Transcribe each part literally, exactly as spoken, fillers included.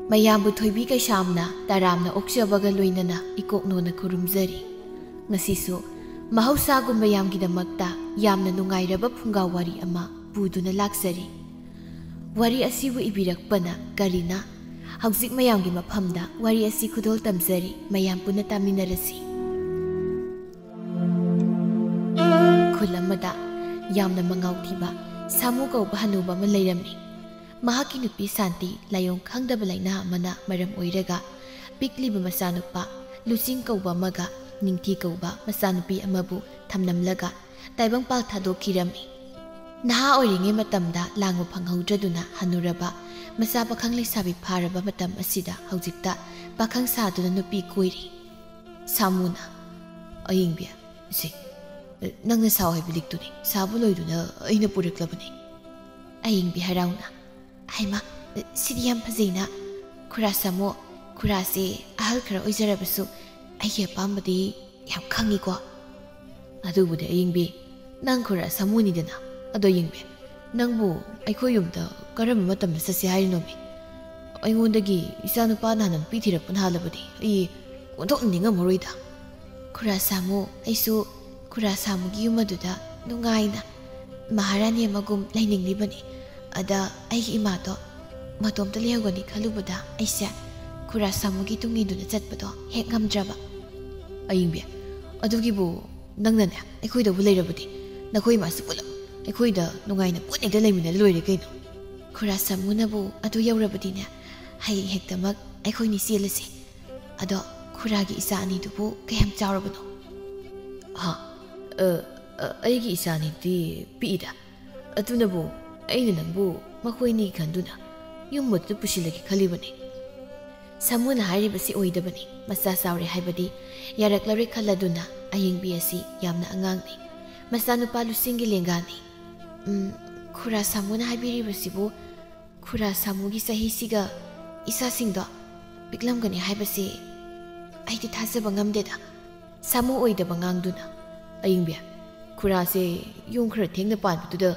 ꯃꯌꯥꯝꯕꯨ ꯊꯣꯏꯕꯤ ꯀꯩꯁꯥꯝꯅ ꯇꯔꯥꯝꯅ ꯑꯣꯛꯆꯕꯒ ꯂꯣꯏꯅꯅ ꯏꯀꯣꯛꯅꯣꯅ ꯈꯨꯔꯨꯝꯖꯔꯤ꯫ ꯉꯁꯤꯁꯨ ꯃꯍꯧꯁꯥꯒꯨꯝ ꯃꯌꯥꯝꯒꯤꯗꯃꯛꯇ ꯌꯥꯝꯅ ꯅꯨꯡꯉꯥꯏꯔꯕ ꯐꯨꯡꯒꯥ ꯋꯥꯔꯤ ꯑꯃ ꯄꯨꯗꯨꯅ ꯂꯥꯛꯆꯔꯤ꯫ ꯋꯥꯔꯤ ꯑꯁꯤꯕꯨ ꯏꯕꯤꯔꯛꯄꯅ ꯀꯔꯤꯅ? ꯍꯧꯖꯤꯛ ꯃꯌꯥꯝꯒꯤ ꯃꯐꯝꯗ ꯋꯥꯔꯤ ꯑꯁꯤ ꯈꯨꯗꯣꯜ ꯇꯝꯖꯔꯤ, ꯃꯌꯥꯝ ꯄꯨꯟꯅ ꯇꯥꯃꯤꯟꯅꯔꯁꯤ꯫ ꯈꯨꯜ ꯑꯃꯗ ꯌꯥꯝꯅ ꯃꯉꯥꯎ ꯊꯤꯕ ꯁꯥꯃꯨ ꯀꯧꯕ ꯍꯅꯨꯕ ꯑꯃ ꯂꯩꯔꯝꯃꯤ꯫ ꯃꯍꯥꯛꯀꯤ ꯅꯨꯄꯤ ꯁꯥꯟꯇꯤ ꯂꯥꯏꯑꯣꯡ ꯈꯪꯗꯕ ꯂꯥꯏꯅꯥ ꯑꯃꯅ ꯃꯔꯝ ꯑꯣꯏꯔꯒ ꯄꯤꯛꯂꯤꯕ ꯃꯆꯥꯅꯨꯄꯥ ꯂꯨꯆꯤꯡ ꯀꯧꯕ ꯑꯃꯒ ꯅꯤꯡꯊꯤ ꯀꯧꯕ ꯃꯆꯥꯅꯨꯄꯤ ꯑꯃꯕꯨ ꯊꯝꯂꯝꯂꯒ ꯇꯥꯏꯕꯪꯄꯥꯜ ꯊꯥꯗꯣꯛꯈꯤꯔꯝꯃꯤ꯫ ꯅꯍꯥ ꯑꯣꯏꯔꯤꯉꯩ ꯃꯇꯝꯗ ꯂꯥꯡꯕ ꯐꯪꯍꯧꯗ꯭ꯔꯗꯨꯅ ꯍꯟꯅꯨꯔꯕ ꯃꯆꯥ ꯄꯥꯈꯪ ꯂꯩꯁꯥꯕꯤ ꯐꯥꯔꯕ ꯃꯇꯝ ꯑꯁꯤꯗ ꯍꯧꯖꯤꯛꯇ ꯄꯥꯈꯪ ꯁꯥꯗꯨꯅ ꯅꯨꯄꯤ ꯀꯣꯏꯔꯤ꯫ ꯁꯥꯃꯨꯅ, "ꯑꯌꯤꯡꯕꯤ, ꯁꯤ, ꯅꯪꯅ ꯁꯥꯎ ꯍꯥꯏꯕ ꯂꯤꯛꯇꯨꯅꯤ, ꯁꯥꯕ ꯂꯣꯏꯗꯨꯅ ꯑꯩꯅ ꯄꯨꯔꯛꯂꯕꯅꯤ꯫" ꯑꯌꯤꯡꯕꯤ ꯍꯔꯥꯎꯅ, "ꯍꯩꯃ, ꯁꯤꯗꯤ ꯌꯥꯝ ꯐꯖꯩꯅ꯫ ꯈꯨꯔꯥ ꯁꯥꯃꯨ, ꯈꯨꯔꯥꯁꯦ ꯑꯍꯜ ꯈꯔ ꯑꯣꯏꯖꯔꯕꯁꯨ ꯑꯩꯒꯤ ꯑꯄꯥꯝꯕꯗꯤ ꯌꯥꯝ ꯈꯪꯉꯤꯀꯣ꯫" "ꯑꯗꯨꯕꯨꯗꯤ ꯑꯌꯤꯡꯕꯤ, ꯅꯪ ꯈꯨꯔꯥ ꯁꯥꯃꯨꯅꯤꯗꯅ꯫ ꯑꯗꯣ ꯑꯌꯤꯡꯕꯤ, ꯅꯪꯕꯨ ꯑꯩꯈꯣꯏ ꯌꯨꯝꯗ ꯀꯔꯝꯕ ꯃꯇꯝꯗ ꯆꯠꯁꯦ ꯍꯥꯏꯔꯤꯅꯣꯃꯤ? ꯑꯩꯉꯣꯟꯗꯒꯤ ꯏꯆꯥꯅꯨꯄꯥꯅ ꯍꯥꯟꯅ ꯅꯨꯄꯤ ꯊꯤꯔꯛꯄꯅ ꯍꯥꯜꯂꯕꯗꯤ ꯑꯩ ꯑꯣꯟꯊꯣꯛꯅ ꯅꯤꯡꯉꯝꯃꯔꯣꯏꯗ꯫" "ꯈꯨꯔꯥ ꯁꯥꯃꯨ, ꯑꯩꯁꯨ ꯈꯨꯔꯥ ꯁꯥꯃꯨꯒꯤ ꯌꯨꯝ ꯑꯗꯨꯗ ꯅꯨꯡꯉꯥꯏꯅ ꯃꯍꯥꯔꯥꯅꯤ ꯑꯃꯒꯨꯝ ꯂꯩꯅꯤꯡꯂꯤꯕꯅꯤ꯫ ꯑꯗ ꯑꯩꯒꯤ ꯏꯃꯥꯗꯣ ꯃꯇꯣꯝꯇ ꯂꯩꯍꯧꯒꯅꯤ ꯈꯜꯂꯨꯕꯗ ꯑꯩꯁꯦ ꯈꯨꯔꯥ ꯁꯥꯃꯨꯒꯤ ꯇꯨꯡ ꯏꯟꯗꯨꯅ ꯆꯠꯄꯗꯣ ꯍꯦꯛ ꯉꯝꯗ꯭ꯔꯕ꯫" "ꯑꯌꯤꯡꯕꯤ, ꯑꯗꯨꯒꯤꯕꯨ ꯅꯪꯅꯅꯦ ꯑꯩꯈꯣꯏꯗꯕꯨ ꯂꯩꯔꯕꯗꯤ ꯅꯈꯣꯏ ꯏꯃꯥꯁꯨ ꯄꯨꯂꯞ ꯑꯩꯈꯣꯏꯗ ꯅꯨꯡꯉꯥꯏꯅ ꯄꯨꯟꯅ ꯍꯦꯛꯇ ꯂꯩꯃꯤꯟꯅ ꯂꯣꯏꯔꯦ ꯀꯩꯅꯣ꯫" "ꯈꯨꯔꯥ ꯁꯥꯃꯨꯅꯕꯨ ꯑꯗꯨ ꯌꯧꯔꯕꯗꯤꯅꯦ, ꯍꯌꯦꯡ ꯍꯦꯛꯇꯃꯛ ꯑꯩꯈꯣꯏꯅꯤ ꯆꯦꯜꯂꯁꯤ꯫ ꯑꯗꯣ ꯈꯨꯔꯥꯒꯤ ꯏꯆꯥ ꯑꯅꯤꯗꯨꯕꯨ ꯀꯌꯥꯝ ꯆꯥꯎꯔꯕꯅꯣ?" "ꯍꯥ? ꯑ, ꯑ, ꯑꯩꯒꯤ ꯏꯆꯥ ꯑꯅꯤꯗꯤ ꯄꯤꯛꯏꯗ꯫ ꯑꯗꯨꯅꯕꯨ ꯑꯩꯅ ꯅꯪꯕꯨ ꯃꯈꯣꯏꯅꯤ ꯈꯟꯗꯨꯅ ꯌꯨꯝ ꯑꯗꯨꯗ ꯄꯨꯁꯤꯜꯂꯒꯦ ꯈꯜꯂꯤꯕꯅꯤ꯫" ꯁꯥꯃꯨꯅ ꯍꯥꯏꯔꯤꯕꯁꯤ ꯑꯣꯏꯗꯕꯅꯤ꯫ ꯃꯆꯥ ꯆꯥꯎꯔꯦ ꯍꯥꯏꯕꯗꯤ ꯌꯥꯔꯛꯂꯔꯣꯏ ꯈꯜꯂꯗꯨꯅ ꯑꯌꯤꯡꯕꯤ ꯑꯁꯤ ꯌꯥꯝꯅ ꯑꯉꯥꯡꯅꯤ꯫ ꯃꯆꯥꯅꯨꯄꯥ ꯂꯨꯆꯤꯡꯒꯤ ꯂꯦꯡꯒꯥꯅꯤ꯫ ꯎꯝ, ꯈꯨꯔꯥ ꯁꯥꯃꯨꯅ ꯍꯥꯏꯕꯤꯔꯤꯕꯁꯤꯕꯨ ꯈꯨꯔꯥ ꯁꯥꯃꯨꯒꯤ ꯆꯍꯤꯁꯤꯒ ꯏꯆꯥꯁꯤꯡꯗꯣ ꯄꯤꯛꯂꯝꯒꯅꯤ ꯍꯥꯏꯕꯁꯤ ꯑꯩꯗꯤ ꯊꯥꯖꯕ ꯉꯝꯗꯦꯗ꯫ ꯁꯥꯃꯨ ꯑꯣꯏꯗꯕ ꯉꯥꯡꯗꯨꯅ, "ꯑꯌꯤꯡꯕꯤ, ꯈꯨꯔꯥꯁꯦ ꯌꯨꯝ ꯈꯔ ꯊꯦꯡꯅ ꯄꯥꯟꯕꯗꯨꯗ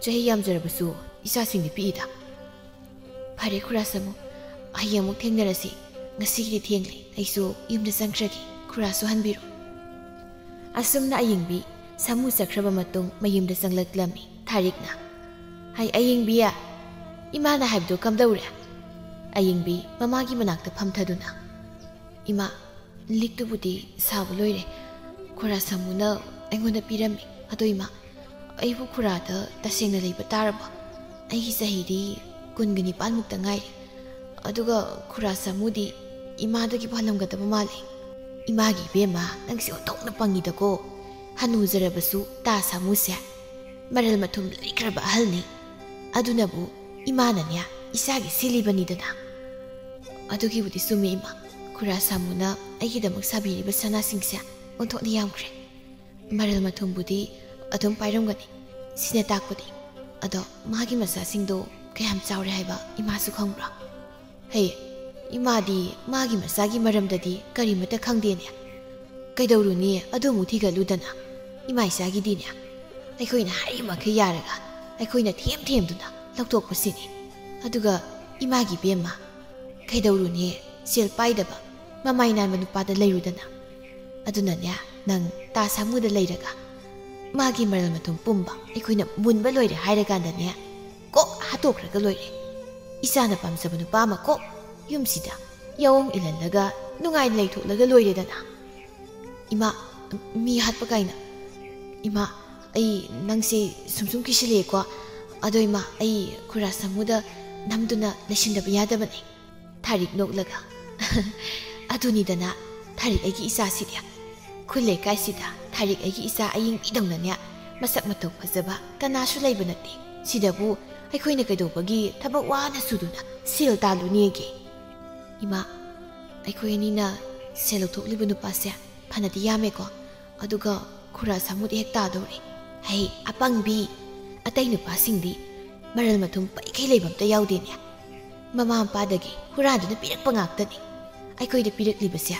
ꯆꯍꯤ ꯌꯥꯝꯖꯔꯕꯁꯨ ꯏꯆꯥꯁꯤꯡꯗꯤ ꯄꯤꯛꯏꯗ꯫" "ꯐꯔꯦ ꯈꯨꯔꯥ ꯁꯥꯃꯨ, ꯍꯌꯦꯡ ꯑꯃꯨꯛ ꯊꯦꯡꯅꯔꯁꯤ꯫ ꯉꯁꯤꯒꯤꯗꯤ ꯊꯦꯡꯂꯦ, ꯑꯩꯁꯨ ꯌꯨꯝꯗ ꯆꯪꯈ꯭ꯔꯒꯦ꯫ ꯈꯨꯔꯥꯁꯨ ꯍꯟꯕꯤꯔꯣ꯫" ꯑꯁꯨꯝꯅ ꯑꯌꯤꯡꯕꯤ ꯁꯥꯃꯨ ꯆꯠꯈ꯭ꯔꯕ ꯃꯇꯨꯡ ꯃꯌꯨꯝꯗ ꯆꯪꯂꯛꯂꯝꯃꯤ ꯊꯥꯔꯤꯛꯅ꯫ "ꯍꯥꯏ ꯑꯌꯤꯡꯕꯤ, ꯏꯃꯥꯅ ꯍꯥꯏꯕꯗꯨ ꯀꯝꯗꯧꯔꯦ?" ꯑꯌꯤꯡꯕꯤ ꯃꯃꯥꯒꯤ ꯃꯅꯥꯛꯇ ꯐꯝꯊꯗꯨꯅ, "ꯏꯃꯥ, ꯂꯤꯛꯇꯨꯕꯨꯗꯤ ꯁꯥꯕ ꯂꯣꯏꯔꯦ꯫ ꯈꯨꯔꯥ ꯁꯥꯃꯨꯅ ꯑꯩꯉꯣꯟꯗ ꯄꯤꯔꯝꯃꯤ꯫ ꯑꯗꯣ ꯏꯃꯥ, ꯑꯩꯕꯨ ꯈꯨꯔꯥꯗ ꯇꯁꯦꯡꯅ ꯂꯩꯕ ꯇꯥꯔꯕꯣ? ꯑꯩꯒꯤ ꯆꯍꯤꯗꯤ ꯀꯨꯟꯒ ꯅꯤꯄꯥꯟꯃꯨꯛꯇ ꯉꯥꯏꯔꯤ꯫ ꯑꯗꯨꯒ ꯈꯨꯔꯥ ꯁꯥꯃꯨꯗꯤ ꯏꯃꯥꯗꯒꯤ ꯄꯥꯜꯂꯝꯒꯗꯕ ꯃꯥꯜꯂꯦ꯫" "ꯏꯃꯥꯒꯤ ꯏꯕꯦꯝꯃ, ꯅꯪꯁꯦ ꯑꯣꯟꯊꯣꯛꯅ ꯄꯪꯉꯤꯗꯀꯣ꯫ ꯍꯅꯨꯖꯔꯕꯁꯨ ꯇꯥ ꯁꯥꯃꯨꯁꯦ ꯃꯔꯜ ꯃꯊꯨꯝ ꯂꯩꯈ꯭ꯔꯕ ꯑꯍꯜꯅꯤ꯫ ꯑꯗꯨꯅꯕꯨ ꯏꯃꯥꯅꯅꯦ ꯏꯆꯥꯒꯤ ꯁꯤꯜꯂꯤꯕꯅꯤꯗꯅ꯫" "ꯑꯗꯨꯒꯤꯕꯨꯗꯤ ꯆꯨꯝꯃꯤ ꯏꯃꯥ꯫ ꯈꯨꯔꯥ ꯁꯥꯃꯨꯅ ꯑꯩꯒꯤꯗꯃꯛ ꯁꯥꯕꯤꯔꯤꯕ ꯁꯅꯥꯁꯤꯡꯁꯦ ꯑꯣꯟꯊꯣꯛꯅ ꯌꯥꯝꯈ꯭ꯔꯦ꯫ ꯃꯔꯜ ꯃꯊꯨꯝꯕꯨꯗꯤ ꯑꯗꯨꯝ ꯄꯥꯏꯔꯝꯒꯅꯤ꯫ ꯁꯤꯅ ꯇꯥꯛꯄꯗꯤ, ꯑꯗꯣ ꯃꯥꯒꯤ ꯃꯆꯥꯁꯤꯡꯗꯣ ꯀꯌꯥꯝ ꯆꯥꯎꯔꯦ ꯍꯥꯏꯕ ꯏꯃꯥꯁꯨ ꯈꯪꯕ꯭ꯔꯣ?" "ꯍꯦ, ꯏꯃꯥꯗꯤ ꯃꯥꯒꯤ ꯃꯆꯥꯒꯤ ꯃꯔꯝꯗꯗꯤ ꯀꯔꯤꯃꯠꯇ ꯈꯪꯗꯦꯅꯦ꯫ ꯀꯩꯗꯧꯔꯨꯅꯤ, ꯑꯗꯨꯃꯨꯛ ꯊꯤꯒꯠꯂꯨꯗꯅ꯫ ꯏꯃꯥ ꯏꯆꯥꯒꯤꯗꯤꯅꯦ, ꯑꯩꯈꯣꯏꯅ ꯍꯥꯏꯔꯤꯃꯈꯩ ꯌꯥꯔꯒ ꯑꯩꯈꯣꯏꯅ ꯊꯦꯝ ꯊꯦꯝꯗꯨꯅ ꯂꯧꯊꯣꯛꯄꯁꯤꯅꯤ꯫ ꯑꯗꯨꯒ ꯏꯃꯥꯒꯤ ꯏꯕꯦꯝꯃ, ꯀꯩꯗꯧꯔꯨꯅꯤ, ꯁꯦꯜ ꯄꯥꯏꯗꯕ ꯃꯃꯥꯏ ꯅꯥꯟꯕ ꯅꯨꯄꯥꯗ ꯂꯩꯔꯨꯗꯅ꯫ ꯑꯗꯨꯅꯅꯦ, ꯅꯪ ꯇꯥ ꯁꯥꯃꯨꯗ ꯂꯩꯔꯒ ꯃꯥꯒꯤ ꯃꯔꯜ ꯃꯊꯨꯝ ꯄꯨꯝꯕ ꯑꯩꯈꯣꯏꯅ ꯃꯨꯟꯕ ꯂꯣꯏꯔꯦ ꯍꯥꯏꯔꯀꯥꯟꯗꯅꯦ, ꯀꯣꯛ ꯍꯥꯠꯇꯣꯛꯈ꯭ꯔꯒ ꯂꯣꯏꯔꯦ꯫ ꯏꯆꯥꯅ ꯄꯥꯝꯖꯕ ꯅꯨꯄꯥ ꯑꯃ ꯀꯣꯛ ꯌꯨꯝꯁꯤꯗ ꯌꯥꯑꯣꯡ ꯏꯜꯍꯜꯂꯒ ꯅꯨꯡꯉꯥꯏꯅ ꯂꯩꯊꯣꯛꯂꯒ ꯂꯣꯏꯔꯦꯗꯅ꯫" "ꯏꯃꯥ, ꯃꯤ ꯍꯥꯠꯄ ꯀꯥꯏꯅ꯫ ꯏꯃꯥ, ꯑꯩ ꯅꯪꯁꯦ ꯁꯨꯝ ꯁꯨꯝ ꯀꯤꯁꯤꯜꯂꯛꯑꯦꯀꯣ꯫ ꯑꯗꯣ ꯏꯃꯥ, ꯑꯩ ꯈꯨꯔꯥ ꯁꯥꯃꯨꯗ ꯅꯝꯗꯨꯅ ꯂꯩꯁꯤꯟꯗꯕ ꯌꯥꯗꯕꯅꯦ꯫" ꯊꯥꯔꯤꯛ ꯅꯣꯛꯂꯒ, "ꯑꯗꯨꯅꯤꯗꯅ, ꯊꯥꯔꯤꯛ ꯑꯩꯒꯤ ꯏꯆꯥꯁꯤꯗꯤ꯫ ꯈꯨꯜ ꯂꯩꯀꯥꯏꯁꯤꯗ ꯊꯥꯔꯤꯛ ꯑꯩꯒꯤ ꯏꯆꯥ ꯑꯌꯤꯡꯕꯤꯗꯧꯅꯅꯦ ꯃꯁꯛ ꯃꯇꯧ ꯐꯖꯕ ꯀꯅꯥꯁꯨ ꯂꯩꯕ ꯅꯠꯇꯦ꯫ ꯁꯤꯗꯕꯨ ꯑꯩꯈꯣꯏꯅ ꯀꯩꯗꯧꯕꯒꯤ ꯊꯕꯛ ꯋꯥꯅ ꯁꯨꯗꯨꯅ ꯁꯦꯜ ꯇꯥꯜꯂꯨꯅꯦꯒꯦ? ꯏꯃꯥ, ꯑꯩꯈꯣꯏ ꯑꯅꯤꯅ ꯁꯦꯜ ꯂꯧꯊꯣꯛꯂꯤꯕ ꯅꯨꯄꯥꯁꯦ ꯐꯅꯗꯤ ꯌꯥꯝꯃꯦꯀꯣ꯫ ꯑꯗꯨꯒ ꯈꯨꯔꯥ ꯁꯥꯃꯨꯗꯤ ꯍꯦꯛ ꯇꯥꯗꯧꯔꯦ꯫ ꯍꯩ, ꯑꯄꯪꯕꯤ! ꯑꯇꯩ ꯅꯨꯄꯥꯁꯤꯡꯗꯤ ꯃꯔꯜ ꯃꯊꯨꯝ ꯄꯩꯈꯩ ꯂꯩꯕ ꯑꯝꯇ ꯌꯥꯎꯗꯦꯅꯦ꯫ ꯃꯃꯥ ꯃꯄꯥꯗꯒꯤ ꯍꯨꯔꯥꯟꯗꯨꯅ ꯄꯤꯔꯛꯄ ꯉꯥꯛꯇꯅꯤ ꯑꯩꯈꯣꯏꯗ ꯄꯤꯔꯛꯂꯤꯕꯁꯦ꯫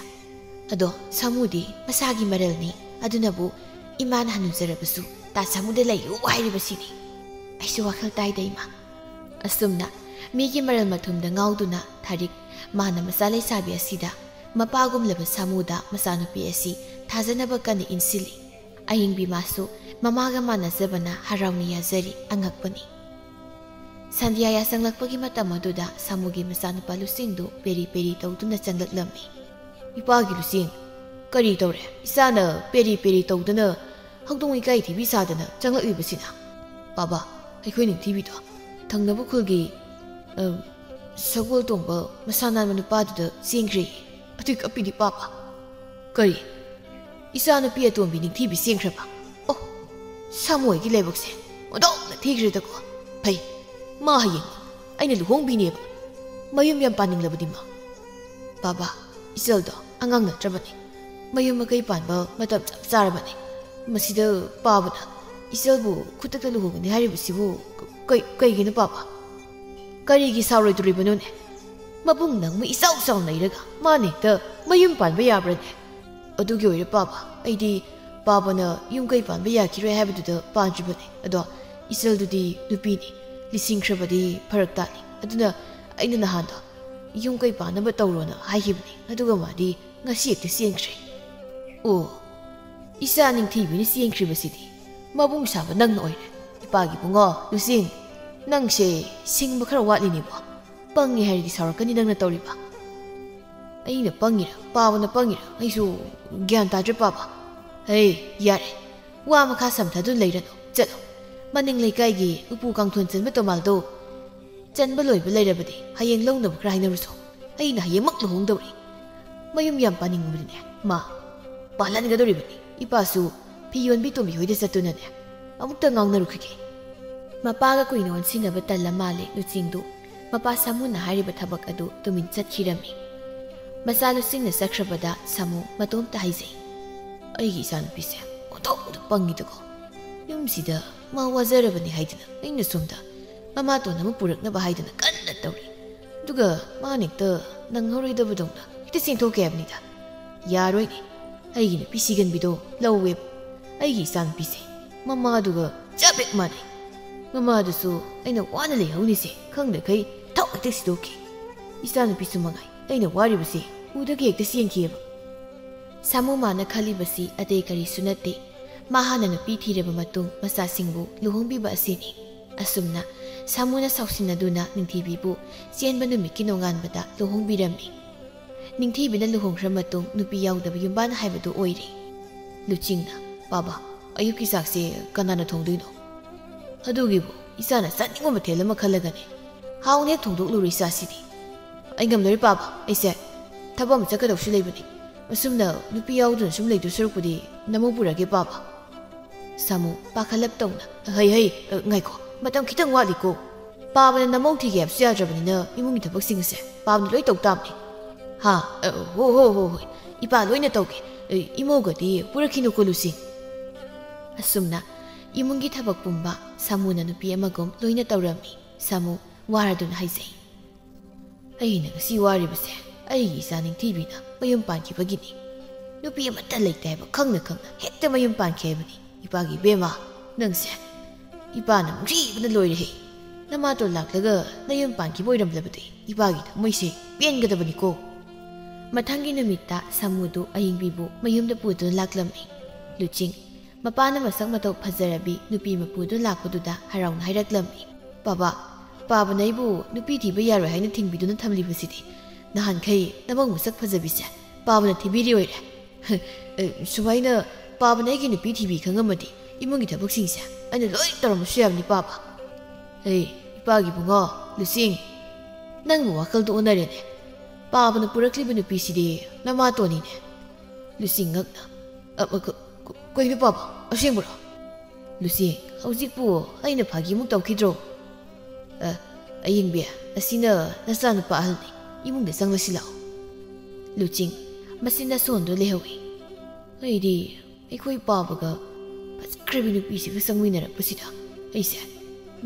ꯑꯗꯣ ꯁꯥꯃꯨꯗꯤ ꯃꯁꯥꯒꯤ ꯃꯔꯜꯅꯤ, ꯑꯗꯨꯅꯕꯨ ꯏꯃꯥꯅ ꯍꯅꯨꯖꯔꯕꯁꯨ ꯇꯥ ꯁꯥꯃꯨꯗ ꯂꯩꯌꯨ ꯍꯥꯏꯔꯤꯕꯁꯤꯅꯤ꯫" "ꯑꯩꯁꯨ ꯋꯥꯈꯜ ꯇꯥꯏꯗ ꯏꯃꯥ꯫" ꯑꯁꯨꯝꯅ ꯃꯤꯒꯤ ꯃꯔꯜ ꯃꯊꯨꯝꯗ ꯉꯥꯎꯗꯨꯅ ꯊꯥꯔꯤꯛ ꯃꯥꯅ ꯃꯆꯥ ꯂꯩꯁꯥꯕꯤ ꯑꯁꯤꯗ ꯃꯄꯥꯒꯨꯝꯂꯕ ꯁꯥꯃꯨꯗ ꯃꯆꯥꯅꯨꯄꯤ ꯑꯁꯤ ꯊꯥꯖꯅꯕ ꯀꯟꯅ ꯏꯟꯁꯤꯜꯂꯤ꯫ ꯑꯍꯤꯡꯕꯤ ꯃꯥꯁꯨ ꯃꯃꯥꯒ ꯃꯥꯟꯅꯖꯕꯅ ꯍꯔꯥꯎꯅ ꯌꯥꯖꯔꯤ꯫ ꯑꯉꯛꯄꯅꯤ꯫ ꯁꯟꯙ꯭ꯌꯥ ꯌꯥꯆꯪꯂꯛꯄꯒꯤ ꯃꯇꯝ ꯑꯗꯨꯗ ꯁꯥꯃꯨꯒꯤ ꯃꯆꯥꯅꯨꯄꯥ ꯂꯨꯆꯤꯡꯗꯨ ꯄꯦꯔꯤ ꯄꯦꯔꯤ ꯇꯧꯗꯨꯅ ꯆꯪꯂꯛꯂꯝꯃꯤ꯫ "ꯏꯄꯥꯒꯤ ꯂꯨꯆꯤꯡ, ꯀꯔꯤ ꯇꯧꯔꯦ? ꯏꯆꯥꯅ ꯄꯦꯔꯤ ꯄꯦꯔꯤ ꯇꯧꯗꯨꯅ ꯍꯧꯗꯣꯡ ꯏꯀꯥꯏ ꯊꯤꯕꯤ ꯁꯥꯗꯅ ꯆꯪꯂꯛꯂꯤꯕꯁꯤꯅ?" "ꯄꯥꯕꯥ, ꯑꯩꯈꯣꯏ ꯅꯤꯡꯊꯤꯕꯤꯗꯣ ꯊꯪꯅꯕ ꯈꯨꯜꯒꯤ, ꯑ, ꯁꯒꯣꯜ ꯇꯣꯡꯕ ꯃꯁꯥ ꯅꯥꯟꯕ ꯅꯨꯄꯥꯗꯨꯗ ꯆꯦꯟꯈ꯭ꯔꯦ꯫ ꯑꯗꯨꯏ ꯀꯞꯄꯤꯅꯤ ꯄꯥꯕꯥ꯫" "ꯀꯔꯤ? ꯏꯆꯥꯅꯨꯄꯤ ꯑꯇꯣꯝꯕꯤ ꯅꯤꯡꯊꯤꯕꯤ ꯆꯦꯟꯈ꯭ꯔꯕ? ꯑꯣ, ꯁꯥꯃꯨꯒꯤ ꯂꯥꯏꯕꯛꯁꯦ ꯑꯣꯟꯊꯣꯛꯅ ꯊꯤꯈ꯭ꯔꯦꯗꯀꯣ꯫ ꯐꯩ, ꯃꯥ ꯍꯌꯦꯡ ꯑꯩꯅ ꯂꯨꯍꯣꯡꯕꯤꯅꯦꯕ꯫ ꯃꯌꯨꯝ ꯌꯥꯝ ꯄꯥꯅꯤꯡꯂꯕꯗꯤ ꯃꯥ꯫ ꯄꯥꯕꯥ, ꯏꯆꯜꯗꯣ ꯑꯉꯥꯡ ꯅꯠꯇ꯭ꯔꯕꯅꯤ꯫ ꯃꯌꯨꯝ ꯃꯀꯩ ꯄꯥꯟꯕ ꯃꯇꯝ ꯆꯞ ꯆꯥꯔꯕꯅꯤ꯫ ꯃꯁꯤꯗ ꯄꯥꯕꯅ ꯏꯆꯜꯕꯨ ꯈꯨꯗꯛꯇ ꯂꯨꯍꯣꯡꯒꯅꯤ ꯍꯥꯏꯔꯤꯕꯁꯤꯕꯨ ꯀꯩ-, ꯀꯩꯒꯤꯅꯣ ꯄꯥꯕ? ꯀꯔꯤꯒꯤ ꯁꯥꯎꯔꯣꯏꯗꯣꯔꯤꯕꯅꯣꯅꯦ? ꯃꯕꯨꯡ ꯅꯪꯕꯨ ꯏꯆꯥꯎ ꯆꯥꯎꯅ ꯂꯩꯔꯒ ꯃꯥꯅ ꯍꯦꯛꯇ ꯃꯌꯨꯝ ꯄꯥꯟꯕ ꯌꯥꯕ꯭ꯔꯅꯦ? ꯑꯗꯨꯒꯤ ꯑꯣꯏꯔꯦ ꯄꯥꯕ, ꯑꯩꯗꯤ ꯄꯥꯕꯅ ꯌꯨꯝ ꯀꯩ ꯄꯥꯟꯕ ꯌꯥꯈꯤꯔꯣꯏ ꯍꯥꯏꯕꯗꯨꯗ ꯄꯥꯟꯗ꯭ꯔꯤꯕꯅꯦ꯫ ꯑꯗꯣ ꯏꯆꯜꯗꯨꯗꯤ ꯅꯨꯄꯤꯅꯤ, ꯂꯤꯁꯤꯡꯈ꯭ꯔꯕꯗꯤ ꯐꯔꯛ ꯇꯥꯅꯤ꯫ ꯑꯗꯨꯅ ꯑꯩꯅ ꯅꯍꯥꯟꯗꯣ ꯌꯨꯝ ꯀꯩ ꯄꯥꯟꯅꯕ ꯇꯧꯔꯣꯅ ꯍꯥꯏꯈꯤꯕꯅꯤ꯫ ꯑꯗꯨꯒ ꯃꯥꯗꯤ ꯉꯁꯤ ꯍꯦꯛꯇ ꯆꯦꯟꯈ꯭ꯔꯦ꯫ ꯑꯣ, ꯏꯆꯥ ꯅꯤꯡꯊꯤꯕꯤꯅ ꯆꯦꯟꯈ꯭ꯔꯤꯕꯁꯤꯗꯤ ꯃꯕꯨꯡ ꯁꯥꯕ ꯅꯪꯅ ꯑꯣꯏꯔꯦ꯫ ꯏꯄꯥꯒꯤ ꯕꯨꯡꯉꯣ ꯂꯨꯆꯤꯡ, ꯅꯪꯁꯦ ꯁꯤꯡꯕ ꯈꯔ ꯋꯥꯠꯂꯤꯅꯦꯕꯣ꯫ ꯄꯪꯉꯦ ꯍꯥꯏꯔꯗꯤ ꯁꯥꯎꯔꯛꯀꯅꯤ ꯅꯪꯅ ꯇꯧꯔꯤꯕ꯫ ꯑꯩꯅ ꯄꯪꯉꯤꯔ, ꯄꯥꯕꯅ ꯄꯪꯉꯤꯔ, ꯑꯩꯁꯨ ꯒ꯭ꯌꯥꯟ ꯇꯥꯗ꯭ꯔꯦ ꯄꯥꯕ꯫ ꯍꯩ, ꯌꯥꯔꯦ, ꯋꯥ ꯃꯈꯥ ꯁꯝꯊꯗꯨꯅ ꯂꯩꯔꯅꯨ, ꯆꯠꯂꯣ꯫ ꯃꯅꯤꯡ ꯂꯩꯀꯥꯏꯒꯤ ꯎꯄꯨ ꯀꯥꯡꯊꯣꯟ ꯆꯟꯕ ꯇꯣꯃꯥꯜꯗꯣ ꯆꯟꯕ ꯂꯣꯏꯕ ꯂꯩꯔꯕꯗꯤ ꯍꯌꯦꯡ ꯂꯧꯅꯕ ꯈꯔ ꯍꯥꯏꯅꯔꯨꯁꯣ꯫ ꯑꯩꯅ ꯍꯌꯦꯡꯃꯛ ꯂꯨꯍꯣꯡꯗꯧꯔꯤ꯫ ꯃꯌꯨꯝ ꯌꯥꯝ ꯄꯥꯅꯤꯡꯕꯅꯤꯅꯦ ꯃꯥ꯫ ꯄꯥꯜꯍꯟꯒꯗꯧꯔꯤꯕꯅꯤ꯫ ꯏꯄꯥꯁꯨ ꯐꯤ ꯌꯣꯟꯕꯤ ꯇꯣꯝꯕꯤ ꯍꯣꯏꯗ ꯆꯠꯇꯨꯅꯅꯦ ꯑꯃꯨꯛꯇ ꯉꯥꯡꯅꯔꯨꯈꯤꯒꯦ꯫ ꯃꯄꯥꯒ ꯀꯨꯏꯅ ꯑꯣꯟꯁꯤꯟꯅꯕ ꯇꯜꯂ ꯃꯥꯜꯂꯦ ꯂꯨꯆꯤꯡꯗꯨ꯫ ꯃꯄꯥ ꯁꯥꯃꯨꯅ ꯍꯥꯏꯔꯤꯕ ꯊꯕꯛ ꯑꯗꯨ ꯇꯨꯃꯤꯟ ꯆꯠꯈꯤꯔꯝꯃꯤ꯫ ꯃꯆꯥ ꯂꯨꯆꯤꯡꯅ ꯆꯠꯈ꯭ꯔꯕꯗ ꯁꯥꯃꯨ ꯃꯇꯣꯝꯇ ꯍꯥꯏꯖꯩ, "ꯑꯩꯒꯤ ꯏꯆꯥꯅꯨꯄꯤꯁꯦ ꯑꯣꯟꯊꯣꯛꯅ ꯄꯪꯉꯤꯗꯀꯣ꯫ ꯌꯨꯝꯁꯤꯗ ꯃꯥ ꯋꯥꯖꯔꯕꯅꯤ ꯍꯥꯏꯗꯅ ꯑꯩꯅ ꯁꯣꯝꯗ ꯃꯃꯥꯇꯣꯟ ꯑꯃ ꯄꯨꯔꯛꯅꯕ ꯍꯥꯏꯗꯅ ꯀꯟꯅ ꯇꯧꯔꯤ꯫ ꯑꯗꯨꯒ ꯃꯥꯅ ꯍꯦꯛꯇ ꯅꯪꯍꯧꯔꯣꯏꯗꯕꯗꯧꯅ ꯍꯦꯛꯇ ꯆꯦꯟꯊꯣꯛꯀꯦ ꯍꯥꯏꯕꯅꯤꯗ꯫ ꯌꯥꯔꯣꯏꯅꯦ, ꯑꯩꯒꯤ ꯅꯨꯄꯤ ꯁꯤꯒꯟꯕꯤꯗꯣ ꯂꯧꯋꯦꯕ꯫ ꯑꯩꯒꯤ ꯏꯆꯥꯅꯨꯄꯤꯁꯦ ꯃꯃꯥꯗꯨꯒ ꯆꯞ ꯍꯦꯛ ꯃꯥꯟꯅꯩ꯫ ꯃꯃꯥꯗꯨꯁꯨ ꯑꯩꯅ ꯋꯥꯅ ꯂꯩꯍꯧꯔꯤꯁꯦ ꯈꯪꯗꯈꯩ ꯊꯧ ꯍꯦꯛꯇ ꯁꯤꯗꯣꯛꯈꯤ꯫ ꯏꯆꯥꯅꯨꯄꯤꯁꯨ ꯃꯉꯥꯏ ꯑꯩꯅ ꯋꯥꯔꯤꯕꯁꯦ ꯎꯗꯒꯤ ꯍꯦꯛꯇ ꯆꯦꯟꯈꯤꯑꯕ꯫ ꯁꯥꯃꯨ ꯃꯥꯅ ꯈꯜꯂꯤꯕꯁꯤ ꯑꯇꯩ ꯀꯔꯤꯁꯨ ꯅꯠꯇꯦ꯫ ꯃꯥ ꯍꯥꯟꯅ ꯅꯨꯄꯤ ꯊꯤꯔꯕ ꯃꯇꯨꯡ ꯃꯆꯥꯁꯤꯡꯕꯨ ꯂꯨꯍꯣꯡꯕꯤꯕ ꯑꯁꯤꯅꯤ꯫ ꯑꯁꯨꯝꯅ ꯁꯥꯃꯨꯅ ꯁꯥꯎꯁꯤꯟꯅꯗꯨꯅ ꯅꯤꯡꯊꯤꯕꯤꯕꯨ ꯆꯦꯟꯕ ꯅꯨꯃꯤꯠꯀꯤ ꯅꯣꯡꯉꯥꯟꯕꯗ ꯂꯨꯍꯣꯡꯕꯤꯔꯝꯃꯤ꯫ ꯅꯤꯡꯊꯤꯕꯤꯅ ꯂꯨꯍꯣꯡꯈ꯭ꯔ ꯃꯇꯨꯡ ꯅꯨꯄꯤ ꯌꯥꯎꯗꯕ ꯌꯨꯝꯕꯥꯟ ꯍꯥꯏꯕꯗꯨ ꯑꯣꯏꯔꯦ꯫ ꯂꯨꯆꯤꯡꯅ, "ꯄꯥꯕ, ꯑꯌꯨꯛꯀꯤ ꯆꯥꯛꯁꯦ ꯀꯅꯥꯅ ꯊꯣꯡꯗꯣꯏꯅꯣ?" "ꯑꯗꯨꯒꯤꯕꯨ ꯏꯆꯥꯅ ꯆꯥꯅꯤꯡꯕ ꯃꯊꯦꯜ ꯑꯃ ꯈꯜꯂꯒꯅꯦ꯫ ꯍꯥꯎꯅ ꯍꯦꯛ ꯊꯣꯡꯗꯣꯛꯂꯨꯔꯣ ꯏꯆꯥꯁꯤꯗꯤ꯫ ꯑꯩ ꯉꯝꯂꯔꯣꯏ ꯄꯥꯕ, ꯑꯩꯁꯦ ꯊꯕꯛ ꯑꯃ ꯆꯠꯀꯗꯧꯁꯨ ꯂꯩꯕꯅꯤ꯫ ꯑꯁꯨꯝꯅ ꯅꯨꯄꯤ ꯌꯥꯎꯗꯨꯅ ꯁꯨꯝ ꯂꯩꯗꯣꯏ ꯁꯔꯨꯛꯄꯨꯗꯤ ꯅꯃꯧ ꯄꯨꯔꯒꯦ ꯄꯥꯕ꯫" ꯁꯥꯃꯨ ꯄꯥꯈꯠꯂꯞ ꯇꯧꯅ, "ꯍꯩ ꯍꯩ, ꯑ, ꯉꯥꯏꯈꯣ, ꯃꯇꯝ ꯈꯤꯇꯪ ꯋꯥꯠꯂꯤꯀꯣ꯫ ꯄꯥꯕꯅ ꯅꯃꯧ ꯊꯤꯒꯦ ꯍꯥꯏꯕꯁꯨ ꯌꯥꯗ꯭ꯔꯕꯅꯤꯅ ꯏꯃꯨꯡꯒꯤ ꯊꯕꯛꯁꯤꯡ ꯑꯁꯦ ꯄꯥꯕꯅ ꯂꯣꯏ ꯇꯧ ꯇꯥꯕꯅꯤ꯫" "ꯍꯥ? ꯑ, ꯍꯣ ꯍꯣ ꯍꯣ ꯍꯣꯏ, ꯏꯄꯥ ꯂꯣꯏꯅ ꯇꯧꯒꯦ꯫ ꯑ, ꯏꯃꯧꯒꯗꯤ ꯄꯨꯔꯛꯈꯤꯅꯨꯀꯣ ꯂꯨꯆꯤꯡ꯫" ꯑꯁꯨꯝꯅ ꯏꯃꯨꯡꯒꯤ ꯊꯕꯛ ꯄꯨꯝꯕ ꯁꯥꯃꯨꯅ ꯅꯨꯄꯤ ꯑꯃꯒꯨꯝ ꯂꯣꯏꯅ ꯇꯧꯔꯝꯃꯤ꯫ ꯁꯥꯃꯨ ꯋꯥꯔꯗꯨꯅ ꯍꯥꯏꯖꯩ, "ꯑꯩꯅ ꯉꯁꯤ ꯋꯥꯔꯤꯕꯁꯦ ꯑꯩꯒꯤ ꯏꯆꯥ ꯅꯤꯡꯊꯤꯕꯤꯅ ꯃꯌꯨꯝ ꯄꯥꯟꯈꯤꯕꯒꯤꯅꯤ꯫ ꯅꯨꯄꯤ ꯑꯃꯠꯇ ꯂꯩꯇꯦ ꯍꯥꯏꯕ ꯈꯪꯅ ꯈꯪꯅ ꯍꯦꯛꯇ ꯃꯌꯨꯝ ꯄꯥꯟꯈꯤ ꯍꯥꯏꯕꯅꯤ꯫ ꯏꯄꯥꯒꯤ ꯏꯕꯦꯝꯃ, ꯅꯪꯁꯦ ꯏꯄꯥꯅ ꯅꯨꯡꯁꯤꯕꯅ ꯂꯣꯏꯔꯦꯍꯦ꯫ ꯅꯃꯥꯇꯣꯟ ꯂꯥꯛꯂꯒ ꯅꯌꯨꯝ ꯄꯥꯟꯈꯤꯕ ꯑꯣꯏꯔꯝꯂꯕꯗꯤ ꯏꯄꯥꯒꯤ ꯊꯃꯣꯏꯁꯦ ꯄꯦꯟꯒꯗꯕꯅꯤꯀꯣ꯫" ꯃꯊꯪꯒꯤ ꯅꯨꯃꯤꯠꯇ ꯁꯥꯃꯨꯗꯨ ꯑꯌꯤꯡꯕꯤꯕꯨ ꯃꯌꯨꯝꯗ ꯄꯨꯗꯨꯅ ꯂꯥꯛꯂꯝꯃꯤ꯫ ꯂꯨꯆꯤꯡ ꯃꯄꯥꯅ ꯃꯁꯛ ꯃꯇꯧ ꯐꯖꯔꯕꯤ ꯅꯨꯄꯤ ꯃꯄꯨꯗꯨ ꯂꯥꯛꯄꯗꯨꯗ ꯍꯔꯥꯎꯅ ꯍꯥꯏꯔꯛꯂꯝꯃꯤ, "ꯄꯥꯕ, ꯄꯥꯕꯅ ꯑꯩꯕꯨ ꯅꯨꯄꯤ ꯊꯤꯕ ꯌꯥꯔꯣꯏ ꯍꯥꯏꯅ ꯊꯤꯡꯕꯤꯗꯨꯅ ꯊꯝꯂꯤꯕꯁꯤꯗꯤ ꯅꯍꯥꯟꯈꯩ ꯅꯃꯧ ꯃꯁꯛ ꯐꯖꯕꯤꯁꯦ ꯄꯥꯕꯅ ꯊꯤꯕꯤꯔꯤ ꯑꯣꯏꯔꯦ꯫" "ꯑꯦ, ꯁꯨꯃꯥꯏꯅ ꯄꯥꯕꯅ ꯑꯩꯒꯤ ꯅꯨꯄꯤ ꯊꯤꯕꯤ ꯈꯪꯉꯝꯃꯗꯤ ꯏꯃꯨꯡꯒꯤ ꯊꯕꯛꯁꯤꯡꯁꯦ ꯑꯩꯅ ꯂꯣꯏ ꯇꯧꯔꯝꯕꯁꯨ ꯌꯥꯕꯅꯤ ꯄꯥꯕ꯫" "ꯑꯦ, ꯏꯄꯥꯒꯤ ꯏꯕꯨꯡꯉꯣ, ꯂꯨꯆꯤꯡ, ꯅꯪꯕꯨ ꯋꯥꯈꯜꯗꯣ ꯑꯣꯟꯅꯔꯦꯅꯦ꯫ ꯄꯥꯕꯅ ꯄꯨꯔꯛꯂꯤꯕ ꯅꯨꯄꯤꯁꯤꯗꯤ ꯅꯃꯥꯇꯣꯟꯅꯤꯅꯦ꯫" ꯂꯨꯆꯤꯡ ꯉꯛꯅ, "ꯑ, ꯑ, ꯀ-, ꯀ-, ꯀꯩꯅꯣ ꯄꯥꯕ, ꯑꯁꯦꯡꯕꯔꯣ?" "ꯂꯨꯆꯤꯡ, ꯍꯧꯖꯤꯛꯄꯨ ꯑꯩꯅ ꯐꯥꯒꯤꯃꯨꯛ ꯇꯧꯈꯤꯗ꯭ꯔꯣ?" "ꯑ, ꯑꯌꯤꯡꯕꯤ, ꯑꯁꯤꯅ ꯅꯆꯥꯅꯨꯄꯥ ꯑꯍꯜꯅꯤ꯫ ꯏꯃꯨꯡꯗ ꯆꯪꯂꯁꯤ ꯂꯥꯛꯑꯣ꯫" ꯂꯨꯆꯤꯡ ꯃꯆꯤꯟ ꯑꯁꯣꯟꯗꯨ ꯂꯩꯍꯧꯏ꯫ "ꯑꯩꯗꯤ ꯑꯩꯈꯣꯏ ꯄꯥꯕꯒ ꯐꯖꯈ꯭ꯔꯕꯤ ꯅꯨꯄꯤꯁꯤꯒ ꯆꯪꯃꯤꯟꯅꯔꯛꯄꯁꯤꯗ ꯑꯩꯁꯦ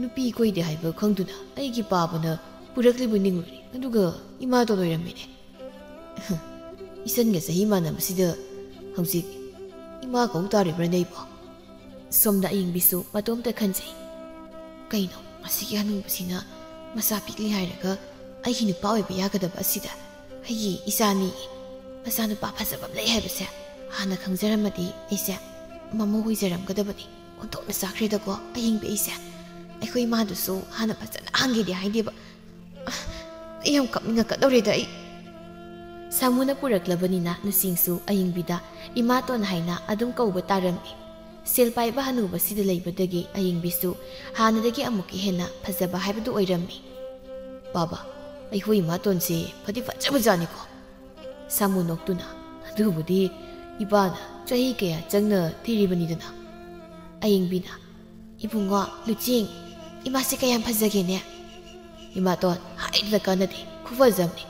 ꯅꯨꯄꯤ ꯀꯣꯏꯗꯦ ꯍꯥꯏꯕ ꯈꯪꯗꯨꯅ ꯑꯩꯒꯤ ꯄꯥꯕꯅ ꯄꯨꯔꯛꯂꯤꯕ ꯅꯤꯡꯂꯨꯔꯦ꯫ ꯑꯗꯨꯒ ꯏꯃꯥꯗꯣ ꯂꯣꯏꯔꯝꯃꯤꯅꯦ꯫" "ꯏꯆꯟꯒ ꯆꯍꯤ ꯃꯥꯟꯅꯕꯁꯤꯗ ꯍꯧꯖꯤꯛ ꯏꯃꯥ ꯀꯧ ꯇꯥꯔꯤꯕ꯭ꯔꯥꯅꯦ ꯑꯩꯕꯣ?" ꯁꯣꯝꯗ ꯑꯌꯤꯡꯕꯤꯁꯨ ꯃꯇꯣꯝꯇ ꯈꯟꯖꯩ꯫ ꯀꯩꯅꯣ ꯃꯁꯤꯒꯤ ꯍꯅꯨꯕꯁꯤꯅ ꯃꯆꯥ ꯄꯤꯛꯂꯤ ꯍꯥꯏꯔꯒ ꯑꯩꯒꯤ ꯅꯨꯄꯥ ꯑꯣꯏꯕ ꯌꯥꯒꯗꯕ ꯑꯁꯤꯗ? ꯑꯩꯒꯤ ꯏꯆꯥꯅꯤ, ꯃꯆꯥꯅꯨꯄꯥ ꯐꯖꯕ ꯑꯃ ꯂꯩ ꯍꯥꯏꯕꯁꯦ ꯍꯥꯟꯅ ꯈꯪꯖꯔꯝꯃꯗꯤ ꯑꯩꯁꯦ ꯃꯃꯧ ꯑꯣꯏꯖꯔꯝꯒꯗꯕꯅꯤ꯫ ꯑꯣꯟꯊꯣꯛꯅ ꯆꯥꯈ꯭ꯔꯦꯗꯀꯣ ꯑꯌꯤꯡꯕꯤ ꯑꯩꯁꯦ꯫ ꯑꯩꯈꯣꯏ ꯏꯃꯥꯗꯨꯁꯨ ꯍꯥꯟꯅ ꯐꯖꯅ ꯍꯪꯒꯦꯗꯤ ꯍꯥꯏꯗꯦꯕ꯫ ꯑꯩ ꯌꯥꯝ ꯀꯞꯅꯤꯡꯉꯛꯀꯗꯧꯔꯦꯗ ꯑꯩ꯫ ꯁꯥꯃꯨꯅ ꯄꯨꯔꯛꯂꯕꯅꯤꯅ ꯂꯨꯆꯤꯡꯁꯨ ꯑꯌꯤꯡꯕꯤꯗ ꯏꯃꯥꯇꯣꯟ ꯍꯥꯏꯅ ꯑꯗꯨꯝ ꯀꯧꯕ ꯇꯥꯔꯝꯃꯤ꯫ ꯁꯦꯜ ꯄꯥꯏꯕ ꯍꯅꯨꯕꯁꯤꯗ ꯂꯩꯕꯗꯒꯤ ꯑꯌꯤꯡꯕꯤꯁꯨ ꯍꯥꯟꯅꯗꯒꯤ ꯑꯃꯨꯛꯀ ꯍꯦꯟꯅ ꯐꯖꯕ ꯍꯥꯏꯕꯗꯨ ꯑꯣꯏꯔꯝꯃꯤ꯫ "ꯕꯥꯕꯥ, ꯑꯩꯈꯣꯏ ꯏꯃꯥꯇꯣꯟꯁꯦ ꯐꯗꯤ ꯐꯖꯕꯖꯥꯠꯅꯤꯀꯣ?" ꯁꯥꯃꯨ ꯅꯣꯛꯇꯨꯅ, "ꯑꯗꯨꯕꯨꯗꯤ ꯏꯄꯥꯅ ꯆꯍꯤ ꯀꯌꯥ ꯆꯪꯅ ꯊꯤꯔꯤꯕꯅꯤꯗꯅ꯫" ꯑꯌꯤꯡꯕꯤꯅ, "ꯏꯕꯨꯡꯉꯣ ꯂꯨꯆꯤꯡ, ꯏꯃꯥꯁꯦ ꯀꯌꯥꯝ ꯐꯖꯒꯦꯅꯦ?" "ꯏꯃꯥꯇꯣꯟ, ꯍꯥꯏꯗꯅ ꯀꯥꯟꯅꯗꯦ, ꯈꯨꯐꯖꯝꯅꯤ꯫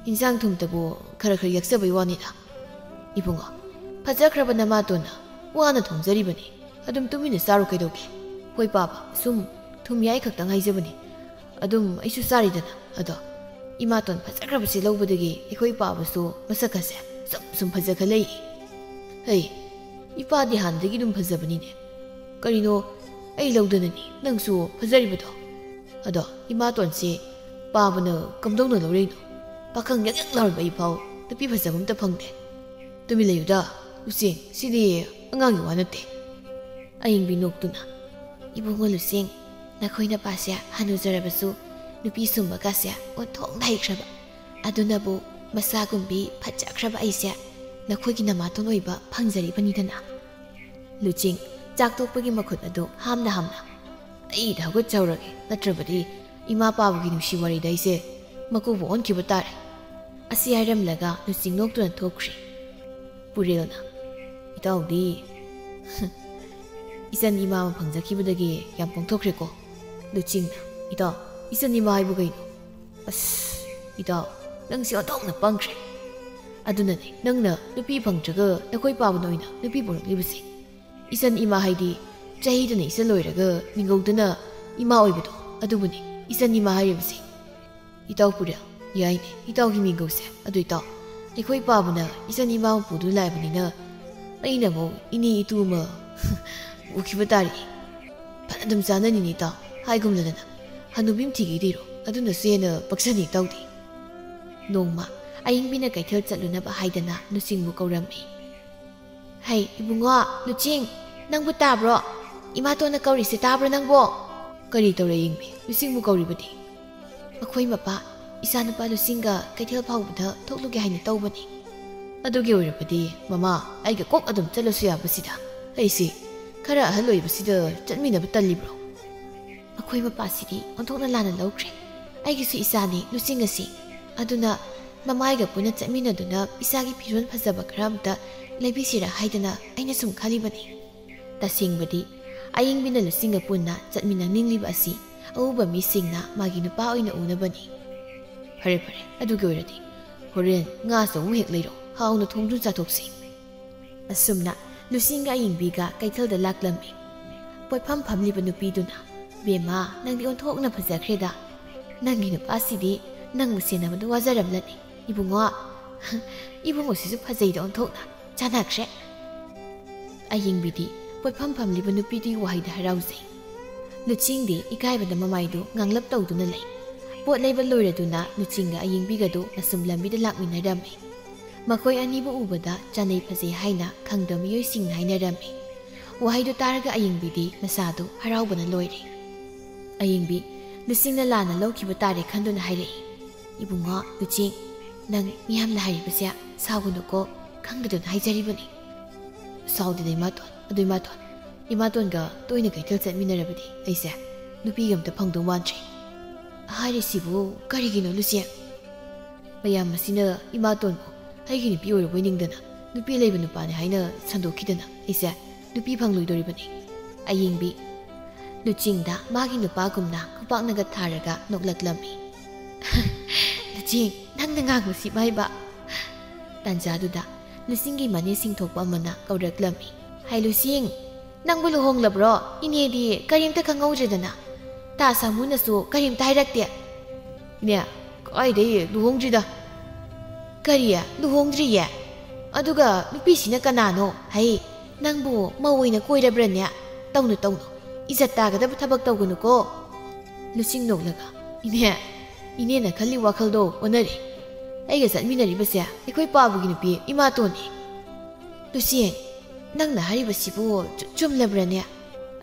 ꯏꯟꯁꯥꯡ ꯊꯨꯝꯇꯕꯨ ꯈꯔ ꯈꯔ ꯌꯥꯛꯆꯕꯩ ꯋꯥꯅꯤꯗ꯫ ꯏꯕꯨꯡꯉꯣ, ꯐꯖꯈ꯭ꯔꯕ ꯅꯃꯥꯇꯣꯟꯅ ꯋꯥꯅ ꯊꯣꯡꯖꯔꯤꯕꯅꯤ, ꯑꯗꯨꯝ ꯇꯨꯃꯤꯟꯅ ꯆꯥꯔꯨ ꯀꯩꯗꯧꯒꯦ? ꯍꯣꯏ ꯄꯥꯕ, ꯁꯨꯝ ꯊꯨꯝ ꯌꯥꯏ ꯈꯛꯇꯪ ꯍꯥꯏꯖꯕꯅꯤ꯫ ꯑꯗꯨꯝ ꯑꯩꯁꯨ ꯆꯥꯔꯤꯗꯅ꯫ ꯑꯗꯣ ꯏꯃꯥꯇꯣꯟ ꯐꯖꯈ꯭ꯔꯕꯁꯦ ꯂꯧꯕꯗꯒꯤ ꯑꯩꯈꯣꯏ ꯄꯥꯕꯁꯨ ꯃꯁꯛ ꯑꯁꯦ ꯁꯨꯝ ꯁꯨꯝ ꯐꯖꯈꯠꯂꯛꯏ꯫ ꯍꯩ, ꯏꯄꯥꯗꯤ ꯍꯥꯟꯅꯗꯒꯤ ꯑꯗꯨꯝ ꯐꯖꯕꯅꯤꯅꯦ꯫ ꯀꯔꯤꯅꯣ, ꯑꯩ ꯂꯧꯗꯅꯅꯤ ꯅꯪꯁꯨ ꯐꯖꯔꯤꯕꯗꯣ꯫ ꯑꯗꯣ ꯏꯃꯥꯇꯣꯟꯁꯦ ꯄꯥꯕꯅ ꯀꯝꯗꯧꯅ ꯂꯧꯔꯛꯏꯅꯣ? ꯄꯥꯈꯪ ꯌꯛ ꯌꯛ ꯂꯥꯎꯔꯕ ꯑꯩ ꯐꯥꯎ ꯅꯨꯄꯤ ꯐꯖꯕ ꯑꯝꯇ ꯐꯪꯗꯦ꯫ ꯇꯨꯃꯤꯟ ꯂꯩꯌꯨꯗ, ꯂꯨꯆꯤꯡ, ꯁꯤꯗꯤ ꯑꯉꯥꯡꯒꯤ ꯋꯥ ꯅꯠꯇꯦ꯫" ꯑꯌꯤꯡꯕꯤ ꯅꯣꯛꯇꯨꯅ, "ꯏꯕꯨꯡꯉꯣ ꯂꯨꯆꯤꯡ, ꯅꯈꯣꯏ ꯅꯄꯥꯁꯦ ꯍꯅꯨꯖꯔꯕꯁꯨ ꯅꯨꯄꯤ ꯁꯨꯝꯕꯒꯁꯦ ꯑꯣꯟꯊꯣꯛꯅ ꯍꯩꯈ꯭ꯔꯕ꯫ ꯑꯗꯨꯅꯕꯨ ꯃꯆꯥꯒꯨꯝꯕꯤ ꯐꯖꯈ꯭ꯔꯕ ꯑꯩꯁꯦ ꯅꯈꯣꯏꯒꯤ ꯅꯃꯥꯇꯣꯟ ꯑꯣꯏꯕ ꯐꯪꯖꯔꯤꯕꯅꯤꯗꯅ꯫" ꯂꯨꯆꯤꯡ ꯆꯥꯛ ꯇꯣꯛꯄꯒꯤ ꯃꯈꯨꯠ ꯑꯗꯨ ꯍꯥꯝꯅ ꯍꯥꯝꯅ, "ꯑꯩꯗ ꯍꯧꯒꯠꯆꯍꯧꯔꯒꯦ, ꯅꯠꯇ꯭ꯔꯕꯗꯤ ꯏꯃꯥ ꯄꯥꯕꯒꯤ ꯅꯨꯡꯁꯤ ꯋꯥꯔꯤꯗ ꯑꯩꯁꯦ ꯃꯀꯣꯛꯄꯨ ꯑꯣꯟꯈꯤꯕ ꯇꯥꯔꯦ꯫" ꯑꯁꯤ ꯍꯥꯏꯔꯝꯂꯒ ꯂꯨꯆꯤꯡ ꯅꯣꯛꯇꯨꯅ ꯊꯣꯛꯈ꯭ꯔꯦ꯫ ꯄꯨꯔꯦꯜꯅ, "ꯏꯇꯥꯎꯗꯤ ꯏꯆꯟ ꯏꯃꯥ ꯑꯃ ꯐꯪꯖꯈꯤꯕꯗꯒꯤ ꯌꯥꯝ ꯄꯣꯡꯊꯣꯛꯈ꯭ꯔꯦꯀꯣ꯫" ꯂꯨꯆꯤꯡꯅ, "ꯏꯇꯥꯎ, ꯏꯆꯟ ꯏꯃꯥ ꯍꯥꯏꯕꯨ ꯀꯩꯅꯣ? ꯑꯁ, ꯏꯇꯥꯎ, ꯅꯪꯁꯦ ꯑꯣꯟꯊꯣꯛꯅ ꯄꯪꯈ꯭ꯔꯦ꯫ ꯑꯗꯨꯅꯅꯦ ꯅꯪꯅ ꯅꯨꯄꯤ ꯐꯪꯗ꯭ꯔꯒ ꯅꯈꯣꯏ ꯄꯥꯕꯅ ꯑꯣꯏꯅ ꯅꯨꯄꯤ ꯄꯨꯔꯛꯂꯤꯕꯁꯦ꯫ ꯏꯆꯟ ꯏꯃꯥ ꯍꯥꯏꯗꯤ ꯆꯍꯤꯗꯅ ꯏꯆꯟ ꯑꯣꯏꯔꯒ ꯃꯤꯡꯒꯧꯗꯅ ꯏꯃꯥ ꯑꯣꯏꯕꯗꯣ, ꯑꯗꯨꯕꯨꯅꯦ ꯏꯆꯟ ꯏꯃꯥ ꯍꯥꯏꯔꯤꯕꯁꯦ꯫" "ꯏꯇꯥꯎ ꯄꯨꯔꯦꯜ, ꯌꯥꯏꯅꯦ, ꯏꯇꯥꯎꯒꯤ ꯃꯤꯡꯒꯧꯁꯦ꯫ ꯑꯗꯨ ꯏꯇꯥꯎ, ꯑꯩꯈꯣꯏ ꯄꯥꯕꯅ ꯏꯆꯟ ꯏꯃꯥ ꯑꯃ ꯄꯨꯗꯨꯅ ꯂꯥꯛꯑꯕꯅꯤꯅ ꯑꯩꯅ ꯑꯃꯨꯛ ꯏꯅꯦ ꯏꯇꯨ ꯑꯃ ꯎꯈꯤꯕ ꯇꯥꯔꯦ꯫ ꯐꯠ ꯑꯗꯨꯝ ꯆꯥꯅꯅꯤꯅꯦ ꯏꯇꯥꯎ, ꯍꯥꯏꯒꯨꯝꯗꯅ ꯍꯅꯨꯕꯤ ꯑꯃ ꯊꯤꯈꯤꯗꯣꯏꯔꯣ? ꯑꯗꯨꯅꯁꯨ ꯍꯦꯟꯅ ꯄꯛꯆꯅꯤ ꯏꯇꯥꯎꯗꯤ꯫ ꯅꯣꯡꯃ ꯑꯌꯤꯡꯕꯤꯅ ꯀꯩꯊꯦꯜ ꯆꯠꯂꯨꯅꯕ ꯍꯥꯏꯗꯅ ꯂꯨꯆꯤꯡꯕꯨ ꯀꯧꯔꯝꯃꯤ꯫ "ꯍꯩ ꯏꯕꯨꯡꯉꯣ, ꯂꯨꯆꯤꯡ, ꯅꯪꯕꯨ ꯇꯥꯕ꯭ꯔꯣ? ꯏꯃꯥꯇꯣꯟꯅ ꯀꯧꯔꯤꯁꯦ ꯇꯥꯕ꯭ꯔꯣ ꯅꯪꯕꯣ?" "ꯀꯔꯤ ꯇꯧꯔꯦ ꯑꯌꯤꯡꯕꯤ? ꯂꯨꯆꯤꯡꯕꯨ ꯀꯧꯔꯤꯕꯗꯤ?" "ꯑꯩꯈꯣꯏ ꯃꯄꯥ ꯏꯆꯥꯅꯨꯄꯥ ꯂꯨꯆꯤꯡꯒ ꯀꯩꯊꯦꯜ ꯐꯥꯎꯕꯗ ꯊꯣꯛꯂꯨꯒꯦ ꯍꯥꯏꯅ ꯇꯧꯕꯅꯤ꯫" "ꯑꯗꯨꯒꯤ ꯑꯣꯏꯔꯕꯗꯤ ꯃꯃꯥ, ꯑꯩꯒ ꯀꯣꯛ ꯑꯗꯨꯝ ꯆꯠꯂꯁꯨ ꯌꯥꯕꯁꯤꯗ꯫ ꯑꯩꯁꯤ ꯈꯔ ꯑꯍꯜ ꯑꯣꯏꯕꯁꯤꯗ ꯆꯠꯃꯤꯟꯅꯕ ꯇꯜꯂꯤꯕ꯭ꯔꯣ?" "ꯑꯩꯈꯣꯏ ꯃꯄꯥꯁꯤꯗꯤ ꯑꯣꯟꯊꯣꯛꯅ ꯂꯥꯟꯅ ꯂꯧꯈ꯭ꯔꯦ꯫ ꯑꯩꯒꯤꯁꯨ ꯏꯆꯥꯅꯤ ꯂꯨꯆꯤꯡ ꯑꯁꯤ꯫ ꯑꯗꯨꯅ ꯃꯃꯥꯏꯒ ꯄꯨꯟꯅ ꯆꯠꯃꯤꯟꯅꯗꯨꯅ ꯏꯆꯥꯒꯤ ꯐꯤꯔꯣꯜ ꯐꯖꯕ ꯈꯔ ꯑꯝꯇ ꯂꯩꯕꯤꯁꯤꯔꯥ ꯍꯥꯏꯗꯅ ꯑꯩꯅ ꯁꯨꯝ ꯈꯜꯂꯤꯕꯅꯤ꯫" ꯇꯁꯦꯡꯕꯗꯤ ꯑꯌꯤꯡꯕꯤꯅ ꯂꯨꯆꯤꯡꯒ ꯄꯨꯟꯅ ꯆꯠꯃꯤꯟꯅꯅꯤꯡꯂꯤꯕ ꯑꯁꯤ ꯑꯎꯕ ꯃꯤꯁꯤꯡꯅ ꯃꯥꯒꯤ ꯅꯨꯄꯥ ꯑꯣꯏꯅ ꯎꯅꯕꯅꯤ꯫ "ꯐꯔꯦ ꯐꯔꯦ, ꯑꯗꯨꯒꯤ ꯑꯣꯏꯔꯗꯤ ꯍꯣꯔꯦꯟ ꯉꯥ ꯑꯆꯧꯕ ꯍꯦꯛ ꯂꯩꯔꯣ, ꯍꯥꯎꯅ ꯊꯣꯡꯗꯨꯅ ꯆꯥꯊꯣꯛꯁꯤ꯫" ꯑꯁꯨꯝꯅ ꯂꯨꯆꯤꯡꯒ ꯑꯌꯤꯡꯕꯤꯒ ꯀꯩꯊꯦꯜꯗ ꯂꯥꯛꯂꯝꯃꯤ꯫ ꯄꯣꯠꯐꯝ ꯐꯝꯂꯤꯕ ꯅꯨꯄꯤꯗꯨꯅ, "ꯕꯦꯝꯃ, ꯅꯪꯗꯤ ꯑꯣꯟꯊꯣꯛꯅ ꯐꯖꯈ꯭ꯔꯦꯗ꯫ ꯅꯪꯒꯤ ꯅꯨꯄꯥꯁꯤꯗꯤ ꯅꯪꯕꯨ ꯁꯦꯟꯅꯕꯗ ꯋꯥꯖꯔꯝꯂꯅꯤ꯫ ꯏꯕꯨꯡꯉꯣ, ꯏꯕꯨꯡꯉꯣꯁꯤꯁꯨ ꯐꯖꯩꯗ ꯑꯣꯟꯊꯣꯛꯅ꯫ ꯆꯥꯟꯅꯈ꯭ꯔꯦ꯫" ꯑꯌꯤꯡꯕꯤꯗꯤ ꯄꯣꯠꯐꯝ ꯐꯝꯂꯤꯕ ꯅꯨꯄꯤꯗꯨꯒꯤ ꯋꯥꯍꯩꯗ ꯍꯔꯥꯎꯖꯩ꯫ ꯂꯨꯆꯤꯡꯗꯤ ꯏꯀꯥꯏꯕꯗ ꯃꯃꯥꯏꯗꯨ ꯉꯥꯡꯂꯞ ꯇꯧꯗꯨꯅ ꯂꯩ꯫ ꯄꯣꯠ ꯂꯩꯕ ꯂꯣꯏꯔꯗꯨꯅ ꯂꯨꯆꯤꯡꯒ ꯑꯌꯤꯡꯕꯤꯒꯗꯨ ꯑꯁꯨꯝ ꯂꯝꯕꯤꯗ ꯂꯥꯛꯃꯤꯟꯅꯔꯝꯃꯤ꯫ ꯃꯈꯣꯏ ꯑꯅꯤꯕꯨ ꯎꯕꯗ ꯆꯥꯅꯩ ꯐꯖꯩ ꯍꯥꯏꯅ ꯈꯪꯗꯕ ꯃꯤꯑꯣꯏꯁꯤꯡꯅ ꯍꯥꯏꯅꯔꯝꯃꯤ꯫ ꯋꯥꯍꯩꯗꯨ ꯇꯥꯔꯒ ꯑꯌꯤꯡꯕꯤꯗꯤ ꯃꯁꯥꯗꯨ ꯍꯔꯥꯎꯕꯅ ꯂꯣꯏꯔꯦ꯫ ꯑꯌꯤꯡꯕꯤ ꯂꯨꯆꯤꯡꯅ ꯂꯥꯟꯅ ꯂꯧꯈꯤꯕ ꯇꯥꯔꯦ ꯈꯟꯗꯨꯅ ꯍꯥꯏꯔꯛꯏ, "ꯏꯕꯨꯡꯉꯣ ꯂꯨꯆꯤꯡ, ꯅꯪ ꯃꯤꯌꯥꯝꯅ ꯍꯥꯏꯔꯤꯕꯁꯦ ꯁꯥꯎꯒꯅꯨꯀꯣ, ꯈꯪꯗꯗꯨꯅ ꯍꯥꯏꯖꯔꯤꯕꯅꯤ꯫" "ꯁꯥꯎꯗꯦꯗ ꯏꯃꯥꯇꯣꯟ꯫ ꯑꯗꯨ ꯏꯃꯥꯇꯣꯟ, ꯏꯃꯥꯇꯣꯟꯒ ꯇꯣꯏꯅ ꯀꯩꯊꯦꯜ ꯆꯠꯃꯤꯟꯅꯔꯕꯗꯤ ꯑꯩꯁꯦ ꯅꯨꯄꯤꯒ ꯑꯝꯇ ꯐꯪꯗꯧ ꯃꯥꯟꯗ꯭ꯔꯦ꯫" "ꯍꯥꯏꯔꯤꯁꯤꯕꯨ ꯀꯔꯤꯒꯤꯅꯣ ꯂꯨꯆꯤꯡ?" "ꯃꯌꯥꯝ ꯑꯁꯤꯅ ꯏꯃꯥꯇꯣꯟꯕꯨ ꯑꯩꯒꯤ ꯅꯨꯄꯤ ꯑꯣꯏꯔꯕꯣꯏ ꯅꯤꯡꯗꯅ ꯅꯨꯄꯤ ꯂꯩꯕ ꯅꯨꯄꯥꯅꯤ ꯍꯥꯏꯅ ꯁꯟꯗꯣꯛꯈꯤꯗꯅ ꯑꯩꯁꯦ ꯅꯨꯄꯤ ꯐꯪꯂꯣꯏꯗꯧꯔꯤꯕꯅꯤ꯫" ꯑꯌꯤꯡꯕꯤ ꯂꯨꯆꯤꯡꯗ ꯃꯥꯒꯤ ꯅꯨꯄꯥꯒꯨꯝꯅ ꯈꯨꯄꯥꯛꯅꯒ ꯊꯥꯔꯒ ꯅꯣꯛꯂꯛꯂꯝꯃꯤ꯫ "ꯂꯨꯆꯤꯡ, ꯅꯪꯅ ꯉꯥꯡꯕꯁꯤ ꯃꯥꯏꯕ!" ꯇꯥꯟꯖꯥꯗꯨꯗ ꯂꯨꯆꯤꯡꯒꯤ ꯃꯅꯦ ꯁꯤꯡꯊꯣꯛꯄ ꯑꯃꯅ ꯀꯧꯔꯛꯂꯝꯃꯤ꯫ "ꯍꯥꯏ ꯂꯨꯆꯤꯡ, ꯅꯪꯕꯨ ꯂꯨꯍꯣꯡꯂꯕ꯭ꯔꯣ? ꯏꯅꯦꯗꯤ ꯀꯔꯤꯝꯇ ꯈꯪꯍꯧꯗ꯭ꯔꯦꯗꯅ꯫ ꯇꯥ ꯁꯥꯃꯨꯅꯁꯨ ꯀꯔꯤꯝꯇ ꯍꯥꯏꯔꯛꯇꯦ꯫" "ꯏꯅꯦ, ꯀꯥꯏꯗꯩ ꯂꯨꯍꯣꯡꯗ꯭ꯔꯤꯗ꯫" "ꯀꯔꯤ? ꯂꯨꯍꯣꯡꯗ꯭ꯔꯤꯌꯦ? ꯑꯗꯨꯒ ꯅꯨꯄꯤꯁꯤꯅ ꯀꯅꯥꯅꯣ? ꯍꯩ, ꯅꯪꯕꯨ ꯃꯧ ꯑꯣꯏꯅ ꯀꯣꯏꯔꯕ꯭ꯔꯅꯦ? ꯇꯧꯅꯨ, ꯇꯧꯅꯨ꯫ ꯏꯖꯠ ꯇꯥꯒꯗꯕ ꯊꯕꯛ ꯇꯧꯒꯅꯨꯀꯣ꯫ ꯂꯨꯆꯤꯡ ꯅꯣꯛꯂꯒ, "ꯏꯅꯦ, ꯏꯅꯦꯅ ꯈꯜꯂꯤ ꯋꯥꯈꯜꯗꯣ ꯑꯣꯟꯅꯔꯦ꯫ ꯑꯩꯒ ꯆꯠꯃꯤꯟꯅꯔꯤꯕꯁꯦ ꯑꯩꯈꯣꯏ ꯄꯥꯕꯒꯤ ꯅꯨꯄꯤ ꯏꯃꯥꯇꯣꯟꯅꯤ꯫" "ꯂꯨꯆꯤꯡ, ꯅꯪꯅ ꯍꯥꯏꯔꯤꯕꯁꯤꯕꯨ ꯆꯨ-, ꯆꯨꯝꯂꯕ꯭ꯔꯅꯦ?"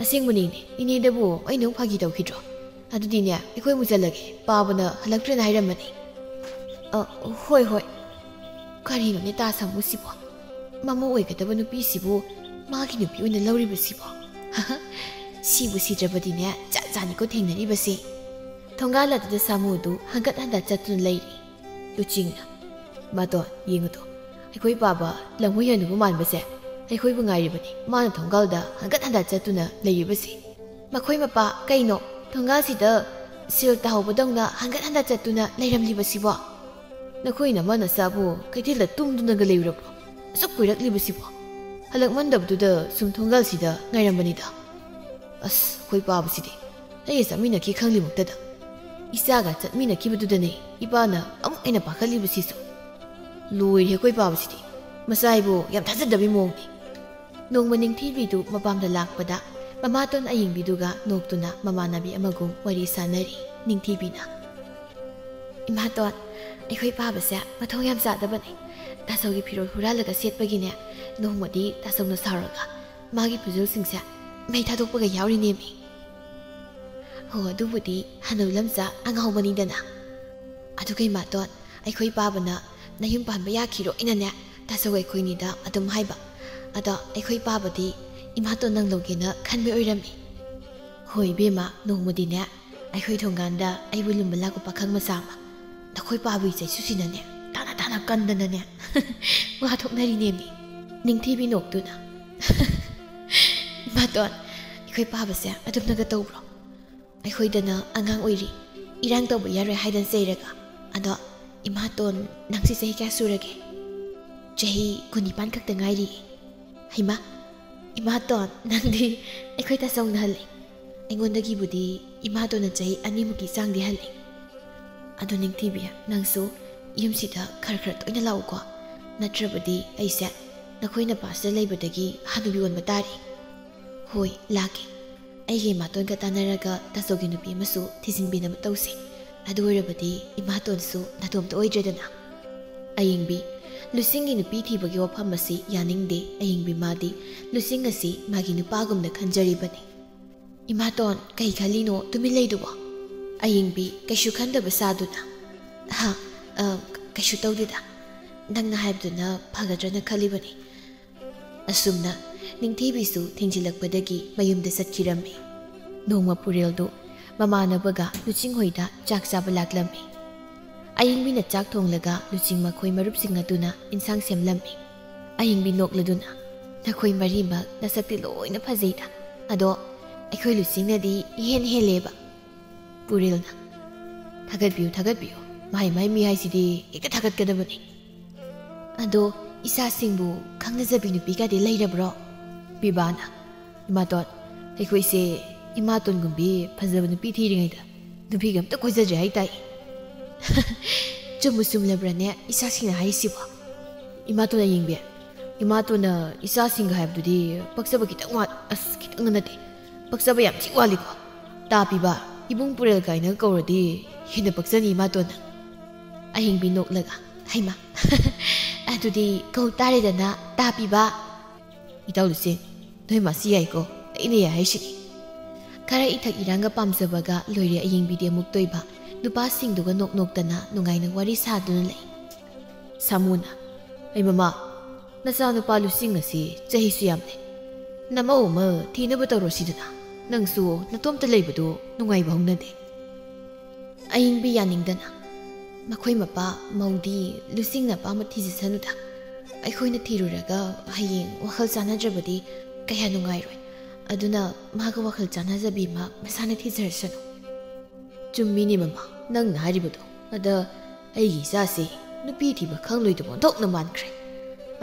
"ꯑꯁꯦꯡꯕꯅꯤꯅꯦ, ꯏꯅꯦꯗꯕꯨ ꯑꯩꯅ ꯑꯃꯨꯛ ꯐꯥꯒꯤ ꯇꯧꯈꯤꯗ꯭ꯔꯣ? ꯑꯗꯨꯗꯤꯅꯦ, ꯑꯩꯈꯣꯏ ꯑꯃꯨꯛ ꯆꯠꯂꯒꯦ, ꯄꯥꯕꯅ ꯍꯜꯂꯛꯇ꯭ꯔꯦꯅ ꯍꯥꯏꯔꯝꯕꯅꯤ꯫" "ꯑ, ꯍꯣꯏ, ꯍꯣꯏ꯫" ꯀꯔꯤꯅꯣꯅꯦ ꯇꯥ ꯁꯥꯃꯨꯁꯤꯕꯣ? ꯃꯃꯧ ꯑꯣꯏꯒꯗꯕ ꯅꯨꯄꯤꯁꯤꯕꯨ ꯃꯥꯒꯤ ꯅꯨꯄꯤ ꯑꯣꯏꯅ ꯂꯧꯔꯤꯕꯁꯤꯕꯣ? ꯁꯤꯕꯨ ꯁꯤꯗ꯭ꯔꯕꯗꯤꯅꯦ, ꯖꯥꯠ ꯖꯥꯠꯅꯤꯀꯣ ꯊꯦꯡꯅꯔꯤꯕꯁꯤ꯫ ꯊꯣꯡꯒꯥꯜ ꯑꯗꯨꯗ ꯁꯥꯃꯨꯗꯨ ꯍꯪꯒꯠ ꯍꯟꯗ ꯆꯠꯇꯨꯅ ꯂꯩꯔꯤ꯫ ꯂꯨꯆꯤꯡꯅ, "ꯃꯥꯇꯣꯟ, ꯌꯦꯡꯉꯨꯗꯣ, ꯑꯩꯈꯣꯏ ꯄꯥꯕ ꯂꯝꯍꯨꯏ ꯍꯅꯨꯕ ꯃꯥꯟꯕꯁꯦ ꯑꯩꯈꯣꯏꯕꯨ ꯉꯥꯏꯔꯤꯕꯅꯤ, ꯃꯥꯅ ꯊꯣꯡꯒꯥꯜꯗ ꯍꯪꯒꯠ ꯍꯟꯗ ꯆꯠꯇꯨꯅ ꯂꯩꯔꯤꯕꯁꯤ꯫ ꯃꯈꯣꯏ ꯃꯄꯥ ꯀꯩꯅꯣ ꯊꯣꯡꯒꯥꯜꯁꯤꯗ ꯁꯤꯜ ꯇꯥꯍꯧꯕꯗꯧꯅ ꯍꯪꯒꯠ ꯍꯟꯗ ꯆꯠꯇꯨꯅ ꯂꯩꯔꯝꯂꯤꯕꯁꯤꯕꯣ? ꯅꯈꯣꯏ ꯅꯃꯥ ꯅꯆꯥꯕꯨ ꯀꯩꯊꯦꯜꯗ ꯇꯨꯝꯗꯨꯅꯒ ꯂꯩꯔꯨꯔꯕ꯭ꯔꯣ? ꯑꯁꯨꯛ ꯀꯨꯏꯔꯛꯂꯤꯕꯁꯤꯕꯣ?" "ꯍꯜꯂꯛꯃꯟꯗꯕꯗꯨꯗ ꯁꯨꯝ ꯊꯣꯡꯒꯥꯜꯁꯤꯗ ꯉꯥꯏꯔꯝꯕꯅꯤꯗ꯫" "ꯑꯁ, ꯑꯩꯈꯣꯏ ꯄꯥꯕꯁꯤꯗꯤ ꯑꯩꯒ ꯆꯠꯃꯤꯟꯅꯈꯤ ꯈꯪꯂꯤꯃꯛꯇꯗ꯫ ꯏꯆꯥꯒ ꯆꯠꯃꯤꯟꯅꯈꯤꯕꯗꯨꯗꯅꯦ ꯏꯄꯥꯅ ꯑꯃꯨꯛ ꯍꯦꯟꯅ ꯄꯥꯈꯠꯂꯤꯕꯁꯤꯁꯨ꯫ ꯂꯣꯏꯔꯦ ꯑꯩꯈꯣꯏ ꯄꯥꯕꯁꯤꯗꯤ꯫ ꯃꯆꯥ ꯍꯥꯏꯕꯨ ꯌꯥꯝ ꯊꯥꯖꯗꯕꯒꯤ ꯃꯑꯣꯡꯅꯤ꯫" ꯅꯣꯡꯃ ꯅꯤꯡꯊꯤꯕꯤꯗꯨ ꯃꯄꯥꯝꯗ ꯂꯥꯛꯄꯗ ꯃꯃꯥꯇꯣꯟ ꯑꯌꯤꯡꯕꯤꯗꯨꯒ ꯅꯣꯛꯇꯨꯅ ꯃꯃꯥꯟꯅꯕꯤ ꯑꯃꯒꯨꯝ ꯋꯥꯔꯤ ꯁꯥꯟꯅꯔꯤ꯫ ꯅꯤꯡꯊꯤꯕꯤꯅ, "ꯏꯃꯥꯇꯣꯟ, ꯑꯩꯈꯣꯏ ꯄꯥꯕꯁꯦ ꯃꯊꯧ ꯌꯥꯝ ꯆꯥꯗꯕꯅꯦ꯫ ꯇꯥꯆꯧꯒꯤ ꯐꯤꯔꯣꯜ ꯍꯨꯔꯥꯜꯂꯒ ꯁꯦꯠꯄꯒꯤꯅꯦ, ꯅꯣꯡꯃꯗꯤ ꯇꯥꯆꯧꯅ ꯁꯥꯎꯔꯒ ꯃꯥꯒꯤ ꯐꯤꯖꯣꯜꯁꯤꯡꯁꯦ ꯃꯩ ꯊꯥꯗꯣꯛꯄꯒ ꯌꯥꯎꯔꯤꯅꯦꯃꯤ꯫ ꯍꯣ, ꯑꯗꯨꯕꯨꯗꯤ ꯍꯅꯨ ꯂꯝꯆꯥ ꯑꯉꯥꯎꯕꯅꯤꯗꯅ꯫ ꯑꯗꯨꯒ ꯏꯃꯥꯇꯣꯟ, ꯑꯩꯈꯣꯏ ꯄꯥꯕꯅ ꯅꯌꯨꯝ ꯄꯥꯟꯕ ꯌꯥꯈꯤꯔꯣꯏꯅꯅꯦ, ꯇꯥꯆꯧ ꯑꯩꯈꯣꯏꯅꯤꯗ ꯑꯗꯨꯝ ꯍꯥꯏꯕ꯫ ꯑꯗꯣ ꯑꯩꯈꯣꯏ ꯄꯥꯕꯗꯤ ꯏꯃꯥꯇꯣꯟ ꯅꯪ ꯂꯧꯒꯦꯅ ꯈꯟꯕ ꯑꯣꯏꯔꯝꯃꯤ꯫" "ꯍꯣꯏ ꯏꯕꯦꯝꯃ, ꯅꯣꯡꯃꯗꯤꯅꯦ ꯑꯩꯈꯣꯏ ꯊꯣꯡꯒꯥꯟꯗ ꯑꯩꯕꯨ ꯂꯨꯝꯕ ꯂꯥꯛꯄ ꯄꯥꯈꯪ ꯃꯆꯥ ꯑꯃ ꯅꯈꯣꯏ ꯄꯥꯕꯒꯤ ꯆꯩꯁꯨꯁꯤꯅꯅꯦ, ꯇꯥꯅ ꯇꯥꯅ ꯀꯟꯗꯅꯅꯦ ꯋꯥ ꯊꯣꯛꯅꯔꯤꯅꯦꯃꯤ꯫" ꯅꯤꯡꯊꯤꯕꯤ ꯅꯣꯛꯇꯨꯅ, "ꯏꯃꯥꯇꯣꯟ, ꯑꯩꯈꯣꯏ ꯄꯥꯕꯁꯦ ꯑꯗꯨꯝꯅꯒ ꯇꯧꯕ꯭ꯔꯣ? ꯑꯩꯈꯣꯏꯗꯅ ꯑꯉꯥꯡ ꯑꯣꯏꯔꯤ, ꯏꯔꯥꯡ ꯇꯧꯕ ꯌꯥꯔꯣꯏ ꯍꯥꯏꯗꯅ ꯆꯩꯔꯒ꯫ ꯑꯗꯣ ꯏꯃꯥꯇꯣꯟ, ꯅꯪꯁꯤ ꯆꯍꯤ ꯀꯌꯥ ꯁꯨꯔꯒꯦ?" "ꯆꯍꯤ ꯀꯨꯟꯅꯤꯄꯥꯟ ꯈꯛꯇ ꯉꯥꯏꯔꯤꯌꯦ꯫" "ꯍꯩꯃꯥ, ꯏꯃꯥꯇꯣꯟ, ꯅꯪꯗꯤ ꯑꯩꯈꯣꯏ ꯇꯥꯆꯧꯅ ꯍꯜꯂꯦ꯫ ꯑꯩꯉꯣꯟꯗꯒꯤꯕꯨꯗꯤ ꯏꯃꯥꯇꯣꯟꯅ ꯆꯍꯤ ꯑꯅꯤꯃꯨꯛꯀꯤ ꯆꯥꯡꯗꯤ ꯍꯜꯂꯦ꯫ ꯑꯗꯨ ꯅꯤꯡꯊꯤꯕꯤ, ꯅꯪꯁꯨ ꯌꯨꯝꯁꯤꯗ ꯈꯔ ꯈꯔ ꯇꯣꯏꯅ ꯂꯥꯛꯎꯀꯣ, ꯅꯠꯇ꯭ꯔꯕꯗꯤ ꯑꯩꯁꯦ ꯅꯈꯣꯏ ꯅꯄꯥꯁꯤꯗ ꯂꯩꯕꯗꯒꯤ ꯍꯅꯨꯕꯤ ꯑꯣꯟꯕ ꯇꯥꯔꯦ꯫" "ꯍꯣꯏ, ꯂꯥꯛꯀꯦ꯫" ꯑꯩꯒꯤ ꯏꯃꯥꯇꯣꯟꯒ ꯇꯥꯟꯅꯔꯒ ꯇꯥꯆꯧꯒꯤ ꯅꯨꯄꯤ ꯑꯃꯁꯨ ꯊꯤꯖꯤꯟꯕꯤꯅꯕ ꯇꯧꯁꯦ꯫ ꯑꯗꯨ ꯑꯣꯏꯔꯕꯗꯤ ꯏꯃꯥꯇꯣꯟꯁꯨ ꯅꯥꯇꯣꯝꯇ ꯑꯣꯏꯗ꯭ꯔꯦꯗꯅ꯫ ꯑꯌꯤꯡꯕꯤ, ꯂꯨꯆꯤꯡꯒꯤ ꯅꯨꯄꯤ ꯊꯤꯕꯒꯤ ꯋꯥꯐꯝ ꯑꯁꯤ ꯌꯥꯅꯤꯡꯗꯦ꯫ ꯑꯌꯤꯡꯕꯤ ꯃꯥꯗꯤ ꯂꯨꯆꯤꯡ ꯑꯁꯤ ꯃꯥꯒꯤ ꯅꯨꯄꯥꯒꯨꯝꯅ ꯈꯟꯖꯔꯤꯕꯅꯤ꯫ "ꯏꯃꯥꯇꯣꯟ, ꯀꯩ ꯈꯜꯂꯤꯅꯣ ꯇꯨꯃꯤꯟ ꯂꯩꯗꯨꯕꯣ?" ꯑꯌꯤꯡꯕꯤ, ꯀꯩꯁꯨ ꯈꯟꯗꯕ ꯁꯥꯗꯨꯅ, "ꯍꯥ, ꯑ, ꯀꯩꯁꯨ ꯇꯧꯗꯦꯗ꯫ ꯅꯪꯅ ꯍꯥꯏꯕꯗꯨꯅ ꯐꯒꯗ꯭ꯔꯅ ꯈꯜꯂꯤꯕꯅꯤ꯫" ꯑꯁꯨꯝꯅ ꯅꯤꯡꯊꯤꯕꯤꯁꯨ ꯊꯦꯡꯖꯤꯜꯂꯛꯄꯗꯒꯤ ꯃꯌꯨꯝꯗ ꯆꯠꯈꯤꯔꯝꯃꯤ꯫ ꯅꯣꯡꯃ ꯄꯨꯔꯦꯜꯗꯨ ꯃꯃꯥꯟꯅꯕꯒ ꯂꯨꯆꯤꯡ ꯍꯣꯏꯗ ꯆꯥꯛ ꯆꯥꯕ ꯂꯥꯛꯂꯝꯃꯤ꯫ ꯑꯌꯤꯡꯕꯤꯅ ꯆꯥꯛ ꯊꯣꯡꯂꯒ ꯂꯨꯆꯤꯡ ꯃꯈꯣꯏ ꯃꯔꯨꯞꯁꯤꯡ ꯑꯗꯨꯅ ꯏꯟꯁꯥꯡ ꯁꯦꯝꯂꯝꯃꯤ꯫ ꯑꯌꯤꯡꯕꯤ ꯅꯣꯛꯂꯗꯨꯅ, "ꯅꯈꯣꯏ ꯃꯔꯤꯃꯛ ꯅꯁꯛꯇꯤ ꯂꯣꯏꯅ ꯐꯖꯩꯗ, ꯑꯗꯣ ꯑꯩꯈꯣꯏ ꯂꯨꯆꯤꯡꯅꯗꯤ ꯏꯍꯦꯟ ꯍꯦꯜꯂꯦꯕ꯫" ꯄꯨꯔꯦꯜꯅ, "ꯊꯥꯒꯠꯄꯤꯌꯨ, ꯊꯥꯒꯠꯄꯤꯌꯨ꯫ ꯃꯥꯏ ꯃꯥꯏ ꯃꯤ ꯍꯥꯏꯁꯤꯗꯤ ꯍꯦꯛꯇ ꯊꯥꯒꯠꯀꯗꯕꯅꯤ꯫" "ꯑꯗꯣ ꯏꯆꯥꯁꯤꯡꯕꯨ ꯈꯪꯅꯖꯕꯤ ꯅꯨꯄꯤꯒꯗꯤ ꯂꯩꯔꯕ꯭ꯔꯣ?" ꯄꯤꯕꯥꯅ, "ꯏꯃꯥꯇꯣꯟ, ꯑꯩꯈꯣꯏꯁꯦ ꯏꯃꯥꯇꯣꯟꯒꯨꯝꯕꯤ ꯐꯖꯕ ꯅꯨꯄꯤ ꯊꯤꯔꯤꯉꯩꯗ ꯅꯨꯄꯤꯒ ꯑꯝꯇ ꯀꯣꯏꯖꯗ꯭ꯔꯤ ꯍꯥꯏꯇꯥꯏ꯫" "ꯆꯨꯝꯕꯨ ꯆꯨꯝꯂꯕ꯭ꯔꯅꯦ ꯏꯆꯥꯁꯤꯡꯅ ꯍꯥꯏꯔꯤꯁꯤꯕꯣ?" "ꯏꯃꯥꯇꯣꯟ ꯑꯌꯤꯡꯕꯤ, ꯏꯃꯥꯇꯣꯟꯅ ꯏꯆꯥꯁꯤꯡꯒ ꯍꯥꯏꯕꯗꯨꯗꯤ ꯄꯛꯆꯕ ꯈꯤꯇꯪ ꯋꯥꯠ-, ꯑꯁ, ꯈꯤꯇꯪ ꯅꯠꯇꯦ, ꯄꯛꯆꯕ ꯌꯥꯝ ꯊꯤ ꯋꯥꯠꯂꯤꯀꯣ꯫ ꯇꯥ ꯄꯤꯕ, ꯏꯕꯨꯡ ꯄꯨꯔꯦꯜ ꯀꯥꯏꯅ ꯀꯧꯔꯗꯤ ꯍꯦꯟꯅ ꯄꯛꯆꯅꯤ ꯏꯃꯥꯇꯣꯟꯅ꯫" ꯑꯍꯤꯡꯕꯤ ꯅꯣꯛꯂꯒ, "ꯍꯩꯃꯥ, ꯑꯗꯨꯗꯤ ꯀꯧ ꯇꯥꯔꯦꯗꯅ, ꯇꯥ ꯄꯤꯕ꯫" "ꯏꯇꯥꯎ ꯂꯨꯆꯤꯡ, ꯅꯣꯏ ꯃꯥꯁꯤ ꯌꯥꯏꯀꯣ, ꯑꯩꯅ ꯌꯥꯏ ꯍꯥꯏꯁꯤꯅꯤ꯫" ꯈꯔ ꯏꯊꯛ ꯏꯔꯥꯡꯒ ꯄꯥꯝꯖꯕꯒ ꯂꯣꯏꯔꯦ ꯑꯌꯤꯡꯕꯤꯗꯤ ꯑꯃꯨꯛꯇꯣꯏꯕ꯫ ꯅꯨꯄꯥꯁꯤꯡꯗꯨꯒ ꯅꯣꯛ ꯅꯣꯛꯇꯅ ꯅꯨꯡꯉꯥꯏꯅ ꯋꯥꯔꯤ ꯁꯥꯗꯨꯅ ꯂꯩ꯫ ꯁꯥꯃꯨꯅ, "ꯑꯩ ꯃꯃꯥ, ꯅꯆꯥꯅꯨꯄꯥ ꯂꯨꯆꯤꯡ ꯑꯁꯤ ꯆꯍꯤꯁꯨ ꯌꯥꯝꯂꯦ꯫ ꯅꯃꯧ ꯑꯃ ꯊꯤꯅꯕ ꯇꯧꯔꯣ ꯁꯤꯗꯅ꯫ ꯅꯪꯁꯨ ꯅꯇꯣꯝꯇ ꯂꯩꯕꯗꯨ ꯅꯨꯡꯉꯥꯏꯕ ꯍꯧꯅꯗꯦ꯫" ꯑꯌꯤꯡꯕꯤ ꯌꯥꯅꯤꯡꯗꯅ, "ꯃꯈꯣꯏ ꯃꯄꯥ ꯃꯧꯗꯤ ꯂꯨꯆꯤꯡꯅ ꯑꯄꯥꯝꯕ ꯊꯤꯖꯁꯅꯨꯗ꯫ ꯑꯩꯈꯣꯏꯅ ꯊꯤꯔꯨꯔꯒ ꯍꯌꯦꯡ ꯋꯥꯈꯜ ꯆꯥꯟꯅꯗ꯭ꯔꯕꯗꯤ ꯀꯌꯥ ꯅꯨꯡꯉꯥꯏꯔꯣꯏ꯫ ꯑꯗꯨꯅ ꯃꯥꯒ ꯋꯥꯈꯜ ꯆꯥꯟꯅꯖꯕꯤ ꯑꯃ ꯃꯁꯥꯅ ꯊꯤꯖꯔꯁꯅꯨ꯫" "ꯆꯨꯝꯃꯤꯅꯦ ꯃꯃꯥ, ꯅꯪꯅ ꯍꯥꯏꯔꯤꯕꯗꯣ꯫ ꯑꯗ ꯑꯩꯒꯤ ꯏꯆꯥꯁꯤ ꯅꯨꯄꯤ ꯊꯤꯕ ꯈꯪꯂꯣꯏꯗꯕ ꯑꯣꯟꯊꯣꯛꯅ ꯃꯥꯟꯈ꯭ꯔꯦ꯫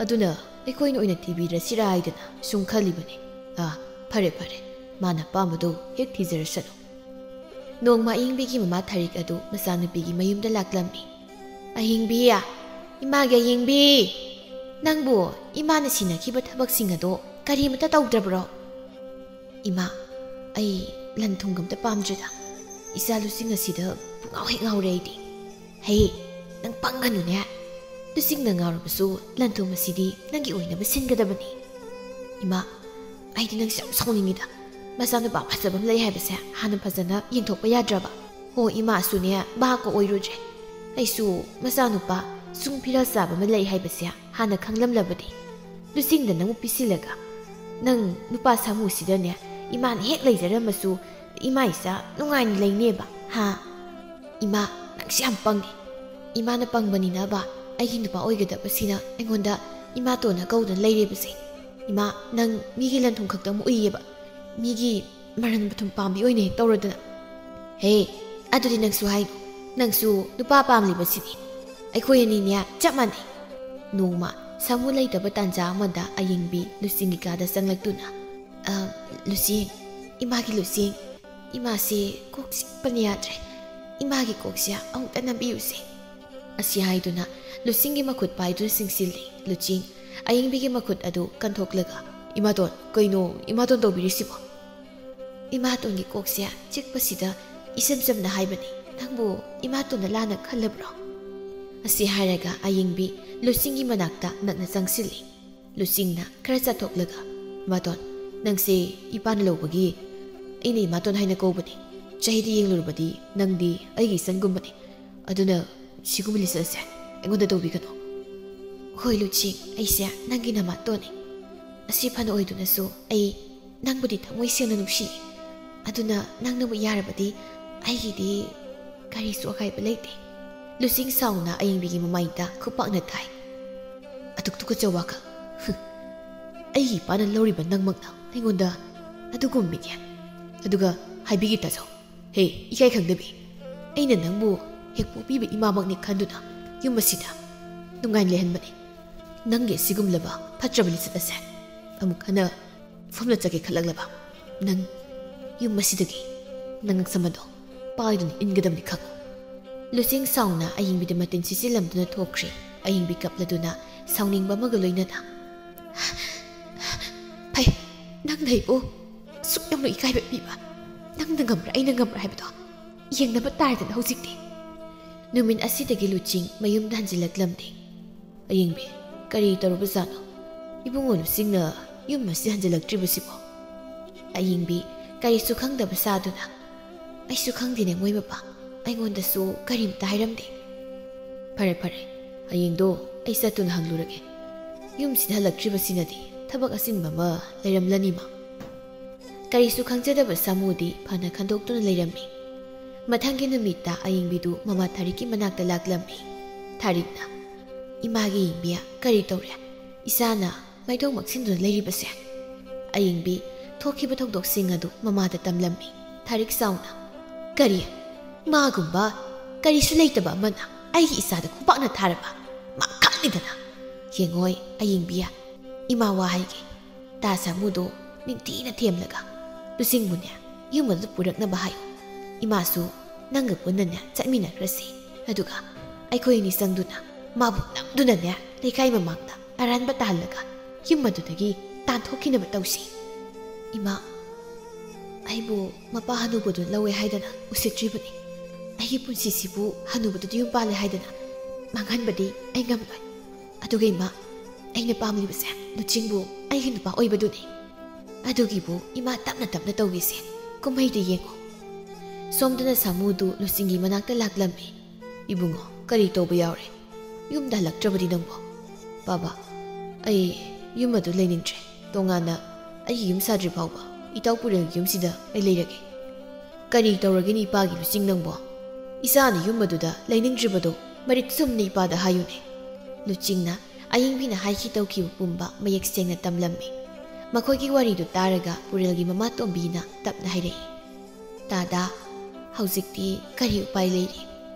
ꯑꯗꯨꯅ ꯑꯩꯈꯣꯏꯅ ꯑꯣꯏꯅ ꯊꯤꯕꯤꯔꯁꯤꯔꯥ ꯍꯥꯏꯗꯅ ꯁꯨꯝ ꯈꯜꯂꯤꯕꯅꯤ꯫ ꯑꯥ, ꯐꯔꯦ ꯐꯔꯦ, ꯃꯥꯅ ꯑꯄꯥꯝꯕꯗꯣ ꯍꯦꯛ ꯊꯤꯖꯔꯁꯅꯨ꯫" ꯅꯣꯡꯃ ꯑꯌꯤꯡꯕꯤꯒꯤ ꯃꯃꯥ ꯊꯔꯤꯛ ꯑꯗꯨ ꯃꯆꯥꯅꯨꯄꯤꯒꯤ ꯃꯌꯨꯝꯗ ꯂꯥꯛꯂꯝꯃꯤ꯫ "ꯑꯌꯤꯡꯕꯤ, ꯏꯃꯥꯒꯤ ꯑꯌꯤꯡꯕꯤ, ꯅꯪꯕꯨ ꯏꯃꯥꯅ ꯁꯤꯟꯅꯈꯤꯕ ꯊꯕꯛꯁꯤꯡ ꯑꯗꯣ ꯀꯔꯤꯃꯇ ꯇꯧꯗ꯭ꯔꯕ꯭ꯔꯣ?" "ꯏꯃꯥ, ꯑꯩ ꯂꯟ ꯊꯨꯝꯒ ꯑꯝꯇ ꯄꯥꯝꯗ꯭ꯔꯦꯗ꯫ ꯏꯆꯥ ꯂꯨꯆꯤꯡ ꯑꯁꯤꯗ ꯄꯨꯡꯉꯥꯎ ꯍꯦꯛ ꯉꯥꯎꯔꯦ ꯑꯩꯗꯤ꯫ ꯍꯦ, ꯅꯪ ꯄꯪꯒꯅꯨꯅꯦ꯫ ꯂꯨꯆꯤꯡꯅ ꯉꯥꯎꯔꯕꯁꯨ ꯂꯟ ꯊꯨꯝ ꯑꯁꯤꯗꯤ ꯅꯪꯒꯤ ꯑꯣꯏꯅꯕ ꯁꯤꯟꯒꯗꯕꯅꯤ꯫ ꯏꯃꯥ, ꯑꯩꯗꯤ ꯅꯪꯁꯦ ꯌꯥꯝ ꯁꯥꯎꯅꯤꯡꯉꯤꯗ꯫ ꯃꯆꯥꯅꯨꯄꯥ ꯐꯖꯕ ꯑꯃ ꯂꯩ ꯍꯥꯏꯕꯁꯦ ꯍꯥꯟꯅ ꯐꯖꯅ ꯌꯦꯡꯊꯣꯛꯄ ꯌꯥꯗ꯭ꯔꯕ? ꯍꯣ, ꯏꯃꯥꯁꯨꯅꯦ ꯚꯥꯞꯀ ꯑꯣꯏꯔꯨꯗ꯭ꯔꯦ꯫ ꯑꯩꯁꯨ ꯃꯆꯥꯅꯨꯄꯥ ꯁꯨꯡ ꯐꯤꯔꯥ ꯆꯥꯕ ꯑꯃ ꯂꯩ ꯍꯥꯏꯕꯁꯦ ꯍꯥꯟꯅ ꯈꯪꯂꯝꯂꯕꯗꯤ꯫ ꯂꯨꯆꯤꯡꯗ ꯅꯪꯕꯨ ꯄꯤꯁꯤꯜꯂꯒ ꯅꯪ ꯅꯨꯄꯥ ꯁꯥꯃꯨꯁꯤꯗꯅꯦ ꯏꯃꯥꯅ ꯍꯦꯛ ꯂꯩꯖꯔꯝꯃꯁꯨ ꯏꯃꯥ ꯏꯆꯥ ꯅꯨꯡꯉꯥꯏꯅ ꯂꯩꯅꯦꯕ, ꯍꯥ? ꯏꯃꯥ, ꯅꯪꯁꯦ ꯌꯥꯝ ꯄꯪꯉꯦ꯫ ꯏꯃꯥꯅ ꯄꯪꯕꯅꯤꯅꯕ ꯑꯩꯒꯤ ꯅꯨꯄꯥ ꯑꯣꯏꯒꯗꯕꯁꯤꯅ ꯑꯩꯉꯣꯟꯗ ꯏꯃꯥꯇꯣꯟꯅ ꯀꯧꯗꯨꯅ ꯂꯩꯔꯤꯕꯁꯦ꯫ ꯏꯃꯥ, ꯅꯪ ꯃꯤꯒꯤ ꯂꯟ ꯊꯨꯝ ꯈꯛꯇꯪ ꯎꯏꯌꯦꯕ꯫ ꯃꯤꯒꯤ ꯃꯔꯟ ꯃꯊꯨꯝ ꯄꯥꯝꯕꯤ ꯑꯣꯏꯅ ꯍꯦꯛ ꯇꯧꯔꯗꯅ꯫ ꯍꯦ, ꯑꯗꯨꯗꯤ ꯅꯪꯁꯨ ꯍꯥꯏꯅꯨ꯫ ꯅꯪꯁꯨ ꯅꯨꯄꯥ ꯄꯥꯝꯂꯤꯕꯁꯤꯗꯤ꯫ ꯑꯩꯈꯣꯏ ꯑꯅꯤꯅꯦ ꯆꯞ ꯃꯥꯟꯅꯩ꯫ ꯅꯣꯡꯃ ꯁꯥꯃꯨ ꯂꯩꯇꯕ ꯇꯥꯟꯖꯥ ꯑꯃꯗ ꯑꯌꯤꯡꯕꯤ ꯂꯨꯆꯤꯡꯒꯤ ꯀꯥꯗ ꯆꯪꯂꯛꯇꯨꯅ, "ꯑ, ꯂꯨꯆꯤꯡ, ꯏꯃꯥꯒꯤ ꯂꯨꯆꯤꯡ, ꯏꯃꯥꯁꯦ ꯀꯣꯛ ꯆꯤꯛꯄꯅ ꯌꯥꯗ꯭ꯔꯦ꯫ ꯏꯃꯥꯒꯤ ꯀꯣꯛꯁꯦ ꯑꯃꯨꯛꯇ ꯅꯝꯕꯤꯌꯨꯁꯦ"꯫ ꯑꯁꯤ ꯍꯥꯏꯗꯨꯅ ꯂꯨꯆꯤꯡꯒꯤ ꯃꯈꯨꯠ ꯄꯥꯏꯗꯨꯅ ꯆꯤꯡꯁꯤꯜꯂꯤ꯫ ꯂꯨꯆꯤꯡ, ꯑꯌꯤꯡꯕꯤꯒꯤ ꯃꯈꯨꯠ ꯑꯗꯨ ꯀꯟꯊꯣꯛꯂꯒ, "ꯏꯃꯥꯇꯣꯟ, ꯀꯩꯅꯣ ꯏꯃꯥꯇꯣꯟ ꯇꯧꯕꯤꯔꯤꯁꯤꯕꯣ?" "ꯏꯃꯥꯇꯣꯟꯒꯤ ꯀꯣꯛꯁꯦ ꯆꯤꯛꯄꯁꯤꯗ ꯏꯆꯝ ꯆꯝꯅ ꯍꯥꯏꯕꯅꯤ꯫ ꯅꯪꯕꯨ ꯏꯃꯥꯇꯣꯟꯅ ꯂꯥꯟꯅ ꯈꯜꯂꯕ꯭ꯔꯣ?" ꯑꯁꯤ ꯍꯥꯏꯔꯒ ꯑꯌꯤꯡꯕꯤ ꯂꯨꯆꯤꯡꯒꯤ ꯃꯅꯥꯛꯇ ꯅꯛꯅ ꯆꯪꯁꯤꯜꯂꯤ꯫ ꯂꯨꯆꯤꯡꯅ ꯈꯔ ꯆꯠꯊꯣꯛꯂꯒ, "ꯏꯃꯥꯇꯣꯟ, ꯅꯪꯁꯦ ꯏꯄꯥꯅ ꯂꯧꯕꯒꯤ ꯑꯩꯅ ꯏꯃꯥꯇꯣꯟ ꯍꯥꯏꯅ ꯀꯧꯕꯅꯤ꯫ ꯆꯍꯤꯗ ꯌꯦꯡꯂꯨꯔꯕꯗꯤ ꯅꯪꯗꯤ ꯑꯩꯒꯤ ꯏꯆꯟꯒꯨꯝꯕꯅꯤ꯫ ꯑꯗꯨꯅ ꯁꯤꯒꯨꯝꯕ ꯂꯤꯆꯠ ꯑꯁꯦ ꯑꯩꯉꯣꯟꯗ ꯇꯧꯕꯤꯒꯅꯨ"꯫ "ꯍꯣꯏ ꯂꯨꯆꯤꯡ, ꯑꯩꯁꯦ ꯅꯪꯒꯤ ꯅꯃꯥꯇꯣꯟꯅꯤ꯫ ꯑꯁꯤ ꯐꯅ ꯑꯣꯏꯗꯨꯅꯁꯨ ꯑꯩ ꯅꯪꯕꯨꯗꯤ ꯊꯃꯣꯏ ꯁꯦꯡꯅ ꯅꯨꯡꯁꯤ꯫ ꯑꯗꯨꯅ ꯅꯪꯅꯕꯨ ꯌꯥꯔꯕꯗꯤ ꯑꯩꯒꯤꯗꯤ ꯀꯔꯤꯁꯨ ꯑꯀꯥꯏꯕ ꯂꯩꯇꯦ"꯫ ꯂꯨꯆꯤꯡ ꯁꯥꯎꯅ ꯑꯌꯤꯡꯕꯤꯒꯤ ꯃꯃꯥꯏꯗ ꯈꯨꯄꯥꯛꯅ ꯊꯥꯏ꯫ "ꯑꯗꯨꯛ ꯇꯨꯀꯠꯆꯕ ꯋꯥꯈꯜ! ꯍꯨꯝ꯫ ꯑꯩꯒꯤ ꯏꯄꯥꯅ ꯂꯧꯔꯤꯕ ꯅꯪꯃꯛꯅ ꯑꯩꯉꯣꯟꯗ ꯑꯗꯨꯒꯨꯝꯕ ꯃꯤꯠꯌꯦꯡ꯫ ꯑꯗꯨꯒ ꯍꯥꯏꯕꯤꯒꯦ ꯇꯥꯖꯧ꯫ ꯍꯦ, ꯏꯀꯥꯏ ꯈꯪꯗꯕꯤ! ꯑꯩꯅ ꯅꯪꯕꯨ ꯍꯦꯛ ꯄꯣꯛꯄꯤꯕ ꯏꯃꯥꯃꯛꯅꯤ ꯈꯟꯗꯨꯅ ꯌꯨꯝ ꯑꯁꯤꯗ ꯅꯨꯡꯉꯥꯏꯅ ꯂꯩꯍꯟꯕꯅꯤ꯫ ꯅꯪꯒꯤ ꯑꯁꯤꯒꯨꯝꯂꯕ ꯐꯠꯇ꯭ꯔꯕ ꯂꯤꯆꯠ ꯑꯁꯦ ꯑꯃꯨꯛ ꯍꯟꯅ ꯐꯝꯅ ꯆꯠꯀꯦ ꯈꯜꯂꯛꯂꯕ ꯅꯪ ꯌꯨꯝ ꯑꯁꯤꯗꯒꯤ ꯅꯪ ꯉꯛꯁꯝ ꯑꯗꯣ ꯄꯥꯏꯗꯨꯅ ꯏꯟꯒꯗꯕꯅꯤ ꯈꯪꯉꯨ"꯫ ꯂꯨꯆꯤꯡ ꯁꯥꯎꯅ ꯑꯌꯤꯡꯕꯤꯗ ꯃꯇꯤꯟ ꯁꯤꯠꯆꯤꯜꯂꯝꯗꯨꯅ ꯊꯣꯛꯈ꯭ꯔꯦ꯫ ꯑꯌꯤꯡꯕꯤ ꯀꯞꯂꯗꯨꯅ ꯁꯥꯎꯅꯤꯡꯕ ꯑꯃꯒ ꯂꯣꯏꯅꯅ, "ꯐꯩ, ꯅꯪꯅ ꯑꯩꯕꯨ ꯁꯨꯛ ꯌꯥꯝꯅ ꯏꯀꯥꯏꯕ ꯄꯤꯕ꯫ ꯅꯪꯅ ꯉꯝꯕ꯭ꯔꯥ, ꯑꯩꯅ ꯉꯝꯕ꯭ꯔꯥ ꯍꯥꯏꯕꯗꯣ ꯌꯦꯡꯅꯕ ꯇꯥꯔꯦꯗꯅ ꯍꯧꯖꯤꯛꯇꯤ꯫ ꯅꯨꯃꯤꯠ ꯑꯁꯤꯗꯒꯤ ꯂꯨꯆꯤꯡ ꯃꯌꯨꯝꯗ ꯍꯟꯖꯤꯜꯂꯛꯂꯝꯗꯦ꯫ "ꯑꯌꯤꯡꯕꯤ, ꯀꯔꯤ ꯇꯧꯔꯨꯕꯖꯥꯠꯅꯣ? ꯏꯕꯨꯡꯉꯣ ꯂꯨꯆꯤꯡꯅ ꯌꯨꯝ ꯑꯁꯤ ꯍꯟꯖꯤꯜꯂꯛꯇ꯭ꯔꯤꯕꯁꯤꯕꯣ?" ꯑꯌꯤꯡꯕꯤ ꯀꯔꯤꯁꯨ ꯈꯪꯗꯕ ꯁꯥꯗꯨꯅ, "ꯑꯩꯁꯨ ꯈꯪꯗꯦꯅꯦ ꯃꯣꯏ ꯃꯄꯥ, ꯑꯩꯉꯣꯟꯗꯁꯨ ꯀꯔꯤꯝꯇ ꯍꯥꯏꯔꯝꯗꯦ꯫" "ꯐꯔꯦ ꯐꯔꯦ, ꯍꯌꯦꯡꯗꯣ ꯑꯩ ꯆꯠꯇꯨꯅ ꯍꯪꯂꯨꯔꯒꯦ꯫ ꯌꯨꯝꯁꯤꯗ ꯍꯜꯂꯛꯇ꯭ꯔꯤꯕꯁꯤꯅꯗꯤ ꯊꯕꯛ ꯑꯆꯤꯟꯕ ꯑꯃ ꯂꯩꯔꯝꯂꯅꯤꯃ꯫" ꯀꯔꯤꯁꯨ ꯈꯪꯖꯗꯕ ꯁꯥꯃꯨꯗꯤ ꯐꯅ ꯈꯟꯗꯣꯛꯇꯨꯅ ꯂꯩꯔꯝꯃꯤ꯫ ꯃꯊꯪꯒꯤ ꯅꯨꯃꯤꯠꯇ ꯑꯌꯤꯡꯕꯤꯗꯨ ꯃꯃꯥ ꯊꯥꯔꯤꯛꯀꯤ ꯃꯅꯥꯛꯇ ꯂꯥꯛꯂꯝꯃꯤ꯫ ꯊꯥꯔꯤꯛꯅ, "ꯏꯃꯥꯒꯤ ꯑꯌꯤꯡꯕꯤ, ꯀꯔꯤ ꯇꯧꯔꯦ? ꯏꯆꯥꯅ ꯃꯥꯏꯗꯧ ꯃꯛꯁꯤꯟꯗꯨꯅ ꯂꯩꯔꯤꯕꯁꯦ?" ꯑꯌꯤꯡꯕꯤ ꯊꯣꯛꯈꯤꯕ ꯊꯧꯗꯣꯛꯁꯤꯡ ꯑꯗꯨ ꯃꯃꯥꯗ ꯇꯝꯂꯝꯃꯤ꯫ ꯊꯥꯔꯤꯛ ꯆꯥꯎꯅ, "ꯀꯔꯤ? ꯃꯥꯒꯨꯝꯕ ꯀꯔꯤꯁꯨ ꯂꯩꯇꯕ ꯑꯃꯅ ꯑꯩꯒꯤ ꯏꯆꯥꯗ ꯈꯨꯄꯥꯛꯅ ꯊꯥꯔꯕ? ꯃꯥ ꯈꯪꯂꯤꯗꯅ꯫ ꯌꯦꯡꯉꯣꯏ ꯑꯌꯤꯡꯕꯤ, ꯏꯃꯥ ꯋꯥ ꯍꯥꯏꯒꯦ꯫ ꯇꯥ ꯁꯥꯃꯨꯗꯣ ꯅꯤꯡꯊꯤꯅ ꯊꯦꯝꯂꯒ ꯂꯨꯆꯤꯡꯕꯨꯅꯦ ꯌꯨꯝ ꯑꯗꯨ ꯄꯨꯔꯛꯅꯕ ꯍꯥꯏꯌꯨ꯫ ꯏꯃꯥꯁꯨ ꯅꯪꯒ ꯄꯨꯟꯅꯅꯦ ꯆꯠꯃꯤꯟꯅꯈ꯭ꯔꯁꯤ꯫ ꯑꯗꯨꯒ ꯑꯩꯈꯣꯏ ꯑꯅꯤ ꯆꯪꯗꯨꯅ ꯃꯥꯕꯨ ꯅꯝꯗꯨꯅꯅꯦ ꯂꯩꯀꯥꯏ ꯃꯃꯥꯡꯗ ꯑꯔꯥꯟꯕ ꯇꯥꯍꯜꯂꯒ ꯌꯨꯝ ꯑꯗꯨꯗꯒꯤ ꯇꯥꯟꯊꯣꯛꯈꯤꯅꯕ ꯇꯧꯁꯤ꯫" "ꯏꯃꯥ, ꯑꯩꯕꯨ ꯃꯄꯥ ꯍꯅꯨꯕꯗꯨ ꯂꯧꯋꯦ ꯍꯥꯏꯗꯅ ꯎꯁꯤꯠꯇ꯭ꯔꯤꯕꯅꯤ꯫ ꯑꯩꯒꯤ ꯄꯨꯟꯁꯤꯁꯤꯕꯨ ꯍꯅꯨꯕꯗꯨꯗ ꯌꯨꯝ ꯄꯥꯜꯂꯦ ꯍꯥꯏꯗꯅ ꯃꯥꯡꯍꯟꯕꯗꯤ ꯑꯩ ꯉꯝꯂꯣꯏ꯫ ꯑꯗꯨꯒ ꯏꯃꯥ, ꯑꯩꯅ ꯄꯥꯝꯂꯤꯕꯁꯦ ꯂꯨꯆꯤꯡꯕꯨ ꯑꯩꯒꯤ ꯅꯨꯄꯥ ꯑꯣꯏꯕꯗꯨꯅꯤ꯫ ꯑꯗꯨꯒꯤꯕꯨ ꯏꯃꯥ ꯇꯞꯅ ꯇꯞꯅ ꯇꯧꯒꯦꯁꯦ꯫ ꯀꯨꯝꯍꯩꯗ ꯌꯦꯡꯉꯨ꯫" ꯁꯣꯝꯗꯅ ꯁꯥꯃꯨꯗꯨ ꯂꯨꯆꯤꯡꯒꯤ ꯃꯅꯥꯛꯇ ꯂꯥꯛꯂꯝꯃꯤ꯫ "ꯏꯕꯨꯡꯉꯣ, ꯀꯔꯤ ꯇꯧꯕ ꯌꯥꯎꯔꯦ? ꯌꯨꯝꯗ ꯍꯜꯂꯛꯇ꯭ꯔꯕꯗꯤ ꯅꯪꯕꯣ?" "ꯕꯥꯕꯥ, ꯑꯩ ꯌꯨꯝ ꯑꯗꯨ ꯂꯩꯅꯤꯡꯗ꯭ꯔꯦ꯫ ꯇꯣꯉꯥꯟꯅ ꯑꯩꯒꯤ ꯌꯨꯝ ꯁꯥꯗ꯭ꯔꯤ ꯐꯥꯎꯕ ꯏꯇꯥꯎ ꯄꯨꯔꯦꯜꯒꯤ ꯌꯨꯝꯁꯤꯗ ꯑꯩ ꯂꯩꯔꯒꯦ꯫" "ꯀꯔꯤ ꯇꯧꯔꯒꯦꯅꯦ ꯏꯄꯥꯒꯤ ꯂꯨꯆꯤꯡ ꯅꯪꯕꯣ? ꯏꯆꯥꯅ ꯌꯨꯝ ꯑꯗꯨꯗ ꯂꯩꯅꯤꯡꯗ꯭ꯔꯤꯕꯗꯣ ꯃꯔꯤꯛ ꯆꯨꯝꯅ ꯏꯄꯥꯗ ꯍꯥꯏꯌꯨꯅꯦ꯫" ꯂꯨꯆꯤꯡꯅ ꯑꯌꯤꯡꯕꯤꯅ ꯍꯥꯏꯈꯤ ꯇꯧꯈꯤꯕ ꯄꯨꯝꯕ ꯃꯌꯦꯛ ꯁꯦꯡꯅ ꯇꯝꯂꯝꯃꯤ꯫ ꯃꯈꯣꯏꯒꯤ ꯋꯥꯔꯤꯗꯨ ꯇꯥꯔꯒ ꯄꯨꯔꯦꯜꯒꯤ ꯃꯃꯥ ꯇꯣꯝꯕꯤꯅ ꯇꯞꯅ ꯍꯥꯏꯔꯛꯏ, "ꯇꯥꯗꯥ, ꯍꯧꯖꯤꯛꯇꯤ ꯀꯔꯤ ꯎꯄꯥꯏ ꯂꯩꯔꯤ?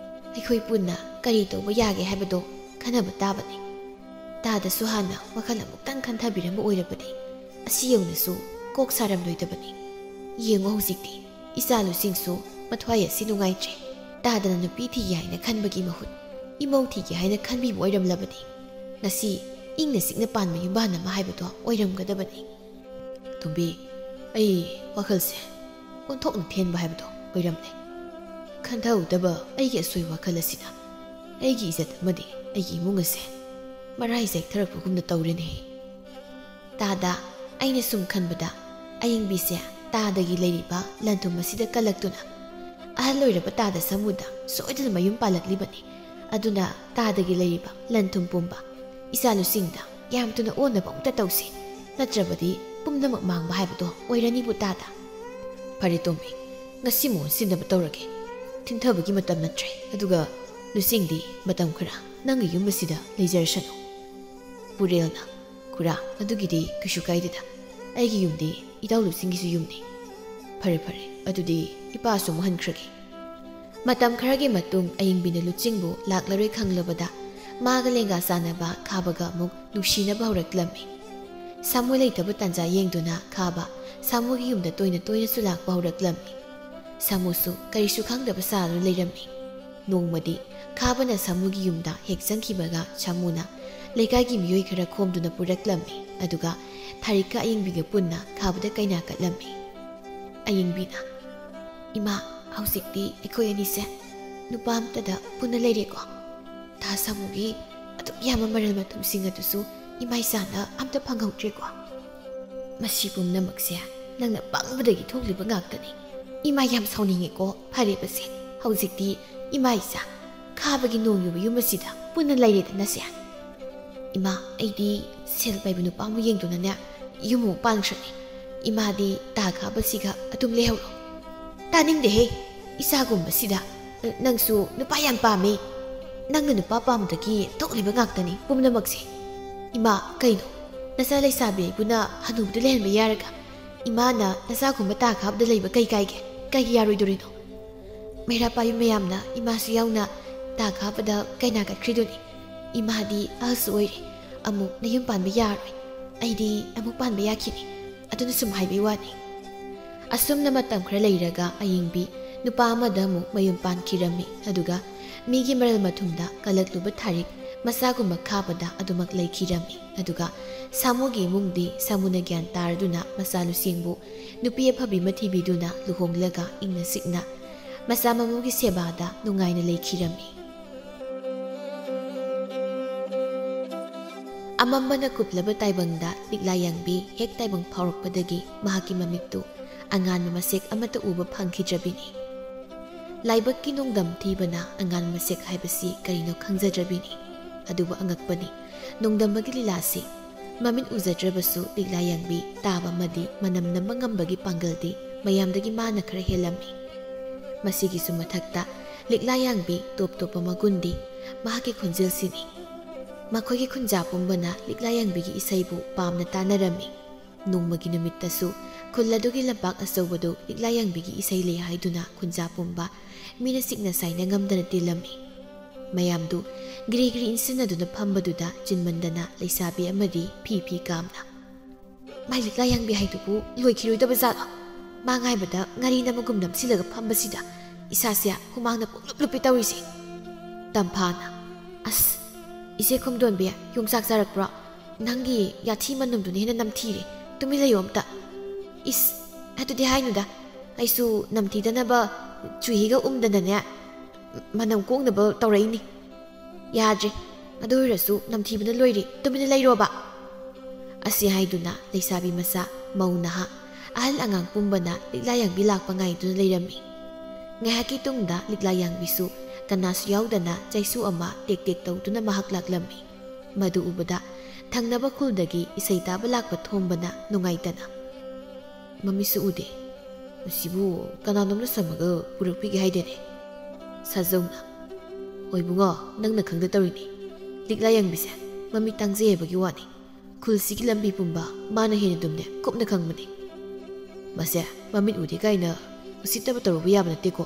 ꯑꯩꯈꯣꯏ ꯄꯨꯟꯅ ꯀꯔꯤ ꯇꯧꯕ ꯌꯥꯒꯦ ꯍꯥꯏꯕꯗꯣ ꯈꯟꯅꯕ ꯇꯥꯕꯅꯤ꯫" ꯇꯥꯗꯁꯨ ꯍꯥꯟꯅ ꯋꯥꯈꯜ ꯑꯃꯨꯛꯇꯪ ꯈꯟꯊꯕꯤꯔꯝꯕ ꯑꯣꯏꯔꯕꯗꯤ ꯑꯁꯤ ꯌꯧꯅꯁꯨ ꯀꯣꯛ ꯁꯥꯔꯝꯂꯣꯏꯗꯕꯅꯤ꯫ ꯌꯦꯡꯉꯣ ꯍꯧꯖꯤꯛꯇꯤ ꯏꯆꯥ ꯂꯨꯆꯤꯡꯁꯨ ꯃꯊ꯭ꯋꯥꯏ ꯑꯁꯤ ꯅꯨꯡꯉꯥꯏꯇ꯭ꯔꯦ꯫ ꯇꯥꯗꯅ ꯅꯨꯄꯤ ꯊꯤꯒꯦ ꯍꯥꯏꯅ ꯈꯟꯕꯒꯤ ꯃꯍꯨꯠ ꯏꯃꯧ ꯊꯤꯒꯦ ꯍꯥꯏꯅ ꯈꯟꯕꯤꯕ ꯑꯣꯏꯔꯝꯂꯕꯗꯤ ꯉꯁꯤ ꯏꯪꯅ ꯆꯤꯛꯅ ꯄꯥꯟꯕ ꯌꯨꯝꯕꯥꯟ ꯑꯃ ꯍꯥꯏꯕꯗꯣ ꯑꯣꯏꯔꯝꯒꯗꯕꯅꯤ꯫ ꯇꯣꯝꯕꯤ, ꯑꯩ ꯋꯥꯈꯜꯁꯦ ꯑꯣꯟꯊꯣꯛꯅ ꯊꯦꯟꯕ ꯍꯥꯏꯕꯗꯣ ꯑꯣꯏꯔꯝꯂꯦ꯫ ꯈꯟꯊꯍꯧꯗꯕ ꯑꯩꯒꯤ ꯑꯁꯣꯏ ꯋꯥꯈꯜ ꯑꯁꯤꯅ ꯑꯩꯒꯤ ꯏꯖꯠ ꯑꯃꯗꯤ ꯑꯩꯒꯤ ꯏꯃꯨꯡ ꯑꯁꯦ ꯃꯔꯥꯏ ꯆꯦꯛꯊꯔꯛꯄꯒꯨꯝꯅ ꯇꯧꯔꯦꯅꯦ꯫ ꯇꯥꯗ, ꯑꯩꯅ ꯁꯨꯝ ꯈꯟꯕꯗ ꯑꯌꯤꯡꯕꯤꯁꯦ ꯇꯥꯗꯒꯤ ꯂꯩꯔꯤꯕ ꯂꯟꯊꯨꯝ ꯑꯁꯤꯗ ꯀꯜꯂꯛꯇꯨꯅ ꯑꯍꯜ ꯑꯣꯏꯔꯕ ꯇꯥꯗ ꯁꯥꯃꯨꯗ ꯁꯣꯏꯗꯅ ꯃꯌꯨꯝ ꯄꯥꯜꯂꯛꯂꯤꯕꯅꯤ꯫ ꯑꯗꯨꯅ ꯇꯥꯗꯒꯤ ꯂꯩꯔꯤꯕ ꯂꯟꯊꯨꯝ ꯄꯨꯝꯕ ꯏꯆꯥ ꯂꯨꯁꯤꯡꯗ ꯌꯥꯝ ꯊꯨꯅ ꯑꯣꯟꯅꯕ ꯑꯃꯨꯛꯇ ꯇꯧꯁꯤ, ꯅꯠꯇ꯭ꯔꯕꯗꯤ ꯄꯨꯝꯅꯃꯛ ꯃꯥꯡꯕ ꯍꯥꯏꯕꯗꯣ ꯑꯣꯏꯔꯅꯤꯕꯨ ꯇꯥꯗ꯫ ꯐꯔꯦ ꯇꯣꯝꯕꯤ, ꯉꯁꯤ ꯃꯍꯨꯠ ꯁꯤꯟꯅꯕ ꯇꯧꯔꯒꯦ꯫ ꯊꯤꯟꯊꯕꯒꯤ ꯃꯇꯝ ꯅꯠꯇ꯭ꯔꯦ꯫ ꯑꯗꯨꯒ ꯂꯨꯁꯤꯡꯗꯤ ꯃꯇꯝ ꯈꯔ ꯅꯪꯒꯤ ꯌꯨꯝ ꯑꯁꯤꯗ ꯂꯩꯖꯔꯁꯅꯨ꯫ ꯄꯨꯔꯦꯜꯅ, ꯈꯨꯔꯥ, ꯑꯗꯨꯒꯤꯗꯤ ꯀꯩꯁꯨ ꯀꯥꯏꯗꯦꯗ꯫ ꯑꯩꯒꯤ ꯌꯨꯝꯗꯤ ꯏꯇꯥꯎ ꯂꯨꯁꯤꯡꯒꯤꯁꯨ ꯌꯨꯝꯅꯤ꯫ ꯐꯔꯦ ꯐꯔꯦ, ꯑꯗꯨꯗꯤ ꯏꯄꯥꯁꯨ ꯑꯃꯨꯛ ꯍꯟꯈ꯭ꯔꯒꯦ꯫ ꯃꯇꯝ ꯈꯔꯒꯤ ꯃꯇꯨꯡ ꯑꯌꯤꯡꯕꯤꯅ ꯂꯨꯆꯤꯡꯕꯨ ꯂꯥꯛꯂꯔꯣꯏ ꯈꯪꯂꯕꯗ ꯃꯥꯒ ꯂꯦꯡꯒꯥ ꯆꯥꯟꯅꯕ ꯈꯥꯕꯒ ꯑꯃꯨꯛ ꯅꯨꯡꯁꯤꯅꯕ ꯍꯧꯔꯛꯂꯝꯃꯤ꯫ ꯁꯥꯃꯨ ꯂꯩꯇꯕ ꯇꯥꯟꯖꯥ ꯌꯦꯡꯗꯨꯅ ꯈꯥꯕ ꯁꯥꯃꯨꯒꯤ ꯌꯨꯝꯗ ꯇꯣꯏꯅ ꯇꯣꯏꯅꯁꯨ ꯂꯥꯛꯄ ꯍꯧꯔꯛꯂꯝꯃꯤ꯫ ꯁꯥꯃꯨꯁꯨ ꯀꯔꯤꯁꯨ ꯈꯪꯗꯕ ꯁꯥꯗꯨꯅ ꯂꯩꯔꯝꯃꯤ꯫ ꯅꯣꯡꯃꯗꯤ ꯈꯥꯕꯅ ꯁꯥꯃꯨꯒꯤ ꯌꯨꯝꯗ ꯍꯦꯛ ꯆꯪꯈꯤꯕꯒ ꯁꯥꯃꯨꯅ ꯂꯩꯀꯥꯏꯒꯤ ꯃꯤꯑꯣꯏ ꯈꯔ ꯈꯣꯝꯗꯨꯅ ꯄꯨꯔꯛꯂꯝꯃꯤ꯫ ꯑꯗꯨꯒ ꯊꯥꯔꯤꯛꯀ ꯑꯌꯤꯡꯕꯤꯒ ꯄꯨꯟꯅ ꯈꯥꯕꯗ ꯀꯩꯅꯥ ꯀꯠꯂꯝꯃꯤ꯫ ꯑꯌꯤꯡꯕꯤꯅ, "ꯏꯃꯥ, ꯍꯧꯖꯤꯛꯇꯤ ꯑꯩꯈꯣꯏ ꯑꯅꯤꯁꯦ ꯅꯨꯄꯥ ꯑꯝꯇꯗ ꯄꯨꯟꯅ ꯂꯩꯔꯦꯀꯣ꯫ ꯊꯥ ꯁꯥꯃꯨꯒꯤ ꯑꯗꯨꯛ ꯌꯥꯝꯕ ꯃꯔꯜ ꯃꯊꯨꯝꯁꯤꯡ ꯑꯗꯨꯁꯨ ꯏꯃꯥ ꯏꯆꯥꯅ ꯑꯝꯇ ꯐꯪꯍꯧꯗ꯭ꯔꯦꯀꯣ꯫ ꯃꯁꯤ ꯄꯨꯝꯅꯃꯛꯁꯦ ꯅꯪꯅ ꯄꯪꯕꯗꯒꯤ ꯊꯣꯛꯂꯤꯕ ꯉꯥꯛꯇꯅꯤ꯫ ꯏꯃꯥ ꯌꯥꯝ ꯁꯥꯎꯅꯤꯡꯉꯦꯀꯣ꯫ ꯐꯔꯦꯕꯁꯦ, ꯍꯧꯖꯤꯛꯇꯤ ꯏꯃꯥ ꯏꯆꯥ ꯈꯥꯕꯒꯤ ꯅꯣꯡ ꯌꯨꯕ ꯌꯨꯝ ꯑꯁꯤꯗ ꯄꯨꯟꯅ ꯂꯩꯔꯦꯗꯅꯁꯦ꯫ ꯏꯃꯥ, ꯑꯩꯗꯤ ꯁꯦꯜ ꯄꯥꯏꯕ ꯅꯨꯄꯥ ꯑꯃ ꯌꯦꯡꯗꯨꯅꯅꯦ ꯌꯨꯝ ꯑꯃꯨꯛ ꯄꯥꯟꯈ꯭ꯔꯅꯤ꯫ ꯏꯃꯥꯗꯤ ꯇꯥ ꯈꯥꯕꯁꯤꯒ ꯑꯗꯨꯝ ꯂꯩꯍꯧꯔꯣ꯫" "ꯇꯥꯅꯤꯡꯗꯦꯍꯦ, ꯏꯆꯥꯒꯨꯝꯕꯁꯤꯗ ꯅꯪꯁꯨ ꯅꯨꯄꯥ ꯌꯥꯝ ꯄꯥꯝꯃꯤ꯫ ꯅꯪꯅ ꯅꯨꯄꯥ ꯄꯥꯝꯕꯗꯒꯤ ꯊꯣꯛꯂꯤꯕ ꯉꯥꯛꯇꯅꯤ ꯄꯨꯝꯅꯃꯛꯁꯦ꯫" "ꯏꯃꯥ, ꯀꯩꯅꯣ? ꯅꯆꯥ ꯂꯩꯁꯥꯕꯤ ꯑꯩꯕꯨꯅ ꯍꯅꯨꯕꯗ ꯂꯩꯍꯟꯕ ꯌꯥꯔꯒ ꯏꯃꯥꯅ ꯅꯆꯥꯒꯨꯝꯕ ꯇꯥ ꯈꯥꯕꯗ ꯂꯩꯕ ꯀꯩ ꯀꯥꯏꯒꯦ? ꯀꯩꯒꯤ ꯌꯥꯔꯣꯏꯗꯣꯔꯤꯅꯣ? ꯃꯩꯔꯥ ꯄꯥꯏꯕꯤ ꯃꯌꯥꯝꯅ ꯏꯃꯥꯁꯨ ꯌꯥꯎꯅ ꯇꯥ ꯈꯥꯕꯗ ꯀꯩꯅꯥ ꯀꯠꯈ꯭ꯔꯤꯗꯨꯅꯤ꯫ ꯏꯃꯥꯗꯤ ꯑꯍꯜꯁꯨ ꯑꯣꯏꯔꯦ, ꯑꯃꯨꯛ ꯅꯌꯨꯝ ꯄꯥꯟꯕ ꯌꯥꯔꯣꯏ꯫ ꯑꯩꯗꯤ ꯑꯃꯨꯛ ꯄꯥꯟꯕ ꯌꯥꯈꯤꯅꯤ꯫ ꯑꯗꯨꯅ ꯁꯨꯝ ꯍꯥꯏꯕꯩ ꯋꯥꯅꯤ꯫" ꯑꯁꯨꯝꯅ ꯃꯇꯝ ꯈꯔ ꯂꯩꯔꯒ ꯑꯌꯤꯡꯕꯤ ꯅꯨꯄꯥ ꯑꯃꯗ ꯑꯃꯨꯛ ꯃꯌꯨꯝ ꯄꯥꯟꯈꯤꯔꯝꯃꯤ꯫ ꯑꯗꯨꯒ ꯃꯤꯒꯤ ꯃꯔꯜ ꯃꯊꯨꯝꯗ ꯀꯜꯂꯛꯂꯨꯕ ꯊꯥꯔꯤꯛ ꯃꯆꯥꯒꯨꯝꯕ ꯈꯥꯕꯗ ꯑꯗꯨꯃꯛ ꯂꯩꯈꯤꯔꯝꯃꯤ꯫ ꯑꯗꯨꯒ ꯁꯥꯃꯨꯒꯤ ꯏꯃꯨꯡꯗꯤ ꯁꯥꯃꯨꯅ ꯒ꯭ꯌꯥꯟ ꯇꯥꯔꯗꯨꯅ ꯃꯆꯥ ꯂꯨꯁꯤꯡꯕꯨ ꯅꯨꯄꯤ ꯑꯐꯕꯤ ꯑꯃ ꯊꯤꯕꯤꯗꯨꯅ ꯂꯨꯍꯣꯡꯂꯒ ꯏꯪꯅ ꯆꯤꯛꯅ ꯃꯆꯥ ꯃꯃꯧꯒꯤ ꯁꯦꯕꯥꯗ ꯅꯨꯡꯉꯥꯏꯅ ꯂꯩꯈꯤꯔꯝꯃꯤ꯫ ꯑꯃꯝꯕꯅ ꯀꯨꯞꯂꯕ ꯇꯥꯏꯕꯪꯗ ꯂꯤꯛꯂꯥ ꯌꯥꯡꯕꯤ ꯍꯦꯛ ꯇꯥꯏꯕꯪ ꯐꯥꯎꯔꯛꯄꯗꯒꯤ ꯃꯍꯥꯛꯀꯤ ꯃꯃꯤꯠꯇꯨ ꯑꯉꯥꯟꯕ ꯃꯁꯦꯛ ꯑꯃꯠꯇ ꯎꯕ ꯐꯪꯈꯤꯗ꯭ꯔꯕꯤꯅꯤ꯫ ꯂꯥꯏꯕꯛꯀꯤ ꯅꯣꯡꯗꯝ ꯊꯤꯕꯅ ꯑꯉꯥꯟꯕ ꯃꯁꯦꯛ ꯍꯥꯏꯕꯁꯤ ꯀꯔꯤꯅꯣ ꯈꯪꯖꯗ꯭ꯔꯕꯤꯅꯤ꯫ ꯑꯗꯨꯕꯨ ꯑꯉꯛꯄꯅꯤ, ꯅꯣꯡꯗꯝꯕꯒꯤ ꯂꯤꯂꯥꯁꯤ ꯃꯃꯤꯠ ꯎꯖꯗ꯭ꯔꯕꯁꯨ ꯂꯤꯛꯂꯥ ꯌꯥꯡꯕꯤ ꯇꯥꯕ ꯑꯃꯗꯤ ꯃꯅꯝ ꯅꯝꯕ ꯉꯝꯕꯒꯤ ꯄꯥꯡꯒꯜꯗꯤ ꯃꯌꯥꯝꯗꯒꯤ ꯃꯥꯅ ꯈꯔ ꯍꯦꯜꯂꯝꯃꯤ꯫ ꯃꯁꯤꯒꯤꯁꯨ ꯃꯊꯛꯇ ꯂꯤꯛꯂꯥ ꯌꯥꯡꯕꯤ ꯇꯣꯞ ꯇꯣꯞꯄ ꯃꯒꯨꯟꯗꯤ ꯃꯍꯥꯛꯀꯤ ꯈꯣꯟꯖꯦꯜꯁꯤꯅꯤ꯫ ꯃꯈꯣꯏꯒꯤ ꯈꯨꯟꯖꯥ ꯄꯨꯝꯕꯅ ꯂꯤꯛꯂꯥ ꯌꯥꯡꯕꯤꯒꯤ ꯏꯁꯩꯕꯨ ꯄꯥꯝꯅ ꯇꯥꯅꯔꯝꯃꯤ꯫ ꯅꯣꯡꯃꯒꯤ ꯅꯨꯃꯤꯠꯇꯁꯨ ꯈꯨꯜ ꯑꯗꯨꯒꯤ ꯂꯝꯄꯥꯛ ꯑꯆꯧꯕꯗꯨ ꯂꯤꯛꯂꯥ ꯌꯥꯡꯕꯤꯒꯤ ꯏꯁꯩ ꯂꯩ ꯍꯥꯏꯗꯨꯅ ꯈꯨꯟꯖꯥ ꯄꯨꯝꯕ ꯃꯤꯅ ꯆꯤꯛꯅ ꯁꯥꯏꯅ ꯉꯝꯗꯅ ꯇꯤꯜꯂꯝꯃꯤ꯫ ꯃꯌꯥꯝꯗꯨ ꯒ꯭ꯔꯤ ꯒ꯭ꯔꯤ ꯏꯟꯁꯤꯟꯅꯗꯨꯅ ꯐꯝꯕꯗꯨꯗ ꯆꯤꯟꯃꯟꯗꯅ ꯂꯩꯁꯥꯕꯤ ꯑꯃꯗꯤ ꯐꯤ ꯐꯤ ꯀꯥꯝꯅ, "ꯃꯥꯏ ꯂꯤꯛꯂꯥ ꯌꯥꯡꯕꯤ ꯍꯥꯏꯗꯨꯕꯨ ꯂꯣꯏꯈꯤꯔꯣꯏꯗꯕ ꯖꯥꯠꯂꯣ? ꯃꯥ ꯉꯥꯏꯕꯗ ꯉꯥꯔꯤ ꯅꯝꯃꯒꯨꯝ ꯅꯝꯁꯤꯜꯂꯒ ꯐꯝꯕꯁꯤꯗ ꯏꯁꯥꯁꯦ ꯍꯨꯃꯥꯡꯅ ꯄꯨꯡꯂꯨꯞ ꯂꯨꯞꯄꯤ ꯇꯧꯔꯤꯁꯦ꯫" ꯇꯝꯐꯥꯅ, "ꯑꯁ, ꯏꯆꯦ ꯈꯣꯝꯗꯣꯟꯕꯤ, ꯌꯣꯡꯆꯥꯛ ꯆꯥꯔꯛꯄ꯭ꯔꯣ? ꯅꯪꯒꯤ ꯌꯥꯊꯤ ꯃꯅꯝꯗꯨꯅ ꯍꯦꯟꯅ ꯅꯝꯊꯤꯔꯦ꯫ ꯇꯨꯃꯤꯟ ꯂꯩꯌꯣ ꯑꯝꯇ꯫" "ꯏꯁ, ꯑꯗꯨꯗꯤ ꯍꯥꯏꯅꯨꯗ꯫ ꯑꯩꯁꯨ ꯅꯝꯊꯤꯗꯅꯕ ꯆꯨꯍꯤꯒ ꯎꯝꯗꯅꯅꯦ, ꯃꯅꯝ ꯀꯣꯛꯅꯕ ꯇꯧꯔꯛꯏꯅꯤ꯫ ꯌꯥꯗ꯭ꯔꯦ꯫ ꯑꯗꯨ ꯑꯣꯏꯔꯁꯨ ꯅꯝꯊꯤꯕꯅ ꯂꯣꯏꯔꯦ꯫ ꯇꯨꯃꯤꯟꯅ ꯂꯩꯔꯣꯕ꯫" ꯑꯁꯤ ꯍꯥꯏꯗꯨꯅ ꯂꯩꯁꯥꯕꯤ ꯃꯆꯥ, ꯃꯧ ꯅꯍꯥ, ꯑꯍꯜ ꯑꯉꯥꯡ ꯄꯨꯝꯕꯅ ꯂꯤꯛꯂꯥ ꯌꯥꯡꯕꯤ ꯂꯥꯛꯄ ꯉꯥꯏꯗꯨꯅ ꯂꯩꯔꯝꯃꯤ꯫ ꯉꯥꯏꯍꯥꯛꯀꯤ ꯇꯨꯡꯗ ꯂꯤꯛꯂꯥ ꯌꯥꯡꯕꯤꯁꯨ ꯀꯅꯥꯁꯨ ꯌꯥꯎꯗꯅ ꯆꯩꯁꯨ ꯑꯃ ꯇꯦꯛ ꯇꯦꯛ ꯇꯧꯗꯨꯅ ꯃꯍꯥꯛ ꯂꯥꯛꯂꯝꯃꯤ꯫ ꯃꯗꯨ ꯎꯕꯗ ꯊꯪꯅꯕ ꯈꯨꯜꯗꯒꯤ ꯏꯁꯩ ꯇꯥꯕ ꯂꯥꯛꯄ ꯊꯣꯝꯕꯅ ꯅꯨꯡꯉꯥꯏꯇꯅ, "ꯃꯃꯤꯠꯁꯨ ꯎꯗꯦ꯫ ꯃꯁꯤꯕꯨ ꯀꯅꯥꯅꯣꯝꯅ ꯁꯝꯃꯒ ꯄꯨꯔꯛꯄꯤꯒꯦ ꯍꯥꯏꯗꯦꯅꯦ꯫" ꯁꯥꯖꯧꯅ, "ꯍꯣꯏ ꯏꯕꯨꯡꯉꯣ, ꯅꯪꯅ ꯈꯪꯗ ꯇꯧꯔꯤꯅꯤ꯫ ꯂꯤꯛꯂꯥ ꯌꯥꯡꯕꯤꯁꯦ ꯃꯃꯤꯠ ꯇꯥꯡꯖꯩ ꯍꯥꯏꯕꯒꯤ ꯋꯥꯅꯤ꯫ ꯈꯨꯜꯁꯤꯒꯤ ꯂꯝꯕꯤ ꯄꯨꯝꯕ ꯃꯥꯅ ꯍꯦꯟꯅ ꯑꯗꯨꯝꯅꯦ ꯀꯨꯞꯅ ꯈꯪꯕꯅꯤ꯫ ꯃꯁꯦ ꯃꯃꯤꯠ ꯎꯗꯦ ꯀꯥꯏꯅ ꯎꯁꯤꯠꯇꯕ ꯇꯧꯔꯨꯕ ꯌꯥꯕ ꯅꯠꯇꯦꯀꯣ꯫"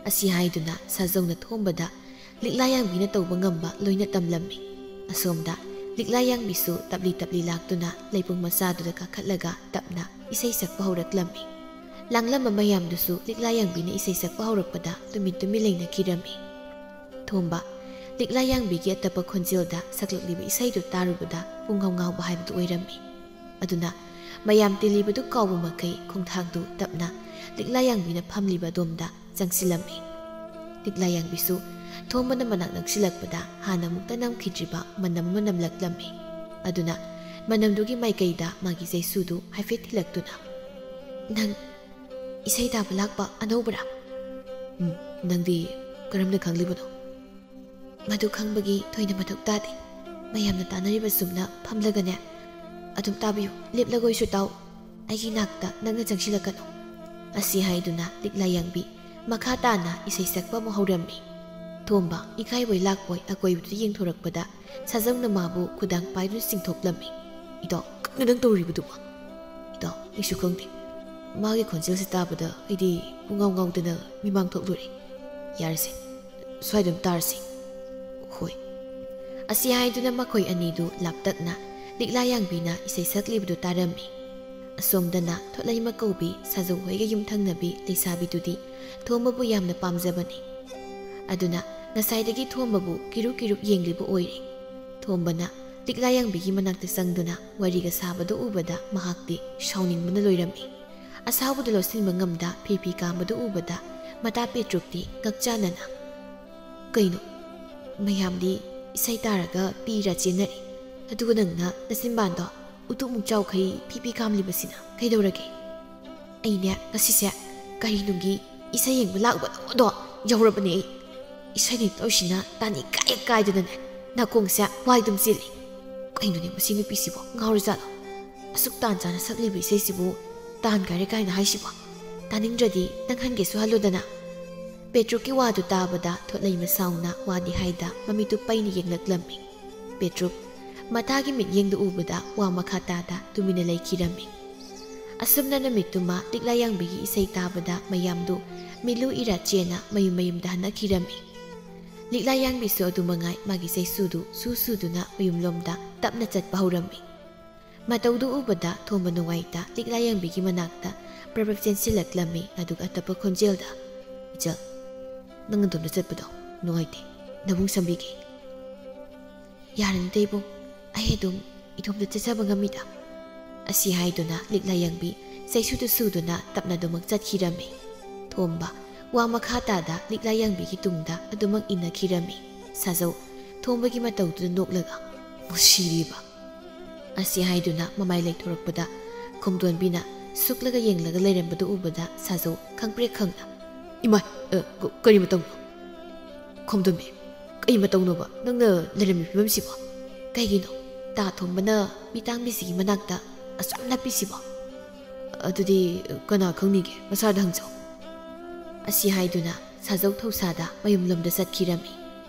ꯑꯁꯤ ꯍꯥꯏꯗꯨꯅ ꯁꯥꯖꯧꯅ ꯊꯣꯝꯕꯗ ꯂꯤꯛꯂꯥ ꯌꯥꯡꯕꯤꯅ ꯇꯧꯕ ꯉꯝꯕ ꯂꯣꯏꯅ ꯇꯝꯂꯝꯃꯤ꯫ ꯑꯁꯣꯝꯗ ꯂꯤꯛꯂꯥ ꯌꯥꯡꯕꯤꯁꯨ ꯇꯞꯂꯤ ꯇꯞꯂꯤ ꯂꯥꯛꯇꯨꯅ ꯂꯩꯄꯨꯡ ꯃꯆꯥꯗꯨꯗ ꯀꯥꯈꯠꯂꯒ ꯇꯞꯅ ꯏꯁꯩ ꯁꯛꯄ ꯍꯧꯔꯛꯂꯝꯃꯤ꯫ ꯂꯥꯡꯂꯝꯕ ꯃꯌꯥꯝꯗꯨꯁꯨ ꯂꯤꯛꯂꯥ ꯌꯥꯡꯕꯤꯅ ꯏꯁꯩ ꯁꯛꯄ ꯍꯧꯔꯛꯄꯗ ꯇꯨꯃꯤꯟ ꯇꯨꯃꯤꯟ ꯂꯩꯅꯈꯤꯔꯝꯃꯤ꯫ ꯊꯣꯝꯕ, ꯂꯤꯛꯂꯥ ꯌꯥꯡꯕꯤꯒꯤ ꯑꯇꯞꯄ ꯈꯣꯟꯖꯦꯜꯗ ꯁꯛꯂꯛꯂꯤꯕ ꯏꯁꯩꯗꯨ ꯇꯥꯔꯨꯕꯗ ꯄꯨꯡꯉꯥꯎ ꯉꯥꯎꯕ ꯍꯥꯏꯕꯗꯨ ꯑꯣꯏꯔꯝꯃꯤ꯫ ꯑꯗꯨꯅ ꯃꯌꯥꯝ ꯇꯤꯜꯂꯤꯕꯗꯨ ꯀꯥꯎꯕ ꯃꯈꯩ ꯈꯣꯡꯊꯥꯡꯗꯨ ꯇꯞꯅ ꯂꯤꯛꯂꯥ ꯌꯥꯡꯕꯤꯅ ꯐꯝꯂꯤꯕ ꯑꯗꯣꯝꯗ ꯆꯪꯁꯤꯜꯂꯝꯃꯤ꯫ ꯂꯤꯛꯂꯥ ꯌꯥꯡꯕꯤꯁꯨ ꯊꯣꯝꯕꯅ ꯃꯅꯥꯛ ꯅꯛꯁꯤꯜꯂꯛꯄꯗ ꯍꯥꯟꯅ ꯑꯃꯨꯛꯇ ꯅꯝꯈꯤꯗ꯭ꯔꯤꯕ ꯃꯅꯝ ꯑꯃ ꯅꯝꯂꯛꯂꯝꯃꯤ꯫ ꯑꯗꯨꯅ ꯃꯅꯝꯗꯨꯒꯤ ꯃꯥꯏꯀꯩꯗ ꯃꯥꯒꯤ ꯆꯩꯁꯨꯗꯨ ꯍꯥꯏꯐꯦꯠ ꯊꯤꯜꯂꯛꯇꯨꯅ, "ꯅꯪ ꯏꯁꯩ ꯇꯥꯕ ꯂꯥꯛꯄ ꯑꯅꯧꯕꯔꯥ?" "ꯎꯝ, ꯅꯪꯗꯤ ꯀꯔꯝꯅ ꯈꯪꯂꯤꯕꯅꯣ?" "ꯃꯗꯨ ꯈꯪꯕꯒꯤ ꯊꯣꯏꯅ ꯃꯊꯧ ꯇꯥꯗꯦ꯫ ꯃꯌꯥꯝꯅ ꯇꯥꯅꯔꯤꯕ ꯁꯨꯝꯅ ꯐꯝꯂꯒꯅꯦ꯫ ꯑꯗꯨꯝ ꯇꯥꯕꯤꯌꯨ, ꯂꯦꯞꯂꯒ ꯑꯣꯏꯁꯨ ꯇꯥꯎ꯫ ꯑꯩꯒꯤ ꯅꯥꯛꯇ ꯅꯪꯅ ꯆꯪꯁꯤꯜꯂꯛꯀꯅꯨ꯫" ꯑꯁꯤ ꯍꯥꯏꯗꯨꯅ ꯂꯤꯛꯂꯥ ꯌꯥꯡꯕꯤ ꯃꯈꯥ ꯇꯥꯅ ꯏꯁꯩ ꯁꯛꯄ ꯑꯃꯨꯛ ꯍꯧꯔꯝꯃꯤ꯫ ꯊꯣꯝꯕ ꯏꯀꯥꯏꯕꯣꯏ ꯂꯥꯛꯄꯣꯏ ꯑꯀꯣꯏꯕꯗꯨ ꯌꯦꯡꯊꯣꯔꯛꯄꯗ ꯁꯥꯖꯧꯅ ꯃꯥꯕꯨ ꯈꯨꯗꯥꯡ ꯄꯥꯏꯗꯨꯅ ꯆꯤꯡꯊꯣꯛꯂꯝꯃꯤ꯫ "ꯏꯇꯥꯎ, ꯀꯔꯤꯅꯣ ꯅꯪ ꯇꯧꯔꯤꯕꯗꯨꯕꯣ?" "ꯏꯇꯥꯎ, ꯑꯩꯁꯨ ꯈꯪꯗꯦ꯫ ꯃꯥꯒꯤ ꯈꯣꯟꯖꯦꯜꯁꯤ ꯇꯥꯕꯗ ꯑꯩꯗꯤ ꯄꯨꯡꯉꯥꯎ ꯉꯥꯎꯗꯅ ꯃꯤꯃꯥꯡ ꯊꯣꯛꯂꯨꯔꯦ꯫ ꯌꯥꯔꯁꯦ, ꯁ꯭ꯋꯥꯏꯗ ꯑꯗꯨꯝ ꯇꯥꯔꯁꯤ꯫" "ꯍꯣꯏ꯫" ꯑꯁꯤ ꯍꯥꯏꯗꯨꯅ ꯃꯈꯣꯏ ꯑꯅꯤꯗꯨ ꯂꯥꯞꯇꯛꯅ ꯂꯤꯛꯂꯥ ꯌꯥꯡꯕꯤꯅ ꯏꯁꯩ ꯁꯛꯂꯤꯕꯗꯨ ꯇꯥꯔꯝꯃꯤ꯫ ꯑꯁꯣꯝꯗꯅ ꯊꯣꯠꯂꯩꯃ ꯀꯧꯕꯤ ꯁꯥꯖꯧ ꯍꯣꯏꯒ ꯌꯨꯝꯊꯪꯅꯕꯤ ꯂꯩꯁꯥꯕꯤꯗꯨꯗꯤ ꯊꯣꯝꯕꯕꯨ ꯌꯥꯝꯅ ꯄꯥꯝꯖꯕꯅꯤ꯫ ꯑꯗꯨꯅ ꯉꯁꯥꯏꯗꯒꯤ ꯊꯣꯝꯕꯕꯨ ꯀꯤꯔꯨꯞ ꯀꯤꯔꯨꯞ ꯌꯦꯡꯂꯤꯕ ꯑꯣꯏꯔꯦ꯫ ꯊꯣꯝꯕꯅ ꯂꯤꯛꯂꯥ ꯌꯥꯡꯕꯤꯒꯤ ꯃꯅꯥꯛꯇ ꯆꯪꯗꯨꯅ ꯋꯥꯔꯤꯒ ꯁꯥꯕꯗꯨ ꯎꯕꯗ ꯃꯍꯥꯛꯇꯤ ꯁꯥꯎꯅꯤꯡꯕꯅ ꯂꯣꯏꯔꯝꯃꯤ꯫ ꯑꯁꯥꯎꯕꯗꯨ ꯂꯧꯁꯤꯟꯕ ꯉꯝꯗ ꯐꯤ ꯐꯤ ꯀꯥꯝꯕꯗꯨ ꯎꯕꯗ ꯃꯇꯥ ꯄꯦꯇ꯭ꯔꯨꯛꯇꯤ ꯉꯛꯆꯥꯅꯅ, "ꯀꯩꯅꯣ? ꯃꯌꯥꯝꯗꯤ ꯏꯁꯩ ꯇꯥꯔꯒ ꯄꯤꯔ ꯆꯦꯟꯅꯔꯤ, ꯑꯗꯨꯒ ꯅꯪꯅ ꯅꯆꯤꯟꯕꯥꯟꯗꯣ ꯎꯇꯨꯞꯃꯨꯛ ꯆꯥꯎꯈꯩ ꯐꯤ ꯐꯤ ꯀꯥꯝꯂꯤꯕꯁꯤꯅ ꯀꯩꯗꯧꯔꯒꯦ?" "ꯑꯩꯅꯦ ꯉꯁꯤꯁꯦ ꯀꯔꯤ ꯅꯨꯡꯒꯤ ꯏꯁꯩ ꯌꯦꯡꯕ ꯂꯥꯛꯎꯕꯗꯣ ꯌꯧꯔꯕꯅꯦ ꯑꯩ꯫ ꯏꯁꯩ ꯅꯤꯡꯇꯧꯁꯤꯅ ꯇꯥꯅꯤꯡ ꯀꯥꯏ ꯀꯥꯏꯗꯅꯅꯦ ꯅꯥꯀꯣꯡꯁꯦ ꯋꯥꯏꯗꯨꯝ ꯆꯦꯜꯂꯤ꯫ ꯀꯩꯅꯣꯅꯦ ꯃꯁꯤ ꯅꯨꯄꯤꯁꯤꯕꯣ ꯉꯥꯎꯔꯖꯥꯠꯂꯣ? ꯑꯁꯨꯛ ꯇꯥꯟ ꯆꯥꯅ ꯁꯛꯂꯤꯕ ꯏꯁꯩꯁꯤꯕꯨ ꯇꯥꯟ ꯀꯥꯏꯔꯦ ꯀꯥꯏꯅ ꯍꯥꯏꯁꯤꯕꯣ? ꯇꯥꯅꯤꯡꯗ꯭ꯔꯗꯤ ꯅꯪ ꯍꯟꯒꯦꯁꯨ ꯍꯜꯂꯨꯗꯅ꯫" ꯄꯦꯇ꯭ꯔꯨꯛꯀꯤ ꯋꯥꯗꯨ ꯇꯥꯕꯗ ꯊꯣꯠꯂꯩꯃ ꯁꯥꯎꯅ ꯋꯥꯗꯤ ꯍꯥꯏꯗ ꯃꯃꯤꯠꯇꯨ ꯄꯩꯅ ꯌꯦꯡꯂꯛꯂꯝꯃꯤ꯫ ꯄꯦꯇ꯭ꯔꯨꯛ ꯃꯊꯥꯒꯤ ꯃꯤꯠꯌꯦꯡꯗꯨ ꯎꯕꯗ ꯋꯥ ꯃꯈꯥ ꯇꯥꯗ ꯇꯨꯃꯤꯟꯅ ꯂꯩꯈꯤꯔꯝꯃꯤ꯫ ꯑꯁꯨꯝꯅ ꯅꯨꯃꯤꯠꯇꯨꯃ ꯂꯤꯛꯂꯥ ꯌꯥꯡꯕꯤꯒꯤ ꯏꯁꯩ ꯇꯥꯕꯗ ꯃꯌꯥꯝꯗꯨ ꯃꯤꯠꯂꯨ ꯏꯔꯥ ꯆꯦꯟꯅ ꯃꯌꯨꯝ ꯃꯌꯨꯝꯗ ꯍꯟꯅꯈꯤꯔꯝꯃꯤ꯫ ꯂꯤꯛꯂꯥ ꯌꯥꯡꯕꯤꯁꯨ ꯑꯗꯨ ꯃꯉꯥꯏ ꯃꯥꯒꯤ ꯆꯩꯁꯨꯗꯨ ꯁꯨ ꯁꯨꯗꯨꯅ ꯃꯌꯨꯝꯂꯣꯝꯗ ꯇꯞꯅ ꯆꯠꯄ ꯍꯧꯔꯝꯃꯤ꯫ ꯃꯇꯧꯗꯨ ꯎꯕꯗ ꯊꯣꯝꯕ ꯅꯨꯡꯉꯥꯏꯇ ꯂꯤꯛꯂꯥ ꯌꯥꯡꯕꯤꯒꯤ ꯃꯅꯥꯛꯇ ꯄ꯭ꯔꯞ ꯄ꯭ꯔꯞ ꯆꯦꯟꯁꯤꯜꯂꯛꯂꯝꯃꯤ꯫ ꯑꯗꯨꯒ ꯑꯇꯞꯄ ꯈꯣꯟꯖꯦꯜꯗ, "ꯏꯆꯜ, ꯅꯪ ꯅꯇꯣꯝꯗ ꯆꯠꯄꯗꯣ ꯅꯨꯡꯉꯥꯏꯇꯦ꯫ ꯅꯕꯨꯡ ꯁꯝꯕꯤꯒꯦ꯫ ꯌꯥꯔꯅꯤꯗ ꯏꯕꯨꯡ, ꯑꯩ ꯑꯗꯨꯝ ꯏꯇꯣꯝꯇ ꯆꯠꯆꯕ ꯉꯝꯃꯤꯗ꯫ ꯑꯁꯤ ꯍꯥꯏꯗꯨꯅ ꯂꯤꯛꯂꯥ ꯌꯥꯡꯕꯤ ꯆꯩꯁꯨꯗꯨ ꯁꯨꯗꯨꯅ ꯇꯞꯅ ꯑꯗꯨꯃꯛ ꯆꯠꯈꯤꯔꯝꯃꯤ꯫ ꯊꯣꯝꯕ ꯋꯥ ꯃꯈꯥ ꯇꯥꯗ ꯂꯤꯛꯂꯥ ꯌꯥꯡꯕꯤꯒꯤ ꯇꯨꯡꯗ ꯑꯗꯨꯃꯛ ꯏꯟꯅꯈꯤꯔꯝꯃꯤ꯫ ꯁꯥꯖꯧ ꯊꯣꯝꯕꯒꯤ ꯃꯇꯧꯗꯨꯗ ꯅꯣꯛꯂꯒ, "ꯃꯁꯤꯗꯤꯕ!" ꯑꯁꯤ ꯍꯥꯏꯗꯨꯅ ꯃꯃꯥꯏ ꯂꯩꯊꯣꯔꯛꯄꯗ ꯈꯣꯝꯗꯣꯟꯕꯤꯅ ꯁꯨꯛꯂꯒ ꯌꯦꯡꯂꯒ ꯂꯩꯔꯝꯕꯗꯨ ꯎꯕꯗ ꯁꯥꯖꯧ ꯈꯪꯄ꯭ꯔꯦꯛ ꯈꯪꯅ, "ꯏꯃꯥꯏ, ꯑ, ꯀ-, ꯀꯔꯤ ꯃꯇꯧꯅꯣ? ꯈꯣꯝꯗꯣꯟꯕꯤ, ꯀꯔꯤ ꯃꯇꯧꯅꯣꯕ ꯅꯪꯅ ꯂꯩꯔꯝꯃꯤ ꯐꯤꯕꯝꯁꯤꯕꯣ? ꯀꯩꯒꯤꯅꯣ ꯇꯥ ꯊꯣꯝꯕꯅ ꯃꯤꯇꯥꯡꯕꯤꯁꯤꯒꯤ ꯃꯅꯥꯛꯇ ꯑꯁꯨꯛ ꯅꯞꯄꯤꯁꯤꯕꯣ? ꯑꯗꯨꯗꯤ ꯀꯅꯥ ꯈꯪꯅꯤꯒꯦ, ꯃꯁꯥꯗ ꯍꯪꯖꯧ꯫" ꯑꯁꯤ ꯍꯥꯏꯗꯨꯅ ꯁꯥꯖꯧ ꯊꯧꯁꯥꯗ ꯃꯌꯨꯝꯂꯣꯝꯗ ꯆꯠꯈꯤꯔꯝꯃꯤ꯫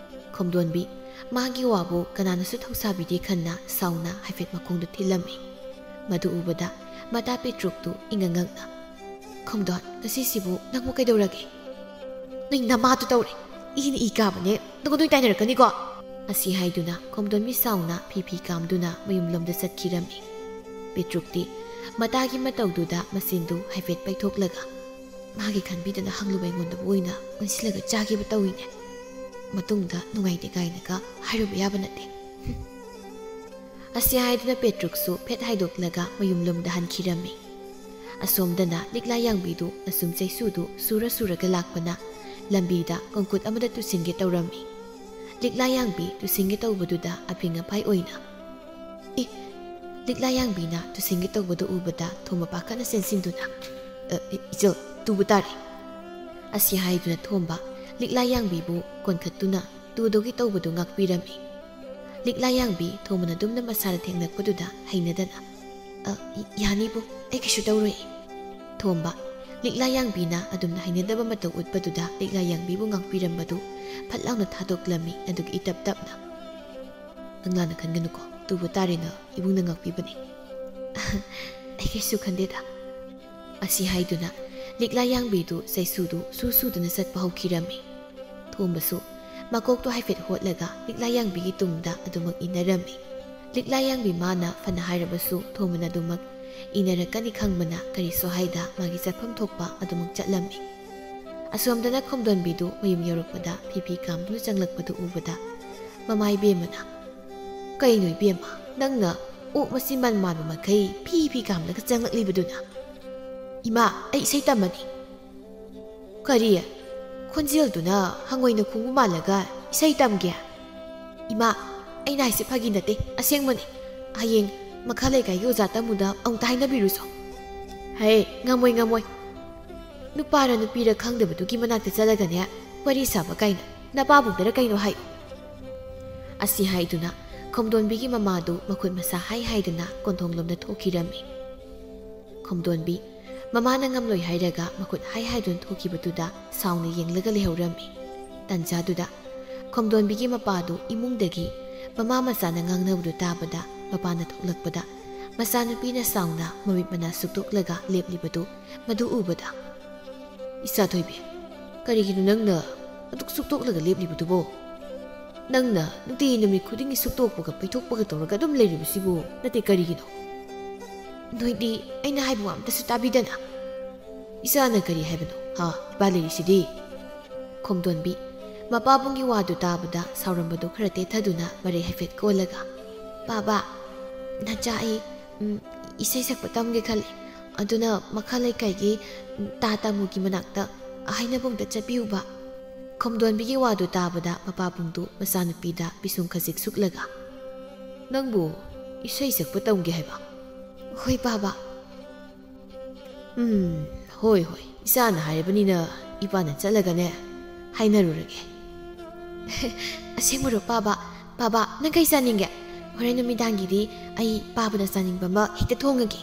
ꯈꯣꯝꯗꯣꯟꯕꯤ ꯃꯥꯒꯤ ꯋꯥꯕꯨ ꯀꯅꯥꯅꯁꯨ ꯊꯧꯁꯥꯕꯤꯗꯦ ꯈꯟꯅ ꯁꯥꯎꯅ ꯍꯥꯏꯐꯦꯠ ꯃꯈꯣꯡꯗꯨ ꯊꯤꯜꯂꯝꯃꯤ꯫ ꯃꯗꯨ ꯎꯕꯗ ꯃꯇꯥ ꯄꯦꯇ꯭ꯔꯨꯛꯇꯨ ꯏꯉꯛ ꯉꯛꯅ, "ꯈꯣꯝꯗꯣꯟ, ꯉꯁꯤꯁꯤꯕꯨ ꯅꯪꯕꯨ ꯀꯩꯗꯧꯔꯒꯦ? ꯅꯣꯏ ꯅꯃꯥꯗꯨ ꯇꯧꯔꯦ꯫ ꯏꯅ ꯏ ꯀꯥꯕꯅꯦ꯫ ꯅꯪꯒ ꯅꯣꯏ ꯇꯥꯏꯅꯔꯛꯀꯅꯤꯀꯣ?" ꯑꯁꯤ ꯍꯥꯏꯗꯨꯅ ꯈꯣꯝꯗꯣꯟꯕꯤ ꯁꯥꯎꯅ ꯐꯤ ꯐꯤ ꯀꯥꯝꯗꯨꯅ ꯃꯌꯨꯝꯂꯣꯝꯗ ꯆꯠꯈꯤꯔꯝꯃꯤ꯫ ꯄꯦꯇ꯭ꯔꯨꯛꯇꯤ ꯃꯇꯥꯒꯤ ꯃꯇꯧꯗꯨꯗ ꯃꯆꯤꯟꯗꯨ ꯍꯥꯏꯐꯦꯠ ꯄꯩꯊꯣꯛꯂꯒ, "ꯃꯥꯒꯤ ꯈꯟꯕꯤꯗꯅ ꯍꯪꯂꯨꯕ ꯑꯩꯉꯣꯟꯗꯕꯨ ꯑꯣꯏꯅ ꯑꯣꯟꯁꯤꯜꯂꯒ ꯆꯥꯈꯤꯕ ꯇꯧꯏꯅꯦ꯫ ꯃꯇꯨꯡꯗ ꯅꯨꯡꯉꯥꯏꯇꯦ ꯀꯥꯏꯅꯒ ꯍꯥꯏꯔꯨꯕ ꯌꯥꯕ ꯅꯠꯇꯦ꯫" ꯑꯁꯤ ꯍꯥꯏꯗꯨꯅ ꯄꯦꯇ꯭ꯔꯨꯛꯁꯨ ꯐꯦꯠ ꯍꯥꯏꯗꯣꯛꯂꯒ ꯃꯌꯨꯝꯂꯣꯝꯗ ꯍꯟꯈꯤꯔꯝꯃꯤ꯫ ꯑꯁꯣꯝꯗꯅ ꯂꯤꯛꯂꯥ ꯌꯥꯡꯕꯤꯗꯨ ꯑꯁꯨꯝ ꯆꯩꯁꯨꯗꯨ ꯁꯨꯔ ꯁꯨꯔꯒ ꯂꯥꯛꯄꯅ ꯂꯝꯕꯤꯗ ꯀꯣꯡꯀꯨꯠ ꯑꯃꯗ ꯇꯨꯁꯤꯟꯒꯦ ꯇꯧꯔꯝꯃꯤ꯫ ꯂꯤꯛꯂꯥ ꯌꯥꯡꯕꯤ ꯇꯨꯁꯤꯟꯒꯦ ꯇꯧꯕꯗꯨꯗ ꯑꯐꯤꯡ ꯑꯐꯥꯏ ꯑꯣꯏꯅ, "ꯏ!" ꯂꯤꯛꯂꯥ ꯌꯥꯡꯕꯤꯅ ꯇꯨꯁꯤꯟꯒꯦ ꯇꯧꯕꯗꯨ ꯎꯕꯗ ꯊꯣꯝꯕ ꯄꯥꯈꯠꯅ ꯆꯦꯟꯁꯤꯟꯗꯨꯅ, "ꯑ, ꯏ-, ꯏꯆꯜ, ꯇꯨꯕ ꯇꯥꯔꯦ꯫" ꯑꯁꯤ ꯍꯥꯏꯗꯨꯅ ꯊꯣꯝꯕ ꯂꯤꯛꯂꯥ ꯌꯥꯡꯕꯤꯕꯨ ꯀꯣꯟꯈꯠꯇꯨꯅ ꯇꯨꯗꯧꯒꯤ ꯇꯧꯕꯗꯨ ꯉꯥꯛꯄꯤꯔꯝꯃꯤ꯫ ꯂꯤꯛꯂꯥ ꯌꯥꯡꯕꯤ ꯊꯣꯝꯕꯅ ꯗꯨꯝꯅ ꯃꯁꯥꯗ ꯊꯦꯡꯂꯛꯄꯗꯨꯗ ꯍꯩꯅꯗꯅ, "ꯑ, ꯏ-, ꯌꯥꯅꯤꯕꯨ, ꯑꯩ ꯀꯩꯁꯨ ꯇꯧꯔꯣꯏ꯫" ꯊꯣꯝꯕ ꯂꯤꯛꯂꯥ ꯌꯥꯡꯕꯤꯅ ꯑꯗꯨꯝꯅ ꯍꯩꯅꯗꯕ ꯃꯇꯧ ꯎꯠꯄꯗꯨꯗ ꯂꯤꯛꯂꯥ ꯌꯥꯡꯕꯤꯕꯨ ꯉꯥꯛꯄꯤꯔꯝꯕꯗꯨ ꯐꯠ ꯂꯥꯎꯅ ꯊꯥꯗꯣꯛꯂꯝꯃꯤ꯫ ꯑꯗꯨꯒ ꯏꯇꯞ ꯇꯞꯅ, "ꯅꯪ ꯂꯥꯟꯅ ꯈꯟꯒꯅꯨꯀꯣ, ꯇꯨꯕ ꯇꯥꯔꯦꯅ ꯏꯕꯨꯡꯅ ꯉꯥꯛꯄꯤꯕꯅꯤ꯫" "ꯑꯩ ꯀꯩꯁꯨ ꯈꯟꯗꯦꯗ꯫" ꯑꯁꯤ ꯍꯥꯏꯗꯨꯅ ꯂꯤꯛꯂꯥ ꯌꯥꯡꯕꯤꯗꯨ ꯆꯩꯁꯨꯗꯨ ꯁꯨ ꯁꯨꯗꯨꯅ ꯆꯠꯄ ꯍꯧꯈꯤꯔꯝꯃꯤ꯫ ꯊꯣꯝꯕꯁꯨ ꯃꯀꯣꯛꯇꯨ ꯍꯥꯏꯐꯦꯠ ꯍꯣꯠꯂꯒ ꯂꯤꯛꯂꯥ ꯌꯥꯡꯕꯤꯒꯤ ꯇꯨꯡꯗ ꯑꯗꯨꯃꯛ ꯏꯟꯅꯔꯝꯃꯤ꯫ ꯂꯤꯛꯂꯥ ꯌꯥꯡꯕꯤ ꯃꯥꯅ ꯐꯅ ꯍꯥꯏꯔꯕꯁꯨ ꯊꯣꯝꯕꯅ ꯑꯗꯨꯃꯛ ꯏꯟꯅꯔꯛꯀꯅꯤ ꯈꯪꯕꯅ ꯀꯔꯤꯁꯨ ꯍꯥꯏꯗ ꯃꯥꯒꯤ ꯆꯠꯐꯝ ꯊꯣꯛꯄ ꯑꯗꯨꯃꯛ ꯆꯠꯂꯝꯃꯤ꯫ ꯑꯁꯣꯝꯗꯅ ꯈꯣꯝꯗꯣꯟꯕꯤꯗꯨ ꯃꯌꯨꯝ ꯌꯧꯔꯛꯄꯗ ꯐꯤ ꯐꯤ ꯀꯥꯝꯗꯨꯅ ꯆꯪꯂꯛꯄꯗꯨ ꯎꯕꯗ ꯃꯃꯥ ꯏꯕꯦꯝꯃꯅ, "ꯀꯩꯅꯣ ꯏꯕꯦꯝꯃ, ꯅꯪꯅ ꯑꯣꯛ ꯃꯆꯤꯟ ꯃꯟ ꯃꯥꯟꯕ ꯃꯈꯩ ꯐꯤ ꯐꯤ ꯀꯥꯝꯂꯒ ꯆꯪꯂꯛꯂꯤꯕꯗꯨꯅ?" "ꯏꯃꯥ, ꯑꯩ ꯏꯁꯩ ꯇꯝꯃꯅꯤ꯫" "ꯀꯔꯤ? ꯈꯣꯟꯖꯦꯜꯗꯨꯅ ꯍꯪꯉꯣꯏꯅ ꯈꯣꯡꯕ ꯃꯥꯜꯂꯒ ꯏꯁꯩ ꯇꯝꯒꯦ?" "ꯏꯃꯥ, ꯑꯩꯅ ꯍꯥꯏꯁꯦ ꯐꯥꯒꯤ ꯅꯠꯇꯦ, ꯑꯁꯦꯡꯕꯅꯤ꯫ ꯍꯌꯦꯡ ꯃꯈꯥ ꯂꯩꯀꯥꯏꯒꯤ ꯑꯣꯖꯥ ꯇꯝꯃꯨꯗ ꯑꯃꯨꯛꯇ ꯍꯥꯏꯅꯕꯤꯔꯨꯁꯣ꯫" "ꯍꯦ, ꯉꯝꯃꯣꯏ, ꯉꯝꯃꯣꯏ꯫ ꯅꯨꯄꯥꯔ ꯅꯨꯄꯤꯔ ꯈꯪꯗꯕꯗꯨꯒꯤ ꯃꯅꯥꯛꯇ ꯆꯠꯂꯒꯅꯦ, ꯋꯥꯔꯤ ꯁꯥꯕ ꯀꯥꯏꯅ꯫ ꯅꯄꯥꯕꯨꯡꯗꯔ ꯀꯩꯅꯣ ꯍꯥꯏꯌꯨ꯫" ꯑꯁꯤ ꯍꯥꯏꯗꯨꯅ ꯈꯣꯝꯗꯣꯟꯕꯤꯒꯤ ꯃꯃꯥꯗꯨ ꯃꯈꯨꯠ ꯃꯁꯥ ꯍꯥꯏ ꯍꯥꯏꯗꯨꯅ ꯀꯣꯟꯊꯣꯡꯂꯣꯝꯗ ꯊꯣꯛꯈꯤꯔꯝꯃꯤ꯫ ꯈꯣꯝꯗꯣꯟꯕꯤ ꯃꯃꯥꯅ ꯉꯝꯂꯣꯏ ꯍꯥꯏꯔꯒ ꯃꯈꯨꯠ ꯍꯥꯏ ꯍꯥꯏꯗꯨꯅ ꯊꯣꯛꯈꯤꯕꯗꯨꯗ ꯁꯥꯎꯅ ꯌꯦꯡꯂꯒ ꯂꯩꯍꯧꯔꯝꯃꯤ꯫ ꯇꯟꯖꯥꯗꯨꯗ ꯈꯣꯝꯗꯣꯟꯕꯤꯒꯤ ꯃꯄꯥꯗꯨ ꯏꯃꯨꯡꯗꯒꯤ ꯃꯃꯥ ꯃꯆꯥꯅ ꯉꯥꯡꯅꯕꯗꯨ ꯇꯥꯕꯗ ꯃꯄꯥꯅ ꯊꯣꯛꯂꯛꯄꯗ ꯃꯆꯥꯅꯨꯄꯤꯅ ꯁꯥꯎꯅ ꯃꯃꯤꯠ ꯃꯅꯥ ꯁꯨꯛꯇꯣꯛꯂꯒ ꯂꯦꯞꯂꯤꯕꯗꯨ ꯃꯗꯨ ꯎꯕꯗ, "ꯏꯆꯥ ꯊꯣꯏꯕꯤ, ꯀꯔꯤꯒꯤꯅꯣ ꯅꯪꯅ ꯑꯗꯨꯛ ꯁꯨꯛꯇꯣꯛꯂꯒ ꯂꯦꯞꯂꯤꯕꯗꯨꯕꯣ? ꯅꯪꯅ ꯅꯨꯡꯇꯤ ꯅꯨꯃꯤꯠ ꯈꯨꯗꯤꯡꯒꯤ ꯁꯨꯛꯇꯣꯛꯄꯒ ꯄꯩꯊꯣꯛꯄꯒ ꯇꯧꯔꯒ ꯑꯗꯨꯝ ꯂꯩꯔꯤꯕꯁꯤꯕꯨ ꯅꯠꯇꯦ ꯀꯔꯤꯒꯤꯅꯣ?" "ꯅꯣꯏꯗꯤ ꯑꯩꯅ ꯍꯥꯏꯕ ꯋꯥ ꯑꯝꯇꯁꯨ ꯇꯥꯕꯤꯗꯅ꯫" "ꯏꯆꯥꯅ ꯀꯔꯤ ꯍꯥꯏꯕꯅꯣ? ꯍꯥ, ꯏꯄꯥ ꯂꯩꯔꯤꯁꯤꯗꯤ꯫" ꯈꯣꯝꯗꯣꯟꯕꯤ ꯃꯄꯥꯕꯨꯡꯒꯤ ꯋꯥꯗꯨ ꯇꯥꯕꯗ ꯁꯥꯎꯔꯝꯕꯗꯨ ꯈꯔ ꯇꯦꯊꯗꯨꯅ ꯃꯔꯩ ꯍꯥꯏꯐꯦꯠ ꯀꯣꯜꯂꯒ, "ꯄꯥꯕ, ꯅꯆꯥ ꯑꯩ, ꯎꯝ, ꯏꯁꯩ ꯁꯛꯄ ꯇꯝꯒꯦ ꯈꯜꯂꯦ꯫ ꯑꯗꯨꯅ ꯃꯈꯥ ꯂꯩꯀꯥꯏꯒꯤ, ꯎꯝ, ꯇꯥ ꯇꯥꯃꯨꯒꯤ ꯃꯅꯥꯛꯇ ꯍꯥꯏꯅꯕ ꯑꯝꯇ ꯆꯠꯄꯤꯌꯨꯕ꯫" ꯈꯣꯝꯗꯣꯟꯕꯤꯒꯤ ꯋꯥꯗꯨ ꯇꯥꯕꯗ ꯃꯄꯥꯕꯨꯡꯗꯨ ꯃꯆꯥꯅꯨꯄꯤꯗ ꯄꯤꯁꯨꯝ ꯈꯖꯤꯛ ꯁꯨꯛꯂꯒ, "ꯅꯪꯕꯨ ꯏꯁꯩ ꯁꯛꯄ ꯇꯝꯒꯦ ꯍꯥꯏꯕ?" "ꯍꯣꯏ ꯄꯥꯕ꯫" "ꯎꯝ, ꯍꯣꯏ, ꯍꯣꯏ, ꯏꯆꯥꯅ ꯍꯥꯏꯔꯕꯅꯤꯅ ꯏꯄꯥꯅ ꯆꯠꯂꯒꯅꯦ ꯍꯥꯏꯅꯔꯨꯔꯒꯦ꯫" "ꯑꯁꯦꯡꯕꯔꯣ ꯄꯥꯕ? ꯄꯥꯕ, ꯅꯪ ꯀꯩ ꯆꯥꯅꯤꯡꯒꯦ? ꯍꯣꯔꯦꯟ ꯅꯨꯃꯤꯗꯥꯡꯒꯤꯗꯤ ꯑꯩ ꯄꯥꯕꯅ ꯆꯥꯅꯤꯡꯕ ꯑꯃ ꯍꯦꯛꯇ ꯊꯣꯡꯉꯒꯦ꯫"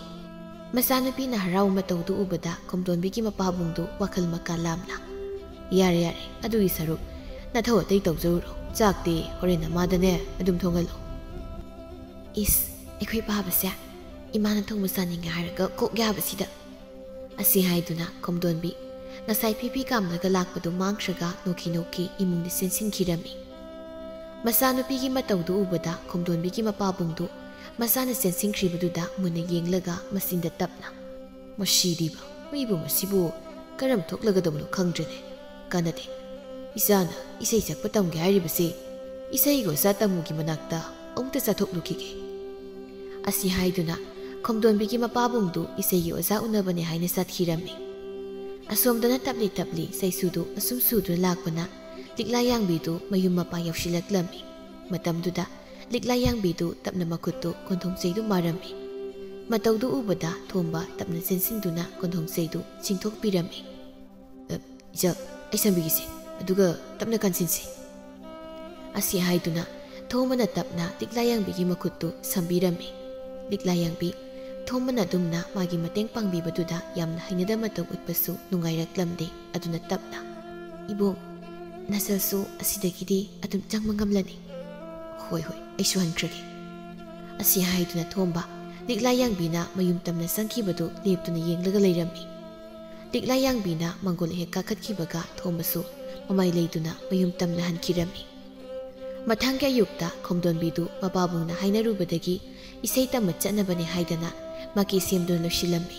ꯃꯆꯥꯅꯨꯄꯤꯅ ꯍꯔꯥꯎ ꯃꯇꯧꯗꯨ ꯎꯕꯗ ꯈꯣꯝꯗꯣꯟꯕꯤꯒꯤ ꯃꯄꯥꯕꯨꯡꯗꯨ ꯋꯥꯈꯜ ꯃꯀꯥ ꯂꯥꯝꯅ, "ꯌꯥꯔꯦ, ꯌꯥꯔꯦ, ꯑꯗꯨꯒꯤ ꯁꯔꯨꯛ ꯅꯊꯧ ꯑꯇꯩ ꯇꯧꯖꯔꯨꯔꯣ꯫ ꯆꯥꯛꯇꯤ ꯍꯣꯔꯦꯟ ꯅꯃꯥꯗꯅꯦ ꯑꯗꯨꯝ ꯊꯣꯡꯍꯜꯂꯣ꯫" "ꯏꯁ, ꯑꯩꯈꯣꯏ ꯄꯥꯕꯁꯦ ꯏꯃꯥꯅ ꯊꯣꯡꯕ ꯆꯥꯅꯤꯡꯉꯦ ꯍꯥꯏꯔꯒ ꯀꯣꯛ ꯌꯥꯕꯁꯤꯗ꯫" ꯑꯁꯤ ꯍꯥꯏꯗꯨꯅ ꯈꯣꯝꯗꯣꯟꯕꯤ ꯉꯁꯥꯏ ꯐꯤꯐꯤ ꯀꯥꯝꯂꯒ ꯂꯥꯛꯄꯗꯨ ꯃꯥꯡꯈ꯭ꯔꯒ ꯅꯣꯛꯈꯤ ꯅꯣꯛꯈꯤ ꯏꯃꯨꯡꯗ ꯆꯦꯟꯁꯤꯟꯈꯤꯔꯝꯃꯤ꯫ ꯃꯆꯥꯅꯨꯄꯤꯒꯤ ꯃꯇꯧꯗꯨ ꯎꯕꯗ ꯈꯣꯝꯗꯣꯟꯕꯤꯒꯤ ꯃꯄꯥꯕꯨꯡꯗꯨ ꯃꯆꯥꯅ ꯆꯦꯟꯁꯤꯟꯈ꯭ꯔꯤꯕꯗꯨꯗ ꯃꯨꯟꯅ ꯌꯦꯡꯂꯒ ꯃꯆꯤꯟꯗ ꯇꯞꯅ, "ꯃꯁꯤꯗꯤꯕ, ꯃꯤꯕꯨ ꯃꯁꯤꯕꯨ ꯀꯔꯝ ꯊꯣꯛꯂꯒꯗꯕꯅꯣ ꯈꯪꯗ꯭ꯔꯦꯅꯦ꯫ ꯀꯥꯟꯅꯗꯦ꯫ ꯏꯆꯥꯅ ꯏꯁꯩ ꯁꯛꯄ ꯇꯝꯒꯦ ꯍꯥꯏꯔꯤꯕꯁꯤ ꯏꯁꯩꯒꯤ ꯑꯣꯖꯥ ꯇꯝꯃꯨꯒꯤ ꯃꯅꯥꯛꯇ ꯑꯃꯨꯛꯇ ꯆꯠꯊꯣꯛꯂꯨꯈꯤꯒꯦ꯫ ꯑꯁꯤ ꯍꯥꯏꯗꯨꯅ ꯈꯣꯝꯗꯣꯟꯕꯤꯒꯤ ꯃꯄꯥꯕꯨꯡꯗꯨ ꯏꯁꯩꯒꯤ ꯑꯣꯖꯥ ꯎꯅꯕꯅꯦ ꯍꯥꯏꯅ ꯆꯠꯈꯤꯔꯝꯃꯤ꯫ ꯑꯁꯣꯝꯗꯅ ꯇꯞꯂꯤ ꯇꯞꯂꯤ ꯆꯩꯁꯨꯗꯨ ꯑꯁꯨꯝ ꯁꯨꯗꯨꯅ ꯂꯥꯛꯄꯅ ꯂꯤꯛꯂꯥ ꯌꯥꯡꯕꯤꯗꯨ ꯃꯌꯨꯝ ꯃꯄꯥ ꯌꯧꯁꯤꯜꯂꯛꯂꯝꯃꯤ꯫ ꯃꯇꯝꯗꯨꯗ ꯂꯤꯛꯂꯥ ꯌꯥꯡꯕꯤꯗꯨ ꯇꯞꯅ ꯃꯈꯨꯠꯇꯨ ꯀꯣꯟꯊꯣꯡ ꯆꯩꯗꯨ ꯃꯥꯔꯝꯃꯤ꯫ ꯃꯇꯧꯗꯨ ꯎꯕꯗ ꯊꯣꯝꯕ ꯇꯞꯅ ꯆꯦꯟꯁꯤꯟꯗꯨꯅ ꯀꯣꯟꯊꯣꯡ ꯆꯩꯗꯨ ꯆꯤꯡꯊꯣꯛꯄꯤꯔꯝꯃꯤ꯫ "ꯑ, ꯏꯆꯜ, ꯑꯩ ꯁꯝꯕꯤꯒꯦꯁꯦ, ꯑꯗꯨꯒ ꯇꯞꯅ ꯀꯟꯁꯤꯟꯁꯤ꯫" ꯑꯁꯤ ꯍꯥꯏꯗꯨꯅ ꯊꯣꯝꯕꯅ ꯇꯞꯅ ꯂꯤꯛꯂꯥ ꯌꯥꯡꯕꯤꯒꯤ ꯃꯈꯨꯠꯇꯨ ꯁꯝꯕꯤꯔꯝꯃꯤ꯫ ꯂꯤꯛꯂꯥ ꯌꯥꯡꯕꯤ ꯊꯣꯝꯕꯅ ꯑꯗꯨꯝꯅ ꯃꯥꯒꯤ ꯃꯇꯦꯡ ꯄꯥꯡꯕꯤꯕꯗꯨꯗ ꯌꯥꯝꯅ ꯍꯩꯅꯗꯕ ꯃꯇꯧ ꯎꯠꯄꯁꯨ ꯅꯨꯡꯉꯥꯏꯔꯛꯂꯝꯗꯦ꯫ ꯑꯗꯨꯅ ꯇꯞꯅ, "ꯏꯕꯨꯡ, ꯅꯆꯜꯁꯨ ꯑꯁꯤꯗꯒꯤꯗꯤ ꯑꯗꯨꯝ ꯆꯪꯕ ꯉꯝꯂꯅꯤ꯫" "ꯍꯣꯏ, ꯍꯣꯏ, ꯑꯩꯁꯨ ꯍꯟꯈ꯭ꯔꯒꯦ꯫" ꯑꯁꯤ ꯍꯥꯏꯗꯨꯅ ꯊꯣꯝꯕ ꯂꯤꯛꯂꯥ ꯌꯥꯡꯕꯤꯅ ꯃꯌꯨꯝ ꯇꯝꯅ ꯆꯪꯈꯤꯕꯗꯨ ꯂꯦꯞꯇꯨꯅ ꯌꯦꯡꯂꯒ ꯂꯩꯔꯝꯃꯤ꯫ ꯂꯤꯛꯂꯥ ꯌꯥꯡꯕꯤꯅ ꯃꯪꯒꯣꯜ ꯍꯦꯛ ꯀꯥꯈꯠꯈꯤꯕꯒ ꯊꯣꯝꯕꯁꯨ ꯃꯃꯥꯏ ꯂꯩꯗꯨꯅ ꯃꯌꯨꯝ ꯇꯝꯅ ꯍꯟꯈꯤꯔꯝꯃꯤ꯫ ꯃꯊꯪꯒꯤ ꯑꯌꯨꯛꯇ ꯈꯣꯝꯗꯣꯟꯕꯤꯗꯨ ꯃꯄꯥꯕꯨꯡꯅ ꯍꯥꯏꯅꯔꯨꯕꯗꯒꯤ ꯏꯁꯩ ꯇꯝꯕ ꯆꯠꯅꯕꯅꯦ ꯍꯥꯏꯗꯅ ꯃꯀꯤ ꯁꯦꯝꯗꯨꯅ ꯂꯣꯏꯁꯤꯜꯂꯝꯃꯤ꯫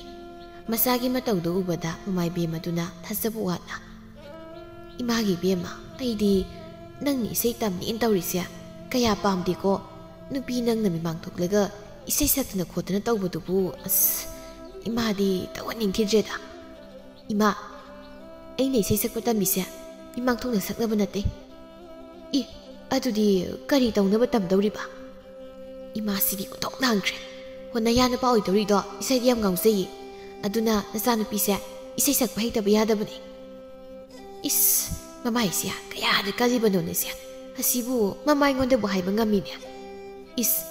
ꯃꯆꯥꯒꯤ ꯃꯇꯧꯗꯨ ꯎꯕꯗ ꯃꯃꯥꯏ ꯕꯦꯝꯃꯗꯨꯅ ꯊꯥꯖꯕ ꯋꯥꯠꯅ, "ꯏꯃꯥꯒꯤ ꯕꯦꯝꯃ, ꯑꯩꯗꯤ ꯅꯪꯅ ꯏꯁꯩ ꯇꯝꯅꯤꯅ ꯇꯧꯔꯤꯁꯦ ꯀꯌꯥ ꯄꯥꯝꯗꯦꯀꯣ꯫ ꯅꯨꯄꯤ ꯅꯪꯅ ꯃꯤꯃꯥꯡ ꯊꯣꯛꯂꯒ ꯏꯁꯩ ꯁꯛꯇꯅ ꯈꯣꯠꯇꯅ ꯇꯧꯕꯗꯨꯕꯨ, ꯑꯁ, ꯏꯃꯥꯗꯤ ꯇꯧꯍꯟꯅꯤꯡꯈꯤꯗ꯭ꯔꯦꯗ꯫ ꯏꯃꯥ, ꯑꯩꯅ ꯏꯁꯩ ꯁꯛꯄ ꯇꯝꯃꯤꯁꯦ ꯃꯤꯃꯥꯡ ꯊꯣꯛꯅ ꯁꯛꯅꯕ ꯅꯠꯇꯦ꯫" "ꯏ, ꯑꯗꯨꯗꯤ ꯀꯔꯤ ꯇꯧꯅꯕ ꯇꯝꯗꯧꯔꯤꯕ?" "ꯏꯃꯥꯁꯤꯗꯤ ꯑꯣꯟꯊꯣꯛ ꯂꯥꯡꯈ꯭ꯔꯦ꯫ ꯍꯣ, ꯅꯌꯥ ꯅꯨꯄꯥ ꯑꯣꯏꯗꯧꯔꯤꯗꯣ ꯏꯁꯩꯗꯤ ꯌꯥꯝ ꯉꯥꯎꯖꯩꯌꯦ꯫ ꯑꯗꯨꯅ ꯅꯆꯥꯅꯨꯄꯤꯁꯦ ꯏꯁꯩ ꯁꯛꯄ ꯍꯩꯇꯕ ꯌꯥꯗꯕꯅꯦ꯫" "ꯏꯁ, ꯃꯃꯥꯏꯁꯦ ꯀꯌꯥꯗ ꯀꯜꯂꯤꯕꯅꯣꯅꯦ ꯁꯦ꯫ ꯑꯁꯤꯕꯨ ꯃꯃꯥ ꯑꯩꯉꯣꯟꯗꯕꯨ ꯍꯥꯏꯕ ꯉꯝꯃꯤꯅꯦ꯫ ꯏꯁ,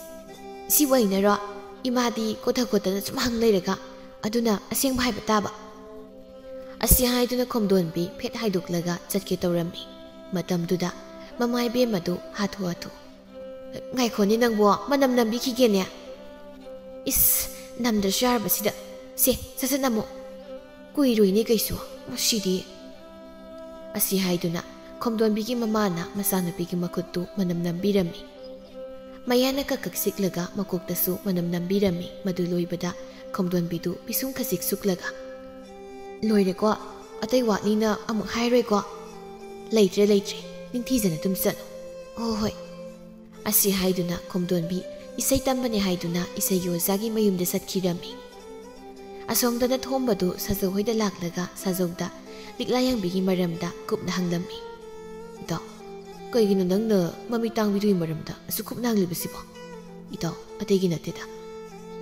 ꯁꯤꯕꯨ ꯍꯩꯅꯔꯣ? ꯏꯃꯥꯗꯤ ꯀꯣꯊ ꯀꯣꯊꯅ ꯁꯨꯝ ꯍꯪ ꯂꯩꯔꯒ, ꯑꯗꯨꯅ ꯑꯁꯦꯡꯕ ꯍꯥꯏꯕ ꯇꯥꯕ꯫" ꯑꯁꯤ ꯍꯥꯏꯗꯨꯅ ꯈꯣꯝꯗꯣꯟꯕꯤ ꯐꯦꯠ ꯍꯥꯏꯗꯣꯛꯂꯒ ꯆꯠꯀꯦ ꯇꯧꯔꯝꯃꯤ꯫ ꯃꯇꯝꯗꯨꯗ ꯃꯃꯥ ꯏꯕꯦꯝꯃꯗꯨ ꯍꯥꯊꯨ ꯍꯥꯊꯨ, "ꯉꯥꯏꯈꯣꯅꯦ ꯅꯪꯕꯣ, ꯃꯅꯝ ꯅꯝꯕꯤꯈꯤꯒꯦꯅꯦ꯫" "ꯏꯁ, ꯅꯝꯗ꯭ꯔꯁꯨ ꯌꯥꯔꯕꯁꯤꯗ꯫ ꯁꯦ, ꯁꯠ ꯁꯠ ꯅꯝꯃꯣ꯫ ꯀꯨꯏꯔꯣꯏꯅꯦ ꯀꯩꯁꯨ, ꯃꯁꯤꯗꯤ꯫" ꯑꯁꯤ ꯍꯥꯏꯗꯨꯅ ꯈꯣꯝꯗꯣꯟꯕꯤꯒꯤ ꯃꯃꯥꯅ ꯃꯆꯥꯅꯨꯄꯤꯒꯤ ꯃꯈꯨꯠꯇꯨ ꯃꯅꯝ ꯅꯝꯕꯤꯔꯝꯃꯤ꯫ ꯃꯌꯥꯅ ꯀꯛ ꯀꯛ ꯆꯤꯛꯂꯒ ꯃꯀꯣꯛꯇꯁꯨ ꯃꯅꯝ ꯅꯝꯕꯤꯔꯝꯃꯤ꯫ ꯃꯗꯨ ꯂꯣꯏꯕꯗ ꯈꯣꯝꯗꯣꯟꯕꯤꯗꯨ ꯄꯤꯁꯨꯝ ꯈꯖꯤꯛ ꯁꯨꯛꯂꯒ, "ꯂꯣꯏꯔꯦꯀꯣ? "ꯑꯇꯩ ꯋꯥꯠꯅꯤꯅ ꯑꯃꯨꯛ ꯍꯥꯏꯔꯣꯏꯀꯣ?" "ꯂꯩꯇ꯭ꯔꯦ, ꯂꯩꯇ꯭ꯔꯦ, ꯅꯤꯡꯊꯤꯖꯅ ꯑꯗꯨꯝ ꯆꯠꯂꯣ꯫" "ꯍꯣꯏ, ꯍꯣꯏ꯫" ꯑꯁꯤ ꯍꯥꯏꯗꯨꯅ ꯈꯣꯝꯗꯣꯟꯕꯤ ꯏꯁꯩ ꯇꯝꯕꯅꯦ ꯍꯥꯏꯗꯨꯅ ꯏꯁꯩꯒꯤ ꯑꯣꯖꯥꯒꯤ ꯃꯌꯨꯝꯗ ꯆꯠꯈꯤꯔꯝꯃꯤ꯫ ꯑꯁꯣꯝꯗꯅ ꯊꯣꯝꯕꯗꯨ ꯁꯥꯖꯧ ꯍꯣꯏꯗ ꯂꯥꯛꯂꯒ ꯁꯥꯖꯧꯗ ꯂꯤꯛꯂꯥ ꯌꯥꯡꯕꯤꯒꯤ ꯃꯔꯝꯗ ꯀꯨꯞꯅ ꯍꯪꯂꯝꯃꯤ꯫ "ꯏꯇꯥꯎ, ꯀꯩꯒꯤꯅꯣ ꯅꯪꯅ ꯃꯃꯤꯠ ꯇꯥꯡꯕꯤꯗꯨꯒꯤ ꯃꯔꯝꯗ ꯑꯁꯨꯛ ꯀꯨꯞꯅ ꯍꯪꯂꯤꯕꯁꯤꯕꯣ?" "ꯏꯇꯥꯎ, ꯑꯇꯩꯒꯤ ꯅꯠꯇꯦꯗ꯫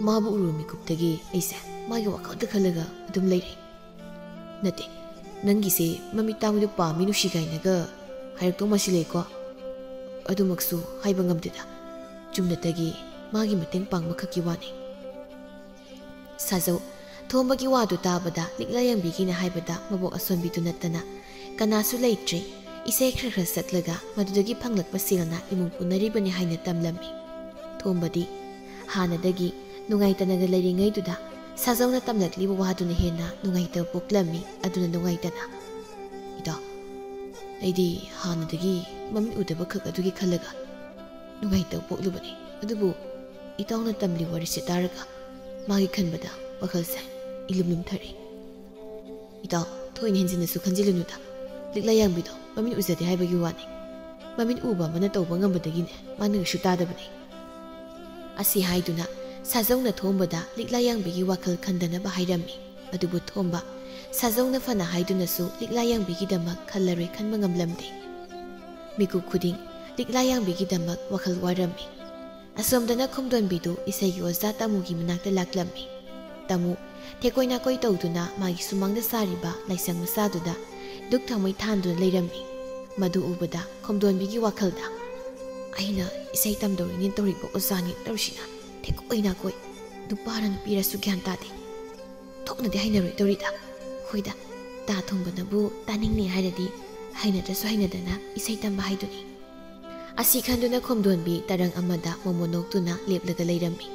ꯃꯥꯕꯨ ꯎꯔꯨꯕ ꯃꯤꯀꯨꯞꯇꯒꯤ ꯑꯩꯁꯦ ꯃꯥꯒꯤ ꯋꯥꯈꯜꯗ ꯈꯜꯂꯒ ꯑꯗꯨꯝ ꯂꯩꯔꯦ꯫" "ꯅꯠꯇꯦ, ꯅꯪꯒꯤꯁꯦ ꯃꯃꯤꯠ ꯇꯥꯡꯕꯤꯗꯨ ꯄꯥꯝꯃꯤ ꯅꯨꯡꯁꯤ ꯀꯥꯏꯅꯒ ꯍꯥꯏꯔꯛꯇꯧ ꯃꯥꯁꯤꯜꯂꯛꯑꯦꯀꯣ?" "ꯑꯗꯨꯃꯛꯁꯨ ꯍꯥꯏꯕ ꯉꯝꯗꯦꯗ꯫ ꯆꯨꯝꯅꯇꯒꯤ ꯃꯥꯒꯤ ꯃꯇꯦꯡ ꯄꯥꯡꯕꯈꯛꯀꯤ ꯋꯥꯅꯤ꯫" ꯁꯥꯖꯧ ꯊꯣꯝꯕꯒꯤ ꯋꯥꯗꯨ ꯇꯥꯕꯗ ꯂꯤꯛꯂꯥ ꯌꯥꯡꯕꯤꯒꯤꯅ ꯍꯥꯏꯕꯗ ꯃꯕꯣꯛ ꯑꯁꯣꯟꯕꯤꯗꯨ ꯅꯠꯇꯅ ꯀꯅꯥꯁꯨ ꯂꯩꯇ꯭ꯔꯦ꯫ ꯏꯁꯩ ꯈꯔ ꯈꯔ ꯁꯛꯂꯒ ꯃꯗꯨꯗꯒꯤ ꯐꯪꯂꯛꯄ ꯁꯦꯜꯅ ꯏꯃꯨꯡ ꯄꯨꯅꯔꯤꯕꯅꯤ ꯍꯥꯏꯅ ꯇꯝꯂꯝꯃꯤ꯫ ꯊꯣꯝꯕꯗꯤ ꯍꯥꯟꯅꯗꯒꯤ ꯅꯨꯡꯉꯥꯏꯇꯅꯒ ꯂꯩꯔꯤꯉꯩꯗꯨꯗ ꯁꯥꯖꯧꯅ ꯇꯝꯂꯛꯂꯤꯕ ꯋꯥꯗꯨꯅ ꯍꯦꯟꯅ ꯅꯨꯡꯉꯥꯏꯇꯕ ꯄꯣꯛꯂꯝꯃꯤ꯫ ꯑꯗꯨꯅ ꯅꯨꯡꯉꯥꯏꯇꯅ, "ꯏꯇꯥꯎ, ꯑꯩꯗꯤ ꯍꯥꯟꯅꯗꯒꯤ ꯃꯃꯤꯠ ꯎꯗꯕ ꯈꯛ ꯑꯗꯨꯒꯤ ꯈꯜꯂꯒ ꯅꯨꯡꯉꯥꯏꯇꯕ ꯄꯣꯛꯂꯨꯕꯅꯤ꯫ ꯑꯗꯨꯕꯨ ꯏꯇꯥꯎꯅ ꯇꯝꯂꯤ ꯋꯥꯔꯤꯁꯦ ꯇꯥꯔꯒ ꯃꯥꯒꯤ ꯈꯟꯕꯗ ꯋꯥꯈꯜꯁꯦ ꯏꯂꯨꯝ ꯂꯨꯝꯊꯔꯦ꯫" "ꯏꯇꯥꯎ, ꯊꯣꯏꯅ ꯍꯦꯟꯖꯤꯟꯅꯁꯨ ꯈꯟꯖꯤꯜꯂꯨꯅꯨꯗ꯫ ꯂꯤꯛꯂꯥ ꯌꯥꯡꯕꯤꯗꯣ ꯃꯃꯤꯠ ꯎꯖꯗꯦ ꯍꯥꯏꯕꯒꯤ ꯋꯥꯅꯤ꯫ ꯃꯃꯤꯠ ꯎꯕ ꯑꯃꯅ ꯇꯧꯕ ꯉꯝꯕꯗꯒꯤꯅꯦ ꯃꯥꯅ ꯀꯩꯁꯨ ꯇꯥꯗꯕꯅꯤ꯫" ꯑꯁꯤ ꯍꯥꯏꯗꯨꯅ ꯁꯥꯖꯧꯅ ꯊꯣꯝꯕꯗ ꯂꯤꯛꯂꯥ ꯌꯥꯡꯕꯤꯒꯤ ꯋꯥꯈꯜ ꯈꯟꯗꯅꯕ ꯍꯥꯏꯔꯝꯃꯤ꯫ ꯑꯗꯨꯕꯨ ꯊꯣꯝꯕ ꯁꯥꯖꯧꯅ ꯐꯅ ꯍꯥꯏꯗꯨꯅꯁꯨ ꯂꯤꯛꯂꯥ ꯌꯥꯡꯕꯤꯒꯤꯗꯃꯛ ꯈꯜꯂꯔꯣꯏ ꯈꯟꯕ ꯉꯝꯂꯝꯗꯦ꯫ ꯃꯤꯀꯨꯞ ꯈꯨꯗꯤꯡ ꯂꯤꯛꯂꯥ ꯌꯥꯡꯕꯤꯒꯤꯗꯃꯛ ꯋꯥꯈꯜ ꯋꯥꯔꯝꯃꯤ꯫ ꯑꯁꯣꯝꯗꯅ ꯈꯣꯝꯗꯣꯟꯕꯤꯗꯨ ꯏꯁꯩꯒꯤ ꯑꯣꯖꯥ ꯇꯥꯃꯨꯒꯤ ꯃꯅꯥꯛꯇ ꯂꯥꯛꯂꯝꯃꯤ꯫ ꯇꯥꯃꯨ ꯊꯦꯀꯣꯏ ꯅꯥꯀꯣꯏ ꯇꯧꯗꯨꯅ ꯃꯥꯒꯤ ꯁꯨꯃꯥꯡꯗ ꯁꯥꯔꯤꯕ ꯂꯥꯏꯁꯪ ꯃꯆꯥꯗꯨꯗ ꯙꯨꯛ ꯊꯥꯎꯃꯩ ꯊꯥꯟꯗꯨꯅ ꯂꯩꯔꯝꯃꯤ꯫ ꯃꯗꯨ ꯎꯕꯗ ꯈꯣꯝꯗꯣꯟꯕꯤꯒꯤ ꯋꯥꯈꯜꯗ, "ꯑꯩꯅ ꯏꯁꯩ ꯇꯝꯗꯧꯔꯤꯅꯦ ꯇꯧꯔꯤꯕ ꯑꯣꯖꯥꯅꯤ ꯇꯧꯔꯤꯁꯤꯅ ꯊꯦꯀꯣꯏ ꯅꯥꯀꯣꯏ, ꯅꯨꯄꯥꯔ ꯅꯨꯄꯤꯔꯁꯨ ꯒ꯭ꯌꯥꯟ ꯇꯥꯗꯦ꯫ ꯊꯣꯛꯅꯗꯤ ꯍꯩꯅꯔꯣꯏꯗꯧꯔꯤꯗ꯫ ꯍꯣꯏꯗ, ꯇꯥ ꯊꯣꯡꯕꯅꯕꯨ ꯇꯥꯅꯤꯡꯅꯤ ꯍꯥꯏꯔꯗꯤ ꯍꯩꯅꯗ꯭ꯔꯁꯨ ꯍꯩꯅꯗꯅ ꯏꯁꯩ ꯇꯝꯕ ꯍꯥꯏꯗꯨꯅꯤ꯫" ꯑꯁꯤ ꯈꯟꯗꯨꯅ ꯈꯣꯝꯗꯣꯟꯕꯤ ꯇꯔꯪ ꯑꯃꯗ ꯃꯣꯃꯣꯟ ꯅꯣꯛꯇꯨꯅ ꯂꯦꯞꯂꯒ ꯂꯩꯔꯝꯃꯤ꯫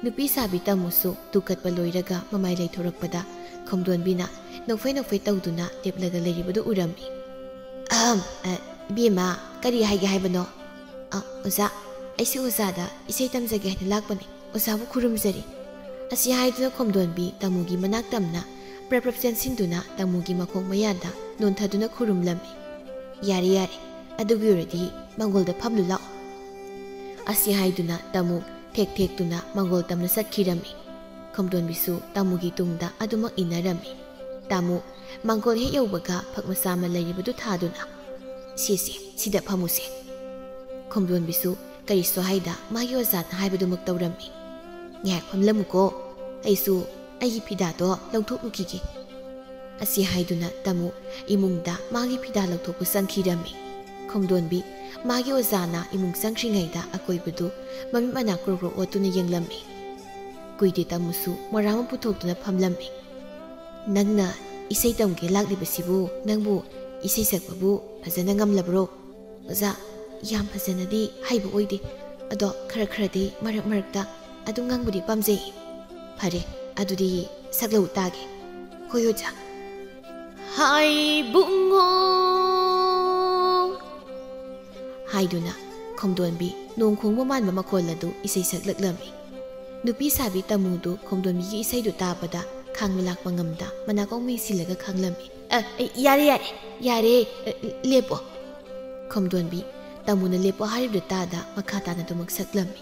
ꯅꯨꯄꯤ ꯁꯥꯕꯤ ꯇꯥꯃꯨꯁꯨ ꯙꯨꯛ ꯀꯠꯄ ꯂꯣꯏꯔꯒ ꯃꯃꯥꯏ ꯂꯩꯊꯣꯔꯛꯄꯗ ꯈꯣꯝꯗꯣꯟꯕꯤꯅ ꯅꯣꯛꯐꯦ ꯅꯣꯛꯐꯦ ꯇꯧꯗꯨꯅ ꯂꯦꯞꯂꯒ ꯂꯩꯔꯤꯕꯗꯨ ꯎꯔꯝꯃꯤ꯫ "ꯑꯍꯝ, ꯑ, ꯏꯕꯦꯝꯃ, ꯀꯔꯤ ꯍꯥꯏꯒꯦ ꯍꯥꯏꯕꯅꯣ?" "ꯑ, ꯑꯣꯖꯥ, ꯑꯩꯁꯨ ꯑꯣꯖꯥꯗ ꯏꯁꯩ ꯇꯝꯖꯒꯦ ꯍꯥꯏꯅ ꯂꯥꯛꯄꯅꯤ꯫ ꯑꯣꯖꯥꯕꯨ ꯈꯨꯔꯨꯝꯖꯔꯤ꯫" ꯑꯁꯤ ꯍꯥꯏꯗꯨꯅ ꯈꯣꯝꯗꯣꯟꯕꯤ ꯇꯥꯃꯨꯒꯤ ꯃꯅꯥꯛ ꯇꯝꯅ ꯄ꯭ꯔꯞ ꯄ꯭ꯔꯞ ꯆꯦꯟꯁꯤꯟꯗꯨꯅ ꯇꯥꯃꯨꯒꯤ ꯃꯈꯣꯡ ꯃꯌꯥꯗ ꯅꯣꯟꯊꯗꯨꯅ ꯈꯨꯔꯨꯝꯂꯝꯃꯤ꯫ "ꯌꯥꯔꯦ, ꯌꯥꯔꯦ, ꯑꯗꯨꯒꯤ ꯑꯣꯏꯔꯗꯤ ꯃꯥꯡꯒꯣꯜꯗ ꯐꯝꯂꯨ ꯂꯥꯛꯑꯣ"꯫ ꯑꯁꯤ ꯍꯥꯏꯗꯨꯅ ꯇꯥꯃꯨ ꯊꯦꯛ ꯊꯦꯛꯇꯨꯅ ꯃꯥꯡꯒꯣꯜ ꯇꯝꯅ ꯆꯠꯈꯤꯔꯝꯃꯤ꯫ ꯈꯣꯝꯗꯣꯟꯕꯤꯁꯨ ꯇꯥꯃꯨꯒꯤ ꯇꯨꯡꯗ ꯑꯗꯨꯃꯛ ꯏꯟꯅꯔꯝꯃꯤ꯫ ꯇꯥꯃꯨ ꯃꯥꯡꯒꯣꯜ ꯍꯦꯛ ꯌꯧꯕꯒ ꯐꯛ ꯃꯆꯥ ꯑꯃ ꯂꯩꯔꯤꯕꯗꯨ ꯊꯥꯗꯨꯅ, "ꯁꯤꯁꯦ, ꯁꯤꯗ ꯐꯝꯃꯨꯁꯦ"꯫ ꯈꯣꯝꯗꯣꯟꯕꯤꯁꯨ ꯀꯔꯤꯁꯨ ꯍꯥꯏꯗ ꯃꯥꯒꯤ ꯑꯣꯖꯥꯅ ꯍꯥꯏꯕꯗꯨꯃꯛ ꯇꯧꯔꯝꯃꯤ꯫ "ꯉꯥꯏꯍꯥꯛ ꯐꯝꯂꯝꯃꯨꯀꯣ, ꯑꯩꯁꯨ ꯑꯩꯒꯤ ꯐꯤꯗꯥꯗꯣ ꯂꯧꯊꯣꯛꯂꯨꯈꯤꯒꯦ"꯫ ꯑꯁꯤ ꯍꯥꯏꯗꯨꯅ ꯇꯥꯃꯨ ꯏꯃꯨꯡꯗ ꯃꯥꯒꯤ ꯐꯤꯗꯥ ꯂꯧꯊꯣꯛꯄ ꯆꯪꯈꯤꯔꯝꯃꯤ꯫ ꯈꯣꯝꯗꯣꯟꯕꯤ ꯃꯥꯒꯤ ꯑꯣꯖꯥꯅ ꯏꯃꯨꯡ ꯆꯪꯈ꯭ꯔꯤꯉꯩꯗ ꯑꯀꯣꯏꯕꯗꯨ ꯃꯃꯤꯠ ꯃꯅꯥ ꯀ꯭ꯔꯣꯛ ꯀ꯭ꯔꯣꯛ ꯑꯣꯠꯇꯨꯅ ꯌꯦꯡꯂꯝꯃꯤ꯫ ꯀꯨꯏꯗꯦ ꯇꯥꯃꯨꯁꯨ ꯃꯣꯔꯥ ꯑꯃ ꯄꯨꯊꯣꯛꯇꯨꯅ ꯐꯝꯂꯝꯃꯤ꯫ "ꯅꯪꯅ ꯏꯁꯩ ꯇꯝꯒꯦ ꯂꯥꯛꯂꯤꯕꯁꯤꯕꯨ ꯅꯪꯕꯨ ꯏꯁꯩ ꯁꯛꯄꯕꯨ ꯐꯖꯅ ꯉꯝꯂꯕ꯭ꯔꯣ?" "ꯑꯣꯖꯥ, ꯌꯥꯝ ꯐꯖꯅꯗꯤ ꯍꯩꯕ ꯑꯣꯏꯗꯦ, ꯑꯗꯣ ꯈꯔ ꯈꯔꯗꯤ ꯃꯔꯛ ꯃꯔꯛꯇ ꯑꯗꯨꯝ ꯉꯪꯕꯗꯤ ꯄꯥꯝꯖꯩ"꯫ "ꯐꯔꯦ, ꯑꯗꯨꯗꯤ ꯁꯛꯂꯛꯎ ꯇꯥꯒꯦ"꯫ "ꯍꯣꯏ ꯑꯣꯖꯥ"꯫ "ꯍꯥꯏꯕꯨꯡꯉꯣ" ꯍꯥꯏꯗꯨꯅ ꯈꯣꯝꯗꯣꯟꯕꯤ ꯅꯣꯡ ꯈꯣꯡꯕ ꯃꯥꯟꯕ ꯃꯈꯣꯜ ꯑꯗꯨ ꯏꯁꯩ ꯁꯛꯂꯛꯂꯝꯃꯤ꯫ ꯅꯨꯄꯤ ꯁꯥꯕꯤ ꯇꯥꯃꯨꯗꯨ ꯈꯣꯝꯗꯣꯟꯕꯤꯒꯤ ꯏꯁꯩꯗꯨ ꯇꯥꯕꯗ ꯈꯥꯡꯕ ꯂꯥꯛꯄ ꯉꯝꯗ ꯃꯅꯥꯀꯣꯡ ꯃꯩ ꯁꯤꯜꯂꯒ ꯈꯥꯡꯂꯝꯃꯤ꯫ "ꯑ, ꯑ, ꯌꯥꯔꯦ, ꯌꯥꯔꯦ, ꯌꯥꯔꯦ, ꯑ, ꯂꯦꯞꯄꯣ"꯫ ꯈꯣꯝꯗꯣꯟꯕꯤ ꯇꯥꯃꯨꯅ ꯂꯦꯞꯄꯣ ꯍꯥꯏꯔꯤꯕꯗꯨ ꯇꯥꯗ ꯃꯈꯥ ꯇꯥꯅ ꯑꯗꯨꯃꯛ ꯁꯛꯂꯝꯃꯤ꯫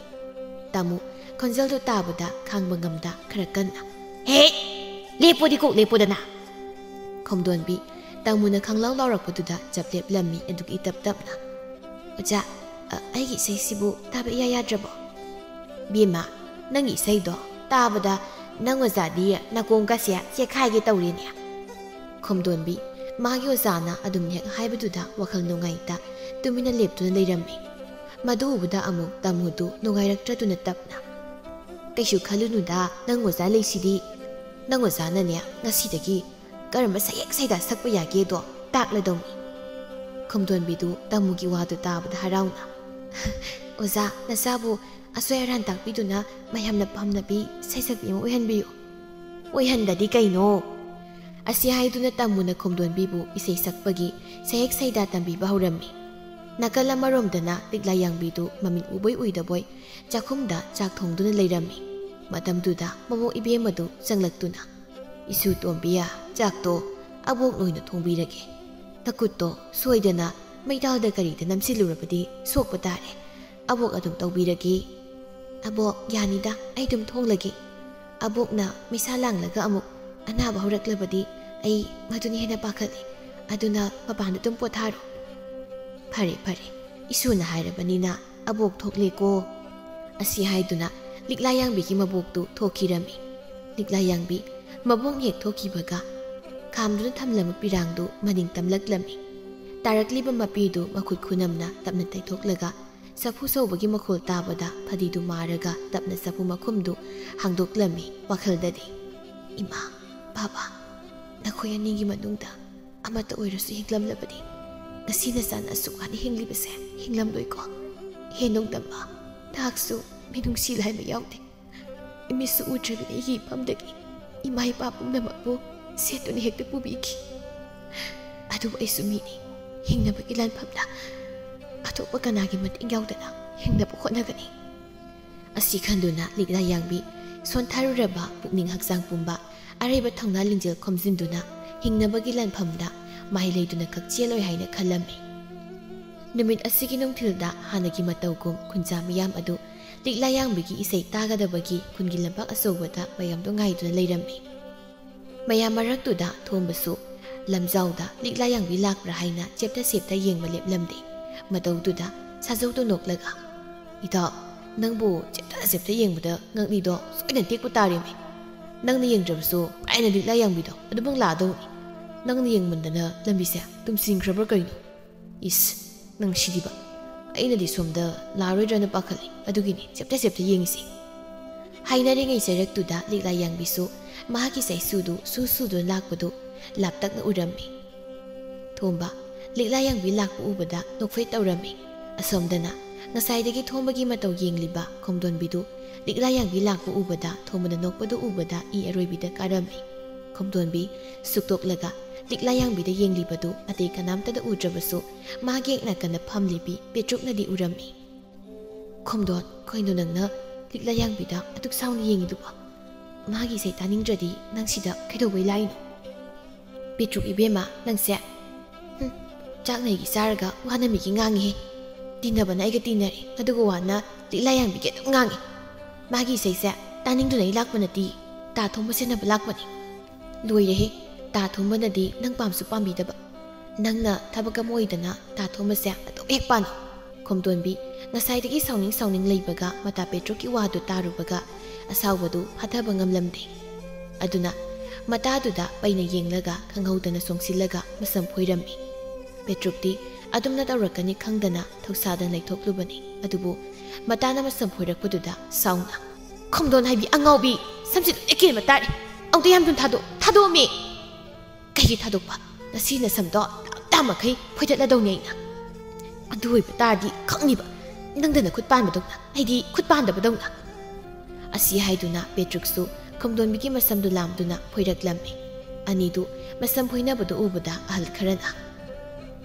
ꯇꯥꯃꯨ ꯈꯣꯟꯖꯦꯜꯗꯨ ꯇꯥꯕꯗ ꯈꯥꯡꯕ ꯉꯝꯗ ꯈꯔ ꯀꯟꯅ, "ꯍꯦ! ꯂꯦꯞꯄꯣꯗꯤ ꯀꯣꯛ ꯂꯦꯞꯄꯣꯗꯅ!" ꯈꯣꯝꯗꯣꯟꯕꯤ ꯇꯥꯃꯨꯅ ꯈꯪꯂꯥꯎ ꯂꯥꯎꯔꯛꯄꯗꯨꯗ ꯆꯞ ꯂꯦꯞꯂꯝꯃꯤ, ꯑꯗꯨꯒ ꯏꯇꯞ ꯇꯞꯅ, "ꯑꯣꯖꯥ, ꯑ, ꯑꯩꯒꯤ ꯏꯁꯩꯁꯤꯕꯨ ꯇꯥꯕ ꯏꯌꯥ ꯌꯥꯗ꯭ꯔꯕꯣ?" "ꯕꯦꯝꯃ, ꯅꯪꯒꯤ ꯏꯁꯩꯗꯣ ꯇꯥꯕꯗ ꯅꯪ ꯑꯣꯖꯥꯗꯤ ꯅꯥꯀꯣꯡꯒꯁꯦ ꯆꯦꯈꯥꯏꯒꯦ ꯇꯧꯔꯦꯅꯦ"꯫ ꯈꯣꯝꯗꯣꯟꯕꯤ ꯃꯥꯒꯤ ꯑꯣꯖꯥꯅ ꯑꯗꯨꯝ ꯍꯦꯛ ꯍꯥꯏꯕꯗꯨꯗ ꯋꯥꯈꯜ ꯅꯨꯡꯉꯥꯏꯇ ꯇꯨꯃꯤꯟꯅ ꯂꯦꯞꯇꯨꯅ ꯂꯩꯔꯝꯃꯤ꯫ ꯃꯗꯨ ꯎꯕꯗ ꯑꯃꯨꯛ ꯇꯥꯃꯨꯗꯨ ꯅꯨꯡꯉꯥꯏꯔꯛꯇ꯭ꯔꯗꯨꯅ ꯇꯞꯅ, "ꯀꯩꯁꯨ ꯈꯜꯂꯨꯅꯨꯗ, ꯅꯪ ꯑꯣꯖꯥ ꯂꯩꯁꯤꯗꯤ꯫ ꯅꯪ ꯑꯣꯖꯥꯅꯅꯦ ꯉꯁꯤꯗꯒꯤ ꯀꯔꯝꯕ ꯁꯌꯦꯛ ꯁꯩꯗ ꯁꯛꯄ ꯌꯥꯒꯦꯗꯣ ꯇꯥꯛꯂꯗꯧꯅꯤ"꯫ ꯈꯣꯝꯗꯣꯟꯕꯤꯗꯨ ꯇꯥꯃꯨꯒꯤ ꯋꯥꯗꯨ ꯇꯥꯕꯗ ꯍꯔꯥꯎꯅ, "ꯑꯣꯖꯥ, ꯅꯆꯥꯕꯨ ꯑꯁꯣꯏ ꯑꯔꯥꯟ ꯇꯥꯛꯄꯤꯗꯨꯅ ꯃꯌꯥꯝꯅ ꯄꯥꯝꯅꯕꯤ ꯁꯩꯁꯛꯄꯤ ꯑꯃ ꯑꯣꯏꯍꯟꯕꯤꯌꯨ"꯫ "ꯑꯣꯏꯍꯟꯗꯗꯤ ꯀꯩꯅꯣ?" ꯑꯁꯤ ꯍꯥꯏꯗꯨꯅ ꯇꯥꯃꯨꯅ ꯈꯣꯝꯗꯣꯟꯕꯤꯕꯨ ꯏꯁꯩ ꯁꯛꯄꯒꯤ ꯁꯌꯦꯛ ꯁꯩꯗꯥ ꯇꯝꯕꯤꯕ ꯍꯧꯔꯝꯃꯤ꯫ ꯅꯥꯀꯜ ꯑꯃꯔꯣꯝꯗꯅ ꯂꯤꯛꯂꯥ ꯌꯥꯡꯕꯤꯗꯨ ꯃꯃꯤꯠ ꯎꯕꯣꯏ ꯎꯏꯗꯕꯣꯏ ꯆꯥꯛꯈꯨꯝꯗ ꯆꯥꯛ ꯊꯣꯡꯗꯨꯅ ꯂꯩꯔꯝꯃꯤ꯫ ꯃꯇꯝꯗꯨꯗ ꯃꯃꯧ ꯏꯕꯦꯝꯃꯗꯨ ꯆꯪꯂꯛꯇꯨꯅ, "ꯏꯁꯨ ꯇꯣꯝꯕꯤꯌꯥ, ꯆꯥꯛꯇꯣ ꯑꯕꯣꯛꯅ ꯑꯣꯏꯅ ꯊꯣꯡꯕꯤꯔꯒꯦ꯫ ꯅꯈꯨꯠꯇꯣ ꯁꯣꯏꯗꯅ ꯃꯩꯇꯥꯜꯗ ꯀꯔꯤꯗ ꯅꯝꯁꯤꯜꯂꯨꯔꯕꯗꯤ ꯁꯣꯛꯄ ꯇꯥꯔꯦ꯫ ꯑꯕꯣꯛ ꯑꯗꯨꯝ ꯇꯧꯕꯤꯔꯒꯦ꯫" "ꯑꯕꯣꯛ, ꯌꯥꯅꯤꯗ, ꯑꯩ ꯑꯗꯨꯝ ꯊꯣꯡꯂꯒꯦ꯫ ꯑꯕꯣꯛꯅ ꯃꯩꯁꯥ ꯂꯥꯡꯂꯒ ꯑꯃꯨꯛ ꯑꯅꯥꯕ ꯍꯧꯔꯛꯂꯕꯗꯤ ꯑꯩ ꯃꯗꯨꯅ ꯍꯦꯟꯅ ꯄꯥꯈꯠꯂꯤ꯫ ꯑꯗꯨꯅ ꯃꯄꯥꯟꯗ ꯑꯗꯨꯝ ꯄꯣꯊꯥꯔꯣ꯫" "ꯐꯔꯦ, ꯐꯔꯦ, ꯏꯁꯨꯅ ꯍꯥꯏꯔꯕꯅꯤꯅ ꯑꯕꯣꯛ ꯊꯣꯛꯂꯦꯀꯣ꯫" ꯑꯁꯤ ꯍꯥꯏꯗꯨꯅ ꯂꯤꯛꯂꯥ ꯌꯥꯡꯕꯤꯒꯤ ꯃꯕꯣꯛꯇꯨ ꯊꯣꯛꯈꯤꯔꯝꯃꯤ꯫ ꯂꯤꯛꯂꯥ ꯌꯥꯡꯕꯤ ꯃꯕꯣꯛ ꯍꯦꯛ ꯊꯣꯛꯈꯤꯕꯒ ꯈꯥꯝꯗꯨꯅ ꯊꯝꯂꯝꯕ ꯄꯤꯔꯥꯡꯗꯨ ꯃꯅꯤꯡ ꯇꯝꯂꯛꯂꯝꯃꯤ꯫ ꯇꯥꯔꯛꯂꯤꯕ ꯃꯄꯤꯗꯨ ꯃꯈꯨꯠ ꯈꯨꯅꯝꯅ ꯇꯞꯅ ꯇꯩꯊꯣꯛꯂꯒ ꯆꯐꯨ ꯁꯧꯕꯒꯤ ꯃꯈꯣꯜ ꯇꯥꯕꯗ ꯐꯗꯤꯗꯨ ꯃꯥꯔꯒ ꯇꯞꯅ ꯆꯐꯨ ꯃꯈꯨꯝꯗꯨ ꯍꯥꯡꯗꯣꯛꯂꯝꯃꯤ꯫ ꯋꯥꯈꯜꯗꯗꯤ, "ꯏꯃꯥ, ꯕꯥꯕꯥ, ꯅꯈꯣꯏ ꯑꯅꯤꯒꯤ ꯃꯅꯨꯡꯗ ꯑꯃꯠꯇ ꯑꯣꯏꯔꯁꯨ ꯍꯤꯡꯂꯝꯂꯕꯗꯤ ꯉꯁꯤ ꯅꯆꯥꯅ ꯑꯁꯨꯛ ꯋꯥꯅ ꯍꯤꯡꯂꯤꯕꯁꯦ ꯍꯤꯡꯂꯝꯂꯣꯏꯀꯣ꯫ ꯍꯦ ꯅꯣꯡꯗꯝꯕ, ꯅꯍꯥꯛꯁꯨ ꯃꯤꯅꯨꯡꯁꯤ ꯂꯥꯏꯃ ꯌꯥꯎꯗꯦ꯫ ꯏꯃꯤꯠꯁꯨ ꯎꯗ꯭ꯔꯤꯕꯅꯤ ꯑꯩꯒꯤ ꯏꯐꯝꯗꯒꯤ ꯏꯃꯥ ꯏꯄꯥ ꯄꯨꯝꯅꯃꯛꯄꯨ ꯁꯦꯠꯇꯨꯅ ꯍꯦꯛꯇ ꯄꯨꯕꯤꯈꯤ꯫ ꯑꯗꯨꯕꯨ ꯑꯩꯁꯨ ꯃꯤꯅꯤ, ꯍꯤꯡꯅꯕꯒꯤ ꯂꯥꯟꯐꯝꯗ ꯑꯇꯣꯞꯄ ꯀꯅꯥꯒꯤ ꯃꯇꯦꯡ ꯌꯥꯎꯗꯅ ꯍꯤꯡꯅꯕ ꯍꯣꯠꯅꯒꯅꯤ꯫" ꯑꯁꯤ ꯈꯟꯗꯨꯅ ꯂꯤꯛꯂꯥ ꯌꯥꯡꯕꯤ ꯁꯣꯟꯊꯔꯨꯔꯕ ꯄꯨꯛꯅꯤꯡ ꯍꯛꯆꯥꯡ ꯄꯨꯝꯕ ꯑꯔꯩꯕ ꯊꯧꯅꯥ ꯂꯤꯡꯖꯦꯜ ꯈꯣꯝꯖꯤꯟꯗꯨꯅ ꯍꯤꯡꯅꯕꯒꯤ ꯂꯥꯟꯐꯝꯗ ꯃꯍꯩ ꯂꯩꯗꯨꯅ ꯈꯛ ꯆꯦꯜꯂꯣꯏ ꯍꯥꯏꯅ ꯈꯜꯂꯝꯃꯤ꯫ ꯅꯨꯃꯤꯠ ꯑꯁꯤꯒꯤ ꯅꯨꯡꯊꯤꯜꯗ ꯍꯥꯟꯅꯒꯤ ꯃꯇꯧꯒꯨꯝ ꯈꯨꯟꯖꯥ ꯃꯤꯌꯥꯝ ꯑꯗꯨ ꯂꯤꯛꯂꯥ ꯌꯥꯡꯕꯤꯒꯤ ꯏꯁꯩ ꯇꯥꯒꯗꯕꯒꯤ ꯈꯨꯟꯒꯤ ꯂꯝꯄꯥꯛ ꯑꯆꯧꯕꯗ ꯃꯌꯥꯝꯗꯨ ꯉꯥꯏꯗꯨꯅ ꯂꯩꯔꯝꯃꯤ꯫ ꯃꯌꯥꯝ ꯃꯔꯛꯇꯨꯗ ꯊꯣꯝꯕꯁꯨ ꯂꯝꯖꯥꯎꯗ ꯂꯤꯛꯂꯥ ꯌꯥꯡꯕꯤ ꯂꯥꯛꯄ꯭ꯔꯥ ꯍꯥꯏꯅ ꯆꯦꯞꯇ ꯁꯦꯞꯇ ꯌꯦꯡꯕ ꯂꯦꯞꯂꯝꯗꯦ꯫ ꯃꯇꯧꯗꯨꯗ ꯁꯥꯖꯧꯗꯨ ꯅꯣꯛꯂꯒ, "ꯏꯇꯥꯎ, ꯅꯪꯕꯨ ꯆꯦꯞꯇ ꯆꯦꯞꯇ ꯌꯦꯡꯕꯗ ꯉꯛꯂꯤꯗꯣ ꯁꯣꯏꯗꯅ ꯇꯦꯛꯄ ꯇꯥꯔꯦꯃꯦ꯫ ꯅꯪꯅ ꯌꯦꯡꯗ꯭ꯔꯕꯁꯨ ꯑꯩꯅ ꯂꯤꯛꯂꯥ ꯌꯥꯡꯕꯤꯗꯣ ꯑꯗꯨꯃꯛ ꯂꯥꯛꯑꯗꯧꯅꯤ꯫ ꯅꯪꯅ ꯌꯦꯡꯃꯟꯗꯅ ꯂꯝꯕꯤꯁꯦ ꯇꯨꯝꯁꯤꯟꯈ꯭ꯔꯕ꯭ꯔꯥ ꯀꯩꯅꯣ? ꯏꯁ, ꯅꯪ ꯁꯤꯗꯤꯕ꯫ ꯑꯩꯅꯗꯤ ꯁꯣꯝꯗ ꯂꯥꯛꯑꯔꯣꯏꯗ꯭ꯔꯅ ꯄꯥꯈꯠꯂꯤ, ꯑꯗꯨꯒꯤꯅꯤ ꯆꯦꯞꯇ ꯆꯦꯞꯇ ꯌꯦꯡꯉꯤꯁꯤ꯫" ꯍꯥꯏꯅꯔꯤꯉꯩ ꯆꯩꯔꯛꯇꯨꯗ ꯂꯤꯛꯂꯥ ꯌꯥꯡꯕꯤꯁꯨ ꯃꯍꯥꯛꯀꯤ ꯆꯩꯁꯨꯗꯨ ꯁꯨ ꯁꯨꯗꯨꯅ ꯂꯥꯛꯄꯗꯨ ꯂꯥꯞꯇꯛꯅ ꯎꯔꯝꯃꯤ꯫ ꯊꯣꯝꯕ ꯂꯤꯛꯂꯥ ꯌꯥꯡꯕꯤ ꯂꯥꯛꯄ ꯎꯕꯗ ꯅꯣꯛꯐꯦꯠ ꯇꯧꯔꯝꯃꯤ꯫ ꯑꯁꯣꯝꯗꯅ ꯉꯁꯥꯏꯗꯒꯤ ꯊꯣꯝꯕꯒꯤ ꯃꯇꯧ ꯌꯦꯡꯂꯤꯕ ꯈꯣꯝꯗꯣꯟꯕꯤꯗꯨ ꯂꯤꯛꯂꯥ ꯌꯥꯡꯕꯤ ꯂꯥꯛꯄ ꯎꯕꯗ ꯊꯣꯝꯕꯅ ꯅꯣꯛꯄꯗꯨ ꯎꯕꯗ ꯏ ꯑꯔꯣꯏꯕꯤꯗ ꯀꯥꯔꯝꯃꯤ꯫ ꯈꯣꯝꯗꯣꯟꯕꯤ ꯁꯨꯛꯇꯣꯛꯂꯒ ꯂꯤꯛꯂꯥ ꯌꯥꯡꯕꯤꯗ ꯌꯦꯡꯂꯤꯕꯗꯨ ꯑꯇꯩ ꯀꯅꯥꯝꯇꯅ ꯎꯗ꯭ꯔꯕꯁꯨ ꯃꯥꯒꯤ ꯌꯦꯛ ꯅꯥꯀꯟꯗ ꯐꯝꯂꯤꯕꯤ ꯄꯦꯇ꯭ꯔꯨꯛꯅꯗꯤ ꯎꯔꯝꯃꯤ꯫ "ꯈꯣꯝꯗꯣꯟ, ꯀꯩꯅꯣ ꯅꯪꯅ ꯂꯤꯛꯂꯥ ꯌꯥꯡꯕꯤꯗ ꯑꯗꯨꯛ ꯁꯥꯎꯅ ꯌꯦꯡꯉꯤꯗꯨꯕꯣ? ꯃꯥꯒꯤ ꯏꯁꯩ ꯇꯥꯅꯤꯡꯗ꯭ꯔꯗꯤ ꯅꯪ ꯁꯤꯗ ꯀꯩꯗꯧꯕꯩ ꯂꯥꯛꯏꯅꯣ? ꯄꯦꯇ꯭ꯔꯨꯛ ꯏꯕꯦꯝꯃ, ꯅꯪꯁꯦ, ꯍꯨꯝ, ꯆꯥꯛ ꯅꯩꯒꯤ ꯆꯥꯔꯒ ꯋꯥꯅ ꯃꯤꯒꯤ ꯉꯥꯡꯉꯤꯍꯦ꯫ ꯇꯤꯟꯅꯕꯅ ꯑꯩꯒ ꯇꯤꯟꯅꯔꯦ, ꯑꯗꯨꯒ ꯋꯥꯅ ꯂꯤꯛꯂꯥ ꯌꯥꯡꯕꯤꯒꯤ ꯑꯗꯨꯝ ꯉꯥꯡꯉꯤ꯫ ꯃꯥꯒꯤ ꯏꯁꯩꯁꯦ ꯇꯥꯅꯤꯡꯗꯨꯅ ꯑꯩ ꯂꯥꯛꯄ ꯅꯠꯇꯦ, ꯇꯥ ꯊꯣꯡꯕ ꯁꯦꯟꯅꯕ ꯂꯥꯛꯄꯅꯤ꯫ ꯂꯣꯏꯔꯦꯍꯦ, ꯇꯥ ꯊꯣꯡꯕꯅꯗꯤ ꯅꯪ ꯄꯥꯝꯁꯨ ꯄꯥꯝꯕꯤꯗꯕ꯫ ꯅꯪꯅ ꯊꯕꯛ ꯑꯃ ꯑꯣꯏꯗꯅ ꯇꯥ ꯊꯣꯡꯕꯁꯦ ꯑꯗꯨꯝ ꯍꯦꯛ ꯄꯥꯟꯅꯧ꯫ ꯈꯣꯝꯗꯣꯟꯕꯤ ꯉꯁꯥꯏꯗꯒꯤ ꯁꯥꯎꯅꯤꯡ ꯁꯥꯎꯅꯤꯡ ꯂꯩꯕꯒ ꯃꯇꯥ ꯄꯦꯇ꯭ꯔꯨꯛꯀꯤ ꯋꯥꯗꯨ ꯇꯥꯔꯨꯕꯒ ꯑꯁꯥꯎꯕꯗꯨ ꯐꯥꯊꯕ ꯉꯝꯂꯝꯗꯦ꯫ ꯑꯗꯨꯅ ꯃꯇꯥꯗꯨꯗ ꯄꯩꯅ ꯌꯦꯡꯂꯒ ꯈꯪꯍꯧꯗꯅ ꯆꯣꯡꯁꯤꯜꯂꯒ ꯃꯁꯝ ꯐꯣꯏꯔꯝꯃꯤ꯫ ꯄꯦꯇ꯭ꯔꯨꯛꯇꯤ ꯑꯗꯨꯝꯅ ꯇꯧꯔꯛꯀꯅꯤ ꯈꯪꯗꯅ ꯊꯧꯁꯥꯗꯅ ꯂꯩꯊꯣꯛꯂꯨꯕꯅꯤ꯫ ꯑꯗꯨꯕꯨ ꯃꯇꯥꯅ ꯃꯁꯝ ꯐꯣꯏꯔꯛꯄꯗꯨꯗ ꯁꯥꯎꯅ, "ꯈꯣꯝꯗꯣꯟ ꯍꯥꯏꯕꯤ ꯑꯉꯥꯎꯕꯤ, ꯁꯝꯁꯤ ꯂꯣꯏꯅ ꯀꯦꯟꯕ ꯇꯥꯔꯦ꯫ ꯑꯃꯨꯛꯇ ꯌꯥꯝ ꯊꯨꯅ ꯊꯥꯗꯣꯛ-, ꯊꯥꯗꯣꯛꯑꯝꯃꯤ!" "ꯀꯩꯒꯤ ꯊꯥꯗꯣꯛꯄ? ꯉꯁꯤ ꯅꯁꯝꯗꯣ ꯇꯥ ꯃꯈꯩ ꯐꯣꯏꯗꯠꯂꯗꯧꯅꯤ ꯑꯩꯅ꯫ ꯑꯗꯨ ꯑꯣꯏꯕ ꯇꯥꯔꯗꯤ ꯈꯪꯅꯤꯕ, ꯅꯪꯗꯅ ꯈꯨꯠ ꯄꯥꯟꯕꯗꯧꯅ, ꯑꯩꯗꯤ ꯈꯨꯠ ꯄꯥꯟꯗꯕꯗꯧꯅ꯫" ꯑꯁꯤ ꯍꯥꯏꯗꯨꯅ ꯄꯦꯇ꯭ꯔꯨꯛꯁꯨ ꯈꯣꯝꯗꯣꯟꯕꯤꯒꯤ ꯃꯁꯝꯗꯨ ꯂꯥꯝꯗꯨꯅ ꯐꯣꯏꯔꯛꯂꯝꯃꯤ꯫ ꯑꯅꯤꯗꯨ ꯃꯁꯝ ꯐꯣꯏꯅꯕꯗꯨ ꯎꯕꯗ ꯑꯍꯜ ꯈꯔꯅ,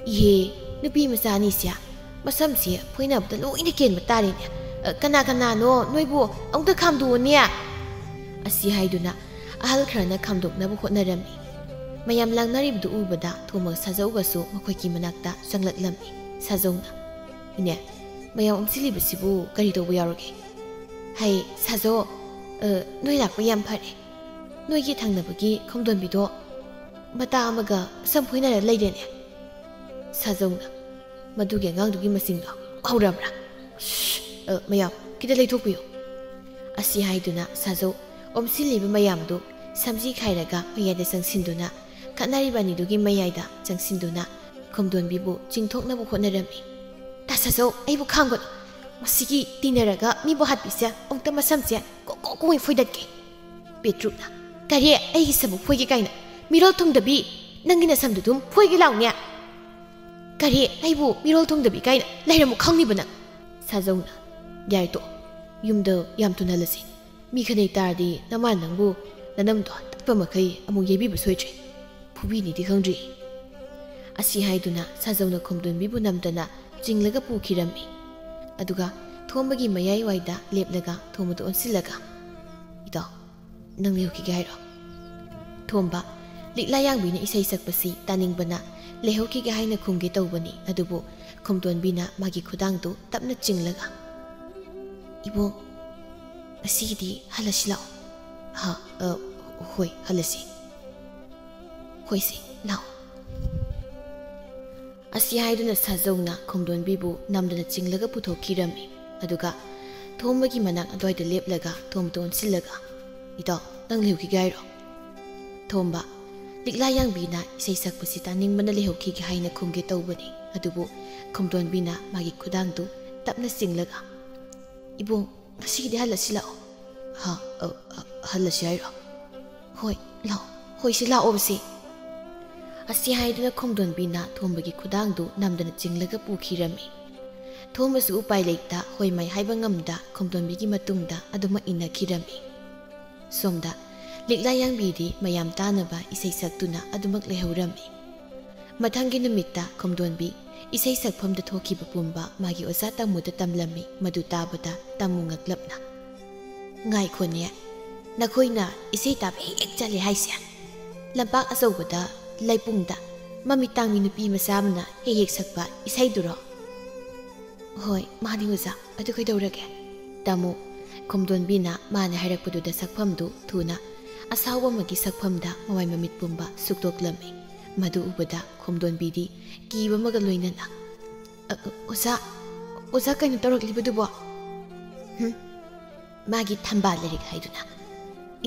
"ꯏꯍꯦ, ꯅꯨꯄꯤ ꯃꯆꯥ ꯑꯅꯤꯁꯦ ꯃꯁꯝꯁꯦ ꯐꯣꯏꯅꯕꯗ ꯂꯣꯏꯅ ꯀꯦꯟꯕ ꯇꯥꯔꯦꯅꯦ꯫ ꯑ, ꯀꯅꯥ ꯀꯅꯥꯅꯣ ꯅꯣꯏꯕꯨ? ꯑꯃꯨꯛꯇ ꯈꯥꯝꯗꯣꯛꯑꯣꯅꯦ!" ꯑꯁꯤ ꯍꯥꯏꯗꯨꯅ ꯑꯍꯜ ꯈꯔꯅ ꯈꯥꯝꯗꯣꯛꯅꯕ ꯍꯣꯠꯅꯔꯝꯃꯤ꯫ ꯃꯌꯥꯝ ꯂꯥꯡꯅꯔꯤꯕꯗꯨ ꯎꯕꯗ ꯊꯣꯃꯒ ꯁꯥꯖꯧꯒꯁꯨ ꯃꯈꯣꯏꯒꯤ ꯃꯅꯥꯛꯇ ꯆꯪꯂꯛꯂꯝꯃꯤ꯫ ꯁꯥꯖꯧꯅ, "ꯏꯅꯦ, ꯃꯌꯥꯝ ꯑꯣꯝꯁꯤꯜꯂꯤꯕꯁꯤꯕꯨ ꯀꯔꯤ ꯇꯧꯕ ꯌꯥꯎꯔꯒꯦ?" "ꯍꯩ, ꯁꯥꯖꯧ, ꯑ, ꯅꯣꯏ ꯂꯥꯛꯄ ꯌꯥꯝ ꯐꯔꯦ꯫ ꯅꯣꯏꯒꯤ ꯊꯪꯅꯕꯒꯤ ꯈꯣꯝꯗꯣꯟꯕꯤꯗꯣ ꯃꯇꯥ ꯑꯃꯒ ꯁꯝ ꯐꯣꯏꯅꯔ ꯂꯩꯔꯦꯅꯦ꯫" ꯁꯥꯖꯧꯅ, "ꯃꯗꯨꯒꯤ ꯑꯉꯥꯡꯗꯨꯒꯤ ꯃꯁꯤꯡꯗꯣ ꯍꯧꯔꯕ꯭ꯔꯥ? ꯁ꯭ꯁ, ꯑ, ꯃꯌꯥꯝ, ꯈꯤꯇ ꯂꯩꯊꯣꯛꯄꯤꯌꯨ꯫" ꯑꯁꯤ ꯍꯥꯏꯗꯨꯅ ꯁꯥꯖꯧ ꯑꯣꯝꯁꯤꯜꯂꯤꯕ ꯃꯌꯥꯝꯗꯨ ꯁꯝꯖꯤ ꯈꯥꯏꯔꯒ ꯃꯌꯥꯏꯗ ꯆꯪꯁꯤꯟꯗꯨꯅ ꯈꯠꯅꯔꯤꯕ ꯑꯅꯤꯗꯨꯒꯤ ꯃꯌꯥꯏꯗ ꯆꯪꯁꯤꯟꯗꯨꯅ ꯈꯣꯝꯗꯣꯟꯕꯤꯕꯨ ꯆꯤꯡꯊꯣꯛꯅꯕ ꯍꯣꯠꯅꯔꯝꯃꯤ꯫ "ꯇꯥ ꯁꯥꯖꯧ, ꯑꯩꯕꯨ ꯈꯥꯡꯒꯅꯨ꯫ ꯃꯁꯤꯒꯤ ꯇꯤꯟꯅꯔꯒ ꯃꯤꯕꯨ ꯍꯥꯠꯄꯤꯁꯦ ꯑꯃꯨꯛꯇ ꯃꯁꯝꯁꯦ ꯀꯣꯛ ꯀꯣꯛ ꯀꯣꯛ ꯐꯣꯏꯗꯠꯀꯦ꯫" ꯄꯦꯇ꯭ꯔꯨꯛꯅ, "ꯀꯔꯤ? ꯑꯩꯒꯤ ꯁꯝꯕꯨ ꯐꯣꯏꯒꯦ ꯀꯥꯏꯅ? ꯃꯤꯔꯣꯜ ꯊꯨꯡꯗꯕꯤ, ꯅꯪꯒꯤ ꯅꯁꯝꯗꯨ ꯑꯗꯨꯝ ꯐꯣꯏꯒꯦ ꯂꯥꯎꯅꯦ?" "ꯀꯔꯤ? ꯑꯩꯕꯨ ꯃꯤꯔꯣꯜ ꯊꯨꯡꯗꯕꯤ ꯀꯥꯏꯅ ꯂꯩꯔꯝꯃꯨ ꯈꯪꯅꯤꯕ ꯅꯪ?" ꯁꯥꯖꯧꯅ, "ꯌꯥꯔꯦ ꯇꯣꯛꯑꯣ, ꯌꯨꯝꯗ ꯌꯥꯝ ꯊꯨꯅ ꯍꯜꯂꯁꯤ꯫ ꯃꯤ ꯈꯟꯅꯩ ꯇꯥꯔꯗꯤ ꯅꯃꯥ ꯅꯪꯕꯨ ꯅꯅꯝꯗꯣ ꯇꯠꯄ ꯃꯈꯩ ꯑꯃꯨꯛ ꯌꯩꯕꯤꯕ ꯁꯣꯏꯗ꯭ꯔꯦ꯫ ꯐꯨꯕꯤꯅꯤꯗꯤ ꯈꯪꯗ꯭ꯔꯤ꯫" ꯑꯁꯤ ꯍꯥꯏꯗꯨꯅ ꯁꯥꯖꯧꯅ ꯈꯣꯝꯗꯣꯟꯕꯤꯕꯨ ꯅꯝꯗꯅ ꯆꯤꯡꯂꯒ ꯄꯨꯈꯤꯔꯝꯃꯤ꯫ ꯑꯗꯨꯒ ꯊꯣꯝꯕꯒꯤ ꯃꯌꯥꯏ ꯋꯥꯏꯗ ꯂꯦꯞꯂꯒ ꯊꯣꯝꯕꯗ ꯑꯣꯟꯁꯤꯜꯂꯒ, "ꯏꯇꯥꯎ, "ꯅꯪ ꯂꯩꯍꯧꯈꯤꯒꯦ ꯍꯥꯏꯔꯣ?" ꯊꯣꯝꯕ, ꯂꯤꯛꯂꯥ ꯌꯥꯡꯕꯤꯅ ꯏꯁꯩ ꯁꯛꯄꯁꯤ ꯇꯥꯅꯤꯡꯕꯅ ꯂꯩꯍꯧꯈꯤꯒꯦ ꯍꯥꯏꯅ ꯈꯨꯝꯒꯦ ꯇꯧꯕꯅꯤ, ꯑꯗꯨꯕꯨ ꯈꯣꯝꯗꯣꯟꯕꯤꯅ ꯃꯥꯒꯤ ꯈꯨꯗꯥꯡꯗꯨ ꯇꯞꯅ ꯆꯤꯡꯂꯒ, "ꯏꯕꯣꯛ, ꯉꯁꯤꯒꯤꯗꯤ ꯍꯜꯂꯁꯤ ꯂꯥꯛꯑꯣ꯫" "ꯍꯥ? ꯑ, ꯍꯣꯏ, ꯍꯜꯂꯁꯤ꯫" "ꯍꯣꯏꯁꯦ, ꯂꯥꯛꯑꯣ꯫" ꯑꯁꯤ ꯍꯥꯏꯗꯨꯅ ꯁꯥꯖꯧꯅ ꯈꯣꯝꯗꯣꯟꯕꯤꯕꯨ ꯅꯝꯗꯅ ꯆꯤꯡꯂꯒ ꯄꯨꯊꯣꯛꯈꯤꯔꯝꯃꯤ꯫ ꯑꯗꯨꯒ ꯊꯣꯝꯕꯒꯤ ꯃꯅꯥꯛ ꯑꯗꯨꯋꯥꯏꯗ ꯂꯦꯞꯂꯒ ꯊꯣꯝꯕꯗ ꯑꯣꯟꯁꯤꯜꯂꯒ, "ꯏꯇꯥꯎ, ꯅꯪ ꯂꯩꯍꯧꯈꯤꯒꯦ ꯍꯥꯏꯔꯣ?" ꯊꯣꯝꯕ, ꯂꯤꯛꯂꯥ ꯌꯥꯡꯕꯤꯅ ꯏꯁꯩ ꯁꯛꯄꯁꯤ ꯇꯥꯅꯤꯡꯕꯅ ꯂꯩꯍꯧꯈꯤꯒꯦ ꯍꯥꯏꯅ ꯈꯨꯝꯒꯦ ꯇꯧꯕꯅꯤ, ꯑꯗꯨꯕꯨ ꯈꯣꯝꯗꯣꯟꯕꯤꯅ ꯃꯥꯒꯤ ꯈꯨꯗꯥꯡꯗꯨ ꯇꯞꯅ ꯆꯤꯡꯂꯒ, "ꯏꯕꯣꯛ, ꯉꯁꯤꯒꯤꯗꯤ ꯍꯜꯂꯁꯤ ꯂꯥꯛꯑꯣ꯫" "ꯍꯥ? ꯑ, ꯑ, ꯍꯜꯂꯁꯤ ꯍꯥꯏꯔꯣ?" "ꯍꯣꯏ, ꯂꯥꯛꯑꯣ꯫ ꯍꯣꯏꯁꯦ, ꯂꯥꯛꯑꯣꯕꯁꯦ꯫" ꯑꯁꯤ ꯍꯥꯏꯗꯨꯅ ꯈꯣꯝꯗꯣꯟꯕꯤꯅ ꯊꯣꯝꯕꯒꯤ ꯈꯨꯗꯥꯡꯗꯨ ꯅꯝꯗꯅ ꯆꯤꯡꯂꯒ ꯄꯨꯈꯤꯔꯝꯃꯤ꯫ ꯊꯣꯝꯕꯁꯨ ꯎꯄꯥꯏ ꯂꯩꯇ ꯍꯣꯏ ꯃꯥꯏ ꯍꯥꯏꯕ ꯉꯝꯗ ꯈꯣꯝꯗꯣꯟꯕꯤꯒꯤ ꯃꯇꯨꯡꯗ ꯑꯗꯨꯃꯛ ꯏꯟꯅꯈꯤꯔꯝꯃꯤ꯫ ꯁꯣꯝꯗ ꯂꯤꯛꯂꯥ ꯌꯥꯡꯕꯤꯗꯤ ꯃꯌꯥꯝ ꯇꯥꯅꯕ ꯏꯁꯩ ꯁꯛꯇꯨꯅ ꯑꯗꯨꯃꯛ ꯂꯩꯍꯧꯔꯝꯃꯤ꯫ ꯃꯊꯪꯒꯤ ꯅꯨꯃꯤꯠꯇ ꯈꯣꯝꯗꯣꯟꯕꯤ ꯏꯁꯩ ꯁꯛꯐꯝꯗ ꯊꯣꯛꯈꯤꯕ ꯄꯨꯝꯕ ꯃꯥꯒꯤ ꯑꯣꯖꯥ ꯇꯥꯃꯨꯗ ꯇꯝꯂꯝꯃꯤ꯫ ꯃꯗꯨ ꯇꯥꯕꯗ ꯇꯥꯃꯨ ꯉꯛꯂꯞꯅ, "ꯉꯥꯏꯈꯣꯅꯦ, ꯅꯈꯣꯏꯅ ꯏꯁꯩ ꯇꯥꯕ ꯍꯦꯛ ꯍꯦꯛ ꯆꯠꯂꯦ ꯍꯥꯏꯁꯦ? ꯂꯝꯄꯥꯛ ꯑꯆꯧꯕꯗ ꯂꯩꯄꯨꯡꯗ ꯃꯃꯤꯠ ꯇꯥꯡꯕꯤ ꯅꯨꯄꯤ ꯃꯆꯥ ꯑꯃꯅ ꯍꯦꯛ ꯍꯦꯛ ꯁꯛꯄ ꯏꯁꯩꯗꯨꯔꯣ?" "ꯍꯣꯏ, ꯃꯥꯅꯤ ꯑꯣꯖꯥ꯫ ꯑꯗꯨ ꯀꯩꯗꯧꯔꯒꯦ?" ꯇꯥꯃꯨ ꯈꯣꯝꯗꯣꯟꯕꯤꯅ ꯃꯥꯅ ꯍꯥꯏꯔꯛꯄꯗꯨꯗ ꯁꯛꯐꯝꯗꯨ ꯊꯨꯅ ꯑꯁꯥꯎꯕ ꯑꯃꯒꯤ ꯁꯛꯐꯝꯗ ꯃꯃꯥꯏ ꯃꯃꯤꯠ ꯄꯨꯝꯕ ꯁꯨꯛꯇꯣꯛꯂꯝꯃꯤ꯫ ꯃꯗꯨ ꯎꯕꯗ ꯈꯣꯝꯗꯣꯟꯕꯤꯗꯤ ꯀꯤꯕ ꯑꯃꯒ ꯂꯣꯏꯅꯅ, "ꯑ, ꯑ, ꯑꯣꯖꯥ, ꯑꯣꯖꯥ, ꯀꯩꯅꯣ ꯇꯧꯔꯛꯂꯤꯕꯗꯨꯕꯣ?" "ꯍꯨꯝ, ꯃꯥꯒꯤ ꯊꯝꯕꯥꯜ ꯂꯩꯔꯤꯛ ꯍꯥꯏꯗꯨꯅ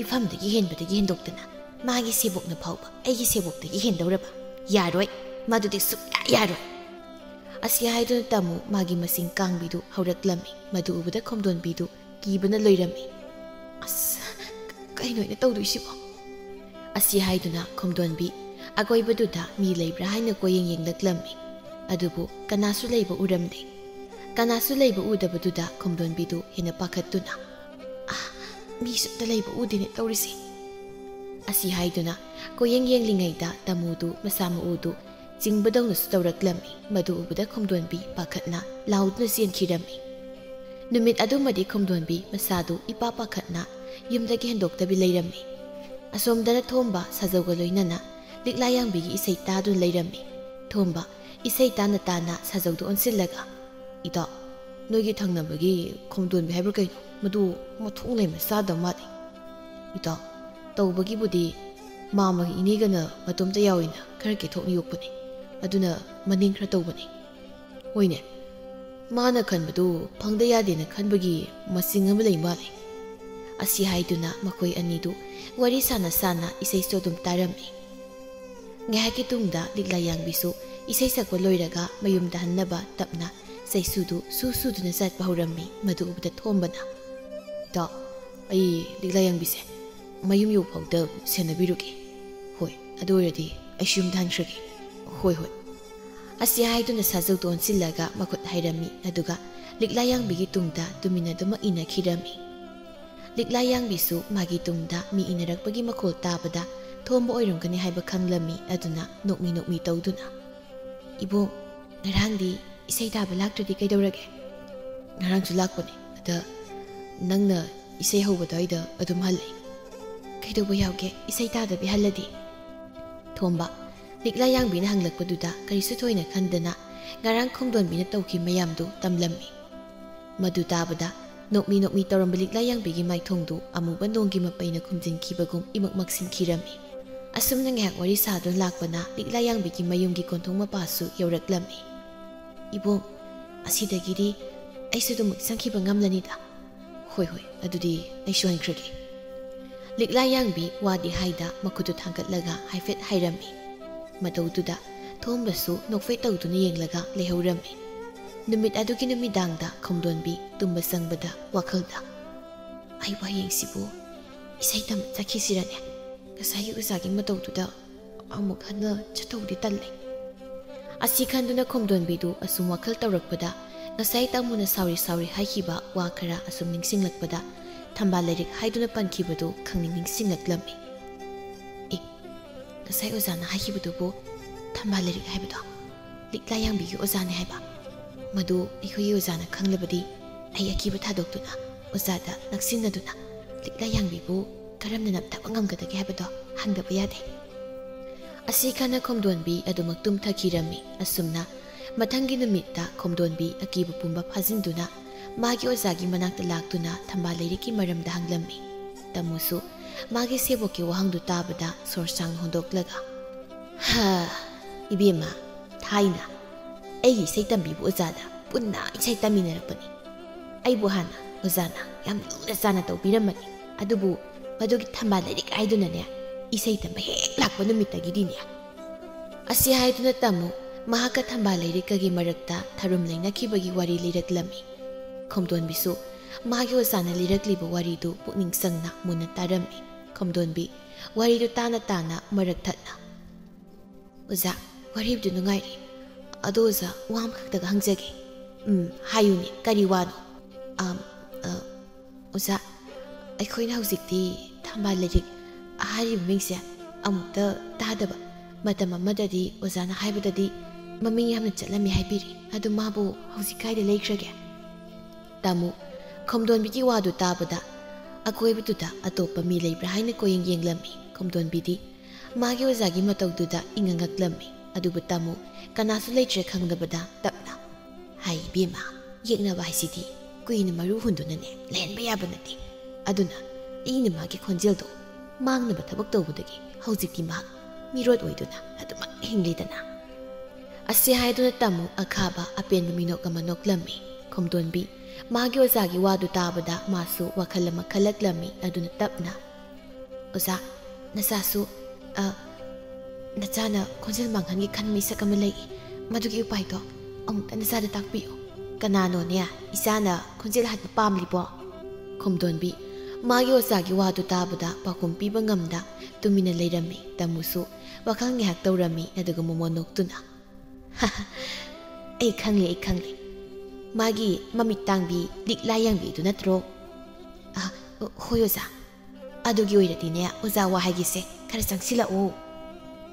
ꯏꯐꯝꯗꯒꯤ ꯍꯦꯟꯕꯗꯒꯤ ꯍꯦꯟꯗꯣꯛꯇꯅ ꯃꯥꯒꯤ ꯁꯦꯕꯣꯛꯅ ꯐꯥꯎꯕ ꯑꯩꯒꯤ ꯁꯦꯕꯣꯛꯇꯒꯤ ꯍꯦꯟꯗꯧꯔꯕ? ꯌꯥꯔꯣꯏ, ꯃꯗꯨꯗꯤ ꯁꯨꯛꯌꯥ ꯌꯥꯔꯣꯏ!" ꯑꯁꯤ ꯍꯥꯏꯗꯨꯅ ꯇꯥꯃꯨ ꯃꯥꯒꯤ ꯃꯁꯤꯡ ꯀꯥꯡꯕꯤꯗꯨ ꯍꯧꯔꯛꯂꯝꯃꯤ꯫ ꯃꯗꯨ ꯎꯕꯗ ꯈꯣꯝꯗꯣꯟꯕꯤꯗꯨ ꯀꯤꯕꯅ ꯂꯣꯏꯔꯝꯃꯤ꯫ "ꯑꯁ, ꯀꯩꯅꯣ ꯑꯩꯅ ꯇꯧꯗꯣꯏꯁꯤꯕꯣ?" ꯑꯁꯤ ꯍꯥꯏꯗꯨꯅ ꯈꯣꯝꯗꯣꯟꯕꯤ ꯑꯀꯣꯏꯕꯗꯨꯗ ꯃꯤ ꯂꯩꯕ꯭ꯔꯥ ꯍꯥꯏꯅ ꯀꯣꯏꯌꯦꯡ ꯌꯦꯡꯂꯛꯂꯝꯃꯤ꯫ ꯑꯗꯨꯕꯨ ꯀꯅꯥꯁꯨ ꯂꯩꯕ ꯎꯔꯝꯗꯦ꯫ ꯀꯅꯥꯁꯨ ꯂꯩꯕ ꯎꯗꯕꯗꯨꯗ ꯈꯣꯝꯗꯣꯟꯕꯤꯗꯨ ꯍꯦꯟꯅ ꯄꯥꯈꯠꯇꯨꯅ, "ꯑꯥ, ꯃꯤꯁꯨ ꯑꯝꯇ ꯂꯩꯕ ꯎꯗꯦꯅꯦ ꯇꯧꯔꯤꯁꯦ꯫" ꯑꯁꯤ ꯍꯥꯏꯗꯨꯅ ꯀꯣꯏꯌꯦꯡ ꯌꯦꯡꯂꯤꯉꯩꯗ ꯇꯥꯃꯨꯗꯨ ꯃꯁꯥ ꯃꯎꯗꯨ ꯆꯤꯡꯕꯗꯧꯅꯁꯨ ꯇꯧꯔꯛꯂꯝꯃꯤ꯫ ꯃꯗꯨ ꯎꯕꯗ ꯈꯣꯝꯗꯣꯟꯕꯤ ꯄꯥꯈꯠꯅ ꯂꯥꯎꯗꯨꯅ ꯆꯦꯟꯈꯤꯔꯝꯃꯤ꯫ ꯅꯨꯃꯤꯠ ꯑꯗꯨꯃꯗꯤ ꯈꯣꯝꯗꯣꯟꯕꯤ ꯃꯁꯥꯗꯨ ꯏꯄꯥ ꯄꯥꯈꯠꯅ ꯌꯨꯝꯗꯒꯤ ꯍꯦꯟꯗꯣꯛꯇꯕꯤ ꯂꯩꯔꯝꯃꯤ꯫ ꯑꯁꯣꯝꯗꯅ ꯊꯣꯝꯕ ꯁꯥꯖꯧꯒ ꯂꯣꯏꯅꯅ ꯂꯤꯛꯂꯥ ꯌꯥꯡꯕꯤꯒꯤ ꯏꯁꯩ ꯇꯥꯗꯨꯅ ꯂꯩꯔꯝꯃꯤ꯫ ꯊꯣꯝꯕ ꯏꯁꯩ ꯇꯥꯅ ꯇꯥꯅ ꯁꯥꯖꯧꯗ ꯑꯣꯟꯁꯤꯜꯂꯒ, "ꯏꯇꯥꯎ, ꯅꯣꯏꯒꯤ ꯊꯪꯅꯕꯒꯤ ꯈꯣꯝꯗꯣꯟꯕꯤ ꯍꯥꯏꯕ꯭ꯔꯥ ꯀꯩꯅꯣ, ꯃꯗꯨ ꯃꯊꯣꯡ ꯂꯩꯃ ꯆꯥꯗꯕ ꯃꯥꯜꯂꯤ꯫ ꯏꯇꯥꯎ, ꯇꯧꯕꯒꯤꯕꯨꯗꯤ ꯃꯥꯃꯒ ꯏꯅꯦꯒꯅ ꯃꯇꯣꯝꯇ ꯌꯥꯎꯏꯅ ꯈꯔ ꯀꯦꯊꯣꯛꯅ ꯌꯣꯛꯄꯅꯤ꯫ ꯑꯗꯨꯅ ꯃꯅꯤꯡ ꯈꯔ ꯇꯧꯕꯅꯤ꯫ ꯍꯣꯏꯅꯦ, ꯃꯥꯅ ꯈꯟꯕꯗꯨ ꯐꯪꯗ ꯌꯥꯗꯦꯅ ꯈꯟꯕꯒꯤ ꯃꯁꯤꯡ ꯑꯃ ꯂꯩ ꯃꯥꯜꯂꯤ"꯫ ꯑꯁꯤ ꯍꯥꯏꯗꯨꯅ ꯃꯈꯣꯏ ꯑꯅꯤꯗꯨ ꯋꯥꯔꯤ ꯁꯥꯟꯅ ꯁꯥꯟꯅ ꯏꯁꯩꯁꯨ ꯑꯗꯨꯝ ꯇꯥꯔꯝꯃꯤ꯫ ꯉꯥꯏꯍꯥꯛꯀꯤ ꯇꯨꯡꯗ ꯂꯤꯛꯂꯥ ꯌꯥꯡꯕꯤꯁꯨ ꯏꯁꯩ ꯁꯛꯄ ꯂꯣꯏꯔꯒ ꯃꯌꯨꯝꯗ ꯍꯟꯅꯕ ꯇꯞꯅ ꯆꯩꯁꯨꯗꯨ ꯁꯨ ꯁꯨꯗꯨꯅ ꯆꯠꯄ ꯍꯧꯔꯝꯃꯤ꯫ ꯃꯗꯨ ꯎꯕꯗ ꯊꯣꯝꯕꯅ, "ꯏꯇꯥꯎ, ꯑꯩ ꯂꯤꯛꯂꯥ ꯌꯥꯡꯕꯤꯁꯦ ꯃꯌꯨꯝ ꯌꯧꯐꯥꯎꯗ ꯁꯦꯟꯅꯕꯤꯔꯨꯒꯦ꯫ ꯍꯣꯏ, ꯑꯗꯨ ꯑꯣꯏꯔꯗꯤ ꯑꯩꯁꯨ ꯌꯨꯝꯗ ꯍꯟꯈ꯭ꯔꯒꯦ"꯫ "ꯍꯣꯏ, ꯍꯣꯏ"꯫ ꯑꯁꯤ ꯍꯥꯏꯗꯨꯅ ꯁꯥꯖꯧꯗ ꯑꯣꯟꯁꯤꯜꯂꯒ ꯃꯈꯨꯠ ꯍꯥꯏꯔꯝꯃꯤ, ꯑꯗꯨꯒ ꯂꯤꯛꯂꯥ ꯌꯥꯡꯕꯤꯒꯤ ꯇꯨꯡꯗ ꯇꯨꯃꯤꯟꯅꯗꯨꯃꯛ ꯏꯟꯅꯈꯤꯔꯝꯃꯤ꯫ ꯂꯤꯛꯂꯥ ꯌꯥꯡꯕꯤꯁꯨ ꯃꯥꯒꯤ ꯇꯨꯡꯗ ꯃꯤ ꯏꯟꯅꯔꯛꯄꯒꯤ ꯃꯈꯣꯜ ꯇꯥꯕꯗ ꯊꯣꯝꯕ ꯑꯣꯏꯔꯝꯒꯅꯤ ꯍꯥꯏꯕ ꯈꯪꯂꯝꯃꯤ꯫ ꯑꯗꯨꯅ ꯅꯣꯛꯃꯤ ꯅꯣꯛꯃꯤ ꯇꯧꯗꯨꯅ, "ꯏꯕꯣꯛ, ꯉꯔꯥꯡꯗꯤ ꯏꯁꯩ ꯇꯥꯕ ꯂꯥꯛꯇ꯭ꯔꯗꯤ ꯀꯩꯗꯧꯔꯒꯦ? ꯉꯔꯥꯡꯁꯨ ꯂꯥꯛꯄꯅꯦ, ꯑꯗ ꯅꯪꯅ ꯏꯁꯩ ꯍꯧꯕ ꯑꯗꯨꯋꯥꯏꯗ ꯑꯗꯨꯝ ꯍꯜꯂꯛꯏ꯫ ꯀꯩꯗꯧꯕ ꯌꯥꯎꯒꯦ ꯏꯁꯩ ꯇꯥꯗꯕꯤ ꯍꯜꯂꯗꯤ?" ꯊꯣꯝꯕ ꯂꯤꯛꯂꯥ ꯌꯥꯡꯕꯤꯅ ꯍꯪꯂꯛꯄꯗꯨꯗ ꯀꯔꯤꯁꯨ ꯊꯣꯏꯅ ꯈꯟꯗꯅ ꯉꯔꯥꯡ ꯈꯣꯝꯗꯣꯟꯕꯤꯅ ꯇꯧꯈꯤꯕ ꯃꯌꯥꯝꯗꯨ ꯇꯝꯂꯝꯃꯤ꯫ ꯃꯗꯨ ꯇꯥꯕꯗ ꯅꯣꯛꯃꯤ ꯅꯣꯛꯃꯤ ꯇꯧꯔꯝꯕ ꯂꯤꯛꯂꯥ ꯌꯥꯡꯕꯤꯒꯤ ꯃꯥꯏꯊꯣꯡꯗꯨ ꯑꯃꯨꯕ ꯅꯣꯡꯒꯤ ꯃꯄꯩꯅ ꯈꯨꯝꯖꯤꯟꯈꯤꯕꯒꯨꯝ ꯏꯃꯛ ꯃꯛꯁꯤꯟꯈꯤꯔꯝꯃꯤ꯫ ꯑꯁꯨꯝꯅ ꯉꯥꯏꯍꯥꯛ ꯋꯥꯔꯤ ꯁꯥꯗꯨꯅ ꯂꯥꯛꯄꯅ ꯂꯤꯛꯂꯥ ꯌꯥꯡꯕꯤꯒꯤ ꯃꯌꯨꯝꯒꯤ ꯀꯣꯟꯊꯣꯡ ꯃꯄꯥꯁꯨ ꯌꯧꯔꯛꯂꯝꯃꯤ꯫ "ꯏꯕꯣꯛ, ꯑꯁꯤꯗꯒꯤꯗꯤ ꯑꯩꯁꯨ ꯑꯗꯨꯃꯛ ꯆꯪꯈꯤꯕ ꯉꯝꯂꯅꯤꯗ"꯫ "ꯍꯣꯏ, ꯍꯣꯏ, ꯑꯗꯨꯗꯤ ꯑꯩꯁꯨ ꯍꯟꯈ꯭ꯔꯒꯦ"꯫ ꯂꯤꯛꯂꯥ ꯌꯥꯡꯕꯤ ꯋꯥꯗꯤ ꯍꯥꯏꯗ ꯃꯈꯨꯠꯇꯨ ꯊꯥꯡꯒꯠꯂꯒ ꯍꯥꯏꯐꯦꯠ ꯍꯥꯏꯔꯝꯃꯤ꯫ ꯃꯇꯧꯗꯨꯗ ꯊꯣꯝꯕꯁꯨ ꯅꯣꯛꯐꯦꯠ ꯇꯧꯗꯨꯅ ꯌꯦꯡꯂꯒ ꯂꯩꯍꯧꯔꯝꯃꯤ꯫ ꯅꯨꯃꯤꯠ ꯑꯗꯨꯒꯤ ꯅꯨꯃꯤꯗꯥꯡꯗ ꯈꯣꯝꯗꯣꯟꯕꯤ ꯇꯨꯝꯕ ꯆꯪꯕꯗ ꯋꯥꯈꯜꯗ, "ꯑꯩꯕꯨ ꯍꯌꯦꯡꯁꯤꯕꯨ ꯏꯁꯩ ꯇꯝꯕ ꯆꯠꯈꯤꯁꯤꯔꯅꯦ? ꯉꯁꯥꯏꯒꯤ ꯑꯣꯖꯥꯒꯤ ꯃꯇꯧꯗꯨꯗ ꯑꯃꯨꯛ ꯍꯟꯅ ꯆꯠꯇꯧꯗꯤ ꯇꯜꯂꯦ"꯫ ꯑꯁꯤ ꯈꯟꯗꯨꯅ ꯈꯣꯝꯗꯣꯟꯕꯤꯗꯨ ꯑꯁꯨꯝ ꯋꯥꯈꯜ ꯇꯧꯔꯛꯄꯗ ꯉꯁꯥꯏ ꯇꯥꯃꯣꯅ ꯁꯥꯎꯔꯤ ꯁꯥꯎꯔꯤ ꯍꯥꯏꯈꯤꯕ ꯋꯥ ꯈꯔ ꯑꯁꯨꯝ ꯅꯤꯡꯁꯤꯡꯂꯛꯄꯗ ꯊꯝꯕꯥꯜ ꯂꯥꯏꯔꯤꯛ ꯍꯥꯏꯗꯨꯅ ꯄꯟꯈꯤꯕꯗꯨ ꯈꯪꯅꯤꯡ ꯅꯤꯡꯁꯤꯡꯂꯛꯂꯝꯃꯤ꯫ ꯑꯦ, ꯉꯁꯥꯏ ꯑꯣꯖꯥꯅ ꯍꯥꯏꯈꯤꯕꯗꯨꯕꯨ ꯊꯝꯕꯥꯜ ꯂꯥꯏꯔꯤꯛ ꯍꯥꯏꯕꯗꯣ ꯂꯤꯛꯂꯥ ꯌꯥꯡꯕꯤꯒꯤ ꯑꯣꯖꯥꯅꯤ ꯍꯥꯏꯕ꯫ ꯃꯗꯨ ꯑꯩꯈꯣꯏꯒꯤ ꯑꯣꯖꯥꯅ ꯈꯪꯂꯕꯗꯤ ꯑꯩ ꯑꯀꯤꯕ ꯊꯥꯗꯣꯛꯇꯨꯅ ꯑꯣꯖꯥꯗ ꯅꯛꯁꯤꯟꯅꯗꯨꯅ ꯂꯤꯛꯂꯥ ꯌꯥꯡꯕꯤꯕꯨ ꯀꯔꯝꯅ ꯅꯝꯊꯕ ꯉꯝꯒꯗꯒꯦ ꯍꯥꯏꯕꯗꯣ ꯍꯪꯗꯕ ꯌꯥꯗꯦ꯫ ꯑꯁꯤ ꯈꯟꯅ ꯈꯣꯝꯗꯣꯟꯕꯤ ꯑꯗꯨꯃꯛ ꯇꯨꯝꯊꯈꯤꯔꯝꯃꯤ꯫ ꯑꯁꯨꯝꯅ ꯃꯊꯪꯒꯤ ꯅꯨꯃꯤꯠꯇ ꯈꯣꯝꯗꯣꯟꯕꯤ ꯑꯀꯤꯕ ꯄꯨꯝꯕ ꯐꯥꯖꯤꯟꯗꯨꯅ ꯃꯥꯒꯤ ꯑꯣꯖꯥꯒꯤ ꯃꯅꯥꯛꯇ ꯂꯥꯛꯇꯨꯅ ꯊꯝꯕꯥꯜ ꯂꯩꯔꯤꯛꯀꯤ ꯃꯔꯝꯗ ꯍꯪꯂꯝꯃꯤ꯫ ꯇꯥꯃꯣꯁꯨ ꯃꯥꯒꯤ ꯁꯦꯕꯣꯛꯀꯤ ꯋꯥꯍꯪꯗꯨ ꯇꯥꯕꯗ ꯁꯣꯔ ꯁꯥꯡꯅ ꯍꯣꯟꯗꯣꯛꯂꯒ, "ꯍꯥ, ꯏꯕꯦꯝꯃ, ꯊꯥꯏꯅ ꯑꯩꯒꯤ ꯏꯁꯩ ꯇꯝꯕꯤꯕ ꯑꯣꯖꯥꯗ ꯄꯨꯟꯅ ꯏꯁꯩ ꯇꯝꯃꯤꯟꯅꯔꯛꯄꯅꯤ꯫ ꯑꯩꯕꯨ ꯍꯥꯟꯅ ꯑꯣꯖꯥꯅ ꯌꯥꯝ ꯂꯨꯅ ꯆꯥꯅ ꯇꯧꯕꯤꯔꯝꯕꯅꯤ꯫ ꯑꯗꯨꯕꯨ ꯃꯗꯨꯒꯤ ꯊꯝꯕꯥꯜ ꯂꯩꯔꯤꯛ ꯍꯥꯏꯗꯨꯅꯅꯦ, ꯏꯁꯩ ꯇꯝꯕ ꯍꯦꯛ ꯂꯥꯛꯄ ꯅꯨꯃꯤꯠꯇꯒꯤꯗꯤꯅꯦ"꯫ ꯑꯁꯤ ꯍꯥꯏꯗꯨꯅ ꯇꯥꯃꯣ ꯃꯍꯥꯛꯀ ꯊꯝꯕꯥꯜ ꯂꯩꯔꯤꯛꯀꯒꯤ ꯃꯔꯛꯇ ꯊꯔꯨꯝ ꯂꯩꯅꯈꯤꯕꯒꯤ ꯋꯥꯔꯤ ꯂꯤꯔꯛꯂꯝꯃꯤ꯫ ꯈꯣꯝꯗꯣꯟꯕꯤꯁꯨ ꯃꯥꯒꯤ ꯑꯣꯖꯥꯅ ꯂꯤꯔꯛꯂꯤꯕ ꯋꯥꯔꯤꯗꯨ ꯄꯨꯛꯅꯤꯡ ꯆꯪꯅ ꯃꯨꯟꯅ ꯇꯥꯔꯝꯃꯤ꯫ ꯈꯣꯝꯗꯣꯟꯕꯤ ꯋꯥꯔꯤꯗꯨ ꯇꯥꯅ ꯇꯥꯅ ꯃꯔꯛ ꯊꯠꯅ, "ꯑꯣꯖꯥ, ꯋꯥꯔꯤꯕꯨꯗꯤ ꯅꯨꯡꯉꯥꯏꯔꯤ꯫ ꯑꯗꯣ ꯑꯣꯖꯥ, ꯋꯥ ꯑꯃꯈꯛꯇꯒ ꯍꯪꯖꯒꯦ꯫" "ꯎꯝ, ꯍꯥꯏꯌꯨꯅꯦ, ꯀꯔꯤ ꯋꯥꯅꯣ?" "ꯑꯝ, ꯑ, ꯑꯣꯖꯥ, ꯑꯩꯈꯣꯏꯅ ꯍꯧꯖꯤꯛꯇꯤ ꯊꯝꯕꯥꯜ ꯂꯩꯔꯤꯛ ꯍꯥꯏꯔꯤꯕ ꯃꯤꯡꯁꯦ ꯑꯃꯨꯛꯇ ꯇꯥꯗꯕ꯫ ꯃꯇꯝ ꯑꯃꯗꯗꯤ ꯑꯣꯖꯥꯅ ꯍꯥꯏꯕꯗꯗꯤ ꯃꯃꯤꯡ ꯌꯥꯝꯅ ꯆꯠꯂꯝꯃꯤ ꯍꯥꯏꯕꯤꯔꯤ꯫ ꯑꯗꯨ ꯃꯥꯕꯨ ꯍꯧꯖꯤꯛ ꯀꯥꯏꯗ ꯂꯩꯈ꯭ꯔꯒꯦ?" ꯇꯥꯃꯣ ꯈꯣꯝꯗꯣꯟꯕꯤꯒꯤ ꯋꯥꯗꯨ ꯇꯥꯕꯗ ꯑꯀꯣꯏꯕꯗꯨꯗ ꯑꯇꯣꯞꯄ ꯃꯤ ꯂꯩꯕ꯭ꯔꯥ ꯍꯥꯏꯅ ꯀꯣꯏꯌꯦꯡ ꯌꯦꯡꯂꯝꯃꯤ꯫ ꯈꯣꯝꯗꯣꯟꯕꯤꯗꯤ ꯃꯥꯒꯤ ꯑꯣꯖꯥꯒꯤ ꯃꯇꯧꯗꯨꯗ ꯏꯉꯛ ꯉꯛꯂꯝꯃꯤ꯫ ꯑꯗꯨꯕꯨ ꯇꯥꯃꯣ ꯀꯅꯥꯁꯨ ꯂꯩꯇ꯭ꯔꯦ ꯈꯪꯂꯕꯗ ꯇꯞꯅ, "ꯍꯥꯏ ꯏꯕꯦꯝꯃ, ꯌꯦꯛꯅꯕ ꯍꯥꯏꯁꯤꯗꯤ ꯀꯨꯏꯅ ꯃꯔꯨ ꯍꯨꯟꯗꯨꯅꯅꯦ ꯂꯩꯍꯟꯕ ꯌꯥꯕ ꯅꯠꯇꯦ꯫ ꯑꯗꯨꯅ ꯑꯩꯅ ꯃꯥꯒꯤ ꯈꯣꯟꯖꯦꯜꯗꯣ ꯃꯥꯡꯅꯕ ꯊꯕꯛ ꯇꯧꯕꯗꯒꯤ ꯍꯧꯖꯤꯛꯇꯤ ꯃꯍꯥꯛ ꯃꯤꯔꯣꯠ ꯑꯣꯏꯗꯨꯅ ꯑꯗꯨꯃꯛ ꯍꯤꯡꯂꯤꯗꯅ"꯫ ꯑꯁꯤ ꯍꯥꯏꯗꯨꯅ ꯇꯥꯃꯣ ꯑꯈꯥꯕ ꯑꯄꯦꯟꯕ ꯃꯤꯅꯣꯛ ꯑꯃ ꯅꯣꯛꯂꯝꯃꯤ꯫ ꯈꯣꯝꯗꯣꯟꯕꯤ ꯃꯥꯒꯤ ꯑꯣꯖꯥꯒꯤ ꯋꯥꯗꯨ ꯇꯥꯕꯗ ꯃꯥꯁꯨ ꯋꯥꯈꯜ ꯑꯃ ꯈꯜꯂꯛꯂꯝꯃꯤ꯫ ꯑꯗꯨꯅ ꯇꯞꯅ, "ꯑꯣꯖꯥ, ꯅꯆꯥꯁꯨ, ꯑ, ꯅꯆꯥꯅ ꯈꯣꯟꯖꯦꯜ ꯃꯥꯡꯍꯟꯒꯦ ꯈꯟꯕ ꯃꯤꯁꯛ ꯑꯃ ꯂꯩ꯫ ꯃꯗꯨꯒꯤ ꯎꯄꯥꯏꯗꯣ ꯑꯃꯨꯛꯇ ꯅꯆꯥꯗ ꯇꯥꯛꯄꯤꯌꯨ꯫" "ꯀꯅꯥꯅꯣꯅꯦ ꯏꯆꯥꯅ ꯈꯣꯟꯖꯦꯜ ꯍꯥꯠꯄ ꯄꯥꯝꯂꯤꯕꯣ?" ꯈꯣꯝꯗꯣꯟꯕꯤ ꯃꯥꯒꯤ ꯑꯣꯖꯥꯒꯤ ꯋꯥꯗꯨ ꯇꯥꯕꯗ ꯄꯥꯎꯈꯨꯝ ꯄꯤꯕ ꯉꯝꯗ ꯇꯨꯃꯤꯟꯅ ꯂꯩꯔꯝꯃꯤ꯫ ꯇꯥꯃꯣꯁꯨ ꯋꯥꯈꯜ ꯉꯥꯏꯍꯥꯛ ꯇꯧꯔꯝꯃꯤ, ꯑꯗꯨꯒ ꯃꯣꯃꯣꯟ ꯅꯣꯛꯇꯨꯅ, "ꯑꯩ ꯈꯪꯂꯦ, ꯑꯩ ꯈꯪꯂꯦ꯫ ꯃꯥꯒꯤ ꯃꯃꯤꯠ ꯇꯥꯡꯕꯤ ꯂꯤꯛꯂꯥ ꯌꯥꯡꯕꯤꯗꯨ ꯅꯠꯇ꯭ꯔꯣ?" "ꯑ, ꯍꯣꯏ ꯑꯣꯖꯥ꯫ ꯑꯗꯨꯒꯤ ꯑꯣꯏꯔꯗꯤꯅꯦ ꯑꯣꯖꯥ, ꯋꯥ ꯍꯥꯏꯒꯦꯁꯦ, ꯈꯔ ꯆꯪꯁꯤꯜꯂꯛꯑꯣ꯫"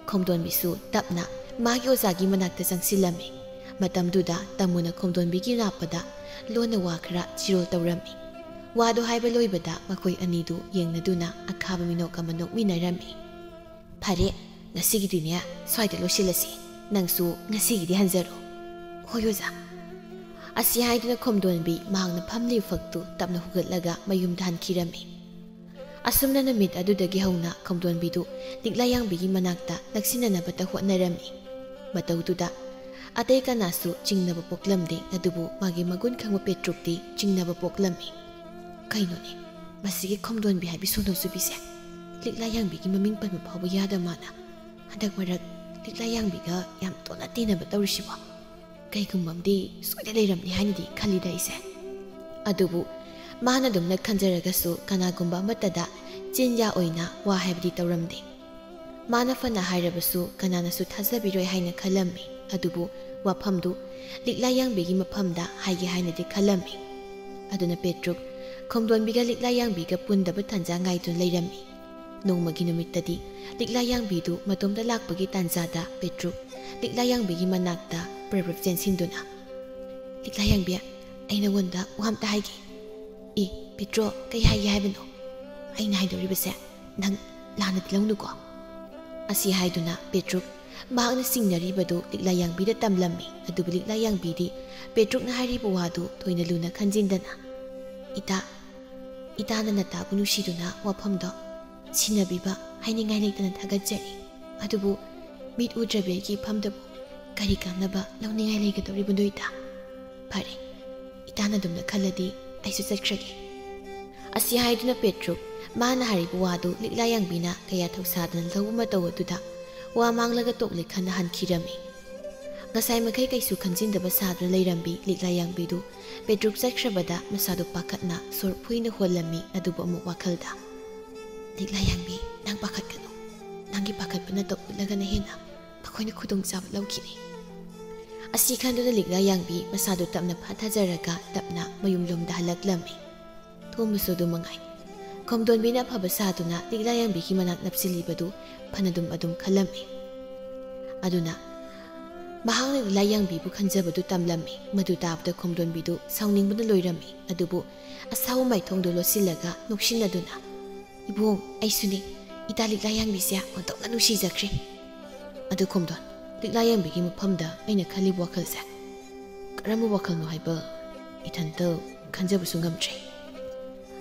ꯈꯣꯝꯗꯣꯟꯕꯤꯁꯨ ꯇꯞꯅ ꯃꯥꯒꯤ ꯑꯣꯖꯥꯒꯤ ꯃꯅꯥꯛꯇ ꯆꯪꯁꯤꯜꯂꯝꯃꯤ꯫ ꯃꯇꯝꯗꯨꯗ ꯇꯥꯃꯣꯅ ꯈꯣꯝꯗꯣꯟꯕꯤꯒꯤ ꯅꯥꯞꯄꯗ ꯂꯣꯟꯅ ꯋꯥ ꯈꯔ ꯆꯤꯔꯣꯜ ꯇꯧꯔꯝꯃꯤ꯫ ꯋꯥꯗꯨ ꯍꯥꯏꯕ ꯂꯣꯏꯕꯗ ꯃꯈꯣꯏ ꯑꯅꯤꯗꯨ ꯌꯦꯡꯅꯗꯨꯅ ꯑꯈꯥꯕ ꯃꯤꯅꯣꯛ ꯑꯃ ꯅꯣꯛꯃꯤꯟꯅꯔꯝꯃꯤ꯫ "ꯐꯔꯦ, ꯉꯁꯤꯒꯤꯗꯤꯅꯦ ꯁ꯭ꯋꯥꯏꯗ ꯂꯣꯏꯁꯤꯜꯂꯁꯤ꯫ ꯅꯪꯁꯨ ꯉꯁꯤꯒꯤꯗꯤ ꯍꯟꯖꯔꯣ꯫" "ꯍꯣꯏ ꯑꯣꯖꯥ꯫" ꯑꯁꯤ ꯍꯥꯏꯗꯨꯅ ꯈꯣꯝꯗꯣꯟꯕꯤ ꯃꯍꯥꯛꯅ ꯐꯝꯂꯤꯕ ꯐꯛꯇꯨ ꯇꯞꯅ ꯍꯨꯒꯠꯂꯒ ꯃꯌꯨꯝꯗ ꯍꯟꯈꯤꯔꯝꯃꯤ꯫ ꯑꯁꯨꯝꯅ ꯅꯨꯃꯤꯠ ꯑꯗꯨꯗꯒꯤ ꯍꯧꯅ ꯈꯣꯝꯗꯣꯟꯕꯤꯗꯨ ꯂꯤꯛꯂꯥ ꯌꯥꯡꯕꯤꯒꯤ ꯃꯅꯥꯛꯇ ꯅꯛꯁꯤꯟꯅꯅꯕꯇ ꯍꯣꯠꯅꯔꯝꯃꯤ꯫ ꯃꯇꯧꯗꯨꯗ ꯑꯇꯩ ꯀꯅꯥꯁꯨ ꯆꯤꯡꯅꯕ ꯄꯣꯛꯂꯝꯗꯦ, ꯑꯗꯨꯕꯨ ꯃꯥꯒꯤ ꯃꯒꯨꯟ ꯈꯪꯕ ꯄꯦꯇ꯭ꯔꯨꯛꯇꯤ ꯆꯤꯡꯅꯕ ꯄꯣꯛꯂꯝꯃꯤ꯫ "ꯀꯩꯅꯣꯅꯦ, ꯃꯁꯤꯒꯤ ꯈꯣꯝꯗꯣꯟꯕꯤ ꯍꯥꯏꯕꯤ ꯁꯣꯟꯗꯧ ꯆꯨꯕꯤꯁꯦ? ꯂꯤꯛꯂꯥ ꯌꯥꯡꯕꯤꯒꯤ ꯃꯃꯤꯡ ꯄꯟꯕ ꯐꯥꯎꯕ ꯌꯥꯗ ꯃꯥꯅ ꯍꯟꯗꯛ ꯃꯔꯛ ꯂꯤꯛꯂꯥ ꯌꯥꯡꯕꯤꯒ ꯌꯥꯝ ꯇꯣꯠꯅ ꯇꯤꯟꯅꯕ ꯇꯧꯔꯤꯁꯤꯕꯣ? ꯀꯩꯒꯨꯝꯕ ꯑꯃꯗꯤ ꯁꯣꯏꯗ ꯂꯩꯔꯝꯅꯤ ꯍꯥꯏꯅꯗꯤ ꯈꯜꯂꯤꯗ ꯑꯩꯁꯦ꯫" ꯑꯗꯨꯕꯨ ꯃꯥꯅ ꯑꯗꯨꯝꯅ ꯈꯟꯖꯔꯒꯁꯨ ꯀꯅꯥꯒꯨꯝꯕ ꯑꯃꯠꯇꯗ ꯆꯤꯟꯌꯥ ꯑꯣꯏꯅ ꯋꯥ ꯍꯥꯏꯕꯗꯤ ꯇꯧꯔꯝꯗꯦ꯫ ꯃꯥꯅ ꯐꯅ ꯍꯥꯏꯔꯕꯁꯨ ꯀꯅꯥꯅꯁꯨ ꯊꯥꯖꯕꯤꯔꯣꯏ ꯍꯥꯏꯅ ꯈꯜꯂꯝꯃꯤ꯫ ꯑꯗꯨꯕꯨ ꯋꯥꯐꯝꯗꯨ ꯂꯤꯛꯂꯥ ꯌꯥꯡꯕꯤꯒꯤ ꯃꯐꯝꯗ ꯍꯥꯏꯒꯦ ꯍꯥꯏꯅꯗꯤ ꯈꯜꯂꯝꯃꯤ꯫ ꯑꯗꯨꯅ ꯄꯦꯇ꯭ꯔꯨꯛ ꯈꯣꯝꯗꯣꯟꯕꯤꯒ ꯂꯤꯛꯂꯥ ꯌꯥꯡꯕꯤꯒ ꯄꯨꯟꯗꯕ ꯇꯥꯟꯖꯥ ꯉꯥꯏꯗꯨꯅ ꯂꯩꯔꯝꯃꯤ꯫ ꯅꯣꯡꯃꯒꯤ ꯅꯨꯃꯤꯠꯇꯗꯤ ꯂꯤꯛꯂꯥ ꯌꯥꯡꯕꯤꯗꯨ ꯃꯇꯣꯝꯇ ꯂꯥꯛꯄꯒꯤ ꯇꯥꯟꯖꯥꯗ ꯄꯦꯇ꯭ꯔꯨꯛ ꯂꯤꯛꯂꯥ ꯌꯥꯡꯕꯤꯒꯤ ꯃꯅꯥꯛꯇ ꯄ꯭ꯔꯞ ꯄ꯭ꯔꯞ ꯆꯦꯟꯁꯤꯟꯗꯨꯅ, "ꯂꯤꯛꯂꯥ ꯌꯥꯡꯕꯤ, ꯑꯩ ꯅꯉꯣꯟꯗ ꯋꯥ ꯑꯝꯇ ꯍꯥꯏꯒꯦ꯫" "ꯑꯦ, ꯄꯦꯇ꯭ꯔꯣ, ꯀꯩ ꯍꯥꯏꯒꯦ ꯍꯥꯏꯕꯅꯣ?" "ꯑꯩꯅ ꯍꯥꯏꯗꯧꯔꯤꯕꯁꯦ ꯅꯪ ꯂꯥꯟꯅꯗꯤ ꯂꯧꯅꯨꯀꯣ꯫" ꯑꯁꯤ ꯍꯥꯏꯗꯨꯅ ꯄꯦꯇ꯭ꯔꯨꯛ ꯃꯍꯥꯛꯅ ꯆꯤꯡꯅꯔꯤꯕꯗꯨ ꯂꯤꯛꯂꯥ ꯌꯥꯡꯕꯤꯗ ꯇꯝꯂꯝꯃꯤ꯫ ꯑꯗꯨꯕꯨ ꯂꯤꯛꯂꯥ ꯌꯥꯡꯕꯤꯗꯤ ꯄꯦꯇ꯭ꯔꯨꯛꯅ ꯍꯥꯏꯔꯤꯕ ꯋꯥꯗꯨ ꯊꯣꯏꯅ ꯂꯨꯅ ꯈꯟꯖꯤꯟꯗꯅ, "ꯏꯇꯥ, ꯏꯇꯥꯅ ꯅꯇꯥꯕꯨ ꯅꯨꯡꯁꯤꯗꯨꯅ ꯋꯥꯐꯝꯗꯣ ꯁꯤꯟꯅꯕꯤꯕ ꯍꯥꯏꯅꯤꯡꯉꯥꯏ ꯂꯩꯇꯅ ꯊꯥꯒꯠꯆꯔꯤ꯫ ꯑꯗꯨꯕꯨ ꯃꯤꯠ ꯎꯗ꯭ꯔꯕꯤ ꯑꯩꯒꯤ ꯏꯐꯝꯗꯕꯨ ꯀꯔꯤ ꯀꯥꯟꯅꯕ ꯂꯧꯅꯤꯡꯉꯥꯏ ꯂꯩꯒꯗꯧꯔꯤꯕꯅꯣ ꯏꯇꯥ? ꯐꯔꯦ, ꯏꯇꯥꯅ ꯑꯗꯨꯝꯅ ꯈꯜꯂꯗꯤ ꯑꯩꯁꯨ ꯆꯠꯈ꯭ꯔꯒꯦ꯫" ꯑꯁꯤ ꯍꯥꯏꯗꯨꯅ ꯄꯦꯇ꯭ꯔꯨꯛ ꯃꯥꯅ ꯍꯥꯏꯔꯤꯕ ꯋꯥꯗꯨ ꯂꯤꯛꯂꯥ ꯌꯥꯡꯕꯤꯅ ꯀꯌꯥ ꯊꯧꯁꯥꯗꯅ ꯂꯧꯕ ꯃꯇꯧ ꯑꯗꯨꯗ ꯋꯥ ꯃꯥꯡꯂꯒ ꯇꯣꯛꯂꯦ ꯈꯟꯅ ꯍꯟꯈꯤꯔꯝꯃꯤ꯫ ꯉꯁꯥꯏ ꯃꯈꯩ ꯀꯩꯁꯨ ꯈꯟꯖꯤꯟꯗꯕ ꯁꯥꯗꯨꯅ ꯂꯩꯔꯝꯕꯤ ꯂꯤꯛꯂꯥ ꯌꯥꯡꯕꯤꯗꯨ ꯄꯦꯇ꯭ꯔꯨꯛ ꯆꯠꯈ꯭ꯔꯕꯗ ꯃꯁꯥꯗꯨ ꯄꯥꯈꯠꯅ ꯁꯣꯔ ꯐꯨꯏꯅ ꯍꯣꯜꯂꯝꯃꯤ꯫ ꯑꯗꯨꯕꯨ ꯑꯃꯨꯛ ꯋꯥꯈꯜꯗ, "ꯂꯤꯛꯂꯥ ꯌꯥꯡꯕꯤ, ꯅꯪ ꯄꯥꯈꯠꯀꯅꯨ꯫ ꯅꯪꯒꯤ ꯄꯥꯈꯠꯄ ꯅꯇꯧ ꯎꯠꯂꯒꯅ ꯍꯦꯟꯅ ꯃꯈꯣꯏꯅ ꯈꯨꯗꯣꯡꯆꯥꯕ ꯂꯧꯈꯤꯅꯤ꯫" ꯑꯁꯤ ꯈꯟꯗꯨꯅ ꯂꯤꯛꯂꯥ ꯌꯥꯡꯕꯤ ꯃꯁꯥꯗꯨ ꯇꯞꯅ ꯐꯥꯊꯖꯔꯒ ꯇꯞꯅ ꯃꯌꯨꯝꯂꯣꯝꯗ ꯍꯜꯂꯛꯂꯝꯃꯤ꯫ ꯊꯣꯝꯕꯁꯨ ꯑꯗꯨ ꯃꯉꯥꯏ꯫ ꯈꯣꯝꯗꯣꯟꯕꯤꯅ ꯑꯐꯕ ꯁꯥꯗꯨꯅ ꯂꯤꯛꯂꯥ ꯌꯥꯡꯕꯤꯒꯤ ꯃꯅꯥꯛ ꯅꯞꯁꯤꯜꯂꯤꯕꯗꯨ ꯐꯅꯗꯨꯝ ꯑꯗꯨꯝ ꯈꯜꯂꯝꯃꯤ꯫ ꯑꯗꯨꯅ ꯃꯍꯥꯛꯅ ꯂꯤꯛꯂꯥ ꯌꯥꯡꯕꯤꯕꯨ ꯈꯟꯖꯕꯗꯨ ꯇꯝꯂꯝꯃꯤ꯫ ꯃꯗꯨ ꯇꯥꯕꯗ ꯈꯣꯝꯗꯣꯟꯕꯤꯗꯨ ꯁꯥꯎꯅꯤꯡꯕꯅ ꯂꯣꯏꯔꯝꯃꯤ꯫ ꯑꯗꯨꯕꯨ ꯑꯁꯥꯎꯕ ꯃꯥꯏꯊꯣꯡꯗꯨ ꯂꯣꯠꯁꯤꯜꯂꯒ ꯅꯣꯛꯁꯤꯟꯅꯗꯨꯅ, "ꯏꯕꯨꯡ, ꯑꯩꯁꯨꯅꯤ, ꯏꯇꯥ ꯂꯤꯛꯂꯥ ꯌꯥꯡꯕꯤꯁꯦ ꯑꯣꯟꯊꯣꯛꯅ ꯅꯨꯡꯁꯤꯖꯈ꯭ꯔꯦ꯫ ꯑꯗꯨ ꯈꯣꯝꯗꯣꯟ, ꯂꯤꯛꯂꯥ ꯌꯥꯡꯕꯤꯒꯤ ꯃꯐꯝꯗ ꯑꯩꯅ ꯈꯜꯂꯤꯕ ꯋꯥꯈꯜꯁꯦ ꯀꯔꯝꯕ ꯋꯥꯈꯜꯅꯣ ꯍꯥꯏꯕ ꯏꯊꯟꯇ ꯈꯟꯖꯕꯁꯨ ꯉꯝꯗ꯭ꯔꯦ"꯫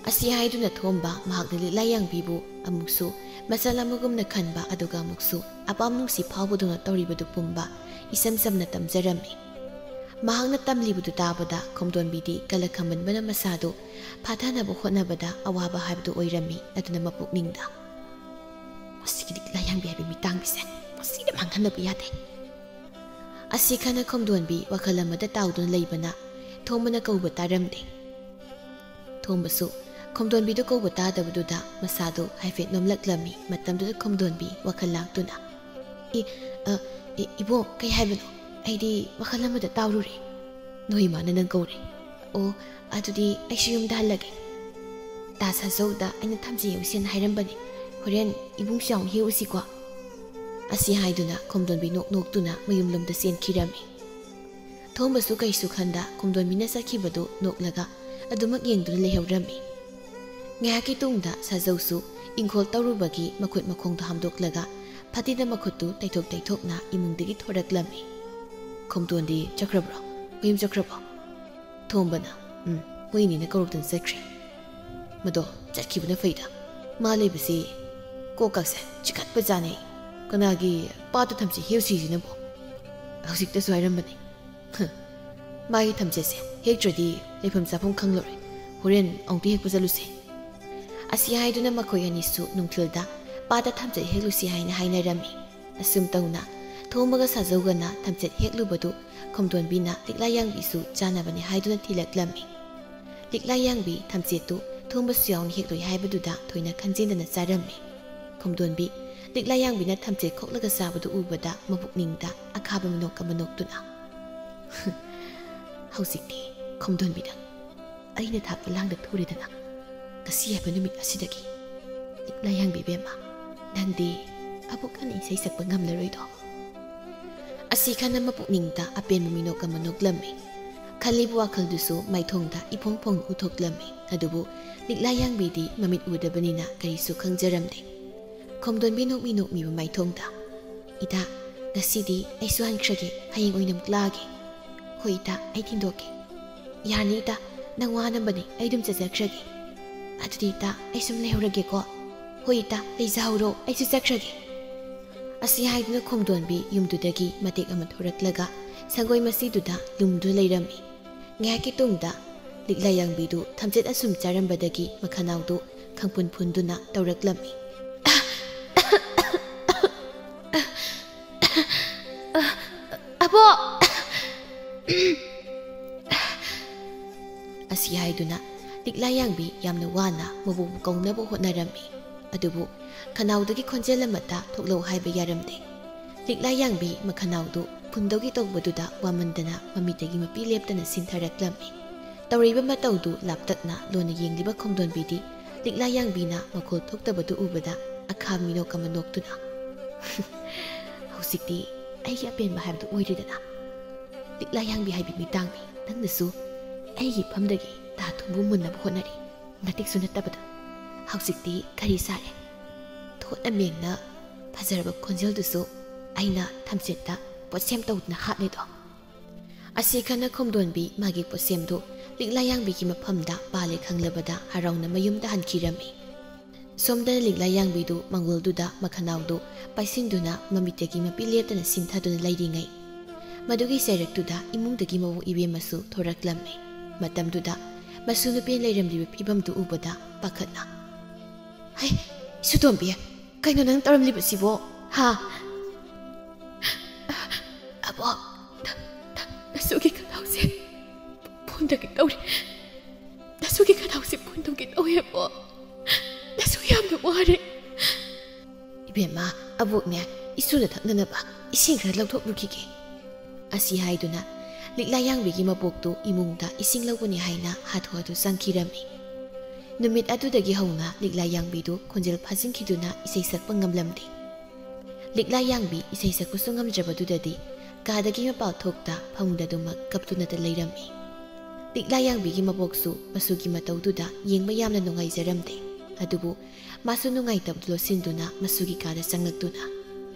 ꯑꯁꯤ ꯍꯥꯏꯗꯨꯅ ꯊꯣꯝꯕ ꯃꯍꯥꯛꯅ ꯂꯤꯛꯂꯥ ꯌꯥꯡꯕꯤꯕꯨ ꯑꯃꯨꯛꯁꯨ ꯃꯆꯜ ꯑꯃꯒꯨꯝꯅ ꯈꯟꯕ, ꯑꯗꯨꯒ ꯑꯃꯨꯛꯁꯨ ꯑꯄꯥꯝ ꯅꯨꯡꯁꯤ ꯐꯥꯎꯕꯗꯧꯅ ꯇꯧꯔꯤꯕꯗꯨ ꯄꯨꯝꯕ ꯏꯁꯝ ꯁꯝꯅ ꯇꯝꯖꯔꯝꯃꯤ꯫ ꯃꯍꯥꯛꯅ ꯇꯝꯂꯤꯕꯗꯨ ꯇꯥꯕꯗ ꯈꯣꯝꯗꯣꯟꯕꯤꯗꯤ ꯀꯂꯛ ꯈꯝꯕꯟꯕꯅ ꯃꯁꯥꯗꯨ ꯐꯥꯊꯅꯕ ꯍꯣꯠꯅꯕꯗ ꯑꯋꯥꯕ ꯍꯥꯏꯕꯗꯨ ꯑꯣꯏꯔꯝꯃꯤ꯫ ꯑꯗꯨꯅ ꯃꯄꯨꯛꯅꯤꯡꯗ, "ꯃꯁꯤꯒꯤ ꯂꯤꯛꯂꯥ ꯌꯥꯡꯕꯤ ꯍꯥꯏꯕ ꯃꯤꯇꯥꯡꯕꯤꯁꯦ ꯃꯁꯤꯗ ꯃꯥꯡꯍꯟꯅꯕ ꯌꯥꯗꯦ"꯫ ꯑꯁꯤ ꯈꯟꯅ ꯈꯣꯝꯗꯣꯟꯕꯤ ꯋꯥꯈꯜ ꯑꯃꯗ ꯇꯥꯎꯗꯨꯅ ꯂꯩꯕꯅ ꯊꯣꯝꯕꯅ ꯀꯧꯕ ꯇꯥꯔꯝꯗꯦ꯫ ꯊꯣꯝꯕꯁꯨ ꯈꯣꯝꯗꯣꯟꯕꯤꯗꯨ ꯀꯧꯕ ꯇꯥꯗꯕꯗꯨꯗ ꯃꯁꯥꯗꯨ ꯍꯥꯏꯐꯦꯠ ꯅꯣꯝꯂꯛꯂꯝꯃꯤ꯫ ꯃꯇꯝꯗꯨꯗ ꯈꯣꯝꯗꯣꯟꯕꯤ ꯋꯥꯈꯜ ꯂꯥꯛꯇꯨꯅ, "ꯏ, ꯑ, ꯏ, ꯏꯕꯣ, ꯀꯩ ꯍꯥꯏꯕꯅꯣ? ꯑꯩꯗꯤ ꯋꯥꯈꯜ ꯑꯃꯗ ꯇꯥꯎꯔꯨꯔꯦ꯫ ꯅꯣꯏ ꯏꯃꯥꯅ ꯅꯪ ꯀꯧꯔꯦ꯫ ꯑꯣ, ꯑꯗꯨꯗꯤ ꯑꯩꯁꯨ ꯌꯨꯝꯗ ꯍꯜꯂꯒꯦ꯫ ꯇꯥ ꯁꯥꯖꯧꯗ ꯑꯩꯅ ꯊꯝꯆꯦꯠ ꯍꯦꯛꯎꯁꯦꯅ ꯍꯥꯏꯔꯝꯕꯅꯦ꯫ ꯍꯣꯔꯦꯟ ꯏꯕꯨꯡꯁꯨ ꯌꯥꯎꯅ ꯍꯦꯛꯎꯁꯤꯀꯣ"꯫ ꯑꯁꯤ ꯍꯥꯏꯗꯨꯅ ꯈꯣꯝꯗꯣꯟꯕꯤ ꯅꯣꯛ ꯅꯣꯛꯇꯨꯅ ꯃꯌꯨꯝꯂꯣꯝꯗ ꯆꯦꯟꯈꯤꯔꯝꯃꯤ꯫ ꯊꯣꯝꯕꯁꯨ ꯀꯩꯁꯨ ꯈꯟꯗ ꯈꯣꯝꯗꯣꯟꯕꯤꯅ ꯆꯠꯈꯤꯕꯗꯨ ꯅꯣꯛꯂꯒ ꯑꯗꯨꯃꯛ ꯌꯦꯡꯗꯨꯅ ꯂꯩꯍꯧꯔꯝꯃꯤ꯫ ꯉꯥꯏꯍꯥꯛꯀꯤ ꯇꯨꯡꯗ ꯁꯥꯖꯧꯁꯨ ꯏꯪꯈꯣꯜ ꯇꯧꯔꯨꯕꯒꯤ ꯃꯈꯨꯠ ꯃꯈꯣꯡꯗꯣ ꯍꯥꯝꯗꯣꯛꯂꯒ ꯐꯗꯤꯅ ꯃꯈꯨꯠꯇꯨ ꯇꯩꯊꯣꯛ ꯇꯩꯊꯣꯛꯅ ꯏꯃꯨꯡꯗꯒꯤ ꯊꯣꯔꯛꯂꯝꯃꯤ꯫ "ꯈꯣꯝꯗꯣꯟꯗꯤ ꯆꯠꯈ꯭ꯔꯕ꯭ꯔꯣ? ꯃꯌꯨꯝ ꯆꯠꯈ꯭ꯔꯕꯣ?" ꯊꯣꯝꯕꯅ, "ꯎꯝ, ꯃꯣꯏ ꯑꯅꯤꯅ ꯀꯧꯔꯛꯇꯅ ꯆꯠꯈ꯭ꯔꯦ꯫ ꯃꯗꯣ ꯆꯠꯈꯤꯕꯅ ꯐꯩꯗ꯫ ꯃꯥ ꯂꯩꯕꯁꯤ ꯀꯣꯛꯀꯁꯦ ꯆꯤꯛꯈꯠꯄ ꯖꯥꯠꯅꯤ꯫ ꯀꯅꯥꯒꯤ ꯄꯥꯠꯇ ꯊꯝꯆꯦꯠ ꯍꯦꯛꯎꯁꯤꯁꯤꯅꯕꯣ? ꯍꯧꯖꯤꯛꯇꯁꯨ ꯍꯥꯏꯔꯝꯕꯅꯤ꯫ ꯍ, ꯃꯥꯒꯤ ꯊꯝꯆꯦꯠꯁꯦ ꯍꯦꯛꯇ꯭ꯔꯗꯤ ꯂꯩꯐꯝ ꯆꯥꯐꯝ ꯈꯪꯂꯔꯣꯏ꯫ ꯍꯣꯔꯦꯟ ꯑꯃꯨꯛꯇ ꯍꯦꯛꯄ ꯆꯠꯂꯨꯁꯦ"꯫ ꯑꯁꯤ ꯍꯥꯏꯗꯨꯅ ꯃꯈꯣꯏ ꯑꯅꯤꯁꯨ ꯅꯨꯡꯊꯤꯜꯗ ꯄꯥꯠꯇ ꯊꯝꯆꯦꯠ ꯍꯦꯛꯂꯨꯁꯤ ꯍꯥꯏꯅ ꯍꯥꯏꯅꯔꯝꯃꯤ꯫ ꯑꯁꯨꯝ ꯇꯧꯅ ꯊꯣꯝꯕꯒ ꯁꯥꯖꯧꯒꯅ ꯊꯝꯆꯦꯠ ꯍꯦꯛꯂꯨꯕꯗꯨ ꯈꯣꯝꯗꯣꯟꯕꯤꯅ ꯂꯤꯛꯂꯥ ꯌꯥꯡꯕꯤꯁꯨ ꯆꯥꯅꯕꯅꯤ ꯍꯥꯏꯗꯨꯅ ꯊꯤꯜꯂꯛꯂꯝꯃꯤ꯫ ꯂꯤꯛꯂꯥ ꯌꯥꯡꯕꯤ ꯊꯝꯆꯦꯠꯇꯨ ꯊꯣꯝꯕꯁꯨ ꯌꯥꯎꯅ ꯍꯦꯛꯂꯣꯏ ꯍꯥꯏꯕꯗꯨꯗ ꯊꯣꯏꯅ ꯈꯟꯖꯤꯟꯗꯅ ꯆꯥꯔꯝꯃꯤ꯫ ꯈꯣꯝꯗꯣꯟꯕꯤ ꯂꯤꯛꯂꯥ ꯌꯥꯡꯕꯤꯅ ꯊꯝꯆꯦꯠ ꯈꯣꯛꯂꯒ ꯆꯥꯕꯗꯨ ꯎꯕꯗ ꯃꯄꯨꯛꯅꯤꯡꯗ ꯑꯈꯥꯕ ꯃꯤꯅꯣꯛ ꯑꯃ ꯅꯣꯛꯇꯨꯅ, "ꯍꯧꯖꯤꯛꯇꯤ ꯈꯣꯝꯗꯣꯟꯕꯤꯗ ꯑꯩꯅ ꯊꯥꯛꯄ ꯂꯥꯡꯗ ꯊꯨꯔꯦꯗꯅ꯫ ꯉꯁꯤ ꯍꯥꯏꯕ ꯅꯨꯃꯤꯠ ꯑꯁꯤꯗꯒꯤ ꯂꯤꯛꯂꯥ ꯌꯥꯡꯕꯤ ꯕꯦꯝꯃ, ꯅꯪꯗꯤ ꯑꯃꯨꯛ ꯍꯟꯅ ꯏꯁꯩ ꯁꯛꯄ ꯉꯝꯂꯔꯣꯏꯗꯣ"꯫ ꯑꯁꯤ ꯈꯟꯅ ꯃꯄꯨꯛꯅꯤꯡꯗ ꯑꯄꯦꯟꯕ ꯃꯤꯅꯣꯛ ꯑꯃ ꯅꯣꯛꯂꯝꯃꯤ꯫ ꯈꯜꯂꯤꯕ ꯋꯥꯈꯜꯗꯨꯁꯨ ꯃꯥꯏꯊꯣꯡꯗ ꯏꯐꯣꯡ ꯐꯣꯡꯅ ꯎꯊꯣꯛꯂꯝꯃꯤ꯫ ꯑꯗꯨꯕꯨ ꯂꯤꯛꯂꯥ ꯌꯥꯡꯕꯤꯗꯤ ꯃꯃꯤꯠ ꯎꯗꯕꯅꯤꯅ ꯀꯔꯤꯁꯨ ꯈꯪꯖꯔꯝꯗꯦ꯫ ꯈꯣꯝꯗꯣꯟꯕꯤ ꯅꯣꯛꯃꯤ ꯅꯣꯛꯃꯤꯕ ꯃꯥꯏꯊꯣꯡꯗ, "ꯏꯇꯥ, ꯉꯁꯤꯗꯤ ꯑꯩꯁꯨ ꯍꯟꯈ꯭ꯔꯒꯦ, ꯍꯌꯦꯡ ꯑꯣꯏꯅ ꯑꯃꯨꯛ ꯂꯥꯛꯑꯒꯦ꯫" "ꯍꯣꯏ ꯏꯇꯥ, ꯑꯩ ꯊꯤꯟꯗꯣꯛꯀꯦ꯫" "ꯌꯥꯔꯅꯤ ꯏꯇꯥ, ꯅꯪ ꯋꯥꯅꯕꯅꯦ, ꯑꯩ ꯑꯗꯨꯝ ꯆꯠꯆꯈ꯭ꯔꯒꯦ꯫" "ꯑꯗꯨꯗꯤ ꯏꯇꯥ, ꯑꯩ ꯁꯨꯝ ꯂꯩꯍꯧꯔꯒꯦꯀꯣ꯫" "ꯍꯣꯏ ꯏꯇꯥ, ꯂꯩꯖꯍꯧꯔꯣ, ꯑꯩꯁꯨ ꯆꯠꯈ꯭ꯔꯒꯦ꯫" ꯑꯁꯤ ꯍꯥꯏꯗꯨꯅ ꯈꯣꯝꯗꯣꯟꯕꯤ ꯌꯨꯝꯗꯨꯗꯒꯤ ꯃꯇꯦꯛ ꯑꯃ ꯊꯣꯔꯛꯂꯒ ꯁꯪꯒꯣꯏ ꯃꯆꯤꯗꯨꯗ ꯂꯨꯝꯗꯨꯅ ꯂꯩꯔꯝꯃꯤ꯫ ꯉꯥꯏꯍꯥꯛꯀꯤ ꯇꯨꯡꯗ ꯂꯤꯛꯂꯥ ꯌꯥꯡꯕꯤꯗꯨ ꯊꯝꯆꯦꯠ ꯑꯁꯨꯝ ꯆꯥꯔꯝꯕꯗꯒꯤ ꯃꯈꯅꯥꯎꯗꯨ ꯈꯪꯐꯨꯟ ꯐꯨꯟꯗꯨꯅ ꯇꯧꯔꯛꯂꯝꯃꯤ꯫ "ꯑꯕꯣꯛ!" ꯑꯁꯤ ꯍꯥꯏꯗꯨꯅ ꯂꯤꯛꯂꯥ ꯌꯥꯡꯕꯤ ꯌꯥꯝꯅ ꯋꯥꯅ ꯃꯕꯣꯛꯄꯨ ꯀꯧꯅꯕ ꯍꯣꯠꯅꯔꯝꯃꯤ꯫ ꯑꯗꯨꯕꯨ ꯈꯅꯥꯎꯗꯒꯤ ꯈꯣꯟꯖꯦꯜ ꯑꯃꯠꯇ ꯊꯣꯛꯂꯛꯎ ꯍꯥꯏꯕ ꯌꯥꯔꯝꯗꯦ꯫ ꯂꯤꯛꯂꯥ ꯌꯥꯡꯕꯤ ꯃꯈꯅꯥꯎꯗꯨ ꯐꯨꯟꯗꯧꯒꯤ ꯇꯧꯕꯗꯨꯗ ꯋꯥꯃꯟꯗꯅ ꯃꯃꯤꯠꯇꯒꯤ ꯃꯄꯤ ꯂꯦꯞꯇꯅ ꯁꯤꯟꯊꯔꯛꯂꯝꯃꯤ꯫ ꯇꯧꯔꯤꯕ ꯃꯇꯧꯗꯨ ꯂꯥꯞꯇꯛꯅ ꯂꯣꯟꯅ ꯌꯦꯡꯂꯤꯕ ꯈꯣꯝꯗꯣꯟꯕꯤꯗꯤ ꯂꯤꯛꯂꯥ ꯌꯥꯡꯕꯤꯅ ꯃꯈꯣꯜ ꯊꯣꯛꯇꯕꯗꯨ ꯎꯕꯗ ꯑꯈꯥ ꯃꯤꯅꯣꯛ ꯑꯃ ꯅꯣꯛꯇꯨꯅ, "ꯍꯧꯖꯤꯛꯇꯤ ꯑꯩꯒꯤ ꯑꯄꯦꯟꯕ ꯍꯥꯏꯕꯗꯨ ꯑꯣꯏꯔꯦꯗꯅ꯫ ꯂꯤꯛꯂꯥ ꯌꯥꯡꯕꯤ ꯍꯥꯏꯕꯤ ꯃꯤꯇꯥꯡꯕꯤ, ꯅꯪꯅꯁꯨ ꯑꯩꯒꯤ ꯐꯝꯗꯒꯤ ꯇꯥ ꯊꯨꯝꯕꯨ ꯃꯨꯟꯅꯕ ꯍꯣꯠꯅꯔꯤ, ꯃꯇꯤꯛꯁꯨ ꯅꯠꯇꯕꯗ꯫ ꯍꯧꯖꯤꯛꯇꯤ ꯀꯔꯤ ꯁꯥꯔꯦ? ꯊꯣꯠꯅ ꯃꯦꯡꯅ ꯐꯖꯔꯕ ꯈꯣꯟꯖꯦꯜꯗꯨꯁꯨ ꯑꯩꯅ ꯊꯝꯆꯦꯠꯇ ꯄꯣꯠꯁꯦꯝ ꯇꯧꯗꯨꯅ ꯍꯥꯠꯂꯦꯗꯣ꯫" ꯑꯁꯤ ꯈꯟꯅ ꯈꯣꯝꯗꯣꯟꯕꯤ ꯃꯥꯒꯤ ꯄꯣꯠꯁꯦꯝꯗꯨ ꯂꯤꯛꯂꯥ ꯌꯥꯡꯕꯤꯒꯤ ꯃꯐꯝꯗ ꯄꯥꯜꯂꯦ ꯈꯪꯂꯕꯗ ꯍꯔꯥꯎꯅ ꯃꯌꯨꯝꯗ ꯍꯟꯈꯤꯔꯝꯃꯤ꯫ ꯁꯣꯝꯗꯅ ꯂꯤꯛꯂꯥ ꯌꯥꯡꯕꯤꯗꯨ ꯃꯪꯒꯣꯜꯗꯨꯗ ꯃꯈꯅꯥꯎꯗꯨ ꯄꯥꯏꯁꯤꯟꯗꯨꯅ ꯃꯃꯤꯠꯇꯒꯤ ꯃꯄꯤ ꯂꯦꯞꯇꯅ ꯁꯤꯟꯊꯗꯨꯅ ꯂꯩꯔꯤꯉꯩ, ꯃꯗꯨꯒꯤ ꯆꯩꯔꯛꯇꯨꯗ ꯏꯃꯨꯡꯗꯒꯤ ꯃꯧ ꯏꯕꯦꯝꯃꯁꯨ ꯊꯣꯔꯛꯂꯝꯃꯤ꯫ ꯃꯇꯝꯗꯨꯗ ꯃꯁꯨ ꯅꯨꯄꯤ ꯂꯩꯔꯝꯂꯤꯕ ꯐꯤꯕꯝꯗꯨ ꯎꯕꯗ ꯄꯥꯈꯠꯅ, "ꯍꯩ, ꯁꯨꯇꯣꯝꯕꯤ, ꯀꯩꯅꯣ ꯅꯪ ꯇꯧꯔꯝꯂꯤꯕꯁꯤꯕꯣ? ꯍꯥ?" "ꯑꯕꯣꯛ, ꯅ-, ꯅ-, ꯅꯁꯨꯒꯤ ꯈꯅꯥꯎꯁꯦ ꯐꯨꯟꯗꯒꯤ ꯇꯧꯔꯤ꯫ ꯅꯁꯨꯒꯤ ꯈꯅꯥꯎꯁꯦ ꯐꯨꯟꯗꯒꯤ ꯇꯧꯋꯦ, ꯑꯕꯣꯛ꯫ ꯅꯁꯨ ꯌꯥꯝꯅ ꯋꯥꯔꯦ꯫" "ꯏꯕꯦꯝꯃ, ꯑꯕꯣꯛꯅꯦ, ꯏꯁꯨꯅ ꯊꯛꯅꯅꯕ ꯏꯁꯤꯡ ꯈꯔ ꯂꯧꯊꯣꯛꯂꯨꯈꯤꯒꯦ꯫" ꯑꯁꯤ ꯍꯥꯏꯗꯨꯅ ꯂꯤꯛꯂꯥ ꯌꯥꯡꯕꯤꯒꯤ ꯃꯕꯣꯛꯇꯨ ꯏꯃꯨꯡꯗ ꯏꯁꯤꯡ ꯂꯧꯕꯅꯤ ꯍꯥꯏꯅ ꯍꯥꯊꯨ ꯍꯥꯊꯨ ꯆꯪꯈꯤꯔꯝꯃꯤ꯫ ꯅꯨꯃꯤꯠ ꯑꯗꯨꯗꯒꯤ ꯍꯧꯅ ꯂꯤꯛꯂꯥ ꯌꯥꯡꯕꯤꯗꯨ ꯈꯣꯟꯖꯦꯜ ꯐꯥꯖꯤꯟꯈꯤꯗꯨꯅ ꯏꯁꯩ ꯁꯛꯄ ꯉꯝꯂꯝꯗꯦ꯫ ꯂꯤꯛꯂꯥ ꯌꯥꯡꯕꯤ ꯏꯁꯩ ꯁꯛꯄꯁꯨ ꯉꯝꯗ꯭ꯔꯕꯗꯨꯗꯗꯤ ꯀꯥꯗꯒꯤ ꯃꯄꯥꯜ ꯊꯣꯛꯇ ꯐꯃꯨꯡꯗ ꯑꯗꯨꯃꯛ ꯀꯞꯇꯨꯅꯇ ꯂꯩꯔꯝꯃꯤ꯫ ꯂꯤꯛꯂꯥ ꯌꯥꯡꯕꯤꯒꯤ ꯃꯕꯣꯛꯁꯨ ꯃꯆꯨꯒꯤ ꯃꯇꯧꯗꯨꯗ ꯌꯦꯡꯕ ꯌꯥꯝꯅ ꯅꯨꯡꯉꯥꯏꯖꯔꯝꯗꯦ꯫ ꯑꯗꯨꯕꯨ ꯃꯥꯁꯨ ꯅꯨꯡꯉꯥꯏꯇꯕꯗꯨ ꯂꯣꯠꯁꯤꯟꯗꯨꯅ ꯃꯆꯨꯒꯤ ꯀꯥꯗ ꯆꯪꯂꯛꯇꯨꯅ,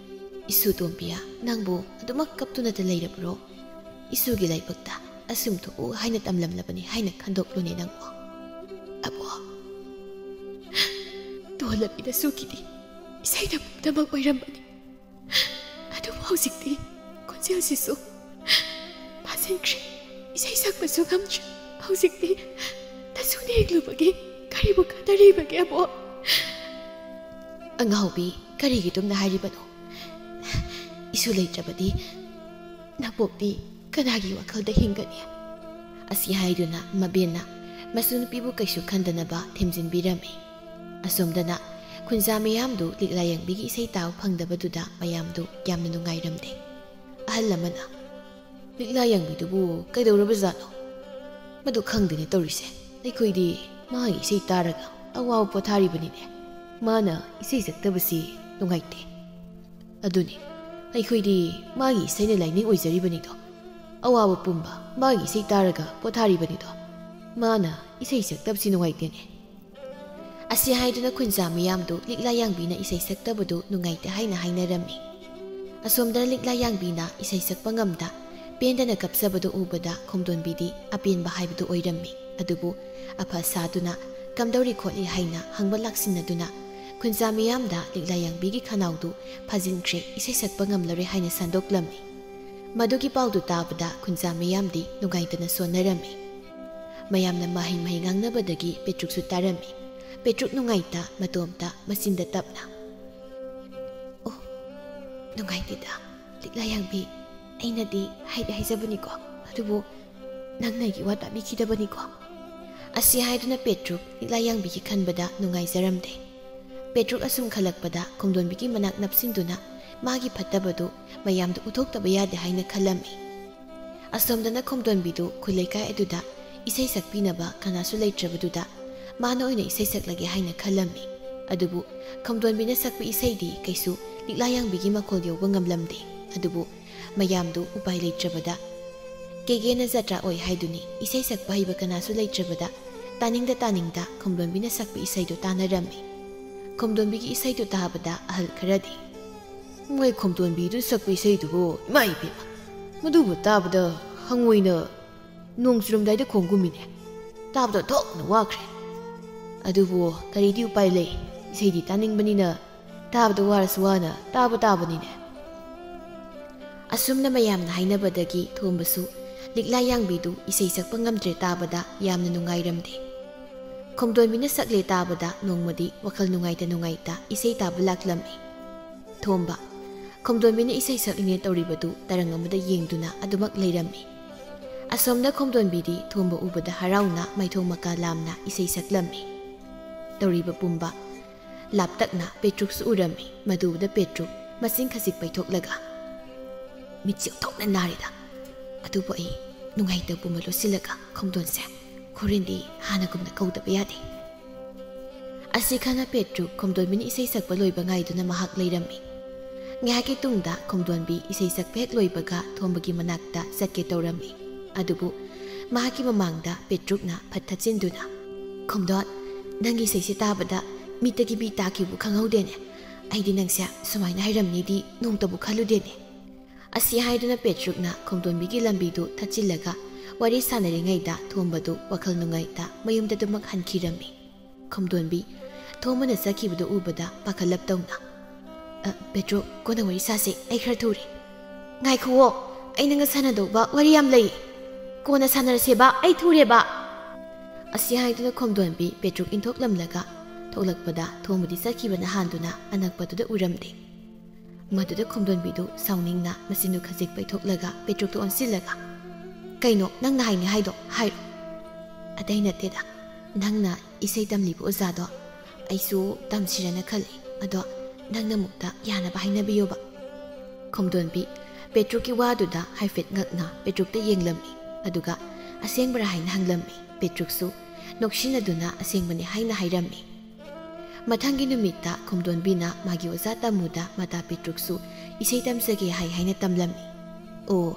"ꯏꯁꯨ ꯇꯣꯝꯕꯤꯌꯥ, ꯅꯪꯕꯨ ꯑꯗꯨꯃꯛ ꯀꯞꯇꯨꯅꯇ ꯂꯩꯔꯕ꯭ꯔꯣ? ꯏꯁꯨꯒꯤ ꯂꯥꯏꯕꯛꯇ ꯑꯁꯨꯝ ꯊꯣꯛꯎ ꯍꯥꯏꯅ ꯇꯝꯂꯝꯂꯕꯅꯤ ꯍꯥꯏꯅ ꯈꯟꯗꯣꯛꯂꯨꯅꯦ ꯅꯪꯕꯨ꯫ ꯑꯕꯣ, ꯇꯣꯜꯂꯕꯤ ꯅꯁꯨꯒꯤꯗꯤ ꯏꯁꯩꯅ ꯄꯨꯝꯅꯃꯛ ꯑꯣꯏꯔꯝꯕꯅꯤ꯫ ꯑꯗꯨꯕꯨ ꯍꯧꯖꯤꯛꯇꯤ ꯈꯣꯟꯖꯦꯜꯁꯤꯁꯨ ꯐꯥꯖꯤꯟꯈ꯭ꯔꯦ꯫ ꯏꯁꯩ ꯁꯛꯄꯁꯨ ꯉꯝꯗ꯭ꯔꯦ꯫ ꯍꯧꯖꯤꯛꯇꯤ ꯅꯁꯨꯅ ꯌꯦꯡꯂꯨꯕꯒꯤ ꯀꯔꯤꯕꯨ ꯀꯥꯟꯅꯔꯤꯕꯒꯦ ꯑꯕꯣ?" "ꯑꯉꯥꯎꯕꯤ, ꯀꯔꯤꯒꯤ ꯑꯗꯨꯝꯅ ꯍꯥꯏꯔꯤꯕꯅꯣ? ꯏꯁꯨ ꯂꯩꯇ꯭ꯔꯕꯗꯤ ꯅꯄꯣꯛꯇꯤ ꯀꯅꯥꯒꯤ ꯋꯥꯈꯜꯗ ꯍꯤꯡꯒꯅꯤ?" ꯑꯁꯤ ꯍꯥꯏꯗꯨꯅ ꯃꯕꯦꯟꯅ ꯃꯆꯨꯅꯨꯄꯤꯕꯨ ꯀꯩꯁꯨ ꯈꯟꯗꯅꯕ ꯊꯦꯝꯖꯤꯟꯕꯤꯔꯝꯃꯤ꯫ ꯑꯁꯣꯝꯗꯅ ꯈꯨꯟꯖꯥ ꯃꯤꯌꯥꯝꯗꯨ ꯂꯤꯛꯂꯥ ꯌꯥꯡꯕꯤꯒꯤ ꯏꯁꯩ ꯇꯥꯕ ꯐꯪꯗꯕꯗꯨꯗ ꯃꯌꯥꯝꯗꯨ ꯌꯥꯝꯅ ꯅꯨꯡꯉꯥꯏꯔꯝꯗꯦ꯫ ꯑꯍꯜ ꯑꯃꯅ, "ꯂꯤꯛꯂꯥ ꯌꯥꯡꯕꯤꯗꯨꯕꯨ ꯀꯩꯗꯧꯔꯕꯖꯥꯠꯅꯣ? ꯃꯗꯨ ꯈꯪꯗꯦꯅꯦ ꯇꯧꯔꯤꯁꯦ꯫ ꯑꯩꯈꯣꯏꯗꯤ ꯃꯥꯒꯤ ꯏꯁꯩ ꯇꯥꯔꯒ ꯑꯋꯥꯕ ꯄꯣꯊꯥꯔꯤꯕꯅꯤꯅꯦ꯫ ꯃꯥꯅ ꯏꯁꯩ ꯁꯛꯇꯕꯁꯤ ꯅꯨꯡꯉꯥꯏꯇꯦ꯫ ꯑꯗꯨꯅꯤ, ꯑꯩꯈꯣꯏꯗꯤ ꯃꯥꯒꯤ ꯏꯁꯩꯅ ꯂꯥꯏꯅꯤꯡ ꯑꯣꯏꯖꯔꯤꯕꯅꯤꯗꯣ꯫ ꯑꯋꯥꯕ ꯄꯨꯝꯕ ꯃꯥꯒꯤ ꯏꯁꯩ ꯇꯥꯔꯒ ꯄꯣꯊꯥꯔꯤꯕꯅꯤꯗꯣ꯫ ꯃꯥꯅ ꯏꯁꯩ ꯁꯛꯇꯕꯁꯤ ꯅꯨꯡꯉꯥꯏꯇꯦꯅꯦ꯫" ꯑꯁꯤ ꯍꯥꯏꯗꯨꯅ ꯈꯨꯟꯖꯥ ꯃꯤꯌꯥꯝꯗꯨ ꯂꯤꯛꯂꯥ ꯌꯥꯡꯕꯤꯅ ꯏꯁꯩ ꯁꯛꯇꯕꯗꯨ ꯅꯨꯡꯉꯥꯏꯇꯦ ꯍꯥꯏꯅ ꯍꯥꯏꯅꯔꯝꯃꯤ꯫ ꯑꯁꯣꯝꯗꯅ ꯂꯤꯛꯂꯥ ꯌꯥꯡꯕꯤꯅ ꯏꯁꯩ ꯁꯛꯄ ꯉꯝꯗ ꯄꯦꯟꯗꯅ ꯀꯞꯆꯕꯗꯨ ꯎꯕꯗ ꯈꯣꯝꯗꯣꯟꯕꯤꯗꯤ ꯑꯄꯦꯟꯕ ꯍꯥꯏꯕꯗꯨ ꯑꯣꯏꯔꯝꯃꯤ꯫ ꯑꯗꯨꯕꯨ ꯑꯐ ꯁꯥꯗꯨꯅ ꯀꯝꯗꯧꯔꯤ ꯈꯣꯠꯂꯤ ꯍꯥꯏꯅ ꯍꯪꯕ ꯂꯥꯛꯁꯤꯟꯅꯗꯨꯅ ꯈꯨꯟꯖꯥ ꯃꯤꯌꯥꯝꯗ ꯂꯤꯛꯂꯥ ꯌꯥꯡꯕꯤꯒꯤ ꯈꯅꯥꯎꯗꯨ ꯐꯥꯖꯤꯟꯈ꯭ꯔꯦ, ꯏꯁꯩ ꯁꯛꯄ ꯉꯝꯂꯔꯣꯏ ꯍꯥꯏꯅ ꯁꯟꯗꯣꯛꯂꯝꯃꯤ꯫ ꯃꯗꯨꯒꯤ ꯄꯥꯎꯗꯨ ꯇꯥꯕꯗ ꯈꯨꯟꯖꯥ ꯃꯤꯌꯥꯝꯗꯤ ꯅꯨꯡꯉꯥꯏꯇꯅ ꯁꯣꯟꯅꯔꯝꯃꯤ꯫ ꯃꯌꯥꯝꯅ ꯃꯍꯩ ꯃꯍꯩ ꯉꯥꯡꯅꯕꯗꯒꯤ ꯄꯦꯇ꯭ꯔꯨꯛꯁꯨ ꯇꯥꯔꯝꯃꯤ꯫ ꯄꯦꯇ꯭ꯔꯨꯛ ꯅꯨꯡꯉꯥꯏꯇ ꯃꯇꯣꯝꯇ ꯃꯆꯤꯟꯗ ꯇꯞꯅ, "ꯑꯣ, ꯅꯨꯡꯉꯥꯏꯇꯦꯗ, ꯂꯤꯛꯂꯥ ꯌꯥꯡꯕꯤ, ꯑꯩꯅꯗꯤ ꯍꯥꯏꯗꯤ ꯍꯥꯏꯖꯕꯅꯤꯀꯣ, ꯑꯗꯨꯕꯨ ꯅꯪꯅ ꯑꯩꯒꯤ ꯋꯥ ꯇꯥꯕꯤꯈꯤꯗꯕꯅꯤꯀꯣ꯫" ꯑꯁꯤ ꯍꯥꯏꯗꯨꯅ ꯄꯦꯇ꯭ꯔꯨꯛ ꯂꯤꯛꯂꯥ ꯌꯥꯡꯕꯤꯒꯤ ꯈꯟꯕꯗ ꯅꯨꯡꯉꯥꯏꯖꯔꯝꯗꯦ꯫ ꯄꯦꯇ꯭ꯔꯨꯛ ꯑꯁꯨꯝ ꯈꯜꯂꯛꯄꯗ ꯈꯣꯝꯗꯣꯟꯕꯤꯒꯤ ꯃꯅꯥꯛ ꯅꯞꯁꯤꯟꯗꯨꯅ ꯃꯥꯒꯤ ꯐꯠꯇꯕꯗꯨ ꯃꯌꯥꯝꯗ ꯎꯠꯊꯣꯛꯇꯕ ꯌꯥꯗꯦ ꯍꯥꯏꯅ ꯈꯜꯂꯝꯃꯤ꯫ ꯑꯁꯣꯝꯗꯅ ꯈꯣꯝꯗꯣꯟꯕꯤꯗꯨ ꯈꯨꯜ ꯂꯩꯀꯥꯏ ꯑꯗꯨꯗ ꯏꯁꯩ ꯁꯛꯄꯤꯅꯕ ꯀꯅꯥꯁꯨ ꯂꯩꯇ꯭ꯔꯕꯗꯨꯗ ꯃꯥꯅ ꯑꯣꯏꯅ ꯏꯁꯩ ꯁꯛꯂꯒꯦ ꯍꯥꯏꯅ ꯈꯜꯂꯝꯃꯤ꯫ ꯑꯗꯨꯕꯨ ꯈꯣꯝꯗꯣꯟꯕꯤꯅ ꯁꯛꯄ ꯏꯁꯩꯗꯤ ꯀꯩꯁꯨ ꯂꯤꯛꯂꯥ ꯌꯥꯡꯕꯤꯒꯤ ꯃꯈꯣꯜ ꯌꯧꯕ ꯉꯝꯂꯝꯗꯦ꯫ ꯑꯗꯨꯕꯨ ꯃꯌꯥꯝꯗꯨ ꯎꯄꯥꯏ ꯂꯩꯇ꯭ꯔꯕꯗ, ꯀꯦꯒꯦꯅ ꯖꯇ꯭ꯔꯥ ꯑꯣꯏ ꯍꯥꯏꯗꯨꯅꯤ, ꯏꯁꯩ ꯁꯛꯄ ꯍꯩꯕ ꯀꯅꯥꯁꯨ ꯂꯩꯇ꯭ꯔꯕꯗ, ꯇꯥꯅꯤꯡꯗ ꯇꯥꯅꯤꯡꯗ ꯈꯣꯝꯗꯣꯟꯕꯤꯅ ꯁꯛꯄ ꯏꯁꯩꯗꯨ ꯇꯥꯅꯔꯝꯃꯤ꯫ ꯈꯣꯝꯗꯣꯟꯕꯤꯒꯤ ꯏꯁꯩꯗꯨ ꯇꯥꯕꯗ ꯑꯍꯜ ꯈꯔꯗꯤ, "ꯃꯣꯏ ꯈꯣꯝꯗꯣꯟꯕꯤꯗꯨ ꯁꯛꯄ ꯏꯁꯩꯗꯨꯕꯨ, ꯏꯃꯥ ꯏꯕꯦꯝꯃ, ꯃꯗꯨꯕꯨ ꯇꯥꯕꯗ ꯍꯪꯉꯣꯏꯅ ꯅꯣꯡ ꯆꯨꯔꯝꯗꯥꯏꯗ ꯈꯣꯡꯒꯨꯝꯃꯤꯅꯦ꯫ ꯇꯥꯕꯗ ꯊꯣꯛꯅ ꯋꯥꯈ꯭ꯔꯦ꯫ ꯑꯗꯨꯕꯨ ꯀꯔꯤꯗꯤ ꯎꯄꯥꯏ ꯂꯩ? ꯏꯁꯩꯗꯤ ꯇꯥꯅꯤꯡꯕꯅꯤꯅ ꯇꯥꯕꯗ ꯋꯥꯔꯁꯨ ꯋꯥꯅ ꯇꯥꯕ ꯇꯥꯕꯅꯤꯅꯦ"꯫ ꯑꯁꯨꯝꯅ ꯃꯌꯥꯝꯅ ꯍꯥꯏꯅꯕꯗꯒꯤ ꯊꯣꯝꯕꯁꯨ ꯂꯤꯛꯂꯥ ꯌꯥꯡꯕꯤꯗꯨ ꯏꯁꯩ ꯁꯛꯄ ꯉꯝꯗ꯭ꯔꯦ ꯇꯥꯕꯗ ꯌꯥꯝꯅ ꯅꯨꯡꯉꯥꯏꯔꯝꯗꯦ꯫ ꯈꯣꯝꯗꯣꯟꯕꯤꯅ ꯁꯛꯂꯦ ꯇꯥꯕꯗ ꯅꯣꯡꯃꯗꯤ ꯋꯥꯈꯜ ꯅꯨꯡꯉꯥꯏꯇ ꯅꯨꯡꯉꯥꯏꯇ ꯏꯁꯩ ꯇꯥꯕ ꯂꯥꯛꯂꯝꯃꯤ꯫ ꯊꯣꯝꯕ, ꯈꯣꯝꯗꯣꯟꯕꯤꯅ ꯏꯁꯩ ꯁꯛꯂꯤꯅꯦ ꯇꯧꯔꯤꯕꯗꯨ ꯇꯔꯪ ꯑꯃꯗ ꯌꯦꯡꯗꯨꯅ ꯑꯗꯨꯃꯛ ꯂꯩꯔꯝꯃꯤ꯫ ꯑꯁꯣꯝꯗ ꯈꯣꯝꯗꯣꯟꯕꯤꯗꯤ ꯊꯣꯝꯕ ꯎꯕꯗ ꯍꯔꯥꯎꯅ ꯃꯥꯏꯊꯣꯡ ꯃꯀꯥ ꯂꯥꯝꯅ ꯏꯁꯩ ꯁꯛꯂꯝꯃꯤ꯫ ꯇꯧꯔꯤꯕ ꯄꯨꯝꯕ ꯂꯥꯞꯇꯛꯅ ꯄꯦꯇ꯭ꯔꯨꯛꯁꯨ ꯎꯔꯝꯃꯤ꯫ ꯃꯗꯨ ꯎꯕꯗ ꯄꯦꯇ꯭ꯔꯨꯛ ꯃꯆꯤꯟ ꯈꯖꯤꯛ ꯄꯩꯊꯣꯛꯂꯒ, "ꯃꯤꯠꯁꯦ ꯑꯣꯟꯊꯣꯛꯅ ꯅꯥꯔꯦꯗ꯫ ꯑꯗꯨꯕꯨ ꯑꯩ ꯅꯨꯡꯉꯥꯏꯇꯕ ꯄꯨꯝꯕ ꯂꯣꯠꯁꯤꯜꯂꯒ ꯈꯣꯝꯗꯣꯟꯁꯦ ꯍꯣꯔꯦꯟꯗꯤ ꯍꯥꯟꯅꯒꯨꯝꯅ ꯀꯧꯗꯕ ꯌꯥꯗꯦ"꯫ ꯑꯁꯤ ꯈꯪꯉ ꯄꯦꯇ꯭ꯔꯨꯛ ꯈꯣꯝꯗꯣꯟꯕꯤꯅ ꯏꯁꯩ ꯁꯛꯄ ꯂꯣꯏꯕ ꯉꯥꯏꯗꯨꯅ ꯃꯍꯥꯛ ꯂꯩꯔꯝꯃꯤ꯫ ꯉꯥꯏꯍꯥꯛꯀꯤ ꯇꯨꯡꯗ ꯈꯣꯝꯗꯣꯟꯕꯤ ꯏꯁꯩ ꯁꯛꯄ ꯍꯦꯛ ꯂꯣꯏꯕꯒ ꯊꯣꯝꯕꯒꯤ ꯃꯅꯥꯛꯇ ꯆꯠꯀꯦ ꯇꯧꯔꯝꯃꯤ꯫ ꯑꯗꯨꯕꯨ ꯃꯍꯥꯛꯀꯤ ꯃꯃꯥꯡꯗ ꯄꯦꯇ꯭ꯔꯨꯛꯅ ꯐꯠ ꯊꯠꯆꯤꯟꯗꯨꯅ, "ꯈꯣꯝꯗꯣꯟ, ꯅꯪꯒꯤ ꯏꯁꯩꯁꯦ ꯇꯥꯕꯗ ꯃꯤꯠꯇꯒꯤ ꯃꯤ ꯇꯥꯈꯤꯕꯕꯨ ꯈꯪꯍꯧꯗꯦꯅꯦ꯫ ꯑꯩꯗꯤ ꯅꯪꯁꯦ ꯁꯨꯃꯥꯏꯅ ꯍꯥꯏꯔꯝꯅꯤꯗꯤ ꯅꯣꯡꯇꯕꯨ ꯈꯜꯂꯨꯗꯦꯅꯦ"꯫ ꯑꯁꯤ ꯍꯥꯏꯗꯨꯅ ꯄꯦꯇ꯭ꯔꯨꯛꯅ ꯈꯣꯝꯗꯣꯟꯕꯤꯒꯤ ꯂꯝꯕꯤꯗꯨ ꯊꯠꯆꯤꯜꯂꯒ ꯋꯥꯔꯤ ꯁꯥꯟꯅꯔꯤꯉꯩꯗ ꯊꯣꯝꯕꯗꯨ ꯋꯥꯈꯜ ꯅꯨꯡꯉꯥꯏꯇ ꯃꯌꯨꯝꯗ ꯑꯗꯨꯃꯛ ꯍꯟꯈꯤꯔꯝꯃꯤ꯫ ꯈꯣꯝꯗꯣꯟꯕꯤ ꯊꯣꯝꯕꯅ ꯆꯠꯈꯤꯕꯗꯨ ꯎꯕꯗ ꯄꯥꯈꯠꯂꯞ ꯇꯧꯅ, "ꯑ, ꯄꯦꯇ꯭ꯔꯨꯛ, ꯀꯣꯟꯅ ꯋꯥꯔꯤ ꯁꯥꯁꯦ, ꯑꯩ ꯈꯔ ꯊꯨꯔꯦ"꯫ "ꯉꯥꯏꯈꯨꯋꯣ, ꯑꯩ ꯅꯪꯒ ꯁꯥꯟꯅꯗꯧꯕ ꯋꯥꯔꯤ ꯌꯥꯝ ꯂꯩ꯫ ꯀꯣꯟꯅ ꯁꯥꯟꯅꯔꯁꯦꯕ, ꯑꯩ ꯊꯨꯔꯦꯕ"꯫ ꯑꯁꯤ ꯍꯥꯏꯗꯨꯅ ꯈꯣꯝꯗꯣꯟꯕꯤ ꯄꯦꯇ꯭ꯔꯨꯛ ꯏꯟꯊꯣꯛꯂꯝꯂꯒ ꯊꯣꯛꯂꯛꯄꯗ ꯊꯣꯝꯕꯗꯤ ꯆꯠꯈꯤꯕꯅ ꯍꯥꯟꯗꯨꯅ ꯑꯅꯛꯄꯗꯨꯗ ꯎꯔꯝꯗꯦ꯫ ꯃꯗꯨꯗ ꯈꯣꯝꯗꯣꯟꯕꯤꯗꯨ ꯁꯥꯎꯅꯤꯡꯅ ꯃꯆꯤꯟꯗꯨ ꯈꯖꯤꯛ ꯄꯩꯊꯣꯛꯂꯒ ꯄꯦꯇ꯭ꯔꯨꯛꯇ ꯑꯣꯟꯁꯤꯜꯂꯒ, "ꯀꯩꯅꯣ ꯅꯪꯅ ꯍꯥꯏꯅꯤ ꯍꯥꯏꯗꯣ? ꯍꯥꯏꯔꯣ"꯫ "ꯑꯇꯩ ꯅꯠꯇꯦꯗ, ꯅꯪꯅ ꯏꯁꯩ ꯇꯝꯂꯤꯕ ꯑꯣꯖꯥꯗꯣ ꯑꯩꯁꯨ ꯇꯝꯁꯤꯔꯅ ꯈꯜꯂꯤ꯫ ꯑꯗꯣ ꯅꯪꯅ ꯑꯃꯨꯛꯇ ꯌꯥꯅꯕ ꯍꯥꯏꯅꯕꯤꯌꯣꯕ"꯫ ꯈꯣꯝꯗꯣꯟꯕꯤ ꯄꯦꯇ꯭ꯔꯨꯛꯀꯤ ꯋꯥꯗꯨꯗ ꯍꯥꯏꯐꯦꯠ ꯉꯛꯅ ꯄꯦꯇ꯭ꯔꯨꯛꯇ ꯌꯦꯡꯂꯝꯃꯤ, ꯑꯗꯨꯒ "ꯑꯁꯦꯡꯕꯔꯥ?" ꯍꯥꯏꯅ ꯍꯪꯂꯝꯃꯤ꯫ ꯄꯦꯇ꯭ꯔꯨꯛꯁꯨ ꯅꯣꯛꯁꯤꯟꯅꯗꯨꯅ "ꯑꯁꯦꯡꯕꯅꯤ" ꯍꯥꯏꯅ ꯍꯥꯏꯔꯝꯃꯤ꯫ ꯃꯊꯪꯒꯤ ꯅꯨꯃꯤꯠꯇ ꯈꯣꯝꯗꯣꯟꯕꯤꯅ ꯃꯥꯒꯤ ꯑꯣꯖꯥ ꯇꯝꯃꯨꯗ ꯃꯇꯥ ꯄꯦꯇ꯭ꯔꯨꯛꯁꯨ ꯏꯁꯩ ꯇꯝꯖꯒꯦ ꯍꯥꯏ ꯍꯥꯏꯅ ꯇꯝꯂꯝꯃꯤ꯫ "ꯑꯣ,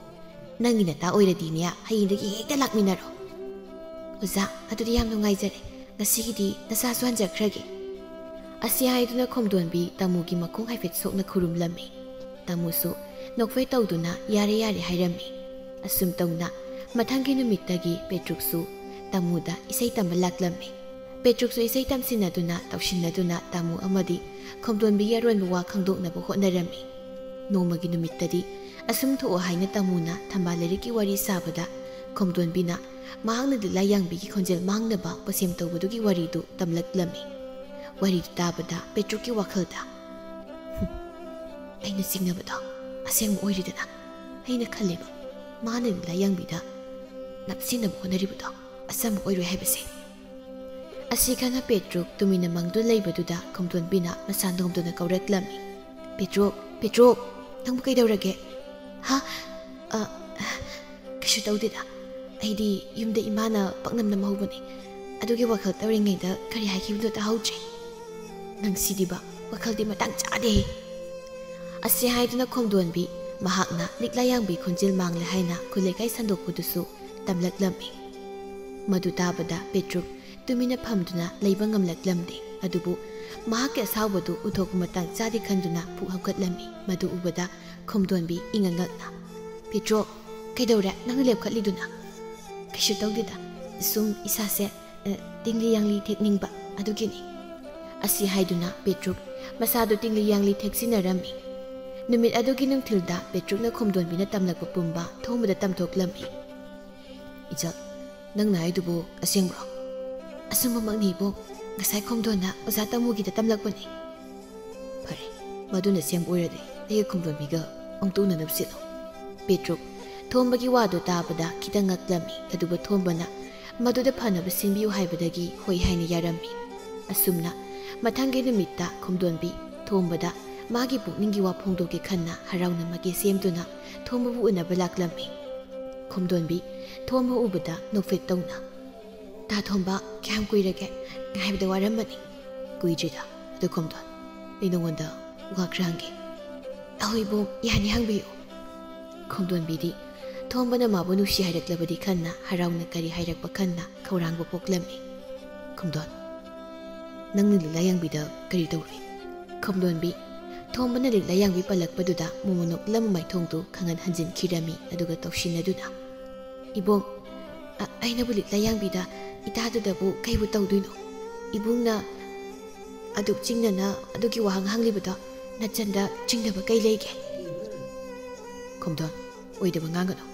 ꯅꯪꯒꯤ ꯅꯇꯥ ꯑꯣꯏꯔꯗꯤꯅꯦ, ꯍꯌꯦꯡꯗꯒꯤ ꯍꯦꯛꯇ ꯂꯥꯛꯃꯤꯟꯅꯔꯣ꯫" "ꯑꯣꯖꯥ, ꯑꯗꯨꯗꯤ ꯌꯥꯝ ꯅꯨꯡꯉꯥꯏꯖꯔꯦ꯫ ꯉꯁꯤꯒꯤꯗꯤ ꯅꯆꯥꯁꯨ ꯍꯟꯖꯈ꯭ꯔꯒꯦ꯫" ꯑꯁꯤ ꯍꯥꯏꯗꯨꯅ ꯈꯣꯝꯗꯣꯟꯕꯤ ꯇꯥꯃꯨꯒꯤ ꯃꯈꯣꯡ ꯍꯥꯏꯐꯦꯠ ꯁꯣꯛꯅ ꯈꯨꯔꯨꯝꯂꯝꯃꯤ꯫ ꯇꯥꯃꯨꯁꯨ ꯅꯣꯛꯐꯦꯠ ꯇꯧꯗꯨꯅ "ꯌꯥꯔꯦ, ꯌꯥꯔꯦ" ꯍꯥꯏꯔꯝꯃꯤ꯫ ꯑꯁꯨꯝ ꯇꯧꯅ ꯃꯊꯪꯒꯤ ꯅꯨꯃꯤꯠꯇꯒꯤ ꯄꯦꯇ꯭ꯔꯨꯛꯁꯨ ꯇꯥꯃꯨꯗ ꯏꯁꯩ ꯇꯝꯕ ꯂꯥꯛꯂꯝꯃꯤ꯫ ꯄꯦꯇ꯭ꯔꯨꯛꯁꯨ ꯏꯁꯩ ꯇꯝꯁꯤꯟꯅꯗꯨꯅ ꯇꯧꯁꯤꯟꯅꯗꯨꯅ ꯇꯥꯃꯨ ꯑꯃꯗꯤ ꯈꯣꯝꯗꯣꯟꯕꯤꯒꯤ ꯑꯔꯣꯟꯕ ꯋꯥ ꯈꯪꯗꯣꯛꯅꯕ ꯍꯣꯠꯅꯔꯝꯃꯤ꯫ ꯅꯣꯡꯃꯒꯤ ꯅꯨꯃꯤꯠꯇꯗꯤ ꯑꯁꯨꯝ ꯊꯣꯛꯑꯣ ꯍꯥꯏꯅ ꯇꯥꯃꯨꯅ ꯊꯝꯕꯥꯜ ꯂꯩꯔꯤꯛꯀꯤ ꯋꯥꯔꯤ ꯁꯥꯕꯗ ꯈꯣꯝꯗꯣꯟꯕꯤꯅ ꯃꯍꯥꯛꯅ ꯂꯤꯛꯂꯥ ꯌꯥꯡꯕꯤꯒꯤ ꯈꯣꯟꯖꯦꯜ ꯃꯥꯡꯅꯕ ꯄꯣꯁꯦꯝ ꯇꯧꯕꯗꯨꯒꯤ ꯋꯥꯔꯤꯗꯨ ꯇꯝꯂꯛꯂꯝꯃꯤ꯫ ꯋꯥꯔꯤꯗꯨ ꯇꯥꯕꯗ ꯄꯦꯇ꯭ꯔꯨꯛꯀꯤ ꯋꯥꯈꯜꯗ, "ꯍꯨꯝ, ꯑꯩꯅ ꯆꯤꯡꯅꯕꯗꯣ ꯑꯁꯦꯡꯕ ꯑꯣꯏꯔꯤꯗꯅ꯫ ꯑꯩꯅ ꯈꯜꯂꯦꯕ, ꯃꯥꯅ ꯂꯤꯛꯂꯥ ꯌꯥꯡꯕꯤꯗ ꯅꯞꯁꯤꯟꯅꯕ ꯍꯣꯠꯅꯔꯤꯕꯗꯣ ꯑꯆꯝꯕ ꯑꯣꯏꯔꯣꯏ ꯍꯥꯏꯕꯁꯦ꯫" ꯑꯁꯤ ꯈꯪꯅ ꯄꯦꯇ꯭ꯔꯨꯛ ꯇꯨꯃꯤꯟꯅ ꯃꯪꯗꯨ ꯂꯩꯕꯗꯨꯗ ꯈꯣꯝꯗꯣꯟꯕꯤꯅ ꯃꯁꯥ ꯅꯣꯝꯗꯨꯅ ꯀꯧꯔꯛꯂꯝꯃꯤ꯫ "ꯄꯦꯇ꯭ꯔꯨꯛ, ꯄꯦꯇ꯭ꯔꯨꯛ, ꯅꯪꯕꯨ ꯀꯩꯗꯧꯔꯒꯦ?" "ꯍꯥ? ꯑ, ꯀꯩꯁꯨ ꯇꯧꯗꯦꯗ꯫ ꯑꯩꯗꯤ ꯌꯨꯝꯗ ꯏꯃꯥꯅ ꯄꯥꯛꯅꯝ ꯅꯝꯍꯧꯕꯅꯦ꯫ ꯑꯗꯨꯒꯤ ꯋꯥꯈꯜ ꯇꯧꯔꯤꯉꯩꯗ ꯀꯔꯤ ꯍꯥꯏꯈꯤꯕꯅꯣ ꯇꯥꯍꯧꯗ꯭ꯔꯦ꯫" "ꯅꯪꯁꯤꯗꯤꯕ, ꯋꯥꯈꯜꯗꯤ ꯃꯇꯥꯡ ꯆꯥꯗꯦ꯫" ꯑꯁꯤ ꯍꯥꯏꯗꯨꯅ ꯈꯣꯝꯗꯣꯟꯕꯤ ꯃꯍꯥꯛꯅ ꯂꯤꯛꯂꯥ ꯌꯥꯡꯕꯤ ꯈꯣꯟꯖꯦꯜ ꯃꯥꯡꯂꯦ ꯍꯥꯏꯅ ꯈꯨꯜꯂꯩꯀꯥꯏ ꯁꯟꯗꯣꯛꯄꯗꯨꯁꯨ ꯇꯝꯂꯛꯂꯝꯃꯤ꯫ ꯃꯗꯨ ꯇꯥꯕꯗ ꯄꯦꯇ꯭ꯔꯨꯛ ꯇꯨꯃꯤꯟꯅ ꯐꯝꯗꯨꯅ ꯂꯩꯕ ꯉꯝꯂꯛꯂꯝꯗꯦ꯫ ꯑꯗꯨꯕꯨ ꯃꯍꯥꯛꯀꯤ ꯑꯁꯥꯎꯕꯗꯨ ꯎꯊꯣꯛꯄ ꯃꯇꯥꯡ ꯆꯥꯗꯦ ꯈꯟꯗꯨꯅ ꯄꯨꯛ ꯍꯧꯒꯠꯂꯝꯃꯤ꯫ ꯃꯗꯨ ꯎꯕꯗ ꯈꯣꯝꯗꯣꯟꯕꯤ ꯏꯉꯛ ꯉꯛꯅ, "ꯄꯦꯇ꯭ꯔꯨꯛ, ꯀꯩꯗꯧꯔꯦ ꯅꯪꯅ ꯂꯦꯞꯈꯠꯂꯤꯗꯨꯅ?" "ꯀꯩꯁꯨ ꯇꯧꯗꯦꯗ, ꯁꯨꯝ ꯏꯁꯥꯁꯦ, ꯑ, ꯇꯤꯡꯂꯤ ꯌꯥꯡꯂꯤ ꯊꯦꯛꯅꯤꯡꯕ, ꯑꯗꯨꯒꯤꯅꯤ꯫" ꯑꯁꯤ ꯍꯥꯏꯗꯨꯅ ꯄꯦꯇ꯭ꯔꯨꯛ ꯃꯁꯥꯗꯨ ꯇꯤꯡꯂꯤ ꯌꯥꯡꯂꯤ ꯊꯦꯛꯆꯤꯟꯅꯔꯝꯃꯤ꯫ ꯅꯨꯃꯤꯠ ꯑꯗꯨꯒꯤ ꯅꯨꯡꯊꯤꯜꯗ ꯄꯦꯇ꯭ꯔꯨꯛꯅ ꯈꯣꯝꯗꯣꯟꯕꯤꯅ ꯇꯝꯂꯛꯄ ꯄꯨꯝꯕ ꯊꯣꯝꯕꯗ ꯇꯝꯊꯣꯛꯂꯝꯃꯤ꯫ "ꯏꯆꯜ, ꯅꯪꯅ ꯍꯥꯏꯗꯨꯕꯨ ꯑꯁꯦꯡꯕ꯭ꯔꯣ?" "ꯑꯆꯨꯝꯕꯃꯛꯅꯤ ꯏꯕꯨꯡ꯫ ꯉꯁꯥꯏ ꯈꯣꯝꯗꯣꯟꯅ ꯑꯣꯖꯥ ꯇꯥꯃꯨꯒꯤꯗ ꯇꯝꯂꯛꯄꯅꯤ꯫" "ꯐꯔꯦ, ꯃꯗꯨꯅ ꯑꯁꯦꯡꯕ ꯑꯣꯏꯔꯗꯤ ꯑꯩꯒ ꯈꯣꯝꯗꯣꯟꯕꯤꯒ ꯑꯃꯨꯛꯇ ꯎꯅꯅꯕ ꯁꯤꯜꯂꯣ꯫" ꯄꯦꯇ꯭ꯔꯨꯛ ꯊꯣꯝꯕꯒꯤ ꯋꯥꯗꯨ ꯇꯥꯕꯗ ꯈꯤꯇꯪ ꯉꯛꯂꯝꯃꯤ꯫ ꯑꯗꯨꯕꯨ ꯊꯣꯝꯕꯅ ꯃꯗꯨꯗ ꯐꯅꯕ ꯁꯤꯟꯕꯤꯌꯨ ꯍꯥꯏꯕꯗꯒꯤ ꯍꯣꯏ ꯍꯥꯏꯅ ꯌꯥꯔꯝꯃꯤ꯫ ꯑꯁꯨꯝꯅ ꯃꯊꯪꯒꯤ ꯅꯨꯃꯤꯠꯇ ꯈꯣꯝꯗꯣꯟꯕꯤ ꯊꯣꯝꯕꯗ ꯃꯥꯒꯤ ꯄꯨꯛꯅꯤꯡꯒꯤ ꯋꯥ ꯐꯣꯡꯗꯣꯛꯀꯦ ꯈꯟꯅ ꯍꯔꯥꯎꯅ ꯃꯀꯦ ꯁꯦꯝꯗꯨꯅ ꯊꯣꯝꯕꯕꯨ ꯎꯅꯕ ꯂꯥꯛꯂꯝꯃꯤ꯫ ꯈꯣꯝꯗꯣꯟꯕꯤ ꯊꯣꯝꯕ ꯎꯕꯗ ꯅꯣꯛꯐꯦꯠ ꯇꯧꯅ, "ꯇꯥ ꯊꯣꯝꯕ, ꯀꯌꯥꯝ ꯀꯨꯏꯔꯒꯦ? ꯉꯥꯏꯕꯗ ꯋꯥꯔꯝꯃꯅꯤ꯫" "ꯀꯨꯏꯗ꯭ꯔꯤꯗ꯫ ꯑꯗꯨ ꯈꯣꯝꯗꯣꯟ, ꯑꯩ ꯅꯉꯣꯟꯗ ꯋꯥ ꯈꯔ ꯍꯪꯒꯦ꯫" "ꯑꯍꯣꯏ ꯏꯕꯨꯡ, ꯌꯥꯅꯤ, ꯍꯪꯕꯤꯌꯨ꯫" ꯈꯣꯝꯗꯣꯟꯕꯤꯗꯤ ꯊꯣꯝꯕꯅ ꯃꯥꯕꯨ ꯅꯨꯡꯁꯤ ꯍꯥꯏꯔꯛꯂꯕꯗꯤ ꯈꯟꯅ ꯍꯔꯥꯎꯅ ꯀꯔꯤ ꯍꯥꯏꯔꯛꯄ ꯈꯟꯅ ꯈꯧꯔꯥꯡꯕ ꯄꯣꯛꯂꯝꯃꯤ꯫ "ꯈꯣꯝꯗꯣꯟ, ꯅꯪꯅ ꯂꯤꯛꯂꯥ ꯌꯥꯡꯕꯤꯗ ꯀꯔꯤ ꯇꯧꯔꯨꯏ?" ꯈꯣꯝꯗꯣꯟꯕꯤ ꯊꯣꯝꯕꯅ ꯂꯤꯛꯂꯥ ꯌꯥꯡꯕꯤ ꯄꯜꯂꯛꯄꯗꯨꯗ ꯃꯣꯃꯣꯟ ꯅꯣꯛꯂꯝꯕ ꯃꯥꯏꯊꯣꯡꯗꯨ ꯈꯪꯍꯟ ꯍꯟꯖꯤꯟꯈꯤꯔꯝꯃꯤ, ꯑꯗꯨꯒ ꯇꯧꯁꯤꯟꯅꯗꯨꯅ, "ꯏꯕꯣꯡ, ꯑ-, ꯑꯩꯅꯕꯨ ꯂꯤꯛꯂꯥ ꯌꯥꯡꯕꯤꯗ ꯏꯇꯥꯗꯨꯗꯕꯨ ꯀꯩꯕꯨ ꯇꯧꯗꯣꯏꯅꯣ? ꯏꯕꯨꯡꯅ ꯑꯗꯨꯛ ꯆꯤꯡꯅꯅ ꯑꯗꯨꯒꯤ ꯋꯥꯍꯪ ꯍꯪꯂꯤꯕꯗꯣ ꯅꯆꯟꯗ ꯆꯤꯡꯅꯕ ꯀꯩ ꯂꯩꯒꯦ?" "ꯈꯣꯝꯗꯣꯟ, ꯑꯣꯏꯗꯕ ꯉꯥꯡꯒꯅꯨ꯫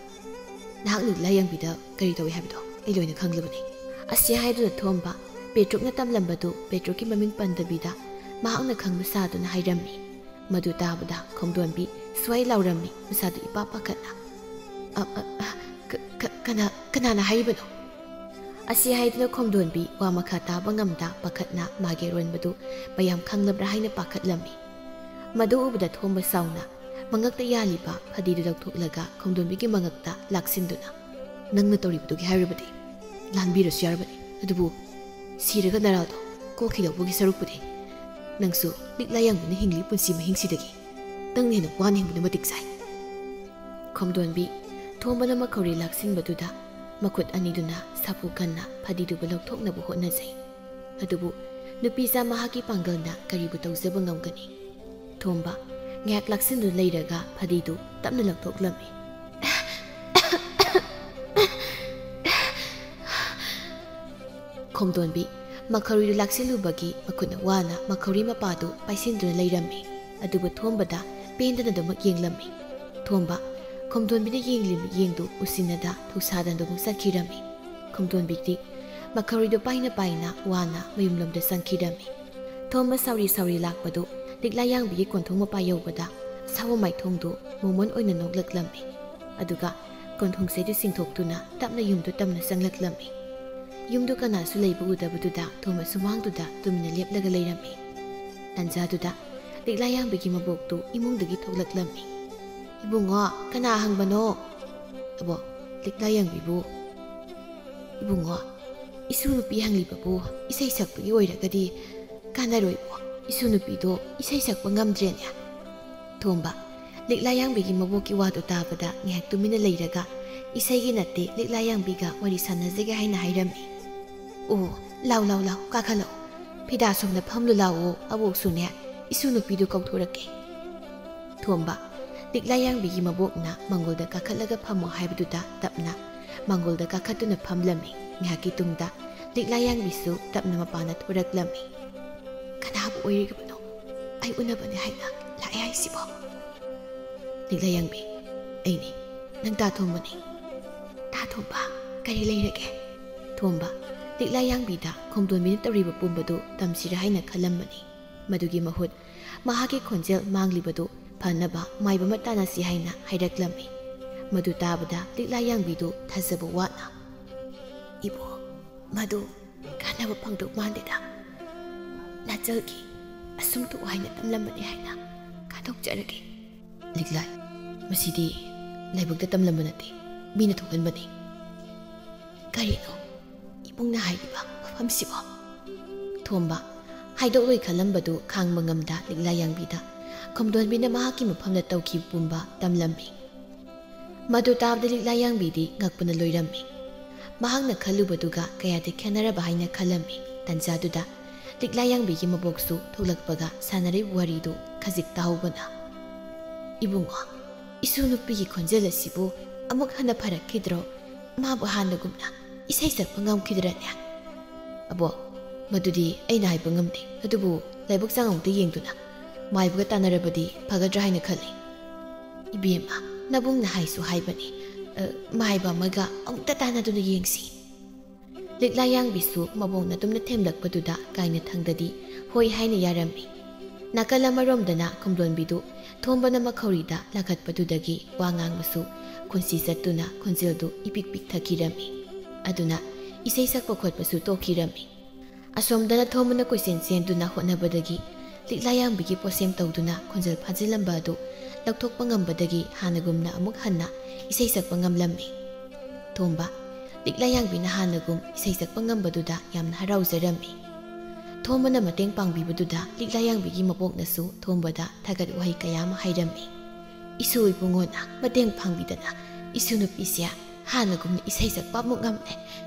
ꯅꯍꯥꯛꯅ ꯂꯤꯛꯂꯥ ꯌꯥꯡꯕꯤꯗ ꯀꯔꯤ ꯇꯧꯏ ꯍꯥꯏꯕꯗꯣ ꯑꯩ ꯂꯣꯏꯅ ꯈꯪꯂꯕꯅꯤ꯫" ꯑꯁꯤ ꯍꯥꯏꯗꯨꯅ ꯊꯣꯝꯕ ꯄꯦꯇ꯭ꯔꯨꯛꯅ ꯇꯝꯂꯝꯕꯗꯨ ꯄꯦꯇ꯭ꯔꯨꯛꯀꯤ ꯃꯃꯤꯡ ꯄꯟꯗꯕꯤꯗ ꯃꯍꯥꯛꯅ ꯈꯪꯕ ꯁꯥꯗꯨꯅ ꯍꯥꯏꯔꯝꯃꯤ꯫ ꯃꯗꯨ ꯇꯥꯕꯗ ꯈꯣꯝꯗꯣꯟꯕꯤ ꯁ꯭ꯋꯥꯏ ꯂꯥꯎꯔꯝꯃꯤ, ꯃꯁꯥꯗꯨ ꯏꯄꯥ ꯄꯥꯈꯠꯅ꯫ "ꯑ, ꯑ, ꯑ, ꯀ-, ꯀ-, ꯀꯅꯥ, ꯀꯅꯥꯅ ꯍꯥꯏꯔꯤꯕꯅꯣ?" ꯑꯁꯤ ꯍꯥꯏꯗꯨꯅ ꯈꯣꯝꯗꯣꯟꯕꯤ ꯋꯥ ꯃꯈꯥ ꯇꯥꯕ ꯉꯝꯗ ꯄꯥꯈꯠꯅ ꯃꯥꯒꯤ ꯑꯔꯣꯟꯕꯗꯨ ꯃꯌꯥꯝ ꯈꯪꯂꯕ꯭ꯔꯥ ꯍꯥꯏꯅ ꯄꯥꯈꯠꯂꯝꯃꯤ꯫ ꯃꯗꯨ ꯎꯕꯗ ꯊꯣꯝꯕ ꯁꯥꯎꯅ ꯃꯉꯛꯇ ꯌꯥꯜꯂꯤꯕ ꯐꯗꯤꯗꯨ ꯂꯧꯊꯣꯛꯂꯒ ꯈꯣꯝꯗꯣꯟꯕꯤꯒꯤ ꯃꯉꯛꯇ ꯂꯥꯛꯁꯤꯟꯗꯨꯅ, "ꯅꯪꯅ ꯇꯧꯔꯤꯕꯗꯨꯒꯤ ꯍꯥꯏꯔꯨꯕꯗꯤ ꯂꯥꯟꯕꯤꯔꯁꯨ ꯌꯥꯔꯕꯅꯤ, ꯑꯗꯨꯕꯨ ꯁꯤꯔꯒ ꯅꯔꯥꯜꯗꯣ ꯀꯣꯛꯈꯤꯗꯧꯕꯒꯤ ꯁꯔꯨꯛꯄꯨꯗꯤ ꯅꯪꯁꯨ ꯂꯤꯛꯂꯥ ꯌꯥꯡꯕꯤꯅ ꯍꯤꯡꯂꯤ ꯄꯨꯟꯁꯤ ꯃꯍꯤꯡꯁꯤꯗꯒꯤ ꯅꯪꯅ ꯍꯦꯟꯅ ꯋꯥꯅ ꯍꯤꯡꯕꯅ ꯃꯇꯤꯛ ꯆꯥꯏ꯫" ꯈꯣꯝꯗꯣꯟꯕꯤ ꯊꯣꯝꯕꯅ ꯃꯈꯧꯔꯤ ꯂꯥꯛꯁꯤꯟꯕꯗꯨꯗ ꯃꯈꯨꯠ ꯑꯅꯤꯗꯨꯅ ꯁꯥꯐꯨ ꯀꯟꯅ ꯐꯗꯤꯗꯨꯕꯨ ꯂꯧꯊꯣꯛꯅꯕ ꯍꯣꯠꯅꯖꯩ꯫ ꯑꯗꯨꯕꯨ ꯅꯨꯄꯤꯆꯥ ꯃꯍꯥꯛꯀꯤ ꯄꯥꯡꯒꯜꯅ ꯀꯔꯤꯕꯨ ꯇꯧꯖꯕ ꯉꯝꯒꯅꯤ? ꯊꯣꯝꯕ ꯉꯥꯏꯍꯥꯛ ꯂꯥꯛꯁꯤꯟꯗꯨꯅ ꯂꯩꯔꯒ ꯐꯗꯤꯗꯨ ꯇꯞꯅ ꯂꯧꯊꯣꯛꯂꯝꯃꯤ꯫ ꯈꯣꯝꯗꯣꯟꯕꯤ ꯃꯈꯧꯔꯤꯗꯨ ꯂꯥꯛꯁꯤꯜꯂꯨꯕꯒꯤ ꯃꯈꯨꯠꯅ ꯋꯥꯅ ꯃꯈꯧꯔꯤ ꯃꯄꯥꯗꯨ ꯄꯥꯏꯁꯤꯟꯗꯨꯅ ꯂꯩꯔꯝꯃꯤ꯫ ꯑꯗꯨꯕꯨ ꯊꯣꯝꯕꯗ ꯄꯦꯟꯗꯅꯗꯃꯛ ꯌꯦꯡꯂꯝꯃꯤ꯫ ꯊꯣꯝꯕ ꯈꯣꯝꯗꯣꯟꯕꯤꯅ ꯌꯦꯡꯂꯤ ꯃꯤꯠꯌꯦꯡꯗꯨ ꯎꯁꯤꯟꯅꯗ ꯊꯧꯁꯥꯗꯅꯗꯃꯛ ꯆꯠꯈꯤꯔꯝꯃꯤ꯫ ꯈꯣꯝꯗꯣꯟꯕꯤꯗꯤ ꯃꯈꯧꯔꯤꯗꯨ ꯄꯥꯏꯅ ꯄꯥꯏꯅ ꯋꯥꯅ ꯃꯌꯨꯝꯂꯣꯝꯗ ꯆꯪꯈꯤꯔꯝꯃꯤ꯫ ꯊꯣꯝꯕ ꯁꯥꯎꯔꯤ ꯁꯥꯎꯔꯤ ꯂꯥꯛꯄꯗꯨ ꯂꯤꯛꯂꯥ ꯌꯥꯡꯕꯤꯒꯤ ꯀꯣꯟꯊꯣꯡ ꯃꯄꯥ ꯌꯧꯕꯗ ꯑꯁꯥꯎꯕ ꯃꯥꯏꯊꯣꯡꯗꯨ ꯃꯣꯃꯣꯟ ꯑꯣꯏꯅ ꯅꯣꯛꯂꯛꯂꯝꯃꯤ꯫ ꯑꯗꯨꯒ ꯀꯣꯟꯊꯣꯡꯁꯦꯗꯨ ꯆꯤꯡꯊꯣꯛꯇꯨꯅ ꯇꯞꯅ ꯌꯨꯝꯗꯨ ꯇꯝꯅ ꯆꯪꯂꯛꯂꯝꯃꯤ꯫ ꯌꯨꯝꯗꯨ ꯀꯅꯥꯁꯨ ꯂꯩꯕ ꯎꯗꯕꯗꯨꯗ ꯊꯣꯝꯕ ꯁꯨꯃꯥꯡꯗꯨꯗ ꯇꯨꯃꯤꯟꯅ ꯂꯦꯞꯂꯒ ꯂꯩꯔꯝꯃꯤ꯫ ꯇꯟꯖꯥꯗꯨꯗ ꯂꯤꯛꯂꯥ ꯌꯥꯡꯕꯤꯒꯤ ꯃꯕꯣꯛꯇꯨ ꯏꯃꯨꯡꯗꯒꯤ ꯊꯣꯛꯂꯛꯂꯝꯃꯤ꯫ "ꯏꯕꯨꯡꯉꯣ, ꯀꯅꯥ ꯍꯪꯕꯅꯣ?" "ꯑꯕꯣ, ꯂꯤꯛꯂꯥ ꯌꯥꯡꯕꯤꯕꯨ꯫" "ꯏꯕꯨꯡꯉꯣ, ꯏꯁꯨ ꯅꯨꯄꯤ ꯍꯪꯂꯤꯕꯕꯨ ꯏꯁꯩ ꯁꯛꯄꯒꯤ ꯑꯣꯏꯔꯒꯗꯤ ꯀꯥꯟꯅꯔꯣꯏꯕꯣ, ꯏꯁꯨ ꯅꯨꯄꯤꯗꯣ ꯏꯁꯩ ꯁꯛꯄ ꯉꯝꯗ꯭ꯔꯦꯅꯦ꯫" ꯊꯣꯝꯕ ꯂꯤꯛꯂꯥꯌꯥꯡꯕꯤꯒꯤ ꯃꯕꯣꯛꯀꯤ ꯋꯥꯗꯨ ꯇꯥꯕꯗ ꯉꯥꯏꯍꯥꯛ ꯇꯨꯃꯤꯟꯅ ꯂꯩꯔꯒ ꯏꯁꯩꯒꯤ ꯅꯠꯇꯦ, ꯂꯤꯛꯂꯥꯌꯥꯡꯕꯤꯒ ꯋꯥꯔꯤ ꯁꯥꯟꯅꯖꯒꯦ ꯍꯥꯏꯅ ꯍꯥꯏꯔꯝꯃꯤ꯫ "ꯑꯣ, ꯂꯥꯎ, ꯂꯥꯎ, ꯂꯥꯎ, ꯀꯥꯈꯠꯂꯛꯑꯣ꯫ ꯐꯤꯗꯥ ꯁꯣꯝꯗ ꯐꯝꯂꯨ ꯂꯥꯎꯑꯣ, ꯑꯕꯣꯛꯁꯨꯅꯦ, ꯏꯁꯨ ꯅꯨꯄꯤꯗꯨ ꯀꯧꯊꯣꯔꯛꯀꯦ꯫" ꯊꯣꯝꯕ, ꯂꯤꯛꯂꯥꯌꯥꯡꯕꯤꯒꯤ ꯃꯕꯣꯛꯅ ꯃꯥꯡꯒꯣꯜꯗ ꯀꯥꯈꯠꯂꯒ ꯐꯝꯃꯣ ꯍꯥꯏꯕꯗꯨꯗ ꯇꯞꯅ ꯃꯥꯡꯒꯣꯜꯗ ꯀꯥꯈꯠꯇꯨꯅ ꯐꯝꯂꯝꯃꯤ꯫ ꯉꯥꯏꯍꯥꯛꯀꯤ ꯇꯨꯡꯗ ꯂꯤꯛꯂꯥꯌꯥꯡꯕꯤꯁꯨ ꯇꯞꯅ ꯃꯄꯥꯟꯗ ꯊꯣꯔꯛꯂꯝꯃꯤ꯫ "ꯀꯅꯥꯕꯨ ꯑꯣꯏꯔꯤꯕꯅꯣ? ꯑꯩ ꯎꯅꯕꯅꯦ ꯍꯥꯏꯅ ꯂꯥꯛꯑꯦ ꯍꯥꯏꯁꯤꯕꯣ?" ꯂꯤꯛꯂꯥꯌꯥꯡꯕꯤ, "ꯑꯩꯅꯤ, ꯅꯪ ꯇꯥ ꯊꯣꯝꯕꯅꯤ꯫" "ꯇꯥ ꯊꯣꯝꯕ, ꯀꯔꯤ ꯂꯩꯔꯒꯦ?" ꯊꯣꯝꯕ, ꯂꯤꯛꯂꯥꯌꯥꯡꯕꯤꯗ ꯈꯣꯝꯗꯣꯟꯕꯤꯅ ꯇꯧꯔꯤꯕ ꯄꯨꯝꯕꯗꯨ ꯇꯝꯁꯤꯔꯥ ꯍꯥꯏꯅ ꯈꯜꯂꯝꯕꯅꯤ꯫ ꯃꯗꯨꯒꯤ ꯃꯍꯨꯠ ꯃꯍꯥꯛꯀꯤ ꯈꯣꯟꯖꯦꯜ ꯃꯥꯡꯂꯤꯕꯗꯨ ꯐꯅꯕ ꯃꯥꯏꯕ ꯑꯃ ꯇꯥꯟꯅꯁꯤ ꯍꯥꯏꯅ ꯍꯥꯏꯔꯛꯂꯝꯃꯤ꯫ ꯃꯗꯨ ꯇꯥꯕꯗ ꯂꯤꯛꯂꯥꯌꯥꯡꯕꯤꯗꯨ ꯊꯥꯖꯕ ꯋꯥꯠꯅ, "ꯏꯕꯣ, ꯃꯗꯨ ꯀꯥꯟꯅꯕ ꯐꯪꯗꯧ ꯃꯥꯟꯗꯦꯗ꯫ ꯅꯥꯆꯜꯒꯤ ꯑꯁꯨꯝ ꯇꯣꯛꯎ ꯍꯥꯏꯅ ꯇꯝꯂꯝꯕꯅꯤ ꯍꯥꯏꯅ ꯀꯥꯟꯊꯣꯛꯆꯔꯒꯦ꯫" "ꯂꯤꯛꯂꯥꯏ, ꯃꯁꯤꯗꯤ ꯂꯥꯏꯕꯛꯇ ꯇꯝꯂꯝꯕ ꯅꯠꯇꯦ, ꯃꯤꯅ ꯊꯣꯛꯍꯟꯕꯅꯤ꯫" "ꯀꯔꯤꯅꯣ ꯏꯕꯨꯡꯅ ꯍꯥꯏꯔꯤꯕ ꯃꯐꯝꯁꯤꯕꯣ?" ꯊꯣꯝꯕ ꯍꯥꯏꯗꯣꯛꯂꯣꯏ ꯈꯜꯂꯝꯕꯗꯨ ꯈꯥꯡꯕ ꯉꯝꯗ ꯂꯤꯛꯂꯥꯌꯥꯡꯕꯤꯗ ꯈꯣꯝꯗꯣꯟꯕꯤꯅ ꯃꯍꯥꯛꯀꯤ ꯃꯐꯝꯗ ꯇꯧꯈꯤꯕ ꯄꯨꯝꯕ ꯇꯝꯂꯝꯃꯤ꯫ ꯃꯗꯨ ꯇꯥꯕꯗ ꯂꯤꯛꯂꯥꯌꯥꯡꯕꯤꯗꯤ ꯉꯛꯄꯅ ꯂꯣꯏꯔꯝꯃꯤ꯫ ꯃꯍꯥꯛꯅ ꯈꯜꯂꯨꯕꯗꯨꯒ ꯀꯌꯥꯗꯤ ꯈꯦꯠꯅꯔꯕ ꯍꯥꯏꯅ ꯈꯜꯂꯝꯃꯤ꯫ ꯇꯟꯖꯥꯗꯨꯗ ꯂꯤꯛꯂꯥꯌꯥꯡꯕꯤꯒꯤ ꯃꯕꯣꯛꯁꯨ ꯊꯣꯛꯂꯛꯄꯒ ꯁꯥꯟꯅꯔꯤꯕ ꯋꯥꯔꯤꯗꯨ ꯈꯖꯤꯛ ꯇꯥꯍꯧꯕꯅ, "ꯏꯕꯨꯡꯉꯣ, ꯏꯁꯨ ꯅꯨꯄꯤꯒꯤ ꯈꯣꯟꯖꯦꯜ ꯑꯁꯤꯕꯨ ꯑꯃꯨꯛ ꯍꯟꯅ ꯐꯔꯛꯈꯤꯗ꯭ꯔꯣ? ꯃꯥꯕꯨ ꯍꯥꯟꯅꯒꯨꯝꯅ ꯏꯁꯩ ꯁꯛꯄ ꯉꯝꯈꯤꯗ꯭ꯔꯅꯦ?" "ꯑꯕꯣꯛ, ꯃꯗꯨꯗꯤ ꯑꯩꯅ ꯍꯥꯏꯕ ꯉꯝꯗꯦ, ꯑꯗꯨꯕꯨ ꯂꯥꯏꯕꯛ ꯆꯥꯡ ꯑꯃꯨꯛꯇ ꯌꯦꯡꯗꯨꯅ ꯃꯥꯏꯕꯒ ꯇꯥꯟꯅꯔꯕꯗꯤ ꯐꯒꯗ꯭ꯔꯥ ꯍꯥꯏꯅ ꯈꯜꯂꯤ꯫" "ꯏꯕꯦꯝꯃ, ꯅꯕꯨꯡꯅ ꯍꯥꯏꯁꯨ ꯍꯥꯏꯕꯅꯤ, ꯑ, ꯃꯥꯏꯕ ꯑꯃꯒ ꯑꯃꯨꯛꯇ ꯇꯥꯟꯅꯗꯨꯅ ꯌꯦꯡꯁꯤ꯫" ꯂꯤꯛꯂꯥꯌꯥꯡꯕꯤꯁꯨ ꯃꯕꯣꯛꯅ ꯇꯨꯝꯅ ꯊꯦꯝꯂꯛꯄꯗꯨꯗ ꯀꯥꯏꯅ ꯊꯪꯗꯗꯤ ꯍꯣꯏ ꯍꯥꯏꯅ ꯌꯥꯔꯝꯃꯤ꯫ ꯅꯥꯀꯜ ꯑꯃꯔꯣꯝꯗꯅ ꯈꯣꯝꯗꯣꯟꯕꯤꯗꯨ ꯊꯣꯝꯕꯅ ꯃꯈꯧꯔꯤꯗ ꯂꯥꯈꯠꯄꯗꯨꯗꯒꯤ ꯋꯥ ꯉꯥꯡꯕꯁꯨ ꯈꯨꯟꯁꯤ ꯆꯠꯇꯨꯅ ꯈꯣꯟꯖꯦꯜꯗꯨ ꯏꯄꯤꯛ ꯄꯤꯛꯊꯈꯤꯔꯝꯃꯤ꯫ ꯑꯗꯨꯅ ꯏꯁꯩ ꯁꯛꯄ ꯈꯣꯠꯄꯁꯨ ꯇꯣꯛꯈꯤꯔꯝꯃꯤ꯫ ꯑꯁꯣꯝꯗꯅ ꯊꯣꯝꯕꯅ ꯀꯣꯏꯆꯦꯟ ꯆꯦꯟꯗꯨꯅ ꯍꯣꯠꯅꯕꯗꯒꯤ ꯂꯤꯛꯂꯥꯌꯥꯡꯕꯤꯒꯤ ꯄꯣꯠꯁꯦꯝ ꯇꯧꯗꯨꯅ ꯈꯣꯟꯖꯦꯜ ꯐꯥꯖꯤꯜꯂꯝꯕ ꯑꯗꯨ ꯂꯧꯊꯣꯛꯄ ꯉꯝꯕꯗꯒꯤ ꯍꯥꯟꯅꯒꯨꯝꯅ ꯑꯃꯨꯛ ꯍꯟꯅ ꯏꯁꯩ ꯁꯛꯄ ꯉꯝꯂꯝꯃꯤ꯫ ꯊꯣꯝꯕ, ꯂꯤꯛꯂꯥꯌꯥꯡꯕꯤꯅ ꯍꯥꯟꯅꯒꯨꯝ ꯏꯁꯩ ꯁꯛꯄ ꯉꯝꯕꯗꯨꯗ ꯌꯥꯝꯅ ꯍꯔꯥꯎꯖꯔꯝꯃꯤ꯫ ꯊꯣꯝꯕꯅ ꯃꯇꯦꯡ ꯄꯥꯡꯕꯤꯕꯗꯨꯗ ꯂꯤꯛꯂꯥꯌꯥꯡꯕꯤꯒꯤ ꯃꯕꯣꯛꯅꯁꯨ ꯊꯣꯝꯕꯗ ꯊꯥꯒꯠ ꯋꯥꯍꯩ ꯀꯌꯥ ꯑꯃ ꯍꯥꯏꯔꯝꯃꯤ꯫ ꯏꯁꯨ ꯏꯕꯨꯡꯉꯣꯅ ꯃꯇꯦꯡ ꯄꯥꯡꯕꯤꯗꯅ ꯏꯁꯨ ꯅꯨꯄꯤꯁꯦ ꯍꯥꯟꯅꯒꯨꯝꯅ ꯏꯁꯩ ꯁꯛꯄ ꯑꯃꯨꯛ ꯉꯝꯂꯦ꯫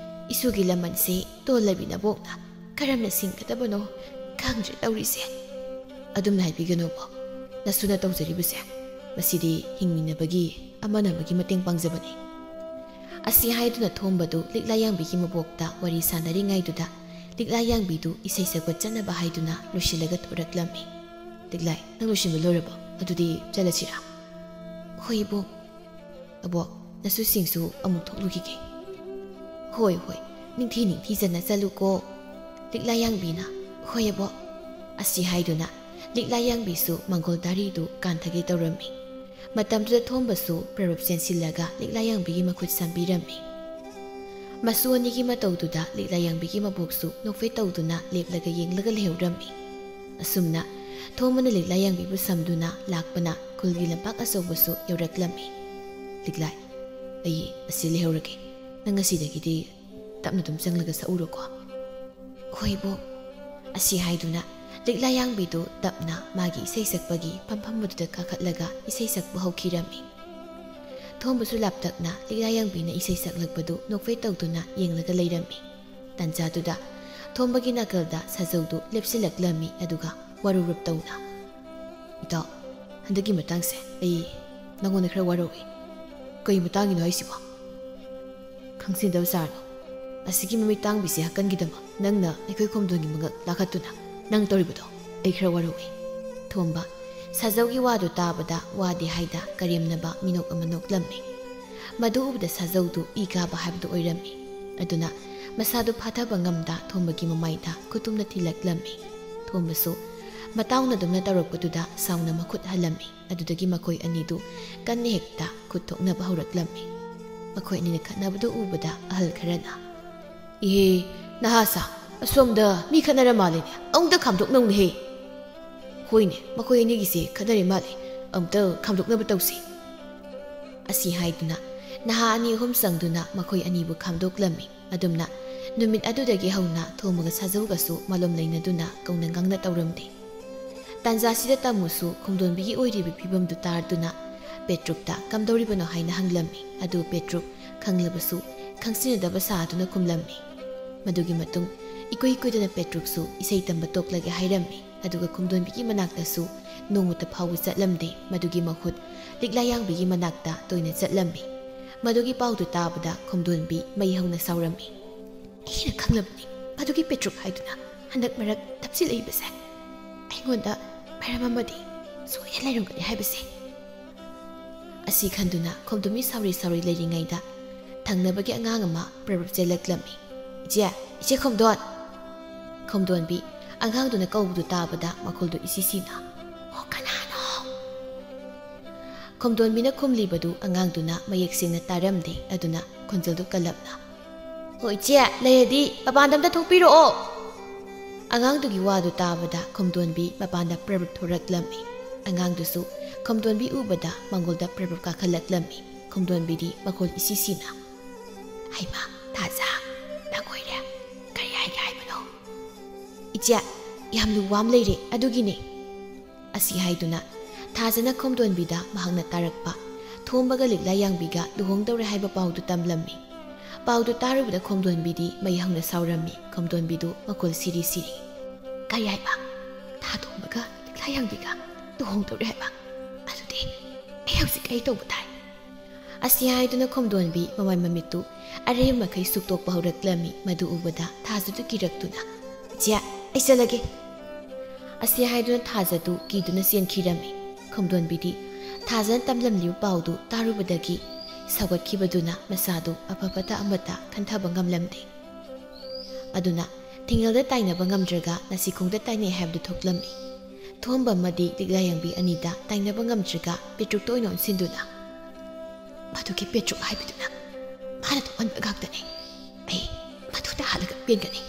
ꯏꯁꯨꯒꯤ ꯂꯃꯟꯁꯦ ꯇꯣꯜꯂꯕꯤ ꯅꯕꯣꯛꯅ ꯀꯔꯝꯅ ꯁꯤꯡꯒꯗꯕꯅꯣ ꯈꯪꯗ꯭ꯔꯦ ꯇꯧꯔꯤꯁꯦ꯫ ꯑꯗꯨꯝꯅ ꯍꯥꯏꯕꯤꯒꯅꯨꯕꯣ, ꯅꯁꯨꯅ ꯇꯧꯖꯔꯤꯕꯁꯦ ꯃꯁꯤꯗꯤ ꯍꯤꯡꯃꯤꯟꯅꯕꯒꯤ ꯑꯃꯅ ꯑꯃꯒꯤ ꯃꯇꯦꯡ ꯄꯥꯡꯖꯕꯅꯤ꯫ ꯑꯁꯤ ꯍꯥꯏꯗꯨꯅ ꯊꯣꯝꯕꯗꯨ ꯂꯤꯛꯂꯥ ꯌꯥꯡꯕꯤꯒꯤ ꯃꯕꯣꯛꯇ ꯋꯥꯔꯤ ꯁꯥꯟꯅꯔꯤꯉꯩꯗꯨꯗ ꯂꯤꯛꯂꯥ ꯌꯥꯡꯕꯤꯗꯨ ꯏꯁꯩ ꯁꯛꯄ ꯆꯠꯅꯕ ꯍꯥꯏꯗꯨꯅ ꯂꯣꯏꯁꯤꯜꯂꯒ ꯊꯣꯔꯛꯂꯝꯃꯤ꯫ "ꯂꯤꯛꯂꯥꯏ, ꯅꯪ ꯂꯣꯏꯁꯤꯟꯕ ꯂꯣꯏꯔꯕꯣ? ꯑꯗꯨꯗꯤ ꯆꯠꯂꯁꯤꯔꯥ?" "ꯍꯣꯏ ꯏꯕꯣꯛ꯫ ꯑꯕꯣꯛ, ꯅꯁꯨꯁꯤꯡꯁꯨ ꯑꯃꯨꯛ ꯊꯣꯛꯂꯨꯈꯤꯒꯦ꯫" "ꯍꯣꯏ ꯍꯣꯏ, ꯅꯤꯡꯊꯤ ꯅꯤꯡꯊꯤꯖꯅ ꯆꯠꯂꯨꯀꯣ꯫" ꯂꯤꯛꯂꯥ ꯌꯥꯡꯕꯤꯅ, "ꯍꯣꯏ ꯑꯕꯣꯛ" ꯑꯁꯤ ꯍꯥꯏꯗꯨꯅ ꯂꯤꯛꯂꯥ ꯌꯥꯡꯕꯤꯁꯨ ꯃꯪꯒꯣꯜ ꯇꯥꯔꯤꯗꯨ ꯀꯥꯟꯊꯒꯦ ꯇꯧꯔꯝꯃꯤ꯫ ꯃꯇꯝꯗꯨꯗ ꯊꯣꯝꯕꯁꯨ ꯄ꯭ꯔꯔꯨꯞ ꯆꯦꯟꯁꯤꯜꯂꯒ ꯂꯤꯛꯂꯥ ꯌꯥꯡꯕꯤꯒꯤ ꯃꯈꯨꯠ ꯁꯝꯕꯤꯔꯝꯃꯤ꯫ ꯃꯁꯨ ꯑꯅꯤꯒꯤ ꯃꯇꯧꯗꯨꯗ ꯂꯤꯛꯂꯥ ꯌꯥꯡꯕꯤꯒꯤ ꯃꯕꯣꯛꯁꯨ ꯅꯣꯛꯐꯦꯠ ꯇꯧꯗꯨꯅ ꯂꯦꯞꯂꯒ ꯌꯦꯡꯂꯒ ꯂꯩꯍꯧꯔꯝꯃꯤ꯫ ꯑꯁꯨꯝꯅ ꯊꯣꯝꯕꯅ ꯂꯤꯛꯂꯥ ꯌꯥꯡꯕꯤꯕꯨ ꯁꯝꯗꯨꯅ ꯂꯥꯛꯄꯅ ꯈꯨꯜꯒꯤ ꯂꯝꯄꯥꯛ ꯑꯆꯧꯕꯁꯨ ꯌꯧꯔꯛꯂꯝꯃꯤ꯫ "ꯂꯤꯛꯂꯥꯏ, ꯑꯩ ꯑꯁꯤ ꯂꯩꯍꯧꯔꯒꯦ꯫ ꯅꯪ ꯉꯁꯤꯗꯒꯤꯗꯤ ꯇꯞꯅ ꯑꯗꯨꯝ ꯆꯪꯂꯒ ꯁꯛꯎꯔꯣꯀꯣ꯫" "ꯍꯣꯏ ꯏꯕꯣꯛ" ꯑꯁꯤ ꯍꯥꯏꯗꯨꯅ ꯂꯤꯛꯂꯥ ꯌꯥꯡꯕꯤꯗꯨ ꯇꯞꯅ ꯃꯥꯒꯤ ꯏꯁꯩ ꯁꯛꯄꯒꯤ ꯐꯝꯐꯝ ꯑꯗꯨꯗ ꯀꯥꯈꯠꯂꯒ ꯏꯁꯩ ꯁꯛꯄ ꯍꯧꯈꯤꯔꯝꯃꯤ꯫ ꯊꯣꯝꯕꯁꯨ ꯂꯥꯞꯇꯛꯅ ꯂꯤꯛꯂꯥ ꯌꯥꯡꯕꯤꯅ ꯏꯁꯩ ꯁꯛꯂꯛꯄꯗꯨ ꯅꯣꯛꯐꯦꯠ ꯇꯧꯗꯨꯅ ꯌꯦꯡꯂꯒ ꯂꯩꯔꯝꯃꯤ꯫ ꯇꯥꯟꯖꯥꯗꯨꯗ ꯊꯣꯝꯕꯒꯤ ꯅꯥꯀꯜꯗ ꯁꯥꯖꯧꯗꯨ ꯂꯦꯞꯁꯤꯜꯂꯛꯂꯝꯃꯤ, ꯑꯗꯨꯒ ꯋꯥꯔꯧꯔꯞ ꯇꯧꯅ, "ꯏꯇꯥꯎ, ꯍꯟꯗꯛꯀꯤ ꯃꯇꯥꯡꯁꯦ ꯑꯩ ꯅꯉꯣꯟꯗ ꯈꯔ ꯋꯥꯔꯧꯏ꯫" "ꯀꯩ ꯃꯇꯥꯡꯒꯤꯅꯣ ꯍꯥꯏꯁꯤꯕꯣ?" "ꯈꯪꯁꯤꯟꯗꯕ ꯁꯥꯔꯅꯨ꯫ ꯑꯁꯤꯒꯤ ꯃꯃꯤꯠ ꯇꯥꯡꯕꯤꯁꯦ ꯍꯛꯀꯟꯒꯤꯗꯃꯛ ꯅꯪꯅ ꯑꯩꯈꯣꯏ ꯈꯣꯝꯗꯣꯟꯒꯤ ꯃꯉꯛ ꯂꯥꯈꯠꯇꯨꯅ ꯅꯪ ꯇꯧꯔꯤꯕꯗꯣ ꯑꯩ ꯈꯔ ꯋꯥꯔꯧꯏ꯫" ꯊꯣꯝꯕ ꯁꯥꯖꯧꯒꯤ ꯋꯥꯗꯨ ꯇꯥꯕꯗ ꯋꯥꯗꯦ ꯍꯥꯏꯗ ꯀꯔꯦꯝꯅꯕ ꯃꯤꯅꯣꯛ ꯑꯃ ꯅꯣꯛꯂꯝꯃꯤ꯫ ꯃꯗꯨ ꯎꯕꯗ ꯁꯥꯖꯧꯗꯨ ꯏ ꯀꯥꯕ ꯍꯥꯏꯕꯗꯨ ꯑꯣꯏꯔꯝꯃꯤ꯫ ꯑꯗꯨꯅ ꯃꯁꯥꯗꯨ ꯐꯥꯊꯕ ꯉꯝꯗ ꯊꯣꯝꯕꯒꯤ ꯃꯃꯥꯏꯗ ꯈꯨꯇꯨꯝꯅ ꯊꯤꯜꯂꯛꯂꯝꯃꯤ꯫ ꯊꯣꯝꯕꯁꯨ ꯃꯇꯥꯎꯅꯗꯨꯝꯅ ꯇꯧꯔꯛꯄꯗꯨꯗ ꯁꯥꯎꯅ ꯃꯈꯨꯠ ꯍꯜꯂꯝꯃꯤ꯫ ꯑꯗꯨꯗꯒꯤ ꯃꯈꯣꯏ ꯑꯅꯤꯗꯨ ꯀꯟꯅ ꯍꯦꯛꯇ ꯈꯨꯠ ꯊꯣꯛꯅꯕ ꯍꯧꯔꯛꯂꯝꯃꯤ꯫ ꯃꯈꯣꯏ ꯑꯅꯤꯅ ꯈꯠꯅꯕꯗꯨ ꯎꯕꯗ ꯑꯍꯜ ꯈꯔꯅ, "ꯏꯍꯦ, ꯅꯍꯥ ꯁꯥ, ꯑꯁꯣꯝꯗ ꯃꯤ ꯈꯠꯅꯔ ꯃꯥꯜꯂꯦꯅꯦ, ꯑꯃꯨꯛꯇ ꯈꯥꯝꯗꯣꯛꯅꯧꯅꯦꯍꯦ꯫" "ꯍꯣꯏꯅꯦ, ꯃꯈꯣꯏ ꯑꯅꯤꯒꯤꯁꯦ ꯈꯠꯅꯔꯦ ꯃꯥꯜꯂꯦ, ꯑꯃꯨꯛꯇ ꯈꯥꯝꯗꯣꯛꯅꯕ ꯇꯧꯁꯤ꯫" ꯑꯁꯤ ꯍꯥꯏꯗꯨꯅ ꯅꯍꯥ ꯑꯅꯤ ꯑꯍꯨꯝ ꯆꯪꯗꯨꯅ ꯃꯈꯣꯏ ꯑꯅꯤꯕꯨ ꯈꯥꯝꯗꯣꯛꯂꯝꯃꯤ꯫ ꯑꯗꯨꯝꯅ ꯅꯨꯃꯤꯠ ꯑꯗꯨꯗꯒꯤ ꯍꯧꯅ ꯊꯣꯝꯕꯒ ꯁꯥꯖꯧꯒꯁꯨ ꯃꯥꯂꯣꯝ ꯂꯩꯅꯗꯨꯅ ꯀꯧꯅ ꯉꯥꯡꯅ ꯇꯧꯔꯝꯗꯦ꯫ ꯇꯥꯟꯖꯥꯁꯤꯗ ꯇꯥꯃꯨꯁꯨ ꯈꯣꯝꯗꯣꯟꯕꯤꯒꯤ ꯑꯣꯏꯔꯤꯕ ꯐꯤꯕꯝꯗꯨ ꯇꯥꯔꯗꯨꯅ ꯄꯦꯇ꯭ꯔꯨꯛꯇ ꯀꯝꯗꯧꯔꯤꯕꯅꯣ ꯍꯥꯏꯅ ꯍꯪꯂꯝꯃꯤ꯫ ꯑꯗꯨ ꯄꯦꯇ꯭ꯔꯨꯛ ꯈꯪꯂꯕꯁꯨ ꯈꯪꯁꯤꯟꯅꯗꯕ ꯁꯥꯗꯨꯅ ꯈꯨꯝꯂꯝꯃꯤ꯫ ꯃꯗꯨꯒꯤ ꯃꯇꯨꯡ ꯏꯀꯨꯏ ꯀꯨꯏꯗꯅ ꯄꯦꯇ꯭ꯔꯨꯛꯁꯨ ꯏꯁꯩ ꯇꯝꯕ ꯇꯣꯛꯂꯒꯦ ꯍꯥꯏꯔꯝꯃꯤ꯫ ꯑꯗꯨꯒ ꯈꯣꯝꯗꯣꯟꯕꯤꯒꯤ ꯃꯅꯥꯛꯇꯁꯨ ꯅꯣꯡꯃꯇ ꯐꯥꯎꯕ ꯆꯠꯂꯝꯗꯦ꯫ ꯃꯗꯨꯒꯤ ꯃꯍꯨꯠ ꯂꯤꯛꯂꯥ ꯌꯥꯡꯕꯤꯒꯤ ꯃꯅꯥꯛꯇ ꯇꯣꯏꯅ ꯆꯠꯂꯝꯃꯤ꯫ ꯃꯗꯨꯒꯤ ꯄꯥꯎꯗꯨ ꯇꯥꯕꯗ ꯈꯣꯝꯗꯣꯟꯕꯤ ꯃꯩ ꯍꯧꯅ ꯁꯥꯎꯔꯝꯃꯤ꯫ "ꯑꯩꯅ ꯈꯪꯂꯕꯅꯤ, ꯃꯗꯨꯒꯤ ꯄꯦꯇ꯭ꯔꯨꯛ ꯍꯥꯏꯗꯨꯅ ꯍꯟꯗꯛ ꯃꯔꯛ ꯇꯞꯁꯤꯜꯂꯛꯏꯕꯁꯦ꯫ ꯑꯩꯉꯣꯟꯗ ꯃꯔꯝ ꯑꯃꯗꯤ ꯁꯣꯏꯗꯅ ꯂꯩꯔꯝꯒꯅꯤ ꯍꯥꯏꯕꯁꯦ꯫" ꯑꯁꯤ ꯈꯟꯗꯨꯅ ꯈꯣꯝꯗꯣꯟꯕꯤ ꯁꯥꯎꯔꯤ ꯁꯥꯎꯔꯤ ꯂꯩꯔꯤꯉꯩꯗ ꯊꯪꯅꯕꯒꯤ ꯑꯉꯥꯡ ꯑꯃ ꯄ꯭ꯔꯞ ꯄ꯭ꯔꯞ ꯆꯦꯜꯂꯛꯂꯝꯃꯤ꯫ "ꯏꯆꯦ, ꯏꯆꯦ ꯈꯣꯝꯗꯣꯟ!" ꯈꯣꯝꯗꯣꯟꯕꯤ ꯑꯉꯥꯡꯗꯨꯅ ꯀꯧꯕꯗꯨ ꯇꯥꯕꯗ ꯃꯈꯣꯜꯗꯨ ꯏꯁꯤ ꯁꯤꯅ, "ꯑꯣ, ꯀꯅꯥꯅꯣ?" ꯈꯣꯝꯗꯣꯟꯕꯤꯅ ꯈꯨꯝꯂꯤꯕꯗꯨ ꯑꯉꯥꯡꯗꯨꯅ ꯃꯌꯦꯛ ꯁꯦꯡꯅ ꯇꯥꯔꯝꯗꯦ꯫ ꯑꯗꯨꯅ ꯈꯣꯟꯖꯦꯜꯗꯨ ꯀꯜꯂꯞꯅ, "ꯍꯣ ꯏꯆꯦ, ꯂꯩꯔꯗꯤ ꯃꯄꯥꯟꯗ ꯑꯝꯇ ꯊꯣꯛꯄꯤꯔꯛꯑꯣ!" ꯑꯉꯥꯡꯗꯨꯒꯤ ꯋꯥꯗꯨ ꯇꯥꯕꯗ ꯈꯣꯝꯗꯣꯟꯕꯤ ꯃꯄꯥꯟꯗ ꯄ꯭ꯔꯞ ꯄ꯭ꯔꯞ ꯊꯣꯔꯛꯂꯝꯃꯤ꯫ ꯑꯉꯥꯡꯗꯨꯁꯨ ꯈꯣꯝꯗꯣꯟꯕꯤ ꯎꯕꯗ ꯃꯥꯡꯒꯣꯜꯗ ꯄ꯭ꯔꯞ ꯄ꯭ꯔꯞ ꯀꯥꯈꯠꯂꯛꯂꯝꯃꯤ꯫ ꯈꯣꯝꯗꯣꯟꯕꯤꯗꯤ ꯃꯈꯣꯜ ꯏꯁꯤ ꯁꯤꯅ, "ꯍꯩꯃꯥ, ꯊꯥꯖ, ꯅꯪ ꯑꯣꯏꯔꯦ꯫ ꯀꯔꯤ ꯍꯥꯏꯒꯦ ꯍꯥꯏꯕꯅꯣ?" "ꯏꯆꯦ, ꯌꯥꯝ ꯂꯨꯕ ꯑꯃ ꯂꯩꯔꯦ, ꯑꯗꯨꯒꯤꯅꯦ꯫" ꯑꯁꯤ ꯍꯥꯏꯗꯨꯅ ꯊꯥꯖꯅ ꯈꯣꯝꯗꯣꯟꯕꯤꯗ ꯃꯍꯥꯛꯅ ꯇꯥꯔꯛꯄ ꯊꯣꯝꯕꯒ ꯂꯤꯛꯂꯥ ꯌꯥꯡꯕꯤꯒ ꯂꯨꯍꯣꯡꯗꯧꯔꯦ ꯍꯥꯏꯕ ꯄꯥꯎꯗꯨ ꯇꯝꯂꯝꯃꯤ꯫ ꯄꯥꯎꯗꯨ ꯇꯥꯔꯨꯕꯗ ꯈꯣꯝꯗꯣꯟꯕꯤꯗꯤ ꯃꯩ ꯍꯧꯅ ꯁꯥꯎꯔꯝꯃꯤ꯫ ꯈꯣꯝꯗꯣꯟꯕꯤꯗꯨ ꯃꯈꯣꯜ ꯁꯤꯔꯤ ꯁꯤꯔꯤ, "ꯀꯔꯤ ꯍꯥꯏꯕ? ꯊꯥ ꯊꯣꯝꯕꯒ ꯂꯤꯛꯂꯥ ꯌꯥꯡꯕꯤꯒ ꯂꯨꯍꯣꯡꯗꯧꯔꯦ ꯍꯥꯏꯕ? ꯑꯗꯨꯗꯤ ꯑꯩ ꯍꯧꯖꯤꯛ ꯀꯔꯤ ꯇꯧꯕ ꯇꯥꯏ?" ꯑꯁꯤ ꯍꯥꯏꯗꯨꯅ ꯈꯣꯝꯗꯣꯟꯕꯤ ꯃꯃꯥꯏ ꯃꯃꯤꯠꯇꯨ ꯑꯔꯦꯝꯕ ꯃꯈꯩ ꯁꯨꯛꯇꯣꯛꯄ ꯍꯧꯔꯛꯂꯝꯃꯤ꯫ ꯃꯗꯨ ꯎꯕꯗ ꯊꯥꯖꯗꯨ ꯀꯤꯔꯛꯇꯨꯅ, "ꯏꯆꯦ, ꯑꯩ ꯆꯠꯂꯒꯦ꯫" ꯑꯁꯤ ꯍꯥꯏꯗꯨꯅ ꯊꯥꯖꯗꯨ ꯀꯤꯗꯨꯅ ꯆꯦꯟꯈꯤꯔꯝꯃꯤ꯫ ꯈꯣꯝꯗꯣꯟꯕꯤꯗꯤ ꯊꯥꯖꯅ ꯇꯝꯂꯝꯂꯤꯕ ꯄꯥꯎꯗꯨ ꯇꯥꯔꯨꯕꯗꯒꯤ ꯁꯧꯒꯠꯈꯤꯕꯗꯨꯅ ꯃꯁꯥꯗꯨ ꯑꯐ ꯐꯠꯇ ꯑꯃꯠꯇ ꯈꯟꯊꯕ ꯉꯝꯂꯝꯗꯦ꯫ ꯑꯗꯨꯅ ꯊꯤꯡꯉꯦꯜꯗ ꯇꯥꯏꯅꯕ ꯉꯝꯗ꯭ꯔꯒ ꯅꯥꯁꯤꯈꯣꯡꯗ ꯇꯥꯏꯅꯩ ꯍꯥꯏꯕꯗꯨ ꯊꯣꯛꯂꯝꯃꯤ꯫ ꯊꯣꯝꯕ ꯑꯃꯗꯤ ꯂꯤꯛꯂꯥ ꯌꯥꯡꯕꯤ ꯑꯅꯤꯗ ꯇꯥꯏꯅꯕ ꯉꯝꯗ꯭ꯔꯒ ꯄꯦꯇ꯭ꯔꯨꯛꯇ ꯑꯣꯏꯅ ꯑꯣꯟꯁꯤꯟꯗꯨꯅ, "ꯃꯗꯨꯒꯤ ꯄꯦꯇ꯭ꯔꯨꯛ ꯍꯥꯏꯕꯗꯨꯅ ꯃꯥꯅ ꯊꯣꯛꯍꯟꯕ ꯉꯥꯛꯇꯅꯤ꯫ ꯑꯩ ꯃꯗꯨꯗ ꯍꯥꯠꯂꯒ ꯄꯦꯟꯒꯅꯤ꯫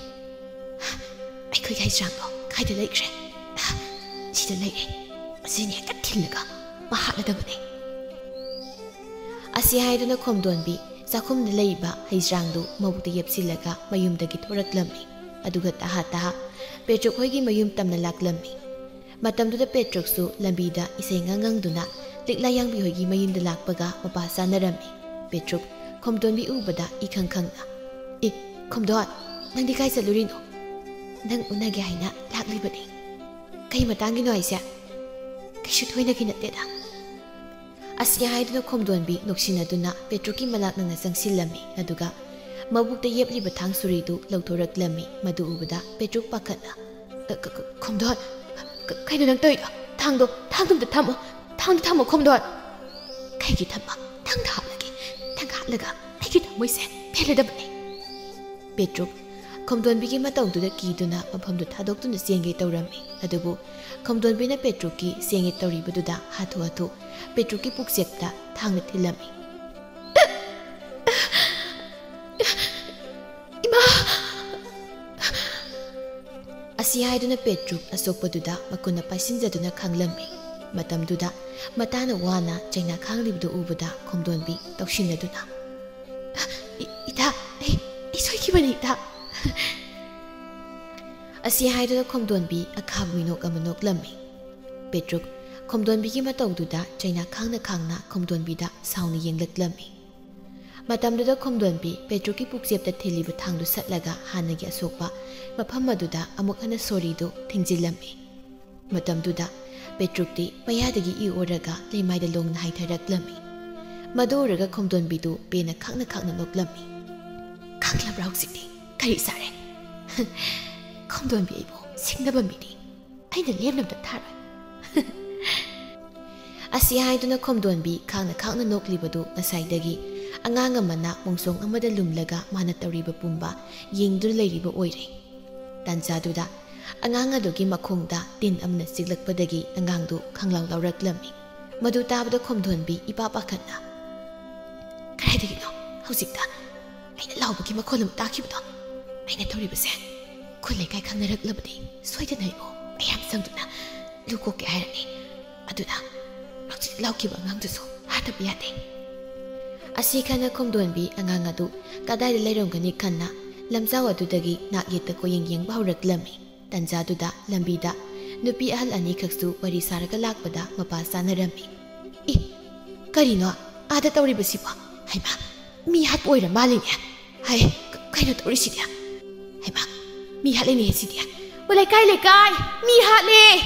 ꯑꯩꯈꯣꯏꯒꯤ ꯍꯩꯖ꯭ꯔꯥꯡꯗꯣ ꯀꯥꯏꯗ ꯂꯩꯈ꯭ꯔꯦ? ꯁꯤꯗ ꯂꯩꯔꯦ꯫ ꯑꯁꯤꯅ ꯍꯦꯛꯇ ꯊꯤꯜꯂꯒ ꯃꯥ ꯍꯥꯠꯂꯗꯕꯅꯤ꯫" ꯑꯁꯤ ꯍꯥꯏꯗꯨꯅ ꯈꯣꯝꯗꯣꯟꯕꯤ ꯆꯥꯛꯈꯨꯝꯗ ꯂꯩꯕ ꯍꯩꯖ꯭ꯔꯥꯡꯗꯨ ꯃꯕꯨꯛꯇ ꯌꯦꯞꯁꯤꯜꯂꯒ ꯃꯌꯨꯝꯗꯒꯤ ꯊꯣꯔꯛꯂꯝꯃꯤ꯫ ꯑꯗꯨꯒ ꯇꯍꯥ ꯇꯍꯥ ꯄꯦꯇ꯭ꯔꯨꯛ ꯍꯣꯏꯒꯤ ꯃꯌꯨꯝ ꯇꯝꯅ ꯂꯥꯛꯂꯝꯃꯤ꯫ ꯃꯇꯝꯗꯨꯗ ꯄꯦꯇ꯭ꯔꯨꯛꯁꯨ ꯂꯝꯕꯤꯗ ꯏꯁꯩ ꯉꯪ ꯉꯪꯗꯨꯅ ꯂꯤꯛꯂꯥ ꯌꯥꯡꯕꯤ ꯍꯣꯏꯒꯤ ꯃꯌꯨꯝꯗ ꯂꯥꯛꯄꯒ ꯃꯄꯥ ꯆꯥꯅꯔꯝꯃꯤ꯫ ꯄꯦꯇ꯭ꯔꯨꯛ ꯈꯣꯝꯗꯣꯟꯕꯤ ꯎꯕꯗ ꯏꯈꯪ ꯈꯪꯅ, "ꯑꯦ, ꯈꯣꯝꯗꯣꯟ, ꯅꯪꯗꯤ ꯀꯥꯏ ꯆꯠꯂꯨꯔꯤꯅꯣ? ꯅꯪ ꯎꯅꯒꯦ ꯍꯥꯏꯅ ꯂꯥꯛꯂꯤꯕꯅꯤ꯫ ꯀꯩ ꯃꯇꯥꯡꯒꯤꯅꯣ ꯍꯥꯏꯁꯦ?" "ꯀꯩꯁꯨ ꯊꯣꯏꯅꯒꯤ ꯅꯠꯇꯦꯗ꯫" ꯑꯁꯤ ꯍꯥꯏꯗꯨꯅ ꯈꯣꯝꯗꯣꯟꯕꯤ ꯅꯣꯛꯁꯤꯟꯅꯗꯨꯅ ꯄꯦꯇ꯭ꯔꯨꯛꯀꯤ ꯃꯅꯥꯛ ꯅꯛꯅ ꯆꯪꯁꯤꯜꯂꯝꯃꯤ꯫ ꯑꯗꯨꯒ ꯃꯕꯨꯛꯇ ꯌꯦꯞꯂꯤꯕ ꯊꯥꯡ ꯁꯨꯔꯤꯗꯨ ꯂꯧꯊꯣꯔꯛꯂꯝꯃꯤ꯫ ꯃꯗꯨ ꯎꯕꯗ ꯄꯦꯇ꯭ꯔꯨꯛ ꯄꯥꯈꯠꯅ, "ꯑ, ꯈ-, ꯈ-, ꯈꯣꯝꯗꯣꯟ, ꯀ-, ꯀꯩꯅꯣ ꯅꯪ ꯇꯧꯔꯤꯗꯣ? ꯊꯥꯡꯗꯣ, ꯊꯥꯡꯗꯣ ꯑꯝꯇ ꯊꯝꯃꯣ, ꯊꯥꯡꯗꯣ ꯊꯝꯃꯣ ꯈꯣꯝꯗꯣꯟ!" "ꯀꯩꯒꯤ ꯊꯝꯕ? ꯊꯥꯡꯗ ꯍꯥꯠꯂꯒꯦ, ꯊꯥꯡꯗ ꯍꯥꯠꯂꯒ ꯑꯩꯒꯤ ꯊꯃꯣꯏꯁꯦ ꯄꯦꯜꯂꯗꯕꯅꯦ꯫" ꯄꯦꯇ꯭ꯔꯨꯛ ꯈꯣꯝꯗꯣꯟꯕꯤꯒꯤ ꯃꯇꯧꯗꯨꯗ ꯀꯤꯗꯨꯅ ꯃꯐꯝꯗꯨ ꯊꯥꯗꯣꯛꯇꯨꯅ ꯆꯦꯟꯒꯦ ꯇꯧꯔꯝꯃꯤ꯫ ꯑꯗꯨꯕꯨ ꯈꯣꯝꯗꯣꯟꯕꯤꯅ ꯄꯦꯇ꯭ꯔꯨꯛꯀꯤ ꯆꯦꯟꯒꯦ ꯇꯧꯔꯤꯕꯗꯨꯗ ꯍꯥꯊꯨ ꯍꯥꯊꯨ ꯄꯦꯇ꯭ꯔꯨꯛꯀꯤ ꯄꯨꯛꯆꯦꯞꯇ ꯊꯥꯡꯅ ꯊꯤꯜꯂꯝꯃꯤ꯫ "ꯏꯃꯥ!" ꯑꯁꯤ ꯍꯥꯏꯗꯨꯅ ꯄꯦꯇ꯭ꯔꯨꯛ ꯑꯁꯣꯛꯄꯗꯨꯗ ꯃꯈꯨꯠꯅ ꯄꯥꯏꯁꯤꯟꯖꯗꯨꯅ ꯈꯥꯡꯂꯝꯃꯤ꯫ ꯃꯇꯝꯗꯨꯗ ꯃꯇꯥꯅ ꯋꯥꯅ ꯆꯩꯅꯥ ꯈꯥꯡꯂꯤꯕꯗꯨ ꯎꯕꯗ ꯈꯣꯝꯗꯣꯟꯕꯤ ꯇꯧꯁꯤꯟꯅꯗꯨꯅ, "ꯏ-, ꯏꯇꯥ, ꯑꯩ, ꯑꯩ ꯁꯣꯏꯈꯤꯕꯅꯤ, ꯏꯇꯥ꯫" ꯑꯁꯤ ꯍꯥꯏꯗꯨꯅ ꯈꯣꯝꯗꯣꯟꯕꯤ ꯑꯈꯥꯕ ꯃꯤꯅꯣꯛ ꯑꯃ ꯅꯣꯛꯂꯝꯃꯤ꯫ ꯄꯦꯇ꯭ꯔꯨꯛ ꯈꯣꯝꯗꯣꯟꯕꯤꯒꯤ ꯃꯇꯧꯗꯨꯗ ꯆꯩꯅꯥ ꯈꯥꯡꯅ ꯈꯥꯡꯅ ꯈꯣꯝꯗꯣꯟꯕꯤꯗ ꯁꯥꯎꯅ ꯌꯦꯡꯂꯛꯂꯝꯃꯤ꯫ ꯃꯇꯝꯗꯨꯗ ꯈꯣꯝꯗꯣꯟꯕꯤ ꯄꯦꯇ꯭ꯔꯨꯛꯀꯤ ꯄꯨꯛꯆꯦꯞꯇ ꯊꯤꯜꯂꯤꯕ ꯊꯥꯡꯗꯨ ꯁꯠꯂꯒ ꯍꯥꯟꯅꯒꯤ ꯑꯁꯣꯛꯄ ꯃꯐꯝ ꯑꯗꯨꯗ ꯑꯃꯨꯛ ꯍꯟꯅ ꯁꯣꯔꯤꯗꯨ ꯊꯤꯡꯖꯤꯜꯂꯝꯃꯤ꯫ ꯃꯇꯝꯗꯨꯗ ꯄꯦꯇ꯭ꯔꯨꯛꯇꯤ ꯃꯌꯥꯗꯒꯤ ꯏ ꯑꯣꯔꯒ ꯂꯩꯃꯥꯏꯗ ꯂꯣꯡꯅ ꯍꯥꯏꯊꯔꯛꯂꯝꯃꯤ꯫ ꯃꯗꯨ ꯎꯔꯒ ꯈꯣꯝꯗꯣꯟꯕꯤꯗꯨ ꯄꯦꯅ ꯈꯥꯡꯅ ꯈꯥꯡꯅ ꯅꯣꯛꯂꯝꯃꯤ꯫ "ꯈꯪꯂꯕ꯭ꯔꯥ ꯍꯧꯖꯤꯛꯇꯤ ꯀꯔꯤ ꯆꯥꯔꯦ? ꯈꯣꯝꯗꯣꯟꯕꯤ ꯑꯩꯕꯨ ꯁꯤꯡꯅꯕ ꯃꯤꯅꯤ꯫ ꯑꯩꯅ ꯂꯦꯝꯅ ꯑꯝꯇ ꯊꯥꯔꯣꯏ꯫" ꯑꯁꯤ ꯍꯥꯏꯗꯨꯅ ꯈꯣꯝꯗꯣꯟꯕꯤ ꯈꯥꯡꯅ ꯈꯥꯡꯅ ꯅꯣꯛꯂꯤꯕꯗꯨ ꯉꯁꯥꯏꯗꯒꯤ ꯑꯉꯥꯡ ꯑꯃꯅ ꯃꯣꯡꯁꯣꯡ ꯑꯃꯗ ꯂꯨꯝꯂꯒ ꯃꯥꯅ ꯇꯧꯔꯤꯕ ꯄꯨꯝꯕ ꯌꯦꯡꯗꯨꯅ ꯂꯩꯔꯤꯕ ꯑꯣꯏꯔꯦ꯫ ꯇꯥꯟꯖꯥꯗꯨꯗ ꯑꯉꯥꯡ ꯑꯗꯨꯒꯤ ꯃꯈꯣꯡꯗ ꯇꯤꯟ ꯑꯃꯅ ꯆꯤꯛꯂꯛꯄꯗꯒꯤ ꯑꯉꯥꯡꯗꯨ ꯈꯪꯂꯥꯎ ꯂꯥꯎꯔꯛꯂꯝꯃꯤ꯫ ꯃꯗꯨ ꯇꯥꯕꯗ ꯈꯣꯝꯗꯣꯟꯕꯤ ꯏꯄꯥ ꯄꯥꯈꯠꯅ, "ꯀꯗꯥꯏꯗꯒꯤꯅꯣ ꯍꯧꯖꯤꯛꯇ ꯑꯩꯅ ꯂꯥꯎꯕꯒꯤ ꯃꯈꯣꯜ ꯑꯃ ꯇꯥꯈꯤꯕꯗꯣ? ꯑꯩꯅ ꯇꯧꯔꯤꯕꯁꯦ ꯈꯨꯜ ꯂꯩꯀꯥꯏ ꯈꯪꯅꯔꯛꯂꯕꯗꯤ ꯁꯣꯏꯗꯅ ꯑꯩꯕꯨ ꯃꯌꯥꯝ ꯆꯪꯗꯨꯅ ꯂꯨ ꯀꯣꯛꯀꯦ ꯍꯥꯏꯔꯅꯤ꯫ ꯑꯗꯨꯅ ꯍꯧꯖꯤꯛ ꯂꯥꯎꯈꯤꯕ ꯑꯉꯥꯡꯗꯨꯁꯨ ꯍꯥꯠꯇꯕ ꯌꯥꯗꯦ꯫" ꯑꯁꯤ ꯈꯟꯅ ꯈꯣꯝꯗꯣꯟꯕꯤ ꯑꯉꯥꯡ ꯑꯗꯨ ꯀꯗꯥꯏꯗ ꯂꯩꯔꯝꯒꯅꯤ ꯈꯟꯅ ꯂꯝꯖꯥꯎ ꯑꯗꯨꯗꯒꯤ ꯅꯥꯛ ꯌꯦꯠꯇ ꯀꯣꯌꯦꯡ ꯌꯦꯡꯕ ꯍꯧꯔꯛꯂꯝꯃꯤ꯫ ꯇꯟꯖꯥꯗꯨꯗ ꯂꯝꯕꯤꯗ ꯅꯨꯄꯤ ꯑꯍꯜ ꯑꯅꯤꯈꯛꯁꯨ ꯋꯥꯔꯤ ꯁꯥꯔꯒ ꯂꯥꯛꯄꯗ ꯃꯄꯥ ꯆꯥꯅꯔꯝꯃꯤ꯫ ꯀꯔꯤꯅꯣ ꯑꯥꯗ ꯇꯧꯔꯤꯕꯁꯤꯕꯣ? ꯍꯩꯃꯥ, ꯃꯤ ꯍꯥꯠꯄ ꯑꯣꯏꯔ ꯃꯥꯜꯂꯤꯅꯦ꯫ ꯍꯥꯏ, ꯀ-, ꯀꯩꯅꯣ ꯇꯧꯔꯤꯁꯤꯗꯤ? ꯍꯩꯃꯥ, ꯃꯤ ꯍꯥꯠꯂꯤꯅꯦ ꯁꯤꯗꯤ꯫ ꯑꯣ, ꯂꯩꯀꯥꯏ, ꯂꯩꯀꯥꯏ, ꯃꯤ ꯍꯥꯠꯂꯦ!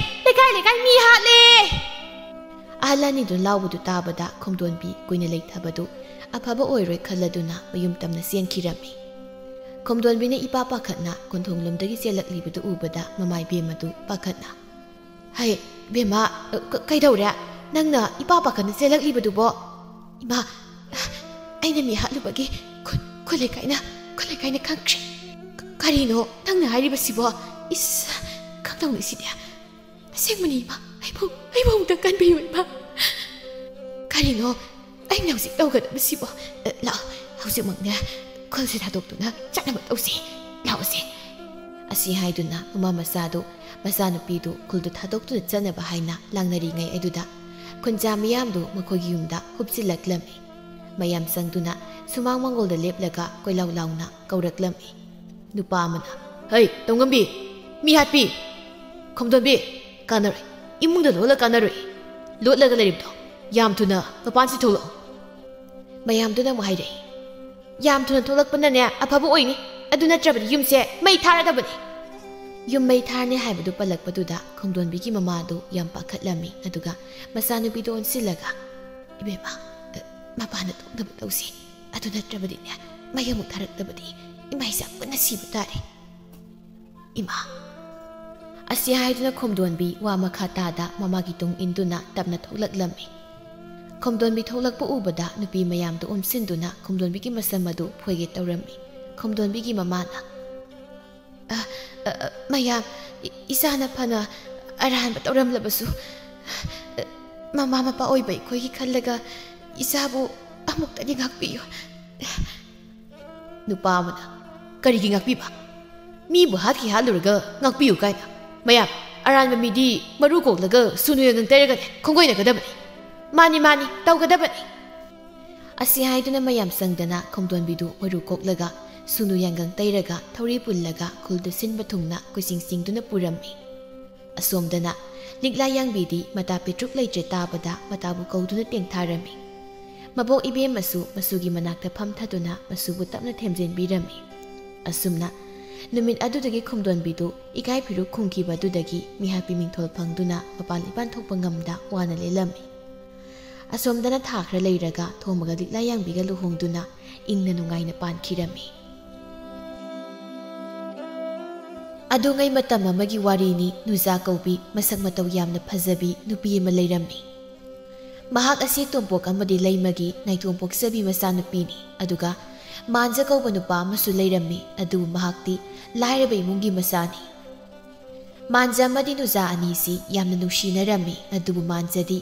ꯂꯩꯀꯥꯏ, ꯂꯩꯀꯥꯏ, ꯃꯤ ꯍꯥꯠꯂꯦ! ꯑꯍꯜ ꯑꯅꯤꯗꯨ ꯂꯥꯎꯕꯗꯨ ꯇꯥꯕꯗ ꯈꯣꯝꯗꯣꯟꯕꯤ ꯀꯨꯏꯅ ꯂꯩꯊꯕꯗꯨ ꯑꯐꯕ ꯑꯣꯏꯔꯣꯏ ꯈꯜꯂꯗꯨꯅ ꯃꯌꯨꯝ ꯇꯝꯅ ꯆꯦꯟꯈꯤꯔꯝꯃꯤ꯫ ꯈꯣꯝꯗꯣꯟꯕꯤꯅ ꯏꯄꯥ ꯄꯥꯈꯠꯅ ꯀꯣꯟꯊꯣꯡꯂꯣꯝꯗꯒꯤ ꯆꯦꯜꯂꯛꯂꯤꯕꯗꯨ ꯎꯕꯗ ꯃꯃꯥ ꯏꯕꯦꯝꯃꯗꯨ ꯄꯥꯈꯠꯅ, "ꯍꯩ, ꯕꯦꯝꯃ, ꯀ-, ꯀꯩꯗꯧꯔꯦ? ꯅꯪꯅ ꯏꯄꯥ ꯄꯥꯈꯠꯅ ꯆꯦꯜꯂꯛꯂꯤꯕꯗꯨꯕꯣ?" "ꯏꯃꯥ, ꯑꯩꯅ ꯃꯤ ꯍꯥꯠꯂꯨꯕꯒꯤ ꯈꯨꯟ, ꯈꯨꯟ ꯂꯩꯀꯥꯏꯅ, ꯈꯨꯟ ꯂꯩꯀꯥꯏꯅ ꯈꯪꯈ꯭ꯔꯦ꯫" "ꯀ-, ꯀꯔꯤꯅꯣ ꯅꯪꯅ ꯍꯥꯏꯔꯤꯕꯁꯤꯕꯣ? ꯏꯁ, ꯈꯪꯗꯧꯅꯤ ꯁꯤꯗꯤ꯫ ꯑꯁꯦꯡꯕꯅꯤ ꯏꯃꯥ, ꯑꯩꯕꯨ, ꯑꯩꯕꯨ ꯑꯃꯨꯛꯇ ꯀꯟꯕꯤꯌꯨ ꯏꯃꯥ꯫" "ꯀꯔꯤꯅꯣ ꯑꯩꯅ ꯍꯧꯖꯤꯛ ꯇꯧꯒꯗꯕꯁꯤꯕꯣ? ꯑ, ꯂꯥꯛꯑꯣ, ꯍꯧꯖꯤꯛꯃꯛꯅꯦ ꯈꯨꯜꯁꯦ ꯊꯥꯗꯣꯛꯇꯨꯅ ꯆꯠꯅꯕ ꯇꯧꯁꯤ꯫ ꯂꯥꯛꯑꯣꯁꯦ꯫" ꯑꯁꯤ ꯍꯥꯏꯗꯨꯅ ꯃꯃꯥ ꯃꯆꯥꯗꯨ, ꯃꯆꯥꯅꯨꯄꯤꯗꯨ ꯈꯨꯜꯗꯨ ꯊꯥꯗꯣꯛꯇꯨꯅ ꯆꯠꯅꯕ ꯍꯥꯏꯅ ꯂꯥꯡꯅꯔꯤꯉꯩ ꯑꯗꯨꯗ ꯈꯨꯟꯖꯥ ꯃꯤꯌꯥꯝꯗꯨ ꯃꯈꯣꯏꯒꯤ ꯌꯨꯝꯗ ꯍꯨꯞꯆꯤꯜꯂꯛꯂꯝꯃꯤ꯫ ꯃꯌꯥꯝ ꯆꯪꯗꯨꯅ ꯁꯨꯃꯥꯡ ꯃꯥꯡꯒꯣꯜꯗ ꯂꯦꯞꯂꯒ ꯀꯣꯏꯂꯥꯎ ꯂꯥꯎꯅ ꯀꯧꯔꯛꯂꯝꯃꯤ꯫ ꯅꯨꯄꯥ ꯑꯃꯅ, "ꯍꯩ, ꯇꯧꯉꯝꯕꯤ, ꯃꯤ ꯍꯥꯠꯄꯤ, ꯈꯣꯝꯗꯣꯟꯕꯤ, ꯀꯥꯟꯅꯔꯣꯏ, ꯏꯃꯨꯡꯗ ꯂꯣꯠꯂ ꯀꯥꯟꯅꯔꯣꯏ, ꯂꯣꯠꯂꯒ ꯂꯩꯔꯤꯕꯗꯣ ꯌꯥꯝ ꯊꯨꯅ ꯃꯄꯥꯟꯁꯤ ꯊꯣꯛꯂꯛꯑꯣ꯫" ꯃꯌꯥꯝꯗꯨꯅ ꯑꯃꯨꯛ ꯍꯥꯏꯔꯛꯏ, "ꯌꯥꯝ ꯊꯨꯅ ꯊꯣꯛꯂꯛꯄꯅꯅꯦ ꯑꯐꯕ ꯑꯣꯏꯅꯤ, ꯑꯗꯨ ꯅꯠꯇ꯭ꯔꯕꯗꯤ ꯌꯨꯝꯁꯦ ꯃꯩ ꯊꯥꯔꯗꯕꯅꯤ꯫" ꯌꯨꯝ ꯃꯩ ꯊꯥꯔꯅꯤ ꯍꯥꯏꯕꯗꯨ ꯄꯜꯂꯛꯄꯗꯨꯗ ꯈꯣꯝꯗꯣꯟꯕꯤꯒꯤ ꯃꯃꯥꯗꯨ ꯌꯥꯝ ꯄꯥꯈꯠꯂꯝꯃꯤ꯫ ꯑꯗꯨꯒ ꯃꯆꯥꯅꯨꯄꯤꯗꯨ ꯑꯣꯟꯁꯤꯜꯂꯒ, "ꯏꯕꯦꯝꯃ, ꯑ, ꯃꯄꯥꯟꯗ ꯊꯣꯛꯅꯕ ꯇꯧꯁꯤ, ꯑꯗꯨ ꯅꯠꯇ꯭ꯔꯕꯗꯤꯅꯦ ꯃꯩ ꯑꯃꯨꯛ ꯊꯥꯔꯛꯇꯕꯗꯤ ꯏꯃꯥ ꯏꯆꯥ ꯄꯨꯟꯅ ꯁꯤꯕ ꯇꯥꯔꯦ, ꯏꯃꯥ꯫" ꯑꯁꯤ ꯍꯥꯏꯗꯨꯅ ꯈꯣꯝꯗꯣꯟꯕꯤ ꯋꯥ ꯃꯈꯥ ꯇꯥꯗ ꯃꯃꯥꯒꯤ ꯇꯨꯡ ꯏꯟꯗꯨꯅ ꯇꯞꯅ ꯊꯣꯛꯂꯛꯂꯝꯃꯤ꯫ ꯈꯣꯝꯗꯣꯟꯕꯤ ꯊꯣꯛꯂꯛꯄ ꯎꯕꯗ ꯅꯨꯄꯤ ꯃꯌꯥꯝꯗꯨ ꯑꯣꯝꯁꯤꯟꯗꯨꯅ ꯈꯣꯝꯗꯣꯟꯕꯤꯒꯤ ꯃꯁꯝ ꯑꯗꯨ ꯐꯣꯏꯒꯦ ꯇꯧꯔꯝꯃꯤ꯫ ꯈꯣꯝꯗꯣꯟꯕꯤꯒꯤ ꯃꯃꯥꯅ, "ꯑ, ꯑ, ꯑ, ꯃꯌꯥꯝ, ꯏ-, ꯏꯆꯥꯅ ꯐꯅ ꯑꯔꯥꯟꯕ ꯇꯧꯔꯝꯂꯕꯁꯨ, ꯑ, ꯃꯃꯥ ꯃꯄꯥ ꯑꯣꯏꯕ ꯑꯩꯈꯣꯏꯒꯤ ꯈꯜꯂꯒ ꯏꯆꯥꯕꯨ ꯑꯃꯨꯛꯇꯗꯤ ꯉꯥꯛꯄꯤꯌꯨ꯫" ꯅꯨꯄꯥ ꯑꯃꯅ, "ꯀꯔꯤꯒꯤ ꯉꯥꯛꯄꯤꯕ? ꯃꯤꯕꯨ ꯍꯥꯠꯈꯤ ꯍꯥꯠꯂꯨꯔꯒ ꯉꯥꯛꯄꯤꯌꯨ ꯀꯥꯏꯅ? ꯃꯌꯥꯝ, ꯑꯔꯥꯟꯕ ꯃꯤꯗꯤ ꯃꯔꯨ ꯀꯣꯛꯂꯒ ꯁꯨꯅꯨ ꯌꯥꯡꯒꯪ ꯇꯩꯔꯒꯅꯦ ꯈꯣꯡꯒꯣꯏꯅꯒꯗꯕꯅꯤ꯫" "ꯃꯥꯅꯤ, ꯃꯥꯅꯤ, ꯇꯧꯒꯗꯕꯅꯤ꯫" ꯑꯁꯤ ꯍꯥꯏꯗꯨꯅ ꯃꯌꯥꯝ ꯆꯪꯗꯅ ꯈꯣꯝꯗꯣꯟꯕꯤꯗꯨ ꯃꯔꯨ ꯀꯣꯛꯂꯒ ꯁꯨꯅꯨ ꯌꯥꯡꯒꯪ ꯇꯩꯔꯒ ꯊꯧꯔꯤ ꯄꯨꯜꯂꯒ ꯈꯨꯜꯗꯨ ꯁꯤꯟꯕ ꯊꯨꯡꯅ ꯀꯣꯏꯆꯤꯡ ꯆꯤꯡꯗꯨꯅ ꯄꯨꯔꯝꯃꯤ꯫ ꯑꯁꯣꯝꯗꯅ ꯂꯤꯛꯂꯥ ꯌꯥꯡꯕꯤꯗꯤ ꯃꯇꯥ ꯄꯦꯇ꯭ꯔꯨꯛ ꯂꯩꯇ꯭ꯔꯦ ꯇꯥꯕꯗ ꯃꯇꯥꯕꯨ ꯀꯧꯗꯨꯅ ꯇꯦꯡꯊꯥꯔꯝꯃꯤ꯫ ꯃꯕꯣꯛ ꯏꯕꯦꯝꯃꯁꯨ ꯃꯆꯨꯒꯤ ꯃꯅꯥꯛꯇ ꯐꯝꯊꯗꯨꯅ ꯃꯆꯨꯕꯨ ꯇꯞꯅ ꯊꯦꯝꯖꯤꯟꯕꯤꯔꯝꯃꯤ꯫ ꯑꯁꯨꯝꯅ ꯅꯨꯃꯤꯠ ꯑꯗꯨꯗꯒꯤ ꯈꯨꯝꯗꯣꯟꯕꯤꯗꯨ ꯏꯀꯥꯏ ꯐꯤꯔꯨꯛ ꯈꯨꯝꯈꯤꯕ ꯑꯗꯨꯗꯒꯤ ꯃꯤꯍꯥꯠꯄꯤ ꯃꯤꯡꯊꯣꯜ ꯐꯪꯗꯨꯅ ꯃꯄꯥꯟ ꯏꯄꯥꯟ ꯊꯣꯛꯄ ꯉꯝꯗ ꯋꯥꯅ ꯂꯦꯜꯂꯝꯃꯤ꯫ ꯑꯁꯣꯝꯗꯅ ꯊꯥ ꯈꯔ ꯂꯩꯔꯒ ꯊꯣꯝꯕꯒ ꯂꯤꯛꯂꯥ ꯌꯥꯡꯕꯤꯒ ꯂꯨꯍꯣꯡꯗꯨꯅ ꯏꯪꯅ ꯅꯨꯡꯉꯥꯏꯅ ꯄꯥꯟꯈꯤꯔꯝꯃꯤ꯫ ꯑꯗꯨꯉꯩ ꯃꯇꯝ ꯑꯃꯒꯤ ꯋꯥꯔꯤꯅꯤ꯫ ꯅꯨꯖꯥ ꯀꯧꯕꯤ ꯃꯁꯛ ꯃꯇꯧ ꯌꯥꯝꯅ ꯐꯖꯕꯤ ꯅꯨꯄꯤ ꯑꯃ ꯂꯩꯔꯝꯃꯤ꯫ ꯃꯍꯥꯛ ꯑꯁꯤ ꯇꯣꯝꯄꯣꯛ ꯑꯃꯗꯤ ꯂꯩꯃꯒꯤ ꯅꯥꯏꯇꯣꯝ ꯄꯣꯛꯆꯕꯤ ꯃꯆꯥꯅꯨꯄꯤꯅꯤ꯫ ꯑꯗꯨꯒ ꯃꯥꯟꯖ ꯀꯧꯕ ꯅꯨꯄꯥ ꯑꯃꯁꯨ ꯂꯩꯔꯝꯃꯤ꯫ ꯑꯗꯨꯕꯨ ꯃꯍꯥꯛꯇꯤ ꯂꯥꯏꯔꯕ ꯏꯃꯨꯡꯒꯤ ꯃꯆꯥꯅꯤ꯫ ꯃꯥꯟꯖ ꯑꯃꯗꯤ ꯅꯨꯖꯥ ꯑꯅꯤꯁꯤ ꯌꯥꯝꯅ ꯅꯨꯡꯁꯤꯅꯔꯝꯃꯤ꯫ ꯑꯗꯨꯕꯨ ꯃꯥꯟꯖꯗꯤ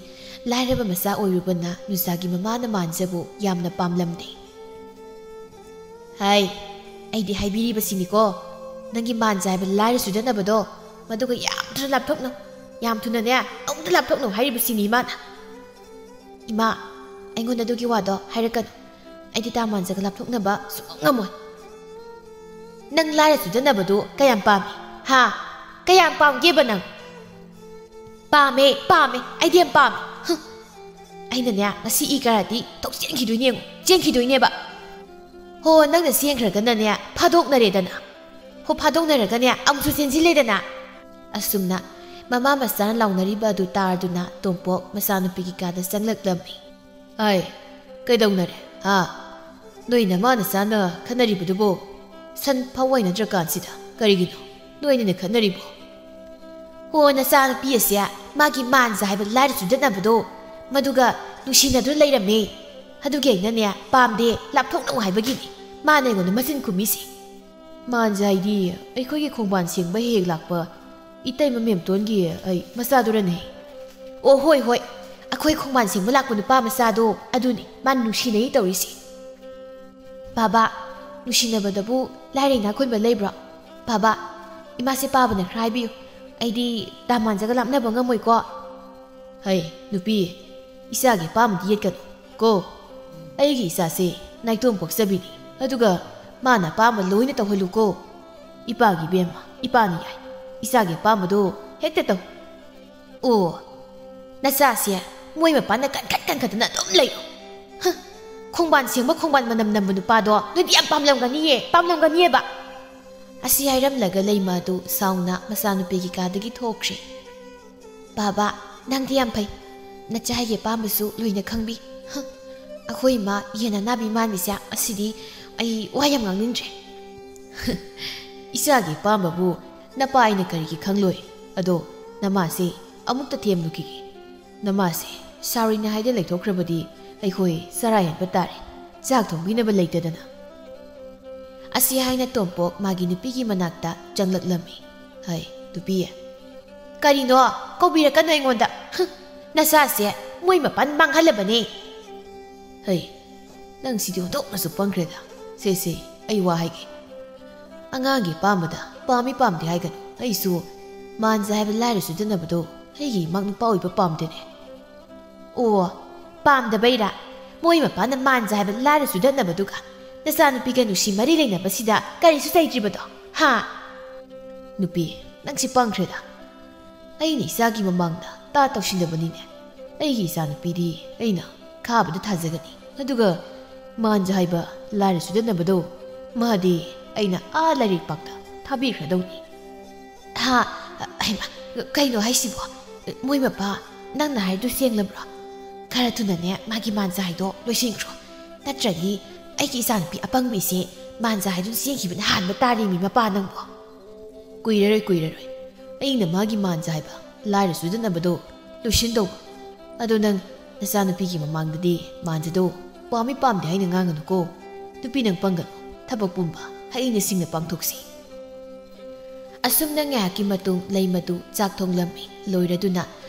ꯂꯥꯏꯔꯕ ꯃꯆꯥ ꯑꯣꯏꯔꯨꯕꯅ ꯅꯨꯖꯥꯒꯤ ꯃꯃꯥꯅ ꯃꯥꯟꯖꯕꯨ ꯌꯥꯝꯅ ꯄꯥꯝꯂꯝꯗꯦ꯫ ꯍꯥꯏ, ꯑꯩꯗꯤ ꯍꯥꯏꯕꯤꯔꯤꯕꯁꯤꯅꯤꯀꯣ, ꯅꯪꯒꯤ ꯃꯥꯟꯖ ꯍꯥꯏꯕ ꯂꯥꯏꯔ ꯆꯨꯗꯅꯕꯗꯣ, ꯃꯗꯨꯒ ꯌꯥꯝ ꯊꯨꯅ ꯂꯥꯞꯊꯣꯛꯅꯧ, ꯌꯥꯝ ꯊꯨꯅꯅꯦ ꯑꯃꯨꯛꯇ ꯂꯥꯞꯊꯣꯛꯅꯧ ꯍꯥꯏꯔꯤꯕꯁꯤꯅꯤ ꯏꯃꯥꯅ꯫ ꯏꯃꯥ, ꯑꯩꯉꯣꯟꯗ ꯑꯗꯨꯒꯤ ꯋꯥꯗꯣ ꯍꯥꯏꯔꯛꯀꯅꯨ꯫ ꯑꯩꯗꯤ ꯇꯥ ꯃꯥꯟꯖꯒ ꯂꯥꯞꯊꯣꯛꯅꯕ ꯁꯨꯡꯉꯝ ꯉꯝꯃꯣꯏ꯫ ꯅꯪ ꯂꯥꯏꯔ ꯆꯨꯗꯅꯕꯗꯨ ꯀꯌꯥꯝ ꯄꯥꯝꯃꯤ? ꯍꯥ? ꯀꯌꯥꯝ ꯄꯥꯝꯒꯦꯕ ꯅꯪ? ꯄꯥꯝꯃꯦ, ꯄꯥꯝꯃꯦ, ꯑꯩꯗꯤ ꯌꯥꯝ ꯄꯥꯝꯃꯦ꯫ ꯍꯨꯝ꯫ ꯑꯩꯅꯅꯦ ꯉꯁꯤ ꯏ ꯀꯥꯔꯗꯤ ꯊꯣꯛ ꯆꯦꯟꯈꯤꯗꯣꯏꯅꯦ ꯌꯦꯡꯉꯨ, ꯆꯦꯟꯈꯤꯗꯣꯏꯅꯦꯕ꯫ ꯍꯣ, ꯅꯪꯅ ꯆꯦꯟꯈ꯭ꯔꯒꯅꯅꯦ ꯐꯥꯗꯣꯛꯅꯔꯦꯗꯅ꯫ ꯍꯣ, ꯐꯥꯗꯣꯛꯅꯔꯒꯅꯦ ꯑꯃꯨꯛꯁꯨ ꯆꯦꯟꯁꯤꯜꯂꯦꯗꯅ꯫ ꯑꯁꯨꯝꯅ ꯃꯃꯥ ꯃꯆꯥꯅ ꯂꯥꯎꯅꯔꯤꯕ ꯑꯗꯨ ꯇꯥꯔꯗꯨꯅ ꯇꯣꯝꯄꯣꯛ ꯃꯆꯥꯅꯨꯄꯤꯒꯤ ꯀꯥꯗ ꯆꯪꯂꯛꯂꯝꯃꯤ꯫ ꯑꯩ, ꯀꯩꯗꯧꯅꯔꯦ? ꯍꯥ? ꯅꯣꯏ ꯅꯃꯥ ꯅꯆꯥꯅ ꯈꯠꯅꯔꯤꯕꯗꯨꯕꯣ? ꯁꯟ ꯐꯥꯎ ꯋꯥꯏꯅꯗ꯭ꯔꯀꯥꯟꯁꯤꯗ ꯀꯔꯤꯒꯤꯅꯣ ꯅꯣꯏ ꯑꯅꯤꯅ ꯈꯠꯅꯔꯤꯕꯣ? ꯍꯣ, ꯅꯆꯥꯅꯨꯄꯤ ꯑꯁꯦ ꯃꯥꯒꯤ ꯃꯥꯟꯖ ꯍꯥꯏꯕ ꯂꯥꯏꯔ ꯆꯨꯗꯠꯅꯕꯗꯣ, ꯃꯗꯨꯒ ꯅꯨꯡꯁꯤꯅꯗꯨꯅ ꯂꯩꯔꯝꯃꯦ꯫ ꯑꯗꯨꯒꯤ ꯑꯩꯅꯅꯦ ꯄꯥꯝꯗꯦ, ꯂꯥꯞꯊꯣꯛꯅꯧ ꯍꯥꯏꯕꯒꯤꯅꯤ ꯃꯥꯅ ꯑꯩꯉꯣꯟꯗ ꯃꯆꯤꯟ ꯈꯨꯝꯃꯤꯁꯦ꯫ ꯃꯥꯟꯖ ꯍꯥꯏꯗꯤ ꯑꯩꯈꯣꯏꯒꯤ ꯈꯣꯡꯕꯥꯟ ꯁꯦꯡꯕ ꯍꯦꯛ ꯍꯦꯛ ꯂꯥꯛꯄ ꯏꯇꯩꯃ ꯃꯦꯝꯇꯣꯟꯒꯤ ꯑꯩ ꯃꯆꯥꯗꯨꯔꯅꯦ? ꯑꯣ, ꯍꯣꯏ, ꯍꯣꯏ, ꯑꯩꯈꯣꯏ ꯈꯣꯡꯕꯥꯟ ꯁꯦꯡꯕ ꯂꯥꯛꯄ ꯅꯨꯄꯥ ꯃꯆꯥꯗꯣ ꯑꯗꯨꯅꯤ ꯃꯥꯅ ꯅꯨꯡꯁꯤꯅꯩ ꯇꯧꯔꯤꯁꯦ꯫ ꯕꯥꯕꯥ, ꯅꯨꯡꯁꯤꯅꯕꯗꯕꯨ ꯂꯥꯏꯔ ꯏꯅꯥꯛ ꯈꯨꯟꯕ ꯂꯩꯕ꯭ꯔꯣ? ꯕꯥꯕꯥ, ꯏꯃꯥꯁꯦ ꯄꯥꯕꯅ ꯈꯔ ꯍꯥꯏꯕꯤꯌꯨ꯫ ꯑꯩꯗꯤ ꯇꯥ ꯃꯥꯟꯖꯒ ꯂꯥꯞꯅꯕ ꯉꯝꯃꯣꯏꯀꯣ꯫ ꯍꯩ, ꯅꯨꯄꯤ, ꯏꯆꯥꯒꯤ ꯑꯄꯥꯝꯕꯗꯤ ꯌꯦꯠꯀꯅꯨ ꯀꯣ꯫ ꯑꯩꯒꯤ ꯏꯆꯥꯁꯦ ꯅꯥꯏꯇꯣꯝ ꯄꯣꯛꯆꯕꯤꯅꯤ, ꯑꯗꯨꯒ ꯃꯥꯅ ꯑꯄꯥꯝꯕ ꯂꯣꯏꯅ ꯇꯧꯍꯜꯂꯨ ꯀꯣ꯫ ꯏꯄꯥꯒꯤ ꯏꯕꯦꯝꯃ, ꯏꯄꯥꯅ ꯌꯥꯏ꯫ ꯏꯆꯥꯒꯤ ꯑꯄꯥꯝꯕꯗꯣ ꯍꯦꯛꯇ ꯇꯧ꯫ ꯑꯣ, ꯅꯆꯥꯁꯦ ꯃꯣꯏ ꯃꯄꯥꯟꯗ ꯀꯟꯈꯠ ꯀꯟꯈꯠꯇꯅ ꯑꯗꯨꯝ ꯂꯩꯌꯨ꯫ "ꯈꯣꯡꯕꯥꯟ ꯁꯦꯡꯕ, ꯈꯣꯡꯕꯥꯟ ꯃꯅꯝ ꯅꯝꯕ ꯅꯨꯄꯥꯗꯣ ꯅꯣꯏꯗꯤ ꯌꯥꯝ ꯄꯥꯝꯂꯝꯒꯅꯤꯌꯦ, ꯄꯥꯝꯂꯝꯒꯅꯤꯌꯦꯕ"꯫ ꯑꯁꯤ ꯍꯥꯏꯔꯝꯂꯒ ꯂꯩꯃ ꯑꯗꯨ ꯁꯥꯎꯅ ꯃꯆꯥꯅꯨꯄꯤꯒꯤ ꯀꯥꯗꯒꯤ ꯊꯣꯛꯈ꯭ꯔꯦ꯫ "ꯕꯥꯕꯥ, ꯅꯪꯗꯤ ꯌꯥꯝ ꯐꯩ꯫ ꯅꯆꯥꯒꯤ ꯑꯄꯥꯝꯕꯁꯨ ꯂꯣꯏꯅ ꯈꯪꯕꯤ꯫ ꯍ, ꯑꯩꯈꯣꯏ ꯏꯃꯥ ꯌꯦꯟ ꯑꯅꯥꯕꯤ ꯃꯥꯟꯕꯤꯁꯦ ꯑꯁꯤꯗꯤ ꯑꯩ ꯋꯥ ꯌꯥꯝ ꯉꯥꯡꯅꯤꯡꯗ꯭ꯔꯦ"꯫ "ꯏꯆꯥꯒꯤ ꯑꯄꯥꯝꯕꯕꯨ ꯅꯄꯥ ꯑꯩꯅ ꯀꯔꯤꯒꯤ ꯈꯪꯂꯣꯏ? ꯑꯗꯣ ꯅꯃꯥꯁꯦ ꯑꯃꯨꯛꯇ ꯊꯦꯝꯂꯨꯈꯤꯒꯦ꯫ ꯅꯃꯥꯁꯦ ꯁꯥꯎꯔꯤꯅꯦ ꯍꯥꯏꯗ ꯂꯩꯊꯣꯛꯈ꯭ꯔꯕꯗꯤ ꯑꯩꯈꯣꯏ ꯆꯔꯥ ꯍꯦꯟꯕ ꯇꯥꯔꯦ, ꯆꯥꯛ ꯊꯣꯡꯕꯤꯅꯕ ꯂꯩꯇꯗꯅ"꯫ ꯑꯁꯤ ꯍꯥꯏꯅ ꯇꯣꯝꯄꯣꯛ ꯃꯥꯒꯤ ꯅꯨꯄꯤꯒꯤ ꯃꯅꯥꯛꯇ ꯆꯪꯂꯛꯂꯝꯃꯤ꯫ "ꯍꯩ, ꯅꯨꯄꯤ, ꯀꯔꯤꯅꯣ? ꯀꯧꯕꯤꯔꯛꯀꯅꯨ ꯑꯩꯉꯣꯟꯗ꯫ ꯍꯨꯝ, ꯅꯆꯥꯁꯦ ꯃꯣꯏ ꯃꯄꯥꯟ ꯃꯥꯡꯍꯜꯂꯕꯅꯦ"꯫ "ꯍꯩ, ꯅꯪ ꯁꯤꯗꯤ ꯑꯣꯟꯊꯣꯛꯅꯁꯨ ꯄꯪꯈ꯭ꯔꯦꯗ꯫ ꯁꯦ, ꯁꯦ, ꯑꯩ ꯋꯥ ꯍꯥꯏꯒꯦ꯫ ꯑꯉꯥꯡꯒꯤ ꯑꯄꯥꯝꯕꯗ ꯄꯥꯝꯃꯤ ꯄꯥꯝꯗꯦ ꯍꯥꯏꯒꯅꯨ꯫ ꯑꯩꯁꯨ ꯃꯥꯟꯖ ꯍꯥꯏꯕ ꯂꯥꯏꯔ ꯆꯨꯗꯅꯕꯗꯣ ꯑꯩꯒꯤ ꯏꯃꯥ ꯅꯨꯄꯥ ꯑꯣꯏꯕ ꯄꯥꯝꯗꯦꯅꯦ"꯫ "ꯑꯣ, ꯄꯥꯝꯗꯕꯩꯔꯥ? ꯃꯣꯏ ꯃꯄꯥꯅ ꯃꯥꯟꯖ ꯍꯥꯏꯕ ꯂꯥꯏꯔ ꯆꯨꯗꯠꯅꯕꯗꯨꯒ ꯅꯆꯥꯅꯨꯄꯤꯒ ꯅꯨꯡꯁꯤ ꯃꯔꯤ ꯂꯩꯅꯕꯁꯤꯗ ꯀꯔꯤꯁꯨ ꯆꯩꯗ꯭ꯔꯤꯕꯗꯣ, ꯍꯥ?" "ꯅꯨꯄꯤ, ꯅꯪꯁꯤ ꯄꯪꯈ꯭ꯔꯦꯗ꯫ ꯑꯩꯅ ꯏꯆꯥꯒꯤ ꯃꯃꯥꯡꯗ ꯇꯥ ꯇꯧꯁꯤꯟꯅꯕꯅꯤꯅꯦ꯫ ꯑꯩꯒꯤ ꯏꯆꯥꯅꯨꯄꯤꯗꯤ ꯑꯩꯅ ꯈꯥꯕꯗ ꯊꯥꯖꯒꯅꯤ꯫ ꯑꯗꯨꯒ ꯃꯥꯟꯖ ꯍꯥꯏꯕ ꯂꯥꯏꯔ ꯆꯨꯗꯠꯅꯕꯗꯣ, ꯃꯥꯗꯤ ꯑꯩꯅ ꯑꯥ ꯂꯥꯏꯔꯤꯛ ꯄꯥꯛꯇ ꯊꯥꯕꯤꯈ꯭ꯔꯗꯧꯅꯤ"꯫ "ꯍꯥ? ꯍꯩꯃꯥ, ꯀꯩꯅꯣ ꯍꯥꯏꯁꯤꯕꯣ? ꯃꯣꯏ ꯃꯄꯥ, ꯅꯪꯅ ꯍꯥꯏꯗꯨ ꯁꯦꯡꯂꯕ꯭ꯔꯣ? ꯈꯔ ꯊꯨꯅꯅꯦ ꯃꯥꯒꯤ ꯃꯥꯟꯖ ꯍꯥꯏꯗꯣ ꯂꯣꯏꯁꯤꯟꯈ꯭ꯔꯣ꯫ ꯅꯠꯇ꯭ꯔꯗꯤ ꯑꯩꯒꯤ ꯏꯆꯥꯅꯨꯄꯤ ꯑꯄꯪꯕꯤꯁꯦ ꯃꯥꯟꯖ ꯍꯥꯏꯗꯨꯅ ꯆꯦꯟꯈꯤꯕꯅ ꯍꯥꯟꯕ ꯇꯥꯔꯦꯃꯤ, ꯃꯄꯥ ꯅꯪꯕꯣ"꯫ "ꯀꯨꯏꯔꯔꯣꯏ, ꯀꯨꯏꯔꯔꯣꯏ꯫ ꯑꯩꯅ ꯃꯥꯒꯤ ꯃꯥꯟꯖ ꯍꯥꯏꯕ ꯂꯥꯏꯔ ꯆꯨꯗꯅꯕꯗꯣ ꯂꯣꯏꯁꯤꯟꯗꯧꯕ꯫ ꯑꯗꯣ ꯅꯪ ꯅꯆꯥꯅꯨꯄꯤꯒꯤ ꯃꯃꯥꯡꯗꯗꯤ ꯃꯥꯟꯖꯗꯣ ꯄꯥꯝꯃꯤ ꯄꯥꯝꯗꯦ ꯍꯥꯏꯅ ꯉꯥꯡꯒꯅꯨꯀꯣ꯫ ꯅꯨꯄꯤ ꯅꯪ ꯄꯪꯒꯅꯨ꯫ ꯊꯕꯛ ꯄꯨꯝꯕ ꯍꯩꯅ ꯁꯤꯡꯅ ꯄꯥꯡꯊꯣꯛꯁꯤ"꯫ ꯑꯁꯨꯝꯅ ꯉꯥꯏꯍꯥꯛꯀꯤ ꯃꯇꯨꯡ ꯂꯩꯃꯗꯨ ꯆꯥꯛ ꯊꯣꯡꯂꯝꯃꯤ꯫ ꯂꯣꯏꯔꯗꯨꯅ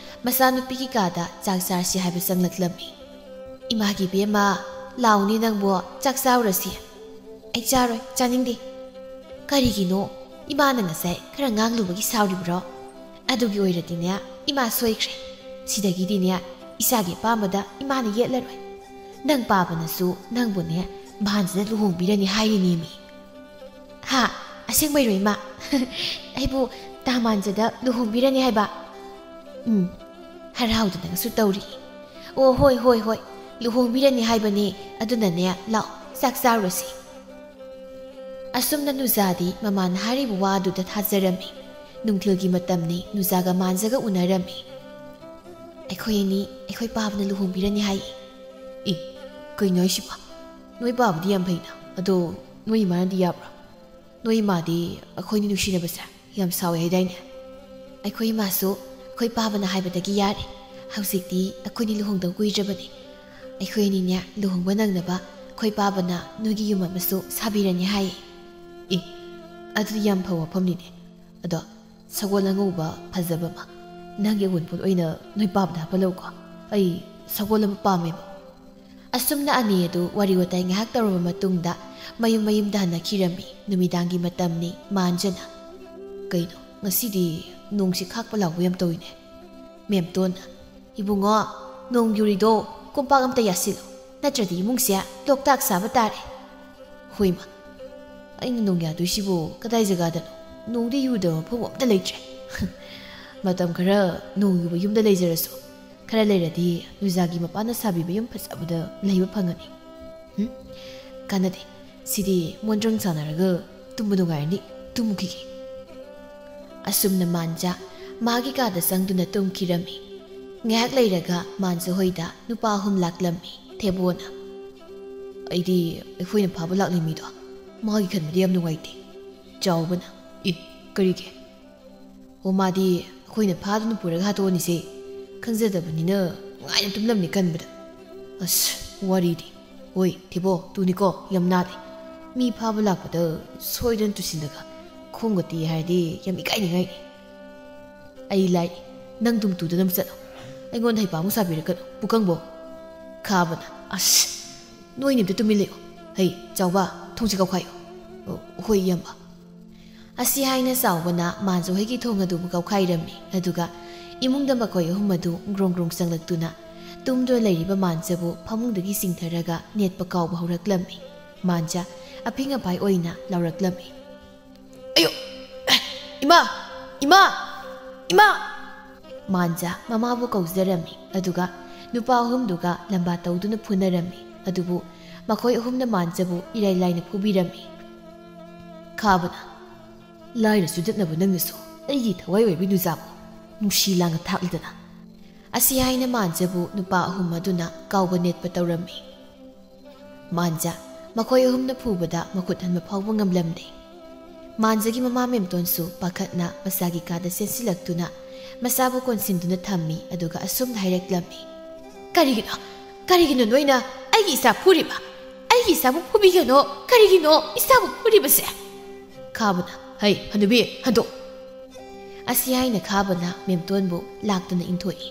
ꯃꯆꯥꯅꯨꯄꯤꯒꯤ ꯀꯥꯗ ꯆꯥꯛ ꯆꯥꯔꯁꯤ ꯍꯥꯏꯕ ꯆꯪꯂꯛꯂꯝꯃꯤ꯫ "ꯏꯃꯥꯒꯤ ꯏꯕꯦꯝꯃ, ꯂꯥꯎꯅꯦ ꯅꯪꯕꯣ, ꯆꯥꯛ ꯆꯥꯔꯨꯔꯁꯤ"꯫ "ꯑꯩ ꯆꯥꯔꯣꯏ, ꯆꯥꯅꯤꯡꯗꯦ"꯫ "ꯀꯔꯤꯒꯤꯅꯣ? ꯏꯃꯥꯅ ꯉꯁꯥꯏ ꯈꯔ ꯉꯥꯡꯂꯨꯕꯒꯤ ꯁꯥꯎꯔꯤꯕ꯭ꯔꯣ? ꯑꯗꯨꯒꯤ ꯑꯣꯏꯔꯗꯤꯅꯦ, ꯏꯃꯥ ꯁꯣꯏꯈ꯭ꯔꯦ꯫ ꯁꯤꯗꯒꯤꯗꯤꯅꯦ, ꯏꯆꯥꯒꯤ ꯑꯄꯥꯝꯕꯗ ꯏꯃꯥꯅ ꯌꯦꯠꯂꯔꯣꯏ꯫ ꯅꯪ ꯄꯥꯕꯅꯁꯨ ꯅꯪꯕꯨꯅꯦ, ꯃꯥꯟꯖꯗ ꯂꯨꯍꯣꯡꯕꯤꯔꯅꯤ ꯍꯥꯏꯔꯤꯅꯦꯃꯤ"꯫ "ꯍꯥ? ꯑꯁꯦꯡꯕꯩꯔꯣ ꯏꯃꯥ? ꯑꯩꯕꯨ ꯇꯥ ꯃꯥꯟꯖꯗ ꯂꯨꯍꯣꯡꯕꯤꯔꯅꯤ ꯍꯥꯏꯕ?" "ꯎꯝ, ꯍꯔꯥꯎꯗꯅꯒꯁꯨ ꯇꯧꯔꯤ꯫ ꯑꯣ, ꯍꯣꯏ, ꯍꯣꯏ, ꯍꯣꯏ, ꯂꯨꯍꯣꯡꯕꯤꯔꯅꯤ ꯍꯥꯏꯕꯅꯦ, ꯑꯗꯨꯅꯅꯦ, ꯂꯥꯛꯑꯣ, ꯆꯥꯛ ꯆꯥꯔꯨꯔꯁꯤ꯫ ꯑꯁꯨꯝꯅ ꯅꯨꯖꯥꯗꯤ ꯃꯃꯥꯅ ꯍꯥꯏꯔꯤꯕ ꯋꯥꯗꯨꯗ ꯊꯥꯖꯔꯝꯃꯤ꯫ ꯅꯨꯡꯊꯤꯜꯒꯤ ꯃꯇꯝꯅꯤ, ꯅꯨꯖꯥꯒ ꯃꯥꯟꯖꯒ ꯎꯅꯔꯝꯃꯤ꯫ "ꯑꯩꯈꯣꯏ ꯑꯅꯤ ꯑꯩꯈꯣꯏ ꯄꯥꯕꯅ ꯂꯨꯍꯣꯡꯕꯤꯔꯅꯤ ꯍꯥꯏꯌꯦ꯫" "ꯏ, ꯀꯩꯅꯣ ꯍꯥꯏꯁꯤꯕꯣ? ꯅꯣꯏ ꯄꯥꯕꯗꯤ ꯌꯥꯝ ꯐꯩꯅ, ꯑꯗꯣ ꯅꯣꯏ ꯏꯃꯥꯅꯗꯤ ꯌꯥꯕ꯭ꯔꯥ? ꯅꯣꯏ ꯏꯃꯥꯗꯤ ꯑꯩꯈꯣꯏꯅꯤ ꯅꯨꯡꯁꯤꯅꯕꯁꯦ ꯌꯥꯝ ꯁꯥꯎꯋꯦ ꯍꯥꯏꯗꯥꯏꯅꯦ?" "ꯑꯩꯈꯣꯏ ꯏꯃꯥꯁꯨ ꯑꯩꯈꯣꯏ ꯄꯥꯕꯅ ꯍꯥꯏꯕꯗꯒꯤ ꯌꯥꯔꯦ꯫ ꯍꯧꯖꯤꯛꯇꯤ ꯑꯩꯈꯣꯏꯅꯤ ꯂꯨꯍꯣꯡꯗꯧ ꯀꯨꯏꯗ꯭ꯔꯕꯅꯦ꯫ ꯑꯩꯈꯣꯏ ꯑꯅꯤꯅꯦ ꯂꯨꯍꯣꯡꯕ ꯅꯪꯅꯕ ꯑꯩꯈꯣꯏ ꯄꯥꯕꯅ ꯅꯣꯏꯒꯤ ꯌꯨꯝ ꯑꯃꯁꯨ ꯁꯥꯕꯤꯔꯅꯤ ꯍꯥꯏꯌꯦ꯫" "ꯏ, ꯑꯗꯨꯗꯤ ꯌꯥꯝ ꯐꯕ ꯋꯥꯐꯝꯅꯤꯅꯦ꯫ ꯑꯗꯣ ꯁꯒꯣꯜ ꯑꯉꯧꯕ ꯐꯖꯕ ꯑꯃ ꯅꯪꯒꯤ ꯑꯋꯨꯟꯄꯣꯠ ꯑꯣꯏꯅ ꯅꯣꯏ ꯄꯥꯕꯗ ꯍꯥꯞꯍꯜꯂꯧꯀꯣ꯫ ꯑꯩ ꯁꯒꯣꯜ ꯑꯃ ꯄꯥꯝꯃꯦꯕ꯫" ꯑꯁꯨꯝꯅ ꯑꯅꯤ ꯑꯗꯨ ꯋꯥꯔꯤ ꯋꯥꯇꯥꯏ ꯉꯥꯏꯍꯥꯛ ꯇꯧꯔꯕ ꯃꯇꯨꯡꯗ ꯃꯌꯨꯝ ꯃꯌꯨꯝꯗ ꯍꯟꯅꯈꯤꯔꯝꯃꯤ꯫ ꯅꯨꯃꯤꯗꯥꯡꯒꯤ ꯃꯇꯝꯅꯤ꯫ ꯃꯥꯟꯖꯅ, "ꯀꯩꯅꯣ, ꯉꯁꯤꯗꯤ ꯅꯣꯡꯁꯤ ꯈꯥꯛꯄ ꯂꯥꯎꯕ ꯌꯥꯝ ꯇꯧꯏꯅꯦ?" ꯃꯦꯝꯇꯣꯟꯅ, "ꯏꯕꯨꯡꯉꯣ, ꯅꯣꯡ ꯌꯨꯔꯤꯗꯣ ꯀꯣꯝꯄꯥꯛ ꯑꯝꯇ ꯌꯥꯁꯤꯜꯂꯣ, ꯅꯠꯇ꯭ꯔꯗꯤ ꯏꯃꯨꯡꯁꯦ ꯂꯣꯛꯇꯥꯛ ꯁꯥꯕ ꯇꯥꯔꯦ꯫" "ꯍꯣꯏꯃ, ꯑꯩꯅ ꯅꯣꯡ ꯌꯥꯗꯣꯏꯁꯤꯕꯨ ꯀꯗꯥꯏ ꯖꯒꯥꯗꯅꯣ? ꯅꯣꯡꯗꯤ ꯌꯨꯗꯕ ꯃꯐꯝ ꯑꯝꯇ ꯂꯩꯇ꯭ꯔꯦ꯫" "ꯃꯇꯝ ꯈꯔ ꯅꯣꯡ ꯌꯨꯕ ꯌꯨꯝꯗ ꯂꯩꯖꯔꯁꯨ, ꯈꯔ ꯂꯩꯔꯗꯤ ꯅꯨꯖꯥꯒꯤ ꯃꯄꯥꯅ ꯁꯥꯕꯤꯕ ꯌꯨꯝ ꯐꯖꯕꯗ ꯂꯩꯕ ꯐꯪꯒꯅꯤ꯫" "ꯍꯨꯝ, ꯀꯥꯟꯅꯗꯦ, ꯁꯤꯗꯤ ꯃꯣꯟꯗ꯭ꯔꯪ ꯁꯥꯟꯅꯔꯒ ꯇꯨꯝꯕ ꯅꯨꯡꯉꯥꯏꯔꯅꯤ, ꯇꯨꯝꯈꯤꯒꯦ꯫" ꯑꯁꯨꯝꯅ ꯃꯥꯟꯖ ꯃꯥꯒꯤ ꯀꯥꯗ ꯆꯪꯗꯨꯅ ꯇꯨꯝꯈꯤꯔꯝꯃꯤ꯫ ꯉꯥꯏꯍꯥꯛ ꯂꯩꯔꯒ ꯃꯥꯟꯖ ꯍꯣꯏꯗ ꯅꯨꯄꯥ ꯑꯍꯨꯝ ꯂꯥꯛꯂꯝꯃꯤ꯫ ꯊꯦꯕꯣꯅ, "ꯑꯩꯗꯤ ꯑꯩꯈꯣꯏꯅ ꯐꯥꯕ ꯂꯥꯛꯂꯤ ꯃꯤꯗꯣ ꯃꯥꯒꯤ ꯈꯟꯕꯗꯤ ꯌꯥꯝ ꯅꯨꯡꯉꯥꯏꯇꯦ꯫" ꯆꯥꯎꯕꯅ, "ꯏ, ꯀꯔꯤꯒꯤ?" "ꯑꯣ, ꯃꯥꯗꯤ ꯑꯩꯈꯣꯏꯅ ꯐꯥꯗꯨꯅ ꯄꯨꯔꯒ ꯍꯥꯠꯇꯣꯛꯑꯅꯤꯁꯦ ꯈꯪꯖꯗꯕꯅꯤꯅ ꯉꯥꯏꯅ ꯇꯨꯝꯂꯝꯅꯤ ꯈꯟꯕꯗ꯫ ꯑꯁ, ꯋꯥꯔꯤꯗꯤ꯫ ꯍꯣꯏ, ꯊꯦꯕꯣ, ꯇꯨꯅꯤꯀꯣ, ꯌꯥꯝ ꯅꯥꯜꯂꯦ꯫ ꯃꯤ ꯐꯥꯕ ꯂꯥꯛꯄꯗ ꯁꯣꯏꯗꯅ ꯇꯨꯁꯤꯜꯂꯒ ꯈꯣꯡꯒ ꯇꯦꯛꯑꯦ ꯍꯥꯏꯔꯗꯤ ꯌꯥꯝ ꯏꯀꯥꯏꯅꯤꯡꯉꯥꯏꯅꯤ꯫" "ꯑꯩ ꯂꯥꯏ, ꯅꯪ ꯑꯗꯨꯝ ꯇꯨꯗꯅꯕ ꯆꯠꯂꯣ꯫ ꯑꯩꯉꯣꯟꯗ ꯍꯩꯄꯥꯃꯨꯛ ꯁꯥꯕꯤꯔꯛꯀꯅꯨ, ꯄꯨꯀꯪꯕꯣ꯫" ꯈꯥꯕꯅ, "ꯑꯁ, ꯅꯣꯏꯅꯤ ꯑꯝꯇ ꯇꯨꯃꯤꯟ ꯂꯩꯌꯨ꯫ ꯍꯩ, ꯆꯥꯎꯕ, ꯊꯣꯡꯁꯤ ꯀꯧꯈꯥꯏꯌꯨ꯫" "ꯑꯣ, ꯍꯣꯏ, ꯏꯌꯥꯝꯕ꯫" ꯑꯁꯤ ꯍꯥꯏꯅ ꯆꯥꯎꯕꯅ ꯃꯥꯟꯖ ꯍꯣꯏꯒꯤ ꯊꯣꯡ ꯑꯗꯨꯕꯨ ꯀꯧꯈꯥꯏꯔꯝꯃꯤ꯫ ꯑꯗꯨꯒ ꯏꯃꯨꯡꯗ ꯃꯈꯣꯏ ꯑꯍꯨꯝ ꯑꯗꯨ ꯒ꯭ꯔꯣꯡ ꯒ꯭ꯔꯣꯡ ꯆꯪꯂꯛꯇꯨꯅ ꯇꯨꯝꯗꯨꯅ ꯂꯩꯔꯤꯕ ꯃꯥꯟꯖꯕꯨ ꯐꯃꯨꯡꯗꯒꯤ ꯆꯤꯡꯊꯔꯒ ꯅꯦꯠꯄ ꯀꯥꯎꯕ ꯍꯧꯔꯛꯂꯝꯃꯤ꯫ ꯃꯥꯟꯖ ꯑꯐꯤꯡ ꯑꯐꯥꯏ ꯑꯣꯏꯅ ꯂꯥꯎꯔꯛꯂꯝꯃꯤ꯫ "ꯑꯌꯣ! ꯑꯦ, ꯏꯃꯥ! ꯏꯃꯥ! ꯏꯃꯥ!" ꯃꯥꯟꯖ ꯃꯃꯥꯕꯨ ꯀꯧꯖꯔꯝꯃꯤ꯫ ꯑꯗꯨꯒ ꯅꯨꯄꯥ ꯑꯍꯨꯝꯗꯨꯒ ꯂꯝꯕꯥ ꯇꯧꯗꯨꯅ ꯐꯨꯅꯔꯝꯃꯤ꯫ ꯑꯗꯨꯕꯨ ꯃꯈꯣꯏ ꯑꯍꯨꯝꯅ ꯃꯥꯟꯖꯕꯨ ꯏꯔꯥꯏ ꯂꯥꯏꯅ ꯐꯨꯕꯤꯔꯝꯃꯤ꯫ ꯈꯥꯕꯅ, "ꯂꯥꯏꯔ ꯆꯨꯗꯠꯅꯕ ꯅꯪꯅꯁꯨ ꯑꯩꯒꯤ ꯊꯋꯥꯏ ꯑꯣꯏꯕꯤ ꯅꯨꯖꯥꯕꯨ ꯅꯨꯡꯁꯤ ꯂꯥꯡꯅ ꯊꯥꯛꯂꯤꯗꯅ?" ꯑꯁꯤ ꯍꯥꯏꯅ ꯃꯥꯟꯖꯕꯨ ꯅꯨꯄꯥ ꯑꯍꯨꯝ ꯑꯗꯨꯅ ꯀꯥꯎꯕ ꯅꯦꯠꯄ ꯇꯧꯔꯝꯃꯤ꯫ ꯃꯥꯟꯖ ꯃꯈꯣꯏ ꯑꯍꯨꯝꯅ ꯐꯨꯕꯗ ꯃꯈꯨꯠ ꯍꯟꯕ ꯐꯥꯎꯕ ꯉꯝꯂꯝꯗꯦ꯫ ꯃꯥꯟꯖꯒꯤ ꯃꯃꯥ ꯃꯦꯝꯇꯣꯟꯁꯨ ꯄꯥꯈꯠꯅ ꯃꯁꯥꯒꯤ ꯀꯥꯗ ꯆꯦꯟꯁꯤꯜꯂꯛꯇꯨꯅ ꯃꯆꯥꯕꯨ ꯀꯣꯟꯁꯤꯟꯗꯨꯅ ꯊꯝꯃꯤ, ꯑꯗꯨꯒ ꯑꯁꯨꯝꯅ ꯍꯥꯏꯔꯛꯂꯝꯃꯤ꯫ "ꯀꯔꯤꯒꯤꯅꯣ, ꯀꯔꯤꯒꯤꯅꯣ ꯅꯣꯏꯅ ꯑꯩꯒꯤ ꯏꯆꯥ ꯐꯨꯔꯤꯕ? ꯑꯩꯒꯤ ꯏꯆꯥꯕꯨ ꯐꯨꯕꯤꯒꯅꯣ꯫ ꯀꯔꯤꯒꯤꯅꯣ ꯏꯆꯥꯕꯨ ꯐꯨꯔꯤꯕꯁꯦ?" ꯈꯥꯕꯅ, "ꯍꯩ, ꯍꯅꯨꯕꯤ, ꯍꯟꯗꯣꯛ!" ꯑꯁꯤ ꯍꯥꯏꯅ ꯈꯥꯕꯅ ꯃꯦꯝꯇꯣꯟꯕꯨ ꯂꯥꯛꯇꯨꯅ ꯏꯟꯊꯣꯛꯏ꯫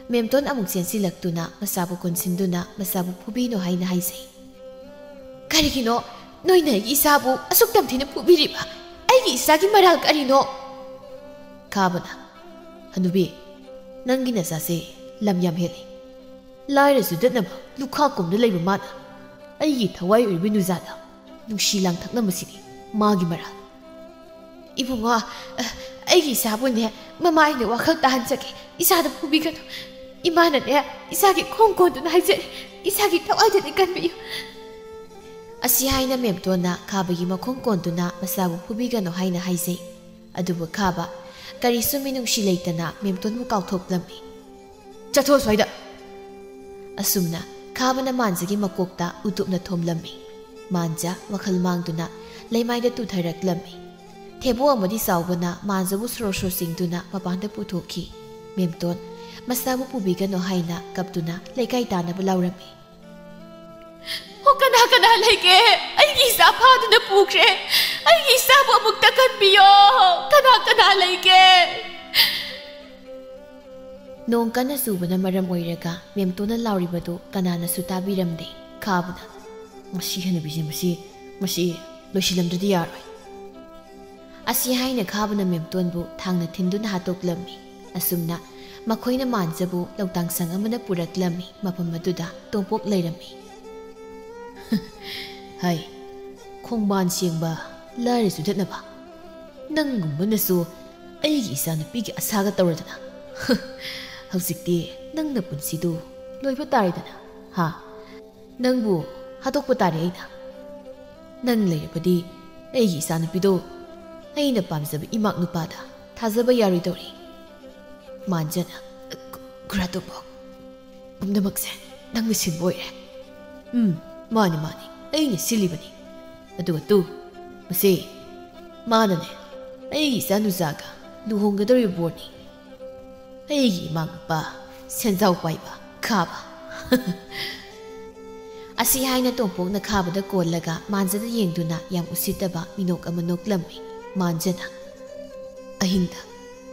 ꯃꯦꯝꯇꯣꯟ ꯑꯃꯨꯛ ꯆꯦꯟꯁꯤꯜꯂꯛꯇꯨꯅ ꯃꯆꯥꯕꯨ ꯀꯣꯟꯁꯤꯟꯗꯨꯅ ꯃꯆꯥꯕꯨ ꯐꯨꯕꯤꯅꯣ ꯍꯥꯏꯅ ꯍꯥꯏꯖꯩ꯫ "ꯀꯔꯤꯒꯤꯅꯣ ꯅꯣꯏꯅ ꯑꯩꯒꯤ ꯏꯆꯥꯕꯨ ꯑꯁꯨꯛ ꯇꯝꯊꯤꯅ ꯐꯨꯕꯤꯔꯤꯕ? ꯑꯩꯒꯤ ꯏꯆꯥꯒꯤ ꯃꯔꯥꯜ ꯀꯔꯤꯅꯣ?" ꯈꯥꯕꯅ, "ꯍꯅꯨꯕꯤ, ꯅꯪꯒꯤ ꯅꯆꯥꯁꯦ ꯂꯝ ꯌꯥꯝ ꯍꯦꯜꯂꯤ꯫ ꯂꯥꯏꯔ ꯆꯨꯗꯠꯅꯕ ꯂꯨꯈꯥ ꯀꯨꯝꯅ ꯂꯩꯕ ꯃꯥꯅ ꯑꯩꯒꯤ ꯊꯋꯥꯏ ꯑꯣꯏꯔꯤꯕ ꯅꯨꯖꯥꯗ ꯅꯨꯡꯁꯤ ꯂꯥꯡꯊꯛꯅꯕꯁꯤꯗꯤ ꯃꯥꯒꯤ ꯃꯔꯥꯜ꯫" "ꯏꯕꯨꯡꯉꯣ, ꯑ, ꯑꯩꯒꯤ ꯏꯆꯥꯕꯨꯅꯦ, ꯃꯃꯥ ꯑꯩꯅ ꯋꯥꯈꯜ ꯇꯥꯍꯟꯖꯒꯦ꯫ ꯏꯆꯥꯗ ꯐꯨꯕꯤꯒꯅꯨ꯫ ꯏꯃꯥꯅꯅꯦ, ꯏꯆꯥꯒꯤ ꯈꯣꯡ ꯀꯣꯟꯗꯨꯅ ꯍꯥꯏꯖꯔꯤ, ꯏꯆꯥꯒꯤ ꯊꯋꯥꯏꯗꯗꯤ ꯀꯟꯕꯤꯌꯨ꯫" ꯑꯁꯤ ꯍꯥꯏꯅ ꯃꯦꯝꯇꯣꯟꯅ ꯈꯥꯕꯒꯤ ꯃꯈꯣꯡ ꯀꯣꯟꯗꯨꯅ ꯃꯆꯥꯕꯨ ꯐꯨꯕꯤꯒꯅꯨ ꯍꯥꯏꯅ ꯍꯥꯏꯖꯩ꯫ ꯑꯗꯨꯕꯨ ꯈꯥꯕ ꯀꯔꯤꯁꯨ ꯃꯤꯅꯨꯡꯁꯤ ꯂꯩꯇꯅ ꯃꯦꯝꯇꯣꯟꯕꯨ ꯀꯥꯎꯊꯣꯛꯂꯝꯃꯤ꯫ "ꯆꯠꯊꯣꯛ ꯑꯁ꯭ꯋꯥꯏꯗ!" ꯑꯁꯨꯝꯅ ꯈꯥꯕꯅ ꯃꯥꯟꯖꯒꯤ ꯃꯀꯣꯛꯇ ꯎꯇꯨꯞꯅ ꯊꯣꯝꯂꯝꯃꯤ꯫ ꯃꯥꯟꯖ ꯋꯥꯈꯜ ꯃꯥꯡꯗꯨꯅ ꯂꯩꯃꯥꯏꯗ ꯇꯨꯊꯔꯛꯂꯝꯃꯤ꯫ ꯊꯦꯕꯣ ꯑꯃꯗꯤ ꯆꯥꯎꯕꯅ ꯃꯥꯟꯖꯕꯨ ꯁꯣꯔꯣ ꯁꯣꯔꯣ ꯆꯤꯡꯗꯨꯅ ꯃꯄꯥꯟꯗ ꯄꯨꯊꯣꯛꯈꯤ꯫ ꯃꯦꯝꯇꯣꯟ ꯃꯆꯥꯕꯨ ꯄꯨꯕꯤꯒꯅꯨ ꯍꯥꯏꯅ ꯀꯞꯇꯨꯅ ꯂꯩꯀꯥꯏ ꯇꯥꯅꯕ ꯂꯥꯎꯔꯝꯃꯤ꯫ "ꯑꯣ, ꯀꯅꯥ ꯀꯅꯥ ꯂꯩꯒꯦ? ꯑꯩꯒꯤ ꯏꯆꯥ ꯐꯥꯗꯨꯅ ꯄꯨꯈ꯭ꯔꯦ꯫ ꯑꯩꯒꯤ ꯏꯆꯥꯕꯨ ꯑꯃꯨꯛꯇ ꯀꯟꯕꯤꯌꯣ꯫ ꯀꯅꯥ ꯀꯅꯥ ꯂꯩꯒꯦ?" ꯅꯣꯡ ꯀꯟꯅ ꯆꯨꯕꯅ ꯃꯔꯝ ꯑꯣꯏꯔꯒ ꯃꯦꯝꯇꯣꯟꯅ ꯂꯥꯎꯔꯤꯕꯗꯨ ꯀꯅꯥꯅꯁꯨ ꯇꯥꯕꯤꯔꯝꯗꯦ꯫ ꯈꯥꯕꯅ, "ꯃꯁꯤ ꯍꯅꯨꯕꯤꯁꯦ, ꯃꯁꯤ, ꯃꯁꯤ ꯂꯣꯏꯁꯤꯜꯂꯝꯗ꯭ꯔꯗꯤ ꯌꯥꯔꯣꯏ꯫" ꯑꯁꯤ ꯍꯥꯏꯅ ꯈꯥꯕꯅ ꯃꯦꯝꯇꯣꯟꯕꯨ ꯊꯥꯡꯅ ꯊꯤꯟꯗꯨꯅ ꯍꯥꯠꯇꯣꯛꯂꯝꯃꯤ꯫ ꯑꯁꯨꯝꯅ ꯃꯈꯣꯏꯅ ꯃꯥꯟꯖꯕꯨ ꯂꯧꯇꯥꯡ ꯁꯪ ꯑꯃꯅ ꯄꯨꯔꯛꯂꯝꯃꯤ꯫ ꯃꯐꯝ ꯑꯗꯨꯗ ꯇꯣꯝꯄꯣꯛ ꯂꯩꯔꯝꯃꯤ꯫ "ꯍꯩ, ꯈꯣꯡꯕꯥꯟ ꯁꯦꯡꯕ, ꯂꯥꯏꯔ ꯆꯨꯗꯠꯅꯕ꯫ ꯅꯪꯒꯨꯝꯕꯅꯁꯨ ꯑꯩꯒꯤ ꯏꯆꯥꯅꯨꯄꯤꯒꯤ ꯑꯁꯥꯒ ꯇꯧꯔꯗꯅ꯫ ꯍꯧꯖꯤꯛꯇꯤ ꯅꯪꯅ ꯄꯨꯟꯁꯤꯗꯨ ꯂꯣꯏꯕ ꯇꯥꯔꯦꯗꯅ, ꯍꯥ? ꯅꯪꯕꯨ ꯍꯥꯠꯇꯣꯛꯄ ꯇꯥꯔꯦ ꯑꯩꯅ꯫ ꯅꯪ ꯂꯩꯔꯕꯗꯤ ꯑꯩꯒꯤ ꯏꯆꯥꯅꯨꯄꯤꯗꯣ ꯑꯩꯅ ꯄꯥꯝꯖꯕ ꯏꯃꯥꯛ ꯅꯨꯄꯥꯗ ꯊꯥꯖꯕ ꯌꯥꯔꯣꯏꯗꯧꯔꯤ꯫ ꯃꯥꯟꯖꯅ, "ꯈꯨꯔꯥ ꯇꯣꯝꯄꯣꯛ, ꯄꯨꯝꯅꯃꯛꯁꯦ ꯅꯪꯅ ꯁꯤꯟꯕ ꯑꯣꯏꯔꯦ꯫" "ꯎꯝ, ꯃꯥꯅꯤ, ꯃꯥꯅꯤ, ꯑꯩꯅ ꯁꯤꯜꯂꯤꯕꯅꯤ꯫ ꯑꯗꯨꯒ ꯇꯨ, ꯃꯁꯤ ꯃꯥꯅꯅꯦ ꯑꯩꯒꯤ ꯏꯆꯥꯅꯨꯆꯥꯒ ꯂꯨꯍꯣꯡꯒꯗꯧꯔꯤꯕ ꯕꯣꯔꯅꯤ꯫ ꯑꯩꯒꯤ ꯏꯃꯥ ꯅꯨꯄꯥ ꯁꯦꯟꯖꯥꯎ ꯄꯥꯏꯕ ꯈꯥꯕ꯫" ꯑꯁꯤ ꯍꯥꯏꯅ ꯇꯣꯝꯄꯣꯛꯅ ꯈꯥꯕꯗ ꯀꯣꯜꯂꯒ ꯃꯥꯟꯖꯗ ꯌꯦꯡꯗꯨꯅ ꯌꯥꯝ ꯎꯁꯤꯠꯇꯕ ꯃꯤꯅꯣꯛ ꯑꯃ ꯅꯣꯛꯂꯝꯃꯤ꯫ ꯃꯥꯟꯖꯅ, "ꯑꯍꯤꯡꯗ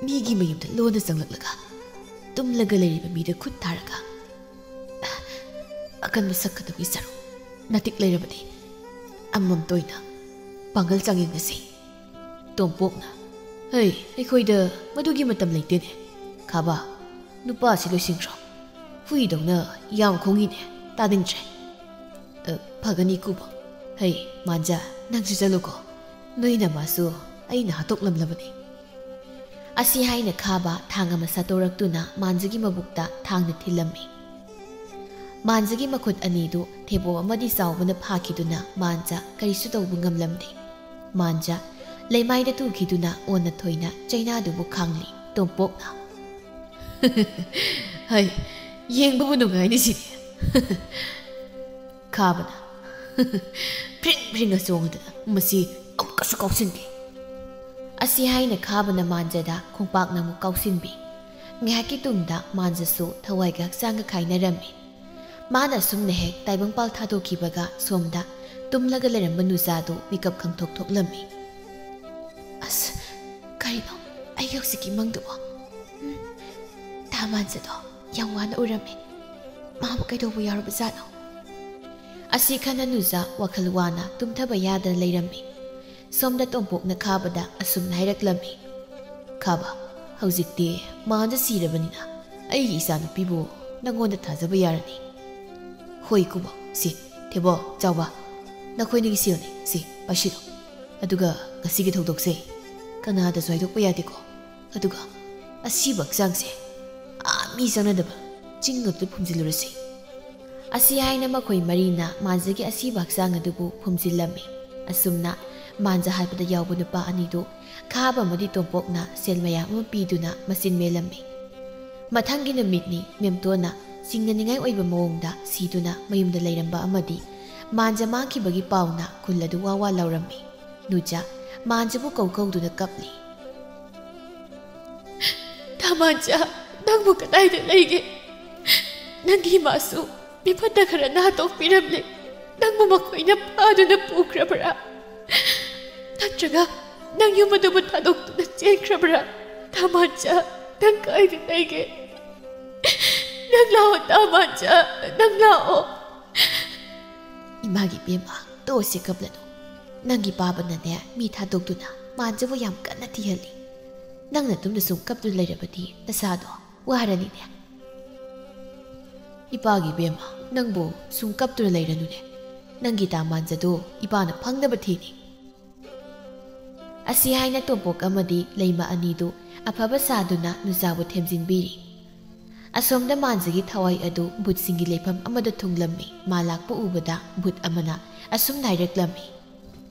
ꯃꯤꯒꯤ ꯃꯌꯨꯝꯗ ꯂꯣꯟꯅ ꯆꯪꯂꯛꯂꯒ ꯇꯨꯝꯂꯒ ꯂꯩꯔꯤꯕ ꯃꯤꯗ ꯈꯨꯠ ꯊꯥꯔꯒ ꯑꯀꯟꯕ ꯁꯛꯀꯗꯕꯒꯤ ꯁꯔꯨꯛ ꯅꯇꯤꯛ ꯂꯩꯔꯕꯗꯤ ꯑꯃꯃꯝꯇ ꯑꯣꯏꯅ ꯄꯥꯡꯒꯜ ꯆꯥꯡꯌꯦꯡꯅꯁꯤ꯫" ꯇꯣꯝꯄꯣꯛꯅ, "ꯍꯩ, ꯑꯩꯈꯣꯏꯗ ꯃꯗꯨꯒꯤ ꯃꯇꯝ ꯂꯩꯇꯦꯅꯦ꯫ ꯈꯥꯕ, ꯅꯨꯄꯥꯁꯤ ꯂꯣꯏꯁꯤꯟꯈ꯭ꯔꯣ꯫ ꯍꯨꯏꯗꯧꯅ ꯌꯥꯝ ꯈꯣꯡꯉꯤꯅꯦ, ꯇꯥꯅꯤꯡꯗ꯭ꯔꯦ꯫" "ꯑ, ꯐꯒꯅꯤ ꯏꯀꯨꯕꯣꯛ꯫ ꯍꯩ, ꯃꯥꯟꯖ, ꯅꯪꯁꯨ ꯆꯠꯂꯨꯀꯣ꯫ ꯅꯣꯏ ꯅꯃꯥꯁꯨ ꯑꯩꯅ ꯍꯥꯠꯇꯣꯛꯂꯝꯂꯕꯅꯤ꯫" ꯑꯁꯤ ꯍꯥꯏꯅ ꯈꯥꯕ ꯊꯥꯡ ꯑꯃ ꯁꯠꯇꯣꯔꯛꯇꯨꯅ ꯃꯥꯟꯖꯒꯤ ꯃꯕꯨꯛꯇ ꯊꯥꯡꯅ ꯊꯤꯜꯂꯝꯃꯤ꯫ ꯃꯥꯟꯖꯒꯤ ꯃꯈꯨꯠ ꯑꯅꯤꯗꯨ ꯊꯦꯕꯣ ꯑꯃꯗꯤ ꯆꯥꯎꯕꯅ ꯐꯥꯈꯤꯗꯨꯅ ꯃꯥꯟꯖ ꯀꯔꯤꯁꯨ ꯇꯧꯕ ꯉꯝꯂꯝꯗꯦ꯫ ꯃꯥꯟꯖ ꯂꯩꯃꯥꯏꯗ ꯇꯨꯈꯤꯗꯨꯅ ꯑꯣꯟꯅ ꯊꯣꯏꯅ ꯆꯩꯅꯥꯗꯨꯕꯨ ꯈꯥꯡꯂꯤ꯫ ꯇꯣꯝꯄꯣꯛꯅ, "ꯍꯩ, ꯌꯦꯡꯕꯕꯨ ꯅꯨꯡꯉꯥꯏꯅꯤ ꯁꯤꯗꯤ꯫" ꯈꯥꯕꯅ, "ꯐ꯭ꯔꯤꯡ ꯐ꯭ꯔꯤꯡꯒ ꯆꯣꯡꯗꯅ ꯃꯁꯤ ꯑꯃꯨꯛꯀꯁꯨ ꯀꯥꯎꯁꯤꯟꯒꯦ꯫" ꯑꯁꯤ ꯍꯥꯏꯅ ꯈꯥꯕꯅ ꯃꯥꯟꯖꯗ ꯈꯣꯡꯄꯥꯛꯅ ꯑꯃꯨꯛ ꯀꯥꯎꯁꯤꯟꯕꯤ꯫ ꯉꯥꯏꯍꯥꯛꯀꯤ ꯇꯨꯡꯗ ꯃꯥꯟꯖꯁꯨ ꯊꯋꯥꯏꯒ ꯍꯛꯆꯥꯡꯒ ꯈꯥꯏꯅꯔꯝꯃꯤ꯫ ꯃꯥꯅ ꯑꯁꯨꯝꯅ ꯍꯦꯛ ꯇꯥꯏꯕꯪꯄꯥꯜ ꯊꯥꯗꯣꯛꯈꯤꯕꯒ ꯁꯣꯝꯗ ꯇꯨꯝꯂꯒ ꯂꯩꯔꯝꯕ ꯅꯨꯖꯥꯗꯨ ꯃꯤꯀꯞ ꯈꯪꯊꯣꯛ ꯊꯣꯛꯂꯝꯃꯤ꯫ "ꯑꯁ, ꯀꯔꯤꯅꯣ ꯑꯩꯒꯤ ꯍꯧꯖꯤꯛꯀꯤ ꯃꯪꯗꯨꯕꯣ? ꯎꯝ, ꯇꯥ ꯃꯥꯟꯖꯗꯣ ꯌꯥꯝ ꯋꯥꯅ ꯎꯔꯝꯃꯤ꯫ ꯃꯥꯕꯨ ꯀꯩꯗꯧꯕ ꯌꯥꯎꯔꯕꯖꯥꯠꯅꯣ?" ꯑꯁꯤ ꯈꯟꯅ ꯅꯨꯖꯥ ꯋꯥꯈꯜ ꯋꯥꯅ ꯇꯨꯝꯊꯕ ꯌꯥꯗꯅ ꯂꯩꯔꯝꯃꯤ꯫ ꯁꯣꯝꯗ ꯇꯣꯝꯄꯣꯛꯅ ꯈꯥꯕꯗ ꯑꯁꯨꯝꯅ ꯍꯥꯏꯔꯛꯂꯝꯃꯤ, "ꯈꯥꯕ, ꯍꯧꯖꯤꯛꯇꯤ ꯃꯥꯟꯖ ꯁꯤꯔꯕꯅꯤꯅ ꯑꯩꯒꯤ ꯏꯆꯥꯅꯨꯄꯤꯕꯨ ꯅꯪꯉꯣꯟꯗ ꯊꯥꯖꯕ ꯌꯥꯔꯅꯤ꯫ ꯍꯣꯏ ꯏꯀꯨꯕꯣꯛ, ꯁꯤ, ꯊꯦꯕꯣ, ꯆꯥꯎꯕ, ꯅꯈꯣꯏꯅꯤꯒꯤ ꯁꯦꯜꯅꯤ, ꯁꯤ, ꯄꯥꯏꯁꯤꯜꯂꯨ꯫ ꯑꯗꯨꯒ ꯉꯁꯤꯒꯤ ꯊꯧꯗꯣꯛꯁꯦ ꯀꯅꯥꯗꯁꯨ ꯍꯥꯏꯗꯣꯛꯄ ꯌꯥꯗꯦꯀꯣ꯫ ꯑꯗꯨꯒ ꯑꯁꯤꯕ ꯍꯛꯆꯥꯡꯁꯦ ꯑꯥ ꯃꯤ ꯆꯪꯅꯗꯕ ꯆꯤꯡ ꯑꯗꯨꯗ ꯐꯨꯝꯖꯤꯜꯂꯨꯔꯁꯤ꯫ ꯑꯁꯤ ꯍꯥꯏꯅ ꯃꯈꯣꯏ ꯃꯔꯤꯅ ꯃꯥꯟꯖꯒꯤ ꯑꯁꯤꯕ ꯍꯛꯆꯥꯡ ꯑꯗꯨꯕꯨ ꯐꯨꯝꯖꯤꯜꯂꯝꯃꯤ꯫ ꯑꯁꯨꯝꯅ ꯃꯥꯟꯖ ꯍꯥꯠꯄꯗ ꯌꯥꯎꯕ ꯅꯨꯄꯥ ꯑꯅꯤꯗꯨ ꯈꯥꯕ ꯑꯃꯗꯤ ꯇꯣꯝꯄꯣꯛꯅ ꯁꯦꯜ ꯃꯌꯥꯝ ꯑꯃ ꯄꯤꯗꯨꯅ ꯃꯆꯤꯟ ꯃꯦꯜꯂꯝꯃꯤ꯫ ꯃꯊꯪꯒꯤ ꯅꯨꯃꯤꯠꯅꯤ꯫ ꯃꯦꯝꯇꯣꯟꯅ ꯆꯤꯡꯅꯅꯤꯡꯉꯥꯏ ꯑꯣꯏꯕ ꯃꯑꯣꯡꯗ ꯁꯤꯗꯨꯅ ꯃꯌꯨꯝꯗ ꯂꯩꯔꯝꯕ ꯑꯃꯗꯤ ꯃꯥꯟꯖ ꯃꯥꯡꯈꯤꯕꯒꯤ ꯄꯥꯎꯅ ꯈꯨꯜ ꯑꯗꯨ ꯋꯥ ꯋꯥ ꯂꯥꯎꯔꯝꯃꯤ꯫ ꯅꯨꯖ ꯃꯥꯟꯖꯕꯨ ꯀꯧ ꯀꯧꯗꯨꯅ ꯀꯞꯂꯤ꯫ "ꯇꯥꯃꯥꯟꯖ, ꯅꯪꯕꯨ ꯀꯗꯥꯏꯗ ꯂꯩꯒꯦ? ꯅꯪꯒꯤ ꯏꯃꯥꯁꯨ ꯃꯤꯐꯠꯇ ꯈꯔꯅ ꯍꯥꯠꯇꯣꯛꯄꯤꯔꯝꯂꯦ꯫ ꯅꯪꯕꯨ ꯃꯈꯣꯏꯅ ꯐꯥꯗꯨꯅ ꯄꯨꯈ꯭ꯔꯕ꯭ꯔꯥ? ꯅꯠꯇ꯭ꯔꯒ ꯅꯪ ꯌꯨꯝ ꯑꯗꯨꯕꯨ ꯊꯥꯗꯣꯛꯇꯨꯅ ꯆꯦꯟꯈ꯭ꯔꯕ꯭ꯔꯥ? ꯇꯥꯃꯥꯟꯖ, ꯅꯪ ꯀꯥꯏꯗ ꯂꯩꯒꯦ? ꯅꯪ ꯂꯥꯛꯑꯣ, ꯇꯥꯃꯥꯟꯖ, ꯅꯪ ꯂꯥꯛꯑꯣ꯫" "ꯏꯃꯥꯒꯤ ꯏꯕꯦꯝꯃ, ꯇꯣꯛꯑꯁꯦ ꯀꯞꯂꯅꯨ꯫ ꯅꯪꯒꯤ ꯄꯥꯕꯅꯅꯦ ꯃꯤ ꯊꯥꯗꯣꯛꯇꯨꯅ ꯃꯥꯟꯖꯕꯨ ꯌꯥꯝ ꯀꯟꯅ ꯊꯤꯍꯜꯂꯤ꯫ ꯅꯪ ꯅꯇꯣꯝꯗ ꯁꯨꯝ ꯀꯞꯇꯨꯅ ꯂꯩꯔꯕꯗꯤ ꯅꯁꯥꯗꯣ ꯋꯥꯔꯅꯤꯅꯦ꯫" "ꯏꯄꯥꯒꯤ ꯏꯕꯦꯝꯃ, ꯅꯪꯕꯨ ꯁꯨꯝ ꯀꯞꯇꯨꯅ ꯂꯩꯔꯅꯨꯅꯦ꯫ ꯅꯪꯒꯤ ꯇꯥꯃꯥꯟꯖꯗꯣ ꯏꯄꯥꯅ ꯐꯪꯅꯕ ꯊꯤꯅꯤ꯫" ꯑꯁꯤ ꯍꯥꯏꯅ ꯇꯣꯝꯄꯣꯛ ꯑꯃꯗꯤ ꯂꯩꯃ ꯑꯅꯤꯗꯨ ꯑꯐꯕ ꯁꯥꯗꯨꯅ ꯅꯨꯖꯥꯕꯨ ꯊꯦꯝꯖꯤꯟꯕꯤꯔꯤ꯫ ꯑꯁꯣꯝꯗ ꯃꯥꯟꯖꯒꯤ ꯊꯋꯥꯏ ꯑꯗꯨ ꯚꯨꯠꯁꯤꯡꯒꯤ ꯂꯩꯐꯝ ꯑꯃꯗ ꯊꯨꯡꯂꯝꯃꯤ꯫ ꯃꯥ ꯂꯥꯛꯄ ꯎꯕꯗ ꯚꯨꯠ ꯑꯃꯅ ꯑꯁꯨꯝꯅ ꯍꯥꯏꯔꯛꯂꯝꯃꯤ꯫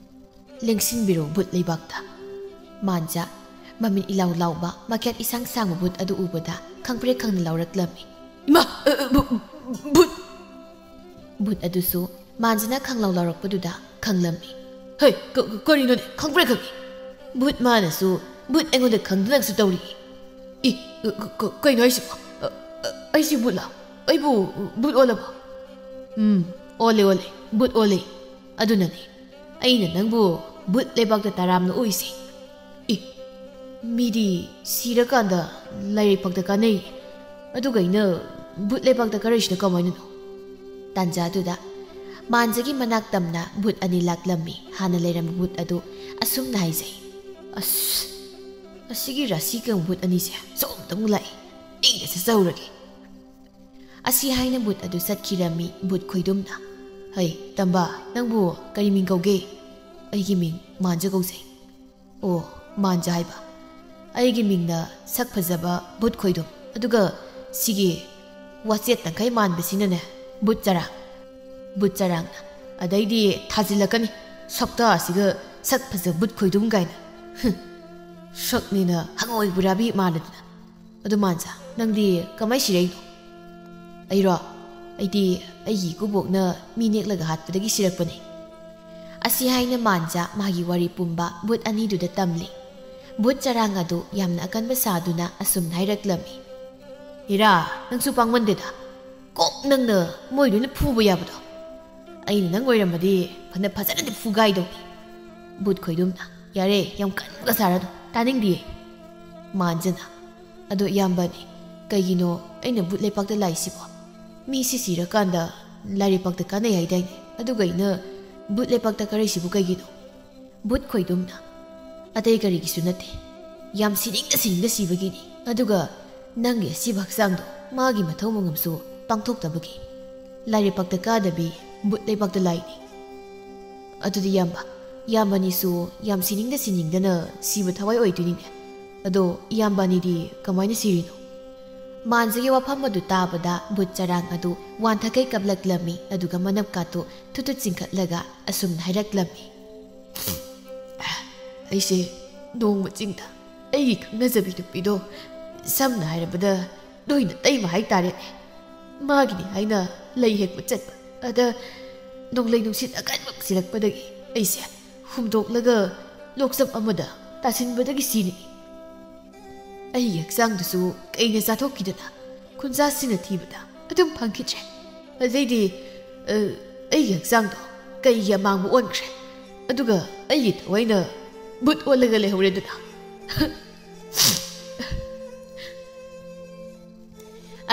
"ꯂꯦꯡꯁꯤꯟꯕꯤꯔꯣ ꯚꯨꯠ ꯂꯩꯕꯥꯛꯇ꯫" ꯃꯥꯟꯖ, ꯃꯃꯤꯠ ꯏꯂꯥꯎ ꯂꯥꯎꯕ, ꯃꯈꯦꯠ ꯏꯁꯥꯡ ꯁꯥꯡꯕ ꯚꯨꯠ ꯑꯗꯨ ꯎꯕꯗ ꯈꯪꯄ꯭ꯔꯦꯛ ꯈꯪꯅ ꯂꯥꯎꯔꯛꯂꯝꯃꯤ꯫ "ꯏꯃꯥ! ꯑ, ꯑ, ꯚꯨ-, ꯚꯨꯠ!" ꯚꯨꯠ ꯑꯗꯨꯁꯨ ꯃꯥꯟꯖꯅ ꯈꯪꯂꯥꯎ ꯂꯥꯎꯔꯛꯄꯗꯨꯗ ꯈꯪꯂꯝꯃꯤ꯫ "ꯍꯩ, ꯀ-, ꯀ-, ꯀꯔꯤꯅꯣꯅꯦ? ꯈꯪꯄ꯭ꯔꯦꯛ ꯈꯪꯉꯤ꯫ ꯚꯨꯠ ꯃꯥꯅꯁꯨ ꯚꯨꯠ ꯑꯩꯉꯣꯟꯗ ꯈꯪꯗꯅꯁꯨ ꯇꯧꯔꯤ꯫ ꯏ, ꯀ-, ꯀ-, ꯀ-, ꯀꯩꯅꯣ ꯍꯥꯏꯁꯤꯕꯣ? ꯑ, ꯑ, ꯑꯩꯁꯤ ꯚꯨꯠꯂ? ꯑꯩꯕꯨ ꯚꯨꯠ ꯑꯣꯜꯂꯕ?" "ꯎꯝ, ꯑꯣꯜꯂꯦ, ꯑꯣꯜꯂꯦ, ꯚꯨꯠ ꯑꯣꯜꯂꯦ꯫ ꯑꯗꯨꯅꯅꯦ ꯑꯩꯅ ꯅꯪꯕꯨ ꯚꯨꯠ ꯂꯩꯕꯥꯛꯇ ꯇꯔꯥꯝꯅ ꯑꯣꯛꯏꯁꯦ꯫" "ꯏ, ꯃꯤꯗꯤ ꯁꯤꯔꯀꯥꯟꯗ ꯂꯥꯏꯔꯩ ꯄꯥꯛꯇ ꯀꯥꯟꯅꯩ꯫ ꯑꯗꯨꯒ ꯑꯩꯅ ꯚꯨꯠ ꯂꯩꯕꯥꯛꯇ ꯀꯥꯔꯛꯏꯁꯤꯅ ꯀꯃꯥꯏꯅꯅꯣ?" ꯇꯥꯟꯖꯥꯗꯨꯗ ꯃꯥꯟꯖꯒꯤ ꯃꯅꯥꯛ ꯇꯝꯅ ꯚꯨꯠ ꯑꯅꯤ ꯂꯥꯛꯂꯝꯃꯤ꯫ ꯍꯥꯟꯅ ꯂꯩꯔꯝꯕ ꯚꯨꯠ ꯑꯗꯨ ꯑꯁꯨꯝꯅ ꯍꯥꯏꯖꯩ꯫ "ꯑꯁ, ꯑꯁꯤꯒꯤ ꯔꯥꯁꯤ ꯀꯪꯕ ꯚꯨꯠ ꯑꯅꯤꯁꯦ ꯁꯣꯝꯗ ꯑꯃꯨꯛ ꯂꯥꯛꯑꯦ꯫ ꯑꯩꯅ ꯆꯠꯆꯍꯧꯔꯒꯦ꯫" ꯑꯁꯤ ꯍꯥꯏꯅ ꯚꯨꯠ ꯑꯗꯨ ꯆꯠꯈꯤꯔꯝꯃꯤ꯫ ꯚꯨꯠ ꯈꯣꯏꯗꯨꯝꯅ, "ꯍꯩ, ꯇꯝꯕ, ꯅꯪꯕꯨ ꯀꯔꯤ ꯃꯤꯡ ꯀꯧꯒꯦ?" "ꯑꯩꯒꯤ ꯃꯤꯡ ꯃꯥꯟꯖ ꯀꯧꯖꯩ꯫" "ꯑꯣ, ꯃꯥꯟꯖ ꯍꯥꯏꯕ꯫ ꯑꯩꯒꯤ ꯃꯤꯡꯅ ꯁꯛ ꯐꯖꯕ ꯚꯨꯠ ꯈꯣꯏꯗꯨꯝ, ꯑꯗꯨꯒ ꯁꯤꯒꯤ ꯋꯥꯆꯦꯠ ꯇꯪꯈꯥꯏ ꯃꯥꯟꯕꯁꯤꯅꯅꯦ, ꯕꯨꯠ ꯆꯔꯥꯡ, ꯕꯨꯠ ꯆꯔꯥꯡꯅ꯫ ꯑꯗꯩꯗꯤ ꯊꯥꯖꯤꯜꯂꯛꯀꯅꯤ, ꯁꯛꯇꯥꯁꯤꯒ ꯁꯛ ꯐꯖ ꯕꯨꯠ ꯈꯣꯏꯗꯨꯝ ꯀꯥꯏꯅ꯫ ꯍꯨꯝ, ꯁꯛꯅꯤꯅ ꯍꯪꯉꯣꯏ ꯕꯨꯔꯥꯕꯤ ꯃꯥꯜꯂꯗꯅ꯫ ꯑꯗꯨ ꯃꯥꯟꯖꯥ, ꯅꯪꯗꯤ ꯀꯃꯥꯏ ꯁꯤꯔꯛꯏꯅꯣ? ꯑꯩꯔꯣ? ꯑꯩꯗꯤ ꯑꯩꯒꯤ ꯏꯀꯨꯕꯣꯛꯅ ꯃꯤ ꯅꯦꯛꯂꯒ ꯍꯥꯠꯄꯗꯒꯤ ꯁꯤꯔꯛꯄꯅꯦ꯫ ꯑꯁꯤ ꯍꯥꯏꯅ ꯃꯥꯟꯖꯥ ꯃꯥꯒꯤ ꯋꯥꯔꯤ ꯄꯨꯝꯕ ꯕꯨꯠ ꯑꯅꯤꯗꯨꯗ ꯇꯝꯂꯤ꯫ ꯕꯨꯠ ꯆꯔꯥꯡ ꯑꯗꯨ ꯌꯥꯝꯅ ꯑꯀꯟꯕ ꯁꯥꯗꯨꯅ ꯑꯁꯨꯝꯅ ꯍꯥꯏꯔꯛꯂꯝꯃꯤ꯫ ꯍꯦꯔꯥ, ꯅꯪꯁꯨ ꯄꯥꯡꯃꯟꯗꯦꯗ꯫ ꯀꯣꯛ ꯅꯪꯅ ꯃꯣꯏ ꯂꯣꯏꯅ ꯐꯨꯕ ꯌꯥꯕꯗꯣ꯫ ꯑꯩꯅ ꯅꯪ ꯑꯣꯏꯔꯝꯃꯗꯤ ꯐꯅ ꯐꯖꯅꯗꯤ ꯐꯨꯒꯥꯏꯗꯧꯅꯤ꯫ ꯕꯨꯠ ꯈꯣꯏꯗꯨꯝꯅ, ꯌꯥꯔꯦ, ꯌꯥꯝ ꯀꯟꯕ ꯁꯥꯔꯅꯨ, ꯇꯥꯅꯤꯡꯗꯤꯌꯦ꯫ ꯃꯥꯟꯖꯅ, ꯑꯗꯣ ꯏꯌꯥꯝꯕꯅꯤ, ꯀꯩꯒꯤꯅꯣ ꯑꯩꯅ ꯕꯨꯠ ꯂꯩꯄꯥꯛꯇ ꯂꯥꯛꯏꯁꯤꯕꯣ? ꯃꯤꯁꯤ ꯁꯤꯔꯀꯥꯟꯗ ꯂꯥꯏꯔꯩꯄꯥꯛꯇ ꯀꯥꯟꯅꯩ ꯍꯥꯏꯗꯥꯏꯅꯦ? ꯑꯗꯨꯒ ꯑꯩꯅ ꯕꯨꯠ ꯂꯩꯄꯥꯛꯇ ꯀꯥꯔꯛꯏꯁꯤꯕꯨ ꯀꯩꯒꯤꯅꯣ? ꯕꯨꯠ ꯈꯣꯏꯗꯨꯝꯅ, ꯑꯇꯩ ꯀꯔꯤꯒꯤꯁꯨ ꯅꯠꯇꯦ, ꯌꯥꯝ ꯁꯤꯅꯤꯡꯗ ꯁꯤꯅꯤꯡꯗ ꯁꯤꯕꯒꯤꯅꯤ꯫ ꯑꯗꯨꯒ ꯅꯪꯒꯤ ꯑꯁꯤꯕ ꯍꯛꯆꯥꯡꯗꯣ ꯃꯥꯒꯤ ꯃꯊꯧ ꯃꯉꯝꯁꯨ ꯄꯥꯡꯊꯣꯛꯇꯕꯒꯤ ꯂꯥꯏꯔꯩꯄꯥꯛꯇ ꯀꯥꯗꯕꯤ ꯕꯨꯠ ꯂꯩꯄꯥꯛꯇ ꯂꯥꯛꯏꯅꯤ꯫ ꯑꯗꯨꯗꯤ ꯏꯌꯥꯝꯕ, ꯏꯌꯥꯝꯕꯅꯤꯁꯨ ꯌꯥꯝ ꯁꯤꯅꯤꯡꯗ ꯁꯤꯅꯤꯡꯗꯅ ꯁꯤꯕ ꯊꯋꯥꯏ ꯑꯣꯏꯗꯣꯏꯅꯤꯅꯦ꯫ ꯑꯗꯣ ꯏꯌꯥꯝꯕꯅꯤꯗꯤ ꯀꯃꯥꯏꯅ ꯁꯤꯔꯤꯅꯣ? ꯃꯥꯟꯖꯒꯤ ꯋꯥꯐꯝ ꯑꯗꯨ ꯇꯥꯕꯗ ꯕꯨꯠ ꯆꯔꯥꯡ ꯑꯗꯨ ꯋꯥꯟꯊꯈꯩ ꯀꯞꯂꯛꯂꯝꯃꯤ, ꯑꯗꯨꯒ ꯃꯅꯞꯀꯥꯗꯨ ꯊꯨꯠ ꯊꯨꯠ ꯆꯤꯡꯈꯠꯂꯒ ꯑꯁꯨꯝꯅ ꯍꯥꯏꯔꯛꯂꯝꯃꯤ꯫ ꯑꯩꯁꯦ ꯅꯣꯡꯃ ꯆꯤꯡꯗ ꯑꯩꯒꯤ ꯈꯪꯅꯖꯕꯤ ꯅꯨꯄꯤꯗꯣ, ꯁꯝꯅ ꯍꯥꯏꯔꯕꯗ ꯅꯣꯏꯅ ꯇꯩꯃ ꯍꯥꯏꯇꯥꯔꯦꯅꯦ, ꯃꯥꯒꯤꯅꯤ ꯍꯥꯏꯅ ꯂꯩ ꯍꯦꯛꯄ ꯆꯠꯄ꯫ ꯑꯗ ꯅꯣꯡꯂꯩ ꯅꯨꯡꯁꯤꯠ ꯑꯀꯟꯕ ꯁꯤꯔꯛꯄꯗꯒꯤ ꯑꯩꯁꯦ ꯍꯨꯝꯗꯣꯛꯂꯒ ꯂꯣꯛꯆꯝ ꯑꯃꯗ ꯇꯥꯁꯤꯟꯕꯗꯒꯤ ꯁꯤꯔꯤ꯫ ꯑꯩꯒꯤ ꯍꯛꯆꯥꯡꯗꯨꯁꯨ ꯀꯩꯅ ꯆꯥꯊꯣꯛꯈꯤꯗꯅ ꯈꯨꯟꯖꯥꯁꯤꯡꯅ ꯊꯤꯕꯗ ꯑꯗꯨꯝ ꯐꯪꯈꯤꯗ꯭ꯔꯦ꯫ ꯑꯗꯩꯗꯤ, ꯑ, ꯑꯩꯒꯤ ꯍꯛꯆꯥꯡꯗꯣ ꯀꯩꯒꯤ ꯑꯃꯥꯡꯕ ꯑꯣꯟꯈ꯭ꯔꯦ꯫ ꯑꯗꯨꯒ ꯑꯩꯒꯤ ꯊꯋꯥꯏꯅ ꯕꯨꯠ ꯑꯣꯜꯂꯒ ꯂꯩꯍꯧꯔꯦꯗꯅ꯫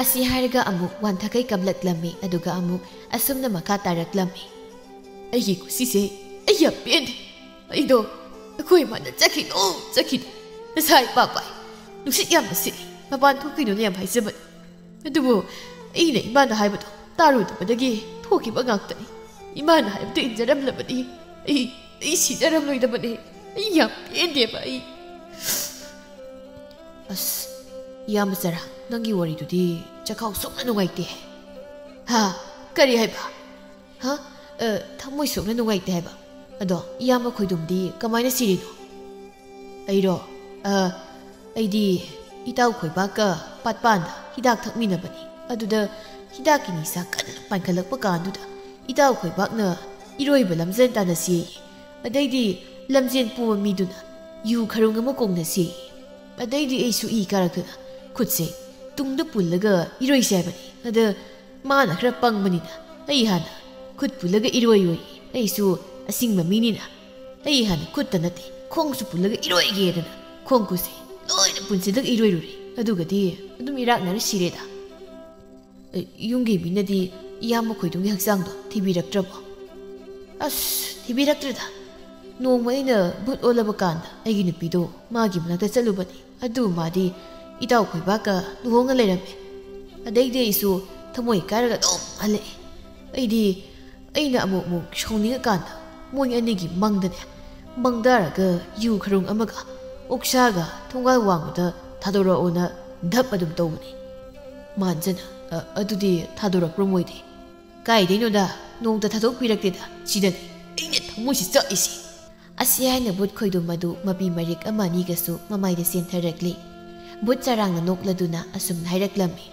ꯑꯁꯤ ꯍꯥꯏꯔꯒ ꯑꯃꯨꯛ ꯋꯥꯟꯊꯈꯩ ꯀꯞꯂꯛꯂꯝꯃꯤ, ꯑꯗꯨꯒ ꯑꯃꯨꯛ ꯑꯁꯨꯝꯅ ꯃꯈꯥ ꯇꯥꯔꯛꯂꯝꯃꯤ꯫ ꯑꯩꯒꯤ ꯀꯨꯁꯤꯁꯦ ꯑꯩ ꯌꯥꯝ ꯄꯦꯟꯗꯦ꯫ ꯑꯩꯗꯣ ꯑꯩꯈꯣꯏ ꯏꯃꯥꯅ "ꯆꯠꯈꯤꯅꯣ, ꯆꯠꯈꯤꯅꯣ, ꯅꯁꯥ ꯏꯄꯥ ꯄꯥꯏ, ꯅꯨꯡꯁꯤꯠ ꯌꯥꯝꯅ ꯁꯤꯠꯂꯤ, ꯃꯄꯥꯟ ꯊꯣꯛꯈꯤꯅꯣꯅ" ꯌꯥꯝ ꯍꯥꯏꯖꯕꯅꯤ꯫ ꯑꯗꯨꯕꯨ ꯑꯩꯅ ꯏꯃꯥꯅ ꯍꯥꯏꯕꯗꯣ ꯇꯥꯔꯨꯗꯕꯗꯒꯤ ꯊꯣꯛꯈꯤꯕ ꯉꯥꯛꯇꯅꯤ꯫ ꯏꯃꯥꯅ ꯍꯥꯏꯕꯗꯨ ꯏꯟꯖꯔꯝꯂꯕꯗꯤ ꯑꯩ, ꯑꯩ ꯁꯤꯖꯔꯝꯂꯣꯏꯗꯕꯅꯤ꯫ ꯑꯩ ꯌꯥꯝ ꯄꯦꯟꯗꯦꯕ ꯑꯩ꯫ ꯑꯁ, ꯏꯌꯥꯝꯕ ꯆꯔꯥ, ꯅꯪꯒꯤ ꯋꯥꯔꯤꯗꯨꯗꯤ ꯆꯈꯥꯎ ꯁꯣꯛꯅ ꯅꯨꯡꯉꯥꯏꯇꯦ꯫ ꯍꯥ? ꯀꯔꯤ ꯍꯥꯏꯕ? ꯍꯥ? ꯑ, ꯊꯃꯣꯏ ꯁꯣꯛꯅ ꯅꯨꯡꯉꯥꯏꯇꯦ ꯍꯥꯏꯕ? ꯑꯗꯣ ꯏꯌꯥꯝꯕ ꯈꯣꯏꯗꯨꯝꯗꯤ ꯀꯃꯥꯏꯅ ꯁꯤꯔꯤꯅꯣ? ꯑꯩꯔꯣ? ꯑ, ꯑꯩꯗꯤ ꯏꯇꯥꯎ ꯈꯣꯏꯕꯥꯛꯀ ꯄꯥꯠꯄꯥꯟꯗ ꯍꯤꯗꯥꯛ ꯊꯛꯃꯤꯟꯅꯕꯅꯤ꯫ ꯑꯗꯨꯗ ꯍꯤꯗꯥꯛꯀꯤ ꯅꯤꯁꯥ ꯀꯟꯅ ꯄꯥꯟꯈꯠꯂꯛꯄ ꯀꯥꯟꯗꯨꯗ ꯏꯇꯥꯎ ꯈꯣꯏꯕꯥꯛꯅ ꯏꯔꯣꯏꯕ ꯂꯝꯖꯦꯟ ꯇꯥꯟꯅꯁꯤ, ꯑꯗꯩꯗꯤ ꯂꯝꯖꯦꯟ ꯄꯨꯕ ꯃꯤꯗꯨꯅ ꯌꯨ ꯈꯔꯨꯡ ꯑꯃ ꯀꯣꯡꯅꯁꯤ꯫ ꯑꯗꯩꯗꯤ ꯑꯩꯁꯨ ꯏ ꯀꯥꯔꯛꯇꯅ ꯈꯨꯠꯁꯦ ꯇꯨꯡꯗ ꯄꯨꯜꯂꯒ ꯏꯔꯣꯏꯁꯦ ꯍꯥꯏꯕꯅꯤ꯫ ꯑꯗ ꯃꯥꯅ ꯈꯔ ꯄꯪꯕꯅꯤꯅ ꯑꯩ ꯍꯥꯟꯅ ꯈꯨꯠ ꯄꯨꯜꯂꯒ ꯏꯔꯣꯏ ꯑꯣꯏ꯫ ꯑꯩꯁꯨ ꯑꯁꯤꯡꯕ ꯃꯤꯅꯤꯅ ꯑꯩ ꯍꯥꯟꯅ ꯈꯨꯠꯇ ꯅꯠꯇꯦ, ꯈꯣꯡꯁꯨ ꯄꯨꯜꯂꯒ ꯏꯔꯣꯏꯒꯦꯗꯅ ꯈꯣꯡ ꯈꯨꯠꯁꯦ ꯂꯣꯏꯅ ꯄꯨꯟꯁꯤꯜꯂꯒ ꯏꯔꯣꯏꯔꯨꯔꯦ꯫ ꯑꯗꯨꯒꯗꯤ ꯑꯗꯨꯝ ꯏꯔꯥꯛꯅꯔ ꯁꯤꯔꯦꯗ꯫ ꯑꯦ, ꯌꯨꯝꯒꯤ ꯃꯤꯅꯗꯤ ꯏꯌꯥꯝꯕ ꯈꯣꯏꯗꯨꯝꯒꯤ ꯍꯛꯆꯥꯡꯗꯣ ꯊꯤꯕꯤꯔꯛꯇ꯭ꯔꯕꯣ? ꯑꯁ, ꯊꯤꯕꯤꯔꯛꯇ꯭ꯔꯦꯗ꯫ ꯅꯣꯡꯃ ꯑꯩꯅ ꯚꯨꯠ ꯑꯣꯜꯂꯕ ꯀꯥꯟꯗ ꯑꯩꯒꯤ ꯅꯨꯄꯤꯗꯣ ꯃꯥꯒꯤ ꯃꯅꯥꯛꯇ ꯆꯠꯂꯨꯕꯅꯤ꯫ ꯑꯗꯨ ꯃꯥꯗꯤ ꯏꯇꯥꯎ ꯈꯣꯏꯕꯥꯛꯀ ꯂꯨꯍꯣꯡꯉ ꯂꯩꯔꯝꯃꯦ꯫ ꯑꯗꯩꯗꯤ ꯑꯩꯁꯨ ꯊꯃꯣꯏ ꯀꯥꯏꯔꯒ ꯑꯗꯨꯝ ꯍꯜꯂꯛꯑꯦ꯫ ꯑꯩꯗꯤ, ꯑꯩꯅ ꯑꯃꯨꯛ ꯑꯃꯨꯛ ꯁꯥꯎꯅꯤꯡꯉꯀꯥꯟꯗ ꯃꯣꯏ ꯑꯅꯤꯒꯤ ꯃꯪꯗꯅꯦ, ꯃꯪꯗꯥꯔꯒ ꯌꯨ ꯈꯔꯨꯡ ꯑꯃꯒ ꯑꯣꯛꯁꯥꯒ ꯊꯣꯡꯒꯥꯜ ꯋꯥꯡꯃꯗ ꯊꯥꯗꯣꯔꯛꯑꯣꯅ ꯙꯞ ꯑꯗꯨꯝ ꯇꯧꯕꯅꯤ꯫ ꯃꯥꯟꯖꯅ, "ꯑ, ꯑꯗꯨꯗꯤ ꯊꯥꯗꯣꯔꯛꯄ꯭ꯔꯣ ꯃꯣꯏꯗꯤ?" "ꯀꯥꯏꯗꯩꯅꯣꯗ, ꯅꯣꯡꯇ ꯊꯥꯗꯣꯛꯄꯤꯔꯛꯇꯦꯗ꯫ ꯁꯤꯗꯅꯤ ꯑꯩꯅ ꯊꯃꯣꯏꯁꯤ ꯆꯥꯛꯏꯁꯦ꯫" ꯑꯁꯤ ꯍꯥꯏꯅ ꯚꯨꯠ ꯈꯣꯏꯗꯨꯝ ꯑꯗꯨ ꯃꯄꯤ ꯃꯔꯤꯛ ꯑꯃ ꯑꯅꯤꯒꯁꯨ ꯃꯃꯥꯏꯗ ꯆꯦꯟꯊꯔꯛꯂꯤ꯫ ꯚꯨꯠ ꯆꯔꯥꯡꯅ ꯅꯣꯛꯂꯗꯨꯅ ꯑꯁꯨꯝꯅ ꯍꯥꯏꯔꯛꯂꯝꯃꯤ,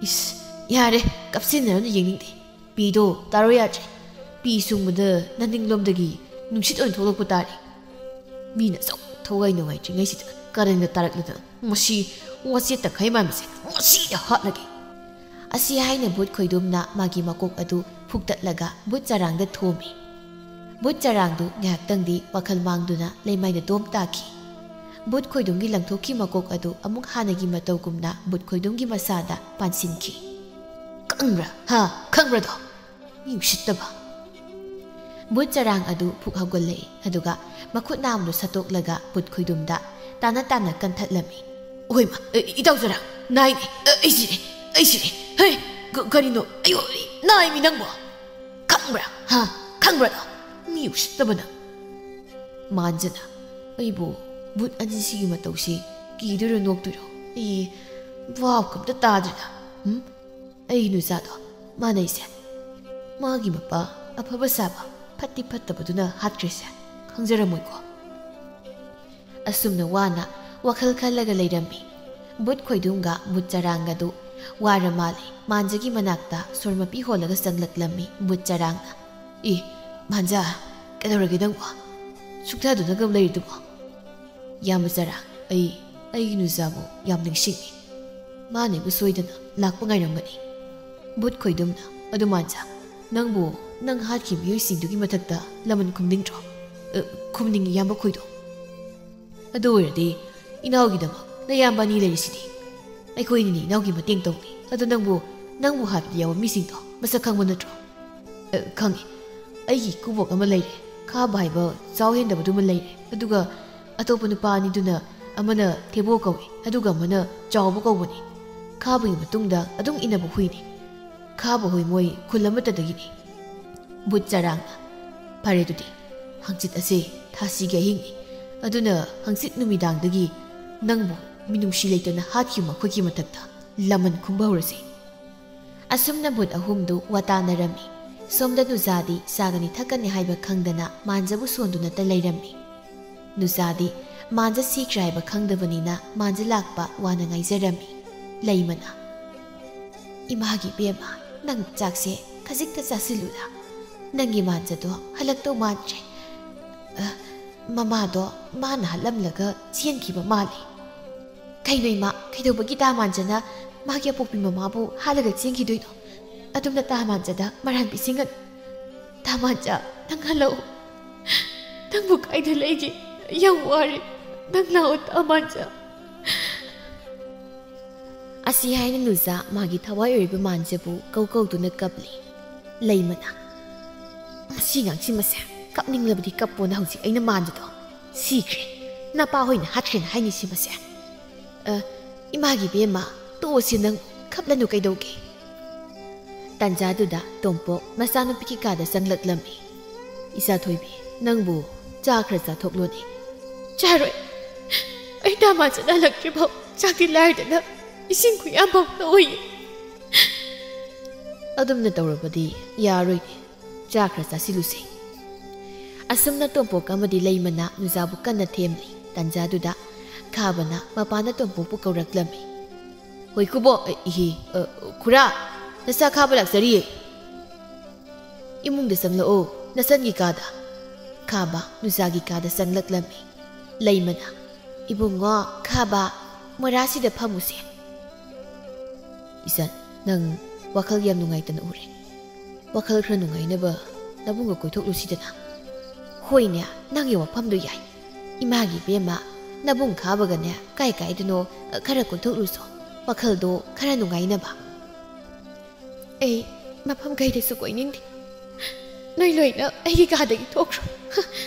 "ꯏꯁ, ꯌꯥꯔꯦ, ꯀꯞꯁꯤꯟꯅꯔꯅꯨ, ꯌꯦꯡꯅꯤꯡꯗꯦ꯫ ꯄꯤꯗꯣ ꯇꯥꯔꯣ ꯌꯥꯗ꯭ꯔꯦ꯫ ꯄꯤ ꯁꯨꯡꯕꯗ ꯅꯅꯤꯡꯂꯣꯝꯗꯒꯤ ꯅꯨꯡꯁꯤꯠ ꯑꯣꯏꯅ ꯊꯣꯛꯂꯛꯄ ꯇꯥꯔꯦ꯫ ꯃꯤꯅ ꯑꯁꯨꯛ ꯊꯋꯥꯏ ꯅꯨꯡꯉꯥꯏꯇ꯭ꯔꯤꯉꯩꯁꯤꯗ ꯀꯔꯟꯒ ꯇꯥꯔꯛꯂꯗꯅ ꯃꯁꯤ ꯋꯥꯆꯦꯠ ꯇꯪꯈꯥꯏ ꯃꯥꯟꯕꯁꯦ ꯉꯁꯤꯗ ꯍꯥꯠꯂꯒꯦ꯫" ꯑꯁꯤ ꯍꯥꯏꯅ ꯚꯨꯠ ꯈꯣꯏꯗꯨꯝꯅ ꯃꯥꯒꯤ ꯃꯀꯣꯛ ꯑꯗꯨ ꯐꯨꯛꯇꯠꯂꯒ ꯚꯨꯠ ꯆꯔꯥꯡꯗ ꯊꯣꯝꯃꯤ꯫ ꯚꯨꯠ ꯆꯔꯥꯡꯗꯨ ꯉꯥꯏꯍꯥꯛꯇꯪꯗꯤ ꯋꯥꯈꯜ ꯃꯥꯡꯗꯨꯅ ꯂꯩꯃꯥꯏꯗ ꯗꯣꯝ ꯇꯥꯈꯤ꯫ ꯚꯨꯠ ꯈꯣꯏꯗꯨꯝꯒꯤ ꯂꯪꯊꯣꯛꯈꯤ ꯃꯀꯣꯛ ꯑꯗꯨ ꯑꯃꯨꯛ ꯍꯥꯟꯅꯒꯤ ꯃꯇꯧꯒꯨꯝꯅ ꯚꯨꯠ ꯈꯣꯏꯗꯨꯝꯒꯤ ꯃꯁꯥꯗ ꯄꯥꯟꯁꯤꯟꯈꯤ꯫ "ꯈꯪꯕ꯭ꯔꯥ? ꯍꯥ? ꯈꯪꯕ꯭ꯔꯥꯗꯣ? ꯃꯤ ꯎꯁꯤꯠꯇꯕ!" ꯚꯨꯠ ꯆꯔꯥꯡ ꯑꯗꯨ ꯐꯨꯛ ꯍꯧꯒꯠꯂꯛꯏ, ꯑꯗꯨꯒ ꯃꯈꯨꯠ ꯅꯥꯝꯗꯨ ꯁꯠꯇꯣꯛꯂꯒ ꯚꯨꯠ ꯈꯣꯏꯗꯨꯝꯗ ꯇꯥꯅ ꯇꯥꯅ ꯀꯟꯊꯠꯂꯝꯃꯤ꯫ "ꯑꯣꯏꯃ, ꯑ, ꯏꯇꯥꯎ ꯆꯔꯥꯡ, ꯅꯥꯏꯅꯦ, ꯑ, ꯑꯩ ꯁꯤꯔꯦ, ꯑꯩ ꯁꯤꯔꯦ꯫ ꯍꯩ, ꯀ-, ꯀꯔꯤꯅꯣ? ꯑꯩ, ꯑꯩ, ꯅꯥꯏꯃꯤ ꯅꯪꯕꯣ? ꯈꯪꯕ꯭ꯔꯥ? ꯍꯥ? ꯈꯪꯕ꯭ꯔꯥꯗꯣ? ꯃꯤ ꯎꯁꯤꯠꯇꯕ ꯅꯪ!" ꯃꯥꯟꯖꯅ, "ꯑꯩꯕꯨ ꯚꯨꯠ ꯑꯅꯤꯁꯤꯒꯤ ꯃꯇꯧꯁꯤ ꯀꯤꯗꯣꯏꯔꯣ ꯅꯣꯛꯇꯣꯏꯔꯣ? ꯑꯩ, ꯚꯥꯞꯀ ꯑꯝꯇ ꯇꯥꯗ꯭ꯔꯦꯗ꯫ ꯎꯝ? ꯑꯩ ꯅꯨꯖꯥꯗꯣ ꯃꯥꯟꯅꯩꯁꯦ꯫ ꯃꯥꯒꯤ ꯃꯄꯥ ꯑꯐꯕ ꯁꯥꯕ ꯐꯠꯇꯤ ꯐꯠꯇꯕꯗꯨꯅ ꯍꯥꯠꯈ꯭ꯔꯤꯁꯦ ꯈꯪꯖꯔꯝꯃꯣꯏꯀꯣ꯫ ꯑꯁꯨꯝꯅ ꯋꯥꯅ ꯋꯥꯈꯜ ꯈꯜꯂꯒ ꯂꯩꯔꯝꯃꯤ꯫ ꯕꯨꯠ ꯈꯣꯏꯗꯨꯝꯒ ꯕꯨꯠ ꯆꯔꯥꯡꯒꯗꯨ ꯋꯥꯔ ꯃꯥꯜꯂꯦ꯫ ꯃꯥꯟꯖꯒꯤ ꯃꯅꯥꯛꯇ ꯁꯣꯔ ꯃꯄꯤ ꯍꯣꯜꯂꯒ ꯆꯪꯂꯛꯂꯝꯃꯤ ꯕꯨꯠ ꯆꯔꯥꯡꯅ꯫ "ꯏ, ꯃꯥꯟꯖ, ꯀꯩꯗꯧꯔꯒꯦ ꯅꯪꯕꯣ? ꯁꯨꯛꯊꯗꯨꯅꯒ ꯂꯩꯔꯤꯗꯨꯕꯣ?" "ꯌꯥꯝꯕ ꯆꯔꯥꯡ, ꯑꯩ, ꯑꯩꯒꯤ ꯅꯨꯖꯥꯕꯨ ꯌꯥꯝ ꯅꯤꯡꯁꯤꯡꯉꯤ꯫ ꯃꯥꯅ ꯑꯩꯕꯨ ꯁꯣꯏꯗꯅ ꯂꯥꯛꯄ ꯉꯥꯏꯔꯝꯒꯅꯤ꯫" ꯕꯨꯠ ꯈꯣꯏꯗꯨꯝꯅ, "ꯑꯗꯨ ꯃꯥꯟꯖ, ꯅꯪꯕꯨ ꯅꯪ ꯍꯥꯠꯈꯤꯕ ꯃꯤꯑꯣꯏꯁꯤꯡꯗꯨꯒꯤ ꯃꯊꯛꯇ ꯂꯃꯟ ꯈꯨꯝꯅꯤꯡꯗ꯭ꯔꯣ?" "ꯑ, ꯈꯨꯝꯅꯤꯡꯉꯤ, ꯏꯌꯥꯝꯕ ꯈꯣꯏꯗꯨꯝ꯫" "ꯑꯗꯨ ꯑꯣꯏꯔꯗꯤ ꯏꯅꯥꯎꯒꯤꯗꯃꯛ ꯅꯌꯥꯝꯕ ꯑꯅꯤ ꯂꯩꯔꯤꯁꯤꯗꯤ꯫ ꯑꯩꯈꯣꯏꯅꯤꯅꯦ ꯏꯅꯥꯎꯒꯤ ꯃꯇꯦꯡ ꯇꯧꯅꯤ꯫ ꯑꯗꯣ ꯅꯪꯕꯨ, ꯅꯪꯕꯨ ꯍꯥꯠꯄꯗ ꯌꯥꯎꯕ ꯃꯤꯁꯤꯡꯗꯣ ꯃꯁꯛ ꯈꯪꯕ ꯅꯠꯇ꯭ꯔꯣ?" "ꯑ, ꯈꯪꯉꯤ꯫ ꯑꯩꯒꯤ ꯏꯀꯨꯕꯣꯛ ꯑꯃ ꯂꯩꯔꯦ꯫ ꯈꯥꯕ ꯍꯥꯏꯕ ꯆꯥꯎ ꯍꯦꯟꯗꯕꯗꯨꯃ ꯂꯩꯔꯦ꯫ ꯑꯗꯨꯒ ꯑꯇꯣꯞꯄ ꯅꯨꯄꯥ ꯑꯅꯤꯗꯨꯅ, ꯑꯃꯅ ꯊꯦꯕꯣ ꯀꯧꯏ, ꯑꯗꯨꯒ ꯑꯃꯅ ꯆꯥꯎꯕ ꯀꯧꯕꯅꯤ꯫ ꯈꯥꯕꯒꯤ ꯃꯇꯨꯡꯗ ꯑꯗꯨꯝ ꯏꯟꯅꯕ ꯍꯨꯏꯅꯤ꯫ ꯈꯥꯕ ꯍꯣꯏ ꯃꯣꯏ ꯈꯨꯜ ꯑꯃꯠꯇꯗꯒꯤꯅꯤ꯫" ꯕꯨꯠ ꯆꯔꯥꯡꯅ, "ꯐꯔꯦ ꯑꯗꯨꯗꯤ, ꯍꯪꯆꯤꯠ ꯑꯁꯦ ꯊꯥꯁꯤꯒꯤ ꯑꯍꯤꯡꯅꯤ꯫ ꯑꯗꯨꯅ ꯍꯪꯆꯤꯠ ꯅꯨꯃꯤꯗꯥꯡꯗꯒꯤ ꯅꯪꯕꯨ ꯃꯤꯅꯨꯡꯁꯤ ꯂꯩꯇꯅ ꯍꯥꯠꯈꯤꯕ ꯃꯈꯣꯏꯒꯤ ꯃꯊꯛꯇ ꯂꯃꯟ ꯈꯨꯝꯕ ꯍꯧꯔꯁꯤ꯫" ꯑꯁꯨꯝꯅ ꯕꯨꯠ ꯑꯍꯨꯝꯗꯨ ꯋꯥꯇꯥꯅꯔꯝꯃꯤ꯫ ꯁꯣꯝꯗ ꯅꯨꯖꯥꯗꯤ ꯆꯥꯒꯅꯤ ꯊꯛꯀꯅꯤ ꯍꯥꯏꯕ ꯈꯪꯗꯅ ꯃꯥꯟꯖꯕꯨ ꯁꯣꯟꯗꯨꯅꯇ ꯂꯩꯔꯝꯃꯤ꯫ ꯅꯨꯖꯥꯗꯤ ꯃꯥꯟꯖ ꯁꯤꯈ꯭ꯔꯦ ꯍꯥꯏꯕ ꯈꯪꯗꯕꯅꯤꯅ ꯃꯥꯟꯖ ꯂꯥꯛꯄ ꯋꯥꯅ ꯉꯥꯏꯖꯔꯝꯃꯤ꯫ ꯂꯩꯃꯅ, "ꯏꯃꯥꯒꯤ ꯏꯕꯦꯝꯃ, ꯅꯪ ꯆꯥꯛꯁꯦ ꯈꯖꯤꯛꯇ ꯆꯥꯁꯤꯜꯂꯨꯗ꯫ ꯅꯪꯒꯤ ꯃꯥꯟꯖꯗꯣ ꯍꯜꯂꯛꯇꯧ ꯃꯥꯟꯗ꯭ꯔꯦ꯫ ꯑ, ꯃꯃꯥꯗꯣ ꯃꯥꯅ ꯍꯥꯠꯂꯝꯂꯒ ꯆꯦꯟꯈꯤꯕ ꯃꯥꯜꯂꯤ꯫" "ꯀꯩꯅꯣ ꯏꯃꯥ, ꯀꯩꯗꯧꯕꯒꯤ ꯇꯥ ꯃꯥꯟꯖꯅ ꯃꯥꯒꯤ ꯑꯄꯣꯛꯄꯤ ꯃꯃꯥꯕꯨ ꯍꯥꯠꯂꯒ ꯆꯦꯟꯈꯤꯗꯣꯏꯅꯣ? ꯑꯗꯨꯝꯅ ꯇꯥ ꯃꯥꯟꯖꯗ ꯃꯔꯥꯟ ꯄꯤꯁꯤꯟꯒꯅꯨ꯫ ꯇꯥ ꯃꯥꯟꯖ, ꯅꯪ ꯍꯜꯂꯛꯎ꯫ ꯅꯪꯕꯨ ꯀꯥꯏꯗ ꯂꯩꯒꯦ? ꯌꯥꯝ ꯋꯥꯔꯦ꯫ ꯅꯪ ꯂꯥꯛꯑꯣ, ꯇꯥ ꯃꯥꯟꯖ꯫" ꯑꯁꯤ ꯍꯥꯏꯅ ꯅꯨꯖꯥ ꯃꯥꯒꯤ ꯊꯋꯥꯏ ꯑꯣꯏꯔꯤꯕ ꯃꯥꯟꯖꯕꯨ ꯀꯧ ꯀꯧꯗꯨꯅ ꯀꯞꯂꯤ꯫ ꯂꯩꯃꯅ, "ꯃꯁꯤ ꯑꯉꯥꯡꯁꯤ ꯃꯁꯦ ꯀꯞꯅꯤꯡꯂꯕꯗꯤ ꯀꯞꯄꯣꯅ ꯍꯧꯖꯤꯛ ꯑꯩꯅ ꯃꯥꯟꯖꯗꯣ ꯁꯤꯈ꯭ꯔꯦ, ꯅꯄꯥ ꯍꯣꯏꯅ ꯍꯥꯠꯈ꯭ꯔꯦꯅ ꯍꯥꯏꯅꯤ ꯁꯤ ꯃꯁꯦ꯫ ꯑ, ꯏꯃꯥꯒꯤ ꯏꯕꯦꯝꯃ, ꯇꯣꯛꯑꯣꯁꯤ ꯅꯪ, ꯈꯞꯂꯅꯨ ꯀꯩꯗꯧꯒꯦ?" ꯇꯟꯖꯥꯗꯨꯗ ꯇꯣꯝꯄꯣꯛ ꯃꯆꯥꯅꯨꯄꯤꯒꯤ ꯀꯥꯗ ꯆꯪꯂꯛꯂꯝꯃꯤ꯫ "ꯏꯆꯥ ꯊꯣꯏꯕꯤ, ꯅꯪꯕꯨ ꯆꯥ ꯈꯔ ꯆꯥꯊꯣꯛꯂꯣꯅꯦ꯫" "ꯆꯥꯔꯣꯏ꯫ ꯑꯩ ꯇꯥ ꯃꯥꯟꯖꯅ ꯍꯜꯂꯛꯇ꯭ꯔꯤꯐꯥꯎ ꯆꯥꯛꯇꯤ ꯂꯥꯏꯔꯗꯅ ꯏꯁꯤꯡ ꯈꯨꯌꯥ ꯐꯥꯎ ꯇꯧꯏ꯫ ꯑꯗꯨꯝꯅ ꯇꯧꯔꯕꯗꯤ ꯌꯥꯔꯣꯏꯅꯦ꯫ ꯆꯥ ꯈꯔ ꯆꯥꯁꯤꯜꯂꯨꯁꯦ꯫ ꯑꯁꯨꯝꯅ ꯇꯣꯝꯄꯣꯛ ꯑꯃꯗꯤ ꯂꯩꯃꯅ ꯅꯨꯖꯥꯕꯨ ꯀꯟꯅ ꯊꯦꯝꯂꯤ꯫ ꯇꯟꯖꯥꯗꯨꯗ ꯈꯥꯕꯅ ꯃꯄꯥꯟꯗ ꯇꯣꯝꯄꯣꯛꯄꯨ ꯀꯧꯔꯛꯂꯝꯃꯤ꯫ "ꯍꯣꯏ ꯈꯨꯕꯣ, ꯑ, ꯏꯍꯤ, ꯑ, ꯈꯨꯔꯥ, ꯅꯆꯥ ꯈꯥꯕ ꯂꯥꯛꯆꯔꯤꯌꯦ꯫" "ꯏꯃꯨꯡꯗ ꯆꯪꯂꯛꯑꯣ, ꯅꯆꯟꯒꯤ ꯀꯥꯗ꯫" ꯈꯥꯕ ꯅꯨꯖꯥꯒꯤ ꯀꯥꯗ ꯆꯪꯂꯛꯂꯝꯃꯤ꯫ ꯂꯩꯃꯅ, "ꯏꯕꯨꯡꯉꯣ, ꯈꯥꯕ, ꯃꯣꯔꯥꯁꯤꯗ ꯐꯝꯃꯨꯁꯦ꯫" "ꯏꯆꯟ, ꯅꯪ ꯋꯥꯈꯜ ꯌꯥꯝ ꯅꯨꯡꯉꯥꯏꯇꯅ ꯎꯔꯦ꯫ ꯋꯥꯈꯜ ꯈꯔ ꯅꯨꯡꯉꯥꯏꯅꯕ ꯅꯕꯨꯡꯒ ꯀꯣꯏꯊꯣꯛꯂꯨꯁꯤꯗꯅ꯫" "ꯍꯣꯏꯅꯦ, ꯅꯪꯒꯤ ꯋꯥꯐꯝꯗꯣ ꯌꯥꯏ꯫ ꯏꯃꯥꯒꯤ ꯏꯕꯦꯝꯃ, ꯅꯕꯨꯡ ꯈꯥꯕꯒꯅꯦ ꯀꯥꯏ ꯀꯥꯏꯗꯅꯣ ꯈꯔ ꯀꯣꯏꯊꯣꯛꯂꯨꯁꯣ, ꯋꯥꯈꯜꯗꯣ ꯈꯔ ꯅꯨꯡꯉꯥꯏꯅꯕ꯫" "ꯑꯩ ꯃꯐꯝ ꯀꯩꯗꯁꯨ ꯀꯣꯏꯅꯤꯡꯗꯦ꯫ ꯅꯣꯏ ꯂꯣꯏꯅ ꯑꯩꯒꯤ ꯀꯥꯗꯒꯤ ꯊꯣꯛꯈ꯭ꯔꯣ꯫"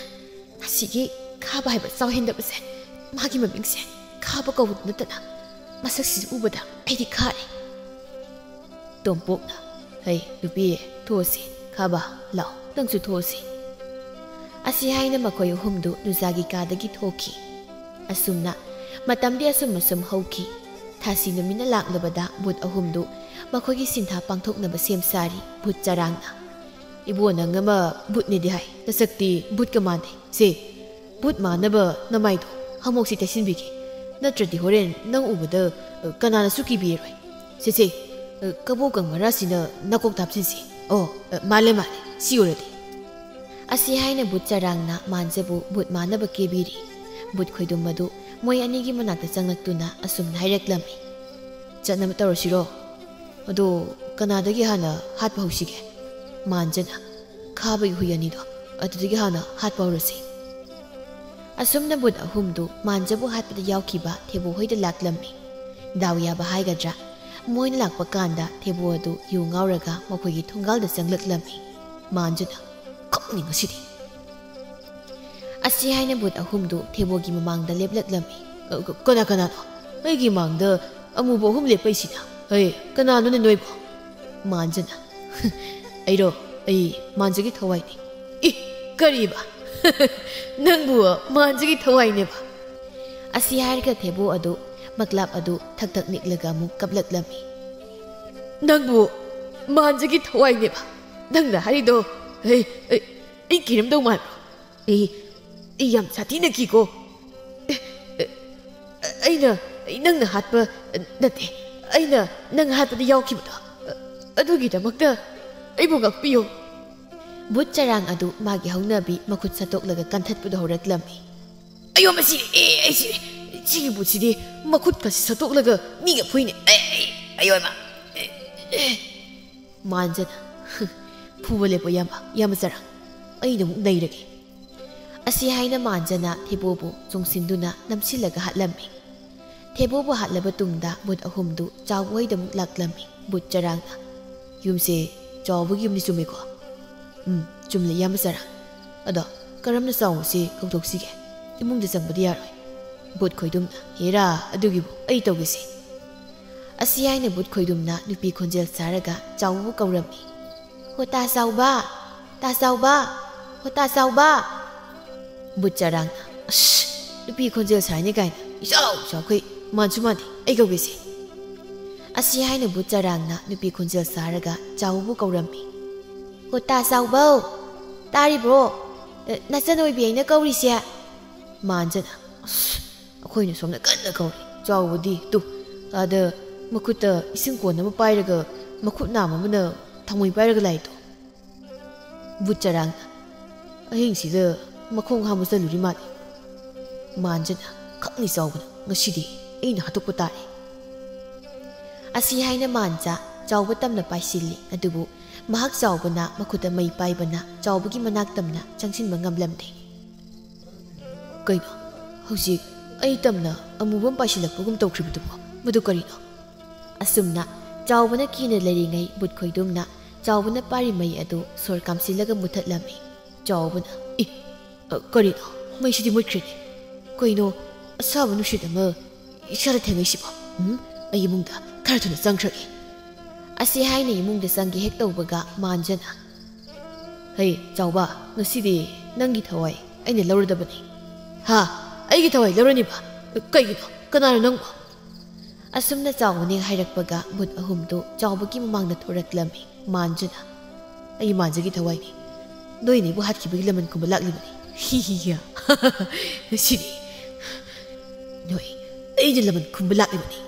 "ꯑꯁꯤꯒꯤ ꯈꯥꯕ ꯍꯥꯏꯕ ꯆꯥꯎꯍꯦꯟꯗꯕꯁꯦ, ꯃꯥꯒꯤ ꯃꯃꯤꯡꯁꯦ ꯈꯥꯕ ꯀꯧꯕꯗꯨ ꯅꯠꯇꯅ ꯃꯁꯛꯁꯤꯁꯨ ꯎꯕꯗ ꯑꯩꯗꯤ ꯈꯥꯔꯦ꯫" ꯇꯣꯝꯄꯣꯛꯅ, "ꯍꯩ, ꯅꯨꯄꯤ, ꯊꯣꯛꯑꯁꯤ꯫ ꯈꯥꯕ, ꯂꯥꯎ, ꯅꯪꯁꯨ ꯊꯣꯛꯑꯁꯤ꯫" ꯑꯁꯤ ꯍꯥꯏꯅ ꯃꯈꯣꯏ ꯑꯍꯨꯝꯗꯨ ꯅꯨꯖꯥꯒꯤ ꯀꯥꯗꯒꯤ ꯊꯣꯛꯈꯤ꯫ ꯑꯁꯨꯝꯅ ꯃꯇꯝꯗꯤ ꯑꯁꯨꯝ ꯑꯁꯨꯝ ꯍꯧꯈꯤ꯫ ꯊꯥꯁꯤ ꯅꯨꯃꯤꯠꯅ ꯂꯥꯛꯂꯕꯗ ꯚꯨꯠ ꯑꯍꯨꯝꯗꯨ ꯃꯈꯣꯏꯒꯤ ꯁꯤꯟꯊꯥ ꯄꯥꯡꯊꯣꯛꯅꯕ ꯁꯦꯝ ꯁꯥꯔꯤ꯫ ꯚꯨꯠ ꯆꯔꯥꯡꯅ, "ꯏꯕꯣ, ꯅꯪ ꯑꯃ ꯚꯨꯠꯅꯦꯗꯤ ꯍꯥꯏ, ꯅꯁꯛꯇꯤ ꯚꯨꯠꯀ ꯃꯥꯟꯗꯦ꯫ ꯁꯦ, ꯚꯨꯠ ꯃꯥꯟꯅꯕ ꯅꯃꯥꯏꯗꯣ ꯍꯥꯃꯣꯛꯁꯤ ꯇꯩꯁꯤꯟꯕꯤꯒꯦ, ꯅꯠꯇ꯭ꯔꯗꯤ ꯍꯣꯔꯦꯟ ꯅꯪ ꯎꯕꯗ, ꯑ, ꯀꯅꯥꯅꯁꯨ ꯀꯤꯕꯤꯔꯣꯏ꯫ ꯁꯦ, ꯁꯦ, ꯑ, ꯀꯕꯣꯀꯪ ꯃꯔꯥꯁꯤꯅ ꯅꯀꯣꯛꯇ ꯍꯥꯞꯆꯤꯟꯁꯤ꯫ ꯑꯣ, ꯑ, ꯃꯥꯜꯂꯦ, ꯃꯥꯜꯂꯦ, ꯁꯤ ꯑꯣꯏꯔꯗꯤ꯫" ꯑꯁꯤ ꯍꯥꯏꯅ ꯚꯨꯠ ꯆꯔꯥꯡꯅ ꯃꯥꯟꯖꯕꯨ ꯚꯨꯠ ꯃꯥꯟꯅꯕ ꯀꯦꯕꯤꯔꯤ꯫ ꯚꯨꯠ ꯈꯣꯏꯗꯨꯝ ꯑꯗꯨ ꯃꯣꯏ ꯑꯅꯤꯒꯤ ꯃꯅꯥꯛꯇ ꯆꯪꯂꯛꯇꯨꯅ ꯑꯁꯨꯝꯅ ꯍꯥꯏꯔꯛꯂꯝꯃꯤ꯫ "ꯆꯠꯅꯕ ꯇꯧꯔꯁꯤꯔꯣ? ꯑꯗꯣ ꯀꯅꯥꯗꯒꯤ ꯍꯥꯟꯅ ꯍꯥꯠꯄ ꯍꯧꯁꯤꯒꯦ?" ꯃꯥꯟꯖꯅ, "ꯈꯥꯕꯒꯤ ꯍꯨꯏ ꯑꯅꯤꯗꯣ, ꯑꯗꯨꯗꯒꯤ ꯍꯥꯟꯅ ꯍꯥꯠꯄ ꯍꯧꯔꯁꯤ꯫" ꯑꯁꯨꯝꯅ ꯚꯨꯠ ꯑꯍꯨꯝꯗꯨ ꯃꯥꯟꯖꯕꯨ ꯍꯥꯠꯄꯗ ꯌꯥꯎꯈꯤꯕ ꯊꯦꯕꯣ ꯍꯣꯏꯗ ꯂꯥꯛꯂꯝꯃꯤ꯫ ꯗꯥꯎ ꯌꯥꯕ ꯍꯥꯏꯒꯗ꯭ꯔꯥ, ꯃꯣꯏꯅ ꯂꯥꯛꯄ ꯀꯥꯟꯗ ꯊꯦꯕꯣ ꯑꯗꯨ ꯌꯨ ꯉꯥꯎꯔꯒ ꯃꯈꯣꯏꯒꯤ ꯊꯣꯡꯒꯥꯜꯗ ꯆꯪꯂꯛꯂꯝꯃꯤ꯫ ꯃꯥꯟꯖꯅ, "ꯀꯞꯅꯤ ꯉꯁꯤꯗꯤ꯫" ꯑꯁꯤ ꯍꯥꯏꯅ ꯚꯨꯠ ꯑꯍꯨꯝꯗꯨ ꯊꯦꯕꯣꯒꯤ ꯃꯃꯥꯡꯗ ꯂꯦꯞꯂꯛꯂꯝꯃꯤ꯫ "ꯑ, ꯀ-, ꯀꯅꯥ, ꯀꯅꯥꯅꯣ? ꯑꯩꯒꯤ ꯃꯥꯡꯗ ꯑꯃꯨꯕ ꯑꯍꯨꯝ ꯂꯦꯞꯄꯛꯏꯁꯤꯅ? ꯍꯩ, ꯀꯅꯥꯅꯣꯅꯦ ꯅꯣꯏꯕꯣ?" ꯃꯥꯟꯖꯅ, "ꯑꯩꯔꯣ? ꯑꯩ ꯃꯥꯟꯖꯒꯤ ꯊꯋꯥꯏꯅꯤ꯫" "ꯏ, ꯀꯔꯤꯕ? ꯅꯪꯕꯨ ꯃꯥꯟꯖꯒꯤ ꯊꯋꯥꯏꯅꯦꯕ?" ꯑꯁꯤ ꯍꯥꯏꯔꯒ ꯊꯦꯕꯣ ꯑꯗꯨ ꯃꯀ꯭ꯂꯥꯞ ꯑꯗꯨ ꯊꯛ ꯊꯛ ꯅꯤꯛꯂꯒ ꯑꯃꯨꯛ ꯀꯞꯂꯛꯂꯝꯃꯤ꯫ "ꯅꯪꯕꯨ ꯃꯥꯟꯖꯒꯤ ꯊꯋꯥꯏꯅꯦꯕ ꯅꯪꯅ ꯍꯥꯏꯔꯤꯗꯣ? ꯑꯩ, ꯑꯩ, ꯑꯩ ꯀꯤꯔꯝꯗꯧ ꯃꯥꯟꯕ꯭ꯔꯣ? ꯑꯩ, ꯑꯩ ꯌꯥꯝ ꯁꯥꯊꯤꯅ ꯀꯤꯀꯣ꯫ ꯑꯦ, ꯑꯦ, ꯑꯩꯅ, ꯑꯩ ꯅꯪꯅ ꯍꯥꯠꯄ ꯅꯠꯇꯦ, ꯑꯩꯅ ꯅꯪ ꯍꯥꯠꯄꯗ ꯌꯥꯎꯈꯤꯕꯗꯣ, ꯑꯗꯨꯒꯤꯗꯃꯛꯇ ꯑꯩꯕꯨ ꯉꯥꯛꯄꯤꯌꯨ"꯫ ꯚꯨꯠ ꯆꯔꯥꯡ ꯑꯗꯨ ꯃꯥꯒꯤ ꯍꯧꯅꯕꯤ ꯃꯈꯨꯠ ꯁꯠꯇꯣꯛꯂꯒ ꯀꯟꯊꯠꯄꯗꯨ ꯍꯧꯔꯛꯂꯝꯃꯤ꯫ "ꯑꯌꯣ, ꯃꯁꯤ, ꯑꯦ, ꯑꯩ ꯁꯤꯔꯦ꯫ ꯁꯤꯒꯤ ꯚꯨꯠꯁꯤꯗꯤ ꯃꯈꯨꯠꯀꯁꯤ ꯁꯠꯇꯣꯛꯂꯒ ꯃꯤꯒ ꯐꯨꯏꯅꯦ꯫ ꯑꯦ, ꯑꯦ, ꯑꯌꯣ, ꯏꯃꯥ꯫ ꯑꯦ, ꯑꯦ"꯫ ꯃꯥꯟꯖꯅ, "ꯐꯨꯕ ꯂꯦꯞꯄꯣ, ꯏꯌꯥꯝꯕ, ꯏꯌꯥꯝꯕ ꯆꯔꯥꯡ꯫ ꯑꯩꯅ ꯑꯃꯨꯛ ꯅꯩꯔꯒꯦ"꯫ ꯑꯁꯤ ꯍꯥꯏꯅ ꯃꯥꯟꯖꯅ ꯊꯦꯕꯣꯕꯨ ꯆꯣꯡꯁꯤꯟꯗꯨꯅ ꯅꯝꯁꯤꯜꯂꯒ ꯍꯥꯠꯂꯝꯃꯤ꯫ ꯊꯦꯕꯣꯕꯨ ꯍꯥꯠꯂꯕ ꯇꯨꯡꯗ ꯚꯨꯠ ꯑꯍꯨꯝꯗꯨ ꯆꯥꯎꯕ ꯍꯣꯏꯗ ꯑꯃꯨꯛ ꯂꯥꯛꯂꯝꯃꯤ꯫ ꯚꯨꯠ ꯆꯔꯥꯡꯅ, "ꯌꯨꯝꯁꯦ ꯆꯥꯎꯕꯒꯤ ꯌꯨꯝꯅꯤ, ꯆꯨꯝꯃꯤꯀꯣ?" "ꯎꯝ, ꯆꯨꯝꯂꯦ, ꯏꯌꯥꯝꯕ ꯆꯔꯥꯡ꯫ ꯑꯗꯣ ꯀꯔꯝꯅ ꯆꯥꯎꯕꯁꯤ ꯀꯧꯊꯣꯛꯁꯤꯒꯦ? ꯏꯃꯨꯡꯗ ꯆꯪꯕꯗꯤ ꯌꯥꯔꯣꯏ"꯫ ꯚꯨꯠ ꯈꯣꯏꯗꯨꯝꯅ, "ꯍꯦꯔꯥ, ꯑꯗꯨꯒꯤꯕꯨ ꯑꯩ ꯇꯧꯒꯦꯁꯦ"꯫ ꯑꯁꯤ ꯍꯥꯏꯅ ꯚꯨꯠ ꯈꯣꯏꯗꯨꯝꯅ ꯅꯨꯄꯤ ꯈꯣꯟꯖꯦꯜ ꯁꯥꯔꯒ ꯆꯥꯎꯕꯕꯨ ꯀꯧꯔꯝꯃꯤ꯫ "ꯍꯣ ꯇꯥ ꯆꯥꯎꯕ! ꯇꯥ ꯆꯥꯎꯕ! ꯍꯣ ꯇꯥ ꯆꯥꯎꯕ!" ꯚꯨꯠ ꯆꯔꯥꯡꯅ, "ꯑꯁ, ꯅꯨꯄꯤ ꯈꯣꯟꯖꯦꯜ ꯁꯥꯏꯅꯦ ꯀꯥꯏꯅ, ꯏꯆꯥꯎ ꯆꯥꯎꯈꯩ, ꯃꯥꯟꯁꯨ ꯃꯥꯟꯗꯦ, ꯑꯩ ꯀꯧꯒꯦꯁꯦ"꯫ ꯑꯁꯤ ꯍꯥꯏꯅ ꯚꯨꯠ ꯆꯔꯥꯡꯅ ꯅꯨꯄꯤ ꯈꯣꯟꯖꯦꯜ ꯁꯥꯔꯒ ꯆꯥꯎꯕꯕꯨ ꯀꯧꯔꯝꯃꯤ꯫ "ꯍꯣ ꯇꯥ ꯆꯥꯎꯕꯧ! ꯇꯥꯔꯤꯕ꯭ꯔꯣ? ꯑ, ꯅꯆꯟ ꯑꯣꯏꯕꯤ ꯑꯩꯅ ꯀꯧꯔꯤꯁꯦ"꯫ ꯃꯥꯟꯖꯅ, "ꯑꯁ, ꯑꯩꯈꯣꯏꯅ ꯁꯣꯝꯗ ꯀꯟꯅ ꯀꯧꯔꯤ, ꯆꯥꯎꯕꯗꯤ ꯇꯨ, ꯑꯥꯗ ꯃꯈꯨꯠꯇ ꯏꯁꯤꯡ ꯀꯣꯟ ꯑꯃ ꯄꯥꯏꯔꯒ, ꯃꯈꯨꯠ ꯅꯥꯝ ꯑꯃꯅ ꯊꯥꯡꯃꯩ ꯄꯥꯏꯔꯒ ꯂꯥꯛꯏꯗꯣ"꯫ ꯚꯨꯠ ꯆꯔꯥꯡꯅ, "ꯑꯍꯤꯡꯁꯤꯗ ꯃꯈꯣꯡ ꯍꯥꯝꯕ ꯆꯠꯂꯨꯔꯤ ꯃꯥꯜꯂꯦ"꯫ ꯃꯥꯟꯖꯅ, "ꯈꯪꯅꯤ ꯆꯥꯎꯕꯅ, ꯉꯁꯤꯗꯤ ꯑꯩꯅ ꯍꯥꯠꯇꯣꯛꯄ ꯇꯥꯔꯦ"꯫ ꯑꯁꯤ ꯍꯥꯏꯅ ꯃꯥꯟꯖ ꯆꯥꯎꯕ ꯇꯝꯅ ꯄꯥꯏꯁꯤꯜꯂꯤ, ꯑꯗꯨꯕꯨ ꯃꯍꯥꯛ ꯆꯥꯎꯕꯅ ꯃꯈꯨꯠꯇ ꯃꯩ ꯄꯥꯏꯕꯅ ꯆꯥꯎꯕꯒꯤ ꯃꯅꯥꯛ ꯇꯝꯅ ꯆꯪꯁꯤꯟꯕ ꯉꯝꯂꯝꯗꯦ꯫ "ꯀꯩꯅꯣ, ꯍꯧꯖꯤꯛ ꯑꯩ ꯇꯝꯅ ꯑꯃꯨꯕ ꯑꯃ ꯄꯥꯏꯁꯤꯜꯂꯛꯄꯒꯨꯝ ꯇꯧꯈ꯭ꯔꯤꯕꯗꯨꯕꯣ? ꯃꯗꯨ ꯀꯔꯤꯅꯣ?" ꯑꯁꯨꯝꯅ ꯆꯥꯎꯕꯅ ꯀꯤꯅ ꯂꯩꯔꯤꯉꯩ ꯚꯨꯠ ꯈꯣꯏꯗꯨꯝꯅ ꯆꯥꯎꯕꯅ ꯄꯥꯏꯔꯤ ꯃꯩ ꯑꯗꯨ ꯁꯣꯔ ꯀꯥꯝꯁꯤꯜꯂꯒ ꯃꯨꯊꯠꯂꯝꯃꯤ꯫ ꯆꯥꯎꯕꯅ, "ꯏ, ꯑ, ꯀꯔꯤꯅꯣ? ꯃꯩꯁꯤꯗꯤ ꯃꯨꯠꯈ꯭ꯔꯦꯅꯦ꯫ ꯀꯩꯅꯣ, ꯑꯁꯥꯕ ꯅꯨꯡꯁꯤꯠ ꯑꯃ ꯏꯁꯥꯗ ꯊꯦꯡꯉꯛꯏꯁꯤꯕꯣ? ꯎꯝ, ꯑꯩ ꯏꯃꯨꯡꯗ ꯈꯔ ꯊꯨꯅ ꯆꯪꯈ꯭ꯔꯒꯦ"꯫ ꯑꯁꯤ ꯍꯥꯏꯅ ꯏꯃꯨꯡꯗ ꯆꯪꯒꯦ ꯍꯦꯛ ꯇꯧꯕꯒ ꯃꯥꯟꯖꯅ, "ꯍꯩ, ꯆꯥꯎꯕ, ꯉꯁꯤꯗꯤ ꯅꯪꯒꯤ ꯊꯋꯥꯏ ꯑꯩꯅ ꯂꯧꯔꯗꯕꯅꯤ"꯫ "ꯍꯥ? ꯑꯩꯒꯤ ꯊꯋꯥꯏ ꯂꯧꯔꯅꯤꯕ? ꯀꯩꯒꯤꯅꯣ? ꯀꯅꯥꯅꯣ ꯅꯪꯕꯣ?" ꯑꯁꯨꯝꯅ ꯆꯥꯎꯕꯅꯦ ꯍꯥꯏꯔꯛꯄꯒ ꯕꯨꯠ ꯑꯍꯨꯝꯗꯨ ꯆꯥꯎꯕꯒꯤ ꯃꯃꯥꯡꯗ ꯊꯣꯔꯛꯂꯝꯃꯤ꯫ ꯃꯥꯟꯖꯅ, "ꯑꯩ ꯃꯥꯟꯖꯒꯤ ꯊꯋꯥꯏꯅꯤ꯫ ꯅꯣꯏꯅ ꯑꯩꯕꯨ ꯍꯥꯠꯈꯤꯕꯒꯤ ꯂꯃꯟ ꯈꯨꯝꯕ ꯂꯥꯛꯂꯤꯕꯅꯤ꯫ ꯍꯤꯍꯤꯌꯥ꯫ ꯉꯁꯤꯗꯤ ꯅꯣꯏ ꯑꯩꯅ ꯂꯃꯟ ꯈꯨꯝꯕ ꯂꯥꯛꯂꯤꯕꯅꯤ"꯫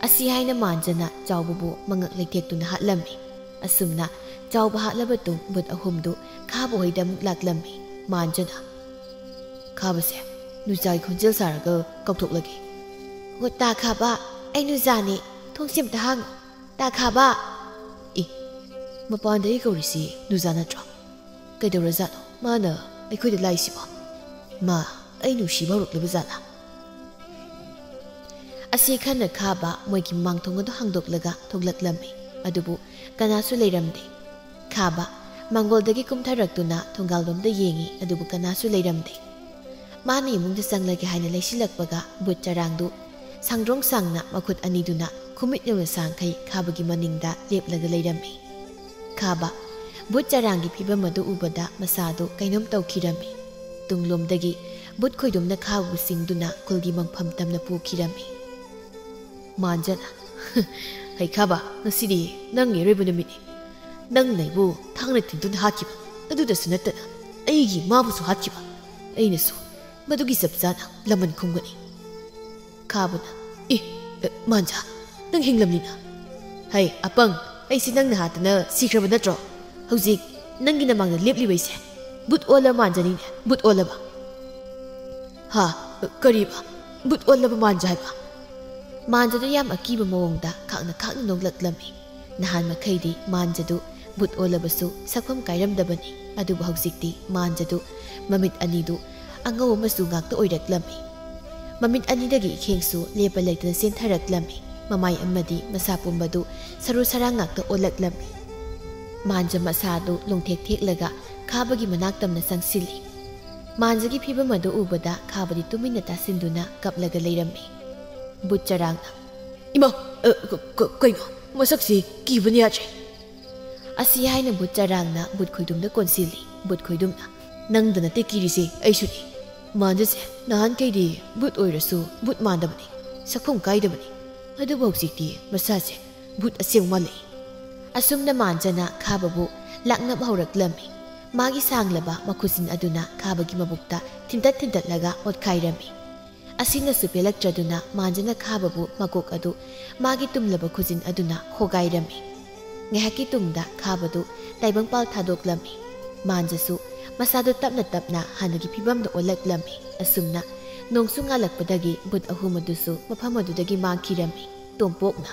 ꯑꯁꯤ ꯍꯥꯏꯅ ꯃꯥꯟꯖꯅ ꯆꯥꯎꯕꯕꯨ ꯃꯉꯛ ꯂꯩꯊꯦꯛꯇꯨꯅ ꯍꯥꯠꯂꯝꯃꯤ꯫ ꯑꯁꯨꯝꯅ ꯆꯥꯎꯕ ꯍꯥꯠꯂꯕ ꯇꯨꯡ ꯕꯨꯠ ꯑꯍꯨꯝꯗꯨ ꯈꯥꯕ ꯍꯣꯏꯗ ꯑꯃꯨꯛ ꯂꯥꯛꯂꯝꯃꯤ꯫ ꯃꯥꯟꯖꯅ, "ꯈꯥꯕꯁꯦ, ꯅꯨꯡꯖꯥꯒꯤ ꯈꯣꯟꯖꯦꯜ ꯁꯥꯔꯒ ꯀꯧꯊꯣꯛꯂꯒꯦ"꯫ "ꯍꯣ, ꯇꯥ ꯈꯥꯕ, ꯑꯩ ꯅꯨꯡꯖꯥꯅꯦ꯫ ꯊꯣꯡꯁꯦ ꯑꯝꯇ ꯍꯥꯡꯉꯨ꯫ ꯇꯥ ꯈꯥꯕ!" "ꯑꯦ, ꯃꯄꯥꯟꯗꯒꯤ ꯀꯧꯔꯤꯁꯤ ꯅꯨꯡꯖꯥ ꯅꯠꯇ꯭ꯔꯣ? ꯀꯩꯗꯧꯔꯖꯥꯠꯅꯣ ꯃꯥꯅ ꯑꯩꯈꯣꯏꯗ ꯂꯥꯛꯏꯁꯤꯕꯣ? ꯃꯥ ꯑꯩ ꯅꯨꯡꯁꯤꯕ ꯍꯧꯔꯛꯂꯕ ꯖꯥꯠꯂꯥ?" ꯑꯁꯤ ꯈꯟꯅ ꯈꯥꯕ ꯃꯣꯏꯒꯤ ꯃꯥꯡꯊꯣꯡ ꯑꯗꯨ ꯍꯥꯡꯗꯣꯛꯂꯒ ꯊꯣꯛꯂꯛꯂꯝꯃꯤ꯫ ꯑꯗꯨꯕꯨ ꯀꯅꯥꯁꯨ ꯂꯩꯔꯝꯗꯦ꯫ ꯈꯥꯕ ꯃꯥꯡꯒꯣꯜꯗꯒꯤ ꯀꯨꯝꯊꯔꯛꯇꯨꯅ ꯊꯣꯡꯒꯥꯜꯂꯣꯝꯗ ꯌꯦꯡꯉꯤ, ꯑꯗꯨꯕꯨ ꯀꯅꯥꯁꯨ ꯂꯩꯔꯝꯗꯦ꯫ ꯃꯥꯅ ꯏꯃꯨꯡꯗ ꯆꯪꯂꯒꯦ ꯍꯥꯏꯅ ꯂꯩꯁꯤꯜꯂꯛꯄꯒ ꯕꯨꯠ ꯆꯔꯥꯡꯗꯨ ꯁꯥꯡꯗ꯭ꯔꯣꯡ ꯁꯥꯡꯅ ꯃꯈꯨꯠ ꯑꯅꯤꯗꯨꯅ ꯈꯨꯃꯤꯠ ꯌꯧꯅ ꯁꯥꯡꯈꯩ ꯈꯥꯕꯒꯤ ꯃꯅꯤꯡꯗ ꯂꯦꯞꯂꯒ ꯂꯩꯔꯝꯃꯤ꯫ ꯈꯥꯕ ꯕꯨꯠ ꯆꯔꯥꯡꯒꯤ ꯐꯤꯕꯝ ꯑꯗꯨ ꯎꯕꯗ ꯃꯁꯥꯗꯨ ꯀꯩꯅꯣꯝ ꯇꯧꯈꯤꯔꯝꯃꯤ꯫ ꯇꯨꯡꯂꯣꯝꯗꯒꯤ ꯕꯨꯠ ꯈꯣꯏꯗꯨꯝꯅ ꯈꯥꯕꯕꯨ ꯆꯤꯡꯗꯨꯅ ꯈꯨꯜꯒꯤ ꯃꯪꯐꯝ ꯇꯝꯅ ꯄꯨꯈꯤꯔꯝꯃꯤ꯫ ꯃꯥꯟꯖꯅ, "ꯍꯩꯈꯥꯕ, ꯉꯁꯤꯗꯤ ꯅꯪꯒꯤ ꯑꯔꯣꯏꯕ ꯅꯨꯃꯤꯠꯅꯤ꯫ ꯅꯪꯅ ꯑꯩꯕꯨ ꯊꯥꯡꯅ ꯊꯤꯟꯗꯨꯅ ꯍꯥꯠꯈꯤꯕ ꯑꯗꯨꯗꯁꯨ ꯅꯠꯇꯅ ꯑꯩꯒꯤ ꯏꯃꯥꯕꯨꯁꯨ ꯍꯥꯠꯈꯤꯕ꯫ ꯑꯩꯅꯁꯨ ꯃꯗꯨꯒꯤ ꯆꯞ ꯆꯥꯅ ꯂꯃꯟ ꯈꯨꯝꯒꯅꯤ"꯫ ꯈꯥꯕꯅ, "ꯑꯦ, ꯑꯦ, ꯃꯥꯟꯖ, ꯅꯪ ꯍꯤꯡꯂꯝꯂꯤꯅ?" "ꯍꯩ, ꯑꯄꯪ, ꯑꯩꯁꯤ ꯅꯪꯅ ꯍꯥꯠꯇꯅ ꯁꯤꯈ꯭ꯔꯕ ꯅꯠꯇ꯭ꯔꯣ? ꯍꯧꯖꯤꯛ ꯅꯪꯒꯤ ꯅꯃꯥꯡꯗ ꯂꯦꯞꯂꯤꯕ ꯑꯩꯁꯦ ꯕꯨꯠ ꯑꯣꯜꯂ ꯃꯥꯟꯖꯅꯤꯅꯦ, ꯕꯨꯠ ꯑꯣꯜꯂꯕ"꯫ "ꯍꯥ? ꯀꯔꯤꯕ? ꯕꯨꯠ ꯑꯣꯜꯂꯕ ꯃꯥꯟꯖ ꯍꯥꯏꯕ?" ꯃꯥꯟꯖꯗꯨ ꯌꯥꯝ ꯑꯀꯤꯕ ꯃꯑꯣꯡꯗ ꯈꯥꯛꯅ ꯈꯥꯛꯅ ꯅꯣꯛꯂꯛꯂꯝꯃꯤ꯫ ꯅꯍꯥꯟ ꯃꯈꯩꯗꯤ ꯃꯥꯟꯖꯗꯨ ꯕꯨꯠ ꯑꯣꯜꯂꯕꯁꯨ ꯁꯛꯐꯝ ꯀꯥꯏꯔꯝꯗꯕꯅꯤ, ꯑꯗꯨꯕꯨ ꯍꯧꯖꯤꯛꯇꯤ ꯃꯥꯟꯖꯗꯨ ꯃꯃꯤꯠ ꯑꯅꯤꯗꯨ ꯑꯉꯧꯕ ꯃꯆꯨ ꯉꯥꯛꯇ ꯑꯣꯏꯔꯛꯂꯝꯃꯤ꯫ ꯃꯃꯤꯠ ꯑꯅꯤꯗꯒꯤ ꯏꯈꯦꯡꯁꯨ ꯂꯦꯞꯄ ꯂꯩꯇꯅ ꯆꯦꯟꯊꯔꯛꯂꯝꯃꯤ꯫ ꯃꯃꯥꯏ ꯑꯃꯗꯤ ꯃꯁꯥ ꯄꯨꯝꯕꯗꯨ ꯁꯔꯨ ꯁꯔꯥꯡ ꯉꯥꯛꯇ ꯑꯣꯜꯂꯛꯂꯝꯃꯤ꯫ ꯃꯥꯟꯖ ꯃꯁꯥꯗꯨ ꯂꯣꯡꯊꯦꯛ ꯊꯦꯛꯂꯒ ꯈꯥꯕꯒꯤ ꯃꯅꯥꯛ ꯇꯝꯅ ꯆꯪꯁꯤꯜꯂꯤ꯫ ꯃꯥꯟꯖꯒꯤ ꯐꯤꯕꯝ ꯑꯗꯨ ꯎꯕꯗ ꯈꯥꯕꯗꯤ ꯇꯨꯃꯤꯟꯅ ꯇꯥꯁꯤꯟꯗꯨꯅ ꯀꯞꯂꯒ ꯂꯩꯔꯝꯃꯤ꯫ ꯕꯨꯠ ꯆꯔꯥꯡꯅ, "ꯏꯃꯥ, ꯑ, ꯀ-, ꯀ-, ꯀꯩꯅꯣ? ꯃꯁꯛꯁꯤ ꯀꯤꯕꯅ ꯌꯥꯗ꯭ꯔꯦ"꯫ ꯑꯁꯤ ꯍꯥꯏꯅ ꯕꯨꯠ ꯆꯔꯥꯡꯅ ꯕꯨꯠ ꯈꯣꯏꯗꯨꯝꯗ ꯀꯣꯟꯁꯤꯜꯂꯤ꯫ ꯕꯨꯠ ꯈꯣꯏꯗꯨꯝꯅ, "ꯅꯪꯗ ꯅꯠꯇꯦ ꯀꯤꯔꯤꯁꯦ, ꯑꯩꯁꯨꯅꯤ꯫ ꯃꯥꯟꯖꯁꯦ ꯅꯍꯥꯟꯈꯩꯗꯤ ꯕꯨꯠ ꯑꯣꯏꯔꯁꯨ ꯕꯨꯠ ꯃꯥꯟꯗꯕꯅꯤ, ꯁꯛꯐꯝ ꯀꯥꯏꯗꯕꯅꯤ꯫ ꯑꯗꯨꯕꯨ ꯍꯧꯖꯤꯛꯇꯤ ꯃꯁꯥꯁꯦ ꯚꯨꯠ ꯑꯁꯦꯡ ꯃꯥꯜꯂꯛꯏ꯫ ꯑꯁꯨꯝꯅ ꯃꯥꯟꯖꯅ ꯈꯥꯕꯕꯨ ꯂꯥꯛꯅꯕ ꯍꯧꯔꯛꯂꯝꯃꯤ꯫ ꯃꯥꯒꯤ ꯁꯥꯡꯂꯕ ꯃꯈꯨꯠꯁꯤꯟ ꯑꯗꯨꯅ ꯈꯥꯕꯒꯤ ꯃꯕꯨꯛꯇ ꯊꯤꯟꯇꯠ ꯊꯤꯟꯇꯠꯂꯒ ꯑꯣꯠꯈꯥꯏꯔꯝꯃꯤ꯫ ꯑꯁꯤꯅꯁꯨ ꯄꯦꯜꯂꯛꯇ꯭ꯔꯗꯨꯅ ꯃꯥꯟꯖꯅ ꯈꯥꯕꯕꯨ ꯃꯀꯣꯛ ꯑꯗꯨ ꯃꯥꯒꯤ ꯇꯨꯝꯂꯕ ꯈꯨꯖꯤꯟ ꯑꯗꯨꯅ ꯍꯣꯒꯥꯏꯔꯝꯃꯤ꯫ ꯉꯥꯏꯍꯥꯛꯀꯤ ꯇꯨꯡꯗ ꯈꯥꯕꯗꯨ ꯇꯥꯏꯕꯪꯄꯥꯜ ꯊꯥꯗꯣꯛꯂꯝꯃꯤ꯫ ꯃꯥꯟꯖꯁꯨ ꯃꯁꯥꯗꯨ ꯇꯞꯅ ꯇꯞꯅ ꯍꯥꯟꯅꯒꯤ ꯐꯤꯕꯝꯗ ꯑꯣꯜꯂꯛꯂꯝꯃꯤ꯫ ꯑꯁꯨꯝꯅ ꯅꯣꯡꯁꯨ ꯉꯥꯜꯂꯛꯄꯗꯒꯤ ꯚꯨꯠ ꯑꯍꯨꯝ ꯑꯗꯨꯁꯨ ꯃꯐꯝ ꯑꯗꯨꯗꯒꯤ ꯃꯥꯡꯈꯤꯔꯝꯃꯤ꯫ ꯇꯣꯝꯄꯣꯛꯅ,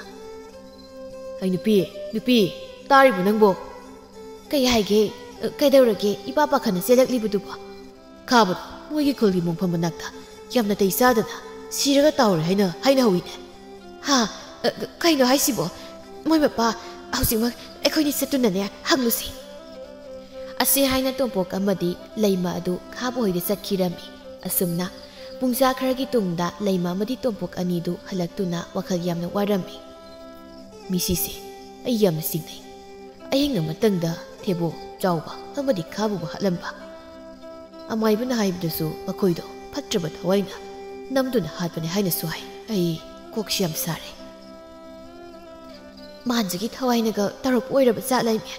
"ꯑꯩ ꯅꯨꯄꯤ, ꯅꯨꯄꯤ, ꯇꯥꯔꯤꯕꯣ ꯅꯪꯕꯣ?" "ꯀꯩ ꯍꯥꯏꯒꯦ? ꯀꯩꯗꯧꯔꯒꯦ ꯏꯄꯥ ꯄꯥꯈꯠꯅ ꯆꯦꯜꯂꯛꯂꯤꯕꯗꯨꯕꯣ?" "ꯈꯥꯕꯗꯣ ꯃꯣꯏꯒꯤ ꯈꯨꯜꯒꯤ ꯃꯣꯡꯐꯝ ꯃꯅꯥꯛꯇ ꯌꯥꯝ ꯅꯥꯇꯩ ꯆꯥꯗꯅ ꯁꯤꯔꯒ ꯇꯥꯍꯧꯔꯦ ꯍꯥꯏꯅ ꯍꯥꯏꯅꯍꯧꯋꯤꯅꯦ꯫ ꯍꯥ? ꯑ, ꯀꯩꯅꯣ ꯍꯥꯏꯁꯤꯕꯣ? ꯃꯣꯏ ꯃꯄꯥ ꯍꯧꯖꯤꯛꯃꯛ ꯑꯩꯈꯣꯏꯅꯤ ꯆꯠꯇꯨꯅꯅꯦ ꯍꯪꯂꯨꯁꯤ꯫" ꯑꯁꯤ ꯍꯥꯏꯅ ꯇꯣꯝꯄꯣꯛ ꯑꯃꯗꯤ ꯂꯩꯃ ꯑꯗꯨ ꯈꯥꯕ ꯍꯣꯏꯗ ꯆꯠꯈꯤꯔꯝꯃꯤ꯫ ꯑꯁꯨꯝꯅ ꯄꯨꯡꯖꯥ ꯈꯔꯒꯤ ꯇꯨꯡꯗ ꯂꯩꯃ ꯑꯃꯗꯤ ꯇꯣꯝꯄꯣꯛ ꯑꯅꯤꯗꯨ ꯍꯜꯂꯛꯇꯨꯅ ꯋꯥꯈꯜ ꯌꯥꯝꯅ ꯋꯥꯔꯝꯃꯤ꯫ "ꯃꯤꯁꯤꯁꯦ ꯑꯩ ꯌꯥꯝꯅ ꯆꯤꯡꯅꯩ꯫ ꯑꯍꯤꯡ ꯑꯃꯇꯪꯗ ꯊꯦꯕꯣ ꯆꯥꯎꯕ ꯑꯃꯗꯤ ꯈꯥꯕꯕꯨ ꯍꯥꯠꯂꯝꯕ꯫ ꯑꯃꯥꯏꯕꯅ ꯍꯥꯏꯕꯗꯁꯨ ꯃꯈꯣꯏꯗꯣ ꯐꯠꯇ꯭ꯔꯕ ꯊꯋꯥꯏꯅ ꯅꯝꯗꯨꯅ ꯍꯥꯠꯄꯅꯤ ꯍꯥꯏꯅꯁꯨ ꯍꯥꯏ꯫ ꯑꯩ ꯀꯣꯛꯁꯤ ꯌꯥꯝ ꯁꯥꯔꯦ꯫ ꯃꯥꯟꯖꯒꯤ ꯊꯋꯥꯏꯅꯒ ꯇꯧꯔꯛꯄ ꯑꯣꯏꯔꯕ ꯖꯥꯠꯂ ꯏꯃꯦ?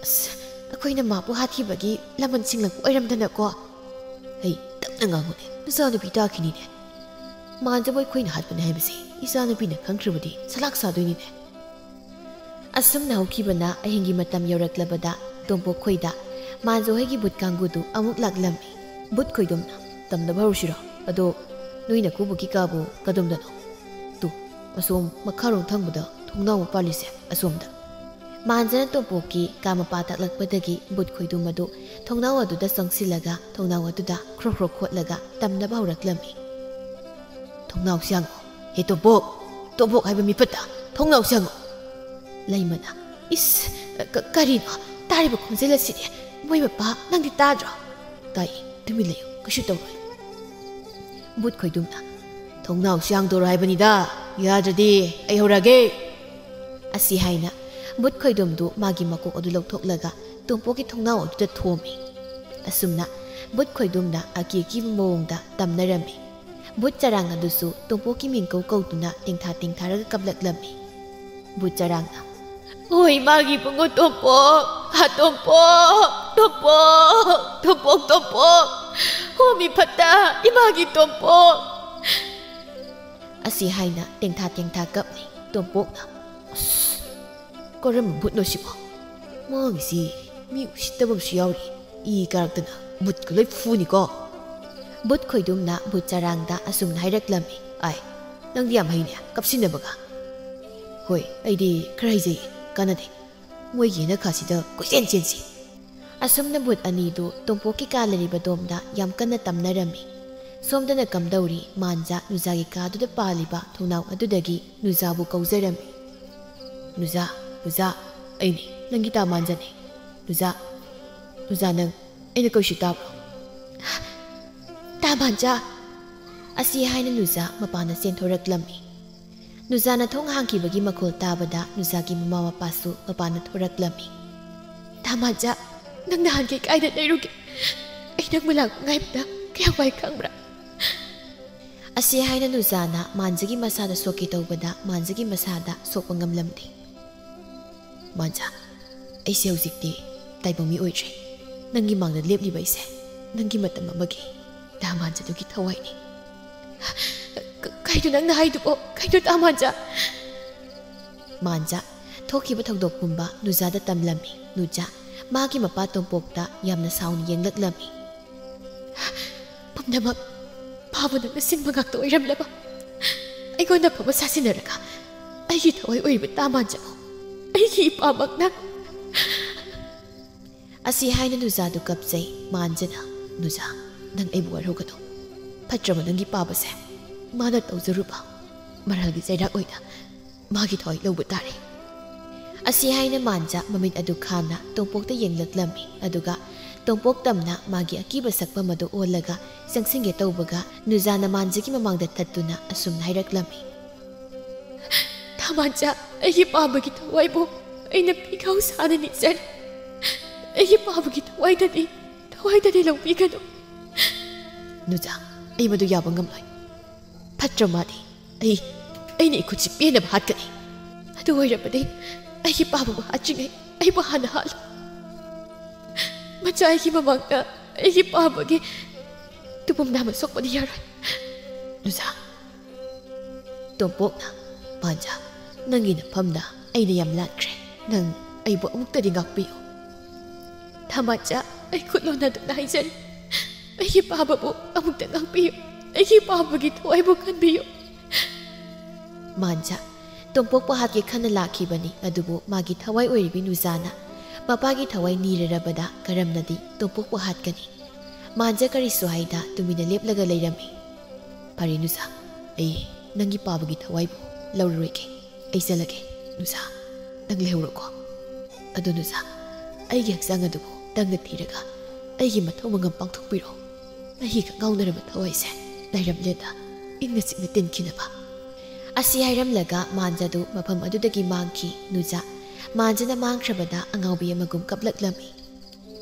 ꯑꯁ, ꯑꯩꯈꯣꯏꯅ ꯃꯥꯕꯨ ꯍꯥꯠꯈꯤꯕꯒꯤ ꯂꯃꯟ ꯁꯤꯡꯂꯛꯄ ꯑꯣꯏꯔꯝꯗꯅꯀꯣ?" "ꯑꯩ ꯇꯞꯅ ꯉꯥꯡꯉꯨꯅꯦ, ꯅꯆꯥꯅꯨꯄꯤ ꯇꯥꯈꯤꯅꯤꯅꯦ꯫ ꯃꯥꯟꯖꯕ ꯑꯩꯈꯣꯏꯅ ꯍꯥꯠꯄꯅꯤ ꯍꯥꯏꯕꯁꯤ ꯏꯆꯥꯅꯨꯄꯤꯅ ꯈꯪꯈ꯭ꯔꯕꯗꯤ ꯁꯂꯥꯛ ꯁꯥꯗꯣꯏꯅꯤꯅꯦ꯫" ꯑꯁꯨꯝꯅ ꯍꯧꯈꯤꯕꯅ ꯑꯍꯤꯡꯒꯤ ꯃꯇꯝ ꯌꯧꯔꯛꯂꯕꯗ ꯇꯣꯝꯄꯣꯛ ꯈꯣꯏꯗ ꯃꯥꯟꯖꯣ ꯍꯣꯏꯒꯤ ꯚꯨꯠ ꯀꯥꯡꯕꯨꯗꯨ ꯑꯃꯨꯛ ꯂꯥꯛꯂꯝꯃꯤ꯫ ꯚꯨꯠ ꯈꯣꯏꯗꯨꯝꯅ, "ꯇꯝꯅꯕ ꯍꯧꯔꯁꯤꯔꯣ? ꯑꯗꯣ ꯅꯣꯏ ꯅꯀꯨꯕꯣꯛꯀꯤ ꯀꯥꯕꯨ ꯀꯗꯣꯝꯗꯅꯣ?" "ꯇꯨ, ꯑꯁꯣꯝ ꯃꯈꯥꯔꯣꯝ ꯊꯪꯕꯗ ꯊꯣꯡꯅꯥꯎ ꯑꯃ ꯄꯥꯜꯂꯤꯁꯦ, ꯑꯁꯣꯝꯗ꯫" ꯃꯥꯟꯖꯅ ꯇꯣꯝꯄꯣꯛꯀꯤ ꯀꯥ ꯃꯄꯥ ꯇꯥꯛꯂꯛꯄꯗꯒꯤ ꯚꯨꯠ ꯈꯣꯏꯗꯨꯝ ꯑꯗꯨ ꯊꯣꯡꯅꯥꯎ ꯑꯗꯨꯗ ꯆꯪꯁꯤꯜꯂꯒ ꯊꯣꯡꯅꯥꯎ ꯑꯗꯨꯗ ꯈ꯭ꯔꯣꯛ ꯈ꯭ꯔꯣꯛ ꯈꯣꯠꯂꯒ ꯇꯝꯅꯕ ꯍꯧꯔꯛꯂꯝꯃꯤ꯫ "ꯊꯣꯡꯅꯥꯎꯁꯤ ꯍꯥꯡꯉꯣ꯫ ꯍꯦ ꯇꯣꯝꯄꯣꯛ, ꯇꯣꯝꯄꯣꯛ ꯍꯥꯏꯕ ꯃꯤꯐꯠꯇ, ꯊꯣꯡꯅꯥꯎꯁꯤ ꯍꯥꯡꯉꯣ꯫" ꯂꯩꯃꯅ, "ꯏꯁ, ꯀ-, ꯀꯔꯤꯅꯣ? ꯇꯥꯔꯤꯕ ꯈꯣꯟꯖꯦꯜ ꯑꯁꯤꯗꯤ? ꯃꯣꯏ ꯃꯄꯥ, ꯅꯪꯗꯤ ꯇꯥꯗ꯭ꯔꯣ?" "ꯇꯥꯏ, ꯇꯨꯃꯤꯟ ꯂꯩꯌꯨ, ꯀꯩꯁꯨ ꯇꯧꯔꯣꯏ꯫" ꯚꯨꯠ ꯈꯣꯏꯗꯨꯝꯅ, "ꯊꯣꯡꯅꯥꯎꯁꯤ ꯍꯥꯡꯗꯣꯔꯣ ꯍꯥꯏꯕꯅꯤꯗ, ꯌꯥꯗ꯭ꯔꯗꯤ ꯑꯩ ꯍꯧꯔꯛꯑꯒꯦ꯫" ꯑꯁꯤ ꯍꯥꯏꯅ ꯚꯨꯠ ꯈꯣꯏꯗꯨꯝꯗꯨ ꯃꯥꯒꯤ ꯃꯀꯣꯛ ꯑꯗꯨ ꯂꯧꯊꯣꯛꯂꯒ ꯇꯣꯝꯄꯣꯛꯀꯤ ꯊꯣꯡꯅꯥꯎ ꯑꯗꯨꯗ ꯊꯣꯝꯃꯤ꯫ ꯑꯁꯨꯝꯅ ꯚꯨꯠ ꯈꯣꯏꯗꯨꯝꯅ ꯑꯀꯤ ꯑꯀꯤꯕ ꯃꯑꯣꯡꯗ ꯇꯝꯅꯔꯝꯃꯤ꯫ ꯚꯨꯠ ꯆꯔꯥꯡ ꯑꯗꯨꯁꯨ ꯇꯣꯝꯄꯣꯛꯀꯤ ꯃꯤꯡ ꯀꯧ ꯀꯧꯗꯨꯅ ꯇꯦꯡꯊꯥ ꯇꯦꯡꯊꯥꯔꯒ ꯀꯞꯂꯛꯂꯝꯃꯤ꯫ ꯚꯨꯠ ꯆꯔꯥꯡꯅ, "ꯑꯣ ꯏꯃꯥꯒꯤ ꯏꯕꯨꯡꯉꯣ ꯇꯣꯝꯄꯣꯛ, ꯍꯥ ꯇꯣꯝꯄꯣꯛ, ꯇꯣꯝꯄꯣꯛ, ꯇꯣꯝꯄꯣꯛ, ꯇꯣꯝꯄꯣꯛ, ꯍꯣ ꯃꯤ ꯐꯠꯇ, ꯏꯃꯥꯒꯤ ꯇꯣꯝꯄꯣꯛ!" ꯑꯁꯤ ꯍꯥꯏꯅ ꯇꯦꯡꯊꯥ ꯇꯦꯡꯊꯥ ꯀꯞꯂꯤ꯫ ꯇꯣꯝꯄꯣꯛꯅ, "ꯑꯁ, ꯀꯔꯝꯕ ꯚꯨꯠꯅꯣ ꯁꯤꯕꯣ? ꯃꯥꯒꯤꯁꯤ ꯃꯤ ꯎꯁꯤꯠꯇꯕ ꯑꯃꯁꯨ ꯌꯥꯎꯔꯤ꯫ ꯏ ꯀꯥꯔꯛꯇꯅ ꯚꯨꯠꯀ ꯂꯣꯏ ꯐꯨꯅꯤꯀꯣ!" ꯚꯨꯠ ꯈꯣꯏꯗꯨꯝꯅ ꯚꯨꯠ ꯆꯔꯥꯡꯗ ꯑꯁꯨꯝꯅ ꯍꯥꯏꯔꯛꯂꯝꯃꯤ, "ꯑꯥꯏ, ꯅꯪꯗꯤ ꯌꯥꯝ ꯍꯩꯅꯦ ꯀꯞꯁꯤꯟꯅꯕꯒ꯫ ꯍꯣꯏ, ꯑꯩꯗꯤ ꯈꯔ ꯍꯩꯖꯩ, ꯀꯥꯟꯅꯗꯦ꯫ ꯃꯣꯏꯒꯤ ꯌꯦꯅꯈꯥꯁꯤꯗ ꯀꯣꯏꯆꯦꯟ ꯆꯦꯟꯁꯤ꯫" ꯑꯁꯨꯝꯅ ꯚꯨꯠ ꯑꯅꯤꯗꯨ ꯇꯣꯝꯄꯣꯛꯀꯤ ꯀꯥ ꯂꯩꯔꯤꯕ ꯗꯣꯝꯗ ꯌꯥꯝ ꯀꯟꯅ ꯇꯝꯅꯔꯝꯃꯤ꯫ ꯁꯣꯝꯗꯅ ꯀꯝꯗꯧꯔꯤ, ꯃꯥꯟꯖ ꯅꯨꯖꯥꯒꯤ ꯀꯥꯗꯨꯗ ꯄꯥꯜꯂꯤꯕ ꯊꯣꯡꯅꯥꯎ ꯑꯗꯨꯗꯒꯤ ꯅꯨꯖꯥꯕꯨ ꯀꯧꯖꯔꯝꯃꯤ꯫ "ꯅꯨꯖꯥ, ꯅꯨꯖꯥ, ꯑꯩꯅꯤ, ꯅꯪꯒꯤ ꯇꯥ ꯃꯥꯟꯖꯅꯤ꯫ ꯅꯨꯖꯥ, ꯅꯨꯖꯥ, ꯅꯪ ꯑꯩꯅ ꯀꯧꯏꯁꯤ ꯇꯥꯕ꯭ꯔꯣ?" "ꯇꯥ ꯃꯥꯟꯖ!" ꯑꯁꯤ ꯍꯥꯏꯅ ꯅꯨꯖꯥ ꯃꯄꯥꯟꯗ ꯆꯦꯟꯊꯣꯔꯛꯂꯝꯃꯤ꯫ ꯅꯨꯖꯥꯅ ꯊꯣꯡ ꯍꯥꯡꯈꯤꯕꯒꯤ ꯃꯈꯣꯜ ꯇꯥꯕꯗ ꯅꯨꯖꯥꯒꯤ ꯃꯃꯥ ꯃꯄꯥꯁꯨ ꯃꯄꯥꯟꯗ ꯊꯣꯔꯛꯂꯝꯃꯤ꯫ "ꯇꯥ ꯃꯥꯟꯖ, ꯅꯪ ꯅꯍꯥꯟꯈꯩ ꯀꯥꯏꯗ ꯂꯩꯔꯨꯒꯦ? ꯑꯩ ꯅꯪꯕꯨ ꯂꯥꯛꯄ ꯉꯥꯏꯕꯗ ꯀꯌꯥꯝ ꯋꯥꯏ ꯈꯪꯕ꯭ꯔꯥ?" ꯑꯁꯤ ꯍꯥꯏꯅ ꯅꯨꯖꯥꯅ ꯃꯥꯟꯖꯒꯤ ꯃꯁꯥꯗ ꯁꯣꯛꯀꯦ ꯇꯧꯕꯗ ꯃꯥꯟꯖꯒꯤ ꯃꯁꯥꯗ ꯁꯣꯛꯄ ꯉꯝꯂꯝꯗꯦ꯫ "ꯃꯥꯟꯖ, ꯑꯩꯁꯦ ꯍꯧꯖꯤꯛꯇꯤ ꯇꯥꯏꯕꯪ ꯃꯤ ꯑꯣꯏꯗ꯭ꯔꯦ꯫ ꯅꯪꯒꯤ ꯃꯥꯡꯗ ꯂꯦꯞꯂꯤꯕ ꯑꯩꯁꯦ ꯅꯪꯒꯤ ꯃꯇꯝ ꯑꯃꯒꯤ ꯇꯥ ꯃꯥꯟꯖꯗꯨꯒꯤ ꯊꯋꯥꯏꯅꯤ꯫" "ꯀ-, ꯀꯩꯅꯣ ꯅꯪꯅ ꯍꯥꯏꯗꯨꯕꯣ? ꯀꯩꯅꯣ ꯇꯥ ꯃꯥꯟꯖ?" ꯃꯥꯟꯖ ꯊꯣꯛꯈꯤꯕ ꯊꯧꯗꯣꯛ ꯄꯨꯝꯕ ꯅꯨꯖꯥꯗ ꯇꯝꯂꯝꯃꯤ꯫ ꯅꯨꯖꯥ ꯃꯥꯒꯤ ꯃꯄꯥ ꯇꯣꯝꯄꯣꯛꯇ ꯌꯥꯝꯅ ꯁꯥꯎꯅ ꯌꯦꯡꯂꯛꯂꯝꯃꯤ꯫ "ꯄꯨꯝꯅꯃꯛ ꯐꯥꯕ ꯅꯪꯅ ꯁꯤꯟꯕ ꯉꯥꯛꯇ ꯑꯣꯏꯔꯝꯂꯕ? ꯑꯩꯉꯣꯟꯗ ꯐꯕ ꯁꯥꯁꯤꯟꯅꯔꯒ ꯑꯩꯒꯤ ꯊꯋꯥꯏ ꯑꯣꯏꯔꯤꯕ ꯇꯥ ꯃꯥꯟꯖꯕꯨ ꯑꯩꯒꯤ ꯏꯄꯥꯃꯛꯅ?" ꯑꯁꯤ ꯍꯥꯏꯅ ꯅꯨꯖꯥꯗꯨ ꯀꯞꯆꯩ꯫ ꯃꯥꯟꯖꯅ, "ꯅꯨꯖꯥ, ꯅꯪ ꯑꯩꯕꯨ ꯋꯥꯔꯧꯒꯅꯨ꯫ ꯐꯠꯇ꯭ꯔꯕ ꯅꯪꯒꯤ ꯄꯥꯕꯁꯦ ꯃꯥꯅ ꯇꯧꯖꯔꯨꯕ ꯃꯔꯥꯜꯒꯤ ꯆꯩꯔꯥꯛ ꯑꯣꯏꯅ ꯃꯥꯒꯤ ꯊꯋꯥꯏ ꯂꯧꯕ ꯇꯥꯔꯦ꯫" ꯑꯁꯤ ꯍꯥꯏꯅ ꯃꯥꯟꯖ ꯃꯃꯤꯠ ꯑꯗꯨ ꯈꯥꯅ ꯇꯣꯝꯄꯣꯛꯇ ꯌꯦꯡꯂꯛꯂꯝꯃꯤ꯫ ꯑꯗꯨꯒ ꯇꯣꯝꯄꯣꯛ ꯇꯝꯅ ꯃꯥꯒꯤ ꯑꯀꯤꯕ ꯁꯛꯐꯝ ꯑꯗꯨ ꯑꯣꯜꯂꯒ ꯆꯪꯁꯤꯟꯒꯦ ꯇꯧꯕꯒ ꯅꯨꯖꯥꯅ ꯃꯥꯟꯖꯒꯤ ꯃꯃꯥꯡꯗ ꯊꯠꯇꯨꯅ ꯑꯁꯨꯝꯅ ꯍꯥꯏꯔꯛꯂꯝꯃꯤ꯫ "ꯇꯥ ꯃꯥꯟꯖ, ꯑꯩꯒꯤ ꯄꯥꯕꯒꯤ ꯊꯋꯥꯏꯕꯨ ꯑꯩꯅ ꯄꯤꯈꯥꯎ ꯁꯥꯅ ꯅꯤꯖꯔꯤ꯫ ꯑꯩꯒꯤ ꯄꯥꯕꯒꯤ ꯊꯋꯥꯏꯗꯗꯤ, ꯊꯋꯥꯏꯗꯗꯤ ꯂꯧꯕꯤꯒꯅꯨ꯫" "ꯅꯨꯖꯥ, ꯑꯩ ꯃꯗꯨ ꯌꯥꯕ ꯉꯝꯂꯣꯏ꯫ ꯐꯠꯇ꯭ꯔ ꯃꯥꯗꯤ? ꯑꯩ ꯑꯩꯅ ꯏꯈꯨꯠꯁꯤ ꯄꯦꯟꯅꯕ ꯍꯥꯠꯀꯅꯤ꯫ ꯑꯗꯨ ꯑꯣꯏꯔꯕꯗꯤ ꯑꯩꯒꯤ ꯄꯥꯕꯕꯨ ꯍꯥꯠꯇ꯭ꯔꯤꯉꯩ ꯑꯩꯕꯨ ꯍꯥꯟꯅ ꯍꯥꯠꯂꯨ꯫ ꯃꯆꯥ ꯑꯩꯒꯤ ꯃꯃꯥꯡꯗ ꯑꯩꯒꯤ ꯄꯥꯕꯒꯤ ꯇꯨꯄꯨꯝ ꯅꯥꯝꯃ ꯁꯣꯛꯄꯗꯤ ꯌꯥꯔꯣꯏ꯫ ꯅꯨꯖꯥ꯫ ꯇꯣꯝꯄꯣꯛꯅ, "ꯃꯥꯟꯖꯥ, ꯅꯪꯒꯤ ꯅꯐꯝꯗ ꯑꯩꯅ ꯌꯥꯝ ꯂꯥꯟꯈ꯭ꯔꯦ꯫ ꯅꯪ ꯑꯩꯕꯨ ꯑꯃꯨꯛꯇꯗꯤ ꯉꯥꯛꯄꯤꯌꯨ꯫" ꯊꯃꯥꯟꯖꯥ, ꯑꯩ ꯈꯨꯠ ꯂꯣꯟꯅꯗꯨꯅ ꯍꯥꯏꯖꯔꯤ, ꯑꯩꯒꯤ ꯄꯥꯕꯕꯨ ꯑꯃꯨꯛꯇ ꯉꯥꯛꯄꯤꯌꯨ꯫ ꯑꯩꯒꯤ ꯄꯥꯕꯒꯤ ꯊꯋꯥꯏꯕꯨ ꯈꯟꯕꯤꯌꯨ꯫ ꯃꯥꯟꯖꯥ, ꯇꯣꯝꯄꯣꯛꯄꯨ ꯍꯥꯠꯀꯦ ꯈꯟꯅ ꯂꯥꯛꯈꯤꯕꯅꯤ, ꯑꯗꯨꯕꯨ ꯃꯥꯒꯤ ꯊꯋꯥꯏ ꯑꯣꯏꯔꯤꯕꯤ ꯅꯨꯖꯥꯅ ꯃꯄꯥꯒꯤ ꯊꯋꯥꯏ ꯅꯤꯔꯔꯕꯗ ꯀꯔꯝꯅꯗꯤ ꯇꯣꯝꯄꯣꯛꯄꯨ ꯍꯥꯠꯀꯅꯤ? ꯃꯥꯟꯖꯥ ꯀꯔꯤꯁꯨ ꯍꯥꯏꯗ ꯇꯨꯃꯤꯟꯅ ꯂꯦꯞꯂꯒ ꯂꯩꯔꯝꯃꯤ꯫ "ꯐꯔꯦ ꯅꯨꯖꯥ, ꯑꯩ ꯅꯪꯒꯤ ꯄꯥꯕꯒꯤ ꯊꯋꯥꯏꯕꯨ ꯂꯧꯔꯔꯣꯏꯒꯦ꯫ ꯑꯩ ꯆꯠꯂꯒꯦ꯫ ꯅꯨꯖꯥ, ꯅꯪ ꯂꯩꯍꯧꯔꯣꯀꯣ꯫ ꯑꯗꯨ ꯅꯨꯖꯥ, ꯑꯩꯒꯤ ꯍꯛꯆꯥꯡ ꯑꯗꯨꯕꯨ ꯇꯪꯅ ꯊꯤꯔꯒ ꯑꯩꯒꯤ ꯃꯊꯧ ꯃꯉꯝ ꯄꯥꯡꯊꯣꯛꯄꯤꯔꯣ꯫ ꯑꯩꯒꯤ ꯀꯉꯥꯎꯅꯔꯕ ꯊꯋꯥꯏꯁꯦ ꯂꯥꯏꯔꯝꯂꯦꯟꯗ ꯏꯪꯅ ꯆꯤꯛꯅ ꯇꯤꯟꯈꯤꯅꯕ꯫" ꯑꯁꯤ ꯍꯥꯏꯔꯝꯂꯒ ꯃꯥꯟꯖꯥꯗꯨ ꯃꯐꯝ ꯑꯗꯨꯗꯒꯤ ꯃꯥꯡꯈꯤ꯫ ꯅꯨꯖꯥ, ꯃꯥꯟꯖꯥꯅ ꯃꯥꯡꯈ꯭ꯔꯕꯗ ꯑꯉꯥꯎꯕꯤ ꯑꯃꯒꯨꯝ ꯀꯞꯂꯛꯂꯝꯃꯤ꯫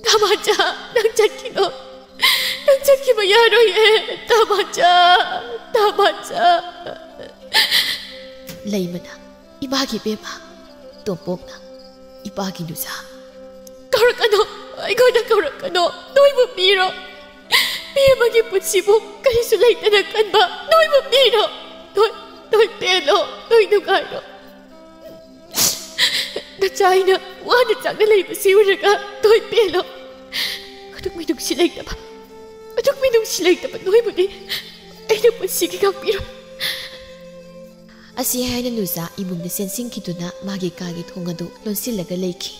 "ꯇꯥꯃꯥꯟꯖꯥ, ꯅꯪ ꯆꯠꯈꯤꯅꯣ꯫ ꯅꯪ ꯆꯠꯈꯤꯕ ꯌꯥꯔꯣꯏꯌꯦ꯫ ꯇꯥꯃꯥꯟꯖꯥ, ꯇꯥꯃꯥꯟꯖꯥ꯫" ꯂꯩꯃꯅ, "ꯏꯃꯥꯒꯤ ꯏꯕꯦꯝꯃ꯫" ꯇꯣꯝꯄꯣꯛꯅ, "ꯏꯄꯥꯒꯤ ꯅꯨꯖꯥ꯫" "ꯀꯧꯔꯛꯀꯅꯣ, ꯑꯩꯉꯣꯟꯗ ꯀꯧꯔꯛꯀꯅꯣ꯫ ꯅꯣꯏꯕꯨ ꯃꯤꯔꯣ? ꯃꯤ ꯑꯃꯒꯤ ꯄꯨꯟꯁꯤꯕꯨ ꯀꯔꯤꯁꯨ ꯂꯩꯇꯅ ꯀꯟꯕ ꯅꯣꯏꯕꯨ ꯃꯤꯔꯣ? ꯅꯣꯏ, ꯅꯣꯏ ꯄꯦꯜꯂꯣ, ꯅꯣꯏ ꯅꯨꯡꯉꯥꯏꯔꯣ꯫ ꯅꯆꯥ ꯑꯩꯅ ꯋꯥꯅ ꯆꯥꯛꯅ ꯂꯩꯕꯁꯤ ꯎꯔꯒ ꯅꯣꯏ ꯄꯦꯜꯂꯣ꯫ ꯑꯗꯨꯛ ꯃꯤꯅꯨꯡꯁꯤ ꯂꯩꯇꯕ, ꯑꯗꯨꯛ ꯃꯤꯅꯨꯡꯁꯤ ꯂꯩꯇꯕ ꯅꯣꯏꯕꯨꯗꯤ ꯑꯩꯅ ꯄꯨꯟꯁꯤꯒꯤ ꯉꯥꯛꯄꯤꯔꯣꯏ꯫" ꯑꯁꯤ ꯍꯥꯏꯅ ꯅꯨꯖꯥ ꯏꯃꯨꯡꯗ ꯆꯦꯟꯁꯤꯟꯈꯤꯗꯨꯅ ꯃꯥꯒꯤ ꯀꯥꯒꯤ ꯊꯣꯡ ꯑꯗꯨ ꯂꯣꯟꯁꯤꯜꯂꯒ ꯂꯩꯈꯤ꯫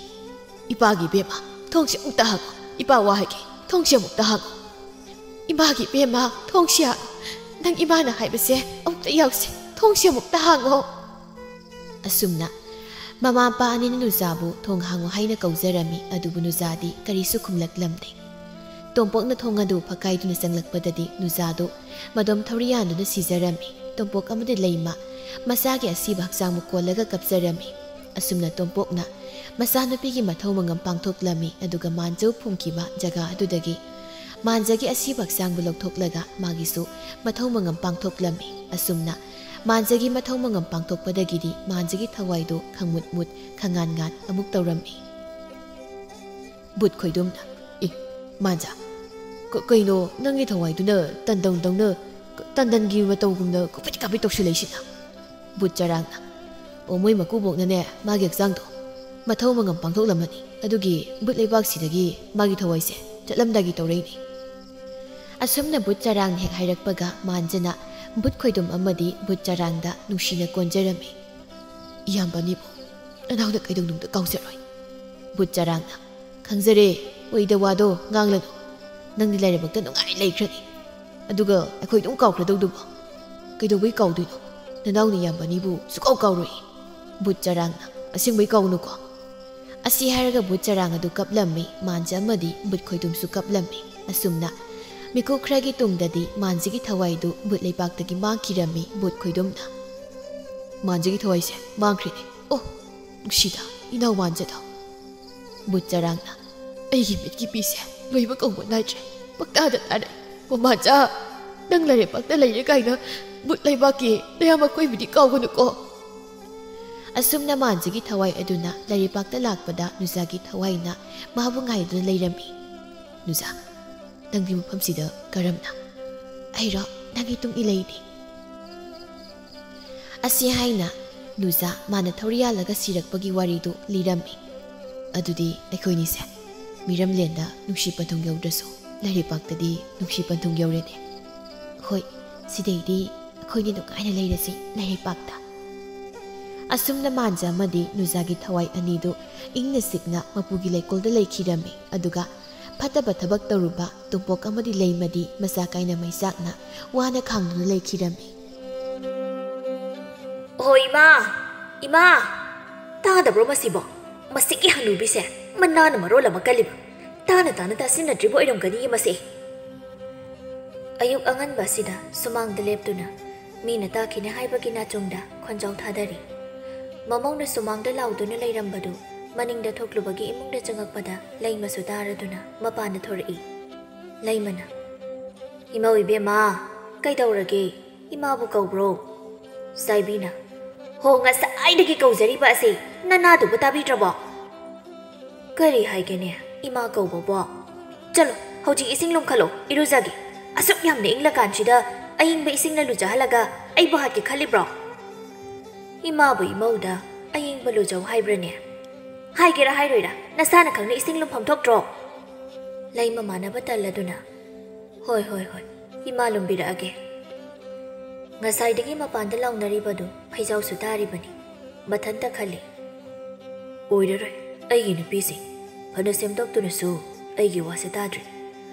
"ꯏꯄꯥꯒꯤ ꯏꯕꯦꯝꯃ, ꯊꯣꯡꯁꯦ ꯑꯃꯨꯛꯇ ꯍꯥꯡꯉꯣ꯫ ꯏꯄꯥ ꯋꯥ ꯍꯥꯏꯒꯦ, ꯊꯣꯡꯁꯦ ꯑꯃꯨꯛꯇ ꯍꯥꯡꯉꯣ꯫ ꯏꯃꯥꯒꯤ ꯏꯕꯦꯝꯃ, ꯊꯣꯡꯁꯦ ꯍꯥꯡꯉꯣ꯫ ꯅꯪ ꯏꯃꯥꯅ ꯍꯥꯏꯕꯁꯦ ꯑꯃꯨꯛꯇ ꯌꯥꯎꯁꯦ꯫ ꯊꯣꯡꯁꯦ ꯑꯃꯨꯛꯇ ꯍꯥꯡꯉꯣ꯫" ꯑꯁꯨꯝꯅ ꯃꯃꯥ ꯃꯄꯥ ꯑꯅꯤꯅ ꯅꯨꯖꯥꯕꯨ ꯊꯣꯡ ꯍꯥꯡꯉꯨ ꯍꯥꯏꯅ ꯀꯧꯖꯔꯝꯃꯤ, ꯑꯗꯨꯕꯨ ꯅꯨꯖꯥꯗꯤ ꯀꯔꯤꯁꯨ ꯈꯨꯝꯂꯛꯂꯝꯗꯦ꯫ ꯇꯣꯝꯄꯣꯛꯅ ꯊꯣꯡ ꯑꯗꯨ ꯐꯛꯀꯥꯏꯗꯨꯅ ꯆꯪꯂꯛꯄꯗꯗꯤ ꯅꯨꯖꯥꯗꯨ ꯃꯗꯣꯝ ꯊꯧꯔꯤ ꯌꯥꯟꯗꯨꯅ ꯁꯤꯖꯔꯝꯃꯤ꯫ ꯇꯣꯝꯄꯣꯛ ꯑꯃꯗꯤ ꯂꯩꯃ ꯃꯆꯥꯒꯤ ꯑꯁꯤꯕ ꯍꯛꯆꯥꯡꯕꯨ ꯀꯣꯜꯂꯒ ꯀꯞꯆꯔꯝꯃꯤ꯫ ꯑꯁꯨꯝꯅ ꯇꯣꯝꯄꯣꯛꯅ ꯃꯆꯥꯅꯨꯄꯤꯒꯤ ꯃꯊꯧ ꯃꯉꯝ ꯄꯥꯡꯊꯣꯛꯂꯝꯃꯤ, ꯑꯗꯨꯒ ꯃꯥꯟꯖꯧ ꯐꯨꯝꯈꯤꯕ ꯖꯒꯥ ꯑꯗꯨꯗꯒꯤ ꯃꯥꯟꯖꯒꯤ ꯑꯁꯤꯕ ꯍꯛꯆꯥꯡꯕꯨ ꯂꯧꯊꯣꯛꯂꯒ ꯃꯥꯒꯤꯁꯨ ꯃꯊꯧ ꯃꯉꯝ ꯄꯥꯡꯊꯣꯛꯂꯝꯃꯤ꯫ ꯑꯁꯨꯝꯅ ꯃꯥꯟꯖꯒꯤ ꯃꯊꯧ ꯃꯉꯝ ꯄꯥꯡꯊꯣꯛꯄꯗꯒꯤꯗꯤ ꯃꯥꯟꯖꯒꯤ ꯊꯋꯥꯏꯗꯨ ꯈꯪꯃꯨꯠ ꯃꯨꯠ, ꯈꯪꯉꯥꯟ ꯉꯥꯟ ꯑꯃꯨꯛ ꯇꯧꯔꯝꯃꯤ꯫ ꯕꯨꯠ ꯈꯣꯏꯗꯨꯝꯅ, "ꯑꯦ, ꯃꯥꯟꯖ, ꯀ-, ꯀꯩꯅꯣ ꯅꯪꯒꯤ ꯊꯋꯥꯏꯗꯨꯅ ꯇꯟꯗꯧꯗꯧꯅ, ꯀ-, ꯇꯟꯗꯟꯒꯤ ꯃꯇꯧꯒꯨꯝꯅ ꯀꯨꯞꯄꯤꯠ ꯀꯥꯞꯄꯤꯠ ꯇꯧꯁꯤꯜꯂꯛꯏꯁꯤꯅ?" ꯕꯨꯠ ꯆꯔꯥꯡꯅ, "ꯑꯣ, ꯃꯣꯏ ꯃꯀꯨꯕꯣꯛꯅꯅꯦ ꯃꯥꯒꯤ ꯍꯛꯆꯥꯡꯗꯣ ꯃꯊꯧ ꯃꯉꯝ ꯄꯥꯡꯊꯣꯛꯂꯝꯃꯅꯤ, ꯑꯗꯨꯒꯤ ꯕꯨꯠ ꯂꯩꯕꯥꯛꯁꯤꯗꯒꯤ ꯃꯥꯒꯤ ꯊꯋꯥꯏꯁꯦ ꯆꯠꯂꯝꯗꯥꯏꯒꯤ ꯇꯧꯔꯛꯏꯅꯤ꯫" ꯑꯁꯨꯝꯅ ꯕꯨꯠ ꯆꯔꯥꯡꯅ ꯍꯦꯛ ꯍꯥꯏꯔꯛꯄꯒ ꯃꯥꯟꯖꯅ ꯕꯨꯠ ꯈꯣꯏꯗꯨꯝ ꯑꯃꯗꯤ ꯕꯨꯠ ꯆꯔꯥꯡꯗ ꯅꯨꯡꯁꯤꯅ ꯀꯣꯟꯖꯔꯝꯃꯤ꯫ "ꯏꯌꯥꯝꯕꯅꯤꯕꯨ ꯅꯅꯥꯎꯅ ꯀꯩꯗꯧꯅꯨꯡꯗ ꯀꯥꯎꯖꯔꯣꯏ꯫" ꯕꯨꯠ ꯆꯔꯥꯡꯅ, "ꯈꯪꯖꯔꯦ, ꯑꯣꯏꯗ ꯋꯥꯗꯣ ꯉꯥꯡꯂꯅꯨ꯫ ꯅꯪꯗꯤ ꯂꯥꯏꯔꯕꯛꯇ ꯅꯨꯡꯉꯥꯏ ꯂꯩꯈ꯭ꯔꯅꯤ꯫ ꯑꯗꯨꯒ ꯑꯩꯈꯣꯏ ꯑꯗꯨꯝ ꯀꯥꯎꯈ꯭ꯔꯗꯧꯗꯨꯕꯣ? ꯀꯩꯗꯧꯕꯩ ꯀꯥꯎꯗꯣꯏꯅꯣ? ꯅꯅꯥꯎꯅ ꯏꯌꯥꯝꯕꯅꯤꯕꯨ ꯁꯨꯀꯥꯎ ꯀꯥꯎꯔꯣꯏ꯫" ꯕꯨꯠ ꯆꯔꯥꯡꯅ, "ꯑꯁꯦꯡꯕꯩ ꯀꯥꯎꯅꯨꯀꯣ?" ꯑꯁꯤ ꯍꯥꯏꯔꯒ ꯕꯨꯠ ꯆꯔꯥꯡ ꯑꯗꯨ ꯀꯞꯂꯝꯃꯤ꯫ ꯃꯥꯟꯖ ꯑꯃꯗꯤ ꯕꯨꯠ ꯈꯣꯏꯗꯨꯝꯁꯨ ꯀꯞꯂꯝꯃꯤ꯫ ꯑꯁꯨꯝꯅ ꯃꯤꯀꯨꯞ ꯈꯔꯒꯤ ꯇꯨꯡꯗꯗꯤ ꯃꯥꯟꯖꯒꯤ ꯊꯋꯥꯏꯗꯨ ꯕꯨꯠ ꯂꯩꯕꯥꯛꯇꯒꯤ ꯃꯥꯡꯈꯤꯔꯝꯃꯤ꯫ ꯕꯨꯠ ꯈꯣꯏꯗꯨꯝꯅ, "ꯃꯥꯟꯖꯒꯤ ꯊꯋꯥꯏꯁꯦ ꯃꯥꯡꯈ꯭ꯔꯦꯅꯦ꯫ ꯑꯣ, ꯅꯨꯡꯁꯤꯗ, ꯏꯅꯥꯎ ꯃꯥꯟꯖꯗꯣ꯫" ꯕꯨꯠ ꯆꯔꯥꯡꯅ, "ꯑꯩꯒꯤ ꯃꯤꯠꯀꯤ ꯄꯤꯁꯦ ꯂꯣꯏꯕ ꯀꯧꯕ ꯅꯥꯏꯗ꯭ꯔꯦ꯫ ꯄꯛꯇꯥꯗ ꯇꯥꯔꯦ꯫ ꯃꯃꯥꯆꯥ, ꯅꯪ ꯂꯥꯏꯔꯩꯄꯥꯛꯇ ꯂꯩꯔꯦ ꯀꯥꯏꯅ ꯕꯨꯠ ꯂꯩꯕꯥꯛꯀꯤ ꯅꯌꯥꯝꯕ ꯀꯣꯏꯕꯗꯤ ꯀꯥꯎꯒꯅꯨꯀꯣ꯫" ꯑꯁꯨꯝꯅ ꯃꯥꯟꯖꯒꯤ ꯊꯋꯥꯏ ꯑꯗꯨꯅ ꯂꯥꯏꯔꯩꯄꯥꯛꯇ ꯂꯥꯛꯄꯗ ꯅꯨꯖꯥꯒꯤ ꯊꯋꯥꯏꯅ ꯃꯥꯕꯨ ꯉꯥꯏꯗꯨꯅ ꯂꯩꯔꯝꯃꯤ꯫ "ꯅꯨꯖꯥ, ꯅꯪꯗꯤ ꯃꯐꯝꯁꯤꯗ ꯀꯔꯝꯅ?" "ꯑꯩꯔꯣ? ꯅꯪꯒꯤ ꯇꯨꯡ ꯏꯂꯩꯅꯤ꯫" ꯑꯁꯤ ꯍꯥꯏꯅ ꯅꯨꯖꯥ ꯃꯥꯅ ꯊꯧꯔꯤ ꯌꯥꯜꯂꯒ ꯁꯤꯔꯛꯄꯒꯤ ꯋꯥꯔꯤꯗꯨ ꯂꯤꯔꯝꯃꯤ꯫ "ꯑꯗꯨꯗꯤ ꯑꯩꯈꯣꯏꯅꯤꯁꯦ ꯃꯤꯔꯝꯂꯦꯟꯗ ꯅꯨꯡꯁꯤ ꯄꯟꯊꯨꯡ ꯌꯧꯗ꯭ꯔꯁꯨ ꯂꯥꯏꯔꯩꯄꯥꯛꯇꯗꯤ ꯅꯨꯡꯁꯤ ꯄꯟꯊꯨꯡ ꯌꯧꯔꯦꯅꯦ꯫ ꯍꯣꯏ, ꯁꯤꯗꯩꯗꯤ ꯑꯩꯈꯣꯏꯅꯤ ꯅꯨꯡꯉꯥꯏꯅ ꯂꯩꯔꯁꯤ ꯂꯥꯏꯔꯩꯄꯥꯛꯇ꯫" ꯑꯁꯨꯝꯅ ꯃꯥꯟꯖ ꯑꯃꯗꯤ ꯅꯨꯖꯥꯒꯤ ꯊꯋꯥꯏ ꯑꯅꯤꯗꯨ ꯏꯪꯅ ꯆꯤꯛꯅ ꯃꯄꯨꯒꯤ ꯂꯩꯀꯣꯜꯗ ꯂꯩꯈꯤꯔꯝꯃꯤ꯫ ꯑꯗꯨꯒ ꯐꯠꯇꯕ ꯊꯕꯛ ꯇꯧꯔꯨꯕ ꯇꯣꯝꯄꯣꯛ ꯑꯃꯗꯤ ꯂꯩꯃꯗꯤ ꯃꯆꯥ ꯀꯥꯏꯅ ꯃꯩꯆꯥꯛꯅ ꯋꯥꯅ ꯈꯥꯡꯗꯨꯅ ꯂꯩꯈꯤꯔꯝꯃꯤ꯫ "ꯑꯣꯍꯣ, ꯏꯃꯥ! ꯏꯃꯥ! ꯇꯥꯗꯕ꯭ꯔꯣ ꯃꯁꯤꯕꯣ? ꯃꯁꯤꯒꯤ ꯍꯅꯨꯕꯤꯁꯦ ꯃꯅꯥꯅ ꯃꯔꯣꯜ ꯑꯃ ꯀꯜꯂꯤꯕ꯫ ꯇꯥꯅ ꯇꯥꯅ ꯇꯥꯁꯤꯟꯅꯗ꯭ꯔꯤꯕ ꯑꯣꯏꯔꯝꯒꯅꯤꯌꯦ ꯃꯁꯤ꯫" ꯑꯌꯨꯛ ꯑꯉꯟꯕ ꯑꯁꯤꯗ ꯁꯨꯃꯥꯡꯗ ꯂꯦꯞꯇꯨꯅ ꯃꯤꯅ ꯇꯥꯈꯤꯅꯤ ꯍꯥꯏꯕꯒꯤ ꯅꯥꯆꯣꯡꯗ ꯈꯣꯟꯖꯥꯎ ꯊꯥꯗꯔꯤ꯫ ꯃꯃꯧꯅ ꯁꯨꯃꯥꯡꯗ ꯂꯥꯎꯗꯨꯅ ꯂꯩꯔꯝꯕꯗꯨ ꯃꯅꯤꯡꯗ ꯊꯣꯛꯂꯨꯕꯒꯤ ꯏꯃꯨꯡꯗ ꯆꯪꯉꯛꯄꯗ ꯂꯩꯃꯁꯨ ꯇꯥꯔꯗꯨꯅ ꯃꯄꯥꯟꯗ ꯊꯣꯔꯛꯏ꯫ ꯂꯩꯃꯅ, "ꯏꯃꯧ ꯏꯕꯦꯝꯃ, ꯀꯩꯗꯧꯔꯒꯦ? ꯏꯃꯥꯕꯨ ꯀꯧꯕ꯭ꯔꯣ?" ꯆꯥꯏꯕꯤꯅ, "ꯍꯣ, ꯉꯁꯥꯏꯗꯒꯤ ꯀꯧꯖꯔꯤꯕ ꯑꯁꯤ ꯅꯅꯥꯗꯨꯕꯨ ꯇꯥꯕꯤꯗ꯭ꯔꯕꯣ? ꯀꯔꯤ ꯍꯥꯏꯒꯦꯅꯦ ꯏꯃꯥ ꯀꯧꯕꯕꯣ? ꯆꯠꯂꯣ, ꯍꯧꯖꯤꯛ ꯏꯁꯤꯡ ꯂꯨꯝꯈꯠꯂꯣ, ꯏꯔꯨꯖꯒꯦ꯫ ꯑꯁꯨꯛ ꯌꯥꯝꯅ ꯏꯪꯂꯀꯥꯟꯁꯤꯗ ꯑꯏꯪꯕ ꯏꯁꯤꯡꯅ ꯂꯨꯖꯍꯜꯂꯒ ꯑꯩꯕꯨ ꯍꯥꯠꯀꯦ ꯈꯜꯂꯤꯕ꯭ꯔꯣ? ꯏꯃꯥꯕꯨ ꯏꯃꯧꯗ ꯑꯏꯪꯕ ꯂꯨꯖꯧ ꯍꯥꯏꯕ꯭ꯔꯅꯦ? ꯍꯥꯏꯒꯦꯔꯥ ꯍꯥꯏꯔꯣꯏꯔꯥ, ꯅꯁꯥꯅ ꯈꯪꯅ ꯏꯁꯤꯡ ꯂꯨꯝꯐꯝ ꯊꯣꯛꯇ꯭ꯔꯣ?" ꯂꯩꯃ ꯃꯥꯟꯅꯕ ꯇꯜꯂꯗꯨꯅ, "ꯍꯣꯏ, ꯍꯣꯏ, ꯍꯣꯏ, ꯏꯃꯥ ꯂꯨꯝꯕꯤꯔꯛꯑꯒꯦ"꯫ ꯉꯁꯥꯏꯗꯒꯤ ꯃꯄꯥꯟꯗ ꯂꯥꯎꯅꯔꯤꯕꯗꯨ ꯐꯩꯖꯥꯎꯁꯨ ꯇꯥꯔꯤꯕꯅꯤ꯫ ꯃꯊꯟꯇ ꯈꯜꯂꯤ, "ꯑꯣꯏꯔꯔꯣꯏ, ꯑꯩꯒꯤ ꯅꯨꯄꯤꯁꯤ ꯐꯅ ꯁꯦꯝꯗꯣꯛꯇꯨꯅꯁꯨ ꯑꯩꯒꯤ ꯋꯥꯁꯦ ꯇꯥꯗ꯭ꯔꯤ꯫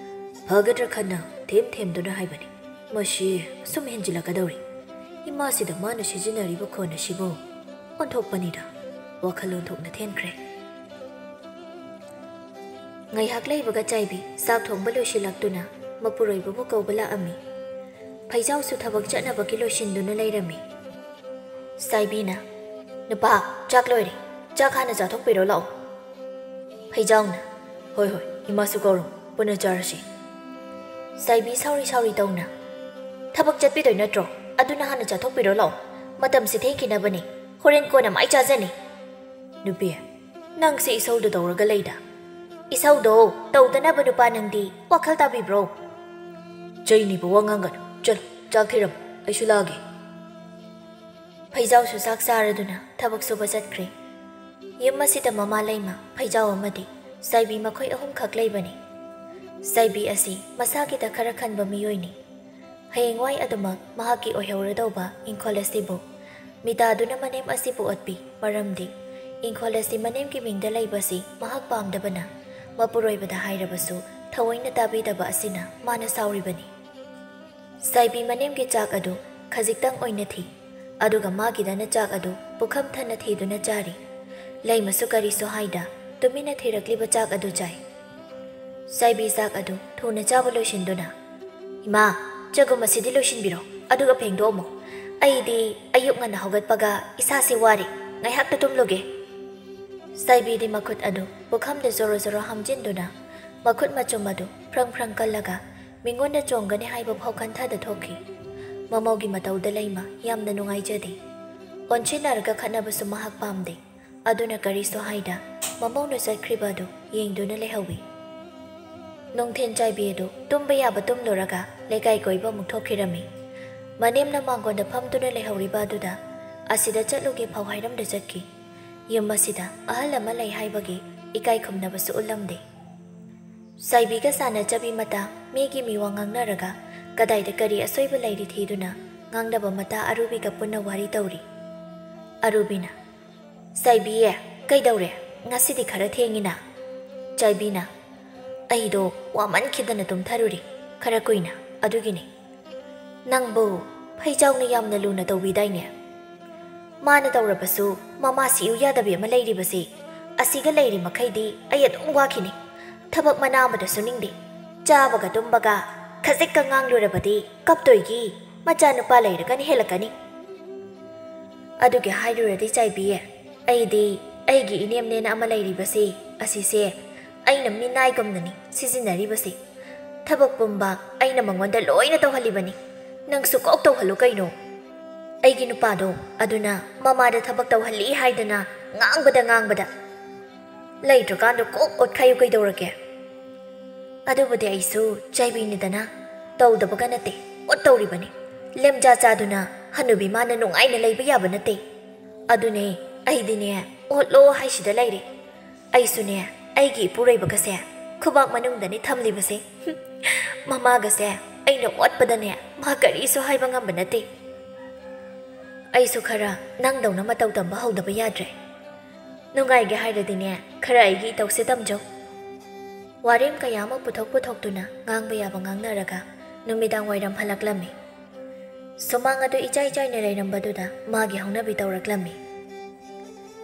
ꯐꯒꯗ꯭ꯔꯥ ꯈꯟꯅ ꯊꯦꯝ ꯊꯦꯝꯗꯨꯅ ꯍꯥꯏꯕꯅꯤ꯫ ꯃꯁꯤ ꯁꯨꯝ ꯍꯦꯟꯖꯤꯜꯂꯛꯀꯗꯧꯔꯤ꯫ ꯏꯃꯥꯁꯤꯗ ꯃꯥꯅ ꯁꯤꯖꯤꯟꯅꯔꯤꯕ ꯈꯣꯟ ꯑꯁꯤꯕꯨ ꯑꯣꯟꯊꯣꯛꯄꯅꯤꯗ"꯫ ꯋꯥꯈꯜ ꯑꯣꯟꯊꯣꯛꯅ ꯊꯦꯟꯈ꯭ꯔꯦ꯫ ꯉꯥꯏꯍꯥꯛ ꯂꯩꯕꯒ ꯆꯥꯏꯕꯤ ꯆꯥꯛ ꯊꯣꯡꯕ ꯂꯣꯏꯁꯤꯜꯂꯛꯇꯨꯅ ꯃꯄꯨꯔꯣꯏꯕꯕꯨ ꯀꯧꯕ ꯂꯥꯛꯑꯝꯃꯤ꯫ ꯐꯩꯖꯥꯎꯁꯨ ꯊꯕꯛ ꯆꯠꯅꯕꯒꯤ ꯂꯣꯏꯁꯤꯟꯗꯨꯅ ꯂꯩꯔꯝꯃꯤ꯫ ꯆꯥꯏꯕꯤꯅ, "ꯅꯨꯄꯥ, ꯆꯥꯛ ꯂꯣꯏꯔꯦ꯫ ꯆꯥꯛ ꯍꯥꯟꯅ ꯆꯥꯊꯣꯛꯄꯤꯔꯣ ꯂꯥꯛꯑꯣ"꯫ ꯐꯩꯖꯥꯎꯅ, "ꯍꯣꯏ, ꯍꯣꯏ, ꯏꯃꯥꯁꯨ ꯀꯧꯔꯝꯃꯣ, ꯄꯨꯟꯅ ꯆꯥꯔꯁꯤ"꯫ ꯆꯥꯏꯕꯤ ꯁꯥꯎꯔꯤ ꯁꯥꯎꯔꯤ ꯇꯧꯅ, "ꯊꯕꯛ ꯆꯠꯄꯤꯗꯣꯏ ꯅꯠꯇ꯭ꯔꯣ? ꯑꯗꯨꯅ ꯍꯥꯟꯅ ꯆꯥꯊꯣꯛꯄꯤꯔꯣ ꯂꯥꯛꯑꯣ꯫ ꯃꯇꯝꯁꯦ ꯊꯦꯡꯈꯤꯅꯕꯅꯤ꯫ ꯍꯣꯔꯦꯟ ꯀꯣꯟꯅ ꯃꯥꯏ ꯆꯥꯖꯅꯤ"꯫ "ꯅꯨꯄꯤ, ꯅꯪꯁꯦ ꯏꯁꯧꯗꯣ ꯇꯧꯔꯒ ꯂꯩꯗ꯫ ꯏꯁꯧꯗꯣ ꯇꯧꯗꯅꯕ ꯅꯨꯄꯥ ꯅꯪꯗꯤ ꯋꯥꯈꯜ ꯇꯥꯕꯤꯕ꯭ꯔꯣ?" "ꯆꯩꯅꯤꯕ ꯋꯥ ꯉꯥꯡꯒꯅꯨ꯫ ꯆꯠꯂꯣ, ꯆꯥꯛ ꯊꯤꯔꯝꯃꯣ, ꯑꯩꯁꯨ ꯂꯥꯛꯑꯒꯦ"꯫ ꯐꯩꯖꯥꯎꯁꯨ ꯆꯥꯛ ꯆꯥꯔꯗꯨꯅ ꯊꯕꯛ ꯁꯨꯕ ꯆꯠꯈ꯭ꯔꯦ꯫ ꯌꯨꯝ ꯑꯁꯤꯗ ꯃꯃꯥ ꯂꯩꯃ, ꯐꯩꯖꯥꯎ ꯑꯃꯗꯤ ꯆꯥꯏꯕꯤ ꯃꯈꯣꯏ ꯑꯍꯨꯝꯈꯛ ꯂꯩꯕꯅꯤ꯫ ꯆꯥꯏꯕꯤ ꯑꯁꯤ ꯃꯁꯥꯒꯤꯗ ꯈꯔ ꯈꯟꯕ ꯃꯤꯑꯣꯏꯅꯤ꯫ ꯍꯌꯦꯡꯋꯥꯏ ꯑꯗꯨꯃꯛ ꯃꯍꯥꯛꯀꯤ ꯑꯣꯏꯍꯧꯔꯗꯧꯕ ꯏꯪꯈꯣꯜ ꯑꯁꯤꯕꯨ ꯃꯤꯇꯥꯗꯨꯅ ꯃꯅꯦꯝ ꯑꯁꯤꯕꯨ ꯑꯣꯠꯄꯤ꯫ ꯃꯔꯝꯗꯤ ꯏꯪꯈꯣꯜ ꯑꯁꯤ ꯃꯅꯦꯝꯒꯤ ꯃꯤꯡꯗ ꯂꯩꯕꯁꯤ ꯃꯍꯥꯛ ꯄꯥꯝꯗꯕꯅ ꯃꯄꯨꯔꯣꯏꯕꯗ ꯍꯥꯏꯔꯕꯁꯨ ꯊꯑꯣꯏꯅ ꯇꯥꯕꯤꯗꯕ ꯑꯁꯤꯅ ꯃꯥꯅ ꯁꯥꯎꯔꯤꯕꯅꯤ꯫ ꯆꯥꯏꯕꯤ ꯃꯅꯦꯝꯒꯤ ꯆꯥꯛ ꯑꯗꯨ ꯈꯖꯤꯛꯇꯪ ꯑꯣꯏꯅ ꯊꯤ, ꯑꯗꯨꯒ ꯃꯥꯒꯤꯗꯅ ꯆꯥꯛ ꯑꯗꯨ ꯄꯨꯈꯝ ꯊꯟꯅ ꯊꯤꯗꯨꯅ ꯆꯥꯔꯤ꯫ ꯂꯩꯃꯁꯨ ꯀꯔꯤꯁꯨ ꯍꯥꯏꯗ ꯇꯨꯃꯤꯟꯅ ꯊꯤꯔꯛꯂꯤꯕ ꯆꯥꯛ ꯑꯗꯨ ꯆꯥꯏ꯫ ꯆꯥꯏꯕꯤ ꯆꯥꯛ ꯑꯗꯨ ꯊꯨꯅ ꯆꯥꯕ ꯂꯣꯏꯁꯤꯟꯗꯨꯅ, "ꯏꯃꯥ, ꯆꯒꯨꯝ ꯑꯁꯤꯗꯤ ꯂꯣꯏꯁꯤꯟꯕꯤꯔꯣ, ꯑꯗꯨꯒ ꯐꯦꯡꯗꯣꯛꯑꯝꯃꯣ꯫ ꯑꯩꯗꯤ ꯑꯌꯨꯛ ꯉꯟꯅ ꯍꯧꯒꯠꯄꯒ ꯏꯁꯥꯁꯤ ꯋꯥꯔꯦ, ꯉꯥꯏꯍꯥꯛꯇ ꯇꯨꯝꯂꯨꯒꯦ"꯫ ꯆꯥꯏꯕꯤꯗꯤ ꯃꯈꯨꯠ ꯑꯗꯨ ꯄꯨꯈꯝꯗ ꯖꯣꯔꯣ ꯖꯣꯔꯣ ꯍꯥꯝꯖꯤꯟꯗꯨꯅ ꯃꯈꯨꯠ ꯃꯆꯨꯝ ꯑꯗꯨ ꯐ꯭ꯔꯪ ꯐ꯭ꯔꯪ ꯀꯜꯂꯒ ꯃꯤꯉꯣꯟꯗ ꯆꯣꯡꯒꯅꯤ ꯍꯥꯏꯕ ꯐꯥꯎ ꯈꯟꯊꯗ ꯊꯣꯛꯈꯤ꯫ ꯃꯃꯧꯒꯤ ꯃꯇꯧꯗ ꯂꯩꯃ ꯌꯥꯝꯅ ꯅꯨꯡꯉꯥꯏꯖꯗꯦ꯫ ꯑꯣꯟꯁꯤꯟꯅꯔꯒ ꯈꯠꯅꯕꯁꯨ ꯃꯍꯥꯛ ꯄꯥꯝꯗꯦ꯫ ꯑꯗꯨꯅ ꯀꯔꯤꯁꯨ ꯍꯥꯏꯗ ꯃꯃꯧꯅ ꯆꯠꯈ꯭ꯔꯤꯕ ꯑꯗꯨ ꯌꯦꯡꯗꯨꯅ ꯂꯩꯍꯧꯏ꯫ ꯅꯨꯡꯊꯤꯟ ꯆꯥꯏꯕꯤ ꯑꯗꯨ ꯇꯨꯝꯕ ꯌꯥꯕ ꯇꯨꯝꯂꯨꯔꯒ ꯂꯩꯀꯥꯏ ꯀꯣꯏꯕ ꯑꯃꯨꯛ ꯊꯣꯛꯈꯤꯔꯝꯃꯤ꯫ ꯃꯅꯦꯝꯅ ꯃꯥꯡꯒꯣꯟꯗ ꯐꯝꯗꯨꯅ ꯂꯩꯍꯧꯔꯤꯕ ꯑꯗꯨꯗ ꯑꯁꯤꯗ ꯆꯠꯂꯨꯒꯦ ꯐꯥꯎ ꯍꯥꯏꯔꯝꯗ ꯆꯠꯈꯤ꯫ ꯌꯨꯝ ꯑꯁꯤꯗ ꯑꯍꯜ ꯑꯃ ꯂꯩ ꯍꯥꯏꯕꯒꯤ ꯏꯀꯥꯏ ꯈꯨꯝꯅꯕꯁꯨ ꯎꯠꯂꯝꯗꯦ꯫ ꯆꯥꯏꯕꯤꯒ ꯆꯥꯟꯅꯖꯕꯤ ꯃꯇꯥ ꯃꯤꯒꯤ ꯃꯤꯋꯥ ꯉꯥꯡꯅꯔꯒ ꯀꯗꯥꯏꯗ ꯀꯔꯤ ꯑꯁꯣꯏꯕ ꯂꯩꯔꯤ ꯊꯤꯗꯨꯅ ꯉꯥꯡꯅꯕ ꯃꯇꯥ ꯑꯔꯨꯕꯤꯒ ꯄꯨꯟꯅ ꯋꯥꯔꯤ ꯇꯧꯔꯤ꯫ ꯑꯔꯨꯕꯤꯅ, "ꯆꯥꯏꯕꯤꯌꯦ, ꯀꯩꯗꯧꯔꯦ? ꯉꯁꯤꯗꯤ ꯈꯔ ꯊꯦꯡꯉꯤꯅ?" ꯆꯥꯏꯕꯤꯅ, "ꯑꯩꯗꯣ ꯋꯥꯃꯟꯈꯤꯗꯅ ꯇꯨꯝꯊꯔꯨꯔꯦ ꯈꯔ ꯀꯨꯏꯅ, ꯑꯗꯨꯒꯤꯅꯦ꯫ ꯅꯪꯕꯨ ꯐꯩꯖꯥꯎꯅ ꯌꯥꯝꯅ ꯂꯨꯅ ꯇꯧꯕꯤꯗꯥꯏꯅꯦ?" "ꯃꯥꯅ ꯇꯧꯔꯕꯁꯨ ꯃꯃꯥ ꯁꯤꯎ ꯌꯥꯗꯕꯤ ꯑꯃ ꯂꯩꯔꯤꯕꯁꯤ, ꯑꯁꯤꯒ ꯂꯩꯔꯤ ꯃꯈꯩꯗꯤ ꯑꯩ ꯑꯗꯨꯝ ꯋꯥꯈꯤꯅꯤ꯫ ꯊꯕꯛ ꯃꯅꯥ ꯑꯃꯗ ꯁꯨꯅꯤꯡꯗꯦ꯫ ꯆꯥꯕꯒ ꯇꯨꯝꯕꯒ ꯈꯖꯤꯛꯀ ꯉꯥꯡꯂꯨꯔꯕꯗꯤ ꯀꯞꯇꯣꯏꯒꯤ ꯃꯆꯥꯅꯨꯄꯥ ꯂꯩꯔꯒꯅ ꯍꯦꯜꯂꯛꯀꯅꯤ꯫ ꯑꯗꯨꯒꯤ ꯍꯥꯏꯔꯨꯔꯗꯤ ꯆꯥꯏꯕꯤꯌꯦ, ꯑꯩꯗꯤ ꯑꯩꯒꯤ ꯏꯅꯦꯝꯅꯦꯅ ꯑꯃ ꯂꯩꯔꯤꯕꯁꯤ, ꯑꯁꯤꯁꯦ ꯑꯩꯅ ꯃꯤꯅꯥꯏꯒꯨꯝꯅꯅꯤ ꯁꯤꯖꯤꯟꯅꯔꯤꯕꯁꯤ꯫ ꯊꯕꯛ ꯄꯨꯝꯕ ꯑꯩꯅ ꯃꯉꯣꯟꯗ ꯂꯣꯏꯅ ꯇꯧꯍꯜꯂꯤꯕꯅꯤ꯫ ꯅꯪꯁꯨ ꯀꯣꯛ ꯇꯧꯍꯜꯂꯨ ꯀꯩꯅꯣ꯫ ꯑꯩꯒꯤ ꯅꯨꯄꯥꯗꯣ ꯑꯗꯨꯅ ꯃꯃꯥꯗ ꯊꯕꯛ ꯇꯧꯍꯜꯂꯤ ꯍꯥꯏꯗꯅ ꯉꯥꯡꯕꯗ ꯉꯥꯡꯕꯗ꯫ ꯂꯩꯇ꯭ꯔꯀꯥꯟꯗ ꯀꯣꯛ ꯑꯣꯠꯈꯥꯏꯌꯨ ꯀꯩꯗꯧꯔꯒꯦ?" "ꯑꯗꯨꯕꯨꯗꯤ ꯑꯩꯁꯨ ꯆꯩꯕꯤꯅꯤꯗꯅ, ꯇꯧꯗꯕꯒ ꯅꯠꯇꯦ, ꯑꯣꯠꯇꯧꯔꯤꯕꯅꯤ꯫ ꯂꯦꯝꯖꯥ ꯆꯥꯗꯨꯅ ꯍꯅꯨꯕꯤ ꯃꯥꯅ ꯅꯨꯡꯉꯥꯏꯅ ꯂꯩꯕ ꯌꯥꯕ ꯅꯠꯇꯦ꯫ ꯑꯗꯨꯅꯦ, ꯑꯩꯗꯤꯅꯦ, ꯑꯣꯠꯂꯣ ꯍꯥꯏꯁꯤꯗ ꯂꯩꯔꯦ꯫ ꯑꯩꯁꯨꯅꯦ, ꯑꯩꯒꯤ ꯏꯄꯨꯔꯣꯏꯕꯒꯁꯦ ꯈꯨꯕꯥꯛ ꯃꯅꯨꯡꯗꯅꯤ ꯊꯝꯂꯤꯕꯁꯦ꯫ ꯃꯃꯥꯒꯁꯦ ꯑꯩꯅ ꯑꯣꯠꯄꯗꯅꯦ, ꯃꯥ ꯀꯔꯤꯁꯨ ꯍꯥꯏꯕ ꯉꯝꯕ ꯅꯠꯇꯦ꯫ ꯑꯩꯁꯨ ꯈꯔ ꯅꯪꯗꯧꯅ ꯃꯇꯧ ꯇꯝꯕ ꯍꯧꯗꯕ ꯌꯥꯗ꯭ꯔꯦ꯫ ꯅꯨꯡꯉꯥꯏꯒꯦ ꯍꯥꯏꯔꯗꯤꯅꯦ, ꯈꯔ ꯑꯩꯒꯤ ꯏꯇꯧꯁꯦ ꯇꯝꯖꯧ꯫" ꯋꯥꯔꯦꯝ ꯀꯌꯥ ꯑꯃ ꯄꯨꯊꯣꯛ ꯄꯨꯊꯣꯛꯇꯨꯅ ꯉꯥꯡꯕ ꯌꯥꯕ ꯉꯥꯡꯅꯔꯒ ꯅꯨꯃꯤꯗꯥꯡ ꯋꯥꯏꯔꯝ ꯍꯜꯂꯛꯂꯝꯃꯤ꯫ ꯁꯨꯃꯥꯡ ꯑꯗꯨ ꯏꯆꯥꯏ ꯆꯥꯏꯅ ꯂꯩꯔꯝꯕꯗꯨꯗ ꯃꯥꯒꯤ ꯍꯧꯅꯕꯤ ꯇꯧꯔꯛꯂꯝꯃꯤ꯫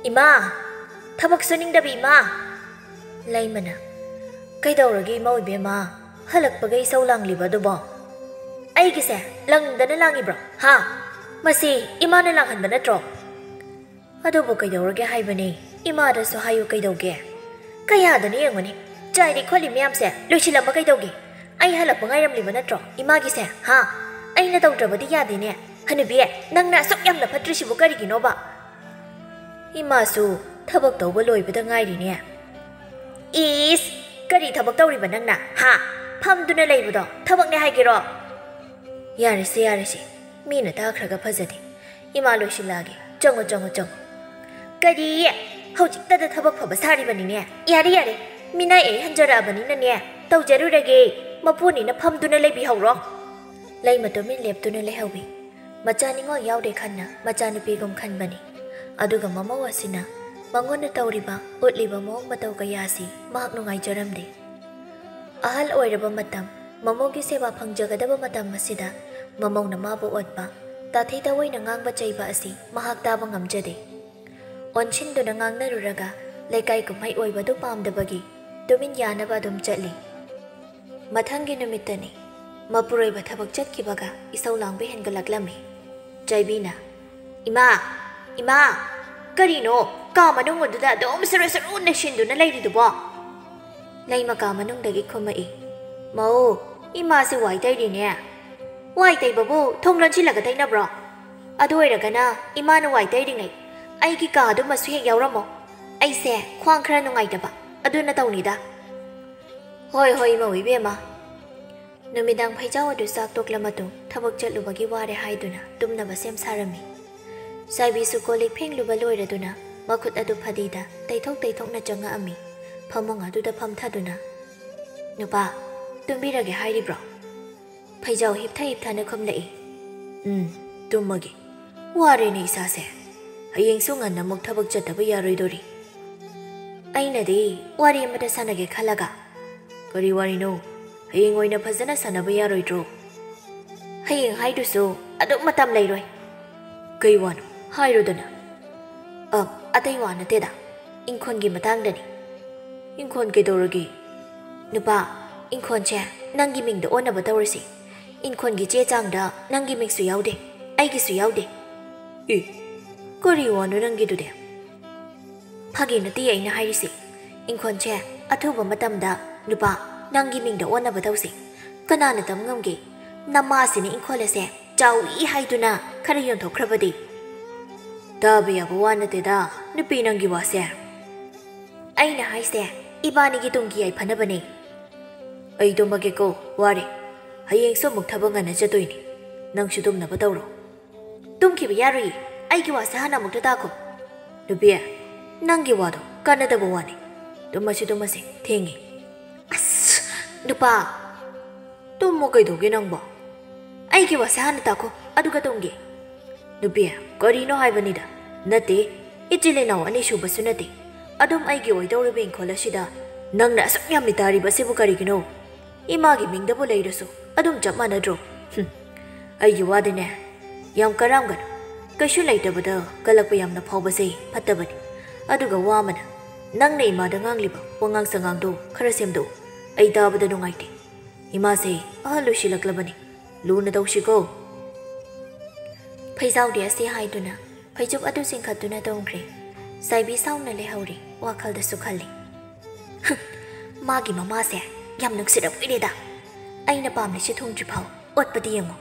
"ꯏꯃꯥ! ꯊꯕꯛ ꯁꯨꯅꯤꯡꯗꯕꯤ ꯏꯃꯥ!" ꯂꯩꯃꯅ, "ꯀꯩꯗꯧꯔꯒꯦ ꯏꯃꯧ ꯏꯕꯦꯝꯃ? ꯍꯜꯂꯛꯄꯒ ꯏꯁꯧ ꯂꯥꯡꯂꯤꯕ ꯑꯗꯨꯕꯣ? ꯑꯩꯒꯤꯁꯦ ꯂꯪꯗꯅ ꯂꯥꯡꯉꯤꯕ꯭ꯔꯣ? ꯍꯥ? ꯃꯁꯤ ꯏꯃꯥꯅ ꯂꯥꯡꯍꯟꯕ ꯅꯠꯇ꯭ꯔꯣ?" "ꯑꯗꯨꯕꯨ ꯀꯩꯗꯧꯔꯒꯦ ꯍꯥꯏꯕꯅꯦ? ꯏꯃꯥꯗꯁꯨ ꯍꯥꯏꯌꯨ ꯀꯩꯗꯧꯒꯦ? ꯀꯌꯥꯗꯅꯣ ꯌꯦꯡꯉꯨꯅꯦ, ꯆꯥꯏꯔꯤ ꯈꯣꯠꯂꯤ ꯃꯌꯥꯝꯁꯦ ꯂꯣꯏꯁꯤꯜꯂꯝꯕ ꯀꯩꯗꯧꯒꯦ? ꯑꯩ ꯍꯜꯂꯛꯄ ꯉꯥꯏꯔꯝꯂꯤꯕ ꯅꯠꯇ꯭ꯔꯣ ꯏꯃꯥꯒꯤꯁꯦ? ꯍꯥ? ꯑꯩꯅ ꯇꯧꯗ꯭ꯔꯕꯗꯤ ꯌꯥꯗꯦꯅꯦ꯫ ꯍꯅꯨꯕꯤ, ꯅꯪꯅ ꯑꯁꯨꯛ ꯌꯥꯝꯅ ꯐꯠꯇ꯭ꯔꯤꯁꯤꯕꯨ ꯀꯔꯤꯒꯤꯅꯣꯕ? ꯏꯃꯥꯁꯨ ꯊꯕꯛ ꯇꯧꯕ ꯂꯣꯏꯕꯗ ꯉꯥꯏꯔꯤꯅꯦ꯫ ꯏꯁ! ꯀꯔꯤ ꯊꯕꯛ ꯇꯧꯔꯤꯕ ꯅꯪꯅ? ꯍꯥ? ꯐꯝꯗꯨꯅ ꯂꯩꯕꯗꯣ ꯊꯕꯛꯅꯦ ꯍꯥꯏꯒꯦꯔꯣ? ꯌꯥꯔꯦꯁꯦ, ꯌꯥꯔꯦꯁꯦ꯫ ꯃꯤꯅ ꯇꯥꯈ꯭ꯔꯒ ꯐꯖꯗꯦ꯫ ꯏꯃꯥ, ꯂꯣꯏꯁꯤꯜꯂꯛꯑꯒꯦ꯫ ꯆꯪꯉꯣ, ꯆꯪꯉꯣ, ꯆꯪꯉꯣ꯫ ꯀꯔꯤ? ꯍꯧꯖꯤꯛꯇꯗ ꯊꯕꯛ ꯐꯕ ꯁꯥꯔꯤꯕꯅꯤꯅꯦ꯫ ꯌꯥꯔꯦ, ꯌꯥꯔꯦ꯫ ꯃꯤꯅꯥꯏ ꯑꯩ ꯍꯟꯖꯔꯛꯑꯕꯅꯤꯅꯅꯦ꯫ ꯇꯧꯖꯔꯨꯔꯒꯦ꯫ ꯃꯄꯨꯅꯤꯅ ꯐꯝꯗꯨꯅ ꯂꯩꯕꯤꯍꯧꯔꯣ꯫ ꯂꯩꯃ ꯇꯨꯃꯤꯟ ꯂꯦꯞꯇꯨꯅ ꯂꯩꯍꯧꯏ꯫ ꯃꯆꯥ ꯅꯤꯡꯉꯣꯜ ꯌꯥꯎꯗꯦ ꯈꯟꯅ ꯃꯆꯥꯅꯨꯄꯤꯒꯨꯝ ꯈꯟꯕꯅꯤ꯫ ꯑꯗꯨꯒ ꯃꯃꯧ ꯑꯁꯤꯅ ꯃꯉꯣꯟꯗ ꯇꯧꯔꯤꯕ, ꯎꯠꯂꯤꯕ ꯃꯑꯣꯡ ꯃꯇꯧ ꯀꯌꯥ ꯑꯁꯤ ꯃꯍꯥꯛ ꯅꯨꯡꯉꯥꯏꯖꯔꯝꯗꯦ꯫ ꯑꯍꯜ ꯑꯣꯏꯔꯕ ꯃꯇꯝ, ꯃꯃꯧꯒꯤ ꯁꯦꯕꯥ ꯐꯪꯖꯒꯗꯕ ꯃꯇꯝ ꯑꯁꯤꯗ ꯃꯃꯧꯅ ꯃꯥꯕꯨ ꯑꯣꯠꯄ, ꯇꯥꯊꯩ ꯇꯥꯑꯣꯏꯅ ꯉꯥꯡꯕ ꯆꯩꯕ ꯑꯁꯤ ꯃꯍꯥꯛ ꯇꯥꯕ ꯉꯝꯖꯗꯦ꯫ ꯑꯣꯟꯁꯤꯟꯗꯨꯅ ꯉꯥꯡꯅꯔꯨꯔꯒ ꯂꯩꯀꯥꯏ ꯀꯨꯝꯍꯩ ꯑꯣꯏꯕꯗꯨ ꯄꯥꯝꯗꯕꯒꯤ ꯇꯨꯃꯤꯟ ꯌꯥꯅꯕ ꯑꯗꯨꯝ ꯆꯠꯂꯤ꯫ ꯃꯊꯪꯒꯤ ꯅꯨꯃꯤꯠꯇꯅꯤ꯫ ꯃꯄꯨꯔꯣꯏꯕ ꯊꯕꯛ ꯆꯠꯈꯤꯕꯒ ꯏꯁꯧ ꯂꯥꯡꯕ ꯍꯦꯟꯒꯠꯂꯛꯂꯝꯃꯤ꯫ ꯆꯥꯏꯕꯤꯅ, "ꯏꯃꯥ! ꯏꯃꯥ! ꯀꯔꯤꯅꯣ ꯀꯥ ꯃꯅꯨꯡ ꯑꯗꯨꯗ ꯑꯗꯨꯝ ꯁꯨꯔꯨ ꯁꯨꯔꯨ ꯅꯩꯁꯤꯟꯗꯨꯅ ꯂꯩꯔꯤꯗꯨꯕꯣ?" ꯂꯩꯃ ꯀꯥ ꯃꯅꯨꯡꯗꯒꯤ ꯈꯨꯝꯃꯛꯏ꯫ "ꯃꯧ, ꯏꯃꯥꯁꯦ ꯋꯥꯏ ꯇꯩꯔꯤꯅꯦ꯫" "ꯋꯥꯏ ꯇꯩꯕꯕꯨ ꯊꯣꯡ ꯂꯣꯟꯁꯤꯜꯂꯒ ꯇꯩꯅꯕ꯭ꯔꯣ? ꯑꯗꯨ ꯑꯣꯏꯔꯒꯅ ꯏꯃꯥꯅ ꯋꯥꯏ ꯇꯩꯔꯤꯉꯩ ꯑꯩꯒꯤ ꯀꯥ ꯑꯗꯨꯃꯁꯨ ꯍꯦꯛ ꯌꯥꯎꯔꯝꯃꯣ꯫ ꯑꯩꯁꯦ ꯈ꯭ꯋꯥꯡ ꯈꯔ ꯅꯨꯡꯉꯥꯏꯇꯕ, ꯑꯗꯨꯅ ꯇꯧꯅꯤꯗ꯫" "ꯍꯣꯏ, ꯍꯣꯏ, ꯏꯃꯧ ꯏꯕꯦꯝꯃ꯫" ꯅꯨꯃꯤꯗꯥꯡ ꯐꯩꯖꯥꯎ ꯑꯗꯨ ꯆꯥꯛ ꯇꯣꯛꯂ ꯃꯇꯨꯡ ꯊꯕꯛ ꯆꯠꯂꯨꯕꯒꯤ ꯋꯥꯔꯦ ꯍꯥꯏꯗꯨꯅ ꯇꯨꯝꯅꯕ ꯁꯦꯝ ꯁꯥꯔꯝꯃꯤ꯫ ꯆꯥꯏꯕꯤꯁꯨ ꯀꯣꯜ ꯂꯤꯛ ꯐꯦꯡꯂꯨꯕ ꯂꯣꯏꯔꯗꯨꯅ ꯃꯈꯨꯠ ꯑꯗꯨ ꯐꯗꯤꯗ ꯇꯩꯊꯣꯛ ꯇꯩꯊꯣꯛꯅ ꯆꯪꯉꯛꯑꯝꯃꯤ꯫ ꯐꯃꯨꯡ ꯑꯗꯨꯗ ꯐꯝꯊꯗꯨꯅ, "ꯅꯨꯄꯥ, ꯇꯨꯝꯕꯤꯔꯒꯦ ꯍꯥꯏꯔꯤꯕ꯭ꯔꯣ?" ꯐꯩꯖꯥꯎ ꯍꯤꯞꯊ ꯍꯤꯞꯊꯅ ꯈꯨꯝꯂꯛꯏ꯫ "ꯎꯝ, ꯇꯨꯝꯃꯒꯦ꯫ ꯋꯥꯔꯦꯅꯦ ꯏꯁꯥꯁꯦ꯫ ꯍꯌꯦꯡꯁꯨ ꯉꯟꯅ ꯑꯃꯨꯛ ꯊꯕꯛ ꯆꯠꯇꯕ ꯌꯥꯔꯣꯏꯗꯣꯔꯤ꯫" "ꯑꯩꯅꯗꯤ ꯋꯥꯔꯤ ꯑꯃꯇ ꯁꯥꯟꯅꯒꯦ ꯈꯜꯂꯒ꯫" "ꯀꯔꯤ ꯋꯥꯔꯤꯅꯣ? ꯍꯌꯦꯡ ꯑꯣꯏꯅ ꯐꯖꯅ ꯁꯥꯟꯅꯕ ꯌꯥꯔꯣꯏꯗ꯭ꯔꯣ?" "ꯍꯌꯦꯡ ꯍꯥꯏꯗꯨꯁꯨ ꯑꯗꯨꯝ ꯃꯇꯝ ꯂꯩꯔꯣꯏ꯫" "ꯀꯩ ꯋꯥꯅꯣ? ꯍꯥꯏꯔꯣꯗꯅ꯫" "ꯑ, ꯑꯇꯩ ꯋꯥ ꯅꯠꯇꯦꯗ꯫ ꯏꯪꯈꯣꯜꯒꯤ ꯃꯇꯥꯡꯗꯅꯤ꯫" "ꯏꯪꯈꯣꯜ ꯀꯩꯗꯧꯔꯒꯦ?" "ꯅꯨꯄꯥ, ꯏꯪꯈꯣꯜꯁꯦ ꯅꯪꯒꯤ ꯃꯤꯡꯗ ꯑꯣꯟꯅꯕ ꯇꯧꯔꯁꯤ꯫ ꯏꯪꯈꯣꯜꯒꯤ ꯆꯦ ꯆꯥꯡꯗ ꯅꯪꯒꯤ ꯃꯤꯡꯁꯨ ꯌꯥꯎꯗꯦ, ꯑꯩꯒꯤꯁꯨ ꯌꯥꯎꯗꯦ꯫" "ꯑꯦ, ꯀꯔꯤ ꯋꯥꯅꯣ ꯅꯪꯒꯤꯗꯨꯗꯤ?" "ꯐꯥꯒꯤ ꯅꯠꯇꯦ ꯑꯩꯅ ꯍꯥꯏꯔꯤꯁꯦ꯫ ꯏꯪꯈꯣꯜꯁꯦ ꯑꯊꯨꯕ ꯃꯇꯝꯗ ꯅꯨꯄꯥ ꯅꯪꯒꯤ ꯃꯤꯡꯗ ꯑꯣꯟꯅꯕ ꯇꯧꯁꯦ꯫ ꯀꯅꯥꯅ ꯇꯝ ꯉꯝꯒꯦ? ꯅꯃꯥꯁꯤꯅ ꯏꯪꯈꯣꯜ ꯑꯁꯦ ꯆꯥꯎꯏ ꯍꯥꯏꯗꯨꯅ ꯈꯔ ꯌꯣꯟꯊꯣꯛꯈ꯭ꯔꯕꯗꯤ? ꯇꯥꯕ ꯌꯥꯕ ꯋꯥ ꯅꯠꯇꯦꯗ, ꯅꯨꯄꯤ, ꯅꯪꯒꯤ ꯋꯥꯁꯦ꯫ ꯑꯩꯅ ꯍꯥꯏꯁꯦ ꯏꯕꯥꯅꯤꯒꯤ ꯇꯨꯡꯒꯤ ꯌꯥꯏꯐꯅꯕꯅꯦ꯫ ꯑꯩ ꯇꯨꯝꯃꯒꯦꯀꯣ, ꯋꯥꯔꯦ꯫ ꯍꯌꯦꯡꯁꯨ ꯑꯃꯨꯛ ꯊꯕꯛ ꯉꯟꯅ ꯆꯠꯇꯣꯏꯅꯤ꯫ ꯅꯪꯁꯨ ꯇꯨꯝꯅꯕ ꯇꯧꯔꯣ꯫ ꯇꯨꯝꯈꯤꯕ ꯌꯥꯔꯣꯏꯌꯦ, ꯑꯩꯒꯤ ꯋꯥꯁꯦ ꯍꯥꯟꯅ ꯑꯃꯨꯛꯇ ꯇꯥꯈꯣ꯫ ꯅꯨꯄꯤ, ꯅꯪꯒꯤ ꯋꯥꯗꯣ ꯀꯥꯟꯅꯗꯕ ꯋꯥꯅꯤ꯫ ꯇꯨꯝꯃꯁꯤ, ꯇꯨꯝꯃꯁꯤ, ꯊꯦꯡꯉꯦ꯫ ꯑꯁ, ꯅꯨꯄꯥ꯫ ꯇꯨꯝꯃꯣ, ꯀꯩꯗꯧꯒꯦ ꯅꯪꯕꯣ? ꯑꯩꯒꯤ ꯋꯥꯁꯦ ꯍꯥꯟꯅ ꯇꯥꯈꯣ, ꯑꯗꯨꯒ ꯇꯨꯝꯒꯦ꯫ ꯅꯨꯄꯤ, ꯀꯔꯤꯅꯣ ꯍꯥꯏꯕꯅꯤꯗ? ꯅꯠꯇꯦ, ꯏꯆꯤꯜ ꯏꯅꯥꯎ ꯑꯅꯤꯁꯨꯕꯁꯨ ꯅꯠꯇꯦ꯫ ꯑꯗꯨꯝ ꯑꯩꯒꯤ ꯑꯣꯏꯗꯧꯔꯤꯕ ꯏꯪꯈꯣꯜ ꯑꯁꯤꯗ ꯅꯪꯅ ꯑꯁꯨꯛ ꯌꯥꯝ ꯃꯤꯇꯥꯔꯤꯕꯁꯤꯕꯨ ꯀꯔꯤꯒꯤꯅꯣ? ꯏꯃꯥꯒꯤ ꯃꯤꯡꯗꯕꯨ ꯂꯩꯔꯁꯨ ꯑꯗꯨꯝ ꯆꯞ ꯃꯥꯟꯅꯗ꯭ꯔꯣ? ꯍꯨꯝ, ꯑꯩꯒꯤ ꯋꯥꯗꯤꯅꯦ, ꯌꯥꯝ ꯀꯔꯥꯝꯒꯅꯨ꯫ ꯀꯩꯁꯨ ꯂꯩꯇꯕꯗ ꯀꯜꯂꯛꯄ ꯌꯥꯝꯅ ꯐꯥꯎꯕꯁꯦ ꯐꯠꯇꯕꯅꯤ꯫ ꯑꯗꯨꯒ ꯋꯥ ꯑꯃꯅ, ꯅꯪꯅ ꯏꯃꯥꯗ ꯉꯥꯡꯂꯤꯕ ꯋꯥꯉꯥꯡ ꯁꯉꯥꯡꯗꯣ ꯈꯔ ꯁꯦꯝꯗꯣꯛꯎ꯫ ꯑꯩ ꯇꯥꯕꯗ ꯅꯨꯡꯉꯥꯏꯇꯦ꯫ ꯏꯃꯥꯁꯦ ꯑꯍꯜ ꯑꯣꯏꯁꯤꯜꯂꯛꯂꯕꯅꯤ꯫ ꯂꯨꯅ ꯇꯧꯁꯤꯀꯣ꯫ ꯐꯩꯖꯥꯎꯗꯤ ꯑꯁꯤ ꯍꯥꯏꯗꯨꯅ ꯐꯩꯖꯨꯞ ꯑꯗꯨ ꯆꯤꯡꯈꯠꯇꯨꯅ ꯇꯨꯝꯈ꯭ꯔꯦ꯫ ꯆꯥꯏꯕꯤ ꯁꯥꯎꯅ ꯂꯩꯍꯧꯔꯦ, ꯋꯥꯈꯜꯗꯁꯨ ꯈꯜꯂꯤ꯫ "ꯍꯨꯝ, ꯃꯥꯒꯤ ꯃꯃꯥꯁꯦ ꯌꯥꯝ ꯅꯨꯡꯁꯤꯔꯛꯑꯣꯏꯔꯦꯗ꯫ ꯑꯩꯅ ꯄꯥꯝꯂꯤꯁꯦ ꯊꯨꯡꯗ꯭ꯔꯤꯐꯥꯎ ꯑꯣꯠꯄꯗꯤ ꯌꯦꯡꯉꯣ꯫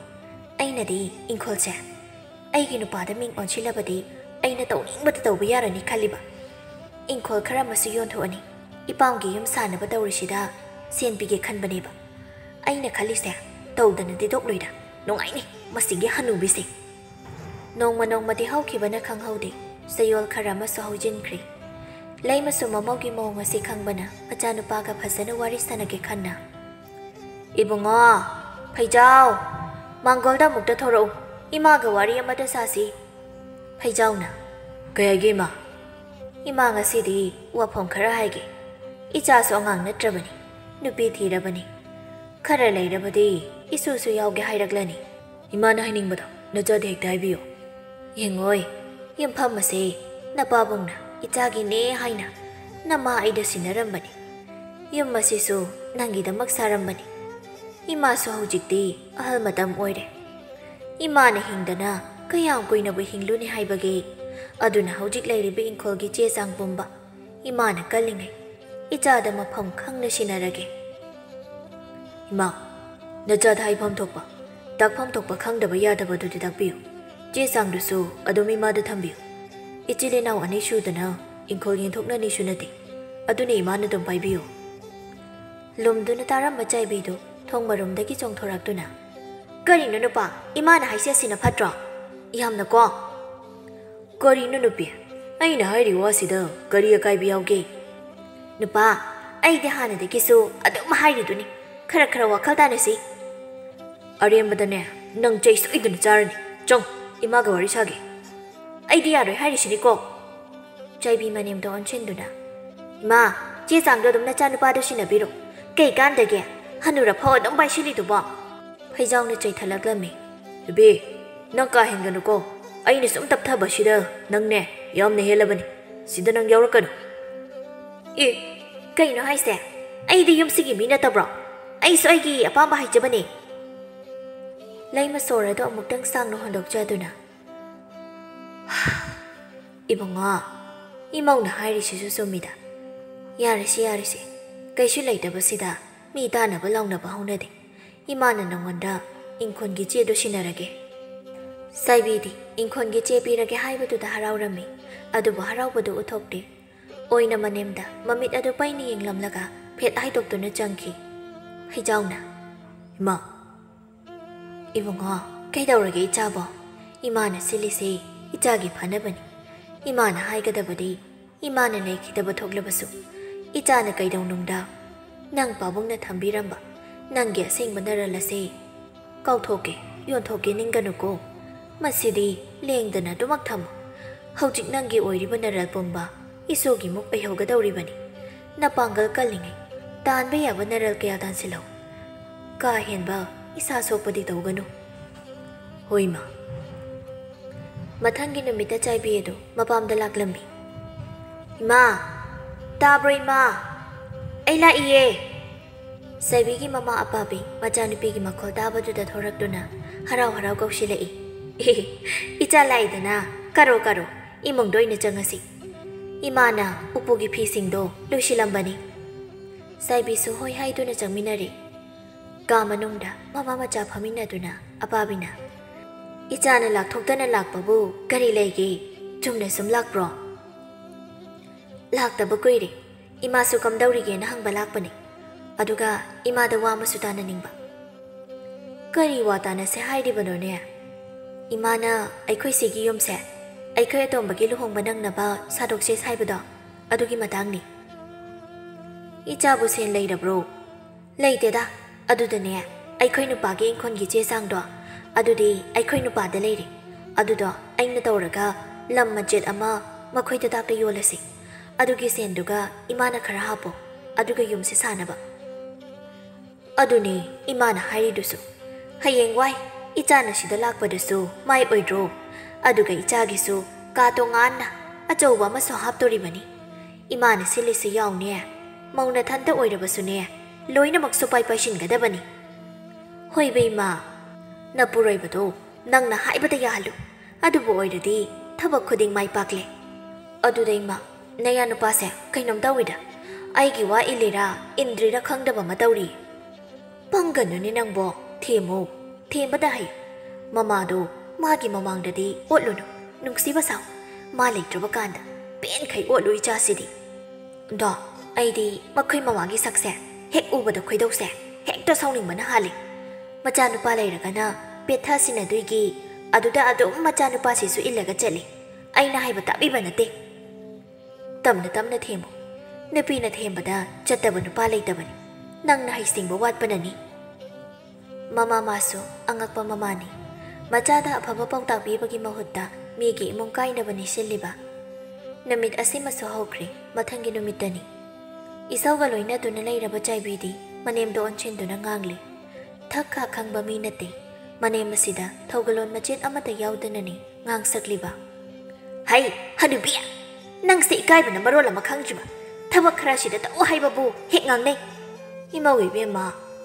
ꯑꯩꯅꯗꯤ ꯏꯪꯈꯣꯜꯁꯦ ꯑꯩꯒꯤ ꯅꯨꯄꯥꯗ ꯃꯤꯡ ꯑꯣꯟꯁꯤꯜꯂꯕꯗꯤ ꯑꯩꯅ ꯇꯧꯅꯤꯡꯕꯗ ꯇꯧꯕ ꯌꯥꯔꯅꯤ ꯈꯜꯂꯤꯕ꯫ ꯏꯪꯈꯣꯜ ꯈꯔ ꯑꯃꯁꯨ ꯌꯣꯟꯊꯣꯛꯑꯅꯤ, ꯏꯄꯥꯝꯒꯤ ꯌꯨꯝ ꯁꯥꯅꯕ ꯇꯧꯔꯤꯁꯤꯗ ꯁꯦꯟ ꯄꯤꯒꯦ ꯈꯟꯕꯅꯦꯕ꯫ ꯑꯩꯅ ꯈꯜꯂꯤꯁꯦ ꯇꯧꯗꯅꯗꯤ ꯇꯣꯛꯂꯣꯏꯗ, ꯅꯨꯡꯉꯥꯏꯅꯤ ꯃꯁꯤꯒꯤ ꯍꯅꯨꯕꯤꯁꯦ"꯫ ꯅꯣꯡꯃ ꯅꯣꯡꯃꯗꯤ ꯍꯧꯈꯤꯕꯅ ꯈꯪꯍꯧꯗꯦ, ꯆꯌꯣꯜ ꯈꯔ ꯑꯃꯁꯨ ꯍꯧꯖꯤꯟꯈ꯭ꯔꯦ꯫ ꯂꯩꯃꯁꯨ ꯃꯃꯧꯒꯤ ꯃꯑꯣꯡ ꯑꯁꯤ ꯈꯪꯕꯅ ꯃꯆꯥꯅꯨꯄꯥꯒ ꯐꯖꯅ ꯋꯥꯔꯤ ꯁꯥꯟꯅꯒꯦ ꯈꯟꯅ, "ꯏꯕꯨꯡꯉꯣ, ꯐꯩꯖꯥꯎ, ꯃꯥꯡꯒꯣꯜꯗ ꯑꯃꯨꯛꯇ ꯊꯣꯔꯛꯎ, ꯏꯃꯥꯒ ꯋꯥꯔꯤ ꯑꯃꯇ ꯁꯥꯁꯤ"꯫ ꯐꯩꯖꯥꯎꯅ, "ꯀꯩ ꯍꯥꯏꯒꯦ, ꯏꯃꯥ?" "ꯏꯃꯥ, ꯉꯁꯤꯗꯤ ꯋꯥꯐꯝ ꯈꯔ ꯍꯥꯏꯒꯦ꯫ ꯏꯆꯥꯁꯨ ꯑꯉꯥꯡ ꯅꯠꯇ꯭ꯔꯕꯅꯤ, ꯅꯨꯄꯤ ꯊꯤꯔꯕꯅꯤ꯫ ꯈꯔ ꯂꯩꯔꯕꯗꯤ ꯏꯁꯨꯁꯨ ꯌꯥꯎꯒꯦ ꯍꯥꯏꯔꯛꯂꯅꯤ"꯫ "ꯏꯃꯥꯅ ꯍꯥꯏꯅꯤꯡꯕꯗꯣ ꯅꯆꯥꯗ ꯍꯦꯛꯇ ꯍꯥꯏꯕꯤꯌꯨ"꯫ "ꯌꯦꯡꯉꯣꯏ, ꯌꯨꯝꯐꯝ ꯑꯁꯦ ꯅꯄꯥꯕꯨꯡꯅ ꯏꯆꯥꯒꯤꯅꯦ ꯍꯥꯏꯅ ꯅꯃꯥ ꯑꯩꯗ ꯁꯤꯟꯅꯔꯝꯕꯅꯤ꯫ ꯌꯨꯝ ꯑꯁꯤꯁꯨ ꯅꯪꯒꯤꯗꯃꯛ ꯁꯥꯔꯝꯕꯅꯤ꯫ ꯏꯃꯥꯁꯨ ꯍꯧꯖꯤꯛꯇꯤ ꯑꯍꯜ ꯃꯇꯝ ꯑꯣꯏꯔꯦ꯫ ꯏꯃꯥꯅ ꯍꯤꯡꯗꯅ ꯀꯌꯥꯝ ꯀꯨꯏꯅꯕꯨ ꯍꯤꯡꯂꯨꯅꯤ ꯍꯥꯏꯕꯒꯦ? ꯑꯗꯨꯅ ꯍꯧꯖꯤꯛ ꯂꯩꯔꯤꯕ ꯏꯪꯈꯣꯜꯒꯤ ꯆꯦ ꯆꯥꯡ ꯄꯨꯝꯕ ꯏꯃꯥꯅ ꯀꯜꯂꯤꯉꯩ ꯏꯆꯥꯗ ꯃꯐꯝ ꯈꯪꯅ ꯁꯤꯟꯅꯔꯒꯦ꯫ ꯏꯃꯥ, ꯅꯆꯥꯗ ꯍꯥꯏꯐꯝ ꯊꯣꯛꯄ, ꯇꯥꯛꯐꯝ ꯊꯣꯛꯄ ꯈꯪꯗꯕ ꯌꯥꯗꯕꯗꯨꯗꯤ ꯇꯥꯛꯄꯤꯌꯨ꯫ ꯆꯦ ꯆꯥꯡꯗꯨꯁꯨ ꯑꯗꯨꯝ ꯏꯃꯥꯗ ꯊꯝꯕꯤꯌꯨ꯫ ꯏꯆꯤꯜ ꯏꯅꯥꯎ ꯑꯅꯤ ꯁꯨꯗꯅ ꯏꯪꯈꯣꯜ ꯌꯦꯟꯊꯣꯛꯅꯅꯤꯁꯨ ꯅꯠꯇꯦ꯫ ꯑꯗꯨꯅ ꯏꯃꯥꯅ ꯑꯗꯨꯝ ꯄꯥꯏꯕꯤꯌꯨ꯫ ꯂꯨꯝꯗꯨꯅ ꯇꯥꯔꯝꯕ ꯆꯥꯏꯕꯤꯗꯨ ꯊꯣꯡ ꯃꯔꯨꯝꯗꯒꯤ ꯆꯣꯡꯊꯣꯔꯛꯇꯨꯅ, "ꯀꯔꯤꯅꯣ ꯅꯨꯄꯥ, ꯏꯃꯥꯅ ꯍꯥꯏꯁꯦ ꯑꯁꯤꯅ ꯐꯠꯇ꯭ꯔꯣ? ꯌꯥꯝꯅꯀꯣ?" "ꯀꯔꯤꯅꯣ ꯅꯨꯄꯤ, ꯑꯩꯅ ꯍꯥꯏꯔꯤ ꯋꯥꯁꯤꯗ ꯀꯔꯤ ꯑꯀꯥꯏꯕ ꯌꯥꯎꯒꯦ?" "ꯅꯨꯄꯥ, ꯑꯩꯗꯤ ꯍꯥꯟꯅꯗꯒꯤꯁꯨ ꯑꯗꯨꯝ ꯍꯥꯏꯔꯤꯗꯨꯅꯤ, ꯈꯔ ꯈꯔ ꯋꯥꯈꯜ ꯇꯥꯅꯁꯤ꯫" "ꯑꯔꯦꯝꯕꯗꯅꯦ, ꯅꯪ ꯆꯩ ꯁꯣꯏꯗꯅ ꯆꯥꯔꯅꯤ꯫ ꯆꯪ, ꯏꯃꯥꯒ ꯋꯥꯔꯤ ꯁꯥꯒꯦ꯫" "ꯑꯩꯗꯤ ꯌꯥꯔꯣꯏ ꯍꯥꯏꯔꯤꯁꯤꯅꯤꯀꯣ꯫" ꯆꯥꯏꯕꯤ ꯃꯅꯦꯝꯗ ꯑꯣꯟꯁꯤꯟꯗꯨꯅ, "ꯏꯃꯥ, ꯆꯦ ꯆꯥꯡꯗꯣ ꯑꯗꯨꯝ ꯅꯆꯥꯅꯨꯄꯥꯗ ꯁꯤꯟꯅꯕꯤꯔꯣ꯫ ꯀꯩ ꯀꯥꯟꯗꯒꯦ? ꯍꯅꯨꯔꯐꯥꯎ ꯑꯗꯨꯝ ꯄꯥꯏꯁꯤꯜꯂꯤꯗꯨꯕꯣ?" ꯐꯩꯖꯥꯎꯅ ꯆꯩꯊꯠꯂꯛꯂꯝꯃꯤ꯫ "ꯏꯕꯦ, ꯅꯪ ꯀꯥ ꯍꯦꯟꯒꯅꯨꯀꯣ꯫ ꯑꯩꯅ ꯁꯨꯝ ꯇꯞꯊꯕꯁꯤꯗ ꯅꯪꯅꯦ ꯌꯥꯝꯅ ꯍꯦꯜꯂꯕꯅꯤ꯫ ꯁꯤꯗ ꯅꯪ ꯌꯥꯎꯔꯛꯀꯅꯨ꯫" "ꯑꯦ, ꯀꯩꯅꯣ ꯍꯥꯏꯁꯦ? ꯑꯩꯗꯤ ꯌꯨꯝꯁꯤꯒꯤ ꯃꯤ ꯅꯠꯇꯕ꯭ꯔꯣ? ꯑꯩꯁꯨ ꯑꯩꯒꯤ ꯑꯄꯥꯝꯕ ꯍꯥꯏꯖꯕꯅꯦ꯫" ꯂꯩꯃ ꯁꯣꯔ ꯑꯗꯨ ꯑꯃꯨꯛꯇꯪ ꯁꯥꯡꯅ ꯍꯣꯟꯗꯣꯛꯆꯗꯨꯅ, "ꯏꯕꯨꯡꯉꯣ, ꯏꯃꯧꯅ ꯍꯥꯏꯔꯤꯁꯤꯁꯨ ꯆꯨꯝꯃꯤꯗ꯫ ꯌꯥꯔꯦꯁꯦ, ꯌꯥꯔꯦꯁꯦ꯫ ꯀꯩꯁꯨ ꯂꯩꯇꯕꯁꯤꯗ ꯃꯤ ꯇꯥꯅꯕ ꯂꯥꯎꯅꯕ ꯍꯧꯅꯗꯦ꯫ ꯏꯃꯥꯅ ꯅꯉꯣꯟꯗ ꯏꯪꯈꯣꯜꯒꯤ ꯆꯦꯗꯣ ꯁꯤꯟꯅꯔꯒꯦ꯫" ꯆꯥꯏꯕꯤꯗꯤ ꯏꯪꯈꯣꯜꯒꯤ ꯆꯦ ꯄꯤꯔꯒꯦ ꯍꯥꯏꯕꯗꯨꯗ ꯍꯔꯥꯎꯔꯝꯃꯤ, ꯑꯗꯨꯕꯨ ꯍꯔꯥꯎꯕꯗꯨ ꯎꯠꯊꯣꯛꯇꯦ꯫ ꯑꯣꯏꯅ ꯃꯅꯦꯝꯗ ꯃꯃꯤꯠ ꯑꯗꯨ ꯄꯩꯅ ꯌꯦꯡꯂꯝꯂꯒ ꯐꯦꯠ ꯍꯥꯏꯗꯣꯛꯇꯨꯅ ꯆꯪꯈꯤ꯫ ꯐꯩꯖꯥꯎꯅ, "ꯏꯃꯥ꯫" "ꯏꯕꯨꯡꯉꯣ, ꯀꯩꯗꯧꯔꯒꯦ ꯏꯆꯥꯕꯣ? ꯏꯃꯥꯅ ꯁꯤꯜꯂꯤꯁꯦ ꯏꯆꯥꯒꯤ ꯐꯅꯕꯅꯤ꯫ ꯏꯃꯥꯅ ꯍꯥꯏꯒꯗꯕꯗꯤ ꯏꯃꯥꯅ ꯂꯩꯈꯤꯗꯕ ꯊꯣꯛꯂꯕꯁꯨ, ꯏꯆꯥꯅ ꯀꯩꯗꯧꯅꯨꯡꯗ ꯅꯪ ꯄꯥꯕꯨꯡꯅ ꯊꯝꯕꯤꯔꯝꯕ ꯅꯪꯒꯤ ꯑꯁꯦꯡꯕ ꯅꯔꯜ ꯑꯁꯦ ꯀꯥꯎꯊꯣꯛꯀꯦ, ꯌꯣꯟꯊꯣꯛꯀꯦ ꯅꯤꯡꯒꯅꯨꯀꯣ꯫ ꯃꯁꯤꯗꯤ ꯂꯦꯡꯗꯅ ꯑꯗꯨꯃꯛ ꯊꯝꯃꯨ꯫ ꯍꯧꯖꯤꯛ ꯅꯪꯒꯤ ꯑꯣꯏꯔꯤꯕ ꯅꯔꯜ ꯄꯨꯝꯕ ꯏꯁꯣꯒꯤ ꯃꯨꯛ ꯑꯣꯏꯍꯧꯒꯗꯧꯔꯤꯕꯅꯤ꯫ ꯅꯄꯥꯡꯒꯜ ꯀꯜꯂꯤꯉꯩ ꯇꯥꯟꯕ ꯌꯥꯕ ꯅꯔꯜ ꯀꯌꯥ ꯇꯥꯟꯁꯤꯜꯂꯧ꯫ ꯀꯥ ꯍꯦꯟꯕ ꯏꯁꯥ ꯁꯣꯛꯄꯗꯤ ꯇꯧꯒꯅꯨ꯫" "ꯍꯣꯏ, ꯏꯃꯥ꯫" ꯃꯊꯪꯒꯤ ꯅꯨꯃꯤꯠꯇ ꯆꯥꯏꯕꯤ ꯑꯗꯨ ꯃꯄꯥꯝꯗ ꯂꯥꯛꯂꯝꯃꯤ꯫ "ꯏꯃꯥ! ꯇꯥꯕ꯭ꯔꯣ, ꯏꯃꯥ? ꯑꯩ ꯂꯥꯛꯏꯌꯦ!" ꯆꯥꯏꯕꯤꯒꯤ ꯃꯃꯥ ꯑꯄꯥꯕꯤ ꯃꯆꯥꯅꯨꯄꯤꯒꯤ ꯃꯈꯣꯜ ꯇꯥꯕꯗꯨꯗ ꯊꯣꯔꯛꯇꯨꯅ ꯍꯔꯥꯎ ꯍꯔꯥꯎ ꯀꯧꯁꯤꯜꯂꯛꯏ꯫ "ꯑꯦ, ꯏꯆꯥ ꯂꯥꯛꯏꯗꯅ, ꯀꯥꯔꯣ, ꯀꯥꯔꯣ, ꯏꯃꯨꯡꯗ ꯑꯣꯏꯅ ꯆꯪꯉꯁꯤ꯫" ꯏꯃꯥꯅ ꯎꯄꯨꯒꯤ ꯐꯤꯁꯤꯡꯗꯣ ꯂꯣꯏꯁꯤꯜꯂꯝꯕꯅꯤ꯫ ꯆꯥꯏꯕꯤꯁꯨ ꯍꯣꯏ ꯍꯥꯏꯗꯨꯅ ꯆꯪꯃꯤꯟꯅꯔꯦ꯫ ꯀꯥ ꯃꯅꯨꯡꯗ ꯃꯃꯥ ꯃꯆꯥ ꯐꯝꯃꯤꯟꯅꯗꯨꯅ ꯑꯄꯥꯕꯤꯅ, "ꯏꯆꯥꯅ ꯂꯥꯛꯊꯣꯛꯇꯅ ꯂꯥꯛꯄꯕꯨ ꯀꯔꯤ ꯂꯩꯒꯦ? ꯆꯨꯝꯅ ꯁꯨꯝ ꯂꯥꯛꯄ꯭ꯔꯣ?" "ꯂꯥꯛꯇꯕ ꯀꯨꯏꯔꯦ꯫ ꯏꯃꯥꯁꯨ ꯀꯝꯗꯧꯔꯤꯒꯦꯅ ꯍꯪꯕ ꯂꯥꯛꯄꯅꯦ꯫ ꯑꯗꯨꯒ ꯏꯃꯥꯗ ꯋꯥ ꯑꯃꯁꯨ ꯇꯥꯅꯅꯤꯡꯕ꯫" "ꯀꯔꯤ ꯋꯥ ꯇꯥꯅꯁꯦ ꯍꯥꯏꯔꯤꯕꯅꯣꯅꯦ?" "ꯏꯃꯥꯅ ꯑꯩꯈꯣꯏ ꯁꯤꯒꯤ ꯌꯨꯝꯁꯦ ꯑꯩꯈꯣꯏ ꯑꯇꯣꯝꯕꯒꯤ ꯂꯨꯍꯣꯡꯕ ꯅꯪꯅꯕ ꯁꯥꯗꯣꯛꯁꯦ ꯍꯥꯏꯕꯗꯣ, ꯑꯗꯨꯒꯤ ꯃꯇꯥꯡꯅꯤ꯫" "ꯏꯆꯥꯕꯨ ꯁꯦꯟ ꯂꯩꯔꯕ꯭ꯔꯣ?" "ꯂꯩꯇꯦꯗ꯫ ꯑꯗꯨꯗꯅꯦ, ꯑꯩꯈꯣꯏ ꯅꯨꯄꯥꯒꯤ ꯏꯪꯈꯣꯜꯒꯤ ꯆꯦ ꯆꯥꯡꯗꯣ, ꯑꯗꯨꯗꯤ ꯑꯩꯈꯣꯏ ꯅꯨꯄꯥꯗ ꯂꯩꯔꯦ꯫ ꯑꯗꯨꯗꯣ ꯑꯩꯅ ꯇꯧꯔꯒ ꯂꯝ ꯃꯆꯦꯠ ꯑꯃ ꯃꯈꯣꯏ ꯇꯇꯥꯛꯇ ꯌꯣꯜꯂꯁꯤ꯫ ꯑꯗꯨꯒꯤ ꯁꯦꯟꯗꯨꯒ ꯏꯃꯥꯅ ꯈꯔ ꯍꯥꯞꯄꯣ, ꯑꯗꯨꯒ ꯌꯨꯝꯁꯤ ꯁꯥꯅꯕ꯫" "ꯑꯗꯨꯅꯦ ꯏꯃꯥꯅ ꯍꯥꯏꯔꯤꯗꯨꯁꯨ꯫ ꯍꯌꯦꯡꯋꯥꯏ ꯏꯆꯥꯅ ꯁꯤꯗ ꯂꯥꯛꯄꯗꯁꯨ ꯃꯥꯏ ꯑꯣꯏꯗ꯭ꯔꯣ? ꯑꯗꯨꯒ ꯏꯆꯥꯒꯤꯁꯨ ꯀꯥ ꯇꯣꯉꯥꯟꯅ ꯑꯆꯧꯕ ꯑꯃꯁꯨ ꯍꯥꯞꯇꯣꯔꯤꯕꯅꯤ꯫ ꯏꯃꯥꯅ ꯁꯤꯜꯂꯤꯁꯤ ꯌꯥꯎꯅꯦ꯫ ꯃꯧ ꯅꯊꯟꯇ ꯑꯣꯏꯔꯕꯁꯨꯅꯦ, ꯂꯣꯏꯅꯃꯛ ꯁꯨꯄꯥꯏ ꯄꯥꯏꯁꯤꯟꯒꯗꯕꯅꯤ꯫" "ꯍꯣꯏꯕ ꯏꯃꯥ, ꯅꯄꯨꯔꯣꯏꯕꯗꯣ ꯅꯪꯅ ꯍꯥꯏꯕꯗ ꯌꯥꯍꯜꯂꯨ꯫ ꯑꯗꯨꯕꯨ ꯑꯣꯏꯔꯗꯤ ꯊꯕꯛ ꯈꯨꯗꯤꯡ ꯃꯥꯏ ꯄꯥꯛꯂꯦ꯫" "ꯑꯗꯨꯗ ꯏꯃꯥ, ꯅꯌꯥ ꯅꯨꯄꯥꯁꯦ ꯀꯩꯅꯣꯝ ꯇꯧꯏꯗ꯫ ꯑꯩꯒꯤ ꯋꯥ ꯏꯜꯂꯤꯔꯥ ꯏꯟꯗ꯭ꯔꯤꯔꯥ ꯈꯪꯗꯕ ꯑꯃ ꯇꯧꯔꯤ꯫" "ꯄꯪꯒꯅꯨꯅꯦ ꯅꯪꯕꯣ, ꯊꯦꯝꯃꯨ, ꯊꯦꯝꯕꯗ ꯍꯩ꯫ ꯃꯃꯥꯗꯣ ꯃꯥꯒꯤ ꯃꯃꯥꯡꯗꯗꯤ ꯑꯣꯠꯂꯨꯅꯨ, ꯅꯨꯡꯁꯤꯕ ꯁꯥꯎ꯫ ꯃꯥ ꯂꯩꯇ꯭ꯔꯕ ꯀꯥꯟꯗ ꯄꯦꯟꯈꯩ ꯑꯣꯠꯂꯨ ꯏꯆꯥꯁꯤꯗꯤ꯫" "ꯗꯣ, ꯑꯩꯗꯤ ꯃꯈꯣꯏ ꯃꯃꯥꯒꯤ ꯁꯛꯁꯦ ꯍꯦꯛ ꯎꯕꯗ ꯈꯣꯏꯗꯧꯁꯦ ꯍꯦꯛꯇ ꯁꯥꯎꯅꯤꯡꯕꯅ ꯍꯥꯜꯂꯤ꯫ ꯃꯆꯥꯅꯨꯄꯥ ꯂꯩꯔꯒꯅ ꯄꯦꯠꯊ ꯁꯤꯟꯅꯗꯣꯏꯒꯤ ꯑꯗꯨꯗ ꯑꯗꯨꯝ ꯃꯆꯥꯅꯨꯄꯥꯁꯤꯁꯨ ꯏꯜꯂꯒ ꯆꯠꯂꯤ꯫ ꯑꯩꯅ ꯍꯥꯏꯕ ꯇꯥꯕꯤꯕ ꯅꯠꯇꯦ꯫" "ꯇꯞꯅ ꯇꯞꯅ ꯊꯦꯝꯃꯨ꯫ ꯅꯨꯄꯤꯅ ꯊꯦꯝꯕꯗ ꯆꯠꯇꯕ ꯅꯨꯄꯥ ꯂꯩꯇꯕꯅꯤ꯫ ꯅꯪꯅ ꯍꯩꯁꯤꯡꯕ ꯋꯥꯠꯄꯅꯅꯤ꯫" ꯃꯃꯥ ꯃꯥꯁꯨ ꯑꯉꯛꯄ ꯃꯃꯥꯅꯤ꯫ ꯃꯆꯥꯗ ꯑꯐꯕ ꯄꯥꯎꯇꯥꯛ ꯄꯤꯕꯒꯤ ꯃꯍꯨꯠꯇ ꯃꯤꯒꯤ ꯏꯃꯨꯡ ꯀꯥꯏꯅꯕꯅꯤ ꯁꯤꯜꯂꯤꯕ꯫ ꯅꯨꯃꯤꯠ ꯑꯁꯤꯃꯁꯨ ꯍꯧꯈ꯭ꯔꯦ꯫ ꯃꯊꯪꯒꯤ ꯅꯨꯃꯤꯠꯇꯅꯤ꯫ ꯏꯁꯧꯒ ꯂꯣꯏꯅꯗꯨꯅ ꯂꯩꯔꯕ ꯆꯥꯏꯕꯤꯗꯤ ꯃꯅꯦꯝꯗ ꯑꯣꯟꯁꯤꯟꯗꯨꯅ ꯉꯥꯡꯂꯤ꯫ ꯊꯛ ꯈꯥ ꯈꯪꯕ ꯃꯤ ꯅꯠꯇꯦ꯫ ꯃꯅꯦꯝ ꯑꯁꯤꯗ ꯊꯧꯒꯜꯂꯣꯟ ꯃꯆꯦꯠ ꯑꯃꯠꯇ ꯌꯥꯎꯗꯅꯅꯤ ꯉꯥꯡꯁꯛꯂꯤꯕ꯫ "ꯍꯩ, ꯍꯅꯨꯕꯤ! ꯅꯪꯁꯦ ꯏꯀꯥꯏꯕꯅ ꯃꯔꯣꯜ ꯑꯃ ꯈꯪꯗ꯭ꯔꯤꯕ꯫ ꯊꯕꯛ ꯈꯔ ꯁꯤꯗ ꯇꯧ ꯍꯥꯏꯕꯕꯨ ꯍꯦꯛ ꯉꯥꯡꯅꯩ꯫" "ꯏꯃꯧ ꯏꯕꯦꯝꯃ,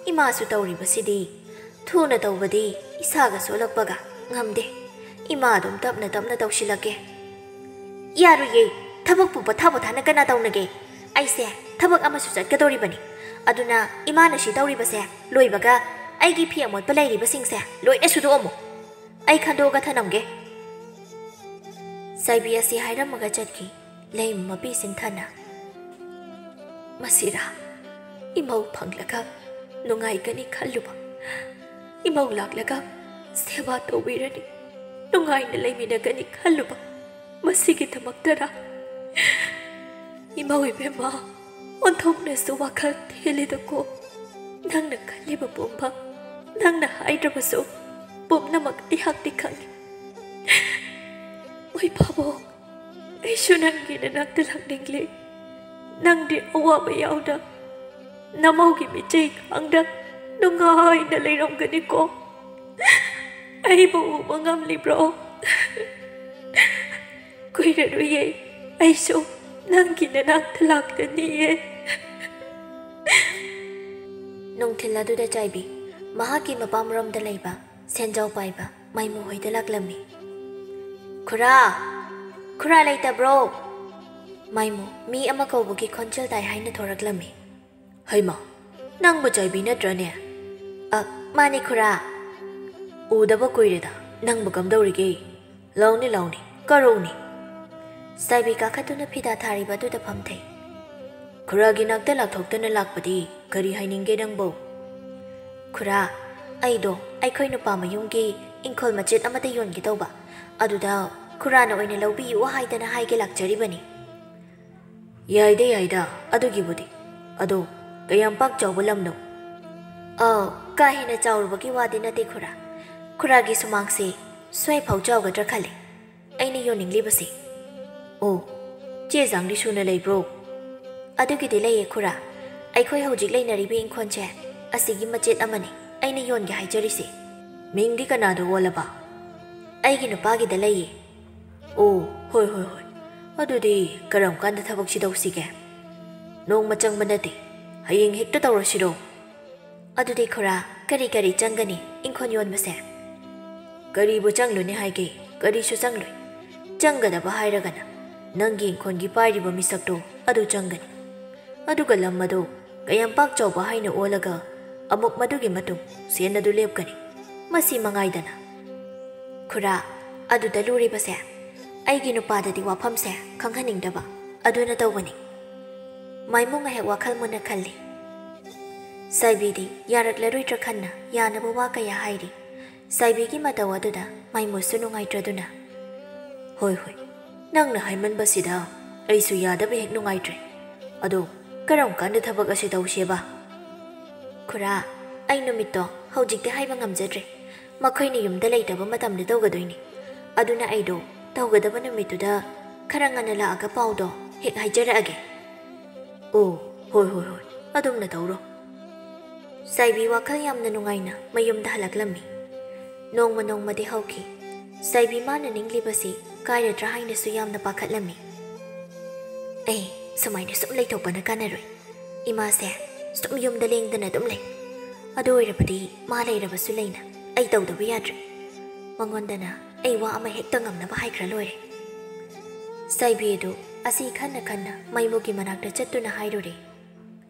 ꯏꯃꯥꯁꯨ ꯇꯧꯔꯤꯕꯁꯤꯗꯤ꯫ ꯊꯨꯅ ꯇꯧꯕꯗꯤ ꯏꯁꯥꯒ ꯁꯣꯜꯂꯛꯄꯒ ꯉꯝꯗꯦ꯫ ꯏꯃꯥ ꯑꯗꯨꯝ ꯇꯞꯅ ꯇꯞꯅ ꯇꯧꯁꯤꯜꯂꯛꯀꯦ꯫" "ꯌꯥꯔꯣꯏꯌꯦ, ꯊꯕꯛꯄꯨ ꯄꯣꯊꯥ ꯄꯣꯊꯥꯅ ꯀꯅꯥ ꯇꯧꯅꯒꯦ? ꯑꯩꯁꯦ ꯊꯕꯛ ꯑꯃꯁꯨ ꯆꯠꯀꯗꯧꯔꯤꯕꯅꯤ꯫ ꯑꯗꯨꯅ ꯏꯃꯥꯅ ꯁꯤ ꯇꯧꯔꯤꯕꯁꯦ ꯂꯣꯏꯕꯒ ꯑꯩꯒꯤ ꯐꯤ ꯑꯃꯣꯠꯄ ꯂꯩꯔꯤꯕꯁꯤꯡꯁꯦ ꯂꯣꯏꯅ ꯁꯨꯗꯣꯛꯑꯝꯃꯨ꯫ ꯑꯩ ꯈꯟꯗꯣꯛꯑꯒ ꯊꯅꯝꯒꯦ꯫ ꯆꯥꯏꯕꯤ ꯑꯁꯤ ꯍꯥꯏꯔꯝꯃꯒ ꯆꯠꯈꯤ꯫ ꯂꯩꯃ ꯃꯄꯤ ꯁꯤꯡꯊꯥꯅ, "ꯃꯁꯤꯔꯥ? ꯏꯃꯧ ꯐꯪꯂꯒ ꯅꯨꯡꯉꯥꯏꯒꯅꯤ ꯈꯜꯂꯨꯕ, ꯏꯃꯧ ꯂꯥꯛꯂꯒ ꯁꯦꯕꯥ ꯇꯧꯕꯤꯔꯅꯤ, ꯅꯨꯡꯉꯥꯏꯅ ꯂꯩꯃꯤꯟꯅꯒꯅꯤ ꯈꯜꯂꯨꯕ, ꯃꯁꯤꯒꯤꯗꯃꯛꯇꯔꯥ? ꯏꯃꯧ ꯏꯕꯦꯝꯃ, ꯑꯣꯟꯊꯣꯛꯅꯁꯨ ꯋꯥꯈꯜ ꯊꯦꯜꯂꯤꯗꯀꯣ꯫ ꯅꯪꯅ ꯈꯜꯂꯤꯕ ꯄꯨꯝꯕ, ꯅꯪꯅ ꯍꯥꯏꯗ꯭ꯔꯕꯁꯨ ꯄꯨꯝꯅꯃꯛ ꯑꯩꯍꯥꯛꯇꯤ ꯈꯪꯏ꯫ ꯃꯣꯏ ꯄꯥꯕꯨꯡ, ꯑꯩꯁꯨ ꯅꯪꯒꯤ ꯅꯅꯥꯛꯇ ꯂꯥꯛꯅꯤꯡꯂꯤ꯫ ꯅꯪꯗꯤ ꯑꯋꯥꯕ ꯌꯥꯎꯗ ꯅꯃꯧꯒꯤ ꯃꯤꯆꯩ ꯈꯥꯡꯗ ꯅꯨꯡꯉꯥꯏꯅ ꯂꯩꯔꯝꯒꯅꯤꯀꯣ꯫ ꯑꯩꯕꯨ ꯎꯕ ꯉꯝꯂꯤꯕ꯭ꯔꯣ? ꯀꯨꯏꯔꯔꯣꯏꯌꯦ, ꯑꯩꯁꯨ ꯅꯪꯒꯤ ꯅꯅꯥꯛꯇ ꯂꯥꯛꯀꯅꯤꯌꯦ꯫" ꯅꯨꯡꯊꯤꯜ ꯑꯗꯨꯗ ꯆꯥꯏꯕꯤ ꯃꯍꯥꯛꯀꯤ ꯃꯄꯥꯝꯔꯣꯝꯗ ꯂꯩꯕ ꯁꯦꯟꯖꯥꯎ ꯄꯥꯏꯕ ꯃꯥꯏꯃꯨ ꯍꯣꯏꯗ ꯂꯥꯛꯂꯝꯃꯤ꯫ "ꯈꯨꯔꯥ! ꯈꯨꯔꯥ ꯂꯩꯇꯕ꯭ꯔꯣ?" ꯃꯥꯏꯃꯨ ꯃꯤ ꯑꯃ ꯀꯧꯕꯒꯤ ꯈꯣꯟꯖꯦꯜ ꯇꯥꯏ ꯍꯥꯏꯅ ꯊꯣꯔꯛꯂꯝꯃꯤ꯫ "ꯍꯩꯃꯥ, ꯅꯪꯕꯨ ꯆꯥꯏꯕꯤ ꯅꯠꯇ꯭ꯔꯅꯦ?" "ꯑ, ꯃꯥꯅꯤ ꯈꯨꯔꯥ꯫" "ꯎꯗꯕ ꯀꯨꯏꯔꯦꯗ, ꯅꯪꯕꯨ ꯀꯝꯗꯧꯔꯤꯒꯦ? ꯂꯥꯎꯅꯤ, ꯂꯥꯎꯅꯤ, ꯀꯔꯧꯅꯤ꯫" ꯆꯥꯏꯕꯤ ꯀꯥꯈꯠꯇꯨꯅ ꯐꯤꯗꯥ ꯊꯥꯔꯤꯕ ꯑꯗꯨꯗ ꯐꯝꯊꯩ꯫ "ꯈꯨꯔꯥꯒꯤ ꯅꯥꯛꯇ ꯂꯥꯛꯊꯣꯛꯇꯅ ꯂꯥꯛꯄꯗꯤ ꯀꯔꯤ ꯍꯥꯏꯅꯤꯡꯒꯦ ꯅꯪꯕꯨ?" "ꯈꯨꯔꯥ, ꯑꯩꯗꯣ ꯑꯩꯈꯣꯏ ꯅꯨꯄꯥ ꯃꯌꯨꯝꯒꯤ ꯏꯪꯈꯣꯜ ꯃꯆꯦꯠ ꯑꯃꯗ ꯌꯣꯟꯒꯦ ꯇꯧꯕ, ꯑꯗꯨꯗ ꯈꯨꯔꯥꯅ ꯑꯣꯏꯅ ꯂꯧꯕꯤꯌꯨ ꯍꯥꯏꯗꯅ ꯍꯥꯏꯒꯦ ꯂꯥꯛꯆꯔꯤꯕꯅꯤ꯫" "ꯌꯥꯏꯗ, ꯌꯥꯏꯗ, ꯑꯗꯨꯒꯤꯕꯨꯗꯤ꯫ ꯑꯗꯣ ꯀꯌꯥꯝ ꯄꯥꯛ ꯆꯥꯎꯕ ꯂꯝꯅꯣ?" "ꯑ, ꯀꯥ ꯍꯦꯟꯅ ꯆꯥꯎꯔꯨꯕꯒꯤ ꯋꯥꯗꯤ ꯅꯠꯇꯦ ꯈꯨꯔꯥ꯫ ꯈꯨꯔꯥꯒꯤ ꯁꯨꯃꯥꯡꯁꯦ ꯁ꯭ꯋꯥꯏꯐꯥꯎ ꯆꯥꯎꯒꯗ꯭ꯔꯥ ꯈꯜꯂꯦ ꯑꯩꯅ ꯌꯣꯟꯅꯤꯡꯂꯤꯕꯁꯦ꯫" "ꯑꯣ, ꯆꯦ ꯆꯥꯡꯗꯤ ꯁꯨꯅ ꯂꯩꯕ꯭ꯔꯣ?" "ꯑꯗꯨꯒꯤꯗꯤ ꯂꯩꯌꯦ ꯈꯨꯔꯥ꯫ ꯑꯩꯈꯣꯏ ꯍꯧꯖꯤꯛ ꯂꯩꯅꯔꯤꯕ ꯏꯪꯈꯣꯜꯁꯦ ꯑꯁꯤꯒꯤ ꯃꯆꯦꯠ ꯑꯃꯅꯤ ꯑꯩꯅ ꯌꯣꯟꯒꯦ ꯍꯥꯏꯖꯔꯤꯁꯦ꯫" "ꯃꯤꯡꯗꯤ ꯀꯅꯥꯗ ꯑꯣꯜꯂꯕ?" "ꯑꯩꯒꯤ ꯅꯨꯄꯥꯒꯤꯗ ꯂꯩꯌꯦ꯫" "ꯑꯣ, ꯍꯣꯏ, ꯍꯣꯏ, ꯍꯣꯏ꯫ ꯑꯗꯨꯗꯤ ꯀꯔꯝ ꯀꯥꯟꯗ ꯊꯕꯛꯁꯤ ꯇꯧꯁꯤꯒꯦ?" "ꯅꯣꯡꯃ ꯆꯪꯕ ꯅꯠꯇꯦ, ꯍꯌꯦꯡ ꯍꯦꯛꯇ ꯇꯧꯔꯁꯤꯔꯣ?" "ꯑꯗꯨꯗꯤ ꯈꯨꯔꯥ, ꯀꯔꯤ ꯀꯔꯤ ꯆꯪꯒꯅꯤ ꯏꯪꯈꯣꯜ ꯌꯣꯟꯕꯁꯦ?" "ꯀꯔꯤꯕꯨ ꯆꯪꯂꯨꯅꯤ ꯍꯥꯏꯒꯦ? ꯀꯔꯤꯁꯨ ꯆꯪꯂꯣꯏ꯫ ꯆꯪꯒꯗꯕ ꯍꯥꯏꯔꯒꯅ ꯅꯪꯒꯤ ꯏꯪꯈꯣꯜꯒꯤ ꯄꯥꯏꯔꯤꯕ ꯃꯤꯁꯛꯇꯣ ꯑꯗꯨ ꯆꯪꯒꯅꯤ꯫ ꯑꯗꯨꯒ ꯂꯝ ꯑꯗꯨ ꯀꯌꯥꯝ ꯄꯥꯛ ꯆꯥꯎꯕ ꯍꯥꯏꯅ ꯑꯣꯜꯂꯒ ꯑꯃꯨꯛ ꯃꯗꯨꯒꯤ ꯃꯇꯨꯡ ꯁꯦꯟ ꯑꯗꯨ ꯂꯦꯞꯀꯅꯤ꯫ ꯃꯁꯤ ꯃꯉꯥꯏꯗꯅ꯫ ꯈꯨꯔꯥ, ꯑꯗꯨꯗ ꯂꯨꯔꯤꯕꯁꯦ ꯑꯩꯒꯤ ꯅꯨꯄꯥꯗꯗꯤ ꯋꯥꯐꯝꯁꯦ ꯈꯪꯍꯟꯅꯤꯡꯗꯕ ꯑꯗꯨꯅ ꯇꯧꯕꯅꯤ꯫ ꯃꯥꯏꯃꯨ ꯉꯥꯏꯍꯥꯛ ꯋꯥꯈꯜ ꯃꯨꯟꯅ ꯈꯜꯂꯤ꯫ ꯆꯥꯏꯕꯤꯗꯤ ꯌꯥꯔꯛꯂꯔꯣꯏꯗ꯭ꯔꯥ ꯈꯟꯅ ꯌꯥꯅꯕ ꯋꯥ ꯀꯌꯥ ꯍꯥꯏꯔꯤ꯫ ꯆꯥꯏꯕꯤꯒꯤ ꯃꯇꯧ ꯑꯗꯨꯗ ꯃꯥꯏꯃꯨꯁꯨ ꯅꯨꯡꯉꯥꯏꯇ꯭ꯔꯗꯨꯅ, "ꯍꯣꯏ, ꯍꯣꯏ, ꯅꯪꯅ ꯍꯥꯏꯃꯟꯕꯁꯤꯗ ꯑꯩꯁꯨ ꯌꯥꯗꯕ ꯍꯦꯛ ꯅꯨꯡꯉꯥꯏꯇ꯭ꯔꯦ꯫ ꯑꯗꯣ ꯀꯔꯝ ꯀꯥꯟꯗ ꯊꯕꯛ ꯑꯁꯤ ꯇꯧꯁꯦꯕ?" "ꯈꯨꯔꯥ, ꯑꯩ ꯅꯨꯃꯤꯠꯇꯣ ꯍꯧꯖꯤꯛꯇꯤ ꯍꯥꯏꯕ ꯉꯝꯖꯗ꯭ꯔꯦ꯫ ꯃꯈꯣꯏꯅ ꯌꯨꯝꯗ ꯂꯩꯇꯕ ꯃꯇꯝꯗ ꯇꯧꯒꯗꯣꯏꯅꯤ꯫ ꯑꯗꯨꯅ ꯑꯩꯗꯣ ꯇꯧꯒꯗꯕ ꯅꯨꯃꯤꯠꯇꯨꯗ ꯈꯔ ꯉꯟꯅ ꯂꯥꯛꯑꯒ ꯄꯥꯎꯗꯣ ꯍꯦꯛ ꯍꯥꯏꯖꯔꯛꯑꯒꯦ꯫" "ꯑꯣ, ꯍꯣꯏ, ꯍꯣꯏ, ꯍꯣꯏ, ꯑꯗꯨꯝꯅ ꯇꯧꯔꯣ꯫" ꯆꯥꯏꯕꯤ ꯋꯥꯈꯜ ꯌꯥꯝꯅ ꯅꯨꯡꯉꯥꯏꯅ ꯃꯌꯨꯝꯗ ꯍꯜꯂꯛꯂꯝꯃꯤ꯫ ꯅꯣꯡꯃ ꯅꯣꯡꯃꯗꯤ ꯍꯧꯈꯤ꯫ ꯆꯥꯏꯕꯤ ꯃꯥꯅ ꯅꯤꯡꯂꯤꯕꯁꯤ ꯀꯥꯏꯔꯗ꯭ꯔꯥ ꯍꯥꯏꯅꯁꯨ ꯌꯥꯝꯅ ꯄꯥꯈꯠꯂꯝꯃꯤ꯫ "ꯑꯦ, ꯁꯨꯃꯥꯏꯅ ꯁꯨꯝ ꯂꯩꯊꯣꯛꯄꯅ ꯀꯥꯟꯅꯔꯣꯏ꯫ ꯏꯃꯥꯁꯦ ꯁꯨꯝ ꯌꯨꯝꯗ ꯂꯦꯡꯗꯅ ꯑꯗꯨꯝ ꯂꯩ꯫ ꯑꯗꯨ ꯑꯣꯏꯔꯕꯗꯤ ꯃꯥ ꯂꯩꯔꯕꯁꯨ ꯂꯩꯅ ꯑꯩ ꯇꯧꯗꯕ ꯌꯥꯗ꯭ꯔꯦ꯫ ꯃꯉꯣꯟꯗꯅ ꯑꯩ ꯋꯥ ꯑꯃ ꯍꯦꯛꯇ ꯉꯝꯅꯕ ꯍꯥꯏꯈ꯭ꯔ ꯂꯣꯏꯔꯦ꯫" ꯆꯥꯏꯕꯤ ꯑꯗꯨ ꯑꯁꯤ ꯈꯟꯅ ꯈꯟꯅ ꯃꯩꯃꯨꯒꯤ ꯃꯅꯥꯛꯇ ꯆꯠꯇꯨꯅ ꯍꯥꯏꯔꯨꯔꯦ꯫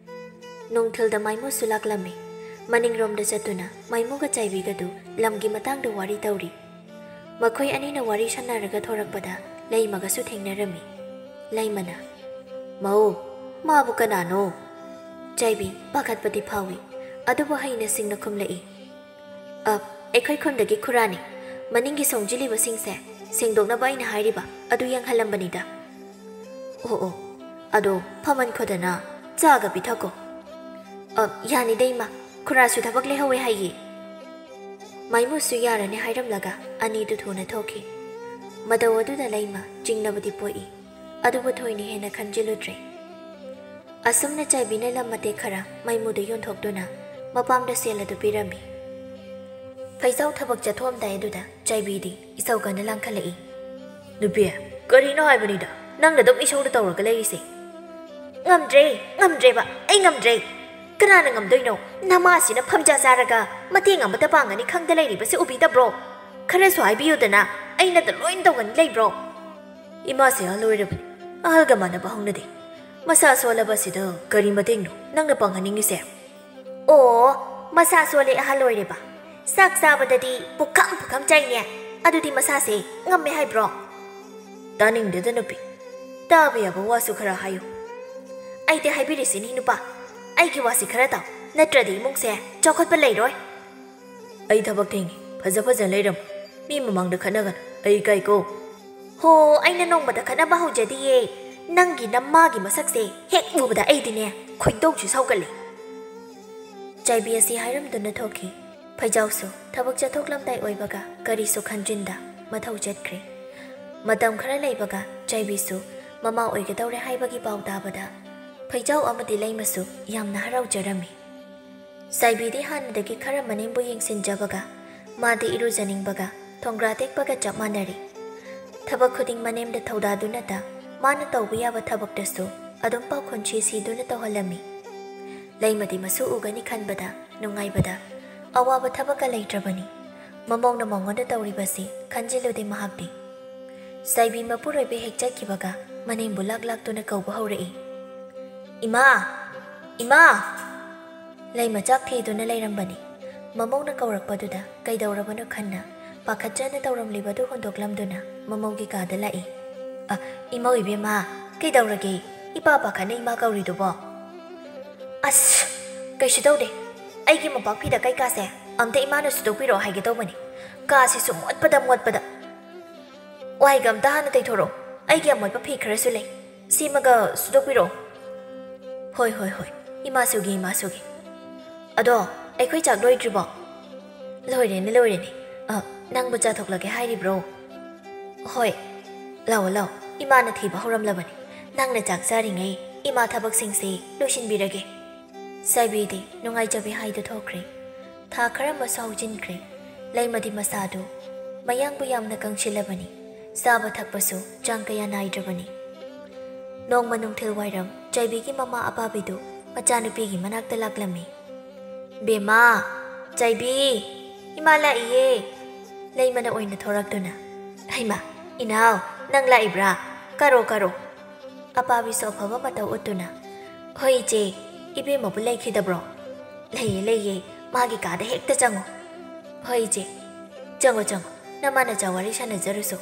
ꯅꯨꯡꯊꯤꯜꯗ ꯃꯥꯏꯃꯨꯁꯨ ꯂꯥꯛꯂꯝꯃꯤ꯫ ꯃꯅꯤꯡꯔꯣꯝꯗ ꯆꯠꯇꯨꯅ ꯃꯥꯏꯃꯨꯒ ꯆꯥꯏꯕꯤꯒꯗꯨ ꯂꯝꯒꯤ ꯃꯇꯥꯡꯗ ꯋꯥꯔꯤ ꯇꯧꯔꯤ꯫ ꯃꯈꯣꯏ ꯑꯅꯤꯅ ꯋꯥꯔꯤ ꯁꯥꯟꯅꯔꯒ ꯊꯣꯔꯛꯄꯗ ꯂꯩꯃꯒꯁꯨ ꯊꯦꯡꯅꯔꯝꯃꯤ꯫ ꯂꯩꯃꯅ, "ꯃꯧ, ꯃꯥꯕꯨ ꯀꯅꯥꯅꯣ?" ꯆꯥꯏꯕꯤ ꯄꯥꯈꯠꯄꯗꯤ ꯐꯥꯎꯏ, ꯑꯗꯨꯕꯨ ꯍꯩꯅ ꯁꯤꯡꯅ ꯈꯨꯝꯂꯛꯏ, "ꯑ, ꯑꯩꯈꯣꯏ ꯈꯨꯟꯗꯒꯤ ꯈꯨꯔꯥꯅꯤ꯫ ꯃꯅꯤꯡꯒꯤ ꯁꯣꯡꯖꯤꯜꯂꯤꯕꯁꯤꯡꯁꯦ ꯁꯦꯡꯗꯣꯛꯅꯕ ꯑꯩꯅ ꯍꯥꯏꯔꯤꯕ ꯑꯗꯨ ꯌꯦꯡꯍꯜꯂꯝꯕꯅꯤꯗ꯫" "ꯑꯣ, ꯑꯣ, ꯑꯗꯣ ꯐꯝꯍꯟꯈꯣꯗꯅ ꯆꯥꯒ ꯄꯤꯊꯛꯈꯣ꯫" "ꯑ, ꯌꯥꯅꯤꯗ ꯏꯃꯥ, ꯈꯨꯔꯥꯁꯨ ꯊꯕꯛ ꯂꯩꯍꯧꯋꯦ ꯍꯥꯏꯌꯦ꯫" ꯃꯥꯏꯃꯨꯁꯨ ꯌꯥꯔꯅꯤ ꯍꯥꯏꯔꯝꯂꯒ ꯑꯅꯤꯗꯨ ꯊꯨꯅ ꯊꯣꯛꯈꯤ꯫ ꯃꯇꯧ ꯑꯗꯨꯗ ꯂꯩꯃ ꯆꯤꯡꯅꯕꯗꯤ ꯄꯣꯛꯏ, ꯑꯗꯨꯕꯨ ꯊꯣꯏꯅ ꯍꯦꯟꯅ ꯈꯟꯖꯤꯜꯂꯨꯗ꯭ꯔꯦ꯫ ꯑꯁꯨꯝꯅ ꯆꯥꯏꯕꯤꯅ ꯂꯝ ꯃꯇꯦꯛ ꯈꯔ ꯃꯥꯏꯃꯨꯗ ꯌꯣꯟꯊꯣꯛꯇꯨꯅ ꯃꯄꯥꯝꯗ ꯁꯦꯜ ꯑꯗꯨ ꯄꯤꯔꯝꯃꯤ꯫ ꯐꯩꯖꯥꯎ ꯊꯕꯛ ꯆꯠꯊꯣꯛꯑꯝꯗꯥꯏ ꯑꯗꯨꯗ ꯆꯥꯏꯕꯤꯗꯤ ꯏꯁꯧ ꯀꯟꯅ ꯂꯥꯡꯈꯠꯂꯛꯏ꯫ "ꯅꯨꯄꯤ, ꯀꯔꯤꯅꯣ ꯍꯥꯏꯕꯅꯤꯗ ꯅꯪꯅ ꯑꯗꯨꯝ ꯏꯁꯧꯗ ꯇꯧꯔꯒ ꯂꯩꯔꯤꯁꯦ?" "ꯉꯝꯗ꯭ꯔꯦ, ꯉꯝꯗ꯭ꯔꯦꯕ, ꯑꯩ ꯉꯝꯗ꯭ꯔꯦ꯫ ꯀꯅꯥꯅ ꯉꯝꯗꯣꯏꯅꯣ? ꯅꯃꯥꯁꯤꯅ ꯐꯝꯖꯥ ꯆꯥꯔꯒ ꯃꯇꯦꯡ ꯑꯃꯇ ꯄꯥꯡꯒꯅꯤ ꯈꯪꯗ ꯂꯩꯔꯤꯕꯁꯦ ꯎꯕꯤꯗꯕ꯭ꯔꯣ? ꯈꯔꯁꯨ ꯍꯥꯏꯕꯤꯌꯨꯗꯅ, ꯑꯩꯅꯇ ꯂꯣꯏꯅ ꯇꯧꯒꯅꯤ ꯂꯩꯕ꯭ꯔꯣ?" ꯏꯃꯥꯁꯦ ꯑꯍꯜ ꯑꯣꯏꯔꯕꯅꯤ, ꯑꯍꯜꯒ ꯃꯥꯟꯅꯕ ꯍꯧꯅꯗꯦ꯫ ꯃꯁꯥ ꯁꯣꯜꯂꯕ ꯑꯁꯤꯗ ꯀꯔꯤ ꯃꯇꯦꯡꯅꯣ ꯅꯪꯅ ꯄꯥꯡꯍꯟꯅꯤꯡꯉꯤꯁꯦ? ꯑꯣ, ꯃꯁꯥ ꯁꯣꯜꯂꯦ, ꯑꯍꯜ ꯑꯣꯏꯔꯦꯕ꯫ ꯆꯥꯛ ꯆꯥꯕꯗꯗꯤ ꯄꯨꯈꯝ ꯄꯨꯈꯝ ꯆꯥꯏꯅꯦ꯫ ꯑꯗꯨꯗꯤ ꯃꯁꯥꯁꯦ ꯉꯝꯃꯦ ꯍꯥꯏꯕ꯭ꯔꯣ? ꯇꯥꯅꯤꯡꯗꯦꯗ ꯅꯨꯄꯤ, ꯇꯥꯕ ꯌꯥꯕ ꯋꯥꯁꯨ ꯈꯔ ꯍꯥꯏꯌꯨ꯫ ꯑꯩꯗꯤ ꯍꯥꯏꯕꯤꯔꯤꯁꯤꯅꯤ ꯅꯨꯄꯥ, ꯑꯩꯒꯤ ꯋꯥꯁꯤ ꯈꯔ ꯇꯥꯎ, ꯅꯠꯇ꯭ꯔꯗꯤ ꯏꯃꯨꯡꯁꯦ ꯆꯥꯎꯈꯠꯄ ꯂꯩꯔꯣꯏ꯫ ꯑꯩ ꯊꯕꯛ ꯊꯦꯡꯉꯤ, ꯐꯖ ꯐꯖꯅ ꯂꯩꯔꯝꯃꯨ꯫ ꯃꯤ ꯃꯃꯥꯡꯗ ꯈꯠꯅꯒꯅꯨ, ꯑꯩ ꯏꯀꯥꯏꯀꯣ꯫ ꯍꯣ, ꯑꯩꯅ ꯅꯣꯡꯃꯗ ꯈꯠꯅꯕ ꯍꯧꯖꯗꯤꯌꯦ꯫ ꯅꯪꯒꯤ ꯅꯃꯥꯒꯤ ꯃꯁꯛꯁꯦ ꯍꯦꯛ ꯎꯕꯗ ꯑꯩꯗꯤꯅꯦ ꯈꯣꯏꯗꯧꯁꯤ ꯁꯥꯎꯒꯠꯂꯦ꯫ ꯆꯥꯏꯕꯤ ꯑꯁꯤ ꯍꯥꯏꯔꯝꯗꯨꯅ ꯊꯣꯛꯈꯤ꯫ ꯐꯩꯖꯥꯎꯁꯨ ꯊꯕꯛ ꯆꯠꯊꯣꯛꯂꯝꯗꯥꯏ ꯑꯣꯏꯕꯒ ꯀꯔꯤꯁꯨ ꯈꯟꯖꯤꯟꯗ ꯃꯊꯧ ꯆꯠꯈ꯭ꯔꯦ꯫ ꯃꯇꯝ ꯈꯔ ꯂꯩꯕꯒ ꯆꯥꯏꯕꯤꯁꯨ ꯃꯃꯥ ꯑꯣꯏꯒꯗꯧꯔꯦ ꯍꯥꯏꯕꯒꯤ ꯄꯥꯎ ꯇꯥꯕꯗ ꯐꯩꯖꯥꯎ ꯑꯃꯗꯤ ꯂꯩꯃꯁꯨ ꯌꯥꯝꯅ ꯍꯔꯥꯎꯖꯔꯝꯃꯤ꯫ ꯆꯥꯏꯕꯤꯗꯤ ꯍꯥꯟꯅꯗꯒꯤ ꯈꯔ ꯃꯅꯦꯝꯕꯨ ꯌꯦꯡꯁꯤꯟꯖꯕꯒ ꯃꯥꯗꯤ ꯏꯔꯨꯖꯅꯤꯡꯕꯒ ꯊꯣꯡꯒ꯭ꯔꯥ ꯇꯦꯛꯄꯒ ꯆꯞ ꯃꯥꯟꯅꯔꯤ꯫ ꯊꯕꯛ ꯈꯨꯗꯤꯡ ꯃꯅꯦꯝꯗ ꯊꯧꯗꯥꯗꯨꯅꯇ ꯃꯥꯅ ꯇꯧꯕ ꯌꯥꯕ ꯊꯕꯛꯇꯁꯨ ꯑꯗꯨꯝ ꯄꯥꯎꯈꯨꯟ ꯁꯤ ꯁꯤꯗꯨꯅ ꯇꯧꯍꯜꯂꯝꯃꯤ꯫ ꯂꯩꯃꯗꯤ ꯃꯁꯨ ꯎꯒꯅꯤ ꯈꯟꯕꯗ ꯅꯨꯡꯉꯥꯏꯕꯗ ꯑꯋꯥꯕ ꯊꯕꯛꯀ ꯂꯩꯇ꯭ꯔꯕꯅꯤ꯫ ꯃꯃꯧꯅ ꯃꯉꯣꯟꯗ ꯇꯧꯔꯤꯕꯁꯤ ꯈꯟꯖꯤꯜꯂꯨꯗꯦ ꯃꯍꯥꯛꯇꯤ꯫ ꯆꯥꯏꯕꯤ ꯃꯄꯨꯔꯣꯏꯕ ꯍꯦꯛ ꯆꯠꯈꯤꯕꯒ ꯃꯅꯦꯝꯕꯨ ꯂꯥꯛ ꯂꯥꯛꯇꯨꯅ ꯀꯧꯕ ꯍꯧꯔꯛꯏ꯫ "ꯏꯃꯥ! ꯏꯃꯥ!" ꯂꯩꯃ ꯆꯥꯛ ꯊꯤꯗꯨꯅ ꯂꯩꯔꯝꯕꯅꯤ꯫ ꯃꯃꯧꯅ ꯀꯧꯔꯛꯄꯗꯨꯗ ꯀꯩꯗꯧꯔꯕꯅꯣ ꯈꯟꯅ ꯄꯥꯈꯠꯆꯅ ꯇꯧꯔꯝꯂꯤꯕꯗꯨ ꯍꯨꯟꯗꯣꯛꯂꯝꯗꯨꯅ ꯃꯃꯧꯒꯤ ꯀꯥꯗ ꯂꯥꯛꯏ꯫ "ꯑ, ꯏꯃꯧ ꯏꯕꯦꯝꯃ, ꯀꯩꯗꯧꯔꯒꯦ? ꯏꯄꯥ ꯄꯥꯈꯠꯅ ꯏꯃꯥ ꯀꯧꯔꯤꯗꯨꯕꯣ?" "ꯑꯁ, ꯀꯩꯁꯨ ꯇꯧꯗꯦ꯫ ꯑꯩꯒꯤ ꯃꯣꯝꯄꯥꯛ ꯐꯤꯗꯛ ꯀꯩꯀꯥꯁꯦ ꯑꯝꯇ ꯏꯃꯥꯅ ꯁꯨꯗꯣꯛꯄꯤꯔꯛꯑꯣ ꯍꯥꯏꯒꯦ ꯇꯧꯕꯅꯤ꯫ ꯀꯥꯁꯤꯁꯨ ꯃꯣꯠꯄꯗ ꯃꯣꯠꯄꯗ꯫ ꯋꯥꯏꯒ ꯑꯝꯇ ꯍꯥꯟꯅ ꯇꯩꯊꯣꯔꯛꯑꯣ꯫ ꯑꯩꯒꯤ ꯑꯃꯣꯠꯄ ꯐꯤ ꯈꯔꯁꯨ ꯂꯩ꯫ ꯁꯤꯃꯒ ꯁꯨꯗꯣꯛꯄꯤꯔꯛꯑꯣ꯫" "ꯍꯣꯏ, ꯍꯣꯏ, ꯍꯣꯏ꯫ ꯏꯃꯥ ꯁꯨꯒꯦ, ꯏꯃꯥ ꯁꯨꯒꯦ꯫ ꯑꯗꯣ, ꯑꯩꯈꯣꯏ ꯆꯥꯛ ꯂꯣꯏꯗ꯭ꯔꯤꯕꯣ?" "ꯂꯣꯏꯔꯦꯅꯦ, ꯂꯣꯏꯔꯦꯅꯦ꯫ ꯑ, ꯅꯪꯕꯨ ꯆꯥ ꯊꯣꯛꯂꯛꯀꯦ ꯍꯥꯏꯔꯤꯕ꯭ꯔꯣ?" "ꯍꯣꯏ꯫ ꯂꯥꯛꯑꯣ, ꯂꯥꯛꯑꯣ꯫ ꯏꯃꯥꯅ ꯊꯤꯕ ꯍꯧꯔꯝꯂꯕꯅꯤ꯫ ꯅꯪꯅ ꯆꯥꯛ ꯆꯥꯔꯤꯉꯩ ꯏꯃꯥ ꯊꯕꯛꯁꯤꯡꯁꯦ ꯂꯣꯏꯁꯤꯟꯕꯤꯔꯒꯦ꯫" ꯆꯥꯏꯕꯤꯗꯤ ꯅꯨꯡꯉꯥꯏꯖꯕꯤ ꯍꯥꯏꯗꯨ ꯊꯣꯛꯈ꯭ꯔꯦ꯫ ꯊꯥ ꯈꯔ ꯑꯃꯁꯨ ꯍꯧꯖꯤꯟꯈ꯭ꯔꯦ꯫ ꯂꯩꯃꯗꯤ ꯃꯁꯥꯗꯨ ꯃꯌꯥꯡꯕꯨ ꯌꯥꯝꯅ ꯀꯪꯁꯤꯜꯂꯕꯅꯤ꯫ ꯆꯥꯕ ꯊꯛꯄꯁꯨ ꯆꯥꯡ ꯀꯌꯥ ꯅꯥꯏꯗ꯭ꯔꯕꯅꯤ꯫ ꯅꯣꯡꯃ ꯅꯨꯡꯊꯤꯜ ꯋꯥꯏꯔꯝ ꯆꯥꯏꯕꯤꯒꯤ ꯃꯃꯥ ꯑꯄꯥꯕꯤꯗꯨ ꯃꯆꯥꯅꯨꯄꯤꯒꯤ ꯃꯅꯥꯛꯇ ꯂꯥꯛꯂꯝꯃꯤ꯫ "ꯕꯦꯝꯃ, ꯆꯥꯏꯕꯤ, ꯏꯃꯥ ꯂꯥꯛꯏꯌꯦ꯫" ꯂꯩꯃꯅ ꯑꯣꯏꯅ ꯊꯣꯔꯛꯇꯨꯅ, "ꯍꯩꯃꯥ, ꯏꯅꯥꯎ, "ꯅꯪ ꯂꯥꯛꯏꯕ꯭ꯔꯥ? ꯀꯥꯔꯣ, ꯀꯥꯔꯣ꯫" ꯑꯄꯥꯕꯤꯁꯨ ꯑꯐꯕ ꯃꯇꯧ ꯎꯠꯇꯨꯅ, "ꯍꯣꯏ ꯏꯆꯦ, ꯏꯕꯦꯝꯃꯕꯨ ꯂꯩꯈꯤꯗꯕ꯭ꯔꯣ?" "ꯂꯩꯌꯦ, ꯂꯩꯌꯦ, ꯃꯥꯒꯤ ꯀꯥꯗ ꯍꯦꯛꯇ ꯆꯪꯉꯣ꯫" "ꯍꯣꯏ ꯏꯆꯦ, ꯆꯪꯉꯣ, ꯆꯪꯉꯣ, ꯅꯃꯥ ꯅꯆꯥ ꯋꯥꯔꯤ ꯁꯥꯟꯅꯖꯔꯨꯁꯣ꯫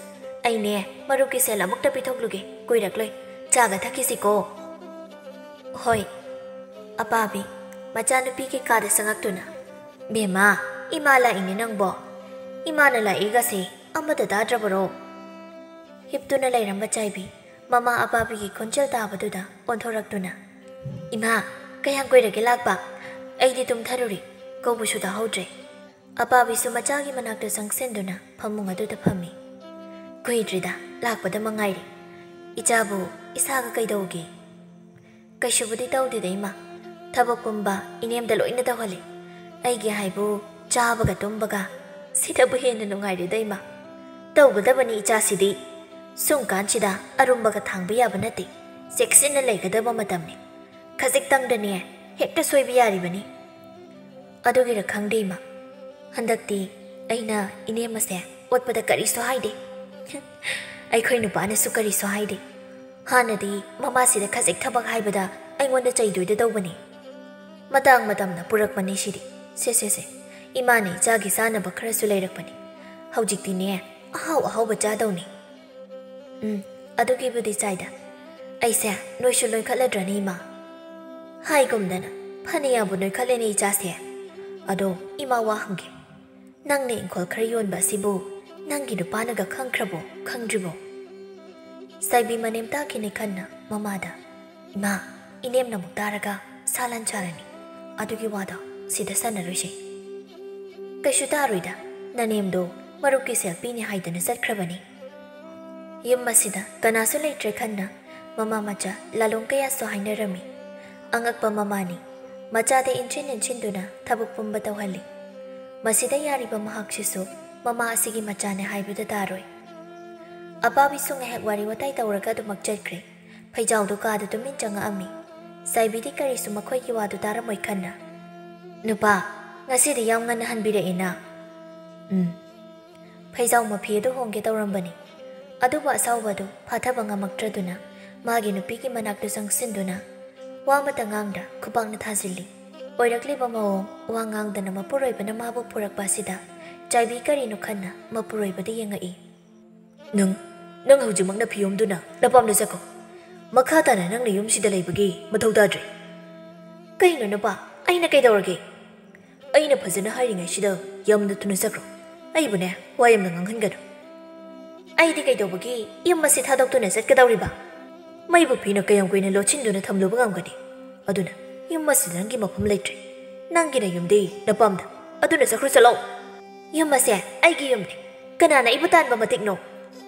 ꯑꯩꯅꯦ, ꯃꯔꯨꯞꯀꯤ ꯁꯦꯜ ꯑꯃꯨꯛꯇ ꯄꯤꯊꯣꯛꯂꯨꯒꯦ, ꯀꯨꯏꯔꯛꯂꯣꯏ꯫ ꯆꯥꯒ ꯊꯛꯈꯤꯁꯤꯀꯣ꯫" "ꯍꯣꯏ꯫" ꯑꯄꯥꯕꯤ ꯃꯆꯥꯅꯨꯄꯤꯒꯤ ꯀꯥꯗ ꯆꯪꯉꯛꯇꯨꯅ, "ꯕꯦꯝꯃ, ꯏꯃꯥ ꯂꯥꯛꯏꯅꯦ ꯅꯪꯕꯣ꯫ ꯏꯃꯥꯅ ꯂꯥꯛꯏꯒꯁꯦ ꯑꯃꯠꯇ ꯇꯥꯗ꯭ꯔꯕꯔꯣ?" ꯍꯤꯞꯇꯨꯅ ꯂꯩꯔꯝꯕ ꯆꯥꯏꯕꯤ ꯃꯃꯥ ꯑꯄꯥꯕꯤꯒꯤ ꯈꯣꯟꯖꯦꯜ ꯇꯥꯕꯗꯨꯗ ꯑꯣꯟꯊꯣꯔꯛꯇꯨꯅ, "ꯏꯃꯥ, ꯀꯌꯥꯝ ꯀꯨꯏꯔꯒꯦ ꯂꯥꯛꯄ? ꯑꯩꯗꯤ ꯇꯨꯝꯊꯔꯨꯔꯦ, ꯀꯧꯕꯁꯨ ꯇꯥꯍꯧꯗ꯭ꯔꯦ꯫" ꯑꯄꯥꯕꯤꯁꯨ ꯃꯆꯥꯒꯤ ꯃꯅꯥꯛꯇ ꯆꯪꯁꯤꯟꯗꯨꯅ ꯐꯃꯨꯡ ꯑꯗꯨꯗ ꯐꯝꯃꯤ꯫ "ꯀꯨꯏꯗ꯭ꯔꯤꯗ, ꯂꯥꯛꯄꯗ ꯃꯉꯥꯏꯔꯦ꯫ ꯏꯆꯥꯕꯨ ꯏꯁꯥꯒ ꯀꯩꯗꯧꯒꯦ?" "ꯀꯩꯁꯨꯕꯨꯗꯤ ꯇꯧꯗꯦꯗ ꯏꯃꯥ꯫ ꯊꯕꯛ ꯄꯨꯝꯕ ꯏꯅꯦꯝꯗ ꯂꯣꯏꯅ ꯇꯧꯍꯜꯂꯤ꯫ ꯑꯩꯒꯤ ꯍꯥꯏꯕꯨ ꯆꯥꯕꯒ ꯇꯨꯝꯕꯒ, ꯁꯤꯗꯕꯨ ꯍꯦꯟꯅ ꯅꯨꯡꯉꯥꯏꯔꯦꯗ ꯏꯃꯥ꯫ ꯇꯧꯒꯗꯕꯅꯤ ꯏꯆꯥꯁꯤꯗꯤ꯫ ꯁꯨꯝ ꯀꯥꯟꯁꯤꯗ ꯑꯔꯨꯝꯕꯒ ꯊꯥꯡꯕ ꯌꯥꯕ ꯅꯠꯇꯦ꯫ ꯆꯦꯛꯁꯤꯟꯅ ꯂꯩꯒꯗꯕ ꯃꯇꯝꯅꯤ꯫ ꯈꯖꯤꯛꯇꯪꯗꯅꯦ ꯍꯦꯛꯇ ꯁꯣꯏꯕ ꯌꯥꯔꯤꯕꯅꯤ꯫" "ꯑꯗꯨꯒꯤꯔ ꯈꯪꯗꯦ ꯏꯃꯥ, ꯍꯟꯗꯛꯇꯤ ꯑꯩꯅ ꯏꯅꯦꯝꯃꯁꯦ ꯑꯣꯠꯄꯗ ꯀꯔꯤꯁꯨ ꯍꯥꯏꯗꯦ꯫" "ꯑꯩꯈꯣꯏ ꯅꯨꯄꯥꯅꯁꯨ ꯀꯔꯤꯁꯨ ꯍꯥꯏꯗꯦ꯫ ꯍꯥꯟꯅꯗꯤ ꯃꯃꯥꯁꯤꯗ ꯈꯖꯤꯛ ꯊꯕꯛ ꯍꯥꯏꯕꯗ ꯑꯩꯉꯣꯟꯗ ꯆꯩꯗꯣꯏꯗ ꯇꯧꯕꯅꯤ꯫ ꯃꯇꯥꯡ ꯃꯇꯝꯅ ꯄꯨꯔꯛꯄꯅꯤ ꯁꯤꯗꯤ꯫ ꯁꯦ, ꯁꯦ, ꯁꯦ, ꯏꯃꯥꯅ ꯏꯆꯥꯒꯤ ꯆꯥꯅꯕ ꯈꯔꯁꯨ ꯂꯩꯔꯛꯄꯅꯤ꯫ ꯍꯧꯖꯤꯛꯇꯤꯅꯦ, ꯑꯍꯥꯎ ꯑꯍꯥꯎꯕ ꯆꯥꯗꯧꯅꯤ꯫" "ꯎꯝ, ꯑꯗꯨꯒꯤꯕꯨꯗꯤ ꯆꯥꯏꯗ꯫ ꯑꯩꯁꯦ ꯅꯣꯏꯁꯨ ꯅꯣꯏꯈꯠꯂꯗ꯭ꯔꯅꯦ ꯏꯃꯥ?" "ꯍꯥꯏꯒꯨꯝꯗꯅ, ꯐꯅꯌꯥꯝꯕꯨ ꯅꯣꯏꯈꯠꯂꯦꯅꯦ ꯏꯆꯥꯁꯦ꯫ ꯑꯗꯣ ꯏꯃꯥ, ꯋꯥ ꯍꯪꯒꯦ꯫ ꯅꯪꯅ ꯏꯪꯈꯣꯜ ꯈꯔ ꯌꯣꯟꯕ ꯑꯁꯤꯕꯨ ꯅꯪꯒꯤ ꯅꯨꯄꯥꯅꯒ ꯈꯪꯈ꯭ꯔꯕꯣ, ꯈꯪꯗ꯭ꯔꯤꯕꯣ?" ꯁꯥꯏꯕꯤ ꯃꯅꯦꯝ ꯇꯥꯈꯤꯅꯤ ꯈꯟꯅ ꯃꯃꯥꯗ, "ꯏꯃꯥ, ꯏꯅꯦꯝꯅ ꯑꯃꯨꯛ ꯇꯥꯔꯒ ꯁꯥꯂꯥꯟ ꯁꯥꯔꯅꯤ꯫ ꯑꯗꯨꯒꯤ ꯋꯥꯗꯣ ꯁꯤꯗ ꯁꯥꯟꯅꯔꯣꯏꯁꯦ꯫" "ꯀꯩꯁꯨ ꯇꯥꯔꯣꯏꯗ, ꯅꯅꯦꯝꯗꯣ ꯃꯔꯨꯞꯀꯤ ꯁꯦꯜ ꯄꯤꯅꯤ ꯍꯥꯏꯗꯅ ꯆꯠꯈ꯭ꯔꯕꯅꯤ꯫" ꯌꯨꯝ ꯑꯁꯤꯗ ꯀꯅꯥꯁꯨ ꯂꯩꯇ꯭ꯔꯦ ꯈꯟꯅ ꯃꯃꯥ ꯃꯆꯥ ꯂꯥꯂꯣꯡ ꯀꯌꯥꯁꯨ ꯍꯥꯏꯅꯔꯝꯃꯤ꯫ ꯑꯉꯛꯄ ꯃꯃꯥꯅꯤ꯫ ꯃꯆꯥꯗ ꯏꯟꯁꯤꯟ ꯏꯟꯁꯤꯟꯗꯨꯅ ꯊꯕꯛ ꯄꯨꯝꯕ ꯇꯧꯍꯜꯂꯤ꯫ ꯃꯁꯤꯗ ꯌꯥꯔꯤꯕ ꯃꯍꯥꯛꯁꯤꯁꯨ ꯃꯃꯥ ꯑꯁꯤꯒꯤ ꯃꯆꯥꯅꯦ ꯍꯥꯏꯕꯗ ꯇꯥꯔꯣꯏ꯫ ꯑꯄꯥꯕꯤꯁꯨ ꯉꯥꯏꯍꯥꯛ ꯋꯥꯔꯤ ꯋꯥꯇꯥꯏ ꯇꯧꯔꯒ ꯑꯗꯨꯃꯛ ꯆꯠꯈ꯭ꯔꯦ꯫ ꯐꯩꯖꯥꯎꯗꯨ ꯀꯥꯗ ꯇꯨꯃꯤꯟ ꯆꯪꯉꯛꯑꯝꯃꯤ꯫ ꯁꯥꯏꯕꯤꯗꯤ ꯀꯔꯤꯁꯨ ꯃꯈꯣꯏꯒꯤ ꯋꯥꯗꯨ ꯇꯥꯔꯝꯃꯣꯏ ꯈꯟꯅ, "ꯅꯨꯄꯥ, ꯉꯁꯤꯗꯤ ꯌꯥꯝ ꯉꯟꯅ ꯍꯟꯕꯤꯔꯛꯏꯅ?" "ꯎꯝ, ꯐꯩꯖꯥꯎ ꯃꯐꯤ ꯑꯗꯨ ꯍꯣꯡꯒꯦ ꯇꯧꯔꯝꯕꯅꯤ꯫ ꯑꯗꯨꯕꯨ ꯑꯁꯥꯎꯕ ꯑꯗꯨ ꯐꯥꯊꯕ ꯉꯝꯃꯛꯇ꯭ꯔꯗꯨꯅ ꯃꯥꯒꯤ ꯅꯨꯄꯤꯒꯤ ꯃꯅꯥꯛꯇ ꯆꯪꯁꯤꯟꯗꯨꯅ ꯋꯥ ꯑꯃꯠꯇ ꯉꯥꯡꯗ ꯈꯨꯕꯥꯛꯅ ꯊꯥꯖꯤꯜꯂꯤ꯫ ꯑꯣꯏꯔꯛꯂꯤꯕ ꯃꯑꯣꯡ ꯋꯥ ꯉꯥꯡꯗꯅ ꯃꯄꯨꯔꯣꯏꯕꯅ ꯃꯥꯕꯨ ꯐꯨꯔꯛꯄ ꯑꯁꯤꯗ ꯆꯥꯏꯕꯤ ꯀꯔꯤꯅꯣ ꯈꯟꯅ ꯃꯄꯨꯔꯣꯏꯕꯗ ꯌꯦꯡꯉꯛꯏ꯫ "ꯅꯪ, ꯅꯪ ꯍꯧꯖꯤꯛꯃꯛꯅ ꯐꯤꯌꯣꯝꯗꯨꯅ ꯅꯄꯥꯝꯗ ꯆꯠꯈꯣ꯫ ꯃꯈꯥ ꯇꯥꯅ ꯅꯪꯅ ꯌꯨꯝꯁꯤꯗ ꯂꯩꯕꯒꯤ ꯃꯊꯧ ꯇꯥꯗ꯭ꯔꯦ꯫" "ꯀꯩꯅꯣ ꯅꯨꯄꯥ, ꯑꯩꯅ ꯀꯩꯗꯧꯔꯒꯦ?" "ꯑꯩꯅ ꯐꯖꯅ ꯍꯥꯏꯔꯤꯉꯩꯁꯤꯗ ꯌꯥꯝꯅ ꯊꯨꯅ ꯆꯠꯈ꯭ꯔꯣ꯫ ꯑꯩꯕꯨꯅꯦ, ꯋꯥ ꯌꯥꯝꯅ ꯉꯥꯡꯍꯟꯒꯅꯨ꯫" "ꯑꯩꯗꯤ ꯀꯩꯗꯧꯕꯒꯤ ꯌꯨꯝ ꯑꯁꯤ ꯊꯥꯗꯣꯛꯇꯨꯅ ꯆꯠꯀꯗꯧꯔꯤꯕ? ꯃꯩꯕꯨ ꯐꯤꯅ ꯀꯌꯥꯝ ꯀꯨꯏꯅ ꯂꯣꯠꯁꯤꯟꯗꯨꯅ ꯊꯝꯂꯨꯕ ꯉꯝꯒꯅꯤ? ꯑꯗꯨꯅ ꯌꯨꯝ ꯑꯁꯤꯗ ꯅꯪꯒꯤ ꯃꯐꯝ ꯂꯩꯇ꯭ꯔꯦ꯫ ꯅꯪꯒꯤ ꯅꯌꯨꯝꯗꯤ ꯅꯄꯥꯝꯗ꯫ ꯑꯗꯨꯅ ꯆꯠꯈ꯭ꯔꯣ ꯆꯠꯂꯣ꯫" "ꯌꯨꯝ ꯑꯁꯦ ꯑꯩꯒꯤ ꯌꯨꯝꯅꯤ꯫ ꯀꯅꯥꯅ ꯑꯩꯕꯨ ꯇꯥꯟꯕ ꯃꯇꯤꯛꯅꯣ?"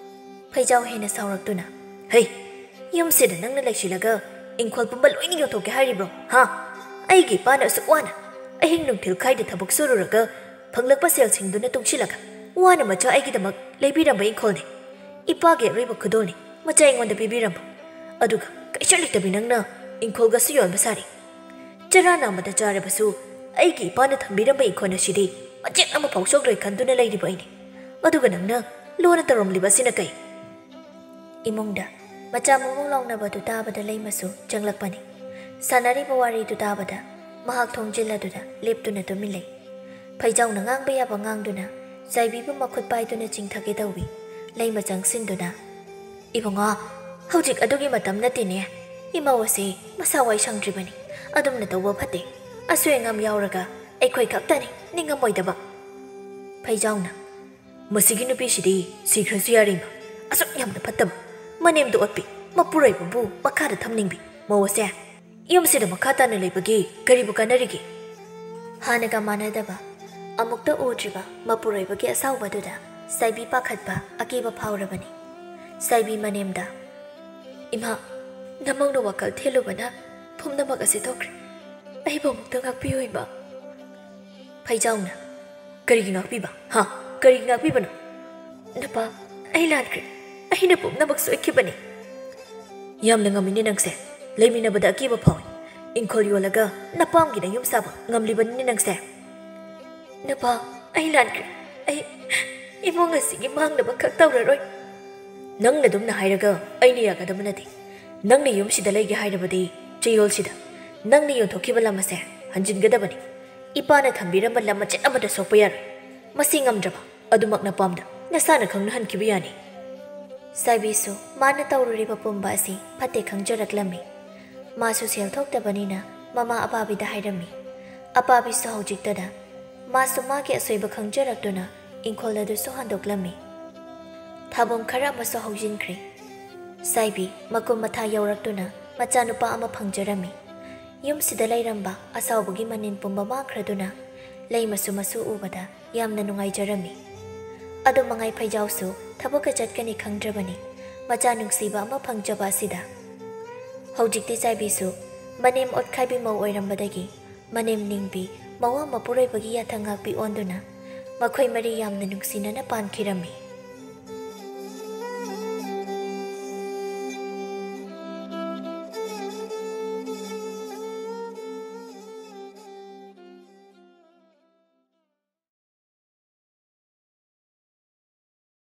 ꯐꯩꯖꯥꯎ ꯍꯦꯟꯅ ꯁꯥꯎꯔꯛꯇꯨꯅ, "ꯍꯩ, ꯌꯨꯝꯁꯤꯗ ꯅꯪꯅ ꯂꯩꯁꯤꯜꯂꯒ ꯏꯪꯈꯣꯜ ꯄꯨꯝꯕ ꯂꯣꯏꯅ ꯌꯣꯟꯊꯣꯛꯀꯦ ꯍꯥꯏꯔꯤꯕ꯭ꯔꯣ, ꯍꯥ? ꯑꯩꯒꯤ ꯏꯄꯥꯅ ꯑꯁꯨꯛ ꯋꯥꯅ ꯑꯍꯤꯡ ꯅꯨꯡꯊꯤꯜ ꯈꯥꯏꯗ ꯊꯕꯛ ꯁꯨꯔꯨꯔꯒ ꯐꯪꯂꯛꯄ ꯁꯦꯜꯁꯤꯡꯗꯨꯅ ꯇꯨꯡꯁꯤꯜꯂꯒ ꯋꯥꯅ ꯃꯆꯥ ꯑꯩꯒꯤꯗꯃꯛ ꯂꯩꯕꯤꯔꯝꯕ ꯏꯪꯈꯣꯜꯅꯤ꯫ ꯏꯄꯥꯒꯤ ꯑꯔꯣꯏꯕ ꯈꯨꯗꯣꯜꯅꯤ ꯃꯆꯥ ꯑꯩꯉꯣꯟꯗ ꯄꯤꯕꯤꯔꯝꯕ꯫ ꯑꯗꯨꯒ ꯀꯩꯁꯨ ꯂꯩꯇꯕꯤ ꯅꯪꯅ ꯏꯪꯈꯣꯜꯒꯁꯨ ꯌꯣꯟꯕ ꯁꯥꯔꯤ꯫ ꯆꯔꯥ ꯅꯥꯝꯃꯗ ꯆꯥꯔꯕꯁꯨ ꯑꯩꯒꯤ ꯏꯄꯥꯅ ꯊꯝꯕꯤꯔꯝꯕ ꯏꯪꯈꯣꯜ ꯑꯁꯤꯗꯤ ꯃꯆꯦꯠ ꯑꯃꯐꯥꯎ ꯁꯣꯛꯂꯣꯏ ꯈꯟꯗꯨꯅ ꯂꯩꯔꯤꯕ ꯑꯩꯅꯤ꯫ ꯑꯗꯨꯒ ꯅꯪꯅ ꯂꯣꯟꯅ ꯇꯧꯔꯝꯂꯤꯕ ꯑꯁꯤꯅ ꯀꯩ?" ꯏꯃꯨꯡꯗ ꯃꯆꯥ ꯃꯃꯧ ꯂꯥꯎꯅꯕꯗꯨ ꯇꯥꯕꯗ ꯂꯩꯃꯁꯨ ꯆꯪꯂꯛꯄꯅꯤ꯫ ꯁꯥꯟꯅꯔꯤꯕ ꯋꯥꯔꯤꯗꯨ ꯇꯥꯕꯗ ꯃꯍꯥꯛ ꯊꯣꯡꯖꯤꯜ ꯑꯗꯨꯗ ꯂꯦꯞꯇꯨꯅ ꯇꯨꯃꯤꯟ ꯂꯩ꯫ ꯐꯩꯖꯥꯎꯅ ꯉꯥꯡꯕ ꯌꯥꯕ ꯉꯥꯡꯗꯨꯅ ꯆꯥꯏꯕꯤꯕꯨ ꯃꯈꯨꯠ ꯄꯥꯏꯗꯨꯅ ꯆꯤꯡꯊꯒꯦ ꯇꯧꯏ꯫ ꯂꯩꯃ ꯆꯪꯁꯤꯟꯗꯨꯅ, "ꯏꯕꯨꯡꯉꯣ, ꯍꯧꯖꯤꯛ ꯑꯗꯨꯒꯤ ꯃꯇꯝ ꯅꯠꯇꯦꯅꯦ꯫ ꯏꯃꯧ ꯑꯁꯤ ꯃꯁꯥ ꯋꯥꯏ ꯁꯪꯗ꯭ꯔꯤꯕꯅꯤ꯫ ꯑꯗꯨꯝꯅ ꯇꯧꯕ ꯐꯠꯇꯦ꯫ ꯑꯁꯣꯏ ꯑꯉꯥꯝ ꯌꯥꯎꯔꯒ ꯑꯩꯈꯣꯏ ꯈꯛꯇꯅꯤ ꯅꯤꯡꯉꯝꯃꯣꯏꯗꯕ꯫" ꯐꯩꯖꯥꯎꯅ, "ꯃꯁꯤꯒꯤ ꯅꯨꯄꯤꯁꯤꯗꯤ ꯁꯤꯈ꯭ꯔꯁꯨ ꯌꯥꯔꯦ ꯏꯃꯥ꯫ ꯑꯁꯨꯛ ꯌꯥꯝꯅ ꯐꯠꯇꯕ, ꯃꯅꯦꯝꯗ ꯑꯣꯠꯄꯤ, ꯃꯄꯨꯔꯣꯏꯕꯕꯨ ꯃꯈꯥꯗ ꯊꯝꯅꯤꯡꯕꯤ ꯃꯧ ꯑꯁꯦ꯫ ꯌꯨꯝꯁꯤꯗ ꯃꯈꯥ ꯇꯥꯅ ꯂꯩꯕꯒꯤ ꯀꯔꯤꯕꯨ ꯀꯥꯟꯅꯔꯤꯒꯦ?" ꯍꯥꯟꯅꯒ ꯃꯥꯟꯅꯗꯕ, ꯑꯃꯨꯛꯇ ꯎꯗ꯭ꯔꯤꯕ ꯃꯄꯨꯔꯣꯏꯕꯒꯤ ꯑꯁꯥꯎꯕꯗꯨꯗ ꯆꯥꯏꯕꯤ ꯄꯥꯈꯠꯄ, ꯑꯀꯤꯕ ꯐꯥꯎꯔꯕꯅꯤ꯫ ꯆꯥꯏꯕꯤ ꯃꯅꯦꯝꯗ, "ꯏꯃꯥ, ꯅꯃꯧꯅ ꯋꯥꯈꯜ ꯊꯦꯜꯂꯨꯕꯅ ꯄꯨꯝꯅꯃꯛ ꯑꯁꯤ ꯊꯣꯛꯈ꯭ꯔꯦ꯫ ꯑꯩꯕꯨ ꯑꯃꯨꯛꯇ ꯉꯥꯛꯄꯤꯌꯨ ꯏꯃꯥ꯫" ꯐꯩꯖꯥꯎꯅ, "ꯀꯔꯤꯒꯤ ꯉꯥꯛꯄꯤꯕ? ꯍꯥ? ꯀꯔꯤꯒꯤ ꯉꯥꯛꯄꯤꯕꯅꯣ?" "ꯅꯄꯥ, ꯑꯩ ꯂꯥꯟꯈ꯭ꯔꯦ꯫ ꯑꯩꯅ ꯄꯨꯝꯅꯃꯛ ꯁꯣꯏꯈꯤꯕꯅꯤ꯫" "ꯌꯥꯝꯅ ꯉꯝꯃꯤꯅꯦ ꯅꯪꯁꯦ꯫ ꯂꯩꯃꯤꯟꯅꯕꯗ ꯑꯀꯤꯕ ꯐꯥꯎꯏ꯫ ꯏꯪꯈꯣꯜ ꯌꯣꯜꯂꯒ ꯅꯄꯥꯝꯒꯤꯗ ꯌꯨꯝ ꯁꯥꯕ ꯉꯝꯂꯤꯕꯅꯤꯅꯦ ꯅꯪꯁꯦ꯫" "ꯅꯄꯥ, ꯑꯩ ꯂꯥꯟꯈ꯭ꯔꯦ꯫ ꯑꯩ ꯏꯃꯨꯡ ꯑꯁꯤꯒꯤ ꯃꯥꯡꯅꯕ ꯈꯛ ꯇꯧꯔꯔꯣꯏ꯫" "ꯅꯪꯅ ꯑꯗꯨꯝꯅ ꯍꯥꯏꯔꯒ ꯑꯩꯅ ꯌꯥꯒꯗꯕ ꯅꯠꯇꯦ꯫ ꯅꯪꯅ ꯌꯨꯝꯁꯤꯗ ꯂꯩꯒꯦ ꯍꯥꯏꯔꯕꯗꯤ ꯆꯌꯣꯜꯁꯤꯗ ꯅꯪꯅ ꯌꯣꯟꯊꯣꯛꯈꯤꯕ ꯂꯝ ꯑꯁꯦ ꯍꯟꯖꯤꯟꯒꯗꯕꯅꯤ꯫ ꯏꯄꯥꯅ ꯊꯝꯕꯤꯔꯝꯕ ꯂꯝ ꯃꯆꯦꯠ ꯑꯃꯠꯇ ꯁꯣꯛꯄ ꯌꯥꯔꯣꯏ꯫ ꯃꯁꯤ ꯉꯝꯗ꯭ꯔꯕ ꯑꯗꯨꯃꯛ ꯅꯄꯥꯝꯗ ꯅꯁꯥꯅ ꯈꯪꯅꯍꯟꯈꯤꯕ ꯌꯥꯅꯤ꯫" ꯁꯥꯏꯕꯤꯁꯨ ꯃꯥꯅ ꯇꯧꯔꯨꯔꯤꯕ ꯄꯨꯝꯕ ꯑꯁꯤ ꯐꯠꯇꯦ ꯈꯪꯖꯔꯛꯂꯝꯃꯤ꯫ ꯃꯥꯁꯨ ꯁꯦꯜ ꯊꯣꯛꯇꯕꯅꯤꯅ ꯃꯃꯥ ꯑꯄꯥꯕꯤꯗ ꯍꯥꯏꯔꯝꯃꯤ꯫ ꯑꯄꯥꯕꯤꯁꯨ ꯍꯧꯖꯤꯛꯇꯗ ꯃꯥꯁꯨ ꯃꯥꯒꯤ ꯑꯁꯣꯏꯕ ꯈꯪꯖꯔꯛꯇꯨꯅ ꯏꯪꯈꯣꯜ ꯑꯗꯨꯁꯨ ꯍꯟꯗꯣꯛꯂꯝꯃꯤ꯫ ꯊꯥꯕꯣꯡ ꯈꯔ ꯑꯃꯁꯨ ꯍꯧꯖꯤꯟꯈ꯭ꯔꯦ꯫ ꯁꯥꯏꯕꯤ ꯃꯀꯨꯝ ꯃꯊꯥ ꯌꯧꯔꯛꯇꯨꯅ ꯃꯆꯥꯅꯨꯄꯥ ꯑꯃ ꯐꯪꯖꯔꯝꯃꯤ꯫ ꯌꯨꯝꯁꯤꯗ ꯂꯩꯔꯝꯕ ꯑꯁꯥꯎꯕꯒꯤ ꯃꯅꯤꯟ ꯄꯨꯝꯕ ꯃꯥꯡꯈ꯭ꯔꯗꯨꯅ ꯂꯩ ꯃꯆꯨ ꯃꯆꯨ ꯎꯕꯗ ꯌꯥꯝꯅ ꯅꯨꯡꯉꯥꯏꯖꯔꯝꯃꯤ꯫ ꯑꯗꯨ ꯃꯉꯥꯏ ꯐꯩꯖꯥꯎꯁꯨ ꯊꯕꯛꯀ ꯆꯠꯀꯅꯤ ꯈꯪꯗ꯭ꯔꯕꯅꯤ꯫ ꯃꯆꯥ ꯅꯨꯡꯁꯤꯕ ꯑꯃ ꯐꯪꯖꯕ ꯑꯁꯤꯗ꯫ ꯍꯧꯖꯤꯛꯇꯤ ꯆꯥꯏꯕꯤꯁꯨ ꯃꯅꯦꯝ ꯑꯣꯠꯈꯥꯏꯕꯤ ꯃꯧ ꯑꯣꯏꯔꯝꯕꯗꯒꯤ ꯃꯅꯦꯝ ꯅꯤꯡꯕꯤ ꯃꯋꯥ ꯃꯄꯨꯔꯣꯏꯕꯒꯤ ꯌꯥꯊꯪ ꯉꯥꯛꯄꯤ ꯑꯣꯟꯗꯨꯅ ꯃꯈꯣꯏ ꯃꯔꯤ ꯌꯥꯝꯅ ꯅꯨꯡꯁꯤꯅꯅ ꯄꯥꯟꯈꯤꯔꯝꯃꯤ꯫